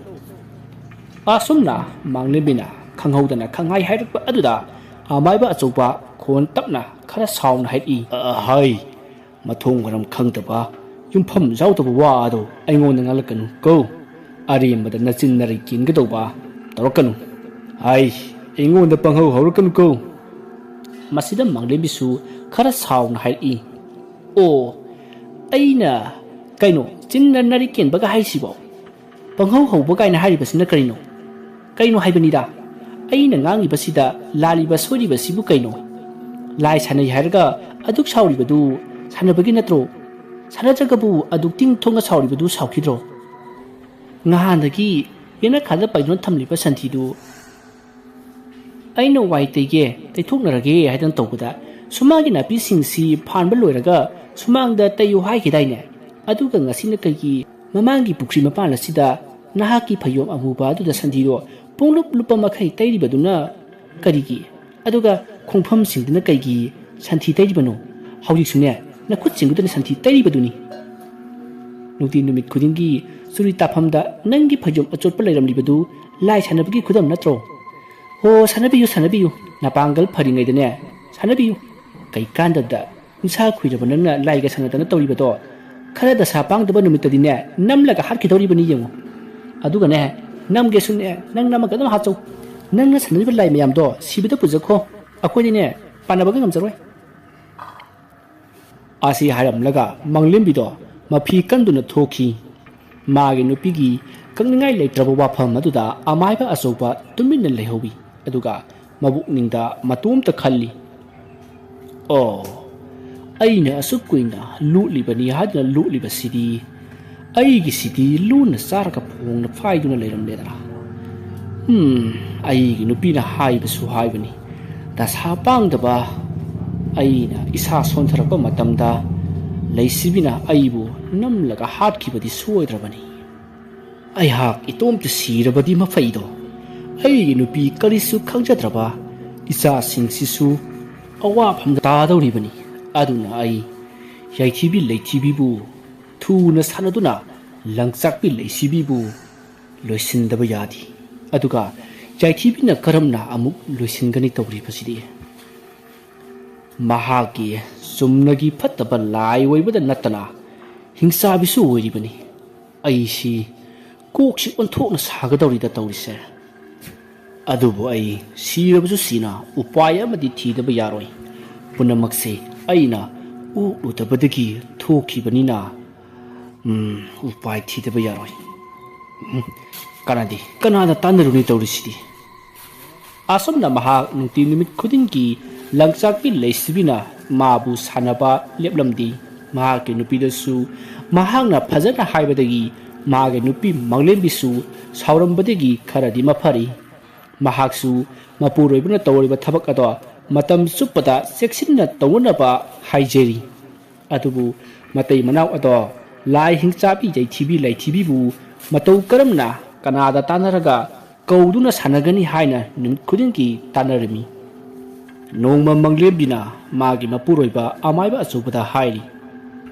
ꯑꯁꯨꯝꯅ ꯃꯥꯡꯂꯦꯝꯕꯤꯅ ꯈꯪꯍꯧꯗꯅ ꯈꯪꯍꯥꯏ ꯍꯥꯏꯔꯛꯄ ꯑꯗꯨꯗ ꯑꯃꯥꯏꯕ ꯑꯆꯧꯕ ꯈꯣꯟ ꯇꯞꯅ ꯈꯔ ꯁꯥꯎꯅ ꯍꯥꯏꯔꯛꯏ, "ꯑꯍꯩ, ꯃꯊꯣꯡ ꯃꯔꯝ ꯈꯪꯗꯕ, ꯌꯨꯝꯐꯝ ꯌꯥꯎꯗꯕ ꯋꯥ ꯑꯗꯣ ꯑꯩꯉꯣꯟꯗ ꯉꯥꯡꯂꯛꯀꯅꯨ ꯀꯣ꯫ ꯑꯔꯦꯝꯕꯗ ꯅꯆꯤꯟ ꯅꯔꯩ ꯀꯦꯟꯒꯗꯧꯕ ꯇꯧꯔꯛꯀꯅꯨ꯫ ꯑꯩ, ꯑꯩꯉꯣꯟꯗ ꯄꯪꯍꯧ ꯍꯧꯔꯛꯀꯅꯨ ꯀꯣ꯫" ꯃꯁꯤꯗ ꯃꯥꯡꯂꯦꯝꯕꯤꯁꯨ ꯈꯔ ꯁꯥꯎꯅ ꯍꯥꯏꯔꯛꯏ, "ꯑꯣ, ꯑꯩꯅ ꯀꯩꯅꯣ ꯆꯤꯟꯅ ꯅꯔꯩ ꯀꯦꯟꯕꯒ ꯍꯥꯏꯁꯤꯕꯣ? ꯄꯪꯍꯧ ꯍꯧꯕ ꯀꯥꯏꯅ ꯍꯥꯏꯔꯤꯕꯁꯤꯅ ꯀꯔꯤꯅꯣ? ꯀꯩꯅꯣ ꯍꯥꯏꯕꯅꯤꯗ, ꯑꯩꯅ ꯉꯥꯡꯉꯤꯕꯁꯤꯗ ꯂꯥꯜꯂꯤꯕ ꯁꯣꯏꯔꯤꯕꯁꯤꯕꯨ ꯀꯩꯅꯣ? ꯂꯥꯏ ꯁꯥꯟꯅꯩ ꯍꯥꯏꯔꯒ ꯑꯗꯨꯛ ꯁꯥꯎꯔꯤꯕꯗꯨ ꯁꯥꯟꯅꯕꯒꯤ ꯅꯠꯇ꯭ꯔꯣ? ꯁꯥꯟꯅꯗ꯭ꯔꯒꯕꯨ ꯑꯗꯨꯛ ꯇꯤꯡ ꯊꯣꯡꯅ ꯁꯥꯎꯔꯤꯕꯗꯨ ꯁꯥꯎꯈꯤꯗ꯭ꯔꯣ? ꯅꯍꯥꯟꯗꯒꯤ ꯌꯦꯅꯈꯥꯗ ꯄꯥꯏꯗꯨꯅ ꯊꯝꯂꯤꯕ ꯁꯟꯊꯤꯗꯨ ꯑꯩꯅ ꯋꯥꯏ ꯇꯩꯒꯦ, ꯇꯩꯊꯣꯛꯅꯔꯒꯦ ꯍꯥꯏꯗꯅ ꯇꯧꯕꯗ, ꯁꯨꯃꯥꯡꯒꯤ ꯅꯥꯄꯤꯁꯤꯡꯁꯤ ꯐꯥꯟꯕ ꯂꯣꯏꯔꯒ ꯁꯨꯃꯥꯡꯗ ꯇꯩꯌꯨ ꯍꯥꯏꯈꯤꯗꯥꯏꯅꯦ? ꯑꯗꯨꯒ ꯉꯁꯤꯅ ꯀꯩꯒꯤ ꯃꯃꯥꯡꯒꯤ ꯄꯨꯈ꯭ꯔꯤ ꯃꯄꯥꯟ ꯑꯁꯤꯗ ꯅꯍꯥꯛꯀꯤ ꯐꯩꯖꯣꯝ ꯑꯃꯨꯕ ꯑꯗꯨꯗ ꯁꯟꯊꯤꯗꯣ ꯄꯨꯡꯂꯨꯞ ꯂꯨꯞꯄ ꯃꯈꯩ ꯇꯩꯔꯤꯕꯗꯨꯅ ꯀꯔꯤꯒꯤ? ꯑꯗꯨꯒ ꯈꯣꯡꯐꯝꯁꯤꯡꯗꯨꯅ ꯀꯩꯒꯤ ꯁꯟꯊꯤ ꯇꯩꯔꯤꯕꯅꯣ? ꯍꯧꯖꯤꯛꯁꯨꯅꯦ, ꯅꯈꯨꯠꯁꯤꯡꯗꯨꯗꯅ ꯁꯟꯊꯤ ꯇꯩꯔꯤꯕꯗꯨꯅꯤ꯫ ꯅꯨꯡꯇꯤ ꯅꯨꯃꯤꯠ ꯈꯨꯗꯤꯡꯒꯤ ꯆꯨꯔꯤ ꯇꯥꯐꯝꯗ ꯅꯪꯒꯤ ꯐꯩꯖꯣꯝ ꯑꯆꯣꯠꯄ ꯂꯩꯔꯝꯂꯤꯕꯗꯨ ꯂꯥꯏ ꯁꯥꯟꯅꯕꯒꯤ ꯈꯨꯗꯝ ꯅꯠꯇ꯭ꯔꯣ? ꯍꯣ, ꯁꯥꯟꯅꯕꯤꯌꯨ, ꯁꯥꯟꯅꯕꯤꯌꯨ꯫ ꯅꯄꯥꯡꯒꯜ ꯐꯔꯤꯉꯩꯗꯅꯦ, ꯁꯥꯟꯅꯕꯤꯌꯨ꯫ ꯀꯩꯀꯥꯟꯗꯕꯗ ꯅꯤꯁꯥ ꯈꯨꯏꯔꯕ ꯅꯪꯅ ꯂꯥꯏꯒ ꯁꯥꯟꯅꯗꯅ ꯇꯧꯔꯤꯕꯗꯣ? ꯈꯔ ꯗꯁꯥ ꯄꯥꯡꯗꯕ ꯅꯨꯃꯤꯠꯇꯗꯤꯅꯦ, ꯅꯝꯂꯒ ꯍꯥꯠꯈꯤꯗꯧꯔꯤꯕꯅꯤ ꯌꯦꯡꯉꯨ꯫ ꯑꯗꯨꯒꯅꯦ, ꯅꯝꯒꯦꯁꯨꯅꯦ, ꯅꯪ ꯅꯝꯃꯒ ꯑꯗꯨꯝ ꯍꯥꯠꯆꯧ꯫ ꯅꯪꯅ ꯁꯥꯟꯅꯔꯤꯕ ꯂꯥꯏ ꯃꯌꯥꯝꯗꯣ ꯁꯤꯕꯗ ꯄꯨꯖꯈꯣ꯫ ꯑꯩꯈꯣꯏꯗꯤꯅꯦ, ꯄꯥꯟꯅꯕꯒ ꯉꯝꯖꯔꯣꯏ꯫ ꯑꯁꯤ ꯍꯥꯏꯔꯝꯂꯒ ꯃꯪꯂꯦꯝꯕꯤꯗꯣ ꯃꯐꯤ ꯀꯟꯗꯨꯅ ꯊꯣꯛꯈꯤ꯫ ꯃꯥꯒꯤ ꯅꯨꯄꯤꯒꯤ ꯀꯛꯅꯤꯡꯉꯥꯏ ꯂꯩꯇ꯭ꯔꯕ ꯋꯥꯐꯝ ꯑꯗꯨꯗ ꯑꯃꯥꯏꯕ ꯑꯆꯧꯕ ꯇꯨꯃꯤꯟꯅ ꯂꯩꯍꯧꯏ꯫ ꯑꯗꯨꯒ ꯃꯕꯨꯛꯅꯤꯡꯗ ꯃꯇꯣꯝꯇ ꯈꯜꯂꯤ, "ꯑꯣ, ꯑꯩꯅ ꯑꯁꯨꯛ ꯀꯨꯏꯅ ꯂꯣꯠꯂꯤꯕꯅꯤ ꯍꯥꯏꯗꯨꯅ ꯂꯣꯠꯂꯤꯕꯁꯤꯗꯤ, ꯑꯩꯒꯤꯁꯤꯗꯤ ꯂꯣꯟꯅ ꯆꯥꯔꯒ ꯐꯣꯡꯅ ꯐꯥꯏꯗꯨꯅ ꯂꯩꯔꯝꯂꯦꯗꯅ꯫ ꯎꯝ, ꯑꯩꯒꯤ ꯅꯨꯄꯤꯅ ꯍꯥꯏꯕꯁꯨ ꯍꯥꯏꯕꯅꯤ, ꯗꯁꯥ ꯄꯥꯡꯗꯕ ꯑꯩꯅ ꯏꯁꯥ ꯁꯣꯟꯊꯔꯛꯄ ꯃꯇꯝꯗ ꯂꯩꯁꯤꯕꯤꯅ ꯑꯩꯕꯨ ꯅꯝꯂꯒ ꯍꯥꯠꯈꯤꯕꯗꯤ ꯁꯣꯏꯗ꯭ꯔꯕꯅꯤ꯫ ꯑꯩꯍꯥꯛ ꯏꯇꯣꯝꯇ ꯁꯤꯔꯕꯗꯤ ꯃꯐꯩꯗꯣ, ꯑꯩꯒꯤ ꯅꯨꯄꯤ ꯀꯔꯤꯁꯨ ꯈꯪꯖꯗ꯭ꯔꯕ ꯏꯆꯥꯁꯤꯡꯁꯤꯁꯨ ꯑꯋꯥꯐꯝꯗ ꯇꯥꯗꯧꯔꯤꯕꯅꯤ꯫ ꯑꯗꯨꯅ ꯑꯩ ꯌꯥꯏꯊꯤꯕꯤ ꯂꯩꯊꯤꯕꯤꯕꯨ ꯊꯨꯅ ꯁꯥꯟꯅꯗꯨꯅ ꯂꯪꯆꯥꯛꯄꯤ ꯂꯩꯁꯤꯕꯤꯕꯨ ꯂꯣꯏꯁꯤꯟꯗꯕ ꯌꯥꯗꯦ꯫ ꯑꯗꯨꯒ ꯌꯥꯏꯊꯤꯕꯤꯅ ꯀꯔꯝꯅ ꯑꯃꯨꯛ ꯂꯣꯏꯁꯤꯟꯒꯅꯤ ꯇꯧꯔꯤꯕꯁꯤꯗꯤ? ꯃꯍꯥꯛꯀꯤ ꯆꯨꯝꯅꯒꯤ ꯐꯠꯇꯕ ꯂꯥꯏ ꯑꯣꯏꯕꯗ ꯅꯠꯇꯅ ꯍꯤꯡꯆꯥꯕꯤꯁꯨ ꯑꯣꯏꯔꯤꯕꯅꯤ꯫ ꯑꯩꯁꯤ ꯀꯣꯛꯁꯤ ꯑꯣꯟꯊꯣꯛꯅ ꯁꯥꯒꯗꯧꯔꯤꯗ ꯇꯧꯔꯤꯁꯦ꯫ ꯑꯗꯨꯕꯨ ꯑꯩ ꯁꯤꯔꯕꯁꯨ ꯁꯤꯅ ꯎꯄꯥꯏ ꯑꯃꯗꯤ ꯊꯤꯗꯕ ꯌꯥꯔꯣꯏ꯫ ꯄꯨꯝꯅꯃꯛꯁꯦ ꯑꯩꯅ ꯑꯣꯛꯂꯨꯗꯕꯗꯒꯤ ꯊꯣꯛꯈꯤꯕꯅꯤꯅ, ꯎꯝ, ꯎꯄꯥꯏ ꯊꯤꯗꯕ ꯌꯥꯔꯣꯏ꯫ ꯎꯝ, ꯀꯥꯟꯅꯗꯦ, ꯀꯅꯥꯗ ꯇꯥꯟꯅꯔꯨꯅꯤ ꯇꯧꯔꯤꯁꯤꯗꯤ?" ꯑꯁꯨꯝꯅ ꯃꯍꯥꯛ ꯅꯨꯡꯇꯤ ꯅꯨꯃꯤꯠ ꯈꯨꯗꯤꯡꯒꯤ ꯂꯪꯆꯥꯛꯄꯤ ꯂꯩꯁꯤꯕꯤꯅ ꯃꯥꯕꯨ ꯁꯥꯟꯅꯕ ꯂꯦꯞꯂꯝꯗꯦ꯫ ꯃꯍꯥꯛꯀꯤ ꯅꯨꯄꯤꯗꯁꯨ ꯃꯍꯥꯛꯅ ꯐꯖꯅ ꯍꯥꯏꯕꯗꯒꯤ ꯃꯥꯒꯤ ꯅꯨꯄꯤ ꯃꯪꯂꯦꯝꯕꯤꯁꯨ ꯁꯥꯎꯔꯝꯕꯗꯒꯤ ꯈꯔꯗꯤ ꯃꯐꯔꯤ꯫ ꯃꯍꯥꯛꯁꯨ ꯃꯄꯨꯔꯣꯏꯕꯅ ꯇꯧꯔꯤꯕ ꯊꯕꯛ ꯑꯗꯣ ꯃꯇꯝ ꯆꯨꯞꯄꯗ ꯆꯦꯛꯁꯤꯟꯅ ꯇꯧꯅꯅꯕ ꯍꯥꯏꯖꯔꯤ꯫ ꯑꯗꯨꯕꯨ ꯃꯇꯩ ꯃꯅꯥꯎ ꯑꯗꯣ ꯂꯥꯏ ꯍꯤꯡꯆꯥꯕꯤ ꯌꯩꯊꯤꯕꯤ ꯂꯩꯊꯤꯕꯤꯕꯨ ꯃꯇꯧ ꯀꯔꯝꯅ ꯀꯅꯥꯗ ꯇꯥꯟꯅꯔꯒ ꯀꯧꯗꯨꯅ ꯁꯥꯟꯅꯒꯅꯤ ꯍꯥꯏꯅ ꯅꯨꯃꯤꯠ ꯈꯨꯗꯤꯡꯒꯤ ꯇꯥꯟꯅꯔꯝꯃꯤ꯫ ꯅꯣꯡꯃ ꯃꯪꯂꯦꯝꯕꯤꯅ ꯃꯥꯒꯤ ꯃꯄꯨꯔꯣꯏꯕ ꯑꯃꯥꯏꯕ ꯑꯆꯧꯕꯗ ꯍꯥꯏꯔꯤ,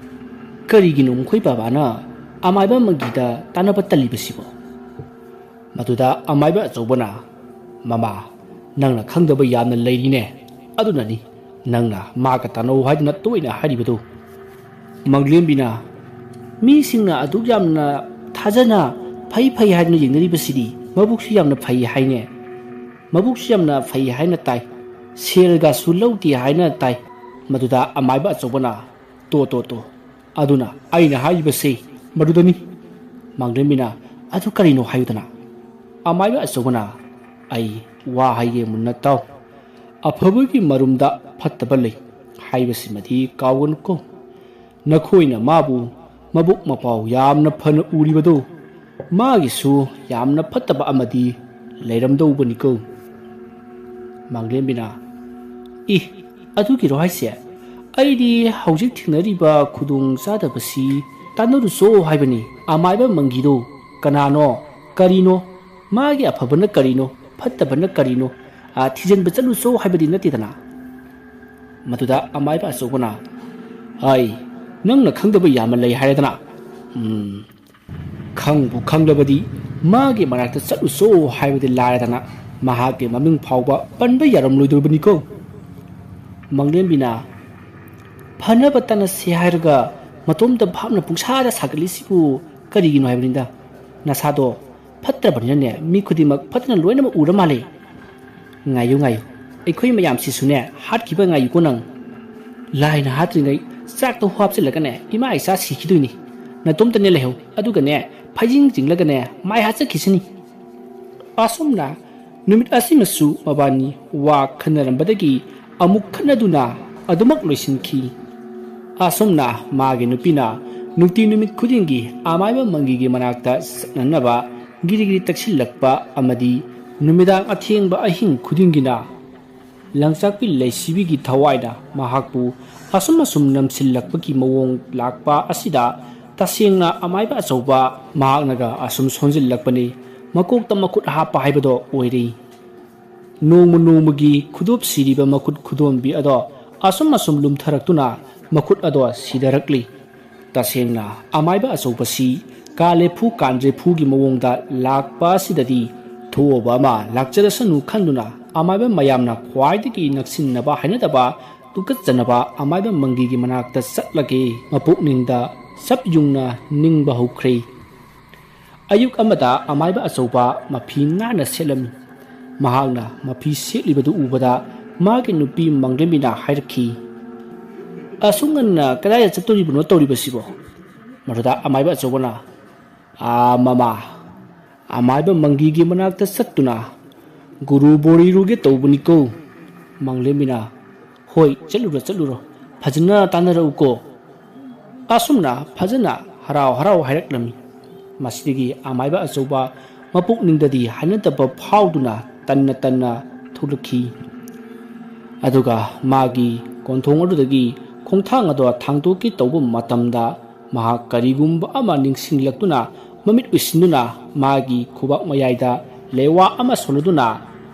"ꯀꯔꯤꯒꯤꯅꯣ ꯃꯈꯣꯏ ꯕꯕꯥꯅ ꯑꯃꯥꯏꯕ ꯃꯪꯒꯤꯗ ꯇꯥꯟꯅꯕ ꯇꯜꯂꯤꯕꯁꯤꯕꯣ?" ꯃꯗꯨꯗ ꯑꯃꯥꯏꯕ ꯑꯆꯧꯕꯅ, "ꯃꯃꯥ, "ꯅꯪꯅ ꯈꯪꯗꯕ ꯌꯥꯝꯅ ꯂꯩꯔꯤꯅꯦ꯫ ꯑꯗꯨꯅꯅꯤ ꯅꯪꯅ ꯃꯥꯒ ꯇꯥꯟꯅꯧ ꯍꯥꯏꯗꯨꯅ ꯇꯣꯏꯅ ꯍꯥꯏꯔꯤꯕꯗꯨ꯫" ꯃꯪꯂꯦꯝꯕꯤꯅ, "ꯃꯤꯁꯤꯡꯅ ꯑꯗꯨꯛ ꯌꯥꯝꯅ ꯊꯥꯖꯅ ꯐꯩ ꯐꯩ ꯍꯥꯏꯗꯨꯅ ꯌꯦꯡꯅꯔꯤꯕꯁꯤꯗꯤ ꯃꯕꯨꯛꯁꯨ ꯌꯥꯝꯅ ꯐꯩ ꯍꯥꯏꯅꯦ꯫ ꯃꯕꯨꯛꯁꯨ ꯌꯥꯝꯅ ꯐꯩ ꯍꯥꯏꯅ ꯇꯥꯏ꯫ ꯁꯦꯜꯒꯁꯨ ꯂꯧꯗꯦ ꯍꯥꯏꯅ ꯇꯥꯏ꯫" ꯃꯗꯨꯗ ꯑꯃꯥꯏꯕ ꯑꯆꯧꯕꯅ, "ꯇꯣ, ꯇꯣ, ꯇꯣ, ꯑꯗꯨꯅ ꯑꯩꯅ ꯍꯥꯏꯔꯤꯕꯁꯤ ꯃꯗꯨꯗꯅꯤ꯫" ꯃꯪꯂꯦꯝꯕꯤꯅ, "ꯑꯗꯨ ꯀꯔꯤꯅꯣ ꯍꯥꯏꯌꯨꯗꯅ?" ꯑꯃꯥꯏꯕ ꯑꯆꯧꯕꯅ, "ꯑꯩ ꯋꯥ ꯍꯥꯏꯒꯦ ꯃꯨꯟꯅ ꯇꯥꯎ꯫ ꯑꯐꯕꯒꯤ ꯃꯔꯨꯝꯗ ꯐꯠꯇꯕ ꯂꯩ ꯍꯥꯏꯕꯁꯤꯃꯗꯤ ꯀꯥꯎꯒꯅꯨꯀꯣ꯫ ꯅꯈꯣꯏꯅ ꯃꯥꯕꯨ ꯃꯕꯨꯛ ꯃꯄꯥꯎ ꯌꯥꯝꯅ ꯐꯅ ꯎꯔꯤꯕꯗꯨ, ꯃꯥꯒꯤꯁꯨ ꯌꯥꯝꯅ ꯐꯠꯇꯕ ꯑꯃꯗꯤ ꯂꯩꯔꯝꯗꯧꯕꯅꯤꯀꯣ꯫" ꯃꯪꯂꯦꯝꯕꯤꯅ, "ꯏ, ꯑꯗꯨꯒꯤꯔꯣ ꯍꯥꯏꯁꯦ? ꯑꯩꯗꯤ ꯍꯧꯖꯤꯛ ꯊꯦꯡꯅꯔꯤꯕ ꯈꯨꯗꯣꯡ ꯆꯥꯗꯕꯁꯤ ꯇꯥꯟꯅꯔꯨꯆꯣ ꯍꯥꯏꯕꯅꯤ꯫ ꯑꯃꯥꯏꯕ ꯃꯪꯒꯤꯗꯣ ꯀꯅꯥꯅꯣ, ꯀꯔꯤꯅꯣ, ꯃꯥꯒꯤ ꯑꯐꯕꯅ ꯀꯔꯤꯅꯣ, ꯐꯠꯇꯕꯅ ꯀꯔꯤꯅꯣ, ꯑ, ꯊꯤꯖꯤꯟꯕ ꯆꯠꯂꯨꯆꯣ ꯍꯥꯏꯕꯗꯤ ꯅꯠꯇꯦꯗꯅ꯫" ꯃꯗꯨꯗ ꯑꯃꯥꯏꯕ ꯑꯆꯧꯕꯅ, "ꯑꯩ, ꯅꯪꯅ ꯈꯪꯗꯕ ꯌꯥꯝꯅ ꯂꯩ ꯍꯥꯏꯔꯗꯅ꯫ ꯎꯝ, ꯈꯪꯕꯨ ꯈꯪꯂꯕꯗꯤ ꯃꯥꯒꯤ ꯃꯅꯥꯛꯇ ꯆꯠꯂꯨꯆꯣ ꯍꯥꯏꯕꯗꯤ ꯂꯥꯏꯔꯗꯅ, ꯃꯍꯥꯛꯀꯤ ꯃꯃꯤꯡ ꯐꯥꯎꯕ ꯄꯟꯕ ꯌꯥꯔꯝꯂꯣꯏꯗꯧꯔꯤꯕꯅꯤꯀꯣ꯫" ꯃꯪꯂꯦꯝꯕꯤꯅ, "ꯐꯅꯕ ꯇꯥꯟꯅꯁꯤ ꯍꯥꯏꯔꯒ ꯃꯇꯣꯝꯇ ꯚꯥꯞꯅ ꯄꯨꯡꯁꯥꯗ ꯁꯥꯒꯠꯂꯤꯁꯤꯕꯨ ꯀꯔꯤꯒꯤꯅꯣ ꯍꯥꯏꯕꯅꯤꯗ? ꯅꯁꯥꯗꯣ ꯐꯠꯇ꯭ꯔꯕꯅꯤꯅꯅꯦ, ꯃꯤ ꯈꯨꯗꯤꯡꯃꯛ ꯐꯠꯇꯅ ꯂꯣꯏꯅꯃꯛ ꯎꯔ ꯃꯥꯜꯂꯦ꯫" "ꯉꯥꯏꯌꯨ, ꯉꯥꯏꯌꯨ, ꯑꯩꯈꯣꯏ ꯃꯌꯥꯝꯁꯤꯁꯨꯅꯦ ꯍꯥꯠꯈꯤꯕ ꯉꯥꯏꯌꯨꯀꯣ ꯅꯪ꯫ ꯂꯥꯏꯅ ꯍꯥꯠꯇ꯭ꯔꯤꯉꯩ ꯆꯥꯛꯇꯣ ꯍꯥꯞꯆꯤꯜꯂꯒꯅꯦ ꯏꯃꯥ ꯏꯆꯥ ꯁꯤꯈꯤꯗꯣꯏꯅꯤ꯫ ꯅꯇꯣꯝꯇꯅꯦ ꯂꯩꯍꯧ, ꯑꯗꯨꯒꯅꯦ ꯐꯩꯖꯤꯡ ꯆꯤꯡꯂꯒꯅꯦ ꯃꯥꯏ ꯍꯥꯠꯆꯈꯤꯁꯤꯅꯤ꯫" ꯑꯁꯨꯝꯅ ꯅꯨꯃꯤꯠ ꯑꯁꯤꯃꯁꯨ ꯃꯕꯥꯅꯤ ꯋꯥ ꯈꯟꯅꯔꯝꯕꯗꯒꯤ ꯑꯃꯨꯛ ꯈꯠꯅꯗꯨꯅ ꯑꯗꯨꯃꯛ ꯂꯣꯏꯁꯤꯟꯈꯤ꯫ ꯑꯁꯨꯝꯅ ꯃꯥꯒꯤ ꯅꯨꯄꯤꯅ ꯅꯨꯡꯇꯤ ꯅꯨꯃꯤꯠ ꯈꯨꯗꯤꯡꯒꯤ ꯑꯃꯥꯏꯕ ꯃꯪꯒꯤꯒꯤ ꯃꯅꯥꯛꯇ ꯆꯠꯅꯅꯕ ꯒꯤꯔꯤ ꯒꯤꯔꯤ ꯇꯛꯁꯤꯜꯂꯛꯄ ꯑꯃꯗꯤ ꯅꯨꯃꯤꯗꯥꯡ ꯑꯊꯦꯡꯕ ꯑꯍꯤꯡ ꯈꯨꯗꯤꯡꯒꯤꯅ ꯂꯪꯆꯥꯛꯄꯤ ꯂꯩꯁꯤꯕꯤꯒꯤ ꯊꯋꯥꯏꯅ ꯃꯍꯥꯛꯄꯨ ꯑꯁꯨꯝ ꯑꯁꯨꯝ ꯅꯝꯁꯤꯜꯂꯛꯄꯒꯤ ꯃꯑꯣꯡ ꯂꯥꯛꯄ ꯑꯁꯤꯗ ꯇꯁꯦꯡꯅ ꯑꯃꯥꯏꯕ ꯑꯆꯧꯕ ꯃꯍꯥꯛꯅꯒ ꯑꯁꯨꯝ ꯁꯣꯟꯖꯤꯜꯂꯛꯄꯅꯤ꯫ ꯃꯀꯣꯛꯇ ꯃꯈꯨꯠ ꯍꯥꯞꯄ ꯍꯥꯏꯕꯗꯣ ꯑꯣꯏꯔꯦ꯫ ꯅꯣꯡꯃ ꯅꯣꯡꯃꯒꯤ ꯈꯨꯗꯣꯞ ꯁꯤꯔꯤꯕ ꯃꯈꯨꯠ ꯈꯨꯗꯣꯝꯕꯤ ꯑꯗꯣ ꯑꯁꯨꯝ ꯑꯁꯨꯝ ꯂꯨꯝꯊꯔꯛꯇꯨꯅ ꯃꯈꯨꯠ ꯑꯗꯣ ꯁꯤꯊꯔꯛꯂꯤ꯫ ꯇꯁꯦꯡꯅ ꯑꯃꯥꯏꯕ ꯑꯆꯧꯕꯁꯤ ꯀꯥꯂꯦꯐꯨ ꯀꯥꯟꯗ꯭ꯔꯦꯐꯨꯒꯤ ꯃꯑꯣꯡꯗ ꯂꯥꯛꯄ ꯑꯁꯤꯗꯗꯤ ꯊꯣꯛꯑꯕ ꯑꯃ ꯂꯥꯛꯆꯔꯁꯅꯨ ꯈꯟꯗꯨꯅ ꯑꯃꯥꯏꯕ ꯃꯌꯥꯝꯅ ꯈ꯭ꯋꯥꯏꯗꯒꯤ ꯅꯛꯁꯤꯟꯅꯕ ꯍꯩꯅꯗꯕ ꯇꯨꯀꯠꯆꯅꯕ ꯑꯃꯥꯏꯕ ꯃꯪꯒꯤꯒꯤ ꯃꯅꯥꯛꯇ ꯆꯠꯂꯒꯦ ꯃꯄꯨꯛꯅꯤꯡꯗ ꯆꯞ ꯌꯨꯡꯅ ꯅꯤꯡꯕ ꯍꯧꯈ꯭ꯔꯦ꯫ ꯑꯌꯨꯛ ꯑꯃꯗ ꯑꯃꯥꯏꯕ ꯑꯆꯧꯕ ꯃꯐꯤ ꯅꯥꯟꯅ ꯁꯦꯠꯂꯝꯃꯤ꯫ ꯃꯍꯥꯛꯅ ꯃꯐꯤ ꯁꯦꯠꯂꯤꯕꯗꯨ ꯎꯕꯗ ꯃꯥꯒꯤ ꯅꯨꯄꯤ ꯃꯪꯂꯦꯝꯕꯤꯅ ꯍꯥꯏꯔꯛꯈꯤ, "ꯑꯁꯨꯛ ꯉꯟꯅ ꯀꯗꯥꯏꯗ ꯆꯠꯇꯣꯔꯤꯕꯅꯣ ꯇꯧꯔꯤꯕꯁꯤꯕꯣ?" ꯃꯗꯨꯗ ꯑꯃꯥꯏꯕ ꯑꯆꯧꯕꯅ, "ꯑꯥ, ꯃꯃꯥ, ꯑꯃꯥꯏꯕ ꯃꯪꯒꯤꯒꯤ ꯃꯅꯥꯛꯇ ꯆꯠꯇꯨꯅ ꯒꯨꯔꯨ ꯕꯣꯔꯤꯔꯨꯒꯦ ꯇꯧꯕꯅꯤꯀꯣ꯫" ꯃꯪꯂꯦꯝꯕꯤꯅ, "ꯍꯣꯏ, ꯆꯠꯂꯨꯔꯣ, ꯆꯠꯂꯨꯔꯣ, ꯐꯖꯅ ꯇꯥꯟꯅꯔꯛꯎꯀꯣ꯫" ꯑꯁꯨꯝꯅ ꯐꯖꯅ ꯍꯔꯥꯎ ꯍꯔꯥꯎ ꯍꯥꯏꯔꯛꯂꯝꯃꯤ꯫ ꯃꯁꯤꯗꯒꯤ ꯑꯃꯥꯏꯕ ꯑꯆꯧꯕ ꯃꯄꯨꯛꯅꯤꯡꯗꯗꯤ ꯍꯩꯅꯗꯕ ꯐꯥꯎꯗꯨꯅ ꯇꯟꯅ ꯇꯟꯅ ꯊꯣꯛꯂꯛꯈꯤ꯫ ꯑꯗꯨꯒ ꯃꯥꯒꯤ ꯀꯣꯟꯊꯣꯡ ꯑꯗꯨꯗꯒꯤ ꯈꯣꯡꯊꯥꯡ ꯑꯗꯣ ꯊꯥꯡꯗꯣꯛꯀꯦ ꯇꯧꯕ ꯃꯇꯝꯗ, ꯃꯍꯥꯛ ꯀꯔꯤꯒꯨꯝꯕ ꯑꯃ ꯅꯤꯡꯁꯤꯡꯂꯛꯇꯨꯅ ꯃꯃꯤꯠ ꯎꯏꯁꯤꯟꯗꯨꯅ ꯃꯥꯒꯤ ꯈꯨꯕꯥꯛ ꯃꯌꯥꯏꯗ ꯂꯩꯋꯥ ꯑꯃ ꯁꯣꯜꯂꯗꯨꯅ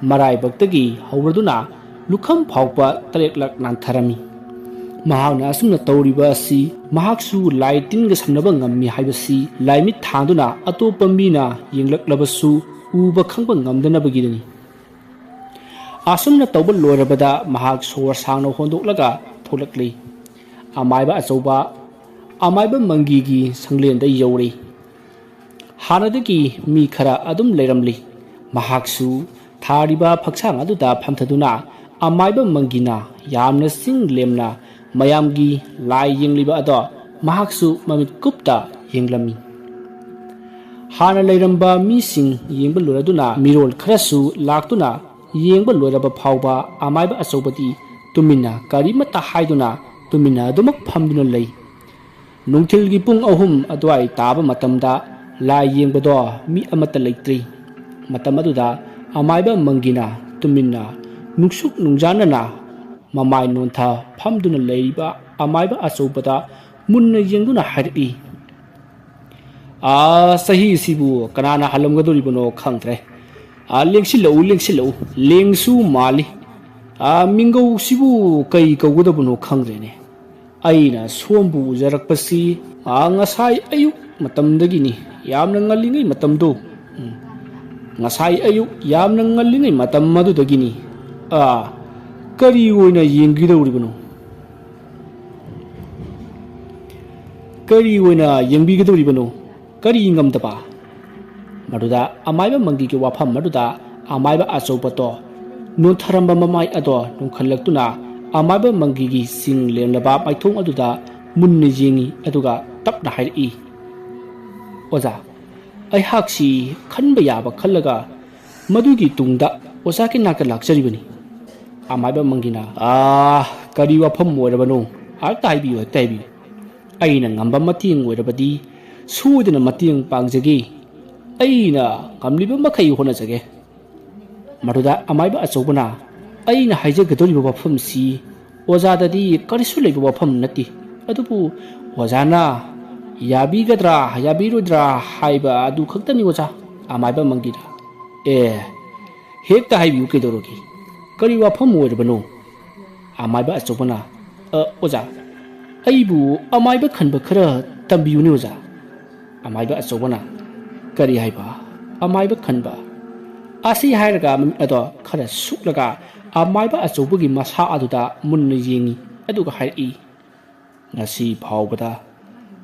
ꯃꯔꯥꯏꯕꯛꯇꯒꯤ ꯍꯧꯔꯗꯨꯅ ꯂꯨꯈꯝ ꯐꯥꯎꯕ ꯇꯔꯦꯠꯂꯛ ꯅꯥꯟꯊꯔꯝꯃꯤ꯫ ꯃꯍꯥꯛꯅ ꯑꯁꯨꯝꯅ ꯇꯧꯔꯤꯕ ꯑꯁꯤ ꯃꯍꯥꯛꯁꯨ ꯂꯥꯏ ꯇꯤꯟꯒ ꯁꯝꯅꯕ ꯉꯝꯃꯤ ꯍꯥꯏꯕꯁꯤ ꯂꯥꯏꯃꯤꯠ ꯊꯥꯗꯨꯅ ꯑꯇꯣꯞꯄ ꯃꯤꯅ ꯌꯦꯡꯂꯛꯂꯕꯁꯨ ꯎꯕ ꯈꯪꯕ ꯉꯝꯗꯅꯕꯒꯤꯗꯅꯤ꯫ ꯑꯁꯨꯝꯅ ꯇꯧꯕ ꯂꯣꯏꯔꯕꯗ ꯃꯍꯥꯛ ꯁꯣꯔ ꯁꯥꯡꯅ ꯍꯣꯟꯗꯣꯛꯂꯒ ꯊꯣꯛꯂꯛꯂꯤ꯫ ꯑꯃꯥꯏꯕ ꯑꯆꯧꯕ ꯑꯃꯥꯏꯕ ꯃꯪꯒꯤꯒꯤ ꯁꯪꯂꯦꯟꯗ ꯌꯧꯔꯦ꯫ ꯍꯥꯟꯅꯗꯒꯤ ꯃꯤ ꯈꯔ ꯑꯗꯨꯝ ꯂꯩꯔꯝꯂꯤ꯫ ꯃꯍꯥꯛꯁꯨ ꯊꯥꯔꯤꯕ ꯐꯛꯁꯥꯡ ꯑꯗꯨꯗ ꯐꯝꯊꯗꯨꯅ ꯑꯃꯥꯏꯕ ꯃꯪꯒꯤꯅ ꯌꯥꯝꯅ ꯆꯤꯡ ꯂꯦꯝꯅ ꯃꯌꯥꯝꯒꯤ ꯂꯥꯏ ꯌꯦꯡꯂꯤꯕ ꯑꯗꯣ ꯃꯍꯥꯛꯁꯨ ꯃꯃꯤꯠ ꯀꯨꯞꯇ ꯌꯦꯡꯂꯝꯃꯤ꯫ ꯍꯥꯟꯅ ꯂꯩꯔꯝꯕ ꯃꯤꯁꯤꯡ ꯌꯦꯡꯕ ꯂꯣꯏꯔꯗꯨꯅ ꯃꯤꯔꯣꯜ ꯈꯔꯁꯨ ꯂꯥꯛꯇꯨꯅ ꯌꯦꯡꯕ ꯂꯣꯏꯔꯕ ꯐꯥꯎꯕ ꯑꯃꯥꯏꯕ ꯑꯆꯧꯕꯗꯤ ꯇꯨꯃꯤꯟꯅ ꯀꯔꯤꯃꯠꯇ ꯍꯥꯏꯗꯨꯅ ꯇꯨꯃꯤꯟꯅ ꯑꯗꯨꯃꯛ ꯐꯝꯗꯨꯅ ꯂꯩ꯫ ꯅꯨꯡꯊꯤꯜꯒꯤ ꯄꯨꯡ ꯑꯍꯨꯝ ꯑꯗꯨꯋꯥꯏ ꯇꯥꯕ ꯃꯇꯝꯗ ꯂꯥꯏ ꯌꯦꯡꯕꯗꯣ ꯃꯤ ꯑꯃꯠꯇ ꯂꯩꯇ꯭ꯔꯤ꯫ ꯃꯇꯝ ꯑꯗꯨꯗ ꯑꯃꯥꯏꯕ ꯃꯪꯒꯤꯅ ꯇꯨꯃꯤꯟꯅ ꯅꯨꯡꯁꯨꯛ ꯅꯨꯡꯖꯥꯅꯅ ꯃꯃꯥꯏ ꯅꯣꯟꯊ ꯐꯝꯗꯨꯅ ꯂꯩꯔꯤꯕ ꯑꯃꯥꯏꯕ ꯑꯆꯧꯕꯗ ꯃꯨꯟꯅ ꯌꯦꯡꯗꯨꯅ ꯍꯥꯏꯔꯛꯏ, "ꯑꯥ, ꯆꯍꯤꯁꯤꯕꯨ ꯀꯅꯥꯅ ꯍꯜꯂꯝꯒꯗꯧꯔꯤꯕꯅꯣ ꯈꯪꯗ꯭ꯔꯦ꯫ ꯑꯥ, ꯂꯦꯡꯁꯤꯜꯂꯛꯎ, ꯂꯦꯡꯁꯤꯜꯂꯛꯎ, ꯂꯦꯡꯁꯨ ꯃꯥꯜꯂꯤ꯫ ꯑꯥ, ꯃꯤꯡꯒꯧꯁꯤꯕꯨ ꯀꯩ ꯀꯧꯒꯗꯕꯅꯣ ꯈꯪꯗ꯭ꯔꯦꯅꯦ꯫ ꯑꯩꯅ ꯁꯣꯝꯕꯨ ꯎꯖꯔꯛꯄꯁꯤ, ꯑꯥ, ꯉꯁꯥꯏ ꯑꯌꯨꯛ ꯃꯇꯝꯗꯒꯤꯅꯤ, ꯌꯥꯝꯅ ꯉꯜꯂꯤꯉꯩ ꯃꯇꯝꯗꯣ꯫" ꯎꯝ꯫ ꯉꯁꯥꯏ ꯑꯌꯨꯛ ꯌꯥꯝꯅ ꯉꯜꯂꯤꯉꯩ ꯃꯇꯝ ꯑꯗꯨꯗꯒꯤꯅꯤ꯫ ꯑꯥ, ꯀꯔꯤ ꯑꯣꯏꯅ ꯌꯦꯡꯒꯗꯧꯔꯤꯕꯅꯣ? ꯀꯔꯤ ꯑꯣꯏꯅ ꯌꯦꯡꯕꯤꯒꯗꯧꯔꯤꯕꯅꯣ? ꯀꯔꯤ ꯉꯝꯗꯕ? ꯃꯗꯨꯗ ꯑꯃꯥꯏꯕ ꯃꯪꯒꯤꯒꯤ ꯋꯥꯐꯝ ꯑꯗꯨꯗ ꯑꯃꯥꯏꯕ ꯑꯆꯧꯕꯗꯣ ꯅꯣꯟꯊꯔꯝꯕ ꯃꯃꯥꯏ ꯑꯗꯣ ꯅꯣꯟꯈꯠꯂꯛꯇꯨꯅ ꯑꯃꯥꯏꯕ ꯃꯪꯒꯤꯒꯤ ꯆꯤꯡ ꯂꯦꯝꯂꯕ ꯃꯥꯏꯊꯣꯡ ꯑꯗꯨꯗ ꯃꯨꯟꯅ ꯌꯦꯡꯉꯤ, ꯑꯗꯨꯒ ꯇꯞꯅ ꯍꯥꯏꯔꯛꯏ, "ꯑꯣꯖꯥ, ꯑꯩꯍꯥꯛꯁꯤ ꯈꯟꯕ ꯌꯥꯕ ꯈꯜꯂꯒ ꯃꯗꯨꯒꯤ ꯇꯨꯡꯗ ꯑꯣꯖꯥꯒꯤ ꯅꯥꯛꯇ ꯂꯥꯛꯆꯔꯤꯕꯅꯤ꯫" ꯑꯃꯥꯏꯕ ꯃꯪꯒꯤꯅ, "ꯑꯥ, ꯀꯔꯤ ꯋꯥꯐꯝ ꯑꯣꯏꯔꯕꯅꯣ? ꯍꯦꯛꯇ ꯍꯥꯏꯕꯤꯌꯨ, ꯍꯦꯛꯇ ꯍꯥꯏꯕꯤꯌꯨ꯫ ꯑꯩꯅ ꯉꯝꯕ ꯃꯇꯦꯡ ꯑꯣꯏꯔꯕꯗꯤ ꯁꯣꯏꯗꯅ ꯃꯇꯦꯡ ꯄꯥꯡꯖꯒꯦ꯫ ꯑꯩꯅ ꯉꯝꯂꯤꯕ ꯃꯈꯩ ꯍꯣꯠꯅꯖꯒꯦ꯫" ꯃꯗꯨꯗ ꯑꯃꯥꯏꯕ ꯑꯆꯧꯕꯅ, "ꯑꯩꯅ ꯍꯥꯏꯖꯒꯗꯧꯔꯤꯕ ꯋꯥꯐꯝꯁꯤ ꯑꯣꯖꯥꯗꯗꯤ ꯀꯔꯤꯁꯨ ꯂꯩꯕ ꯋꯥꯐꯝ ꯅꯠꯇꯦ, ꯑꯗꯨꯕꯨ ꯑꯣꯖꯥꯅ ꯌꯥꯕꯤꯒꯗ꯭ꯔꯥ ꯌꯥꯕꯤꯔꯣꯏꯗ꯭ꯔꯥ ꯍꯥꯏꯕ ꯑꯗꯨ ꯈꯛꯇꯅꯤ ꯑꯣꯖꯥ꯫" ꯑꯃꯥꯏꯕ ꯃꯪꯒꯤꯅ, "ꯑꯦ, ꯍꯦꯛꯇ ꯍꯥꯏꯕꯤꯌꯨ, ꯀꯩꯗꯧꯔꯒꯦ? ꯀꯔꯤ ꯋꯥꯐꯝ ꯑꯣꯏꯔꯕꯅꯣ?" ꯑꯃꯥꯏꯕ ꯑꯆꯧꯕꯅ, "ꯑ, ꯑꯣꯖꯥ, ꯑꯩꯕꯨ ꯑꯃꯥꯏꯕ ꯈꯟꯕ ꯈꯔ ꯇꯝꯕꯤꯌꯨꯅꯦ ꯑꯣꯖꯥ꯫" ꯑꯃꯥꯏꯕ ꯑꯆꯧꯕꯅ, "ꯀꯔꯤ ꯍꯥꯏꯕ? ꯑꯃꯥꯏꯕ ꯈꯟꯕ?" ꯑꯁꯤ ꯍꯥꯏꯔꯒ ꯃꯃꯤꯠ ꯑꯗꯣ ꯈꯔ ꯁꯨꯛꯂꯒ ꯑꯃꯥꯏꯕ ꯑꯆꯧꯕꯒꯤ ꯃꯁꯥ ꯑꯗꯨꯗ ꯃꯨꯟꯅ ꯌꯦꯡꯉꯤ, ꯑꯗꯨꯒ ꯍꯥꯏꯔꯛꯏ, "ꯉꯁꯤ ꯐꯥꯎꯕꯗ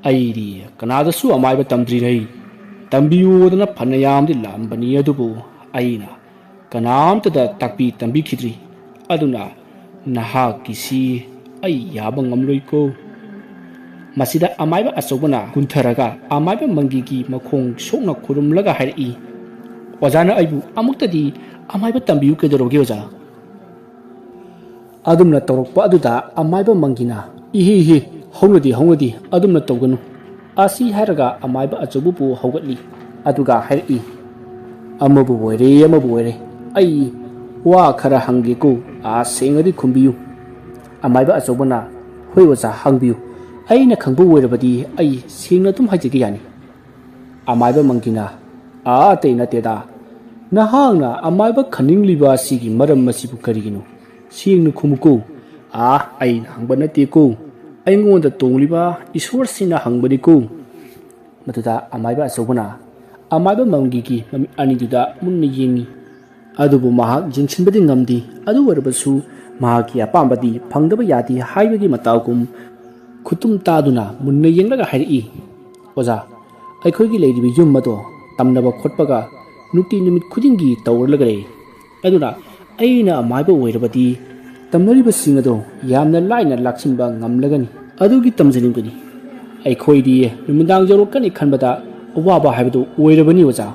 ꯑꯩꯗꯤ ꯀꯅꯥꯗꯁꯨ ꯑꯃꯥꯏꯕ ꯇꯝꯗ꯭ꯔꯤꯉꯩ ꯇꯝꯕꯤꯌꯨꯗꯅ ꯐꯅꯌꯥꯝꯗꯤ ꯂꯥꯛꯑꯝꯕꯅꯤ, ꯑꯗꯨꯕꯨ ꯑꯩꯅ ꯀꯅꯥꯝꯇꯗ ꯇꯥꯛꯄꯤ ꯇꯝꯕꯤꯈꯤꯗ꯭ꯔꯤ꯫ ꯑꯗꯨꯅ ꯅꯍꯥꯛꯀꯤꯁꯤ ꯑꯩ ꯌꯥꯕ ꯉꯝꯂꯣꯏꯀꯣ꯫" ꯃꯁꯤꯗ ꯑꯃꯥꯏꯕ ꯑꯆꯧꯕꯅ ꯀꯨꯟꯊꯔꯒ ꯑꯃꯥꯏꯕ ꯃꯪꯒꯤꯒꯤ ꯃꯈꯣꯡ ꯁꯣꯛꯅ ꯈꯨꯔꯨꯝꯂꯒ ꯍꯥꯏꯔꯛꯏ, "ꯑꯣꯖꯥꯅ ꯑꯩꯕꯨ ꯑꯃꯨꯛꯇꯗꯤ ꯑꯃꯥꯏꯕ ꯇꯝꯕꯤꯌꯨ, ꯀꯩꯗꯧꯔꯒꯦ ꯑꯣꯖꯥ?" ꯑꯗꯨꯝꯅ ꯇꯧꯔꯛꯄ ꯑꯗꯨꯗ ꯑꯃꯥꯏꯕ ꯃꯪꯒꯤꯅ, "ꯏꯍꯤ ꯏꯍꯤ, ꯍꯧꯅꯗꯤ ꯍꯧꯅꯗꯤ, ꯑꯗꯨꯝꯅ ꯇꯧꯒꯅꯨ꯫" ꯑꯁꯤ ꯍꯥꯏꯔꯒ ꯑꯃꯥꯏꯕ ꯑꯆꯧꯕꯕꯨ ꯍꯧꯒꯠꯂꯤ, ꯑꯗꯨꯒ ꯍꯥꯏꯔꯛꯏ, "ꯑꯃꯕꯨ ꯑꯣꯏꯔꯦ, ꯑꯃꯕꯨ ꯑꯣꯏꯔꯦ, ꯑꯩ ꯋꯥ ꯈꯔ ꯍꯪꯒꯦꯀꯣ, ꯑꯥ ꯁꯦꯡꯅꯗꯤ ꯈꯨꯝꯕꯤꯌꯨ꯫" ꯑꯃꯥꯏꯕ ꯑꯆꯧꯕꯅ, "ꯍꯣꯏ ꯑꯣꯖꯥ, ꯍꯪꯕꯤꯌꯨ꯫ ꯑꯩꯅ ꯈꯪꯕ ꯑꯣꯏꯔꯕꯗꯤ ꯑꯩ ꯁꯦꯡꯅ ꯑꯗꯨꯝ ꯍꯥꯏꯖꯒꯦ ꯌꯥꯅꯤ꯫" ꯑꯃꯥꯏꯕ ꯃꯪꯒꯤꯅ, "ꯑꯥ, ꯑꯇꯩ ꯅꯠꯇꯦꯗ꯫ ꯅꯍꯥꯛꯅ ꯑꯃꯥꯏꯕ ꯈꯟꯅꯤꯡꯂꯤꯕ ꯑꯁꯤꯒꯤ ꯃꯔꯝ ꯑꯁꯤꯕꯨ ꯀꯔꯤꯒꯤꯅꯣ? ꯁꯦꯡꯅ ꯈꯨꯝꯃꯨꯀꯣ꯫ ꯑꯥ, ꯑꯩꯅ ꯍꯪꯕ ꯅꯠꯇꯦꯀꯣ꯫ ꯑꯩꯉꯣꯟꯗ ꯇꯣꯡꯂꯤꯕ ꯏꯁꯣꯔꯁꯤꯅ ꯍꯪꯕꯅꯤꯀꯣ꯫" ꯃꯗꯨꯗ ꯑꯃꯥꯏꯕ ꯑꯆꯧꯕꯅ, ꯑꯃꯥꯏꯕ ꯃꯪꯒꯤꯒꯤ ꯃꯃꯤꯠ ꯑꯅꯤꯗꯨꯗ ꯃꯨꯟꯅ ꯌꯦꯡꯏ꯫ ꯑꯗꯨꯕꯨ ꯃꯍꯥꯛ ꯌꯦꯡꯁꯤꯟꯕꯗꯤ ꯉꯝꯗꯦ꯫ ꯑꯗꯨ ꯑꯣꯏꯔꯕꯁꯨ ꯃꯍꯥꯛꯀꯤ ꯑꯄꯥꯝꯕꯗꯤ ꯐꯪꯗꯕ ꯌꯥꯗꯦ ꯍꯥꯏꯕꯒꯤ ꯃꯇꯥꯎꯒꯨꯝ ꯈꯨꯇꯨꯝ ꯇꯥꯗꯨꯅ ꯃꯨꯟꯅ ꯌꯦꯡꯂꯒ ꯍꯥꯏꯔꯛꯏ, "ꯑꯣꯖꯥ, ꯑꯩꯈꯣꯏꯒꯤ ꯂꯩꯔꯤꯕ ꯌꯨꯝ ꯑꯗꯣ ꯇꯝꯅꯕ ꯈꯣꯠꯄꯒ ꯅꯨꯡꯇꯤ ꯅꯨꯃꯤꯠ ꯈꯨꯗꯤꯡꯒꯤ ꯇꯧꯔꯂꯒ ꯂꯩ꯫ ꯑꯗꯨꯅ ꯑꯩꯅ ꯑꯃꯥꯏꯕ ꯑꯣꯏꯔꯕꯗꯤ ꯇꯝꯅꯔꯤꯕꯁꯤꯡ ꯑꯗꯣ ꯌꯥꯝꯅ ꯂꯥꯏꯅ ꯂꯥꯛꯁꯤꯟꯕ ꯉꯝꯂꯒꯅꯤ꯫ ꯑꯗꯨꯒꯤ ꯇꯝꯖꯅꯤꯡꯕꯅꯤ꯫ ꯑꯩꯈꯣꯏꯗꯤ ꯅꯨꯃꯤꯗꯥꯡ ꯌꯧꯔꯛꯀꯅꯤ ꯈꯟꯕꯗ ꯑꯋꯥꯕ ꯍꯥꯏꯕꯗꯨ ꯑꯣꯏꯔꯕꯅꯤ ꯑꯣꯖꯥ"꯫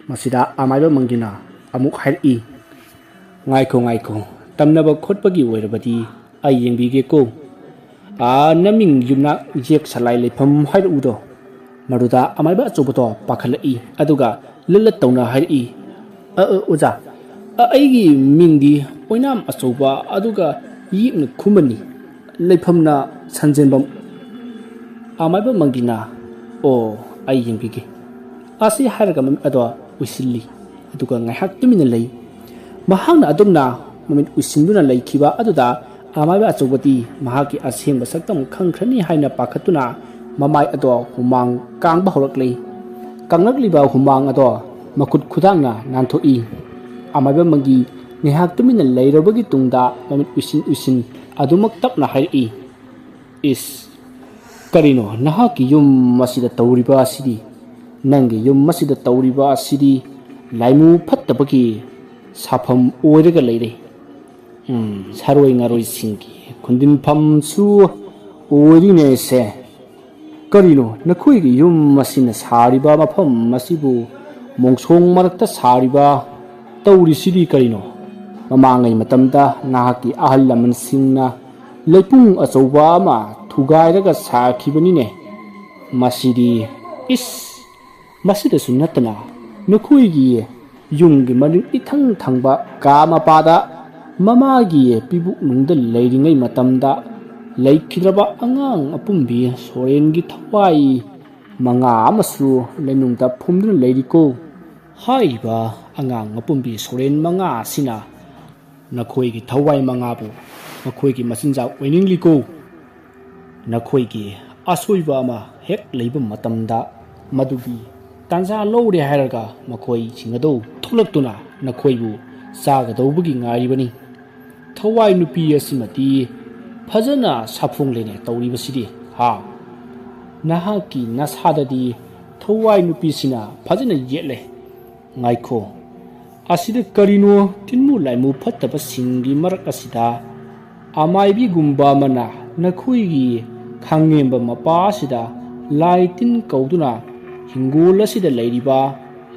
ꯃꯁꯤꯗ ꯑꯃꯥꯏꯕ ꯃꯪꯒꯤꯅ ꯑꯃꯨꯛ ꯍꯥꯏꯔꯛꯏ, "ꯉꯥꯏꯈꯣ, ꯉꯥꯏꯈꯣ, ꯇꯝꯅꯕ ꯈꯣꯠꯄꯒꯤ ꯑꯣꯏꯔꯕꯗꯤ ꯑꯩ ꯌꯦꯡꯕꯤꯒꯦꯀꯣ꯫ ꯑꯥ, ꯅꯃꯤꯡ ꯌꯨꯝꯅꯥꯛ ꯌꯦꯛ ꯁꯂꯥꯏ ꯂꯩꯐꯝ ꯍꯥꯏꯔꯛꯎꯗꯣ"꯫ ꯃꯗꯨꯗ ꯑꯃꯥꯏꯕ ꯑꯆꯧꯕꯗꯣ ꯄꯥꯈꯠꯂꯛꯏ, ꯑꯗꯨꯒ ꯂꯠ ꯂꯠ ꯇꯧꯅ ꯍꯥꯏꯔꯛꯏ, "ꯑ, ꯑ, ꯑꯣꯖꯥ, ꯑ, ꯑꯩꯒꯤ ꯃꯤꯡꯗꯤ ꯑꯣꯏꯅꯥꯝ ꯑꯆꯧꯕ, ꯑꯗꯨꯒ ꯌꯦꯛꯅ ꯈꯨꯃꯟꯅꯤ, ꯂꯩꯐꯝꯅ ꯁꯟꯖꯦꯟꯕꯝ"꯫ ꯑꯃꯥꯏꯕ ꯃꯪꯒꯤꯅ, "ꯑꯣ, ꯑꯩ ꯌꯦꯡꯕꯤꯒꯦ"꯫ ꯑꯁꯤ ꯍꯥꯏꯔꯒ ꯃꯃꯤꯠ ꯑꯗꯣ ꯎꯏꯁꯤꯜꯂꯤ, ꯑꯗꯨꯒ ꯉꯥꯏꯍꯥꯛ ꯇꯨꯃꯤꯟꯅ ꯂꯩ꯫ ꯃꯍꯥꯛꯅ ꯑꯗꯨꯝꯅ ꯃꯃꯤꯠ ꯎꯏꯁꯤꯟꯗꯨꯅ ꯂꯩꯈꯤꯕ ꯑꯗꯨꯗ ꯑꯃꯥꯏꯕ ꯑꯆꯧꯕꯗꯤ ꯃꯍꯥꯛꯀꯤ ꯑꯁꯦꯡꯕ ꯁꯛꯇꯝ ꯈꯪꯈ꯭ꯔꯅꯤ ꯍꯥꯏꯅ ꯄꯥꯈꯠꯇꯨꯅ ꯃꯃꯥꯏ ꯑꯗꯣ ꯍꯨꯃꯥꯡ ꯀꯥꯡꯕ ꯍꯧꯔꯛꯂꯤ꯫ ꯀꯪꯂꯛꯂꯤꯕ ꯍꯨꯃꯥꯡ ꯑꯗꯣ ꯃꯈꯨꯠ ꯈꯨꯗꯥꯡꯅ ꯅꯥꯟꯊꯣꯛꯏ꯫ ꯑꯃꯥꯏꯕ ꯃꯪꯒꯤ ꯉꯥꯏꯍꯥꯛ ꯇꯨꯃꯤꯟꯅ ꯂꯩꯔꯕꯒꯤ ꯇꯨꯡꯗ ꯃꯃꯤꯠ ꯎꯏꯁꯤꯟ ꯎꯏꯁꯤꯟ ꯑꯗꯨꯃꯛ ꯇꯞꯅ ꯍꯥꯏꯔꯛꯏ, "ꯏꯁ, ꯀꯔꯤꯅꯣ ꯅꯍꯥꯛꯀꯤ ꯌꯨꯝ ꯑꯁꯤꯗ ꯇꯧꯔꯤꯕ ꯑꯁꯤꯗꯤ? ꯅꯪꯒꯤ ꯌꯨꯝ ꯑꯁꯤꯗ ꯇꯧꯔꯤꯕ ꯑꯁꯤꯗꯤ ꯂꯥꯏꯃꯨ ꯐꯠꯇꯕꯒꯤ ꯁꯥꯐꯝ ꯑꯣꯏꯔꯒ ꯂꯩꯔꯦ꯫ ꯎꯝ, ꯁꯥꯔꯣꯏ ꯉꯥꯔꯣꯏꯁꯤꯡꯒꯤ ꯈꯨꯟꯗꯤꯟꯐꯝꯁꯨ ꯑꯣꯏꯔꯤꯅꯦꯁꯦ꯫ ꯀꯔꯤꯅꯣ ꯅꯈꯣꯏꯒꯤ ꯌꯨꯝ ꯑꯁꯤꯅ ꯁꯥꯔꯤꯕ ꯃꯐꯝ ꯑꯁꯤꯕꯨ ꯃꯣꯡꯁꯣꯡ ꯃꯔꯛꯇ ꯁꯥꯔꯤꯕ ꯇꯧꯔꯤꯁꯤꯗꯤ ꯀꯔꯤꯅꯣ? ꯃꯃꯥꯡꯉꯩ ꯃꯇꯝꯗ ꯅꯍꯥꯛꯀꯤ ꯑꯍꯜ ꯂꯃꯟꯁꯤꯡꯅ ꯂꯩꯄꯨꯡ ꯑꯆꯧꯕ ꯑꯃ ꯊꯨꯒꯥꯏꯔꯒ ꯁꯥꯈꯤꯕꯅꯤꯅꯦ꯫ ꯃꯁꯤꯗꯤ, ꯏꯁ, ꯃꯁꯤꯗꯁꯨ ꯅꯠꯇꯅ ꯅꯈꯣꯏꯒꯤ ꯌꯨꯝꯒꯤ ꯃꯅꯤꯡ ꯏꯊꯪ ꯊꯪꯕ ꯀꯥ ꯃꯄꯥꯗ ꯃꯃꯥꯒꯤ ꯄꯤꯕꯨꯛꯅꯨꯡꯗ ꯂꯩꯔꯤꯉꯩ ꯃꯇꯝꯗ ꯂꯩꯈꯤꯗ꯭ꯔꯕ ꯑꯉꯥꯡ ꯑꯄꯨꯝꯕꯤ ꯁꯣꯔꯦꯟꯒꯤ ꯊꯋꯥꯏ ꯃꯉꯥ ꯑꯃꯁꯨ ꯂꯩꯅꯨꯡꯗ ꯐꯨꯝꯗꯨꯅ ꯂꯩꯔꯤꯀꯣ꯫ ꯍꯥꯏꯔꯤꯕ ꯑꯉꯥꯡ ꯑꯄꯨꯝꯕꯤ ꯁꯣꯔꯦꯟ ꯃꯉꯥ ꯑꯁꯤꯅ ꯅꯈꯣꯏꯒꯤ ꯊꯋꯥꯏ ꯃꯉꯥꯕꯨ ꯃꯈꯣꯏꯒꯤ ꯃꯆꯤꯟꯖꯥꯛ ꯑꯣꯏꯅꯤꯡꯂꯤꯀꯣ꯫ ꯅꯈꯣꯏꯒꯤ ꯑꯁꯣꯏꯕ ꯑꯃ ꯍꯦꯛ ꯂꯩꯕ ꯃꯇꯝꯗ ꯃꯗꯨꯒꯤ ꯇꯥꯟꯖꯥ ꯂꯧꯔꯦ ꯍꯥꯏꯔꯒ ꯃꯈꯣꯏꯁꯤꯡ ꯑꯗꯨ ꯊꯣꯛꯂꯛꯇꯨꯅ ꯅꯈꯣꯏꯕꯨ ꯆꯥꯒꯗꯧꯕꯒꯤ ꯉꯥꯏꯔꯤꯕꯅꯤ꯫ ꯊꯋꯥꯏ ꯅꯨꯄꯤ ꯑꯁꯤꯃꯗꯤ ꯐꯖꯅ ꯁꯥꯐꯣꯡꯂꯦꯅꯦ ꯇꯧꯔꯤꯕꯁꯤꯗꯤ꯫ ꯍꯥ? ꯅꯍꯥꯛꯀꯤ ꯅꯁꯥꯗꯗꯤ ꯊꯋꯥꯏ ꯅꯨꯄꯤꯁꯤꯅ ꯐꯖꯅ ꯌꯦꯠꯂꯦ꯫ ꯉꯥꯏꯈꯣ, ꯑꯁꯤꯗ ꯀꯔꯤꯅꯣ ꯇꯤꯟꯃꯨ ꯂꯥꯏꯃꯨ ꯐꯠꯇꯕꯁꯤꯡꯒꯤ ꯃꯔꯛ ꯑꯁꯤꯗ ꯑꯃꯥꯏꯕꯤꯒꯨꯝꯕ ꯑꯃꯅ ꯅꯈꯣꯏꯒꯤ ꯈꯥꯡꯉꯦꯝꯕ ꯃꯄꯥ ꯑꯁꯤꯗ ꯂꯥꯏ ꯇꯤꯟ ꯀꯧꯗꯨꯅ ꯍꯤꯡꯒꯣꯜ ꯑꯁꯤꯗ ꯂꯩꯔꯤꯕ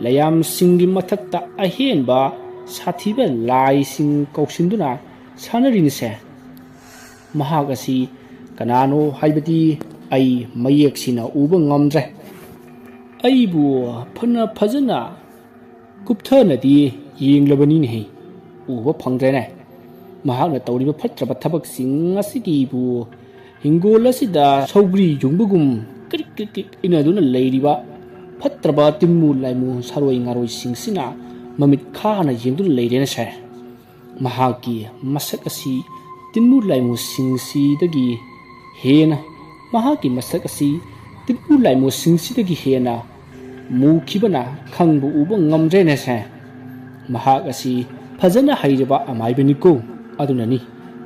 ꯂꯩꯌꯥꯝꯁꯤꯡꯒꯤ ꯃꯊꯛꯇ ꯑꯍꯦꯟꯕ ꯁꯥꯊꯤꯕ ꯂꯥꯏꯁꯤꯡ ꯀꯧꯁꯤꯟꯗꯨꯅ ꯁꯥꯟꯅꯔꯤꯅꯤꯁꯦ꯫ ꯃꯍꯥꯛ ꯑꯁꯤ ꯀꯅꯥꯅꯣ ꯍꯥꯏꯕꯗꯤ ꯑꯩ ꯃꯌꯦꯛ ꯁꯤꯅ ꯎꯕ ꯉꯝꯗ꯭ꯔꯦ꯫ ꯑꯩꯕꯨ ꯐꯅ ꯐꯖꯅ ꯀꯨꯞꯊꯅꯗꯤ ꯌꯦꯡꯂꯕꯅꯤꯅꯦꯍꯦ, ꯎꯕ ꯐꯪꯗ꯭ꯔꯦꯅꯦ꯫ ꯃꯍꯥꯛꯅ ꯇꯧꯔꯤꯕ ꯐꯠꯇ꯭ꯔꯕ ꯊꯕꯛꯁꯤꯡ ꯑꯁꯤꯒꯤꯕꯨ ꯍꯤꯡꯒꯣꯜ ꯑꯁꯤꯗ ꯁꯧꯒ꯭ꯔꯤ ꯌꯨꯡꯕꯒꯨꯝ ꯀ꯭ꯔꯤꯛ ꯀ꯭ꯔꯤꯛ ꯀ꯭ꯔꯤꯛ ꯏꯟꯅꯗꯨꯅ ꯂꯩꯔꯤꯕ ꯐꯠꯇ꯭ꯔꯕ ꯇꯤꯟꯃꯨ ꯂꯥꯏꯃꯨ ꯁꯥꯔꯣꯏ ꯉꯥꯔꯣꯏꯁꯤꯡꯁꯤꯅ ꯃꯃꯤꯠ ꯈꯥꯅ ꯌꯦꯡꯗꯨꯅ ꯂꯩꯔꯦꯅꯦ ꯁꯦ꯫ ꯃꯍꯥꯛꯀꯤ ꯃꯁꯛ ꯑꯁꯤ ꯇꯤꯟꯃꯨ ꯂꯥꯏꯃꯨꯁꯤꯡꯁꯤꯗꯒꯤ ꯍꯦꯟꯅ, ꯃꯍꯥꯛꯀꯤ ꯃꯁꯛ ꯑꯁꯤ ꯇꯤꯟꯃꯨ ꯂꯥꯏꯃꯨꯁꯤꯡꯁꯤꯗꯒꯤ ꯍꯦꯟꯅ ꯃꯨꯈꯤꯕꯅ ꯈꯪꯕ ꯎꯕ ꯉꯝꯗ꯭ꯔꯦꯅꯦ ꯁꯦ꯫ ꯃꯍꯥꯛ ꯑꯁꯤ ꯐꯖꯅ ꯍꯩꯔꯕ ꯑꯃꯥꯏꯕꯅꯤꯀꯣ꯫ ꯑꯗꯨꯅꯅꯤ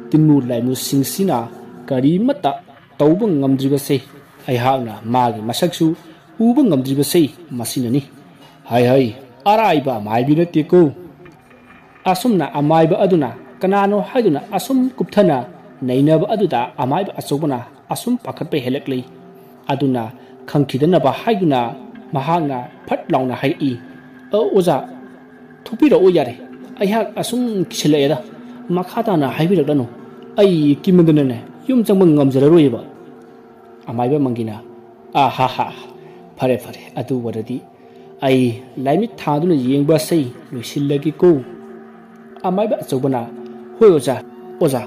ꯇꯤꯟꯃꯨ ꯂꯥꯏꯃꯨꯁꯤꯡꯁꯤꯅ ꯀꯔꯤꯃꯠꯇ ꯇꯧꯕ ꯉꯝꯗ꯭ꯔꯤꯕꯁꯦ꯫ ꯑꯩꯍꯥꯛꯅ ꯃꯥꯒꯤ ꯃꯁꯛꯁꯨ ꯎꯕ ꯉꯝꯗ꯭ꯔꯤꯕꯁꯦ ꯃꯁꯤꯅꯅꯤ꯫ ꯍꯥꯏ ꯍꯥꯏ, ꯑꯔꯥꯏꯕ ꯑꯃꯥꯏꯕꯤ ꯅꯠꯇꯦꯀꯣ꯫ ꯑꯁꯨꯝꯅ ꯑꯃꯥꯏꯕ ꯑꯗꯨꯅ ꯀꯅꯥꯅꯣ ꯍꯥꯏꯗꯨꯅ ꯑꯁꯨꯝ ꯀꯨꯞꯊꯅ ꯅꯩꯅꯕ ꯑꯗꯨꯗ ꯑꯃꯥꯏꯕ ꯑꯆꯧꯕꯅ ꯑꯁꯨꯝ ꯄꯥꯈꯠꯄ ꯍꯦꯜꯂꯛꯂꯤ꯫ ꯑꯗꯨꯅ ꯈꯪꯈꯤꯗꯅꯕ ꯍꯥꯏꯗꯨꯅ ꯃꯍꯥꯛꯅ ꯐꯠ ꯂꯥꯎꯅ ꯍꯥꯏꯔꯛꯏ, "ꯑ, ꯑꯣꯖꯥ, ꯊꯣꯛꯄꯤꯔꯛꯑꯣ ꯌꯥꯔꯦ꯫ ꯑꯩꯍꯥꯛ ꯑꯁꯨꯝ ꯀꯤꯁꯤꯜꯂꯛꯑꯦꯗ꯫ ꯃꯈꯥ ꯇꯥꯅ ꯍꯥꯏꯕꯤꯔꯛꯂꯅꯨ꯫ ꯑꯩ ꯀꯤꯃꯟꯗꯅꯅꯦ ꯌꯨꯝ ꯆꯪꯕ ꯉꯝꯖꯔꯔꯣꯏꯌꯦꯕ"꯫ ꯑꯃꯥꯏꯕ ꯃꯪꯒꯤꯅ, "ꯑꯥ ꯍꯥ ꯍꯥ, ꯐꯔꯦ ꯐꯔꯦ, ꯑꯗꯨ ꯑꯣꯏꯔꯗꯤ ꯑꯩ ꯂꯥꯏꯃꯤꯠ ꯊꯥꯗꯨꯅ ꯌꯦꯡꯕ ꯑꯁꯤ ꯂꯣꯏꯁꯤꯜꯂꯒꯦꯀꯣ"꯫ ꯑꯃꯥꯏꯕ ꯑꯆꯧꯕꯅ, "ꯍꯣꯏ ꯑꯣꯖꯥ, ꯑꯣꯖꯥ,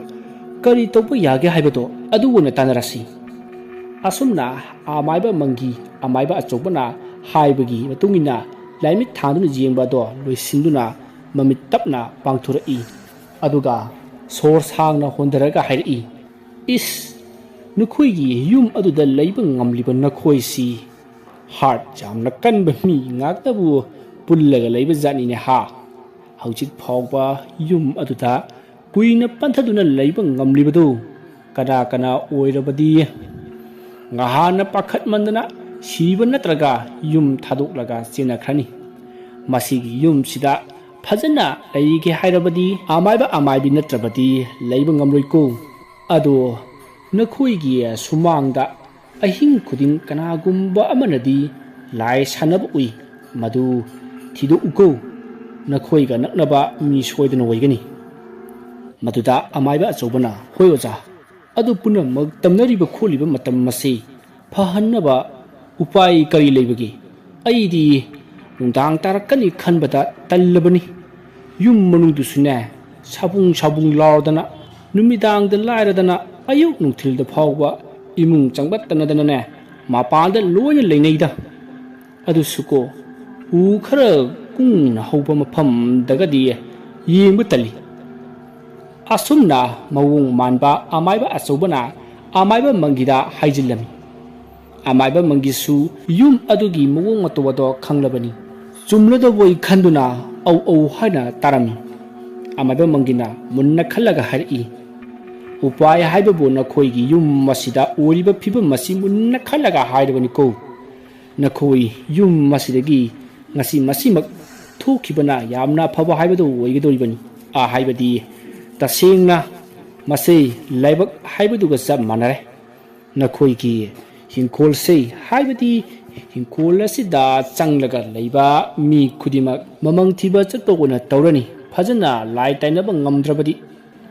ꯀꯔꯤ ꯇꯧꯕ ꯌꯥꯒꯦ ꯍꯥꯏꯕꯗꯣ ꯑꯗꯨ ꯑꯣꯏꯅ ꯇꯥꯟꯅꯔꯁꯤ"꯫ ꯑꯁꯨꯝꯅ ꯑꯃꯥꯏꯕ ꯃꯪꯒꯤ ꯑꯃꯥꯏꯕ ꯑꯆꯧꯕꯅ ꯍꯥꯏꯕꯒꯤ ꯃꯇꯨꯡ ꯏꯟꯅ ꯂꯥꯏꯃꯤꯠ ꯊꯥꯗꯨꯅ ꯌꯦꯡꯕ ꯑꯗꯣ ꯂꯣꯏꯁꯤꯟꯗꯨꯅ ꯃꯃꯤꯠ ꯇꯞꯅ ꯄꯥꯡꯊꯣꯔꯛꯏ꯫ ꯑꯗꯨꯒ ꯁꯣꯔ ꯁꯥꯡꯅ ꯍꯣꯟꯊꯔꯒ ꯍꯥꯏꯔꯛꯏ, "ꯏꯁ, ꯅꯈꯣꯏꯒꯤ ꯌꯨꯝ ꯑꯗꯨꯗ ꯂꯩꯕ ꯉꯝꯂꯤꯕ ꯅꯈꯣꯏꯁꯤ ꯍꯥꯔꯠ ꯌꯥꯝꯅ ꯀꯟꯕ ꯃꯤ ꯉꯥꯛꯇꯕꯨ ꯄꯨꯜꯂꯒ ꯂꯩꯕ ꯖꯥꯠꯅꯤꯅꯦ ꯍꯥ꯫ ꯍꯧꯖꯤꯛ ꯐꯥꯎꯕ ꯌꯨꯝ ꯑꯗꯨꯗ ꯀꯨꯏꯅ ꯄꯟꯊꯗꯨꯅ ꯂꯩꯕ ꯉꯝꯂꯤꯕꯗꯨ ꯀꯅꯥ ꯀꯅꯥ ꯑꯣꯏꯔꯕꯗꯤ ꯉꯍꯥꯟꯅ ꯄꯥꯈꯠꯃꯟꯗꯅ ꯁꯤꯕ ꯅꯠꯇ꯭ꯔꯒ ꯌꯨꯝ ꯊꯥꯗꯣꯛꯂꯒ ꯆꯦꯟꯅꯈ꯭ꯔꯅꯤ꯫ ꯃꯁꯤꯒꯤ ꯌꯨꯝꯁꯤꯗ ꯐꯖꯅ ꯂꯩꯒꯦ ꯍꯥꯏꯔꯕꯗꯤ ꯑꯃꯥꯏꯕ ꯑꯃꯥꯏꯕꯤ ꯅꯠꯇ꯭ꯔꯕꯗꯤ ꯂꯩꯕ ꯉꯝꯂꯣꯏꯀꯣ꯫ ꯑꯗꯣ ꯅꯈꯣꯏꯒꯤ ꯁꯨꯃꯥꯡꯗ ꯑꯍꯤꯡ ꯈꯨꯗꯤꯡ ꯀꯅꯥꯒꯨꯝꯕ ꯑꯃꯅꯗꯤ ꯂꯥꯏ ꯁꯥꯟꯅꯕ ꯎꯏ, ꯃꯗꯨ ꯊꯤꯗꯣꯛꯎꯀꯣ꯫ ꯅꯈꯣꯏꯒ ꯅꯛꯅꯕ ꯃꯤ ꯁꯣꯏꯗꯅ ꯑꯣꯏꯒꯅꯤ꯫ ꯃꯗꯨꯗ ꯑꯃꯥꯏꯕ ꯑꯆꯧꯕꯅ, "ꯍꯣꯏ ꯑꯣꯖꯥ, ꯑꯗꯨ ꯄꯨꯝꯅꯃꯛ ꯇꯝꯅꯔꯤꯕ ꯈꯣꯠꯂꯤꯕ ꯃꯇꯝ ꯑꯁꯤ ꯐꯍꯟꯅꯕ ꯎꯄꯥꯏ ꯀꯔꯤ ꯂꯩꯕꯒꯦ? ꯑꯩꯗꯤ ꯅꯨꯡꯗꯥꯡ ꯇꯥꯔꯛꯀꯅꯤ ꯈꯟꯕꯗ ꯇꯜꯂꯕꯅꯤ꯫ ꯌꯨꯝ ꯃꯅꯨꯡꯗꯨꯁꯨꯅꯦ, ꯁꯥꯕꯨꯡ ꯁꯥꯕꯨꯡ ꯂꯥꯎꯔꯗꯅ, ꯅꯨꯃꯤꯗꯥꯡꯗ ꯂꯥꯏꯔꯗꯅ ꯑꯌꯨꯛ ꯅꯨꯡꯊꯤꯜꯗ ꯐꯥꯎꯕ ꯏꯃꯨꯡ ꯆꯪꯕ ꯇꯟꯅꯗꯅꯅꯦ, ꯃꯄꯥꯟꯗ ꯂꯣꯏꯅ ꯂꯩꯅꯩꯗ꯫ ꯑꯗꯨꯁꯨꯀꯣ, ꯎ ꯈꯔ ꯀꯨꯡꯅ ꯍꯧꯕ ꯃꯐꯝꯗꯒꯗꯤ ꯌꯦꯡꯕ ꯇꯜꯂꯤ꯫" ꯑꯁꯨꯝꯅ ꯃꯑꯣꯡ ꯃꯥꯟꯕ ꯑꯃꯥꯏꯕ ꯑꯆꯧꯕꯅ ꯑꯃꯥꯏꯕ ꯃꯪꯒꯤꯗ ꯍꯥꯏꯖꯤꯜꯂꯝꯃꯤ꯫ ꯑꯃꯥꯏꯕ ꯃꯪꯒꯤꯁꯨ ꯌꯨꯝ ꯑꯗꯨꯒꯤ ꯃꯑꯣꯡ ꯃꯇꯧ ꯑꯗꯣ ꯈꯪꯂꯕꯅꯤ꯫ ꯆꯨꯝꯂꯗꯕꯣꯏ ꯈꯟꯗꯨꯅ "ꯑꯧ ꯑꯧ" ꯍꯥꯏꯅ ꯇꯥꯔꯝꯃꯤ꯫ ꯑꯃꯥꯏꯕ ꯃꯪꯒꯤꯅ ꯃꯨꯟꯅ ꯈꯜꯂꯒ ꯍꯥꯏꯔꯛꯏ, "ꯎꯄꯥꯏ ꯍꯥꯏꯕꯕꯨ ꯅꯈꯣꯏꯒꯤ ꯌꯨꯝ ꯑꯁꯤꯗ ꯑꯣꯏꯔꯤꯕ ꯐꯤꯕꯝ ꯑꯁꯤ ꯃꯨꯟꯅ ꯈꯜꯂꯒ ꯍꯥꯏꯔꯕꯅꯤꯀꯣ꯫ ꯅꯈꯣꯏ ꯌꯨꯝ ꯑꯁꯤꯗꯒꯤ ꯉꯁꯤ ꯃꯁꯤꯃꯛ ꯊꯣꯛꯈꯤꯕꯅ ꯌꯥꯝꯅ ꯐꯕ ꯍꯥꯏꯕꯗꯨ ꯑꯣꯏꯒꯗꯧꯔꯤꯕꯅꯤ꯫ ꯑ, ꯍꯥꯏꯕꯗꯤ ꯇꯁꯦꯡꯅ ꯃꯁꯤ ꯂꯥꯏꯕꯛ ꯍꯥꯏꯕꯗꯨꯒ ꯆꯞ ꯃꯥꯟꯅꯔꯦ꯫ ꯅꯈꯣꯏꯒꯤ ꯍꯤꯡꯈꯣꯜꯁꯤ, ꯍꯥꯏꯕꯗꯤ ꯍꯤꯡꯈꯣꯜ ꯑꯁꯤꯗ ꯆꯪꯂꯒ ꯂꯩꯕ ꯃꯤ ꯈꯨꯗꯤꯡꯃꯛ ꯃꯃꯪ ꯊꯤꯕ ꯆꯠꯄ ꯑꯣꯏꯅ ꯇꯧꯔꯅꯤ꯫ ꯐꯖꯅ ꯂꯥꯏ ꯇꯥꯏꯅꯕ ꯉꯝꯗ꯭ꯔꯕꯗꯤ꯫"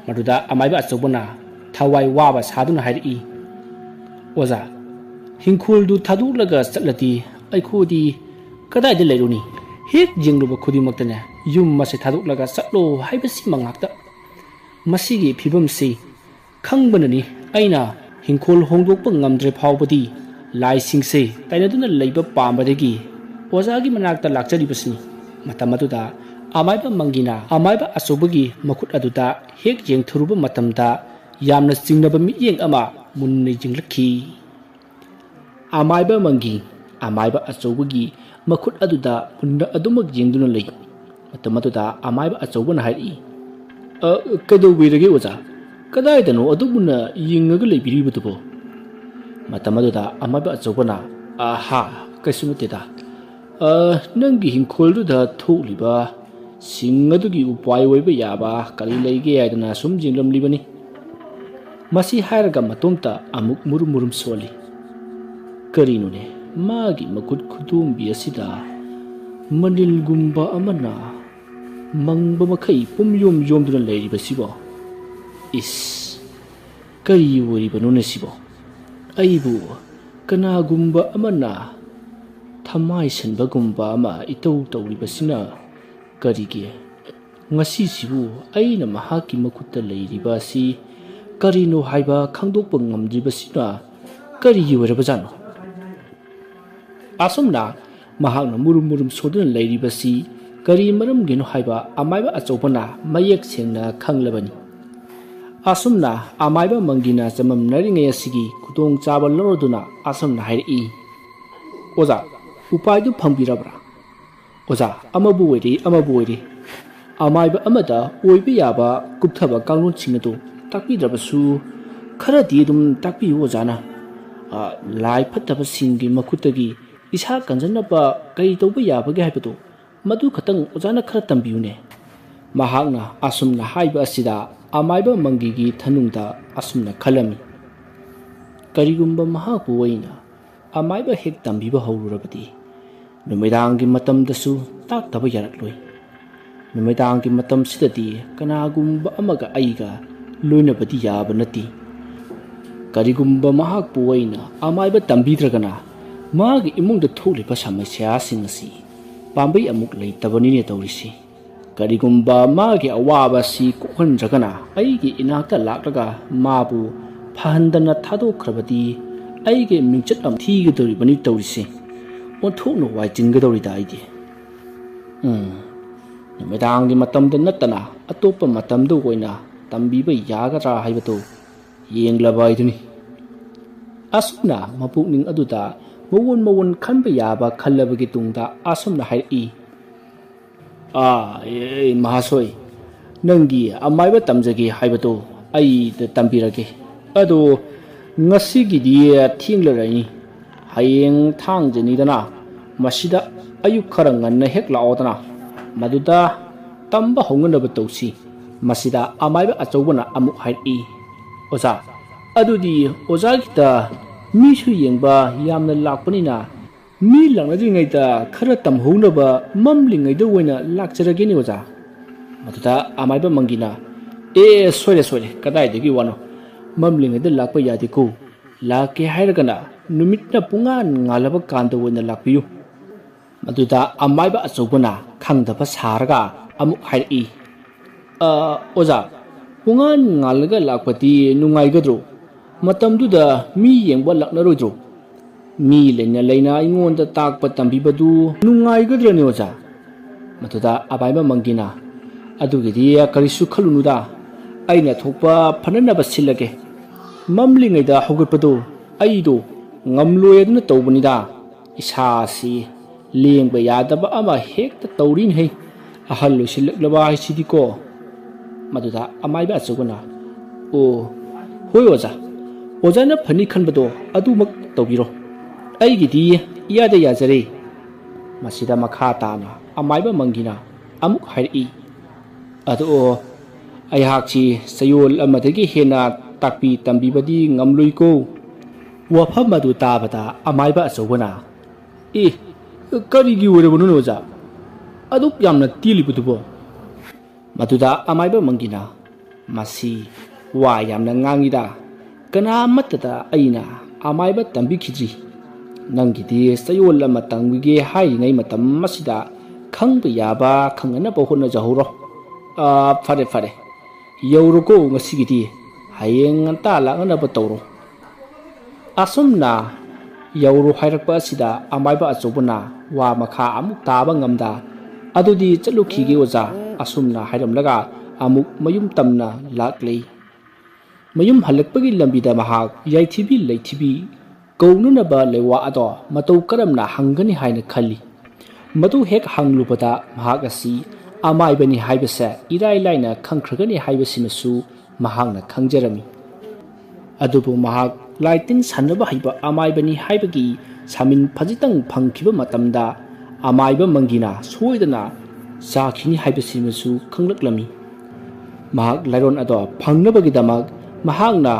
ꯃꯗꯨꯗ ꯑꯃꯥꯏꯕ ꯑꯆꯧꯕꯅ ꯊꯋꯥꯏ ꯋꯥꯕ ꯁꯥꯗꯨꯅ ꯍꯥꯏꯔꯛꯏ, "ꯑꯣꯖꯥ, ꯍꯤꯡꯈꯣꯜꯗꯨ ꯊꯥꯗꯣꯛꯂꯒ ꯆꯠꯂꯗꯤ ꯑꯩꯈꯣꯏꯗꯤ ꯀꯗꯥꯏꯗ ꯂꯩꯔꯨꯅꯤ? ꯍꯦꯛ ꯌꯦꯡꯂꯨꯕ ꯈꯨꯗꯤꯡꯃꯛꯇꯅꯦ, ꯌꯨꯝ ꯑꯁꯤ ꯊꯥꯗꯣꯛꯂꯒ ꯆꯠꯂꯣ ꯍꯥꯏꯕꯁꯤꯃ ꯉꯥꯛꯇ꯫ ꯃꯁꯤꯒꯤ ꯐꯤꯕꯝꯁꯤ ꯈꯪꯕꯅꯅꯤ ꯑꯩꯅ ꯍꯤꯡꯈꯣꯜ ꯍꯣꯡꯗꯣꯛꯄ ꯉꯝꯗ꯭ꯔꯦ ꯐꯥꯎꯕꯗꯤ ꯂꯥꯏꯁꯤꯡꯁꯦ ꯇꯥꯏꯅꯗꯨꯅ ꯂꯩꯕ ꯄꯥꯝꯕꯗꯒꯤ ꯑꯣꯖꯥꯒꯤ ꯃꯅꯥꯛꯇ ꯂꯥꯛꯆꯔꯤꯕꯁꯤꯅꯤ꯫" ꯃꯇꯝ ꯑꯗꯨꯗ ꯑꯃꯥꯏꯕ ꯃꯪꯒꯤꯅ ꯑꯃꯥꯏꯕ ꯑꯆꯧꯕꯒꯤ ꯃꯈꯨꯠ ꯑꯗꯨꯗ ꯍꯦꯛ ꯌꯦꯡꯊꯔꯨꯕ ꯃꯇꯝꯗ ꯌꯥꯝꯅ ꯆꯤꯡꯅꯕ ꯃꯤꯠꯌꯦꯡ ꯑꯃ ꯃꯨꯟꯅ ꯌꯦꯡꯂꯛꯈꯤ꯫ "ꯑꯃꯥꯏꯕ ꯃꯪꯒꯤ, ꯑꯃꯥꯏꯕ ꯑꯆꯧꯕꯒꯤ ꯃꯈꯨꯠ ꯑꯗꯨꯗ ꯃꯨꯟꯅ ꯑꯗꯨꯃꯛ ꯌꯦꯡꯗꯨꯅ ꯂꯩ꯫ ꯃꯇꯝ ꯑꯗꯨꯗ ꯑꯃꯥꯏꯕ ꯑꯆꯧꯕꯅ ꯍꯥꯏꯔꯛꯏ, "ꯑ, ꯀꯩꯗꯧꯕꯤꯔꯒꯦ ꯑꯣꯖꯥ? ꯀꯗꯥꯏꯗꯅꯣ ꯑꯗꯨꯛ ꯃꯨꯟꯅ ꯌꯦꯡꯉꯒ ꯂꯩꯕꯤꯔꯤꯕꯗꯨꯕꯣ?" ꯃꯇꯝ ꯑꯗꯨꯗ ꯑꯃꯥꯏꯕ ꯑꯆꯧꯕꯅ, "ꯑꯍꯥ, ꯀꯩꯁꯨ ꯅꯠꯇꯦꯗ꯫ ꯑ, ꯅꯪꯒꯤ ꯍꯤꯡꯈꯣꯜꯗꯨꯗ ꯊꯣꯛꯂꯤꯕ ꯁꯤꯡ ꯑꯗꯨꯒꯤ ꯎꯄꯥꯏ ꯑꯣꯏꯕ ꯌꯥꯕ ꯀꯔꯤ ꯂꯩꯒꯦ ꯍꯥꯏꯗꯅ ꯁꯨꯝ ꯌꯦꯡꯂꯝꯂꯤꯕꯅꯤ꯫" ꯃꯁꯤ ꯍꯥꯏꯔꯒ ꯃꯇꯣꯝꯇ ꯑꯃꯨꯛ ꯃꯨꯔꯨꯝ ꯃꯨꯔꯨꯝ ꯁꯣꯜꯂꯤ꯫ ꯀꯔꯤꯅꯣꯅꯦ, ꯃꯥꯒꯤ ꯃꯈꯨꯠ ꯈꯨꯗꯣꯝꯕꯤ ꯑꯁꯤꯗ ꯃꯅꯤꯜꯒꯨꯝꯕ ꯑꯃꯅ ꯃꯪꯕ ꯃꯈꯩ ꯄꯨꯝꯌꯣꯝ ꯌꯣꯝꯗꯨꯅ ꯂꯩꯔꯤꯕꯁꯤꯕꯣ? ꯏꯁ, ꯀꯔꯤ ꯑꯣꯏꯔꯤꯕꯅꯣꯅꯦ ꯁꯤꯕꯣ? ꯑꯩꯕꯨ ꯀꯅꯥꯒꯨꯝꯕ ꯑꯃꯅ ꯊꯃꯥꯏꯁꯟꯕꯒꯨꯝꯕ ꯑꯃ ꯏꯇꯧ ꯇꯧꯔꯤꯕꯁꯤꯅ ꯀꯔꯤꯒꯤ? ꯉꯁꯤꯁꯤꯕꯨ ꯑꯩꯅ ꯃꯍꯥꯛꯀꯤ ꯃꯈꯨꯠꯇ ꯂꯩꯔꯤꯕ ꯑꯁꯤ ꯀꯔꯤꯅꯣ ꯍꯥꯏꯕ ꯈꯪꯗꯣꯛꯄ ꯉꯝꯗ꯭ꯔꯤꯕꯁꯤꯅ ꯀꯔꯤꯒꯤ ꯑꯣꯏꯔꯕꯖꯥꯠꯅꯣ? ꯑꯁꯨꯝꯅ ꯃꯍꯥꯛꯅ ꯃꯨꯔꯨꯝ ꯃꯨꯔꯨꯝ ꯁꯣꯟꯗꯨꯅ ꯂꯩꯔꯤꯕꯁꯤ ꯀꯔꯤ ꯃꯔꯝꯒꯤꯅꯣ ꯍꯥꯏꯕ ꯑꯃꯥꯏꯕ ꯑꯆꯧꯕꯅ ꯃꯌꯦꯛ ꯁꯦꯡꯅ ꯈꯪꯂꯕꯅꯤ꯫ ꯑꯁꯨꯝꯅ ꯑꯃꯥꯏꯕ ꯃꯪꯒꯤꯅ ꯆꯃꯝꯅꯔꯤꯉꯩ ꯑꯁꯤꯒꯤ ꯈꯨꯗꯣꯡꯆꯥꯕ ꯂꯧꯔꯗꯨꯅ ꯑꯁꯨꯝꯅ ꯍꯥꯏꯔꯛꯏ, "ꯑꯣꯖꯥ, ꯎꯄꯥꯏꯗꯨ ꯐꯪꯕꯤꯔꯕ꯭ꯔꯥ? ꯑꯣꯖꯥ, ꯑꯃꯕꯨ ꯑꯣꯏꯔꯦ, ꯑꯃꯕꯨ ꯑꯣꯏꯔꯦ, ꯑꯃꯥꯏꯕ ꯑꯃꯗ ꯑꯣꯏꯕ ꯌꯥꯕ ꯀꯨꯞꯊꯕ ꯀꯥꯡꯂꯣꯟꯁꯤꯡ ꯑꯗꯨ ꯇꯥꯛꯄꯤꯗ꯭ꯔꯕꯁꯨ ꯈꯔꯗꯤ ꯑꯗꯨꯝ ꯇꯥꯛꯄꯤꯌꯨ ꯑꯣꯖꯥꯅ꯫ ꯑ, ꯂꯥꯏ ꯐꯠꯇꯕꯁꯤꯡꯒꯤ ꯃꯈꯨꯠꯇꯒꯤ ꯏꯁꯥ ꯀꯟꯖꯅꯕ ꯀꯔꯤ ꯇꯧꯕ ꯌꯥꯕꯒꯦ ꯍꯥꯏꯕꯗꯨ ꯃꯗꯨ ꯈꯛꯇꯪ ꯑꯣꯖꯥꯅ ꯈꯔ ꯇꯝꯕꯤꯌꯨꯅꯦ꯫" ꯃꯍꯥꯛꯅ ꯑꯁꯨꯝꯅ ꯍꯥꯏꯕ ꯑꯁꯤꯗ ꯑꯃꯥꯏꯕ ꯃꯪꯒꯤꯒꯤ ꯊꯅꯨꯡꯗ ꯑꯁꯨꯝꯅ ꯈꯜꯂꯝꯃꯤ, "ꯀꯔꯤꯒꯨꯝꯕ ꯃꯍꯥꯛꯄꯨ ꯑꯩꯅ ꯑꯃꯥꯏꯕ ꯍꯦꯛ ꯇꯝꯕꯤꯕ ꯍꯧꯔꯨꯔꯕꯗꯤ ꯅꯨꯃꯤꯗꯥꯡꯒꯤ ꯃꯇꯝꯗꯁꯨ ꯇꯥꯛꯇꯕ ꯌꯥꯔꯛꯂꯣꯏ꯫ ꯅꯨꯃꯤꯗꯥꯡꯒꯤ ꯃꯇꯝꯁꯤꯗꯗꯤ ꯀꯅꯥꯒꯨꯝꯕ ꯑꯃꯒ ꯑꯩꯒ ꯂꯣꯏꯅꯕꯗꯤ ꯌꯥꯕ ꯅꯠꯇꯦ꯫ ꯀꯔꯤꯒꯨꯝꯕ ꯃꯍꯥꯛꯄꯨ ꯑꯩꯅ ꯑꯃꯥꯏꯕ ꯇꯝꯕꯤꯗ꯭ꯔꯒꯅ ꯃꯥꯒꯤ ꯏꯃꯨꯡꯗ ꯊꯣꯛꯂꯤꯕ ꯁꯃꯁ꯭ꯌꯥꯁꯤꯡ ꯑꯁꯤ ꯄꯥꯝꯕꯩ ꯑꯃꯨꯛ ꯂꯩꯇꯕꯅꯤꯅꯦ ꯇꯧꯔꯤꯁꯤ꯫ ꯀꯔꯤꯒꯨꯝꯕ ꯃꯥꯒꯤ ꯑꯋꯥꯕ ꯑꯁꯤ ꯀꯣꯛꯍꯟꯗ꯭ꯔꯒꯅ ꯑꯩꯒꯤ ꯏꯅꯥꯛꯇ ꯂꯥꯛꯂꯒ ꯃꯥꯕꯨ ꯐꯍꯟꯗꯅ ꯊꯥꯗꯣꯛꯈ꯭ꯔꯕꯗꯤ ꯑꯩꯒꯤ ꯃꯤꯡꯆꯠ ꯑꯃ ꯊꯤꯒꯗꯧꯔꯤꯕꯅꯤ ꯇꯧꯔꯤꯁꯦ꯫ ꯑꯣꯟꯊꯣꯛꯅ ꯋꯥꯏꯆꯤꯟꯒꯗꯧꯔꯤꯗ ꯑꯩꯗꯤ꯫ ꯎꯝ, ꯅꯨꯃꯤꯗꯥꯡꯒꯤ ꯃꯇꯝꯗ ꯅꯠꯇꯅ ꯑꯇꯣꯞꯄ ꯃꯇꯝꯗ ꯑꯣꯏꯅ ꯇꯝꯕꯤꯕ ꯌꯥꯒꯗ꯭ꯔꯥ ꯍꯥꯏꯕꯗꯨ ꯌꯦꯡꯂꯕ ꯍꯥꯏꯗꯨꯅꯤ꯫" ꯑꯁꯨꯝꯅ ꯃꯄꯨꯛꯅꯤꯡ ꯑꯗꯨꯗ ꯃꯑꯣꯟ ꯃꯑꯣꯟ ꯈꯟꯕ ꯌꯥꯕ ꯈꯜꯂꯕꯒꯤ ꯇꯨꯡꯗ ꯑꯁꯨꯝꯅ ꯍꯥꯏꯔꯛꯏ, "ꯑꯥ, ꯑꯦ, ꯃꯍꯥꯁꯣꯏ, ꯅꯪꯒꯤ ꯑꯃꯥꯏꯕ ꯇꯝꯖꯒꯦ ꯍꯥꯏꯕꯗꯣ ꯑꯩꯗ ꯇꯝꯕꯤꯔꯒꯦ꯫ ꯑꯗꯣ ꯉꯁꯤꯒꯤꯗꯤ ꯊꯦꯡꯂꯔꯅꯤ꯫ ꯍꯌꯦꯡ ꯊꯥꯡꯖꯅꯤꯗꯅ, ꯃꯁꯤꯗ ꯑꯌꯨꯛ ꯈꯔ ꯉꯟꯅ ꯍꯦꯛ ꯂꯥꯛꯑꯣꯗꯅ꯫ ꯃꯗꯨꯗ ꯇꯝꯕ ꯍꯧꯅꯅꯕ ꯇꯧꯁꯤ꯫" ꯃꯁꯤꯗ ꯑꯃꯥꯏꯕ ꯑꯆꯧꯕꯅ ꯑꯃꯨꯛ ꯍꯥꯏꯔꯛꯏ, "ꯑꯣꯖꯥ, ꯑꯗꯨꯗꯤ ꯑꯣꯖꯥꯒꯤꯗ ꯃꯤꯁꯨ ꯌꯦꯡꯕ ꯌꯥꯝꯅ ꯂꯥꯛꯄꯅꯤꯅ, ꯃꯤ ꯂꯥꯛꯅꯗ꯭ꯔꯤꯉꯩꯗ ꯈꯔ ꯇꯝꯍꯧꯅꯕ ꯃꯝꯂꯤꯉꯩꯗ ꯑꯣꯏꯅ ꯂꯥꯛꯆꯔꯒꯦꯅꯦ ꯑꯣꯖꯥ꯫" ꯃꯗꯨꯗ ꯑꯃꯥꯏꯕ ꯃꯪꯒꯤꯅ, "ꯑꯦ, ꯁꯣꯏꯔꯦ, ꯁꯣꯏꯔꯦ, ꯀꯗꯥꯏꯗꯒꯤ ꯋꯥꯅꯣ? ꯃꯝꯂꯤꯉꯩꯗ ꯂꯥꯛꯄ ꯌꯥꯗꯦꯀꯣ꯫ ꯂꯥꯛꯀꯦ ꯍꯥꯏꯔꯒꯅ ꯅꯨꯃꯤꯠꯅ ꯄꯨꯡꯉꯥꯟ ꯉꯥꯜꯂꯕ ꯀꯥꯟꯗ ꯑꯣꯏꯅ ꯂꯥꯛꯄꯤꯌꯨ꯫" ꯃꯗꯨꯗ ꯑꯃꯥꯏꯕ ꯑꯆꯧꯕꯅ ꯈꯪꯗꯕ ꯁꯥꯔꯒ ꯑꯃꯨꯛ ꯍꯥꯏꯔꯛꯏ, "ꯑ, ꯑꯣꯖꯥ, ꯄꯨꯡꯉꯥꯟ ꯉꯥꯜꯂꯒ ꯂꯥꯛꯄꯗꯤ ꯅꯨꯡꯉꯥꯏꯒꯗ꯭ꯔꯣ? ꯃꯇꯝꯗꯨꯗ ꯃꯤ ꯌꯦꯡꯕ ꯂꯥꯛꯅꯔꯣꯏꯗ꯭ꯔꯣ? ꯃꯤ ꯂꯩꯅ ꯂꯩꯅ ꯑꯩꯉꯣꯟꯗ ꯇꯥꯛꯄ ꯇꯝꯕꯤꯕꯗꯨ ꯅꯨꯡꯉꯥꯏꯒꯗ꯭ꯔꯅꯦ ꯑꯣꯖꯥ?" ꯃꯗꯨꯗ ꯑꯃꯥꯏꯕ ꯃꯪꯒꯤꯅ, "ꯑꯗꯨꯒꯤꯗꯤ ꯀꯔꯤꯁꯨ ꯈꯜꯂꯨꯅꯨꯗ, ꯑꯩꯅ ꯊꯣꯛꯄ ꯐꯅꯅꯕ ꯁꯤꯜꯂꯒꯦ꯫ ꯃꯝꯂꯤꯉꯩꯗ ꯍꯧꯒꯠꯄꯗꯨ ꯑꯩꯗꯣ ꯉꯝꯂꯣꯏꯗꯅ ꯇꯧꯕꯅꯤꯗ꯫ ꯏꯁꯥꯁꯤ ꯂꯦꯡꯕ ꯌꯥꯗꯕ ꯑꯃ ꯍꯦꯛꯇ ꯇꯧꯔꯤꯅꯦꯍꯦ꯫ ꯑꯍꯜ ꯑꯣꯏꯁꯤꯜꯂꯛꯂꯕ ꯍꯥꯏꯁꯤꯗꯤꯀꯣ꯫" ꯃꯗꯨꯗ ꯑꯃꯥꯏꯕ ꯑꯆꯧꯕꯅ, "ꯑꯣ, ꯍꯣꯏ ꯑꯣꯖꯥ, ꯑꯣꯖꯥꯅ ꯐꯅꯤ ꯈꯟꯕꯗꯣ ꯑꯗꯨꯃꯛ ꯇꯧꯕꯤꯔꯣ꯫ ꯑꯩꯒꯤꯗꯤ ꯏꯌꯥꯗ ꯌꯥꯖꯔꯦ꯫" ꯃꯁꯤꯗ ꯃꯈꯥ ꯇꯥꯅ ꯑꯃꯥꯏꯕ ꯃꯪꯒꯤꯅ ꯑꯃꯨꯛ ꯍꯥꯏꯔꯛꯏ, "ꯑꯗꯣ ꯑꯩꯍꯥꯛꯁꯤ ꯆꯌꯣꯜ ꯑꯃꯗꯒꯤ ꯍꯦꯟꯅ ꯇꯥꯛꯄꯤ ꯇꯝꯕꯤꯕꯗꯤ ꯉꯝꯂꯣꯏꯀꯣ꯫" ꯋꯥꯐꯝ ꯑꯗꯨ ꯇꯥꯕꯗ ꯑꯃꯥꯏꯕ ꯑꯆꯧꯕꯅ, "ꯑꯦ, ꯀꯔꯤꯒꯤ ꯑꯣꯏꯔꯕꯅꯣꯅꯦ ꯑꯣꯖꯥ? ꯑꯗꯨꯛ ꯌꯥꯝꯅ ꯇꯦꯜꯂꯤꯕꯗꯨꯕꯣ?" ꯃꯗꯨꯗ ꯑꯃꯥꯏꯕ ꯃꯪꯒꯤꯅ, "ꯃꯁꯤ ꯋꯥ ꯌꯥꯝꯅ ꯉꯥꯡꯉꯤꯗ, ꯀꯅꯥ ꯑꯃꯠꯇꯗ ꯑꯩꯅ ꯑꯃꯥꯏꯕ ꯇꯝꯕꯤꯈꯤꯗ꯭ꯔꯤ꯫ ꯅꯪꯒꯤꯗꯤ ꯆꯌꯣꯜ ꯑꯃ ꯇꯝꯕꯤꯒꯦ ꯍꯥꯏꯔꯤꯉꯩ ꯃꯇꯝ ꯑꯁꯤꯗ ꯈꯪꯕ ꯌꯥꯕ ꯈꯪꯅꯅꯕ ꯍꯣꯠꯅꯖꯍꯧꯔꯣ꯫ ꯑ, ꯐꯔꯦ, ꯐꯔꯦ, ꯌꯧꯔꯣꯀꯣ ꯉꯁꯤꯒꯤꯗꯤ, ꯍꯌꯦꯡ ꯉꯟꯇꯥ ꯂꯥꯛꯅꯅꯕ ꯇꯧꯔꯣ꯫" ꯑꯁꯨꯝꯅ ꯌꯧꯔꯣ ꯍꯥꯏꯔꯛꯄ ꯑꯁꯤꯗ ꯑꯃꯥꯏꯕ ꯑꯆꯧꯕꯅ ꯋꯥ ꯃꯈꯥ ꯑꯃꯨꯛ ꯇꯥꯕ ꯉꯝꯗ, "ꯑꯗꯨꯗꯤ ꯆꯠꯂꯨꯈꯤꯒꯦ ꯑꯣꯖꯥ꯫" ꯑꯁꯨꯝꯅ ꯍꯥꯏꯔꯝꯂꯒ ꯑꯃꯨꯛ ꯃꯌꯨꯝ ꯇꯝꯅ ꯂꯥꯛꯂꯤ꯫ ꯃꯌꯨꯝ ꯍꯜꯂꯛꯄꯒꯤ ꯂꯝꯕꯤꯗ ꯃꯍꯥꯛ ꯌꯥꯏꯊꯤꯕꯤ ꯂꯩꯊꯤꯕꯤ ꯀꯧꯅꯅꯕ ꯂꯩꯋꯥ ꯑꯗꯣ ꯃꯇꯧ ꯀꯔꯝꯅ ꯍꯪꯒꯅꯤ ꯍꯥꯏꯅ ꯈꯜꯂꯤ? ꯃꯗꯨ ꯍꯦꯛ ꯍꯪꯂꯨꯕꯗ ꯃꯍꯥꯛ ꯑꯁꯤ ꯑꯃꯥꯏꯕꯅꯤ ꯍꯥꯏꯕꯁꯦ ꯏꯔꯥꯏ ꯂꯥꯏꯅ ꯈꯪꯈ꯭ꯔꯒꯅꯤ ꯍꯥꯏꯕꯁꯤꯃꯁꯨ ꯃꯍꯥꯛꯅ ꯈꯪꯖꯔꯝꯃꯤ꯫ ꯑꯗꯨꯕꯨ ꯃꯍꯥꯛ ꯂꯥꯏꯇꯤꯟ ꯁꯥꯟꯅꯕ ꯍꯩꯕ ꯑꯃꯥꯏꯕꯅꯤ ꯍꯥꯏꯕꯒꯤ ꯁꯥꯃꯤꯟ ꯐꯖꯤꯇꯪ ꯐꯪꯈꯤꯕ ꯃꯇꯝꯗ, ꯑꯃꯥꯏꯕ ꯃꯪꯒꯤꯅ ꯁꯣꯏꯗꯅ ꯆꯥꯈꯤꯅꯤ ꯍꯥꯏꯕꯁꯤꯃꯁꯨ ꯈꯪꯂꯛꯂꯝꯃꯤ꯫ ꯃꯍꯥꯛ ꯂꯥꯏꯔꯣꯟ ꯑꯗꯣ ꯐꯪꯅꯕꯒꯤꯗꯃꯛ ꯃꯍꯥꯛꯅ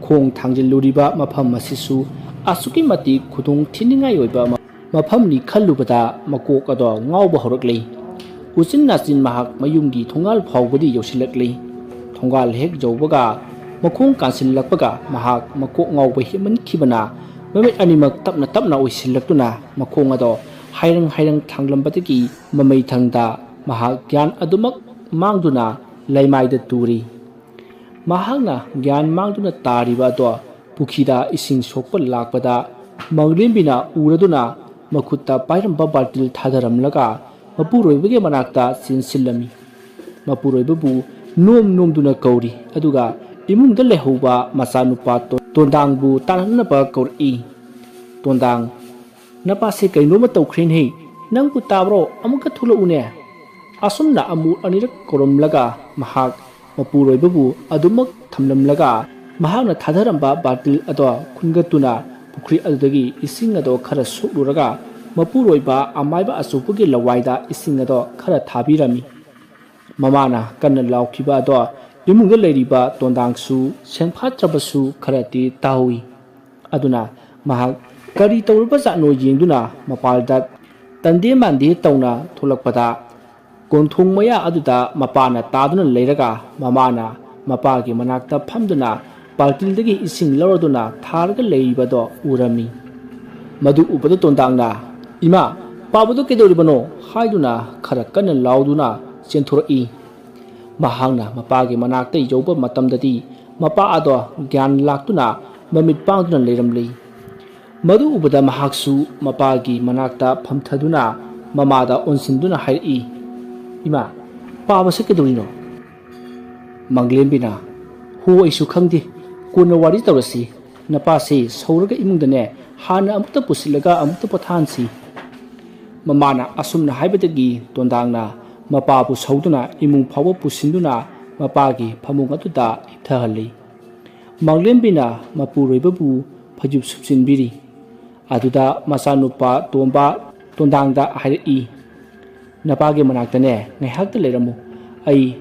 ꯈꯣꯡ ꯊꯥꯡꯖꯤꯜꯂꯨꯔꯤꯕ ꯃꯐꯝ ꯑꯁꯤꯁꯨ ꯑꯁꯨꯛꯀꯤ ꯃꯇꯤꯛ ꯈꯨꯗꯣꯡ ꯊꯤꯅꯤꯡꯉꯥꯏ ꯑꯣꯏꯕ ꯃꯐꯝꯅꯤ ꯈꯜꯂꯨꯕꯗ ꯃꯀꯣꯛ ꯑꯗꯣ ꯉꯥꯎꯕ ꯍꯧꯔꯛꯂꯤ꯫ ꯎꯆꯤꯟ ꯅꯥꯆꯤꯟ ꯃꯍꯥꯛ ꯃꯌꯨꯝꯒꯤ ꯊꯣꯡꯒꯥꯜ ꯐꯥꯎꯕꯗꯤ ꯌꯧꯁꯤꯜꯂꯛꯂꯤ꯫ ꯊꯣꯡꯒꯥꯜ ꯍꯦꯛ ꯌꯧꯕꯒ, ꯃꯈꯣꯡ ꯀꯥꯟꯁꯤꯜꯂꯛꯄꯒ, ꯃꯍꯥꯛ ꯃꯀꯣꯛ ꯉꯥꯎꯕ ꯍꯦꯟꯃꯟꯈꯤꯕꯅ ꯃꯃꯤꯠ ꯑꯅꯤꯃꯛ ꯇꯞꯅ ꯇꯞꯅ ꯑꯣꯏꯁꯤꯜꯂꯛꯇꯨꯅ ꯃꯈꯣꯡ ꯑꯗꯣ ꯍꯥꯏꯔꯪ ꯍꯥꯏꯔꯪ ꯊꯥꯡꯂꯝꯕꯗꯒꯤ ꯃꯃꯩ ꯊꯪꯗ ꯃꯍꯥꯛ ꯒ꯭ꯌꯥꯟ ꯑꯗꯨꯃꯛ ꯃꯥꯡꯗꯨꯅ ꯂꯩꯃꯥꯏꯗ ꯇꯨꯔꯤ꯫ ꯃꯍꯥꯛꯅ ꯒ꯭ꯌꯥꯟ ꯃꯥꯡꯗꯨꯅ ꯇꯥꯔꯤꯕ ꯑꯗꯣ ꯄꯨꯈ꯭ꯔꯤꯗ ꯏꯁꯤꯡ ꯁꯣꯛꯄ ꯂꯥꯛꯄꯗ ꯃꯪꯂꯦꯝꯕꯤꯅ ꯎꯔꯗꯨꯅ ꯃꯈꯨꯠꯇ ꯄꯥꯏꯔꯝꯕ ꯕꯥꯜꯇꯤꯜ ꯊꯥꯗꯔꯝꯂꯒ ꯃꯄꯨꯔꯣꯏꯕꯒꯤ ꯃꯅꯥꯛꯇ ꯆꯦꯟꯁꯤꯜꯂꯝꯃꯤ꯫ ꯃꯄꯨꯔꯣꯏꯕꯕꯨ ꯅꯣꯝ ꯅꯣꯝꯗꯨꯅ ꯀꯧꯔꯤ, ꯑꯗꯨꯒ ꯏꯃꯨꯡꯗ ꯂꯩꯍꯧꯕ ꯃꯆꯥꯅꯨꯄꯥ ꯇꯣ-, ꯇꯣꯟꯗꯥꯡꯕꯨ ꯇꯥꯟꯅꯅꯕ ꯀꯧꯔꯛꯏ꯫ "ꯇꯣꯟꯗꯥꯡ, ꯅꯄꯥꯁꯦ ꯀꯩꯅꯣꯝꯃ ꯇꯧꯈ꯭ꯔꯦꯅꯦꯍꯦ, ꯅꯪꯕꯨ ꯇꯥꯕ꯭ꯔꯣ? ꯑꯃꯨꯛꯀ ꯊꯣꯛꯂꯛꯎꯅꯦ!" ꯑꯁꯨꯝꯅ ꯑꯃꯨꯛ ꯑꯅꯤꯔꯛ ꯀꯧꯔꯝꯂꯒ ꯃꯍꯥꯛ ꯃꯄꯨꯔꯣꯏꯕꯕꯨ ꯑꯗꯨꯃꯛ ꯊꯝꯂꯝꯂꯒ ꯃꯍꯥꯛꯅ ꯊꯥꯗꯔꯝꯕ ꯕꯥꯜꯇꯤꯜ ꯑꯗꯣ ꯈꯨꯟꯒꯠꯇꯨꯅ ꯄꯨꯈ꯭ꯔꯤ ꯑꯗꯨꯗꯒꯤ ꯏꯁꯤꯡ ꯑꯗꯣ ꯈꯔ ꯁꯣꯛꯂꯨꯔꯒ ꯃꯄꯨꯔꯣꯏꯕ ꯑꯃꯥꯏꯕ ꯑꯆꯧꯕꯒꯤ ꯂꯋꯥꯏꯗ ꯏꯁꯤꯡ ꯑꯗꯣ ꯈꯔ ꯊꯥꯕꯤꯔꯝꯃꯤ꯫ ꯃꯃꯥꯅ ꯀꯟꯅ ꯂꯥꯎꯈꯤꯕ ꯑꯗꯣ ꯏꯃꯨꯡꯗ ꯂꯩꯔꯤꯕ ꯇꯣꯟꯗꯥꯡꯁꯨ ꯁꯦꯡꯐꯥꯠꯇ꯭ꯔꯕꯁꯨ ꯈꯔꯗꯤ ꯇꯥꯍꯧꯏ꯫ ꯑꯗꯨꯅ ꯃꯍꯥꯛ ꯀꯔꯤ ꯇꯧꯔꯕꯖꯥꯠꯅꯣ ꯌꯦꯡꯗꯨꯅ ꯃꯄꯥꯜꯗ ꯇꯟꯗꯦ ꯃꯥꯟꯗꯦ ꯇꯧꯅ ꯊꯣꯛꯂꯛꯄꯗ, ꯀꯣꯟꯊꯣꯡ ꯃꯌꯥ ꯑꯗꯨꯗ ꯃꯄꯥꯅ ꯇꯥꯗꯨꯅ ꯂꯩꯔꯒ ꯃꯃꯥꯅ ꯃꯄꯥꯒꯤ ꯃꯅꯥꯛꯇ ꯐꯝꯗꯨꯅ ꯕꯥꯜꯇꯤꯜꯗꯒꯤ ꯏꯁꯤꯡ ꯂꯧꯔꯗꯨꯅ ꯊꯥꯔꯒ ꯂꯩꯔꯤꯕꯗꯣ ꯎꯔꯝꯃꯤ꯫ ꯃꯗꯨ ꯎꯕꯗ ꯇꯣꯟꯗꯥꯡꯅ, "ꯏꯃꯥ, ꯄꯥꯕꯗꯨ ꯀꯩꯗꯧꯔꯤꯕꯅꯣ?" ꯍꯥꯏꯗꯨꯅ ꯈꯔ ꯀꯟꯅ ꯂꯥꯎꯗꯨꯅ ꯆꯦꯟꯊꯣꯔꯛꯏ꯫ ꯃꯍꯥꯛꯅ ꯃꯄꯥꯒꯤ ꯃꯅꯥꯛꯇ ꯌꯧꯕ ꯃꯇꯝꯗꯗꯤ ꯃꯄꯥ ꯑꯗꯣ ꯒ꯭ꯌꯥꯟ ꯂꯥꯛꯇꯨꯅ ꯃꯃꯤꯠ ꯄꯥꯡꯗꯨꯅ ꯂꯩꯔꯝꯂꯤ꯫ ꯃꯗꯨ ꯎꯕꯗ ꯃꯍꯥꯛꯁꯨ ꯃꯄꯥꯒꯤ ꯃꯅꯥꯛꯇ ꯐꯝꯊꯗꯨꯅ ꯃꯃꯥꯗ ꯑꯣꯟꯁꯤꯟꯗꯨꯅ ꯍꯥꯏꯔꯛꯏ, "ꯏꯃꯥ, ꯄꯥꯕꯁꯦ ꯀꯩꯗꯧꯔꯤꯅꯣ?" ꯃꯪꯂꯦꯝꯕꯤꯅ, "ꯍꯣ, ꯑꯩꯁꯨ ꯈꯪꯗꯦ, ꯀꯣꯟꯅ ꯋꯥꯔꯤ ꯇꯧꯔꯁꯤ꯫ "ꯅꯄꯥꯁꯤ ꯁꯧꯔꯒ ꯏꯃꯨꯡꯗꯅꯦ ꯍꯥꯟꯅ ꯑꯃꯨꯛꯇ ꯄꯨꯁꯤꯜꯂꯒ ꯑꯃꯨꯛꯇ ꯄꯣꯊꯥꯍꯟꯁꯤ꯫" ꯃꯃꯥꯅ ꯑꯁꯨꯝꯅ ꯍꯥꯏꯕꯗꯒꯤ ꯇꯣꯟꯗꯥꯡꯅ ꯃꯄꯥꯕꯨ ꯁꯧꯗꯨꯅ ꯏꯃꯨꯡ ꯐꯥꯎꯕ ꯄꯨꯁꯤꯟꯗꯨꯅ ꯃꯄꯥꯒꯤ ꯐꯃꯨꯡ ꯑꯗꯨꯗ ꯍꯤꯞꯊꯍꯜꯂꯤ꯫ ꯃꯥꯡꯂꯦꯝꯕꯤꯅ ꯃꯄꯨꯔꯣꯏꯕꯕꯨ ꯐꯩꯖꯨꯞ ꯁꯨꯞꯆꯤꯟꯕꯤꯔꯤ꯫ ꯑꯗꯨꯗ ꯃꯆꯥꯅꯨꯄꯥ ꯇꯣꯝꯕ ꯇꯣꯟꯗꯥꯡꯗ ꯍꯥꯏꯔꯛꯏ, "ꯅꯄꯥꯒꯤ ꯃꯅꯥꯛꯇꯅꯦ ꯉꯥꯏꯍꯥꯛꯇ ꯂꯩꯔꯝꯃꯨ, ꯑꯩ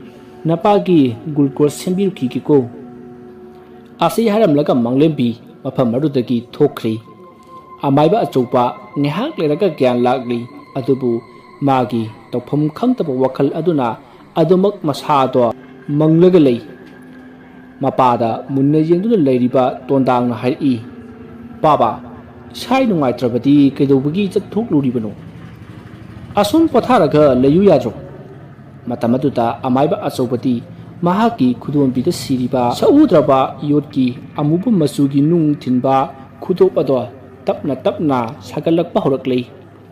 ꯅꯄꯥꯒꯤ ꯒ꯭ꯂꯨꯀꯣꯁ ꯁꯦꯝꯕꯤꯔꯨꯈꯤꯒꯦꯀꯣ꯫" ꯑꯁꯤ ꯍꯥꯏꯔꯝꯂꯒ ꯃꯥꯡꯂꯦꯝꯕꯤ ꯃꯐꯝ ꯑꯗꯨꯗꯒꯤ ꯊꯣꯛꯈ꯭ꯔꯤ꯫ ꯑꯃꯥꯏꯕ ꯑꯆꯧꯕ ꯉꯥꯏꯍꯥꯛ ꯂꯩꯔꯒ ꯒ꯭ꯌꯥꯟ ꯂꯥꯛꯂꯤ, ꯑꯗꯨꯕꯨ ꯃꯥꯒꯤ ꯇꯧꯐꯝ ꯈꯪꯗꯕ ꯋꯥꯈꯜ ꯑꯗꯨꯅ ꯑꯗꯨꯃꯛ ꯃꯁꯥꯗꯣ ꯃꯪꯂꯒ ꯂꯩ꯫ ꯃꯄꯥꯗ ꯃꯨꯟꯅ ꯌꯦꯡꯗꯨꯅ ꯂꯩꯔꯤꯕ ꯇꯣꯟꯗꯥꯡꯅ ꯍꯥꯏꯔꯛꯏ, "ꯄꯥꯕ, ꯏꯁꯥ ꯅꯨꯡꯉꯥꯏꯇ꯭ꯔꯕꯗꯤ ꯀꯩꯗꯧꯕꯒꯤ ꯆꯠꯊꯣꯛꯂꯨꯔꯤꯕꯅꯣ? ꯑꯁꯨꯝ ꯄꯣꯊꯥꯔꯒ ꯂꯩꯌꯨ ꯌꯥꯗ꯭ꯔꯣ?" ꯃꯇꯝ ꯑꯗꯨꯗ ꯑꯃꯥꯏꯕ ꯑꯆꯧꯕꯗꯤ ꯃꯍꯥꯛꯀꯤ ꯈꯨꯗꯣꯝꯕꯤꯗ ꯁꯤꯔꯤꯕ ꯁꯛꯎꯗ꯭ꯔꯕ ꯌꯣꯠꯀꯤ ꯑꯃꯨꯕ ꯃꯆꯨꯒꯤ ꯅꯨꯡ ꯊꯤꯟꯕ ꯈꯨꯗꯣꯞ ꯑꯗꯣ ꯇꯞꯅ ꯇꯞꯅ ꯁꯥꯒꯠꯂꯛꯄ ꯍꯧꯔꯛꯂꯤ꯫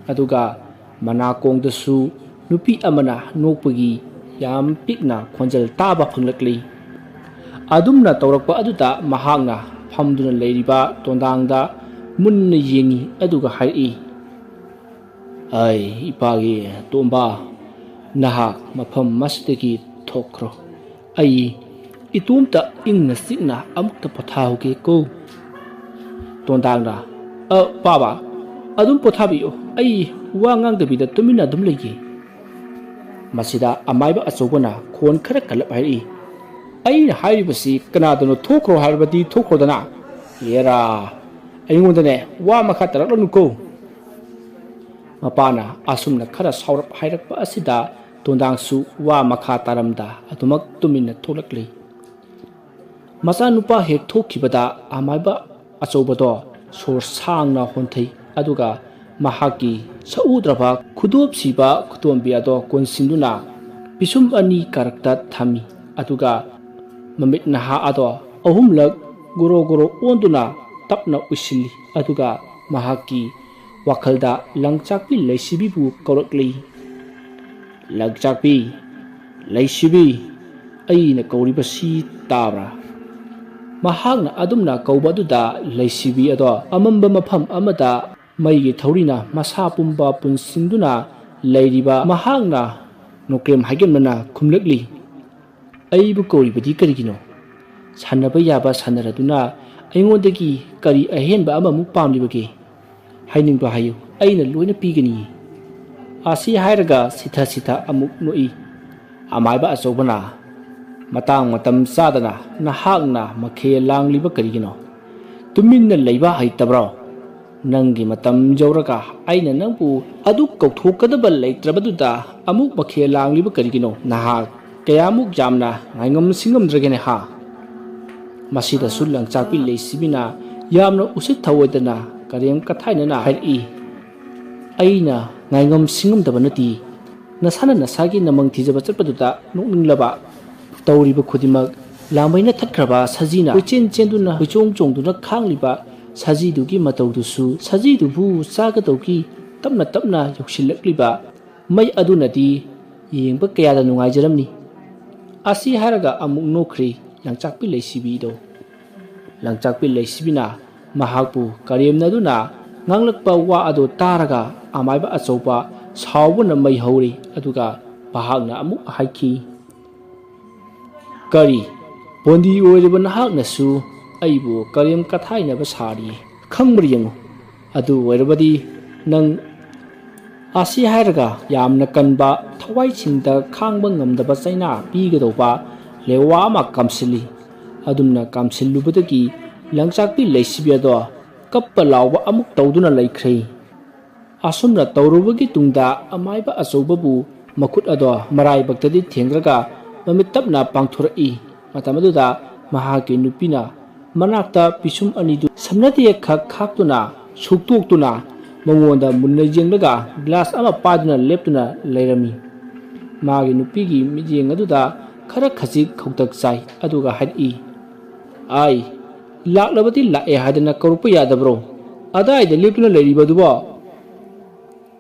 ꯑꯗꯨꯒ ꯃꯅꯥꯀꯣꯡꯗꯁꯨ ꯅꯨꯄꯤ ꯑꯃꯅ ꯅꯣꯛꯄꯒꯤ ꯌꯥꯝ ꯄꯤꯛꯅ ꯈꯣꯟꯖꯦꯜ ꯇꯥꯕ ꯐꯪꯂꯛꯂꯤ꯫ ꯑꯗꯨꯝꯅ ꯇꯧꯔꯛꯄ ꯑꯗꯨꯗ ꯃꯍꯥꯛꯅ ꯐꯝꯗꯨꯅ ꯂꯩꯔꯤꯕ ꯇꯣꯟꯗꯥꯡꯗ ꯃꯨꯟꯅ ꯌꯦꯡꯉꯤ, ꯑꯗꯨꯒ ꯍꯥꯏꯔꯛꯏ, "ꯑꯩ ꯏꯄꯥꯒꯤ ꯇꯣꯝꯕ, ꯅꯍꯥꯛ ꯃꯐꯝ ꯑꯁꯤꯗꯒꯤ ꯊꯣꯛꯈ꯭ꯔꯣ꯫ ꯑꯩ ꯏꯇꯣꯝꯇ ꯏꯪꯅ ꯆꯤꯛꯅ ꯑꯃꯨꯛꯇ ꯄꯣꯊꯥꯍꯧꯒꯦꯀꯣ꯫" ꯇꯣꯟꯗꯥꯡꯅ, "ꯑ, ꯄꯥꯕ, ꯑꯗꯨꯝ ꯄꯣꯊꯥꯕꯤꯌꯨ, ꯑꯩ ꯋꯥ ꯉꯥꯡꯗꯕꯤꯗ ꯇꯨꯃꯤꯟꯅ ꯑꯗꯨꯝ ꯂꯩꯒꯦ꯫" ꯃꯁꯤꯗ ꯑꯃꯥꯏꯕ ꯑꯆꯧꯕꯅ ꯈꯣꯟ ꯈꯔ ꯀꯜꯂꯞ ꯍꯥꯏꯔꯛꯏ, "ꯑꯩꯅ ꯍꯥꯏꯔꯤꯕꯁꯤ ꯀꯅꯥꯗꯅꯣ ꯊꯣꯛꯈ꯭ꯔꯣ ꯍꯥꯏꯔꯕꯗꯤ ꯊꯣꯛꯈ꯭ꯔꯣꯗꯅ꯫ ꯑꯦꯔꯥ, ꯑꯩꯉꯣꯟꯗꯅꯦ ꯋꯥ ꯃꯈꯥ ꯇꯥꯔꯛꯂꯅꯨꯀꯣ꯫" ꯃꯄꯥꯅ ꯑꯁꯨꯝꯅ ꯈꯔ ꯁꯥꯎꯔꯞ ꯍꯥꯏꯔꯛꯄ ꯑꯁꯤꯗ ꯇꯣꯟꯗꯥꯡꯁꯨ ꯋꯥ ꯃꯈꯥ ꯇꯥꯔꯝꯗ ꯑꯗꯨꯃꯛ ꯇꯨꯃꯤꯟꯅ ꯊꯣꯛꯂꯛꯂꯤ꯫ ꯃꯆꯥꯅꯨꯄꯥ ꯍꯦꯛ ꯊꯣꯛꯈꯤꯕꯗ ꯑꯃꯥꯏꯕ ꯑꯆꯧꯕꯗꯣ ꯁꯣꯔ ꯁꯥꯡꯅ ꯍꯣꯟꯊꯩ, ꯑꯗꯨꯒ ꯃꯍꯥꯛꯀꯤ ꯁꯛꯎꯗ꯭ꯔꯕ ꯈꯨꯗꯣꯞ ꯁꯤꯕ ꯈꯨꯗꯣꯝꯕꯤ ꯑꯗꯣ ꯀꯣꯟꯁꯤꯟꯗꯨꯅ ꯄꯤꯁꯨꯝ ꯑꯅꯤ ꯀꯥꯔꯛꯇ ꯊꯝꯃꯤ, ꯑꯗꯨꯒ ꯃꯃꯤꯠ ꯅꯍꯥ ꯑꯗꯣ ꯑꯍꯨꯝꯂꯛ ꯒꯣꯔꯣ ꯒꯣꯔꯣ ꯑꯣꯟꯗꯨꯅ ꯇꯞꯅ ꯎꯏꯁꯤꯜꯂꯤ, ꯑꯗꯨꯒ ꯃꯍꯥꯛꯀꯤ ꯋꯥꯈꯜꯗ ꯂꯪꯆꯥꯛꯄꯤ ꯂꯩꯁꯤꯕꯤꯕꯨ ꯀꯧꯔꯛꯂꯤ꯫ "ꯂꯪꯆꯥꯛꯄꯤ, ꯂꯩꯁꯤꯕꯤ, ꯑꯩꯅ ꯀꯧꯔꯤꯕꯁꯤ ꯇꯥꯕ꯭ꯔꯥ?" ꯃꯍꯥꯛꯅ ꯑꯗꯨꯝꯅ ꯀꯧꯕ ꯑꯗꯨꯗ ꯂꯩꯁꯤꯕꯤ ꯑꯗꯣ ꯑꯃꯝꯕ ꯃꯐꯝ ꯑꯃꯗ ꯃꯩꯒꯤ ꯊꯧꯔꯤꯅ ꯃꯁꯥ ꯄꯨꯝꯕ ꯄꯨꯟꯁꯤꯟꯗꯨꯅ ꯂꯩꯔꯤꯕ ꯃꯍꯥꯛꯅ ꯅꯣꯀ꯭ꯔꯦꯝ ꯍꯥꯏꯒꯟꯕꯅ ꯈꯨꯝꯂꯛꯂꯤ, "ꯑꯩꯕꯨ ꯀꯧꯔꯤꯕꯗꯤ ꯀꯔꯤꯒꯤꯅꯣ? ꯁꯥꯟꯅꯕ ꯌꯥꯕ ꯁꯥꯟꯅꯔꯗꯨꯅ ꯑꯩꯉꯣꯟꯗꯒꯤ ꯀꯔꯤ ꯑꯍꯦꯟꯕ ꯑꯃꯃꯨꯛ ꯄꯥꯝꯂꯤꯕꯒꯦ? ꯍꯥꯏꯅꯤꯡꯕ ꯍꯥꯏꯌꯨ, ꯑꯩꯅ ꯂꯣꯏꯅ ꯄꯤꯒꯅꯤ꯫" ꯑꯁꯤ ꯍꯥꯏꯔꯒ ꯁꯤꯊ ꯁꯤꯊ ꯑꯃꯨꯛ ꯅꯣꯛꯏ꯫ ꯑꯃꯥꯏꯕ ꯑꯆꯧꯕꯅ, "ꯃꯇꯥꯡ ꯃꯇꯝ ꯆꯥꯗꯅ ꯅꯍꯥꯛꯅ ꯃꯈꯦꯜ ꯂꯥꯡꯂꯤꯕ ꯀꯔꯤꯒꯤꯅꯣ? ꯇꯨꯃꯤꯟꯅ ꯂꯩꯕ ꯍꯩꯇꯕ꯭ꯔꯣ? ꯅꯪꯒꯤ ꯃꯇꯝ ꯌꯧꯔꯒ ꯑꯩꯅ ꯅꯪꯕꯨ ꯑꯗꯨ ꯀꯧꯊꯣꯛꯀꯗꯕ ꯂꯩꯇ꯭ꯔꯕꯗꯨꯗ ꯑꯃꯨꯛ ꯃꯈꯦꯜ ꯂꯥꯡꯂꯤꯕ ꯀꯔꯤꯒꯤꯅꯣ? ꯅꯍꯥꯛ ꯀꯌꯥꯃꯨꯛ ꯌꯥꯝꯅ ꯉꯥꯏꯉꯝ ꯁꯤꯡꯉꯝꯗ꯭ꯔꯒꯦꯅꯦ ꯍꯥ?" ꯃꯁꯤꯗꯁꯨ ꯂꯪꯆꯥꯛꯄꯤ ꯂꯩꯁꯤꯕꯤꯅ ꯌꯥꯝꯅ ꯎꯁꯤꯠ ꯊꯑꯣꯏꯗꯅ ꯀꯔꯦꯝ ꯀꯊꯥꯏꯅꯅ ꯍꯥꯏꯔꯛꯏ, "ꯑꯩꯅ ꯉꯥꯏꯉꯝ ꯁꯤꯡꯉꯝꯗꯕ ꯅꯠꯇꯦ, ꯅꯁꯥꯅ ꯅꯁꯥꯒꯤ ꯅꯃꯪ ꯊꯤꯖꯕ ꯆꯠꯄꯗꯨꯗ ꯅꯣꯛꯅꯤꯡꯂꯕ꯫ ꯇꯧꯔꯤꯕ ꯈꯨꯗꯤꯡꯃꯛ ꯂꯥꯡꯕꯩꯅ ꯊꯠꯈ꯭ꯔꯕ ꯁꯖꯤꯅ ꯀꯣꯏꯆꯦꯟ ꯆꯦꯟꯗꯨꯅ ꯀꯣꯏꯆꯣꯡ ꯆꯣꯡꯗꯨꯅ ꯈꯥꯡꯂꯤꯕ ꯁꯖꯤꯗꯨꯒꯤ ꯃꯇꯧꯗꯨꯁꯨ, ꯁꯖꯤꯗꯨꯕꯨ ꯆꯥꯒꯗꯧꯒꯤ ꯇꯞꯅ ꯇꯞꯅ ꯌꯧꯁꯤꯜꯂꯛꯂꯤꯕ ꯃꯩ ꯑꯗꯨꯅꯗꯤ ꯌꯦꯡꯕ ꯀꯌꯥꯗ ꯅꯨꯡꯉꯥꯏꯖꯔꯝꯅꯤ꯫" ꯑꯁꯤ ꯍꯥꯏꯔꯒ ꯑꯃꯨꯛ ꯅꯣꯛꯈ꯭ꯔꯤ ꯂꯪꯆꯥꯛꯄꯤ ꯂꯩꯁꯤꯕꯤꯗꯣ꯫ ꯂꯪꯆꯥꯛꯄꯤ ꯂꯩꯁꯤꯕꯤꯅ ꯃꯍꯥꯛꯄꯨ ꯀꯔꯦꯝꯅꯗꯨꯅ ꯉꯥꯡꯂꯛꯄ ꯋꯥ ꯑꯗꯨ ꯇꯥꯔꯒ ꯑꯃꯥꯏꯕ ꯑꯆꯧꯕ ꯁꯥꯎꯕꯅ ꯃꯩ ꯍꯧꯔꯤ꯫ ꯑꯗꯨꯒ ꯃꯍꯥꯛꯅ ꯑꯃꯨꯛ ꯍꯥꯏꯈꯤ, "ꯀꯔꯤ, ꯄꯣꯟꯗꯤ ꯑꯣꯏꯔꯤꯕ ꯅꯍꯥꯛꯅꯁꯨ ꯑꯩꯕꯨ ꯀꯔꯦꯝ ꯀꯊꯥꯏꯅꯕ ꯁꯥꯔꯤ? ꯈꯪꯕ꯭ꯔꯥ ꯌꯦꯡꯉꯨ, ꯑꯗꯨ ꯑꯣꯏꯔꯕꯗꯤ ꯅꯪ" ꯑꯁꯤ ꯍꯥꯏꯔꯒ ꯌꯥꯝꯅ ꯀꯟꯕ, ꯊꯋꯥꯏꯁꯤꯡꯗ ꯈꯥꯡꯕ ꯉꯝꯗꯕ ꯆꯩꯅꯥ ꯄꯤꯒꯗꯧꯕ ꯂꯦꯋꯥ ꯑꯃ ꯀꯥꯝꯁꯤꯜꯂꯤ꯫ ꯑꯗꯨꯝꯅ ꯀꯥꯝꯁꯤꯜꯂꯨꯕꯗꯒꯤ ꯂꯪꯆꯥꯛꯄꯤ ꯂꯩꯁꯤꯕꯤ ꯑꯗꯣ ꯀꯞꯄ ꯂꯥꯎꯕ ꯑꯃꯨꯛ ꯇꯧꯗꯨꯅ ꯂꯩꯈ꯭ꯔꯦ꯫ ꯑꯁꯨꯝꯅ ꯇꯧꯔꯨꯕꯒꯤ ꯇꯨꯡꯗ ꯑꯃꯥꯏꯕ ꯑꯆꯧꯕꯕꯨ ꯃꯈꯨꯠ ꯑꯗꯣ ꯃꯔꯥꯏꯕꯛꯇꯗꯤ ꯊꯦꯡꯂꯒ ꯃꯃꯤꯠ ꯇꯞꯅ ꯄꯥꯡꯊꯣꯔꯛꯏ꯫ ꯃꯇꯝ ꯑꯗꯨꯗ ꯃꯍꯥꯛꯀꯤ ꯅꯨꯄꯤꯅ ꯃꯅꯥꯛꯇ ꯄꯤꯁꯨꯝ ꯑꯅꯤꯗꯨ ꯁꯝꯅꯗꯦ ꯈꯛ ꯈꯥꯛꯇꯨꯅ ꯁꯨꯛꯇꯣꯛꯇꯨꯅ ꯃꯉꯣꯟꯗ ꯃꯨꯟꯅ ꯌꯦꯡꯂꯒ ꯒ꯭ꯂꯥꯁ ꯑꯃ ꯄꯥꯏꯗꯨꯅ ꯂꯦꯞꯇꯨꯅ ꯂꯩꯔꯝꯃꯤ꯫ ꯃꯥꯒꯤ ꯅꯨꯄꯤꯒꯤ ꯃꯤꯠꯌꯦꯡ ꯑꯗꯨꯗ ꯈꯔ ꯈꯖꯤꯛ ꯈꯧꯇꯛ ꯆꯥꯏ, ꯑꯗꯨꯒ ꯍꯥꯏꯔꯛꯏ, "ꯑꯥꯏ, ꯂꯥꯛꯂꯕꯗꯤ ꯂꯥꯛꯑꯦ ꯍꯥꯏꯗꯅ ꯀꯧꯔꯛꯄ ꯌꯥꯗꯕ꯭ꯔꯣ? ꯑꯗꯥꯏꯗ ꯂꯦꯞꯇꯨꯅ ꯂꯩꯔꯤꯕꯗꯨꯕꯣ?"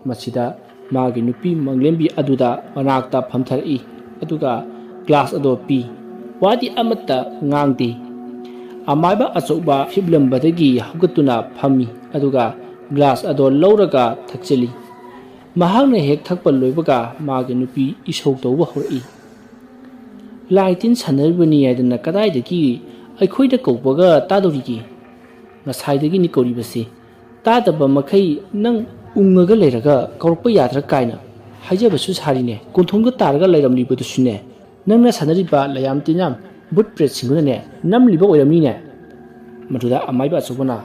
ꯃꯁꯤꯗ ꯃꯥꯒꯤ ꯅꯨꯄꯤ ꯃꯪꯂꯦꯝꯕꯤ ꯑꯗꯨꯗ ꯃꯅꯥꯛꯇ ꯐꯝꯊꯔꯛꯏ, ꯑꯗꯨꯒ ꯒ꯭ꯂꯥꯁ ꯑꯗꯣ ꯄꯤ꯫ ꯋꯥꯗꯤ ꯑꯃꯠꯇ ꯉꯥꯡꯗꯦ꯫ ꯑꯃꯥꯏꯕ ꯑꯆꯧꯕ ꯍꯤꯞꯂꯝꯕꯗꯒꯤ ꯍꯧꯒꯠꯇꯨꯅ ꯐꯝꯃꯤ, ꯑꯗꯨꯒ ꯒ꯭ꯂꯥꯁ ꯑꯗꯣ ꯂꯧꯔꯒ ꯊꯛꯆꯜꯂꯤ꯫ ꯃꯍꯥꯛꯅ ꯍꯦꯛ ꯊꯛꯄ ꯂꯣꯏꯕꯒ ꯃꯥꯒꯤ ꯅꯨꯄꯤ ꯏꯁꯧ ꯇꯧꯕ ꯍꯧꯔꯛꯏ꯫ "ꯂꯥꯏ ꯇꯤꯟ ꯁꯥꯟꯅꯔꯤꯕꯅꯤ ꯍꯥꯏꯗꯅ ꯀꯗꯥꯏꯗꯒꯤ ꯑꯩꯈꯣꯏꯗ ꯀꯧꯕꯒ ꯇꯥꯗꯧꯔꯤꯒꯦ? ꯉꯁꯥꯏꯗꯒꯤꯅꯤ ꯀꯧꯔꯤꯕꯁꯤ꯫ ꯇꯥꯗꯕ ꯃꯈꯩ ꯅꯪ ꯎꯪꯉꯒ ꯂꯩꯔꯒ ꯀꯧꯔꯛꯄ ꯌꯥꯗ꯭ꯔꯥ ꯀꯥꯏꯅ ꯍꯥꯏꯖꯕꯁꯨ ꯁꯥꯔꯤꯅꯦ꯫ ꯀꯣꯟꯊꯣꯡꯗ ꯇꯥꯔꯒ ꯂꯩꯔꯝꯂꯤꯕꯗꯨꯁꯨꯅꯦ, ꯅꯪꯅ ꯁꯥꯟꯅꯔꯤꯕ ꯂꯌꯥꯝ ꯇꯤꯟꯌꯥꯝ ꯕꯨꯠ ꯄ꯭ꯔꯦꯠꯁꯤꯡꯗꯨꯅꯅꯦ ꯅꯝꯂꯤꯕ ꯑꯣꯏꯔꯝꯅꯤꯅꯦ?" ꯃꯗꯨꯗ ꯑꯃꯥꯏꯕ ꯑꯆꯧꯕꯅ,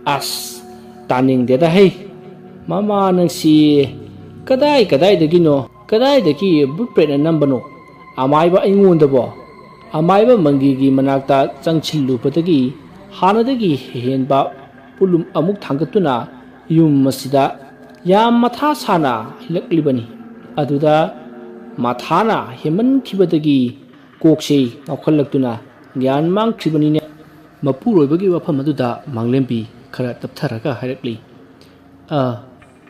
"ꯑꯁ, ꯇꯥꯅꯤꯡꯗꯦꯗ ꯍꯩ, ꯃꯃꯥ ꯅꯪꯁꯤ ꯀꯗꯥꯏ ꯀꯗꯥꯏꯗꯒꯤꯅꯣ, ꯀꯗꯥꯏꯗꯒꯤ ꯕꯨꯠ ꯄ꯭ꯔꯦꯠꯅ ꯅꯝꯕꯅꯣ? ꯑꯃꯥꯏꯕ ꯑꯩꯉꯣꯟꯗꯕꯣ?" ꯑꯃꯥꯏꯕ ꯃꯪꯒꯤꯒꯤ ꯃꯅꯥꯛꯇ ꯆꯪꯁꯤꯜꯂꯨꯕꯗꯒꯤ ꯍꯥꯟꯅꯗꯒꯤ ꯍꯦꯟꯕ ꯄꯣꯠꯂꯨꯝ ꯑꯃꯨꯛ ꯊꯥꯡꯒꯠꯇꯨꯅ ꯌꯨꯝ ꯑꯁꯤꯗ ꯌꯥꯝ ꯃꯊꯥ ꯁꯥꯅ ꯍꯤꯜꯂꯛꯂꯤꯕꯅꯤ꯫ ꯑꯗꯨꯗ ꯃꯊꯥꯅ ꯍꯦꯟꯃꯟꯈꯤꯕꯗꯒꯤ ꯀꯣꯛꯁꯤ ꯉꯥꯎꯈꯠꯂꯛꯇꯨꯅ ꯒ꯭ꯌꯥꯟ ꯃꯥꯡꯈ꯭ꯔꯤꯕꯅꯤꯅꯦ꯫ ꯃꯄꯨꯔꯣꯏꯕꯒꯤ ꯋꯥꯐꯝ ꯑꯗꯨꯗ ꯃꯥꯡꯂꯦꯝꯕꯤ ꯈꯔ ꯇꯞꯊꯔꯒ ꯍꯥꯏꯔꯛꯂꯤ, "ꯑ,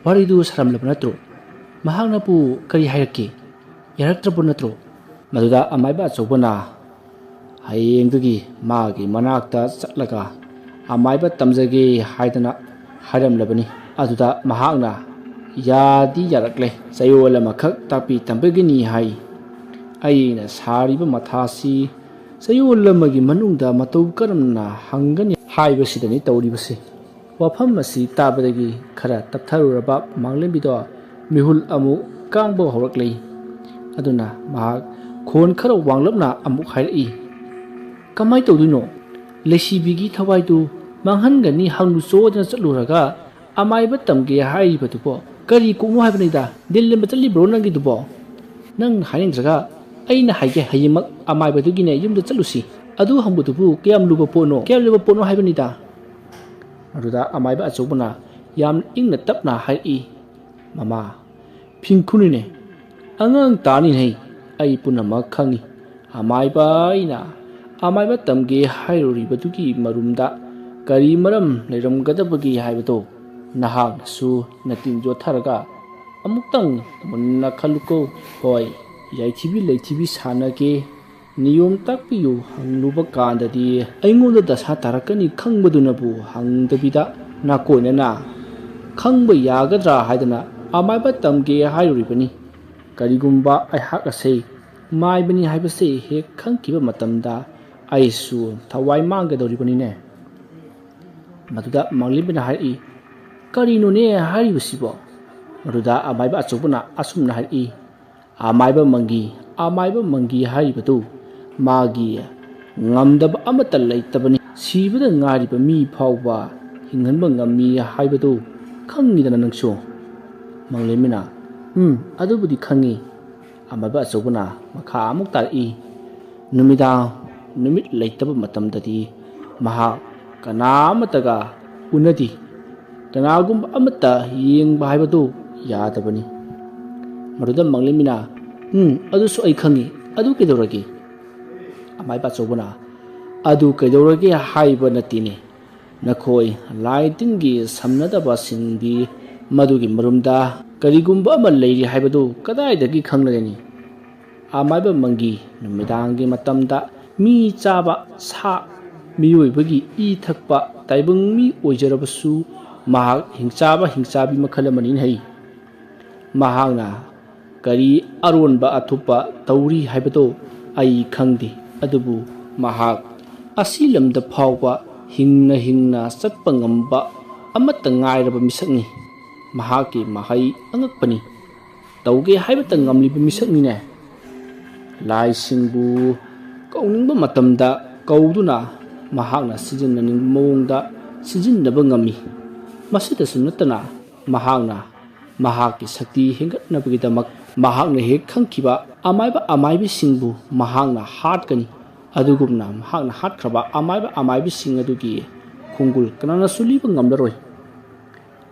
ꯋꯥꯔꯤꯗꯨ ꯁꯥꯔꯝꯂꯕ ꯅꯠꯇ꯭ꯔꯣ? ꯃꯍꯥꯛꯅꯕꯨ ꯀꯔꯤ ꯍꯥꯏꯔꯛꯀꯦ? ꯌꯥꯔꯛꯇ꯭ꯔꯕ ꯅꯠꯇ꯭ꯔꯣ?" ꯃꯗꯨꯗ ꯑꯃꯥꯏꯕ ꯑꯆꯧꯕꯅ, "ꯍꯌꯦꯡꯗꯒꯤ ꯃꯥꯒꯤ ꯃꯅꯥꯛꯇ ꯆꯠꯂꯒ ꯑꯃꯥꯏꯕ ꯇꯝꯖꯒꯦ ꯍꯥꯏꯗꯅ ꯍꯥꯏꯔꯝꯂꯕꯅꯤ꯫ ꯑꯗꯨꯗ ꯃꯍꯥꯛꯅ ꯌꯥꯗꯤ ꯌꯥꯔꯛꯂꯦ꯫ ꯆꯌꯣꯜ ꯑꯃꯈꯛ ꯇꯥꯛꯄꯤ ꯇꯝꯕꯒꯤꯅꯤ ꯍꯥꯏ꯫ ꯑꯩꯅ ꯁꯥꯔꯤꯕ ꯃꯊꯥꯁꯤ ꯆꯌꯣꯜ ꯑꯃꯒꯤ ꯃꯅꯨꯡꯗ ꯃꯇꯧ ꯀꯔꯝꯅ ꯍꯪꯒꯅꯤ ꯍꯥꯏꯕꯁꯤꯗꯅꯤ ꯇꯧꯔꯤꯕꯁꯤ꯫" ꯋꯥꯐꯝ ꯑꯁꯤ ꯇꯥꯕꯗꯒꯤ ꯈꯔ ꯇꯞꯊꯔꯨꯔꯕ ꯃꯥꯡꯂꯦꯝꯕꯤꯗꯣ ꯃꯤꯍꯨꯜ ꯑꯃꯨꯛ ꯀꯥꯡꯕ ꯍꯧꯔꯛꯂꯤ꯫ ꯑꯗꯨꯅ ꯃꯍꯥꯛ ꯈꯣꯟ ꯈꯔ ꯋꯥꯡꯂꯞꯅ ꯑꯃꯨꯛ ꯍꯥꯏꯔꯛꯏ, "ꯀꯃꯥꯏ ꯇꯧꯗꯣꯏꯅꯣ? ꯂꯩꯁꯤꯕꯤꯒꯤ ꯊꯋꯥꯏꯗꯨ ꯃꯥꯡꯍꯟꯒꯅꯤ ꯍꯪꯂꯨꯆꯣꯗꯅ ꯆꯠꯂꯨꯔꯒ ꯑꯃꯥꯏꯕ ꯇꯝꯒꯦ ꯍꯥꯏꯔꯤꯕꯗꯨꯕꯣ ꯀꯔꯤ ꯀꯣꯛꯅꯣ ꯍꯥꯏꯕꯅꯤꯗ? ꯂꯤꯟ ꯂꯦꯟꯕ ꯆꯠꯂꯤꯕ꯭ꯔꯣ ꯅꯪꯒꯤꯗꯨꯕꯣ? ꯅꯪ ꯍꯥꯏꯅꯤꯡꯗ꯭ꯔꯒ ꯑꯩꯅ ꯍꯥꯏꯒꯦ, ꯍꯌꯦꯡꯃꯛ ꯑꯃꯥꯏꯕꯗꯨꯒꯤꯅꯦ ꯌꯨꯝꯗ ꯆꯠꯂꯨꯁꯤ꯫ ꯑꯗꯨ ꯍꯪꯕꯗꯨꯕꯨ ꯀꯌꯥꯝ ꯂꯨꯕ ꯄꯣꯠꯅꯣ? ꯀꯌꯥꯝ ꯂꯨꯕ ꯄꯣꯠꯅꯣ ꯍꯥꯏꯕꯅꯤꯗ?" ꯑꯗꯨꯗ ꯑꯃꯥꯏꯕ ꯑꯆꯧꯕꯅ ꯌꯥꯝ ꯏꯪꯅ ꯇꯞꯅ ꯍꯥꯏꯔꯛꯏ, "ꯃꯃꯥ, ꯐꯤꯡꯈꯨꯅꯤꯅꯦ, ꯑꯉꯥꯡ ꯇꯥꯅꯤꯅꯦ꯫ ꯑꯩ ꯄꯨꯝꯅꯃꯛ ꯈꯪꯏ꯫ ꯑꯃꯥꯏꯕ ꯑꯩꯅ ꯑꯃꯥꯏꯕ ꯇꯝꯒꯦ ꯍꯥꯏꯔꯨꯔꯤꯕꯗꯨꯒꯤ ꯃꯔꯨꯝꯗ ꯀꯔꯤ ꯃꯔꯝ ꯂꯩꯔꯝꯒꯗꯕꯒꯦ ꯍꯥꯏꯕꯗꯣ ꯅꯍꯥꯛꯅꯁꯨ ꯅꯇꯤꯟ ꯌꯣꯠꯊꯔꯒ ꯑꯃꯨꯛꯇꯪ ꯃꯨꯟꯅ ꯈꯜꯂꯨꯀꯣ꯫ ꯍꯣꯏ, ꯌꯥꯏꯊꯤꯕꯤ ꯂꯩꯊꯤꯕꯤ ꯁꯥꯟꯅꯒꯦ ꯅꯤꯌꯣꯝ ꯇꯥꯛꯄꯤꯌꯨ ꯍꯪꯂꯨꯕ ꯀꯥꯟꯗꯗꯤ ꯑꯩꯉꯣꯟꯗ ꯗꯁꯥ ꯇꯥꯔꯛꯀꯅꯤ ꯈꯪꯕꯗꯨꯅꯕꯨ ꯍꯪꯗꯕꯤꯗ ꯅꯥꯀꯣꯏꯅꯅ ꯈꯪꯕ ꯌꯥꯒꯗ꯭ꯔꯥ ꯍꯥꯏꯗꯅ ꯑꯃꯥꯏꯕ ꯇꯝꯒꯦ ꯍꯥꯏꯔꯨꯔꯤꯕꯅꯤ꯫ ꯀꯔꯤꯒꯨꯝꯕ ꯑꯩꯍꯥꯛ ꯑꯁꯦ ꯃꯥꯏꯕꯅꯤ ꯍꯥꯏꯕꯁꯦ ꯍꯦꯛ ꯈꯪꯈꯤꯕ ꯃꯇꯝꯗ ꯑꯩꯁꯨ ꯊꯋꯥꯏ ꯃꯥꯡꯒꯗꯧꯔꯤꯕꯅꯤꯅꯦ꯫ ꯃꯗꯨꯗ ꯃꯥꯡꯂꯦꯝꯕꯅ ꯍꯥꯏꯔꯛꯏ, "ꯀꯔꯤꯅꯣꯅꯦ ꯍꯥꯏꯔꯤꯕꯁꯤꯕꯣ?" ꯃꯗꯨꯗ ꯑꯃꯥꯏꯕ ꯑꯆꯧꯕꯅ ꯑꯁꯨꯝꯅ ꯍꯥꯏꯔꯛꯏ, "ꯑꯃꯥꯏꯕ ꯃꯪꯒꯤ, ꯑꯃꯥꯏꯕ ꯃꯪꯒꯤ ꯍꯥꯏꯔꯤꯕꯗꯨ ꯃꯥꯒꯤ ꯉꯝꯗꯕ ꯑꯃꯠꯇ ꯂꯩꯇꯕꯅꯤ꯫ ꯁꯤꯕꯗ ꯉꯥꯏꯔꯤꯕ ꯃꯤ ꯐꯥꯎꯕ ꯍꯤꯡꯍꯟꯕ ꯉꯝꯃꯤ ꯍꯥꯏꯕꯗꯨ ꯈꯪꯉꯤꯗꯅ ꯅꯪꯁꯨ?" ꯃꯥꯡꯂꯦꯝꯕꯅ, "ꯎꯝ, ꯑꯗꯨꯕꯨꯗꯤ ꯈꯪꯉꯤ꯫" ꯑꯃꯥꯏꯕ ꯑꯆꯧꯕꯅ ꯃꯈꯥ ꯑꯃꯨꯛ ꯇꯥꯔꯛꯏ, "ꯅꯨꯃꯤꯗꯥꯡ ꯅꯨꯃꯤꯠ ꯂꯩꯇꯕ ꯃꯇꯝꯗꯗꯤ ꯃꯍꯥꯛ ꯀꯅꯥ ꯑꯃꯠꯇꯒ ꯎꯅꯗꯦ꯫ ꯀꯅꯥꯒꯨꯝꯕ ꯑꯃꯠꯇ ꯌꯦꯡꯕ ꯍꯥꯏꯕꯗꯨ ꯌꯥꯗꯕꯅꯤ꯫" ꯃꯗꯨꯗ ꯃꯥꯡꯂꯦꯝꯕꯤꯅ, "ꯎꯝ, ꯑꯗꯨꯁꯨ ꯑꯩ ꯈꯪꯉꯤ꯫ ꯑꯗꯨ ꯀꯩꯗꯧꯔꯒꯦ?" ꯑꯃꯥꯏꯕ ꯑꯆꯧꯕꯅ, "ꯑꯗꯨ ꯀꯩꯗꯧꯔꯒꯦ ꯍꯥꯏꯕ ꯅꯠꯇꯦꯅꯦ꯫ ꯅꯈꯣꯏ ꯂꯥꯏ ꯇꯤꯟꯒꯤ ꯁꯝꯅꯗꯕꯁꯤꯡꯗꯤ ꯃꯗꯨꯒꯤ ꯃꯔꯨꯝꯗ ꯀꯔꯤꯒꯨꯝꯕ ꯑꯃ ꯂꯩꯔꯤ ꯍꯥꯏꯕꯗꯨ ꯀꯗꯥꯏꯗꯒꯤ ꯈꯪꯂꯒꯅꯤ? ꯑꯃꯥꯏꯕ ꯃꯪꯒꯤ ꯅꯨꯃꯤꯗꯥꯡꯒꯤ ꯃꯇꯝꯗ ꯃꯤ ꯆꯥꯕ ꯁꯥ, ꯃꯤꯑꯣꯏꯕꯒꯤ ꯏ ꯊꯛꯄ ꯇꯥꯏꯕꯪ ꯃꯤ ꯑꯣꯏꯖꯔꯕꯁꯨ ꯃꯍꯥꯛ ꯍꯤꯡꯆꯥꯕ ꯍꯤꯡꯆꯥꯕꯤ ꯃꯈꯜ ꯑꯃꯅꯤ ꯍꯩ꯫ ꯃꯍꯥꯛꯅ ꯀꯔꯤ ꯑꯔꯣꯟꯕ ꯑꯊꯨꯞꯄ ꯇꯧꯔꯤ ꯍꯥꯏꯕꯗꯨ ꯑꯩ ꯈꯪꯗꯦ, ꯑꯗꯨꯕꯨ ꯃꯍꯥꯛ ꯑꯁꯤ ꯂꯝꯗ ꯐꯥꯎꯕ ꯍꯤꯡꯅ ꯍꯤꯡꯅ ꯆꯠꯄ ꯉꯝꯕ ꯑꯃꯠꯇ ꯉꯥꯏꯔꯕ ꯃꯤꯁꯛꯅꯤ꯫ ꯃꯍꯥꯛꯀꯤ ꯃꯍꯩ ꯑꯉꯛꯄꯅꯤ꯫ ꯇꯧꯒꯦ ꯍꯥꯏꯕꯇ ꯉꯝꯂꯤꯕ ꯃꯤꯁꯛꯅꯤꯅꯦ꯫ ꯂꯥꯏꯁꯤꯡꯕꯨ ꯀꯧꯅꯤꯡꯕ ꯃꯇꯝꯗ ꯀꯧꯗꯨꯅ ꯃꯍꯥꯛꯅ ꯁꯤꯖꯤꯟꯅꯅꯤꯡꯕ ꯃꯑꯣꯡꯗ ꯁꯤꯖꯤꯟꯅꯕ ꯉꯝꯃꯤ꯫ ꯃꯁꯤꯗꯁꯨ ꯅꯠꯇꯅ ꯃꯍꯥꯛꯅ ꯃꯍꯥꯛꯀꯤ ꯁꯛꯇꯤ ꯍꯦꯟꯒꯠꯅꯕꯒꯤꯗꯃꯛ ꯃꯍꯥꯛꯅ ꯍꯦꯛ ꯈꯪꯈꯤꯕ ꯑꯃꯥꯏꯕ ꯑꯃꯥꯏꯕꯤꯁꯤꯡꯕꯨ ꯃꯍꯥꯛꯅ ꯍꯥꯠꯀꯅꯤ꯫ ꯑꯗꯨꯒꯨꯝꯅ ꯃꯍꯥꯛꯅ ꯍꯥꯠꯈ꯭ꯔꯕ ꯑꯃꯥꯏꯕ ꯑꯃꯥꯏꯕꯤꯁꯤꯡ ꯑꯗꯨꯒꯤ ꯈꯣꯡꯒꯨꯜ ꯀꯅꯥꯅꯁꯨ ꯂꯤꯕ ꯉꯝꯂꯔꯣꯏ꯫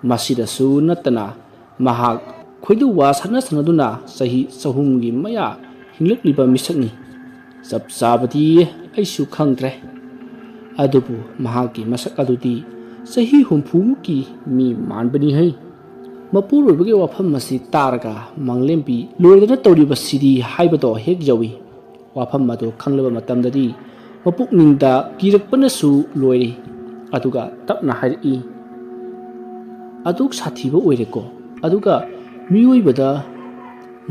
ꯃꯁꯤꯗꯁꯨ ꯅꯠꯇꯅ ꯃꯍꯥꯛ ꯈꯣꯏꯗꯧ ꯋꯥ ꯁꯥꯟꯅ ꯁꯥꯟꯅꯗꯨꯅ ꯆꯍꯤ ꯆꯍꯨꯝꯒꯤ ꯃꯌꯥ ꯍꯤꯡꯂꯛꯂꯤꯕ ꯃꯤꯁꯛꯅꯤ꯫ ꯆꯞ ꯆꯥꯕꯗꯤ ꯑꯩꯁꯨ ꯈꯪꯗ꯭ꯔꯦ꯫ ꯑꯗꯨꯕꯨ ꯃꯍꯥꯛꯀꯤ ꯃꯁꯛ ꯑꯗꯨꯗꯤ ꯆꯍꯤ ꯍꯨꯝꯐꯨꯃꯨꯛꯀꯤ ꯃꯤ ꯃꯥꯟꯕꯅꯤ ꯍꯩ꯫" ꯃꯄꯨꯔꯣꯏꯕꯒꯤ ꯋꯥꯐꯝ ꯑꯁꯤ ꯇꯥꯔꯒ ꯃꯥꯡꯂꯦꯝꯕꯤ ꯂꯣꯏꯗꯅ ꯇꯧꯔꯤꯕꯁꯤꯗꯤ ꯍꯥꯏꯕꯗꯣ ꯍꯦꯛ ꯌꯧꯏ꯫ ꯋꯥꯐꯝ ꯑꯗꯨ ꯈꯪꯂꯕ ꯃꯇꯝꯗꯗꯤ ꯃꯄꯨꯛꯅꯤꯡꯗ ꯀꯤꯔꯛꯄꯅꯁꯨ ꯂꯣꯏꯔꯦ꯫ ꯑꯗꯨꯒ ꯇꯞꯅ ꯍꯥꯏꯔꯛꯏ, "ꯑꯗꯨꯛ ꯁꯥꯊꯤꯕ ꯑꯣꯏꯔꯦꯀꯣ, ꯑꯗꯨꯒ ꯃꯤꯑꯣꯏꯕꯗ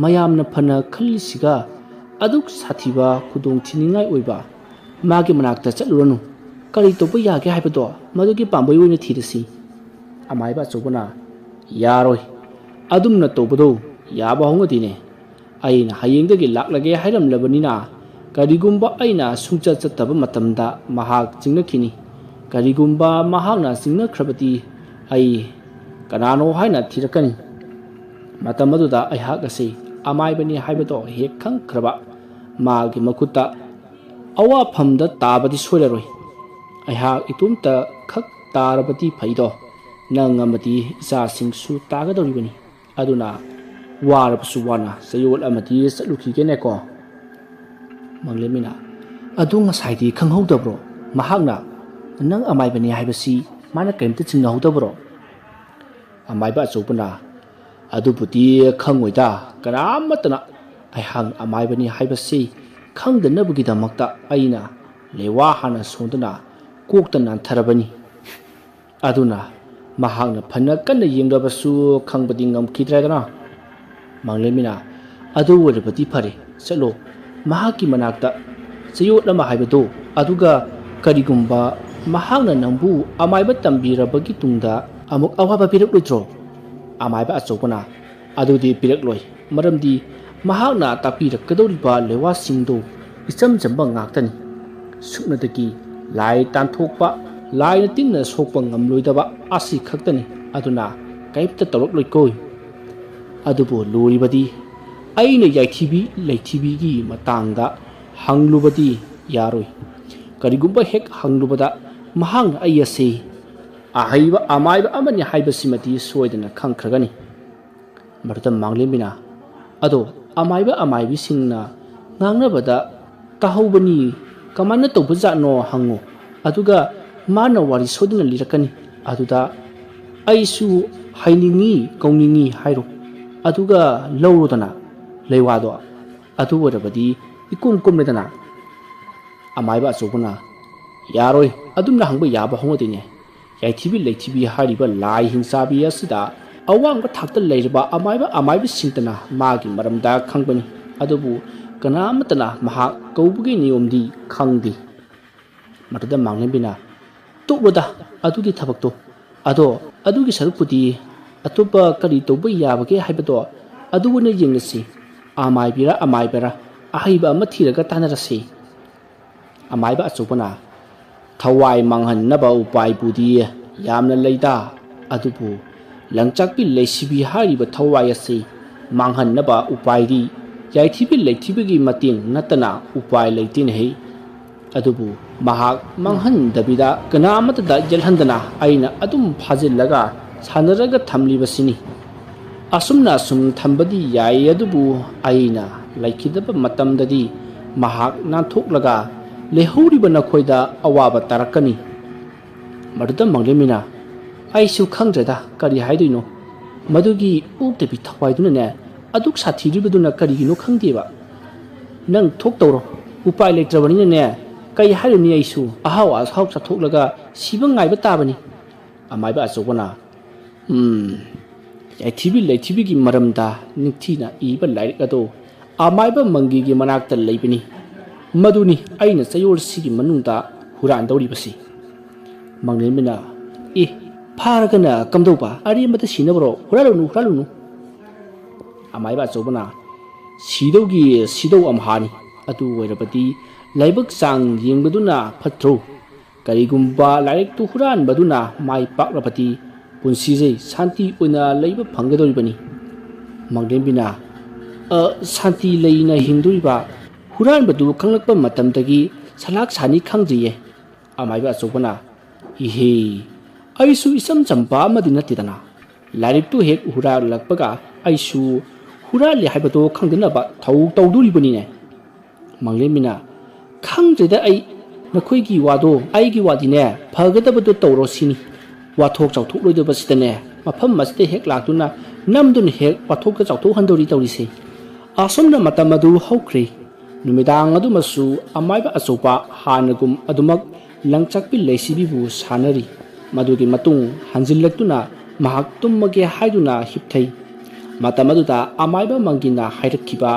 ꯃꯌꯥꯝꯅ ꯐꯅ ꯈꯜꯂꯤꯁꯤꯒ ꯑꯗꯨꯛ ꯁꯥꯊꯤꯕ ꯈꯨꯗꯣꯡ ꯊꯤꯅꯤꯡꯉꯥꯏ ꯑꯣꯏꯕ ꯃꯥꯒꯤ ꯃꯅꯥꯛꯇ ꯆꯠꯂꯨꯔꯅꯨ꯫ ꯀꯔꯤ ꯇꯧꯕ ꯌꯥꯒꯦ ꯍꯥꯏꯕꯗꯣ ꯃꯗꯨꯒꯤ ꯄꯥꯝꯕꯩ ꯑꯣꯏꯅ ꯊꯤꯔꯁꯤ꯫" ꯑꯃꯥꯏꯕ ꯑꯆꯧꯕꯅ, "ꯌꯥꯔꯣꯏ, ꯑꯗꯨꯝꯅ ꯇꯧꯕꯗꯣ ꯌꯥꯕ ꯍꯧꯅꯗꯦꯅꯦ꯫ ꯑꯩꯅ ꯍꯌꯦꯡꯗꯒꯤ ꯂꯥꯛꯂꯒꯦ ꯍꯥꯏꯔꯝꯂꯕꯅꯤꯅ, ꯀꯔꯤꯒꯨꯝꯕ ꯑꯩꯅ ꯁꯨꯡꯆꯠ ꯆꯠꯇꯕ ꯃꯇꯝꯗ ꯃꯍꯥꯛ ꯆꯤꯡꯅꯈꯤꯅꯤ꯫ ꯀꯔꯤꯒꯨꯝꯕ ꯃꯍꯥꯛꯅ ꯆꯤꯡꯅꯈ꯭ꯔꯕꯗꯤ ꯑꯩ ꯀꯅꯥꯅꯣ ꯍꯥꯏꯅ ꯊꯤꯔꯛꯀꯅꯤ꯫ ꯃꯇꯝ ꯑꯗꯨꯗ ꯑꯩꯍꯥꯛ ꯑꯁꯤ ꯑꯃꯥꯏꯕꯅꯤ ꯍꯥꯏꯕꯗꯣ ꯍꯦꯛ ꯈꯪꯈ꯭ꯔꯕ ꯃꯥꯒꯤ ꯃꯈꯨꯠꯇ ꯑꯋꯥꯐꯝꯗ ꯇꯥꯕꯗꯤ ꯁꯣꯏꯔꯔꯣꯏ꯫ ꯑꯩꯍꯥꯛ ꯏꯇꯣꯝꯇ ꯈꯛ ꯇꯥꯔꯕꯗꯤ ꯐꯩꯗꯣ, ꯅꯪ ꯑꯃꯗꯤ ꯏꯆꯥꯁꯤꯡꯁꯨ ꯇꯥꯒꯗꯧꯔꯤꯕꯅꯤ꯫ ꯑꯗꯨꯅ ꯋꯥꯔꯕꯁꯨ ꯋꯥꯅ ꯆꯌꯣꯜ ꯑꯃꯗꯤ ꯆꯠꯂꯨꯈꯤꯒꯦꯅꯦꯀꯣ꯫" ꯃꯥꯡꯂꯦꯝꯕꯤꯅ, "ꯑꯗꯨ ꯉꯁꯥꯏꯗꯤ ꯈꯪꯍꯧꯗꯕ꯭ꯔꯣ? ꯃꯍꯥꯛꯅ ꯅꯪ ꯑꯃꯥꯏꯕꯅꯤ ꯍꯥꯏꯕꯁꯤ ꯃꯥꯅ ꯀꯔꯤꯝꯇ ꯆꯤꯡꯅꯍꯧꯗꯕ꯭ꯔꯣ?" ꯑꯃꯥꯏꯕ ꯑꯆꯧꯕꯅ, "ꯑꯗꯨꯕꯨꯗꯤ ꯈꯪꯉꯣꯏꯗ, ꯀꯅꯥꯃꯠꯇꯅ ꯑꯩꯍꯥꯛ ꯑꯃꯥꯏꯕꯅꯤ ꯍꯥꯏꯕꯁꯤ ꯈꯪꯗꯅꯕꯒꯤꯗꯃꯛꯇ ꯑꯩꯅ ꯂꯩꯋꯥ ꯍꯥꯟꯅ ꯁꯣꯟꯗꯨꯅ ꯀꯣꯛꯇ ꯅꯥꯟꯊꯔꯕꯅꯤ꯫ ꯑꯗꯨꯅ ꯃꯍꯥꯛꯅ ꯐꯅ ꯀꯟꯅ ꯌꯦꯡꯂꯕꯁꯨ ꯈꯪꯕꯗꯤ ꯉꯝꯈꯤꯗ꯭ꯔꯦꯗꯅ꯫" ꯃꯥꯡꯂꯦꯝꯕꯤꯅ, "ꯑꯗꯨ ꯑꯣꯏꯔꯕꯗꯤ ꯐꯔꯦ, ꯆꯠꯂꯣ꯫ ꯃꯍꯥꯛꯀꯤ ꯃꯅꯥꯛꯇ ꯆꯌꯣꯜ ꯑꯃ ꯍꯥꯏꯕꯗꯨ, ꯑꯗꯨꯒ ꯀꯔꯤꯒꯨꯝꯕ ꯃꯍꯥꯛꯅ ꯅꯪꯕꯨ ꯑꯃꯥꯏꯕ ꯇꯝꯕꯤꯔꯕꯒꯤ ꯇꯨꯡꯗ ꯑꯃꯨꯛ ꯑꯋꯥꯕ ꯄꯤꯔꯛꯂꯣꯏꯗ꯭ꯔꯣ?" ꯑꯃꯥꯏꯕ ꯑꯆꯧꯕꯅ, "ꯑꯗꯨꯗꯤ ꯄꯤꯔꯛꯂꯣꯏ, ꯃꯔꯝꯗꯤ ꯃꯍꯥꯛꯅ ꯇꯥꯛꯄꯤꯔꯛꯀꯗꯧꯔꯤꯕ ꯂꯩꯋꯥꯁꯤꯡꯗꯨ ꯏꯆꯝ ꯆꯝꯕ ꯉꯥꯛꯇꯅꯤ꯫ ꯁꯨꯞꯅꯗꯒꯤ ꯂꯥꯏ ꯇꯥꯟꯊꯣꯛꯄ, ꯂꯥꯏꯅ ꯇꯤꯟꯅ ꯁꯣꯛꯄ ꯉꯝꯂꯣꯏꯗꯕ ꯑꯁꯤ ꯈꯛꯇꯅꯤ꯫ ꯑꯗꯨꯅ ꯀꯔꯤꯝꯇ ꯇꯧꯔꯛꯂꯣꯏꯀꯣ꯫ ꯑꯗꯨꯕꯨ ꯂꯨꯔꯤꯕꯗꯤ ꯑꯩꯅ ꯌꯥꯏꯊꯤꯕꯤ ꯂꯩꯊꯤꯕꯤꯒꯤ ꯃꯇꯥꯡꯗ ꯍꯪꯂꯨꯕꯗꯤ ꯌꯥꯔꯣꯏ꯫ ꯀꯔꯤꯒꯨꯝꯕ ꯍꯦꯛ ꯍꯪꯂꯨꯕꯗ ꯃꯍꯥꯛꯅ ꯑꯩ ꯑꯁꯤ ꯑꯍꯩꯕ ꯑꯃꯥꯏꯕ ꯑꯃꯅꯤ ꯍꯥꯏꯕꯁꯤꯃꯗꯤ ꯁꯣꯏꯗꯅ ꯈꯪꯈ꯭ꯔꯒꯅꯤ꯫" ꯃꯗꯨꯗ ꯃꯥꯡꯂꯦꯝꯕꯤꯅ, "ꯑꯗꯣ ꯑꯃꯥꯏꯕ ꯑꯃꯥꯏꯕꯤꯁꯤꯡꯅ ꯉꯥꯡꯅꯕꯗ ꯇꯥꯍꯧꯕꯅꯤ, ꯀꯃꯥꯏꯅ ꯇꯧꯕꯖꯥꯠꯅꯣ ꯍꯪꯉꯨ, ꯑꯗꯨꯒ ꯃꯥꯅ ꯋꯥꯔꯤ ꯁꯣꯏꯗꯅ ꯂꯤꯔꯛꯀꯅꯤ꯫ ꯑꯗꯨꯗ ꯑꯩꯁꯨ ꯍꯩꯅꯤꯡꯉꯤ, ꯀꯧꯅꯤꯡꯉꯤ ꯍꯥꯏꯔꯣ, ꯑꯗꯨꯒ ꯂꯧꯔꯣꯗꯅ ꯂꯩꯋꯥꯗꯣ꯫ ꯑꯗꯨ ꯑꯣꯏꯔꯕꯗꯤ ꯏꯀꯨꯝ ꯀꯨꯝꯂꯦꯗꯅ꯫ ꯑꯃꯥꯏꯕ ꯑꯆꯧꯕꯅ, "ꯌꯥꯔꯣꯏ, ꯑꯗꯨꯝꯅ ꯍꯪꯕ ꯌꯥꯕ ꯍꯧꯅꯗꯦꯅꯦ꯫ ꯌꯥꯏꯊꯤꯕꯤ ꯂꯩꯊꯤꯕꯤ ꯍꯥꯏꯔꯤꯕ ꯂꯥꯏ ꯍꯤꯡꯆꯥꯕꯤ ꯑꯁꯤꯗ ꯑꯋꯥꯡꯕ ꯊꯥꯛꯇ ꯂꯩꯔꯤꯕ ꯑꯃꯥꯏꯕ ꯑꯃꯥꯏꯕꯁꯤꯡꯇꯅ ꯃꯥꯒꯤ ꯃꯔꯝꯗ ꯈꯪꯕꯅꯤ꯫ ꯑꯗꯨꯕꯨ ꯀꯅꯥ ꯑꯃꯠꯇꯅ ꯃꯍꯥꯛ ꯀꯧꯕꯒꯤ ꯅꯤꯌꯣꯝꯗꯤ ꯈꯪꯗꯦ꯫" ꯃꯗꯨꯗ ꯃꯥꯡꯂꯦꯝꯕꯤꯅ, "ꯇꯣꯛꯂꯣꯗ ꯑꯗꯨꯒꯤ ꯊꯕꯛꯇꯣ꯫ ꯑꯗꯣ ꯑꯗꯨꯒꯤ ꯁꯔꯨꯛꯄꯨꯗꯤ ꯑꯇꯣꯞꯄ ꯀꯔꯤ ꯇꯧꯕ ꯌꯥꯕꯒꯦ ꯍꯥꯏꯕꯗꯣ ꯑꯗꯨ ꯑꯣꯏꯅ ꯌꯦꯡꯂꯁꯤ꯫ ꯑꯃꯥꯏꯕꯤꯔ ꯑꯃꯥꯏꯕꯔ ꯑꯍꯩꯕ ꯑꯃ ꯊꯤꯔꯒ ꯇꯥꯟꯅꯔꯁꯤ꯫" ꯑꯃꯥꯏꯕ ꯑꯆꯧꯕꯅ, "ꯊꯋꯥꯏ ꯃꯥꯡꯍꯟꯅꯕ ꯎꯄꯥꯏꯕꯨꯗꯤ ꯌꯥꯝꯅ ꯂꯩꯗ, ꯑꯗꯨꯕꯨ ꯂꯪꯆꯥꯛꯄꯤ ꯂꯩꯁꯤꯕꯤ ꯍꯥꯏꯔꯤꯕ ꯊꯋꯥꯏ ꯑꯁꯤ ꯃꯥꯡꯍꯟꯅꯕ ꯎꯄꯥꯏꯗꯤ ꯌꯥꯏꯊꯤꯕꯤ ꯂꯩꯊꯤꯕꯤꯒꯤ ꯃꯇꯦꯡ ꯅꯠꯇꯅ ꯎꯄꯥꯏ ꯂꯩꯇꯦꯅꯦꯍꯦ꯫ ꯑꯗꯨꯕꯨ ꯃꯍꯥꯛ ꯃꯥꯡꯍꯟꯗꯕꯤꯗ ꯀꯅꯥ ꯑꯃꯠꯇꯗ ꯌꯦꯠꯍꯟꯗꯅ ꯑꯩꯅ ꯑꯗꯨꯝ ꯐꯥꯖꯤꯜꯂꯒ ꯁꯥꯟꯅꯔꯒ ꯊꯝꯂꯤꯕꯁꯤꯅꯤ꯫ ꯑꯁꯨꯝꯅ ꯑꯁꯨꯝ ꯊꯝꯕꯗꯤ ꯌꯥꯏ, ꯑꯗꯨꯕꯨ ꯑꯩꯅ ꯂꯩꯈꯤꯗꯕ ꯃꯇꯝꯗꯗꯤ ꯃꯍꯥꯛ ꯅꯥꯟꯊꯣꯛꯂꯒ ꯂꯩꯍꯧꯔꯤꯕ ꯅꯈꯣꯏꯗ ꯑꯋꯥꯕ ꯇꯥꯔꯛꯀꯅꯤ꯫" ꯃꯗꯨꯗ ꯃꯥꯡꯂꯦꯝꯕꯤꯅ, "ꯑꯩꯁꯨ ꯈꯪꯗ꯭ꯔꯦꯗ ꯀꯔꯤ ꯍꯥꯏꯗꯣꯏꯅꯣ꯫ ꯃꯗꯨꯒꯤ ꯑꯣꯛꯇꯕꯤ ꯊꯋꯥꯏꯗꯨꯅꯅꯦ ꯑꯗꯨꯛ ꯁꯥꯊꯤꯔꯤꯕꯗꯨꯅ ꯀꯔꯤꯒꯤꯅꯣ ꯈꯪꯗꯦꯕ꯫ ꯅꯪ ꯊꯣꯛꯇꯧꯔꯣ꯫ ꯎꯄꯥꯏ ꯂꯩꯇ꯭ꯔꯕꯅꯤꯅꯅꯦ, ꯀꯩ ꯍꯥꯏꯔꯨꯅꯤ, ꯑꯩꯁꯨ ꯑꯍꯥꯎ ꯑꯍꯥꯎ ꯆꯥꯊꯣꯛꯂꯒ ꯁꯤꯕ ꯉꯥꯏꯕ ꯇꯥꯕꯅꯤ꯫" ꯑꯃꯥꯏꯕ ꯑꯆꯧꯕꯅ, "ꯎꯝ, ꯌꯥꯏꯊꯤꯕꯤ ꯂꯩꯊꯤꯕꯤꯒꯤ ꯃꯔꯝꯗ ꯅꯤꯡꯊꯤꯅ ꯏꯕ ꯂꯥꯏꯔꯤꯛ ꯑꯗꯣ ꯑꯃꯥꯏꯕ ꯃꯪꯒꯤꯒꯤ ꯃꯅꯥꯛꯇ ꯂꯩꯕꯅꯤ꯫ ꯃꯗꯨꯅꯤ ꯑꯩꯅ ꯆꯌꯣꯜꯁꯤꯒꯤ ꯃꯅꯨꯡꯗ ꯍꯨꯔꯥꯟꯗꯧꯔꯤꯕꯁꯤ꯫" ꯃꯥꯡꯂꯦꯝꯕꯤꯅ, "ꯑꯦ, ꯐꯥꯔꯒꯅ ꯀꯝꯗꯧꯕ? ꯑꯔꯦꯝꯕꯗ ꯁꯤꯅꯕꯔꯣ? ꯍꯨꯔꯥꯜꯂꯨꯅꯨ, ꯍꯨꯔꯥꯜꯂꯨꯅꯨ꯫" ꯑꯃꯥꯏꯕ ꯑꯆꯧꯕꯅ, "ꯁꯤꯗꯧꯒꯤ ꯁꯤꯗꯧ ꯑꯝꯍꯥꯅꯤ꯫ ꯑꯗꯨ ꯑꯣꯏꯔꯕꯗꯤ ꯂꯥꯏꯕꯛ ꯆꯥꯡ ꯌꯦꯡꯕꯗꯨꯅ ꯐꯠꯇ꯭ꯔꯣ? ꯀꯔꯤꯒꯨꯝꯕ ꯂꯥꯏꯔꯤꯛꯇꯨ ꯍꯨꯔꯥꯟꯕꯗꯨꯅ ꯃꯥꯏ ꯄꯥꯛꯂꯕꯗꯤ ꯄꯨꯟꯁꯤꯁꯦ ꯁꯥꯟꯇꯤ ꯑꯣꯏꯅ ꯂꯩꯕ ꯐꯪꯒꯗꯧꯔꯤꯕꯅꯤ꯫" ꯃꯥꯡꯂꯦꯝꯕꯤꯅ, "ꯑ, ꯁꯥꯟꯇꯤ ꯂꯩꯅ ꯍꯤꯡꯗꯣꯔꯤꯕ ꯍꯨꯔꯥꯟꯕꯗꯨ ꯈꯪꯂꯛꯄ ꯃꯇꯝꯗꯒꯤ ꯁꯂꯥꯛ ꯁꯥꯅꯤ ꯈꯪꯗ꯭ꯔꯤꯌꯦ꯫" ꯑꯃꯥꯏꯕ ꯑꯆꯧꯕꯅ, "ꯏꯍꯦ, ꯑꯩꯁꯨ ꯏꯆꯝ ꯆꯝꯕ ꯑꯃꯗꯤ ꯅꯠꯇꯦꯗꯅ꯫ ꯂꯥꯏꯔꯤꯛꯇꯨ ꯍꯦꯛ ꯍꯨꯔꯥꯜꯂꯛꯄꯒ ꯑꯩꯁꯨ ꯍꯨꯔꯥꯜꯂꯦ ꯍꯥꯏꯕꯗꯣ ꯈꯪꯗꯅꯕ ꯊꯧ ꯇꯧꯗꯣꯔꯤꯕꯅꯤꯅꯦ꯫" ꯃꯥꯡꯂꯦꯝꯕꯤꯅ, "ꯈꯪꯗ꯭ꯔꯦꯗ ꯑꯩ, ꯅꯈꯣꯏꯒꯤ ꯋꯥꯗꯣ꯫ ꯑꯩꯒꯤ ꯋꯥꯗꯤꯅꯦ, ꯐꯒꯗꯕꯗꯣ ꯇꯧꯔꯣ ꯁꯤꯅꯤ꯫ ꯋꯥꯊꯣꯛ ꯆꯥꯎꯊꯣꯛꯂꯣꯏꯗꯕꯁꯤꯗꯅꯦ, ꯃꯐꯝ ꯑꯁꯤꯗ ꯍꯦꯛ ꯂꯥꯛꯇꯨꯅ ꯅꯝꯗꯨꯅ ꯍꯦꯛ ꯋꯥꯊꯣꯛꯇ ꯆꯥꯎꯊꯣꯛꯍꯟꯗꯧꯔꯤ ꯇꯧꯔꯤꯁꯦ꯫" ꯑꯁꯨꯝꯅ ꯃꯇꯝ ꯑꯗꯨ ꯍꯧꯈ꯭ꯔꯦ꯫ ꯅꯨꯃꯤꯗꯥꯡ ꯑꯗꯨꯃꯁꯨ ꯑꯃꯥꯏꯕ ꯑꯆꯧꯕ ꯍꯥꯟꯅꯒꯨꯝ ꯑꯗꯨꯃꯛ ꯂꯪꯆꯥꯛꯄꯤ ꯂꯩꯁꯤꯕꯤꯕꯨ ꯁꯥꯟꯅꯔꯤ꯫ ꯃꯗꯨꯒꯤ ꯃꯇꯨꯡ ꯍꯟꯖꯤꯜꯂꯛꯇꯨꯅ ꯃꯍꯥꯛ ꯇꯨꯝꯃꯒꯦ ꯍꯥꯏꯗꯨꯅ ꯍꯤꯞꯊꯩ꯫ ꯃꯇꯝ ꯑꯗꯨꯗ ꯑꯃꯥꯏꯕ ꯃꯪꯒꯤꯅ ꯍꯥꯏꯔꯛꯈꯤꯕ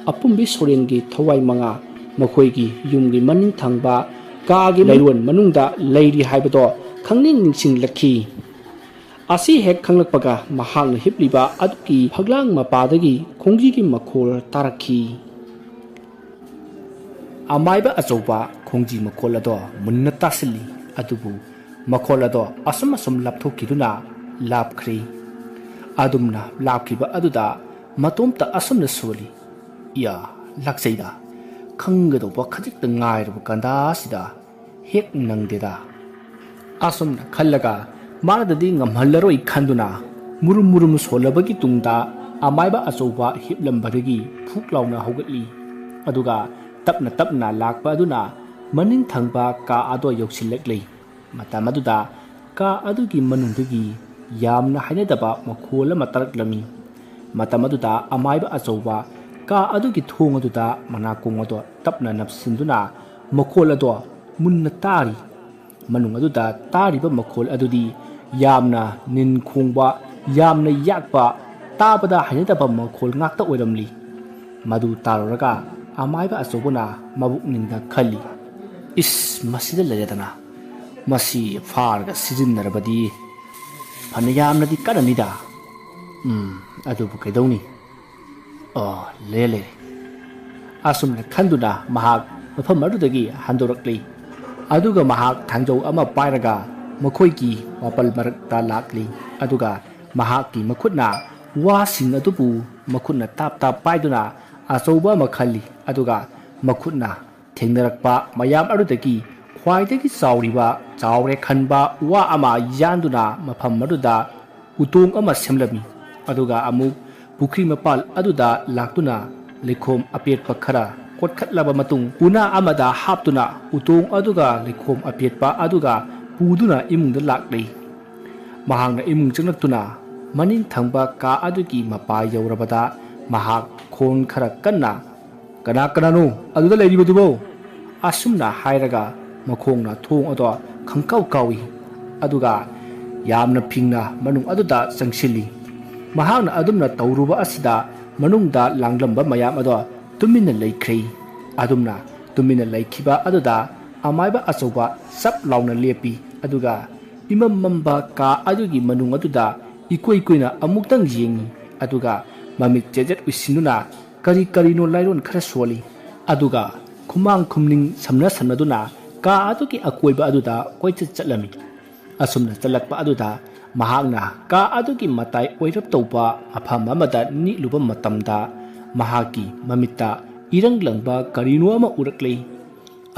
ꯑꯄꯨꯝꯕꯤ ꯁꯣꯔꯦꯟꯒꯤ ꯊꯋꯥꯏ ꯃꯉꯥ ꯃꯈꯣꯏꯒꯤ ꯌꯨꯝꯒꯤ ꯃꯅꯤꯡ ꯊꯪꯕ ꯀꯥꯒꯤ ꯂꯩꯔꯣꯟ ꯃꯅꯨꯡꯗ ꯂꯩꯔꯤ ꯍꯥꯏꯕꯗꯣ ꯈꯪꯅꯤꯡ ꯅꯤꯡꯁꯤꯡꯂꯛꯈꯤ꯫ ꯑꯁꯤ ꯍꯦꯛ ꯈꯪꯂꯛꯄꯒ ꯃꯍꯥꯛꯅ ꯍꯤꯞꯂꯤꯕ ꯑꯗꯨꯒꯤ ꯐꯛꯂꯥꯡ ꯃꯄꯥꯗꯒꯤ ꯈꯣꯡꯖꯤꯒꯤ ꯃꯈꯣꯜ ꯇꯥꯔꯛꯈꯤ꯫ ꯑꯃꯥꯏꯕ ꯑꯆꯧꯕ ꯈꯣꯡꯖꯤ ꯃꯈꯣꯜ ꯑꯗꯣ ꯃꯨꯟꯅ ꯇꯥꯁꯤꯜꯂꯤ, ꯑꯗꯨꯕꯨ ꯃꯈꯣꯜ ꯑꯗꯣ ꯑꯁꯨꯝ ꯑꯁꯨꯝ ꯂꯥꯞꯊꯣꯛꯈꯤꯗꯨꯅ ꯂꯥꯞꯈ꯭ꯔꯦ꯫ ꯑꯗꯨꯝꯅ ꯂꯥꯞꯈꯤꯕ ꯑꯗꯨꯗ ꯃꯇꯣꯝꯇ ꯑꯁꯨꯝꯅ ꯁꯣꯜꯂꯤ, "ꯏꯌꯥ, ꯂꯥꯛꯆꯩꯗ, ꯈꯪꯒꯗꯧꯕ ꯈꯖꯤꯛꯇ ꯉꯥꯏꯔꯕ ꯀꯥꯟꯗꯥꯁꯤꯗ ꯍꯦꯛ ꯅꯪꯗꯦꯗ"꯫ ꯑꯁꯨꯝꯅ ꯈꯜꯂꯒ ꯃꯥꯅꯗꯗꯤ ꯉꯝꯍꯜꯂꯔꯣꯏ ꯈꯟꯗꯨꯅ ꯃꯨꯔꯨꯝ ꯃꯨꯔꯨꯝ ꯁꯣꯜꯂꯕꯒꯤ ꯇꯨꯡꯗ ꯑꯃꯥꯏꯕ ꯑꯆꯧꯕ ꯍꯤꯞꯂꯝꯕꯗꯒꯤ ꯐꯨꯛ ꯂꯥꯎꯅ ꯍꯧꯒꯠꯂꯤ꯫ ꯑꯗꯨꯒ ꯇꯞꯅ ꯇꯞꯅ ꯂꯥꯛꯄ ꯑꯗꯨꯅ ꯃꯅꯤꯡ ꯊꯪꯕ ꯀꯥ ꯑꯗꯣ ꯌꯧꯁꯤꯜꯂꯛꯂꯤ꯫ ꯃꯇꯝ ꯑꯗꯨꯗ ꯀꯥ ꯑꯗꯨꯒꯤ ꯃꯅꯨꯡꯗꯒꯤ ꯌꯥꯝꯅ ꯍꯩꯅꯗꯕ ꯃꯈꯣꯜ ꯑꯃ ꯇꯥꯔꯛꯂꯝꯃꯤ꯫ ꯃꯇꯝ ꯑꯗꯨꯗ ꯑꯃꯥꯏꯕ ꯑꯆꯧꯕ ꯀꯥ ꯑꯗꯨꯒꯤ ꯊꯣꯡ ꯑꯗꯨꯗ ꯃꯅꯥꯀꯣꯡ ꯑꯗꯣ ꯇꯞꯅ ꯅꯞꯁꯤꯟꯗꯨꯅ ꯃꯈꯣꯜ ꯑꯗꯣ ꯃꯨꯟꯅ ꯇꯥꯔꯤ꯫ ꯃꯅꯨꯡ ꯑꯗꯨꯗ ꯇꯥꯔꯤꯕ ꯃꯈꯣꯜ ꯑꯗꯨꯗꯤ ꯌꯥꯝꯅ ꯅꯤꯟ ꯈꯣꯡꯕ, ꯌꯥꯝꯅ ꯌꯥꯛꯄ, ꯇꯥꯕꯗ ꯍꯩꯅꯗꯕ ꯃꯈꯣꯜ ꯉꯥꯛꯇ ꯑꯣꯏꯔꯝꯂꯤ꯫ ꯃꯗꯨ ꯇꯥꯔꯨꯔꯒ ꯑꯃꯥꯏꯕ ꯑꯆꯧꯕꯅ ꯃꯕꯨꯛꯅꯤꯡꯗ ꯈꯜꯂꯤ, "ꯏꯁ, ꯃꯁꯤꯗ ꯂꯩꯔꯦꯗꯅ꯫ ꯃꯁꯤ ꯐꯥꯔꯒ ꯁꯤꯖꯤꯟꯅꯔꯕꯗꯤ ꯐꯅ ꯌꯥꯝꯅꯗꯤ ꯀꯥꯟꯅꯅꯤꯗ꯫ ꯎꯝ, ꯑꯗꯨꯕꯨ ꯀꯩꯗꯧꯅꯤ? ꯑꯣ, ꯂꯩꯔꯦ, ꯂꯩꯔꯦ"꯫ ꯑꯁꯨꯝꯅ ꯈꯟꯗꯨꯅ ꯃꯍꯥꯛ ꯃꯐꯝ ꯑꯗꯨꯗꯒꯤ ꯍꯟꯗꯣꯔꯛꯂꯤ꯫ ꯑꯗꯨꯒ ꯃꯍꯥꯛ ꯊꯥꯡꯖꯧ ꯑꯃ ꯄꯥꯏꯔꯒ ꯃꯈꯣꯏꯒꯤ ꯃꯥꯄꯜ ꯃꯔꯛꯇ ꯂꯥꯛꯂꯤ꯫ ꯑꯗꯨꯒ ꯃꯍꯥꯛꯀꯤ ꯃꯈꯨꯠꯅ ꯋꯥꯁꯤꯡ ꯑꯗꯨꯕꯨ ꯃꯈꯨꯠꯅ ꯇꯥꯞ ꯇꯥꯞ ꯄꯥꯏꯗꯨꯅ ꯑꯆꯧꯕ ꯑꯃ ꯈꯜꯂꯤ꯫ ꯑꯗꯨꯒ ꯃꯈꯨꯠꯅ ꯊꯦꯡꯅꯔꯛꯄ ꯃꯌꯥꯝ ꯑꯗꯨꯗꯒꯤ ꯈ꯭ꯋꯥꯏꯗꯒꯤ ꯆꯥꯎꯔꯤꯕ, ꯆꯥꯎꯔꯦ ꯈꯟꯕ ꯋꯥ ꯑꯃ ꯌꯥꯟꯗꯨꯅ ꯃꯐꯝ ꯑꯗꯨꯗ ꯎꯇꯣꯡ ꯑꯃ ꯁꯦꯝꯂꯝꯃꯤ꯫ ꯑꯗꯨꯒ ꯑꯃꯨꯛ ꯄꯨꯈ꯭ꯔꯤ ꯃꯄꯥꯜ ꯑꯗꯨꯗ ꯂꯥꯛꯇꯨꯅ ꯂꯩꯈꯣꯝ ꯑꯄꯦꯠꯄ ꯈꯔ ꯀꯣꯠꯈꯠꯂꯕ ꯃꯇꯨꯡ, ꯎꯅꯥ ꯑꯃꯗ ꯍꯥꯞꯇꯨꯅ ꯎꯇꯣꯡ ꯑꯗꯨꯒ ꯂꯩꯈꯣꯝ ꯑꯄꯦꯠꯄ ꯑꯗꯨꯒ ꯄꯨꯗꯨꯅ ꯏꯃꯨꯡꯗ ꯂꯥꯛꯂꯤ꯫ ꯃꯍꯥꯛꯅ ꯏꯃꯨꯡ ꯆꯪꯂꯛꯇꯨꯅ ꯃꯅꯤꯡ ꯊꯪꯕ ꯀꯥ ꯑꯗꯨꯒꯤ ꯃꯄꯥ ꯌꯧꯔꯕꯗ ꯃꯍꯥꯛ ꯈꯣꯟ ꯈꯔ ꯀꯟꯅ "ꯀꯅꯥ ꯀꯅꯥꯅꯣ ꯑꯗꯨꯗ ꯂꯩꯔꯤꯕꯗꯨꯕꯣ?" ꯑꯁꯨꯝꯅ ꯍꯥꯏꯔꯒ ꯃꯈꯣꯡꯅ ꯊꯣꯡ ꯑꯗꯣ ꯈꯪꯀꯥꯎ ꯀꯥꯎꯏ꯫ ꯑꯗꯨꯒ ꯌꯥꯝꯅ ꯐꯤꯡꯅ ꯃꯅꯨꯡ ꯑꯗꯨꯗ ꯆꯪꯁꯤꯜꯂꯤ꯫ ꯃꯍꯥꯛꯅ ꯑꯗꯨꯝꯅ ꯇꯧꯔꯨꯕ ꯑꯁꯤꯗ ꯃꯅꯨꯡꯗ ꯂꯥꯡꯂꯝꯕ ꯃꯌꯥꯝ ꯑꯗꯣ ꯇꯨꯃꯤꯟꯅ ꯂꯩꯈ꯭ꯔꯦ꯫ ꯑꯗꯨꯝꯅ ꯇꯨꯃꯤꯟꯅ ꯂꯩꯈꯤꯕ ꯑꯗꯨꯗ ꯑꯃꯥꯏꯕ ꯑꯆꯧꯕ ꯆꯞ ꯂꯥꯎꯅ ꯂꯦꯞꯄꯤ꯫ ꯑꯗꯨꯒ ꯏꯃꯝ ꯃꯝꯕ ꯀꯥ ꯑꯗꯨꯒꯤ ꯃꯅꯨꯡ ꯑꯗꯨꯗ ꯏꯀꯨꯏ ꯀꯨꯏꯅ ꯑꯃꯨꯛꯇꯪ ꯌꯦꯡꯉꯤ꯫ ꯑꯗꯨꯒ ꯃꯃꯤꯠ ꯆꯦꯖꯦꯠ ꯎꯏꯁꯤꯟꯗꯨꯅ ꯀꯔꯤ ꯀꯔꯤꯅꯣ ꯂꯥꯏꯔꯣꯟ ꯈꯔ ꯁꯣꯜꯂꯤ꯫ ꯑꯗꯨꯒ ꯈꯨꯃꯥꯡ ꯈꯨꯝꯅꯤꯡ ꯁꯝꯅ ꯁꯝꯅꯗꯨꯅ ꯀꯥ ꯑꯗꯨꯒꯤ ꯑꯀꯣꯏꯕ ꯑꯗꯨꯗ ꯀꯣꯏꯆꯠ ꯆꯠꯂꯝꯃꯤ꯫ ꯑꯁꯨꯝꯅ ꯆꯠꯂꯛꯄ ꯑꯗꯨꯗ ꯃꯍꯥꯛꯅ ꯀꯥ ꯑꯗꯨꯒꯤ ꯃꯇꯥꯏ ꯑꯣꯏꯔꯞ ꯇꯧꯕ ꯃꯐꯝ ꯑꯃꯗ ꯅꯤꯛꯂꯨꯕ ꯃꯇꯝꯗ ꯃꯍꯥꯛꯀꯤ ꯃꯃꯤꯠꯇ ꯏꯔꯪ ꯂꯪꯕ ꯀꯔꯤꯅꯣ ꯑꯃ ꯎꯔꯛꯂꯦ꯫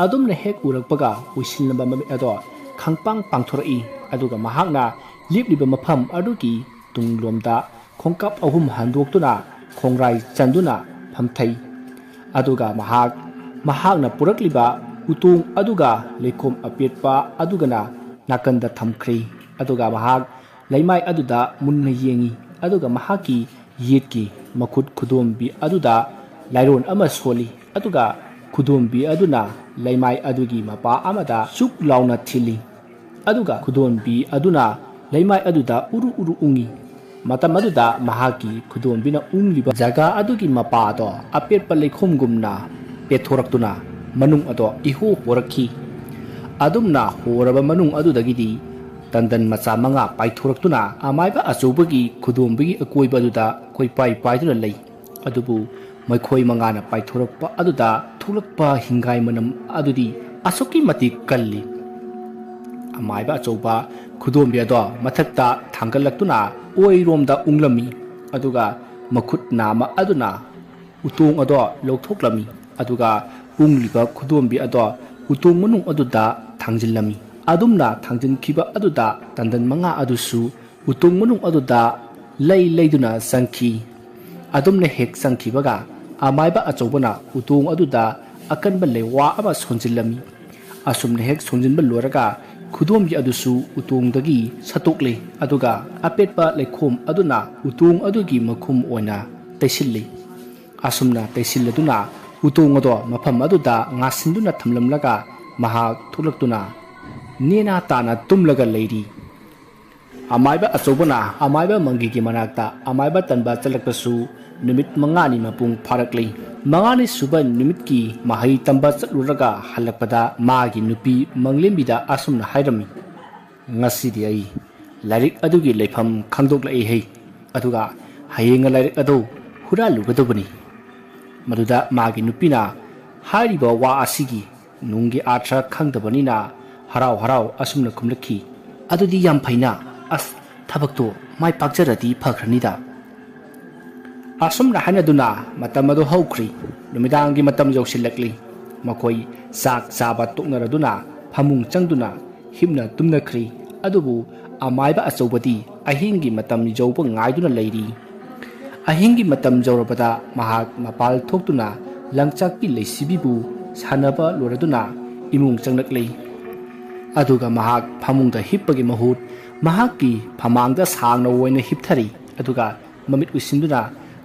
ꯑꯗꯨꯝꯅ ꯍꯦꯛ ꯎꯔꯛꯄꯒ ꯎꯏꯁꯤꯜꯂꯝꯕ ꯃꯃꯤꯠ ꯑꯗꯣ ꯈꯪꯄꯥꯡ ꯄꯥꯡꯊꯣꯔꯛꯏ꯫ ꯑꯗꯨꯒ ꯃꯍꯥꯛꯅ ꯂꯦꯞꯂꯤꯕ ꯃꯐꯝ ꯑꯗꯨꯒꯤ ꯇꯨꯡꯂꯣꯝꯗ ꯈꯣꯡꯀꯥꯞ ꯑꯍꯨꯝ ꯍꯟꯗꯣꯛꯇꯨꯅ ꯈꯣꯡꯔꯥꯏ ꯆꯟꯗꯨꯅ ꯐꯝꯊꯩ꯫ ꯑꯗꯨꯒ ꯃꯍꯥꯛ, ꯃꯍꯥꯛꯅ ꯄꯨꯔꯛꯂꯤꯕ ꯎꯇꯣꯡ ꯑꯗꯨꯒ ꯂꯩꯈꯣꯝ ꯑꯄꯦꯠꯄ ꯑꯗꯨꯒꯅ ꯅꯥꯀꯟꯗ ꯊꯝꯈ꯭ꯔꯦ꯫ ꯑꯗꯨꯒ ꯃꯍꯥꯛ ꯂꯩꯃꯥꯏ ꯑꯗꯨꯗ ꯃꯨꯟꯅ ꯌꯦꯡꯏ꯫ ꯑꯗꯨꯒ ꯃꯍꯥꯛꯀꯤ ꯌꯦꯠꯀꯤ ꯃꯈꯨꯠ ꯈꯨꯗꯣꯝꯕꯤ ꯑꯗꯨꯗ ꯂꯥꯏꯔꯣꯟ ꯑꯃ ꯁꯣꯜꯂꯤ꯫ ꯑꯗꯨꯒ ꯈꯨꯗꯣꯝꯕꯤ ꯑꯗꯨꯅ ꯂꯩꯃꯥꯏ ꯑꯗꯨꯒꯤ ꯃꯄꯥ ꯑꯃꯗ ꯆꯨꯛ ꯂꯥꯎꯅ ꯊꯤꯜꯂꯤ꯫ ꯑꯗꯨꯒ ꯈꯨꯗꯣꯝꯕꯤ ꯑꯗꯨꯅ ꯂꯩꯃꯥꯏ ꯑꯗꯨꯗ ꯎꯔꯨ ꯎꯔꯨ ꯎꯪꯏ꯫ ꯃꯇꯝ ꯑꯗꯨꯗ ꯃꯍꯥꯛꯀꯤ ꯈꯨꯗꯣꯝꯕꯤꯅ ꯎꯪꯂꯤꯕ ꯖꯒꯥ ꯑꯗꯨꯒꯤ ꯃꯄꯥꯗꯣ ꯑꯄꯦꯠꯄ ꯂꯩꯈꯣꯝꯒꯨꯝꯅ ꯄꯦꯠꯊꯣꯔꯛꯇꯨꯅ ꯃꯅꯨꯡ ꯑꯗꯣ ꯏꯍꯣ ꯍꯣꯔꯛꯈꯤ꯫ ꯑꯗꯨꯝꯅ ꯍꯣꯔꯕ ꯃꯅꯨꯡ ꯑꯗꯨꯗꯒꯤꯗꯤ ꯇꯟꯗꯟ ꯃꯆꯥ ꯃꯉꯥ ꯄꯥꯏꯊꯣꯔꯛꯇꯨꯅ ꯑꯃꯥꯏꯕ ꯑꯆꯧꯕꯒꯤ ꯈꯨꯗꯣꯝꯕꯤꯒꯤ ꯑꯀꯣꯏꯕ ꯑꯗꯨꯗ ꯀꯣꯏꯄꯥꯏ ꯄꯥꯏꯗꯨꯅ ꯂꯩ꯫ ꯑꯗꯨꯕꯨ ꯃꯈꯣꯏ ꯃꯉꯥꯅ ꯄꯥꯏꯊꯣꯔꯛꯄ ꯑꯗꯨꯗ ꯊꯣꯛꯂꯛꯄ ꯍꯤꯡꯒꯥꯏ ꯃꯅꯝ ꯑꯗꯨꯗꯤ ꯑꯁꯨꯛꯀꯤ ꯃꯇꯤꯛ ꯀꯜꯂꯤ꯫ ꯑꯃꯥꯏꯕ ꯑꯆꯧꯕ ꯈꯨꯗꯣꯝꯕꯤ ꯑꯗꯣ ꯃꯊꯛꯇ ꯊꯥꯡꯒꯠꯂꯛꯇꯨꯅ ꯑꯣꯏꯔꯣꯝꯗ ꯎꯪꯂꯝꯃꯤ꯫ ꯑꯗꯨꯒ ꯃꯈꯨꯠ ꯅꯥꯝꯃ ꯑꯗꯨꯅ ꯎꯇꯣꯡ ꯑꯗꯣ ꯂꯧꯊꯣꯛꯂꯝꯃꯤ꯫ ꯑꯗꯨꯒ ꯎꯪꯂꯤꯕ ꯈꯨꯗꯣꯝꯕꯤ ꯑꯗꯣ ꯎꯇꯣꯡ ꯃꯅꯨꯡ ꯑꯗꯨꯗ ꯊꯥꯡꯖꯤꯜꯂꯝꯃꯤ꯫ ꯑꯗꯨꯝꯅ ꯊꯥꯡꯖꯤꯟꯈꯤꯕ ꯑꯗꯨꯗ ꯇꯟꯗꯟ ꯃꯉꯥ ꯑꯗꯨꯁꯨ ꯎꯇꯣꯡ ꯃꯅꯨꯡ ꯑꯗꯨꯗ ꯂꯩ ꯂꯩꯗꯨꯅ ꯆꯪꯈꯤ꯫ ꯑꯗꯨꯝꯅ ꯍꯦꯛ ꯆꯪꯈꯤꯕꯒ ꯑꯃꯥꯏꯕ ꯑꯆꯧꯕꯅ ꯎꯇꯣꯡ ꯑꯗꯨꯗ ꯑꯀꯟꯕ ꯂꯩꯋꯥ ꯑꯃ ꯁꯣꯟꯖꯤꯜꯂꯝꯃꯤ꯫ ꯑꯁꯨꯝꯅ ꯍꯦꯛ ꯁꯣꯟꯖꯤꯟꯕ ꯂꯣꯏꯔꯒ ꯈꯨꯗꯣꯝꯕꯤ ꯑꯗꯨꯁꯨ ꯎꯇꯣꯡꯗꯒꯤ ꯁꯠꯇꯣꯛꯂꯦ꯫ ꯑꯗꯨꯒ ꯑꯄꯦꯠꯄ ꯂꯩꯈꯣꯝ ꯑꯗꯨꯅ ꯎꯇꯣꯡ ꯑꯗꯨꯒꯤ ꯃꯈꯨꯝ ꯑꯣꯏꯅ ꯇꯩꯁꯤꯜꯂꯤ꯫ ꯑꯁꯨꯝꯅ ꯇꯩꯁꯤꯜꯂꯗꯨꯅ ꯎꯇꯣꯡ ꯑꯗꯣ ꯃꯐꯝ ꯑꯗꯨꯗ ꯉꯥꯁꯤꯟꯗꯨꯅ ꯊꯝꯂꯝꯂꯒ ꯃꯍꯥꯛ ꯊꯣꯛꯂꯛꯇꯨꯅ ꯅꯦꯅꯥ ꯇꯥꯅ ꯇꯨꯝꯂꯒ ꯂꯩꯔꯤ꯫ ꯑꯃꯥꯏꯕ ꯑꯆꯧꯕꯅ ꯑꯃꯥꯏꯕ ꯃꯪꯒꯤꯒꯤ ꯃꯅꯥꯛꯇ ꯑꯃꯥꯏꯕ ꯇꯝꯕ ꯆꯠꯂꯛꯄꯁꯨ ꯅꯨꯃꯤꯠ ꯃꯉꯥꯅꯤ ꯃꯄꯨꯡ ꯐꯥꯔꯛꯂꯤ꯫ ꯃꯉꯥꯅꯤ ꯁꯨꯕ ꯅꯨꯃꯤꯠꯀꯤ ꯃꯍꯩ ꯇꯝꯕ ꯆꯠꯂꯨꯔꯒ ꯍꯜꯂꯛꯄꯗ ꯃꯥꯒꯤ ꯅꯨꯄꯤ ꯃꯪꯂꯦꯝꯕꯤꯗ ꯑꯁꯨꯝꯅ ꯍꯥꯏꯔꯝꯃꯤ, "ꯉꯁꯤꯗꯤ ꯑꯩ ꯂꯥꯏꯔꯤꯛ ꯑꯗꯨꯒꯤ ꯂꯩꯐꯝ ꯈꯪꯗꯣꯛꯂꯛꯏ ꯍꯩ, ꯑꯗꯨꯒ ꯍꯌꯦꯡ ꯂꯥꯏꯔꯤꯛ ꯑꯗꯨ ꯍꯨꯔꯥꯜꯂꯨꯒꯗꯧꯕꯅꯤ꯫" ꯃꯗꯨꯗ ꯃꯥꯒꯤ ꯅꯨꯄꯤꯅ ꯍꯥꯏꯔꯤꯕ ꯋꯥ ꯑꯁꯤꯒꯤ ꯅꯨꯡꯒꯤ ꯑꯥꯔꯊ ꯈꯪꯗꯕꯅꯤꯅ ꯍꯔꯥꯎ ꯍꯔꯥꯎ ꯑꯁꯨꯝꯅ ꯈꯨꯝꯂꯛꯈꯤ, "ꯑꯗꯨꯗꯤ ꯌꯥꯝ ꯐꯩꯅ, ꯑꯁ, ꯊꯕꯛꯇꯣ ꯃꯥꯏ ꯄꯥꯛꯆꯔꯗꯤ ꯐꯈ꯭ꯔꯅꯤꯗ꯫" ꯑꯁꯨꯝꯅ ꯍꯥꯏꯅꯗꯨꯅ ꯃꯇꯝ ꯑꯗꯨ ꯍꯧꯈ꯭ꯔꯤ꯫ ꯅꯨꯃꯤꯗꯥꯡꯒꯤ ꯃꯇꯝ ꯌꯧꯁꯤꯜꯂꯛꯂꯤ꯫ ꯃꯈꯣꯏ ꯆꯥꯛ ꯆꯥꯕ ꯇꯣꯛꯅꯔꯗꯨꯅ ꯐꯃꯨꯡ ꯆꯪꯗꯨꯅ ꯍꯤꯞꯅ ꯇꯨꯝꯅꯈ꯭ꯔꯤ꯫ ꯑꯗꯨꯕꯨ ꯑꯃꯥꯏꯕ ꯑꯆꯧꯕꯗꯤ ꯑꯍꯤꯡꯒꯤ ꯃꯇꯝ ꯌꯧꯕ ꯉꯥꯏꯗꯨꯅ ꯂꯩꯔꯤ꯫ ꯑꯍꯤꯡꯒꯤ ꯃꯇꯝ ꯌꯧꯔꯕꯗ ꯃꯍꯥꯛ ꯃꯄꯥꯜ ꯊꯣꯛꯇꯨꯅ ꯂꯪꯆꯥꯛꯄꯤ ꯂꯩꯁꯤꯕꯤꯕꯨ ꯁꯥꯟꯅꯕ ꯂꯣꯏꯔꯗꯨꯅ ꯏꯃꯨꯡ ꯆꯪꯂꯛꯂꯤ꯫ ꯑꯗꯨꯒ ꯃꯍꯥꯛ ꯐꯃꯨꯡꯗ ꯍꯤꯞꯄꯒꯤ ꯃꯍꯨꯠ ꯃꯍꯥꯛꯀꯤ ꯐꯃꯥꯡꯗ ꯁꯥꯡꯅ ꯑꯣꯏꯅ ꯍꯤꯞꯊꯔꯤ꯫ ꯑꯗꯨꯒ ꯃꯃꯤꯠ ꯎꯏꯁꯤꯟꯗꯨꯅ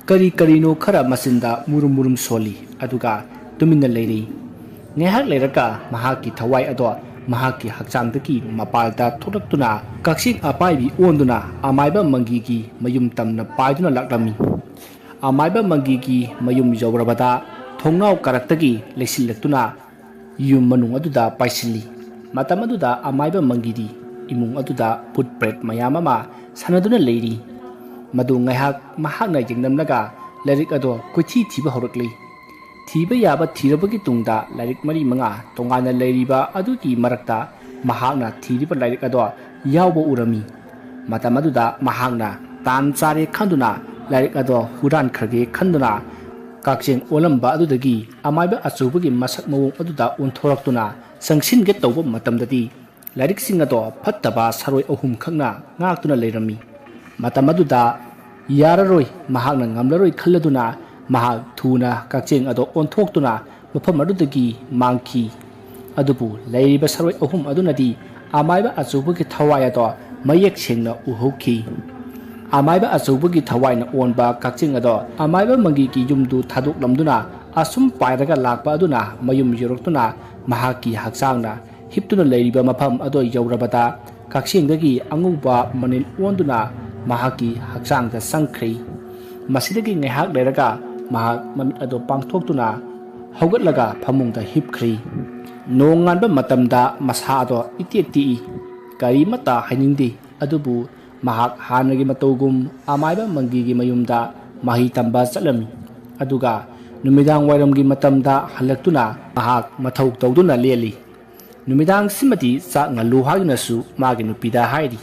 ꯀꯔꯤ ꯀꯔꯤꯅꯣ ꯈꯔ ꯃꯆꯤꯟꯗ ꯃꯨꯔꯨꯝ ꯃꯨꯔꯨꯝ ꯁꯣꯜꯂꯤ꯫ ꯑꯗꯨꯒ ꯇꯨꯃꯤꯟꯅ ꯂꯩꯔꯤ꯫ ꯉꯥꯏꯍꯥꯛ ꯂꯩꯔꯒ ꯃꯍꯥꯛꯀꯤ ꯊꯋꯥꯏ ꯑꯗꯣ ꯃꯍꯥꯛꯀꯤ ꯍꯛꯆꯥꯡꯗꯒꯤ ꯃꯄꯥꯜꯗ ꯊꯣꯛꯂꯛꯇꯨꯅ ꯀꯛꯆꯦꯡ ꯑꯄꯥꯏꯕꯤ ꯑꯣꯟꯗꯨꯅ ꯑꯃꯥꯏꯕ ꯃꯪꯒꯤꯒꯤ ꯃꯌꯨꯝ ꯇꯝꯅ ꯄꯥꯏꯗꯨꯅ ꯂꯥꯛꯂꯝꯃꯤ꯫ ꯑꯃꯥꯏꯕ ꯃꯪꯒꯤꯒꯤ ꯃꯌꯨꯝ ꯌꯧꯔꯕꯗ ꯊꯣꯡꯅꯥꯎ ꯀꯥꯔꯛꯇꯒꯤ ꯂꯩꯁꯤꯜꯂꯛꯇꯨꯅ ꯌꯨꯝ ꯃꯅꯨꯡ ꯑꯗꯨꯗ ꯄꯥꯏꯁꯤꯜꯂꯤ꯫ ꯃꯇꯝ ꯑꯗꯨꯗ ꯑꯃꯥꯏꯕ ꯃꯪꯒꯤꯗꯤ ꯏꯃꯨꯡ ꯑꯗꯨꯗ ꯚꯨꯠ ꯄ꯭ꯔꯦꯠ ꯃꯌꯥꯝ ꯑꯃ ꯁꯥꯟꯅꯗꯨꯅ ꯂꯩꯔꯤ꯫ ꯃꯗꯨ ꯉꯥꯏꯍꯥꯛ ꯃꯍꯥꯛꯅ ꯌꯦꯡꯂꯝꯂꯒ ꯂꯥꯏꯔꯤꯛ ꯑꯗꯣ ꯀꯣꯏꯊꯤ ꯊꯤꯕ ꯍꯧꯔꯛꯂꯤ꯫ ꯊꯤꯕ ꯌꯥꯕ ꯊꯤꯔꯕꯒꯤ ꯇꯨꯡꯗ ꯂꯥꯏꯔꯤꯛ ꯃꯔꯤ ꯃꯉꯥ ꯇꯣꯉꯥꯟꯅ ꯂꯩꯔꯤꯕ ꯑꯗꯨꯒꯤ ꯃꯔꯛꯇ ꯃꯍꯥꯛꯅ ꯊꯤꯔꯤꯕ ꯂꯥꯏꯔꯤꯛ ꯑꯗꯣ ꯌꯥꯎꯕ ꯎꯔꯝꯃꯤ꯫ ꯃꯇꯝ ꯑꯗꯨꯗ ꯃꯍꯥꯛꯅ ꯇꯥꯟ ꯆꯥꯔꯦ ꯈꯟꯗꯨꯅ ꯂꯥꯏꯔꯤꯛ ꯑꯗꯣ ꯍꯨꯔꯥꯟꯈ꯭ꯔꯒꯦ ꯈꯟꯗꯨꯅ ꯀꯛꯆꯦꯡ ꯑꯣꯜꯂꯝꯕ ꯑꯗꯨꯗꯒꯤ ꯑꯃꯥꯏꯕ ꯑꯆꯧꯕꯒꯤ ꯃꯁꯛ ꯃꯑꯣꯡ ꯑꯗꯨꯗ ꯑꯣꯟꯊꯣꯔꯛꯇꯨꯅ ꯆꯪꯁꯤꯟꯒꯦ ꯇꯧꯕ ꯃꯇꯝꯗꯗꯤ ꯂꯥꯏꯔꯤꯛꯁꯤꯡ ꯑꯗꯣ ꯐꯠꯇꯕ ꯁꯥꯔꯣꯏ ꯑꯍꯨꯝꯈꯛꯅ ꯉꯥꯛꯇꯨꯅ ꯂꯩꯔꯝꯃꯤ꯫ ꯃꯇꯝ ꯑꯗꯨꯗ ꯌꯥꯔꯔꯣꯏ, ꯃꯍꯥꯛꯅ ꯉꯝꯂꯔꯣꯏ ꯈꯜꯂꯗꯨꯅ ꯃꯍꯥꯛ ꯊꯨꯅ ꯀꯛꯆꯦꯡ ꯑꯗꯣ ꯑꯣꯟꯊꯣꯛꯇꯨꯅ ꯃꯐꯝ ꯑꯗꯨꯗꯒꯤ ꯃꯥꯡꯈꯤ꯫ ꯑꯗꯨꯕꯨ ꯂꯩꯔꯤꯕ ꯁꯥꯔꯣꯏ ꯑꯍꯨꯝ ꯑꯗꯨꯅꯗꯤ ꯑꯃꯥꯏꯕ ꯑꯆꯧꯕꯒꯤ ꯊꯋꯥꯏ ꯑꯗꯣ ꯃꯌꯦꯛ ꯁꯦꯡꯅ ꯎꯍꯧꯈꯤ꯫ ꯑꯃꯥꯏꯕ ꯑꯆꯧꯕꯒꯤ ꯊꯋꯥꯏꯅ ꯑꯣꯟꯕ ꯀꯛꯆꯦꯡ ꯑꯗꯣ ꯑꯃꯥꯏꯕ ꯃꯪꯒꯤꯒꯤ ꯌꯨꯝꯗꯨ ꯊꯥꯗꯣꯛꯂꯝꯗꯨꯅ ꯑꯁꯨꯝ ꯄꯥꯏꯔꯒ ꯂꯥꯛꯄ ꯑꯗꯨꯅ ꯃꯌꯨꯝ ꯌꯧꯔꯛꯇꯨꯅ ꯃꯍꯥꯛꯀꯤ ꯍꯛꯆꯥꯡꯅ ꯍꯤꯞꯇꯨꯅ ꯂꯩꯔꯤꯕ ꯃꯐꯝ ꯑꯗꯨ ꯌꯧꯔꯕꯗ ꯀꯛꯆꯦꯡꯗꯒꯤ ꯑꯉꯧꯕ ꯃꯅꯤꯜ ꯑꯣꯟꯗꯨꯅ ꯃꯍꯥꯛꯀꯤ ꯍꯛꯆꯥꯡꯗ ꯆꯪꯈ꯭ꯔꯤ꯫ ꯃꯁꯤꯗꯒꯤ ꯉꯥꯏꯍꯥꯛ ꯂꯩꯔꯒ ꯃꯍꯥꯛ ꯃꯃꯤꯠ ꯑꯗꯨ ꯄꯥꯡꯊꯣꯛꯇꯨꯅ ꯍꯧꯒꯠꯂꯒ ꯐꯃꯨꯡꯗ ꯍꯤꯞꯈ꯭ꯔꯤ꯫ ꯅꯣꯡꯉꯥꯟꯕ ꯃꯇꯝꯗ ꯃꯁꯥ ꯑꯗꯣ ꯏꯇꯦꯛ ꯇꯦꯛꯏ꯫ ꯀꯔꯤꯃꯠꯇ ꯍꯥꯏꯅꯤꯡꯗꯦ, ꯑꯗꯨꯕꯨ ꯃꯍꯥꯛ ꯍꯥꯟꯅꯒꯤ ꯃꯇꯧꯒꯨꯝ ꯑꯃꯥꯏꯕ ꯃꯪꯒꯤꯒꯤ ꯃꯌꯨꯝꯗ ꯃꯍꯩ ꯇꯝꯕ ꯆꯠꯂꯝꯃꯤ꯫ ꯑꯗꯨꯒ ꯅꯨꯃꯤꯗꯥꯡ ꯋꯥꯏꯔꯝꯒꯤ ꯃꯇꯝꯗ ꯍꯜꯂꯛꯇꯨꯅ ꯃꯍꯥꯛ ꯃꯊꯧ ꯇꯧꯗꯨꯅ ꯂꯦꯜꯂꯤ꯫ ꯅꯨꯃꯤꯗꯥꯡꯁꯤꯃꯗꯤ ꯆꯥꯛ ꯉꯜꯂꯨ ꯍꯥꯏꯗꯨꯅꯁꯨ ꯃꯥꯒꯤ ꯅꯨꯄꯤꯗ ꯍꯥꯏꯔꯤ꯫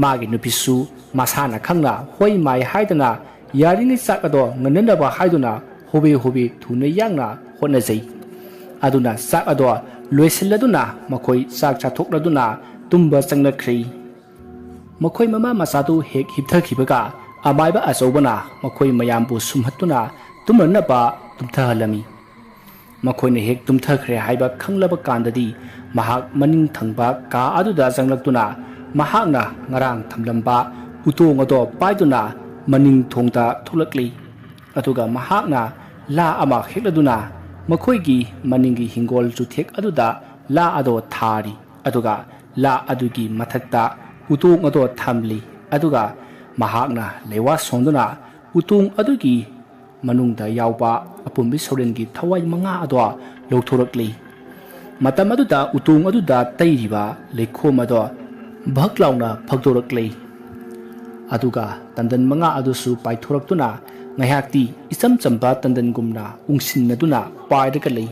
ꯃꯥꯒꯤ ꯅꯨꯄꯤꯁꯨ ꯃꯁꯥꯅ ꯈꯪꯅ ꯍꯣꯏ ꯃꯥꯏ ꯍꯥꯏꯗꯅ ꯌꯥꯔꯤꯉꯩ ꯆꯥꯛ ꯑꯗꯣ ꯉꯟꯅꯅꯕ ꯍꯥꯏꯗꯨꯅ ꯍꯣꯕꯦ ꯍꯣꯕꯦ ꯊꯨꯅ ꯌꯥꯡꯅ ꯍꯣꯠꯅꯖꯩ꯫ ꯑꯗꯨꯅ ꯆꯥꯛ ꯑꯗꯣ ꯂꯣꯏꯁꯤꯜꯂꯗꯨꯅ ꯃꯈꯣꯏ ꯆꯥꯛ ꯆꯥꯊꯣꯛꯂꯗꯨꯅ ꯇꯨꯝꯕ ꯆꯪꯅꯈ꯭ꯔꯦ꯫ ꯃꯈꯣꯏ ꯃꯃꯥ ꯃꯆꯥꯗꯨ ꯍꯦꯛ ꯍꯤꯞꯊꯈꯤꯕꯒ ꯑꯃꯥꯏꯕ ꯑꯆꯧꯕꯅ ꯃꯈꯣꯏ ꯃꯌꯥꯝꯕꯨ ꯁꯨꯝꯍꯠꯇꯨꯅ ꯇꯨꯝꯅꯅꯕ ꯇꯨꯝꯊꯍꯜꯂꯝꯃꯤ꯫ ꯃꯈꯣꯏꯅ ꯍꯦꯛ ꯇꯨꯝꯊꯈ꯭ꯔꯦ ꯍꯥꯏꯕ ꯈꯪꯂꯕ ꯀꯥꯟꯗꯗꯤ ꯃꯍꯥꯛ ꯃꯅꯤꯡ ꯊꯪꯕ ꯀꯥ ꯑꯗꯨꯗ ꯆꯪꯂꯛꯇꯨꯅ ꯃꯍꯥꯛꯅ ꯉꯔꯥꯡ ꯊꯝꯂꯝꯕ ꯎꯇꯣꯡ ꯑꯗꯣ ꯄꯥꯏꯗꯨꯅ ꯃꯅꯤꯡ ꯊꯣꯡꯗ ꯊꯣꯛꯂꯛꯂꯤ꯫ ꯑꯗꯨꯒ ꯃꯍꯥꯛꯅ ꯂꯥ ꯑꯃ ꯍꯦꯛꯂꯗꯨꯅ ꯃꯈꯣꯏꯒꯤ ꯃꯅꯤꯡꯒꯤ ꯍꯤꯡꯒꯣꯜ ꯆꯨꯊꯦꯛ ꯑꯗꯨꯗ ꯂꯥ ꯑꯗꯣ ꯊꯥꯔꯤ꯫ ꯑꯗꯨꯒ ꯂꯥ ꯑꯗꯨꯒꯤ ꯃꯊꯛꯇ ꯎꯇꯣꯡ ꯑꯗꯣ ꯊꯝꯂꯤ꯫ ꯑꯗꯨꯒ ꯃꯍꯥꯛꯅ ꯂꯩꯋꯥ ꯁꯣꯟꯗꯨꯅ ꯎꯇꯣꯡ ꯑꯗꯨꯒꯤ ꯃꯅꯨꯡꯗ ꯌꯥꯎꯕ ꯑꯄꯨꯝꯕꯤ ꯁꯣꯔꯦꯟꯒꯤ ꯊꯋꯥꯏ ꯃꯉꯥ ꯑꯗꯣ ꯂꯧꯊꯣꯔꯛꯂꯤ꯫ ꯃꯇꯝ ꯑꯗꯨꯗ ꯎꯇꯣꯡ ꯑꯗꯨꯗ ꯇꯩꯔꯤꯕ ꯂꯩꯈꯣꯝ ꯑꯗꯣ ꯚꯛ ꯂꯥꯎꯅ ꯐꯛꯇꯣꯔꯛꯂꯤ꯫ ꯑꯗꯨꯒ ꯇꯟꯗꯟ ꯃꯉꯥ ꯑꯗꯨꯁꯨ ꯄꯥꯏꯊꯣꯔꯛꯇꯨꯅ ꯉꯥꯏꯍꯥꯛꯇꯤ ꯏꯆꯝ ꯆꯝꯕ ꯇꯟꯗꯟꯒꯨꯝꯅ ꯎꯪꯁꯤꯟꯅꯗꯨꯅ ꯄꯥꯏꯔꯒ ꯂꯩ꯫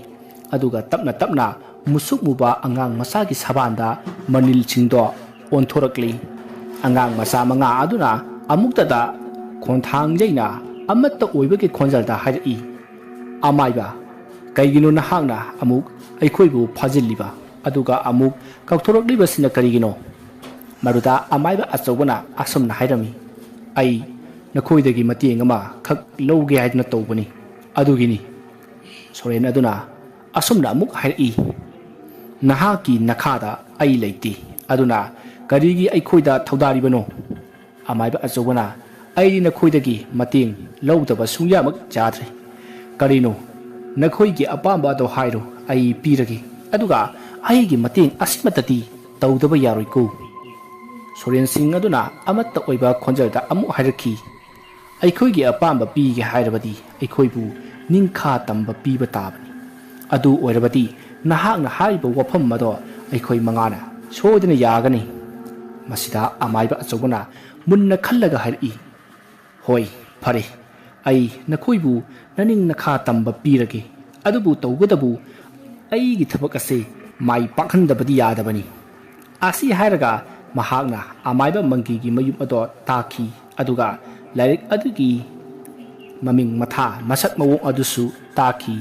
ꯑꯗꯨꯒ ꯇꯞꯅ ꯇꯞꯅ ꯃꯨꯁꯨꯛ ꯃꯨꯕ ꯑꯉꯥꯡ ꯃꯆꯥꯒꯤ ꯁꯕꯥꯟꯗ ꯃꯅꯤꯜꯁꯤꯡꯗꯣ ꯑꯣꯟꯊꯣꯔꯛꯂꯤ꯫ ꯑꯉꯥꯡ ꯃꯆꯥ ꯃꯉꯥ ꯑꯗꯨꯅ ꯑꯃꯨꯛꯇꯗ ꯈꯣꯟꯊꯥꯡ ꯌꯩꯅ ꯑꯃꯠꯇ ꯑꯣꯏꯕꯒꯤ ꯈꯣꯟꯖꯦꯜꯗ ꯍꯥꯏꯔꯛꯏ, "ꯑꯃꯥꯏꯕ, ꯀꯩꯒꯤꯅꯣ ꯅꯍꯥꯛꯅ ꯑꯃꯨꯛ ꯑꯩꯈꯣꯏꯕꯨ ꯐꯥꯖꯤꯜꯂꯤꯕ, ꯑꯗꯨꯒ ꯑꯃꯨꯛ ꯀꯥꯎꯊꯣꯔꯛꯂꯤꯕꯁꯤꯅ ꯀꯔꯤꯒꯤꯅꯣ?" ꯃꯗꯨꯗ ꯑꯃꯥꯏꯕ ꯑꯆꯧꯕꯅ ꯑꯁꯨꯝꯅ ꯍꯥꯏꯔꯝꯃꯤ, "ꯑꯩ ꯅꯈꯣꯏꯗꯒꯤ ꯃꯇꯦꯡ ꯑꯃꯈꯛ ꯂꯧꯒꯦ ꯍꯥꯏꯗꯨꯅ ꯇꯧꯕꯅꯤ꯫ ꯑꯗꯨꯒꯤꯅꯤ꯫" ꯁꯣꯔꯦꯟ ꯑꯗꯨꯅ ꯑꯁꯨꯝꯅ ꯑꯃꯨꯛ ꯍꯥꯏꯔꯛꯏ, "ꯅꯍꯥꯛꯀꯤ ꯅꯈꯥꯗ ꯑꯩ ꯂꯩꯇꯦ, ꯑꯗꯨꯅ ꯀꯔꯤꯒꯤ ꯑꯩꯈꯣꯏꯗ ꯊꯧꯗꯥꯔꯤꯕꯅꯣ?" ꯑꯃꯥꯏꯕ ꯑꯆꯧꯕꯅ, "ꯑꯩꯗꯤ ꯅꯈꯣꯏꯗꯒꯤ ꯃꯇꯦꯡ ꯂꯧꯗꯕ ꯁꯨꯡꯌꯥꯃꯛ ꯌꯥꯗ꯭ꯔꯦ꯫ ꯀꯔꯤꯅꯣ, ꯅꯈꯣꯏꯒꯤ ꯑꯄꯥꯝꯕ ꯑꯗꯣ ꯍꯥꯏꯔꯣ, ꯑꯩ ꯄꯤꯔꯒꯦ꯫ ꯑꯗꯨꯒ ꯑꯩꯒꯤ ꯃꯇꯦꯡ ꯑꯁꯤꯃꯠꯇꯗꯤ ꯇꯧꯗꯕ ꯌꯥꯔꯣꯏꯀꯣ꯫ ꯁꯣꯔꯦꯟ ꯁꯤꯡ ꯑꯗꯨꯅ ꯑꯃꯠꯇ ꯑꯣꯏꯕ ꯈꯣꯟꯖꯦꯜꯗ ꯑꯃꯨꯛ ꯍꯥꯏꯔꯛꯈꯤ, ꯑꯩꯈꯣꯏꯒꯤ ꯑꯄꯥꯝꯕ ꯄꯤꯒꯦ ꯍꯥꯏꯔꯕꯗꯤ ꯑꯩꯈꯣꯏꯕꯨ ꯅꯤꯡꯈꯥ ꯇꯝꯕ ꯄꯤꯕ ꯇꯥꯕꯅꯤ꯫ ꯑꯗꯨ ꯑꯣꯏꯔꯕꯗꯤ ꯅꯍꯥꯛꯅ ꯍꯥꯏꯔꯤꯕ ꯋꯥꯐꯝ ꯑꯗꯣ ꯑꯩꯈꯣꯏ ꯃꯉꯥꯅ ꯁꯣꯏꯗꯅ ꯌꯥꯒꯅꯤ꯫ ꯃꯁꯤꯗ ꯑꯃꯥꯏꯕ ꯑꯆꯧꯕꯅ ꯃꯨꯟꯅ ꯈꯜꯂꯒ ꯍꯥꯏꯔꯛꯏ, ꯍꯣꯏ, ꯐꯔꯦ, ꯑꯩ ꯅꯈꯣꯏꯕꯨ ꯅꯅꯤꯡ ꯅꯈꯥ ꯇꯝꯕ ꯄꯤꯔꯒꯦ, ꯑꯗꯨꯕꯨ ꯇꯧꯕꯇꯕꯨ ꯑꯩꯒꯤ ꯊꯕꯛ ꯑꯁꯤ ꯃꯥꯏ ꯄꯥꯛꯍꯟꯗꯕꯗꯤ ꯌꯥꯗꯕꯅꯤ꯫ ꯑꯁꯤ ꯍꯥꯏꯔꯒ ꯃꯍꯥꯛꯅ ꯑꯃꯥꯏꯕ ꯃꯪꯒꯤꯒꯤ ꯃꯌꯨꯝ ꯑꯗꯣ ꯇꯥꯈꯤ, ꯑꯗꯨꯒ ꯂꯥꯏꯔꯤꯛ ꯑꯗꯨꯒꯤ ꯃꯃꯤꯡ ꯃꯊꯥ ꯃꯁꯛ ꯃꯑꯣꯡ ꯑꯗꯨꯁꯨ ꯇꯥꯈꯤ꯫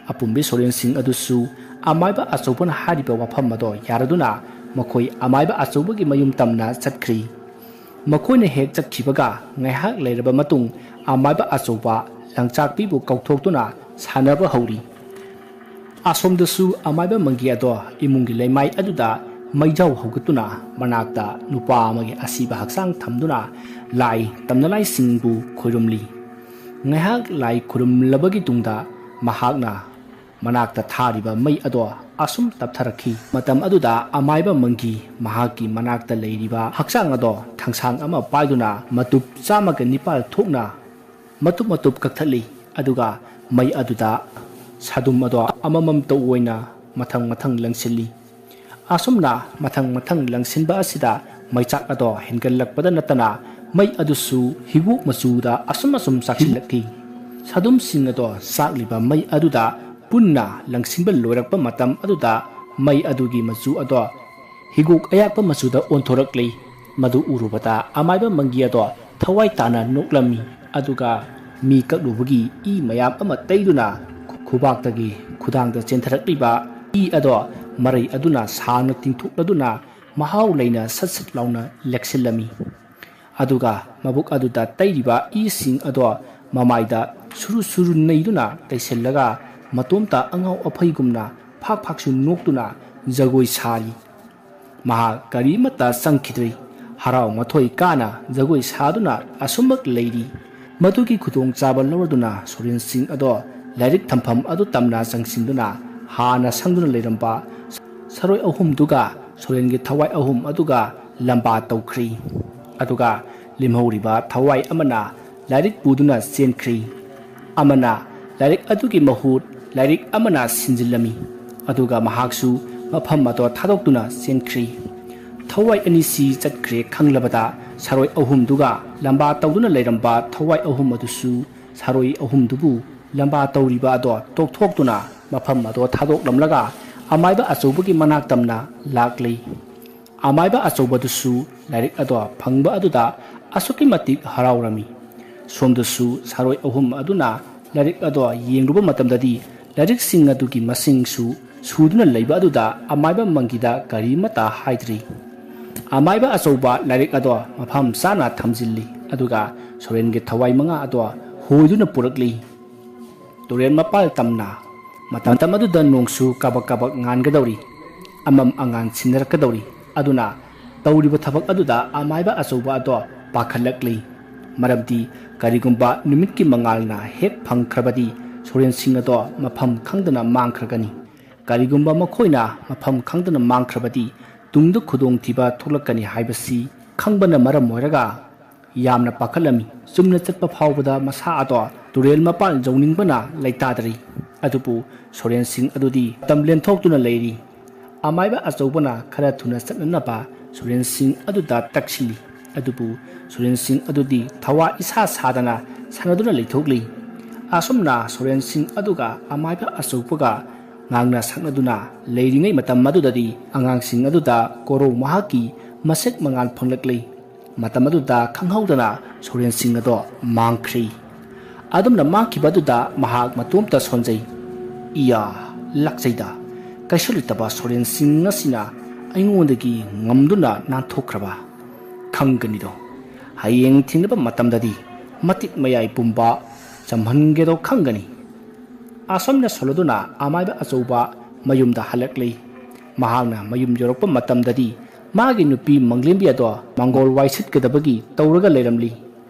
ꯑꯄꯨꯝꯕꯤ ꯁꯣꯔꯦꯟ ꯁꯤꯡ ꯑꯗꯨꯁꯨ ꯑꯃꯥꯏꯕ ꯑꯆꯧꯕꯅ ꯍꯥꯏꯔꯤꯕ ꯋꯥꯐꯝ ꯑꯗꯣ ꯌꯥꯔꯗꯨꯅ ꯃꯈꯣꯏ ꯑꯃꯥꯏꯕ ꯑꯆꯧꯕꯒꯤ ꯃꯌꯨꯝ ꯇꯝꯅ ꯆꯠꯈ꯭ꯔꯤ꯫ ꯃꯈꯣꯏꯅ ꯍꯦꯛ ꯆꯠꯈꯤꯕꯒ ꯉꯥꯏꯍꯥꯛ ꯂꯩꯔꯕ ꯃꯇꯨꯡ ꯑꯃꯥꯏꯕ ꯑꯆꯧꯕ ꯂꯪꯆꯥꯛꯄꯤꯕꯨ ꯀꯧꯊꯣꯛꯇꯨꯅ ꯁꯥꯟꯅꯕ ꯍꯧꯔꯤ꯫ ꯑꯁꯣꯝꯗꯁꯨ ꯑꯃꯥꯏꯕ ꯃꯪꯒꯤ ꯑꯗꯣ ꯏꯃꯨꯡꯒꯤ ꯂꯩꯃꯥꯏ ꯑꯗꯨꯗ ꯃꯩꯖꯥꯎ ꯍꯧꯒꯠꯇꯨꯅ ꯃꯅꯥꯛꯇ ꯅꯨꯄꯥ ꯑꯃꯒꯤ ꯑꯁꯤꯕ ꯍꯛꯆꯥꯡ ꯊꯝꯗꯨꯅ ꯂꯥꯏ ꯇꯝꯅꯂꯥꯏꯁꯤꯡꯕꯨ ꯈꯣꯏꯔꯨꯝꯂꯤ꯫ ꯉꯥꯏꯍꯥꯛ ꯂꯥꯏ ꯈꯨꯔꯨꯝꯂꯕꯒꯤ ꯇꯨꯡꯗ ꯃꯍꯥꯛꯅ ꯃꯅꯥꯛꯇ ꯊꯥꯔꯤꯕ ꯃꯩ ꯑꯗꯣ ꯑꯁꯨꯝ ꯇꯞꯊꯔꯛꯈꯤ꯫ ꯃꯇꯝ ꯑꯗꯨꯗ ꯑꯃꯥꯏꯕ ꯃꯪꯒꯤ ꯃꯍꯥꯛꯀꯤ ꯃꯅꯥꯛꯇ ꯂꯩꯔꯤꯕ ꯍꯛꯆꯥꯡ ꯑꯗꯣ ꯊꯥꯡꯁꯥꯡ ꯑꯃ ꯄꯥꯏꯗꯨꯅ ꯃꯇꯨꯞ ꯆꯥꯝꯃꯒ ꯅꯤꯄꯥꯜ ꯊꯣꯛꯅ ꯃꯇꯨꯞ ꯃꯇꯨꯞ ꯀꯛꯊꯠꯂꯤ, ꯑꯗꯨꯒ ꯃꯩ ꯑꯗꯨꯗ ꯁꯥꯗꯨꯝ ꯑꯗꯣ ꯑꯃꯃꯝꯇ ꯑꯣꯏꯅ ꯃꯊꯪ ꯃꯊꯪ ꯂꯪꯁꯤꯜꯂꯤ꯫ ꯑꯁꯨꯝꯅ ꯃꯊꯪ ꯃꯊꯪ ꯂꯪꯁꯤꯟꯕ ꯑꯁꯤꯗ ꯃꯩꯆꯥꯛ ꯑꯗꯣ ꯍꯦꯟꯒꯠꯂꯛꯄꯗ ꯅꯠꯇꯅ ꯃꯩ ꯑꯗꯨꯁꯨ ꯍꯤꯒꯣꯛ ꯃꯆꯨꯗ ꯑꯁꯨꯝ ꯑꯁꯨꯝ ꯆꯥꯛꯁꯤꯜꯂꯛꯈꯤ꯫ ꯁꯥꯗꯨꯝꯁꯤꯡ ꯑꯗꯣ ꯆꯥꯛꯂꯤꯕ ꯃꯩ ꯑꯗꯨꯗ ꯄꯨꯟꯅ ꯂꯪꯁꯤꯟꯕ ꯂꯣꯏꯔꯛꯄ ꯃꯇꯝ ꯑꯗꯨꯗ ꯃꯩ ꯑꯗꯨꯒꯤ ꯃꯆꯨ ꯑꯗꯣ ꯍꯤꯒꯣꯛ ꯑꯌꯥꯛꯄ ꯃꯆꯨꯗ ꯑꯣꯟꯊꯣꯔꯛꯂꯤ꯫ ꯃꯗꯨ ꯎꯔꯨꯕꯗ ꯑꯃꯥꯏꯕ ꯃꯪꯒꯤ ꯑꯗꯣ ꯊꯋꯥꯏ ꯇꯥꯅ ꯅꯣꯛꯂꯝꯃꯤ꯫ ꯑꯗꯨꯒ ꯃꯤ ꯀꯛꯂꯨꯕꯒꯤ ꯏ ꯃꯌꯥꯝ ꯑꯃ ꯇꯩꯗꯨꯅ ꯈꯨꯕꯥꯛꯇꯒꯤ ꯈꯨꯗꯥꯡꯗ ꯆꯦꯟꯊꯔꯛꯂꯤꯕ ꯏ ꯑꯗꯣ ꯃꯔꯩ ꯑꯗꯨꯅ ꯁꯥꯡꯅ ꯇꯤꯡꯊꯣꯛꯂꯗꯨꯅ ꯃꯍꯥꯎ ꯂꯩꯅ ꯁꯠ ꯁꯠ ꯂꯥꯎꯅ ꯂꯦꯛꯁꯤꯜꯂꯝꯃꯤ꯫ ꯑꯗꯨꯒ ꯃꯕꯨꯛ ꯑꯗꯨꯗ ꯇꯩꯔꯤꯕ ꯏꯁꯤꯡ ꯑꯗꯣ ꯃꯃꯥꯏꯗ ꯁꯨꯔꯨ ꯁꯨꯔꯨ ꯅꯩꯗꯨꯅ ꯇꯩꯁꯤꯜꯂꯒ ꯃꯇꯣꯝꯇ ꯑꯉꯥꯎ ꯑꯐꯩꯒꯨꯝꯅ ꯐꯥꯛ ꯐꯥꯛꯁꯨ ꯅꯣꯛꯇꯨꯅ ꯖꯒꯣꯏ ꯁꯥꯔꯤ꯫ ꯃꯍꯥꯛ ꯀꯔꯤꯃꯠꯇ ꯆꯪꯈꯤꯗ꯭ꯔꯤ꯫ ꯍꯔꯥꯎ ꯃꯊꯣꯏ ꯀꯥꯅ ꯖꯒꯣꯏ ꯁꯥꯗꯨꯅ ꯑꯁꯨꯝꯃꯛ ꯂꯩꯔꯤ꯫ ꯃꯗꯨꯒꯤ ꯈꯨꯗꯣꯡꯆꯥꯕ ꯂꯧꯔꯗꯨꯅ ꯁꯣꯔꯦꯟ ꯁꯤꯡ ꯑꯗꯣ ꯂꯥꯏꯔꯤꯛ ꯊꯝꯐꯝ ꯑꯗꯨ ꯇꯝꯅ ꯆꯪꯁꯤꯟꯗꯨꯅ ꯍꯥꯟꯅ ꯁꯪꯗꯨꯅ ꯂꯩꯔꯝꯕ ꯁꯔꯣꯏ ꯑꯍꯨꯝꯗꯨꯒ ꯁꯣꯔꯦꯟꯒꯤ ꯊꯋꯥꯏ ꯑꯍꯨꯝ ꯑꯗꯨꯒ ꯂꯝꯕꯥ ꯇꯧꯈ꯭ꯔꯤ꯫ ꯑꯗꯨꯒ ꯂꯦꯝꯍꯧꯔꯤꯕ ꯊꯋꯥꯏ ꯑꯃꯅ ꯂꯥꯏꯔꯤꯛ ꯄꯨꯗꯨꯅ ꯆꯦꯟꯈ꯭ꯔꯤ꯫ ꯑꯃꯅ ꯂꯥꯏꯔꯤꯛ ꯑꯗꯨꯒꯤ ꯃꯍꯨꯠ ꯂꯥꯏꯔꯤꯛ ꯑꯃꯅ ꯁꯤꯟꯖꯤꯜꯂꯝꯃꯤ꯫ ꯑꯗꯨꯒ ꯃꯍꯥꯛꯁꯨ ꯃꯐꯝ ꯑꯗꯣ ꯊꯥꯗꯣꯛꯇꯨꯅ ꯆꯦꯟꯈ꯭ꯔꯤ꯫ ꯊꯋꯥꯏ ꯑꯅꯤꯁꯤ ꯆꯠꯈ꯭ꯔꯦ ꯈꯪꯂꯕꯗ ꯁꯔꯣꯏ ꯑꯍꯨꯝꯗꯨꯒ ꯂꯝꯕꯥ ꯇꯧꯗꯨꯅ ꯂꯩꯔꯝꯕ ꯊꯋꯥꯏ ꯑꯍꯨꯝ ꯑꯗꯨꯁꯨ ꯁꯔꯣꯏ ꯑꯍꯨꯝꯗꯨꯕꯨ ꯂꯝꯕꯥ ꯇꯧꯔꯤꯕ ꯑꯗꯣ ꯇꯣꯛꯊꯣꯛꯇꯨꯅ ꯃꯐꯝ ꯑꯗꯣ ꯊꯥꯗꯣꯛꯂꯝꯂꯒ ꯑꯃꯥꯏꯕ ꯑꯆꯧꯕꯒꯤ ꯃꯅꯥꯛ ꯇꯝꯅ ꯂꯥꯛꯂꯤ꯫ ꯑꯃꯥꯏꯕ ꯑꯆꯧꯕꯗꯨꯁꯨ ꯂꯥꯏꯔꯤꯛ ꯑꯗꯣ ꯐꯪꯕ ꯑꯗꯨꯗ ꯑꯁꯨꯛꯀꯤ ꯃꯇꯤꯛ ꯍꯔꯥꯎꯔꯝꯃꯤ꯫ ꯁꯣꯝꯗꯁꯨ ꯁꯥꯔꯣꯏ ꯑꯍꯨꯝ ꯑꯗꯨꯅ ꯂꯥꯏꯔꯤꯛ ꯑꯗꯣ ꯌꯦꯡꯂꯨꯕ ꯃꯇꯝꯗꯗꯤ ꯂꯥꯏꯔꯤꯛꯁꯤꯡ ꯑꯗꯨꯒꯤ ꯃꯁꯤꯡꯁꯨ ꯁꯨꯗꯨꯅ ꯂꯩꯕ ꯑꯗꯨꯗ ꯑꯃꯥꯏꯕ ꯃꯪꯒꯤꯗ ꯀꯔꯤꯃꯠꯇ ꯍꯥꯏꯗ꯭ꯔꯤ꯫ ꯑꯃꯥꯏꯕ ꯑꯆꯧꯕ ꯂꯥꯏꯔꯤꯛ ꯑꯗꯣ ꯃꯐꯝ ꯆꯥꯅ ꯊꯝꯖꯤꯜꯂꯤ, ꯑꯗꯨꯒ ꯁꯣꯔꯦꯟꯒꯤ ꯊꯋꯥꯏ ꯃꯉꯥ ꯑꯗꯣ ꯍꯣꯏꯗꯨꯅ ꯄꯨꯔꯛꯂꯤ꯫ ꯇꯨꯔꯦꯜ ꯃꯄꯥꯜ ꯇꯝꯅ꯫ ꯃꯇꯝ ꯑꯗꯨꯗ ꯅꯣꯡꯁꯨ ꯀꯥꯕꯛ ꯀꯥꯕꯛ ꯉꯥꯟꯒꯗꯧꯔꯤ, ꯑꯃꯝ ꯑꯉꯥꯟ ꯁꯤꯟꯅꯔꯛꯀꯗꯧꯔꯤ꯫ ꯑꯗꯨꯅ ꯇꯧꯔꯤꯕ ꯊꯕꯛ ꯑꯗꯨꯗ ꯑꯃꯥꯏꯕ ꯑꯆꯧꯕ ꯑꯗꯣ ꯄꯥꯈꯠꯂꯛꯂꯤ꯫ ꯃꯔꯝꯗꯤ ꯀꯔꯤꯒꯨꯝꯕ ꯅꯨꯃꯤꯠꯀꯤ ꯃꯉꯥꯜꯅ ꯍꯦꯛ ꯐꯪꯈ꯭ꯔꯕꯗꯤ ꯁꯣꯔꯦꯟꯁꯤꯡ ꯑꯗꯣ ꯃꯐꯝ ꯈꯪꯗꯅ ꯃꯥꯡꯈ꯭ꯔꯒꯅꯤ꯫ ꯀꯔꯤꯒꯨꯝꯕ ꯃꯈꯣꯏꯅ ꯃꯐꯝ ꯈꯪꯗꯅ ꯃꯥꯡꯈ꯭ꯔꯕꯗꯤ ꯇꯨꯡꯗ ꯈꯨꯗꯣꯡꯊꯤꯕ ꯊꯣꯛꯂꯛꯀꯅꯤ ꯍꯥꯏꯕꯁꯤ ꯈꯪꯕꯅ ꯃꯔꯝ ꯑꯣꯏꯔꯒ ꯌꯥꯝꯅ ꯄꯥꯈꯠꯂꯝꯃꯤ꯫ ꯆꯨꯝꯅ ꯆꯠꯄ ꯐꯥꯎꯕꯗ ꯃꯁꯥ ꯑꯗꯣ ꯇꯨꯔꯦꯜ ꯃꯄꯥꯟ ꯌꯧꯅꯤꯡꯕꯅ ꯂꯩꯇꯥꯗ꯭ꯔꯤ꯫ ꯑꯗꯨꯕꯨ ꯁꯣꯔꯦꯟꯁꯤꯡ ꯑꯗꯨꯗꯤ ꯃꯇꯝ ꯂꯦꯟꯊꯣꯛꯇꯨꯅ ꯂꯩꯔꯤ꯫ ꯑꯃꯥꯏꯕ ꯑꯆꯧꯕꯅ ꯈꯔ ꯊꯨꯅ ꯆꯠꯅꯅꯕ ꯁꯣꯔꯦꯟꯁꯤꯡ ꯑꯗꯨꯗ ꯇꯛꯁꯤꯜꯂꯤ꯫ ꯑꯗꯨꯕꯨ ꯁꯣꯔꯦꯟꯁꯤꯡ ꯑꯗꯨꯗꯤ ꯊꯋꯥ ꯏꯁꯥ ꯁꯥꯗꯅ ꯁꯥꯟꯅꯗꯨꯅ ꯂꯩꯊꯣꯛꯂꯤ꯫ ꯑꯁꯨꯝꯅ ꯁꯣꯔꯦꯟꯁꯤꯡ ꯑꯗꯨꯒ ꯑꯃꯥꯏꯕ ꯑꯆꯧꯕꯒ ꯉꯥꯡꯅ ꯁꯛꯅꯗꯨꯅ ꯂꯩꯔꯤꯉꯩ ꯃꯇꯝ ꯑꯗꯨꯗꯗꯤ ꯑꯉꯥꯡꯁꯤꯡ ꯑꯗꯨꯗ ꯀꯣꯔꯧ ꯃꯍꯥꯛꯀꯤ ꯃꯁꯛ ꯃꯉꯥꯜ ꯐꯪꯂꯛꯂꯤ꯫ ꯃꯇꯝ ꯑꯗꯨꯗ ꯈꯪꯍꯧꯗꯅ ꯁꯣꯔꯦꯟꯁꯤꯡ ꯑꯗꯣ ꯃꯥꯡꯈ꯭ꯔꯤ꯫ ꯑꯗꯨꯝꯅ ꯃꯥꯡꯈꯤꯕ ꯑꯗꯨꯗ ꯃꯍꯥꯛ ꯃꯇꯣꯝꯇ ꯁꯣꯟꯖꯩ꯫ ꯏꯌꯥ, ꯂꯥꯛꯆꯩꯗ, ꯀꯩꯁꯨ ꯂꯩꯇꯕ ꯁꯣꯔꯦꯟꯁꯤꯡ ꯑꯁꯤꯅ ꯑꯩꯉꯣꯟꯗꯒꯤ ꯉꯝꯗꯨꯅ ꯅꯥꯟꯊꯣꯛꯈ꯭ꯔꯕ꯫ ꯈꯪꯒꯅꯤꯗꯣ, ꯍꯌꯦꯡ ꯊꯦꯡꯅꯕ ꯃꯇꯝꯗꯗꯤ ꯃꯇꯤꯛ ꯃꯌꯥꯏ ꯄꯨꯝꯕ ꯆꯝꯍꯟꯒꯦꯗꯣ ꯈꯪꯒꯅꯤ꯫ ꯑꯁꯨꯝꯅ ꯁꯣꯜꯂꯗꯨꯅ ꯑꯃꯥꯏꯕ ꯑꯆꯧꯕ ꯃꯌꯨꯝꯗ ꯍꯜꯂꯛꯂꯤ꯫ ꯃꯍꯥꯛꯅ ꯃꯌꯨꯝ ꯌꯧꯔꯛꯄ ꯃꯇꯝꯗꯗꯤ ꯃꯥꯒꯤ ꯅꯨꯄꯤ ꯃꯪꯂꯦꯝꯕꯤ ꯑꯗꯣ ꯃꯪꯒꯣꯜ ꯋꯥꯏꯁꯤꯠꯀꯗꯕꯒꯤ ꯇꯧꯔꯒ ꯂꯩꯔꯝꯂꯤ꯫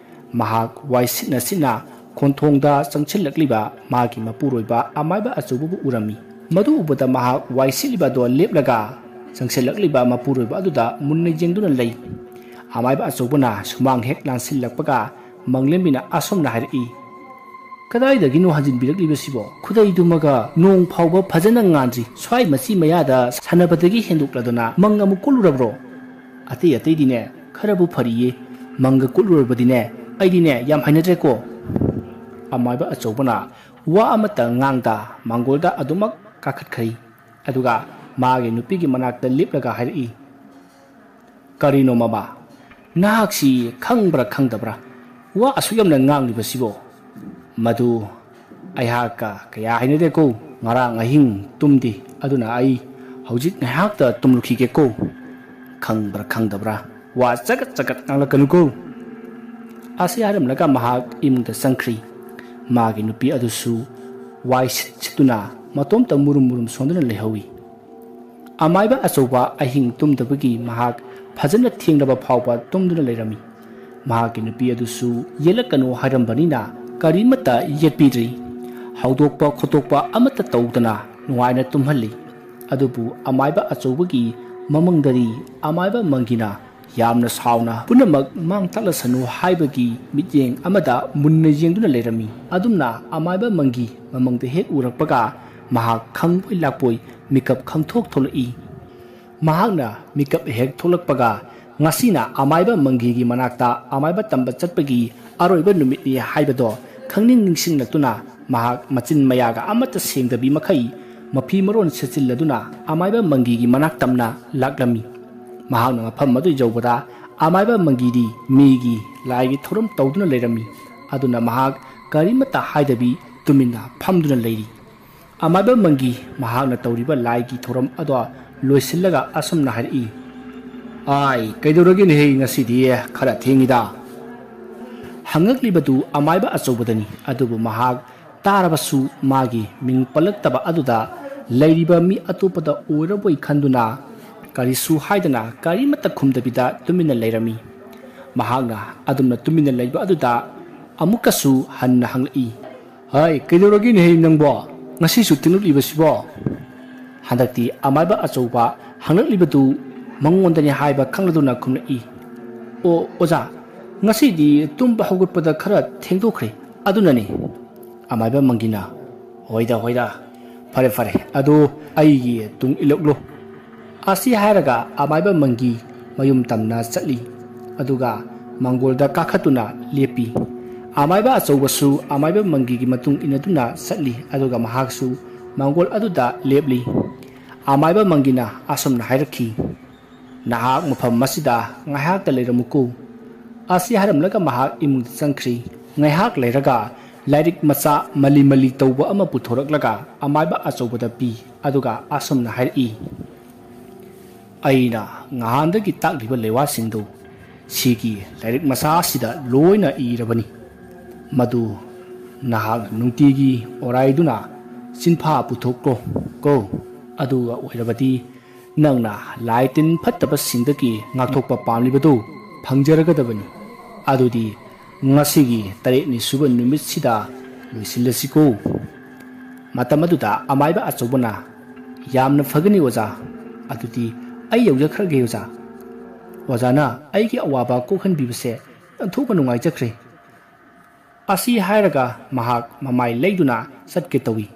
ꯃꯍꯥꯛ ꯋꯥꯏꯁꯤꯠꯅ ꯁꯤꯠꯅ ꯈꯣꯟꯊꯣꯡꯗ ꯆꯪꯁꯤꯜꯂꯛꯂꯤꯕ ꯃꯥꯒꯤ ꯃꯄꯨꯔꯣꯏꯕ ꯑꯃꯥꯏꯕ ꯑꯆꯧꯕꯕꯨ ꯎꯔꯝꯃꯤ꯫ ꯃꯗꯨ ꯎꯕꯗ ꯃꯍꯥꯛ ꯋꯥꯏ ꯁꯤꯠꯂꯤꯕ ꯑꯗꯣ ꯂꯦꯞꯂꯒ ꯆꯪꯁꯤꯜꯂꯛꯂꯤꯕ ꯃꯄꯨꯔꯣꯏꯕ ꯑꯗꯨꯗ ꯃꯨꯟꯅ ꯌꯦꯡꯗꯨꯅ ꯂꯩ꯫ ꯑꯃꯥꯏꯕ ꯑꯆꯧꯕꯅ ꯁꯨꯃꯥꯡ ꯍꯦꯛ ꯂꯥꯟꯁꯤꯜꯂꯛꯄꯒ ꯃꯪꯂꯦꯝꯕꯤꯅ ꯑꯁꯨꯝꯅ ꯍꯥꯏꯔꯛꯏ, "ꯀꯗꯥꯏꯗꯒꯤꯅꯣ ꯍꯟꯖꯤꯟꯕꯤꯔꯛꯂꯤꯕꯁꯤꯕꯣ? ꯈꯨꯗꯩꯗꯨꯃꯒ ꯅꯣꯡ ꯐꯥꯎꯕ ꯐꯖꯅ ꯉꯥꯟꯗ꯭ꯔꯤ꯫ ꯁ꯭ꯋꯥꯏ ꯃꯆꯤ ꯃꯌꯥꯗ ꯁꯥꯟꯅꯕꯗꯒꯤ ꯍꯦꯟꯗꯣꯛꯂꯗꯅ ꯃꯪ ꯑꯃꯨꯛ ꯀꯨꯜꯂꯨꯔꯕ꯭ꯔꯣ?" "ꯑꯇꯩ ꯑꯇꯩꯗꯤꯅꯦ ꯈꯔꯕꯨ ꯐꯔꯤꯌꯦ, ꯃꯪꯒ ꯀꯨꯠꯂꯨꯔꯕꯗꯤꯅꯦ ꯑꯩꯗꯤꯅꯦ ꯌꯥꯝ ꯍꯩꯅꯗ꯭ꯔꯦꯀꯣ꯫" ꯑꯃꯥꯏꯕ ꯑꯆꯧꯕꯅ ꯋꯥ ꯑꯃꯠꯇ ꯉꯥꯡꯗ ꯃꯥꯡꯒꯣꯜꯗ ꯑꯗꯨꯃꯛ ꯀꯥꯈꯠꯈ꯭ꯔꯦ꯫ ꯑꯗꯨꯒ ꯃꯥꯒꯤ ꯅꯨꯄꯤꯒꯤ ꯃꯅꯥꯛꯇ ꯂꯦꯞꯂꯒ ꯍꯥꯏꯔꯛꯏ, "ꯀꯔꯤꯅꯣ ꯃꯃꯥ, ꯅꯍꯥꯛꯁꯤ ꯈꯪꯕ꯭ꯔꯥ ꯈꯪꯗꯕ꯭ꯔꯥ ꯋꯥ ꯑꯁꯨꯛ ꯌꯥꯝꯅ ꯉꯥꯡꯂꯤꯕꯁꯤꯕꯣ?" "ꯃꯗꯨ ꯑꯩꯍꯥꯛꯀ ꯀꯌꯥ ꯍꯩꯅꯗꯦꯀꯣ꯫ ꯉꯔꯥꯡ ꯑꯍꯤꯡ ꯇꯨꯝꯗꯦ, ꯑꯗꯨꯅ ꯑꯩ ꯍꯧꯖꯤꯛ ꯉꯥꯏꯍꯥꯛꯇ ꯇꯨꯝꯂꯨꯈꯤꯒꯦꯀꯣ꯫ ꯈꯪꯕ꯭ꯔꯥ ꯈꯪꯗꯕ꯭ꯔꯥ ꯋꯥ ꯆꯒꯠ ꯆꯒꯠ ꯉꯥꯡꯂꯛꯀꯅꯨꯀꯣ꯫" ꯑꯁꯤ ꯍꯥꯏꯔꯝꯂꯒ ꯃꯍꯥꯛ ꯏꯃꯨꯡꯗ ꯆꯪꯈ꯭ꯔꯤ꯫ ꯃꯥꯒꯤ ꯅꯨꯄꯤ ꯑꯗꯨꯁꯨ ꯋꯥꯏ ꯁꯤꯠ ꯁꯤꯠꯇꯨꯅ ꯃꯇꯣꯝꯇ ꯃꯨꯔꯨꯝ ꯃꯨꯔꯨꯝ ꯁꯣꯟꯗꯨꯅ ꯂꯩꯍꯧꯏ꯫ ꯑꯃꯥꯏꯕ ꯑꯆꯧꯕ ꯑꯍꯤꯡ ꯇꯨꯝꯗꯕꯒꯤ ꯃꯍꯥꯛ ꯐꯖꯅ ꯊꯦꯡꯂꯕ ꯐꯥꯎꯕ ꯇꯨꯝꯗꯨꯅ ꯂꯩꯔꯝꯃꯤ꯫ ꯃꯍꯥꯛꯀꯤ ꯅꯨꯄꯤ ꯑꯗꯨꯁꯨ ꯌꯦꯠꯂꯛꯀꯅꯨ ꯍꯥꯏꯔꯝꯕꯅꯤꯅ ꯀꯔꯤꯃꯠꯇ ꯌꯦꯠꯄꯤꯗ꯭ꯔꯤ꯫ ꯍꯧꯗꯣꯛꯄ ꯈꯣꯠꯇꯣꯛꯄ ꯑꯃꯠꯇ ꯇꯧꯗꯅ ꯅꯨꯡꯉꯥꯏꯅ ꯇꯨꯝꯍꯜꯂꯤ꯫ ꯑꯗꯨꯕꯨ ꯑꯃꯥꯏꯕ ꯑꯆꯧꯕꯒꯤ ꯃꯃꯪꯗꯗꯤ ꯑꯃꯥꯏꯕ ꯃꯪꯒꯤꯅ ꯌꯥꯝꯅ ꯁꯥꯎꯅ ꯄꯨꯝꯅꯃꯛ ꯃꯥꯡ ꯇꯥꯛꯂꯁꯅꯨ ꯍꯥꯏꯕꯒꯤ ꯃꯤꯠꯌꯦꯡ ꯑꯃꯗ ꯃꯨꯟꯅ ꯌꯦꯡꯗꯨꯅ ꯂꯩꯔꯝꯃꯤ꯫ ꯑꯗꯨꯝꯅ ꯑꯃꯥꯏꯕ ꯃꯪꯒꯤ ꯃꯃꯪꯗ ꯍꯦꯛ ꯎꯔꯛꯄꯒ ꯃꯍꯥꯛ ꯈꯪꯕꯣꯏ ꯂꯥꯛꯄꯣꯏ ꯃꯤꯀꯞ ꯈꯪꯊꯣꯛ ꯊꯣꯛꯂꯛꯏ꯫ ꯃꯍꯥꯛꯅ ꯃꯤꯀꯞ ꯍꯦꯛ ꯊꯣꯛꯂꯛꯄꯒ, ꯉꯁꯤꯅ ꯑꯃꯥꯏꯕ ꯃꯪꯒꯤꯒꯤ ꯃꯅꯥꯛꯇ ꯑꯃꯥꯏꯕ ꯇꯝꯕ ꯆꯠꯄꯒꯤ ꯑꯔꯣꯏꯕ ꯅꯨꯃꯤꯠꯅꯤ ꯍꯥꯏꯕꯗꯣ ꯈꯪꯅꯤꯡ ꯅꯤꯡꯁꯤꯡꯂꯛꯇꯨꯅ, ꯃꯍꯥꯛ ꯃꯆꯤꯟ ꯃꯌꯥꯒ ꯑꯃꯠꯇ ꯁꯦꯡꯗꯕꯤ ꯃꯈꯩ ꯃꯐꯤ ꯃꯔꯣꯟ ꯁꯦꯠꯆꯤꯜꯂꯗꯨꯅ ꯑꯃꯥꯏꯕ ꯃꯪꯒꯤꯒꯤ ꯃꯅꯥꯛ ꯇꯝꯅ ꯂꯥꯛꯂꯝꯃꯤ꯫ ꯃꯍꯥꯛꯅ ꯃꯐꯝ ꯑꯗꯨ ꯌꯧꯕꯗ, ꯑꯃꯥꯏꯕ ꯃꯪꯒꯤꯗꯤ ꯃꯤꯒꯤ ꯂꯥꯏꯒꯤ ꯊꯧꯔꯝ ꯇꯧꯗꯨꯅ ꯂꯩꯔꯝꯃꯤ꯫ ꯑꯗꯨꯅ ꯃꯍꯥꯛ ꯀꯔꯤꯃꯠꯇ ꯍꯥꯏꯗꯕꯤ ꯇꯨꯃꯤꯟꯅ ꯐꯝꯗꯨꯅ ꯂꯩꯔꯤ꯫ ꯑꯃꯥꯏꯕ ꯃꯪꯒꯤ ꯃꯍꯥꯛꯅ ꯇꯧꯔꯤꯕ ꯂꯥꯏꯒꯤ ꯊꯧꯔꯝ ꯑꯗꯣ ꯂꯣꯏꯁꯤꯜꯂꯒ ꯑꯁꯨꯝꯅ ꯍꯥꯏꯔꯛꯏ, "ꯑꯥꯏ, ꯀꯩꯗꯧꯔꯒꯦꯅꯦꯍꯦ, ꯉꯁꯤꯗꯤ ꯈꯔ ꯊꯦꯡꯉꯤꯗ?" ꯍꯪꯉꯛꯂꯤꯕꯗꯨ ꯑꯃꯥꯏꯕ ꯑꯆꯧꯕꯗꯅꯤ, ꯑꯗꯨꯕꯨ ꯃꯍꯥꯛ ꯇꯥꯔꯕꯁꯨ ꯃꯥꯒꯤ ꯃꯤꯡ ꯄꯜꯂꯛꯇꯕ ꯑꯗꯨꯗ ꯂꯩꯔꯤꯕ ꯃꯤ ꯑꯇꯣꯞꯄꯗ ꯑꯣꯏꯔꯕꯣꯏ ꯈꯟꯗꯨꯅ ꯀꯔꯤꯁꯨ ꯍꯥꯏꯗꯅ ꯀꯔꯤꯃꯠꯇ ꯈꯨꯝꯗꯕꯤꯗ ꯇꯨꯃꯤꯟꯅ ꯂꯩꯔꯝꯃꯤ꯫ ꯃꯍꯥꯛꯅ ꯑꯗꯨꯝꯅ ꯇꯨꯃꯤꯟꯅ ꯂꯩꯕ ꯑꯗꯨꯗ ꯑꯃꯨꯛꯀꯁꯨ ꯍꯟꯅ ꯍꯪꯂꯛꯏ꯫ "ꯍꯥꯏ, ꯀꯩꯗꯧꯔꯒꯦꯅꯦꯍꯦ ꯅꯪꯕꯣ? ꯉꯁꯤꯁꯨ ꯊꯦꯡꯂꯛꯂꯤꯕꯁꯤꯕꯣ?" ꯍꯟꯗꯛꯇꯤ ꯑꯃꯥꯏꯕ ꯑꯆꯧꯕ ꯍꯪꯂꯛꯂꯤꯕꯗꯨ ꯃꯉꯣꯟꯗꯅꯤ ꯍꯥꯏꯕ ꯈꯪꯂꯗꯨꯅ ꯈꯨꯝꯂꯛꯏ꯫ "ꯑꯣ ꯑꯣꯖꯥ, ꯉꯁꯤꯗꯤ ꯇꯨꯝꯕ ꯍꯧꯒꯠꯄꯗ ꯈꯔ ꯊꯦꯡꯗꯣꯛꯈ꯭ꯔꯦ, ꯑꯗꯨꯅꯅꯤ꯫" ꯑꯃꯥꯏꯕ ꯃꯪꯒꯤꯅ, "ꯍꯣꯏꯗ ꯍꯣꯏꯗ, ꯐꯔꯦ ꯐꯔꯦ, ꯑꯗꯨ ꯑꯩꯒꯤ ꯇꯨꯡ ꯏꯜꯂꯛꯂꯣ꯫" ꯑꯁꯤ ꯍꯥꯏꯔꯒ ꯑꯃꯥꯏꯕ ꯃꯪꯒꯤ ꯃꯌꯨꯝ ꯇꯝꯅ ꯆꯠꯂꯤ꯫ ꯑꯗꯨꯒ ꯃꯥꯡꯒꯣꯜꯗ ꯀꯥꯈꯠꯇꯨꯅ ꯂꯦꯞꯄꯤ꯫ ꯑꯃꯥꯏꯕ ꯑꯆꯧꯕꯁꯨ ꯑꯃꯥꯏꯕ ꯃꯪꯒꯤꯒꯤ ꯃꯇꯨꯡ ꯏꯟꯅꯗꯨꯅ ꯆꯠꯂꯤ꯫ ꯑꯗꯨꯒ ꯃꯍꯥꯛꯁꯨ ꯃꯥꯡꯒꯣꯜ ꯑꯗꯨꯗ ꯂꯦꯞꯂꯤ꯫ ꯑꯃꯥꯏꯕ ꯃꯪꯒꯤꯅ ꯑꯁꯨꯝꯅ ꯍꯥꯏꯔꯛꯈꯤ, "ꯅꯍꯥꯛ ꯃꯐꯝ ꯑꯁꯤꯗ ꯉꯥꯏꯍꯥꯛꯇ ꯂꯩꯔꯝꯃꯨꯀꯣ꯫" ꯑꯁꯤ ꯍꯥꯏꯔꯝꯂꯒ ꯃꯍꯥꯛ ꯏꯃꯨꯡꯗ ꯆꯪꯈ꯭ꯔꯤ꯫ ꯉꯥꯏꯍꯥꯛ ꯂꯩꯔꯒ ꯂꯥꯏꯔꯤꯛ ꯃꯆꯥ ꯃꯂꯤ ꯃꯂꯤ ꯇꯧꯕ ꯑꯃ ꯄꯨꯊꯣꯔꯛꯂꯒ ꯑꯃꯥꯏꯕ ꯑꯆꯧꯕꯗ ꯄꯤ꯫ ꯑꯗꯨꯒ ꯑꯁꯨꯝꯅ ꯍꯥꯏꯔꯛꯏ, "ꯑꯩꯅ ꯉꯍꯥꯟꯗꯒꯤ ꯇꯥꯛꯂꯤꯕ ꯂꯩꯋꯥꯁꯤꯡꯗꯨ ꯁꯤꯒꯤ ꯂꯥꯏꯔꯤꯛ ꯃꯆꯥ ꯑꯁꯤꯗ ꯂꯣꯏꯅ ꯏꯔꯕꯅꯤ꯫ ꯃꯗꯨ ꯅꯍꯥꯛ ꯅꯨꯡꯇꯤꯒꯤ ꯑꯣꯔꯥꯏꯗꯨꯅ ꯆꯤꯟꯐꯥ ꯄꯨꯊꯣꯛꯂꯣ ꯀꯣ꯫ ꯑꯗꯨꯒ ꯑꯣꯏꯔꯕꯗꯤ ꯅꯪꯅ ꯂꯥꯏ ꯇꯤꯟ ꯐꯠꯇꯕꯁꯤꯡꯗꯒꯤ ꯉꯥꯛꯊꯣꯛꯄ ꯄꯥꯝꯂꯤꯕꯗꯨ ꯐꯪꯖꯔꯒꯗꯕꯅꯤ꯫ ꯑꯗꯨꯗꯤ ꯉꯁꯤꯒꯤ ꯇꯔꯦꯠꯅꯤ ꯁꯨꯕ ꯅꯨꯃꯤꯠꯁꯤꯗ ꯂꯣꯏꯁꯤꯜꯂꯁꯤꯀꯣ꯫" ꯃꯇꯝ ꯑꯗꯨꯗ ꯑꯃꯥꯏꯕ ꯑꯆꯧꯕꯅ, "ꯌꯥꯝꯅ ꯐꯒꯅꯤ ꯑꯣꯖꯥ, ꯑꯗꯨꯗꯤ ꯑꯩ ꯌꯧꯖꯈ꯭ꯔꯒꯦ ꯑꯣꯖꯥ꯫ ꯑꯣꯖꯥꯅ ꯑꯩꯒꯤ ꯑꯋꯥꯕ ꯀꯣꯛꯍꯟꯕꯤꯕꯁꯦ ꯑꯣꯟꯊꯣꯛꯅ ꯅꯨꯡꯉꯥꯏꯖꯈ꯭ꯔꯦ꯫" ꯑꯁꯤ ꯍꯥꯏꯔꯒ ꯃꯍꯥꯛ ꯃꯃꯥꯏ ꯂꯩꯗꯨꯅ ꯆꯠꯀꯦ ꯇꯧꯏ꯫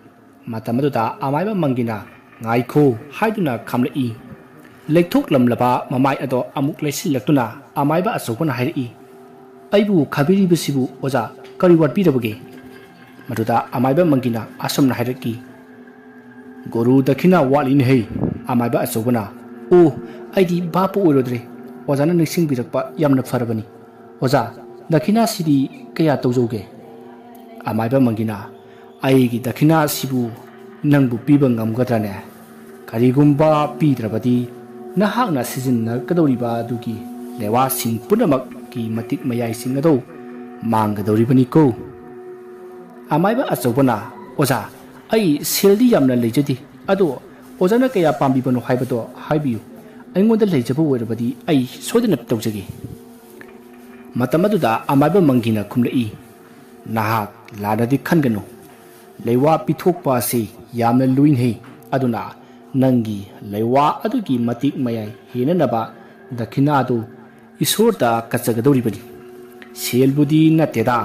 ꯃꯇꯝ ꯑꯗꯨꯗ ꯑꯃꯥꯏꯕ ꯃꯪꯒꯤꯅ "ꯉꯥꯏꯈꯣ" ꯍꯥꯏꯗꯨꯅ ꯈꯥꯝꯂꯛꯏ꯫ ꯂꯩꯊꯣꯛꯂꯝꯂꯕ ꯃꯃꯥꯏ ꯑꯗꯣ ꯑꯃꯨꯛ ꯂꯩꯁꯤꯜꯂꯛꯇꯨꯅ ꯑꯃꯥꯏꯕ ꯑꯆꯧꯕꯅ ꯍꯥꯏꯔꯛꯏ, "ꯑꯩꯕꯨ ꯈꯥꯕꯤꯔꯤꯕꯁꯤꯕꯨ ꯑꯣꯖꯥ ꯀꯔꯤ ꯋꯥꯠꯄꯤꯔꯕꯒꯦ?" ꯃꯗꯨꯗ ꯑꯃꯥꯏꯕ ꯃꯪꯒꯤꯅ ꯑꯁꯨꯝꯅ ꯍꯥꯏꯔꯛꯏ, "ꯒꯨꯔꯨ ꯗꯈꯤꯅꯥ ꯋꯥꯠꯂꯤꯅꯦꯍꯦ꯫" ꯑꯃꯥꯏꯕ ꯑꯆꯧꯕꯅ, "ꯑꯣ, ꯑꯩꯗꯤ ꯚꯥꯞꯄꯨ ꯑꯣꯏꯔꯨꯗ꯭ꯔꯦ꯫ ꯑꯣꯖꯥꯅ ꯅꯤꯡꯁꯤꯡꯕꯤꯔꯛꯄ ꯌꯥꯝꯅ ꯐꯔꯕꯅꯤ꯫ ꯑꯣꯖꯥ, ꯗꯈꯤꯅꯥꯁꯤꯗꯤ ꯀꯌꯥ ꯇꯧꯖꯧꯒꯦ?" ꯑꯃꯥꯏꯕ ꯃꯪꯒꯤꯅ, "ꯑꯩꯒꯤ ꯗꯈꯤꯅꯥ ꯑꯁꯤꯕꯨ ꯅꯪꯕꯨ ꯄꯤꯕ ꯉꯝꯒꯗ꯭ꯔꯅꯦ? ꯀꯔꯤꯒꯨꯝꯕ ꯄꯤꯗ꯭ꯔꯕꯗꯤ ꯅꯍꯥꯛꯅ ꯁꯤꯖꯤꯟꯅꯒꯗꯧꯔꯤꯕ ꯑꯗꯨꯒꯤ ꯂꯩꯋꯥꯁꯤꯡ ꯄꯨꯝꯅꯃꯛꯀꯤ ꯃꯇꯤꯛ ꯃꯌꯥꯏꯁꯤꯡ ꯑꯗꯨ ꯃꯥꯡꯒꯗꯧꯔꯤꯕꯅꯤꯀꯣ꯫" ꯑꯃꯥꯏꯕ ꯑꯆꯧꯕꯅ, "ꯑꯣꯖꯥ, ꯑꯩ ꯁꯦꯜꯗꯤ ꯌꯥꯝꯅ ꯂꯩꯖꯗꯦ, ꯑꯗꯣ ꯑꯣꯖꯥꯅ ꯀꯌꯥ ꯄꯥꯝꯕꯤꯕꯅꯣ ꯍꯥꯏꯕꯗꯣ ꯍꯥꯏꯕꯤꯌꯨ꯫ ꯑꯩꯉꯣꯟꯗ ꯂꯩꯖꯕ ꯑꯣꯏꯔꯕꯗꯤ ꯑꯩ ꯁꯣꯏꯗꯅ ꯇꯧꯖꯒꯦ꯫" ꯃꯇꯝ ꯑꯗꯨꯗ ꯑꯃꯥꯏꯕ ꯃꯪꯒꯤꯅ ꯈꯨꯝꯂꯛꯏ, ꯅꯍꯥꯛ ꯂꯥꯟꯅꯗꯤ ꯈꯟꯒꯅꯨ꯫ ꯂꯩꯋꯥ ꯄꯤꯊꯣꯛꯄ ꯑꯁꯤ ꯌꯥꯝꯅ ꯂꯨꯏꯅꯩ꯫ ꯑꯗꯨꯅ ꯅꯪꯒꯤ ꯂꯩꯋꯥ ꯑꯗꯨꯒꯤ ꯃꯇꯤꯛ ꯃꯌꯥꯏ ꯍꯦꯟꯅꯅꯕ ꯗꯈꯤꯅꯥꯗꯨ ꯏꯁꯣꯔꯗ ꯀꯠꯆꯒꯗꯧꯔꯤꯕꯅꯤ꯫ ꯁꯦꯜꯕꯨꯗꯤ ꯅꯠꯇꯦꯗ꯫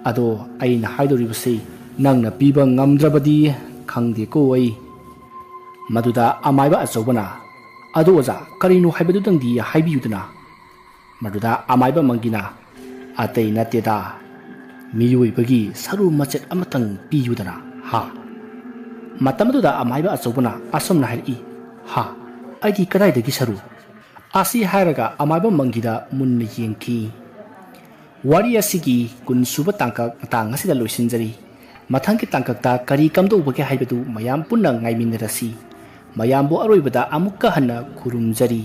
ꯑꯗꯣ ꯑꯩꯅ ꯍꯥꯏꯗꯧꯔꯤꯕꯁꯤ ꯅꯪꯅ ꯄꯤꯕ ꯉꯝꯗ꯭ꯔꯕꯗꯤ ꯈꯪꯗꯦꯀꯣ ꯑꯩ꯫ ꯃꯗꯨꯗ ꯑꯃꯥꯏꯕ ꯑꯆꯧꯕꯅ, "ꯑꯗꯣ ꯑꯣꯖꯥ, ꯀꯔꯤꯅꯣ ꯍꯥꯏꯕꯗꯨꯗꯪꯗꯤ ꯍꯥꯏꯕꯤꯌꯨꯗꯅ?" ꯃꯗꯨꯗ ꯑꯃꯥꯏꯕ ꯃꯪꯒꯤꯅ, "ꯑꯇꯩ ꯅꯠꯇꯦꯗ, ꯃꯤꯑꯣꯏꯕꯒꯤ ꯁꯔꯨ ꯃꯆꯦꯠ ꯑꯃꯇꯪ ꯄꯤꯌꯨꯗꯅ, ꯍꯥ?" ꯃꯇꯝ ꯑꯗꯨꯗ ꯑꯃꯥꯏꯕ ꯑꯆꯧꯕꯅ ꯑꯁꯨꯝꯅ ꯍꯥꯏꯔꯛꯏ, "ꯍꯥ? ꯑꯩꯒꯤ ꯀꯗꯥꯏꯗꯒꯤ ꯁꯔꯨ?" ꯑꯁꯤ ꯍꯥꯏꯔꯒ ꯑꯃꯥꯏꯕ ꯃꯪꯒꯤꯗ ꯃꯨꯟꯅ ꯌꯦꯡꯈꯤ꯫ ꯋꯥꯔꯤ ꯑꯁꯤꯒꯤ ꯀꯨꯟ ꯁꯨꯕ ꯇꯥꯡꯀꯛ ꯃꯇꯥꯡ ꯑꯁꯤꯗ ꯂꯣꯏꯁꯤꯟꯖꯔꯤ꯫ ꯃꯊꯪꯒꯤ ꯇꯥꯡꯀꯛꯇ ꯀꯔꯤ ꯀꯝꯗꯧꯕꯒꯦ ꯍꯥꯏꯕꯗꯨ ꯃꯌꯥꯝ ꯄꯨꯟꯅ ꯉꯥꯏꯃꯤꯟꯅꯔꯁꯤ꯫ ꯃꯌꯥꯝꯕꯨ ꯑꯔꯣꯏꯕꯗ ꯑꯃꯨꯛꯀ ꯍꯟꯅ ꯈꯨꯔꯨꯝꯖꯔꯤ꯫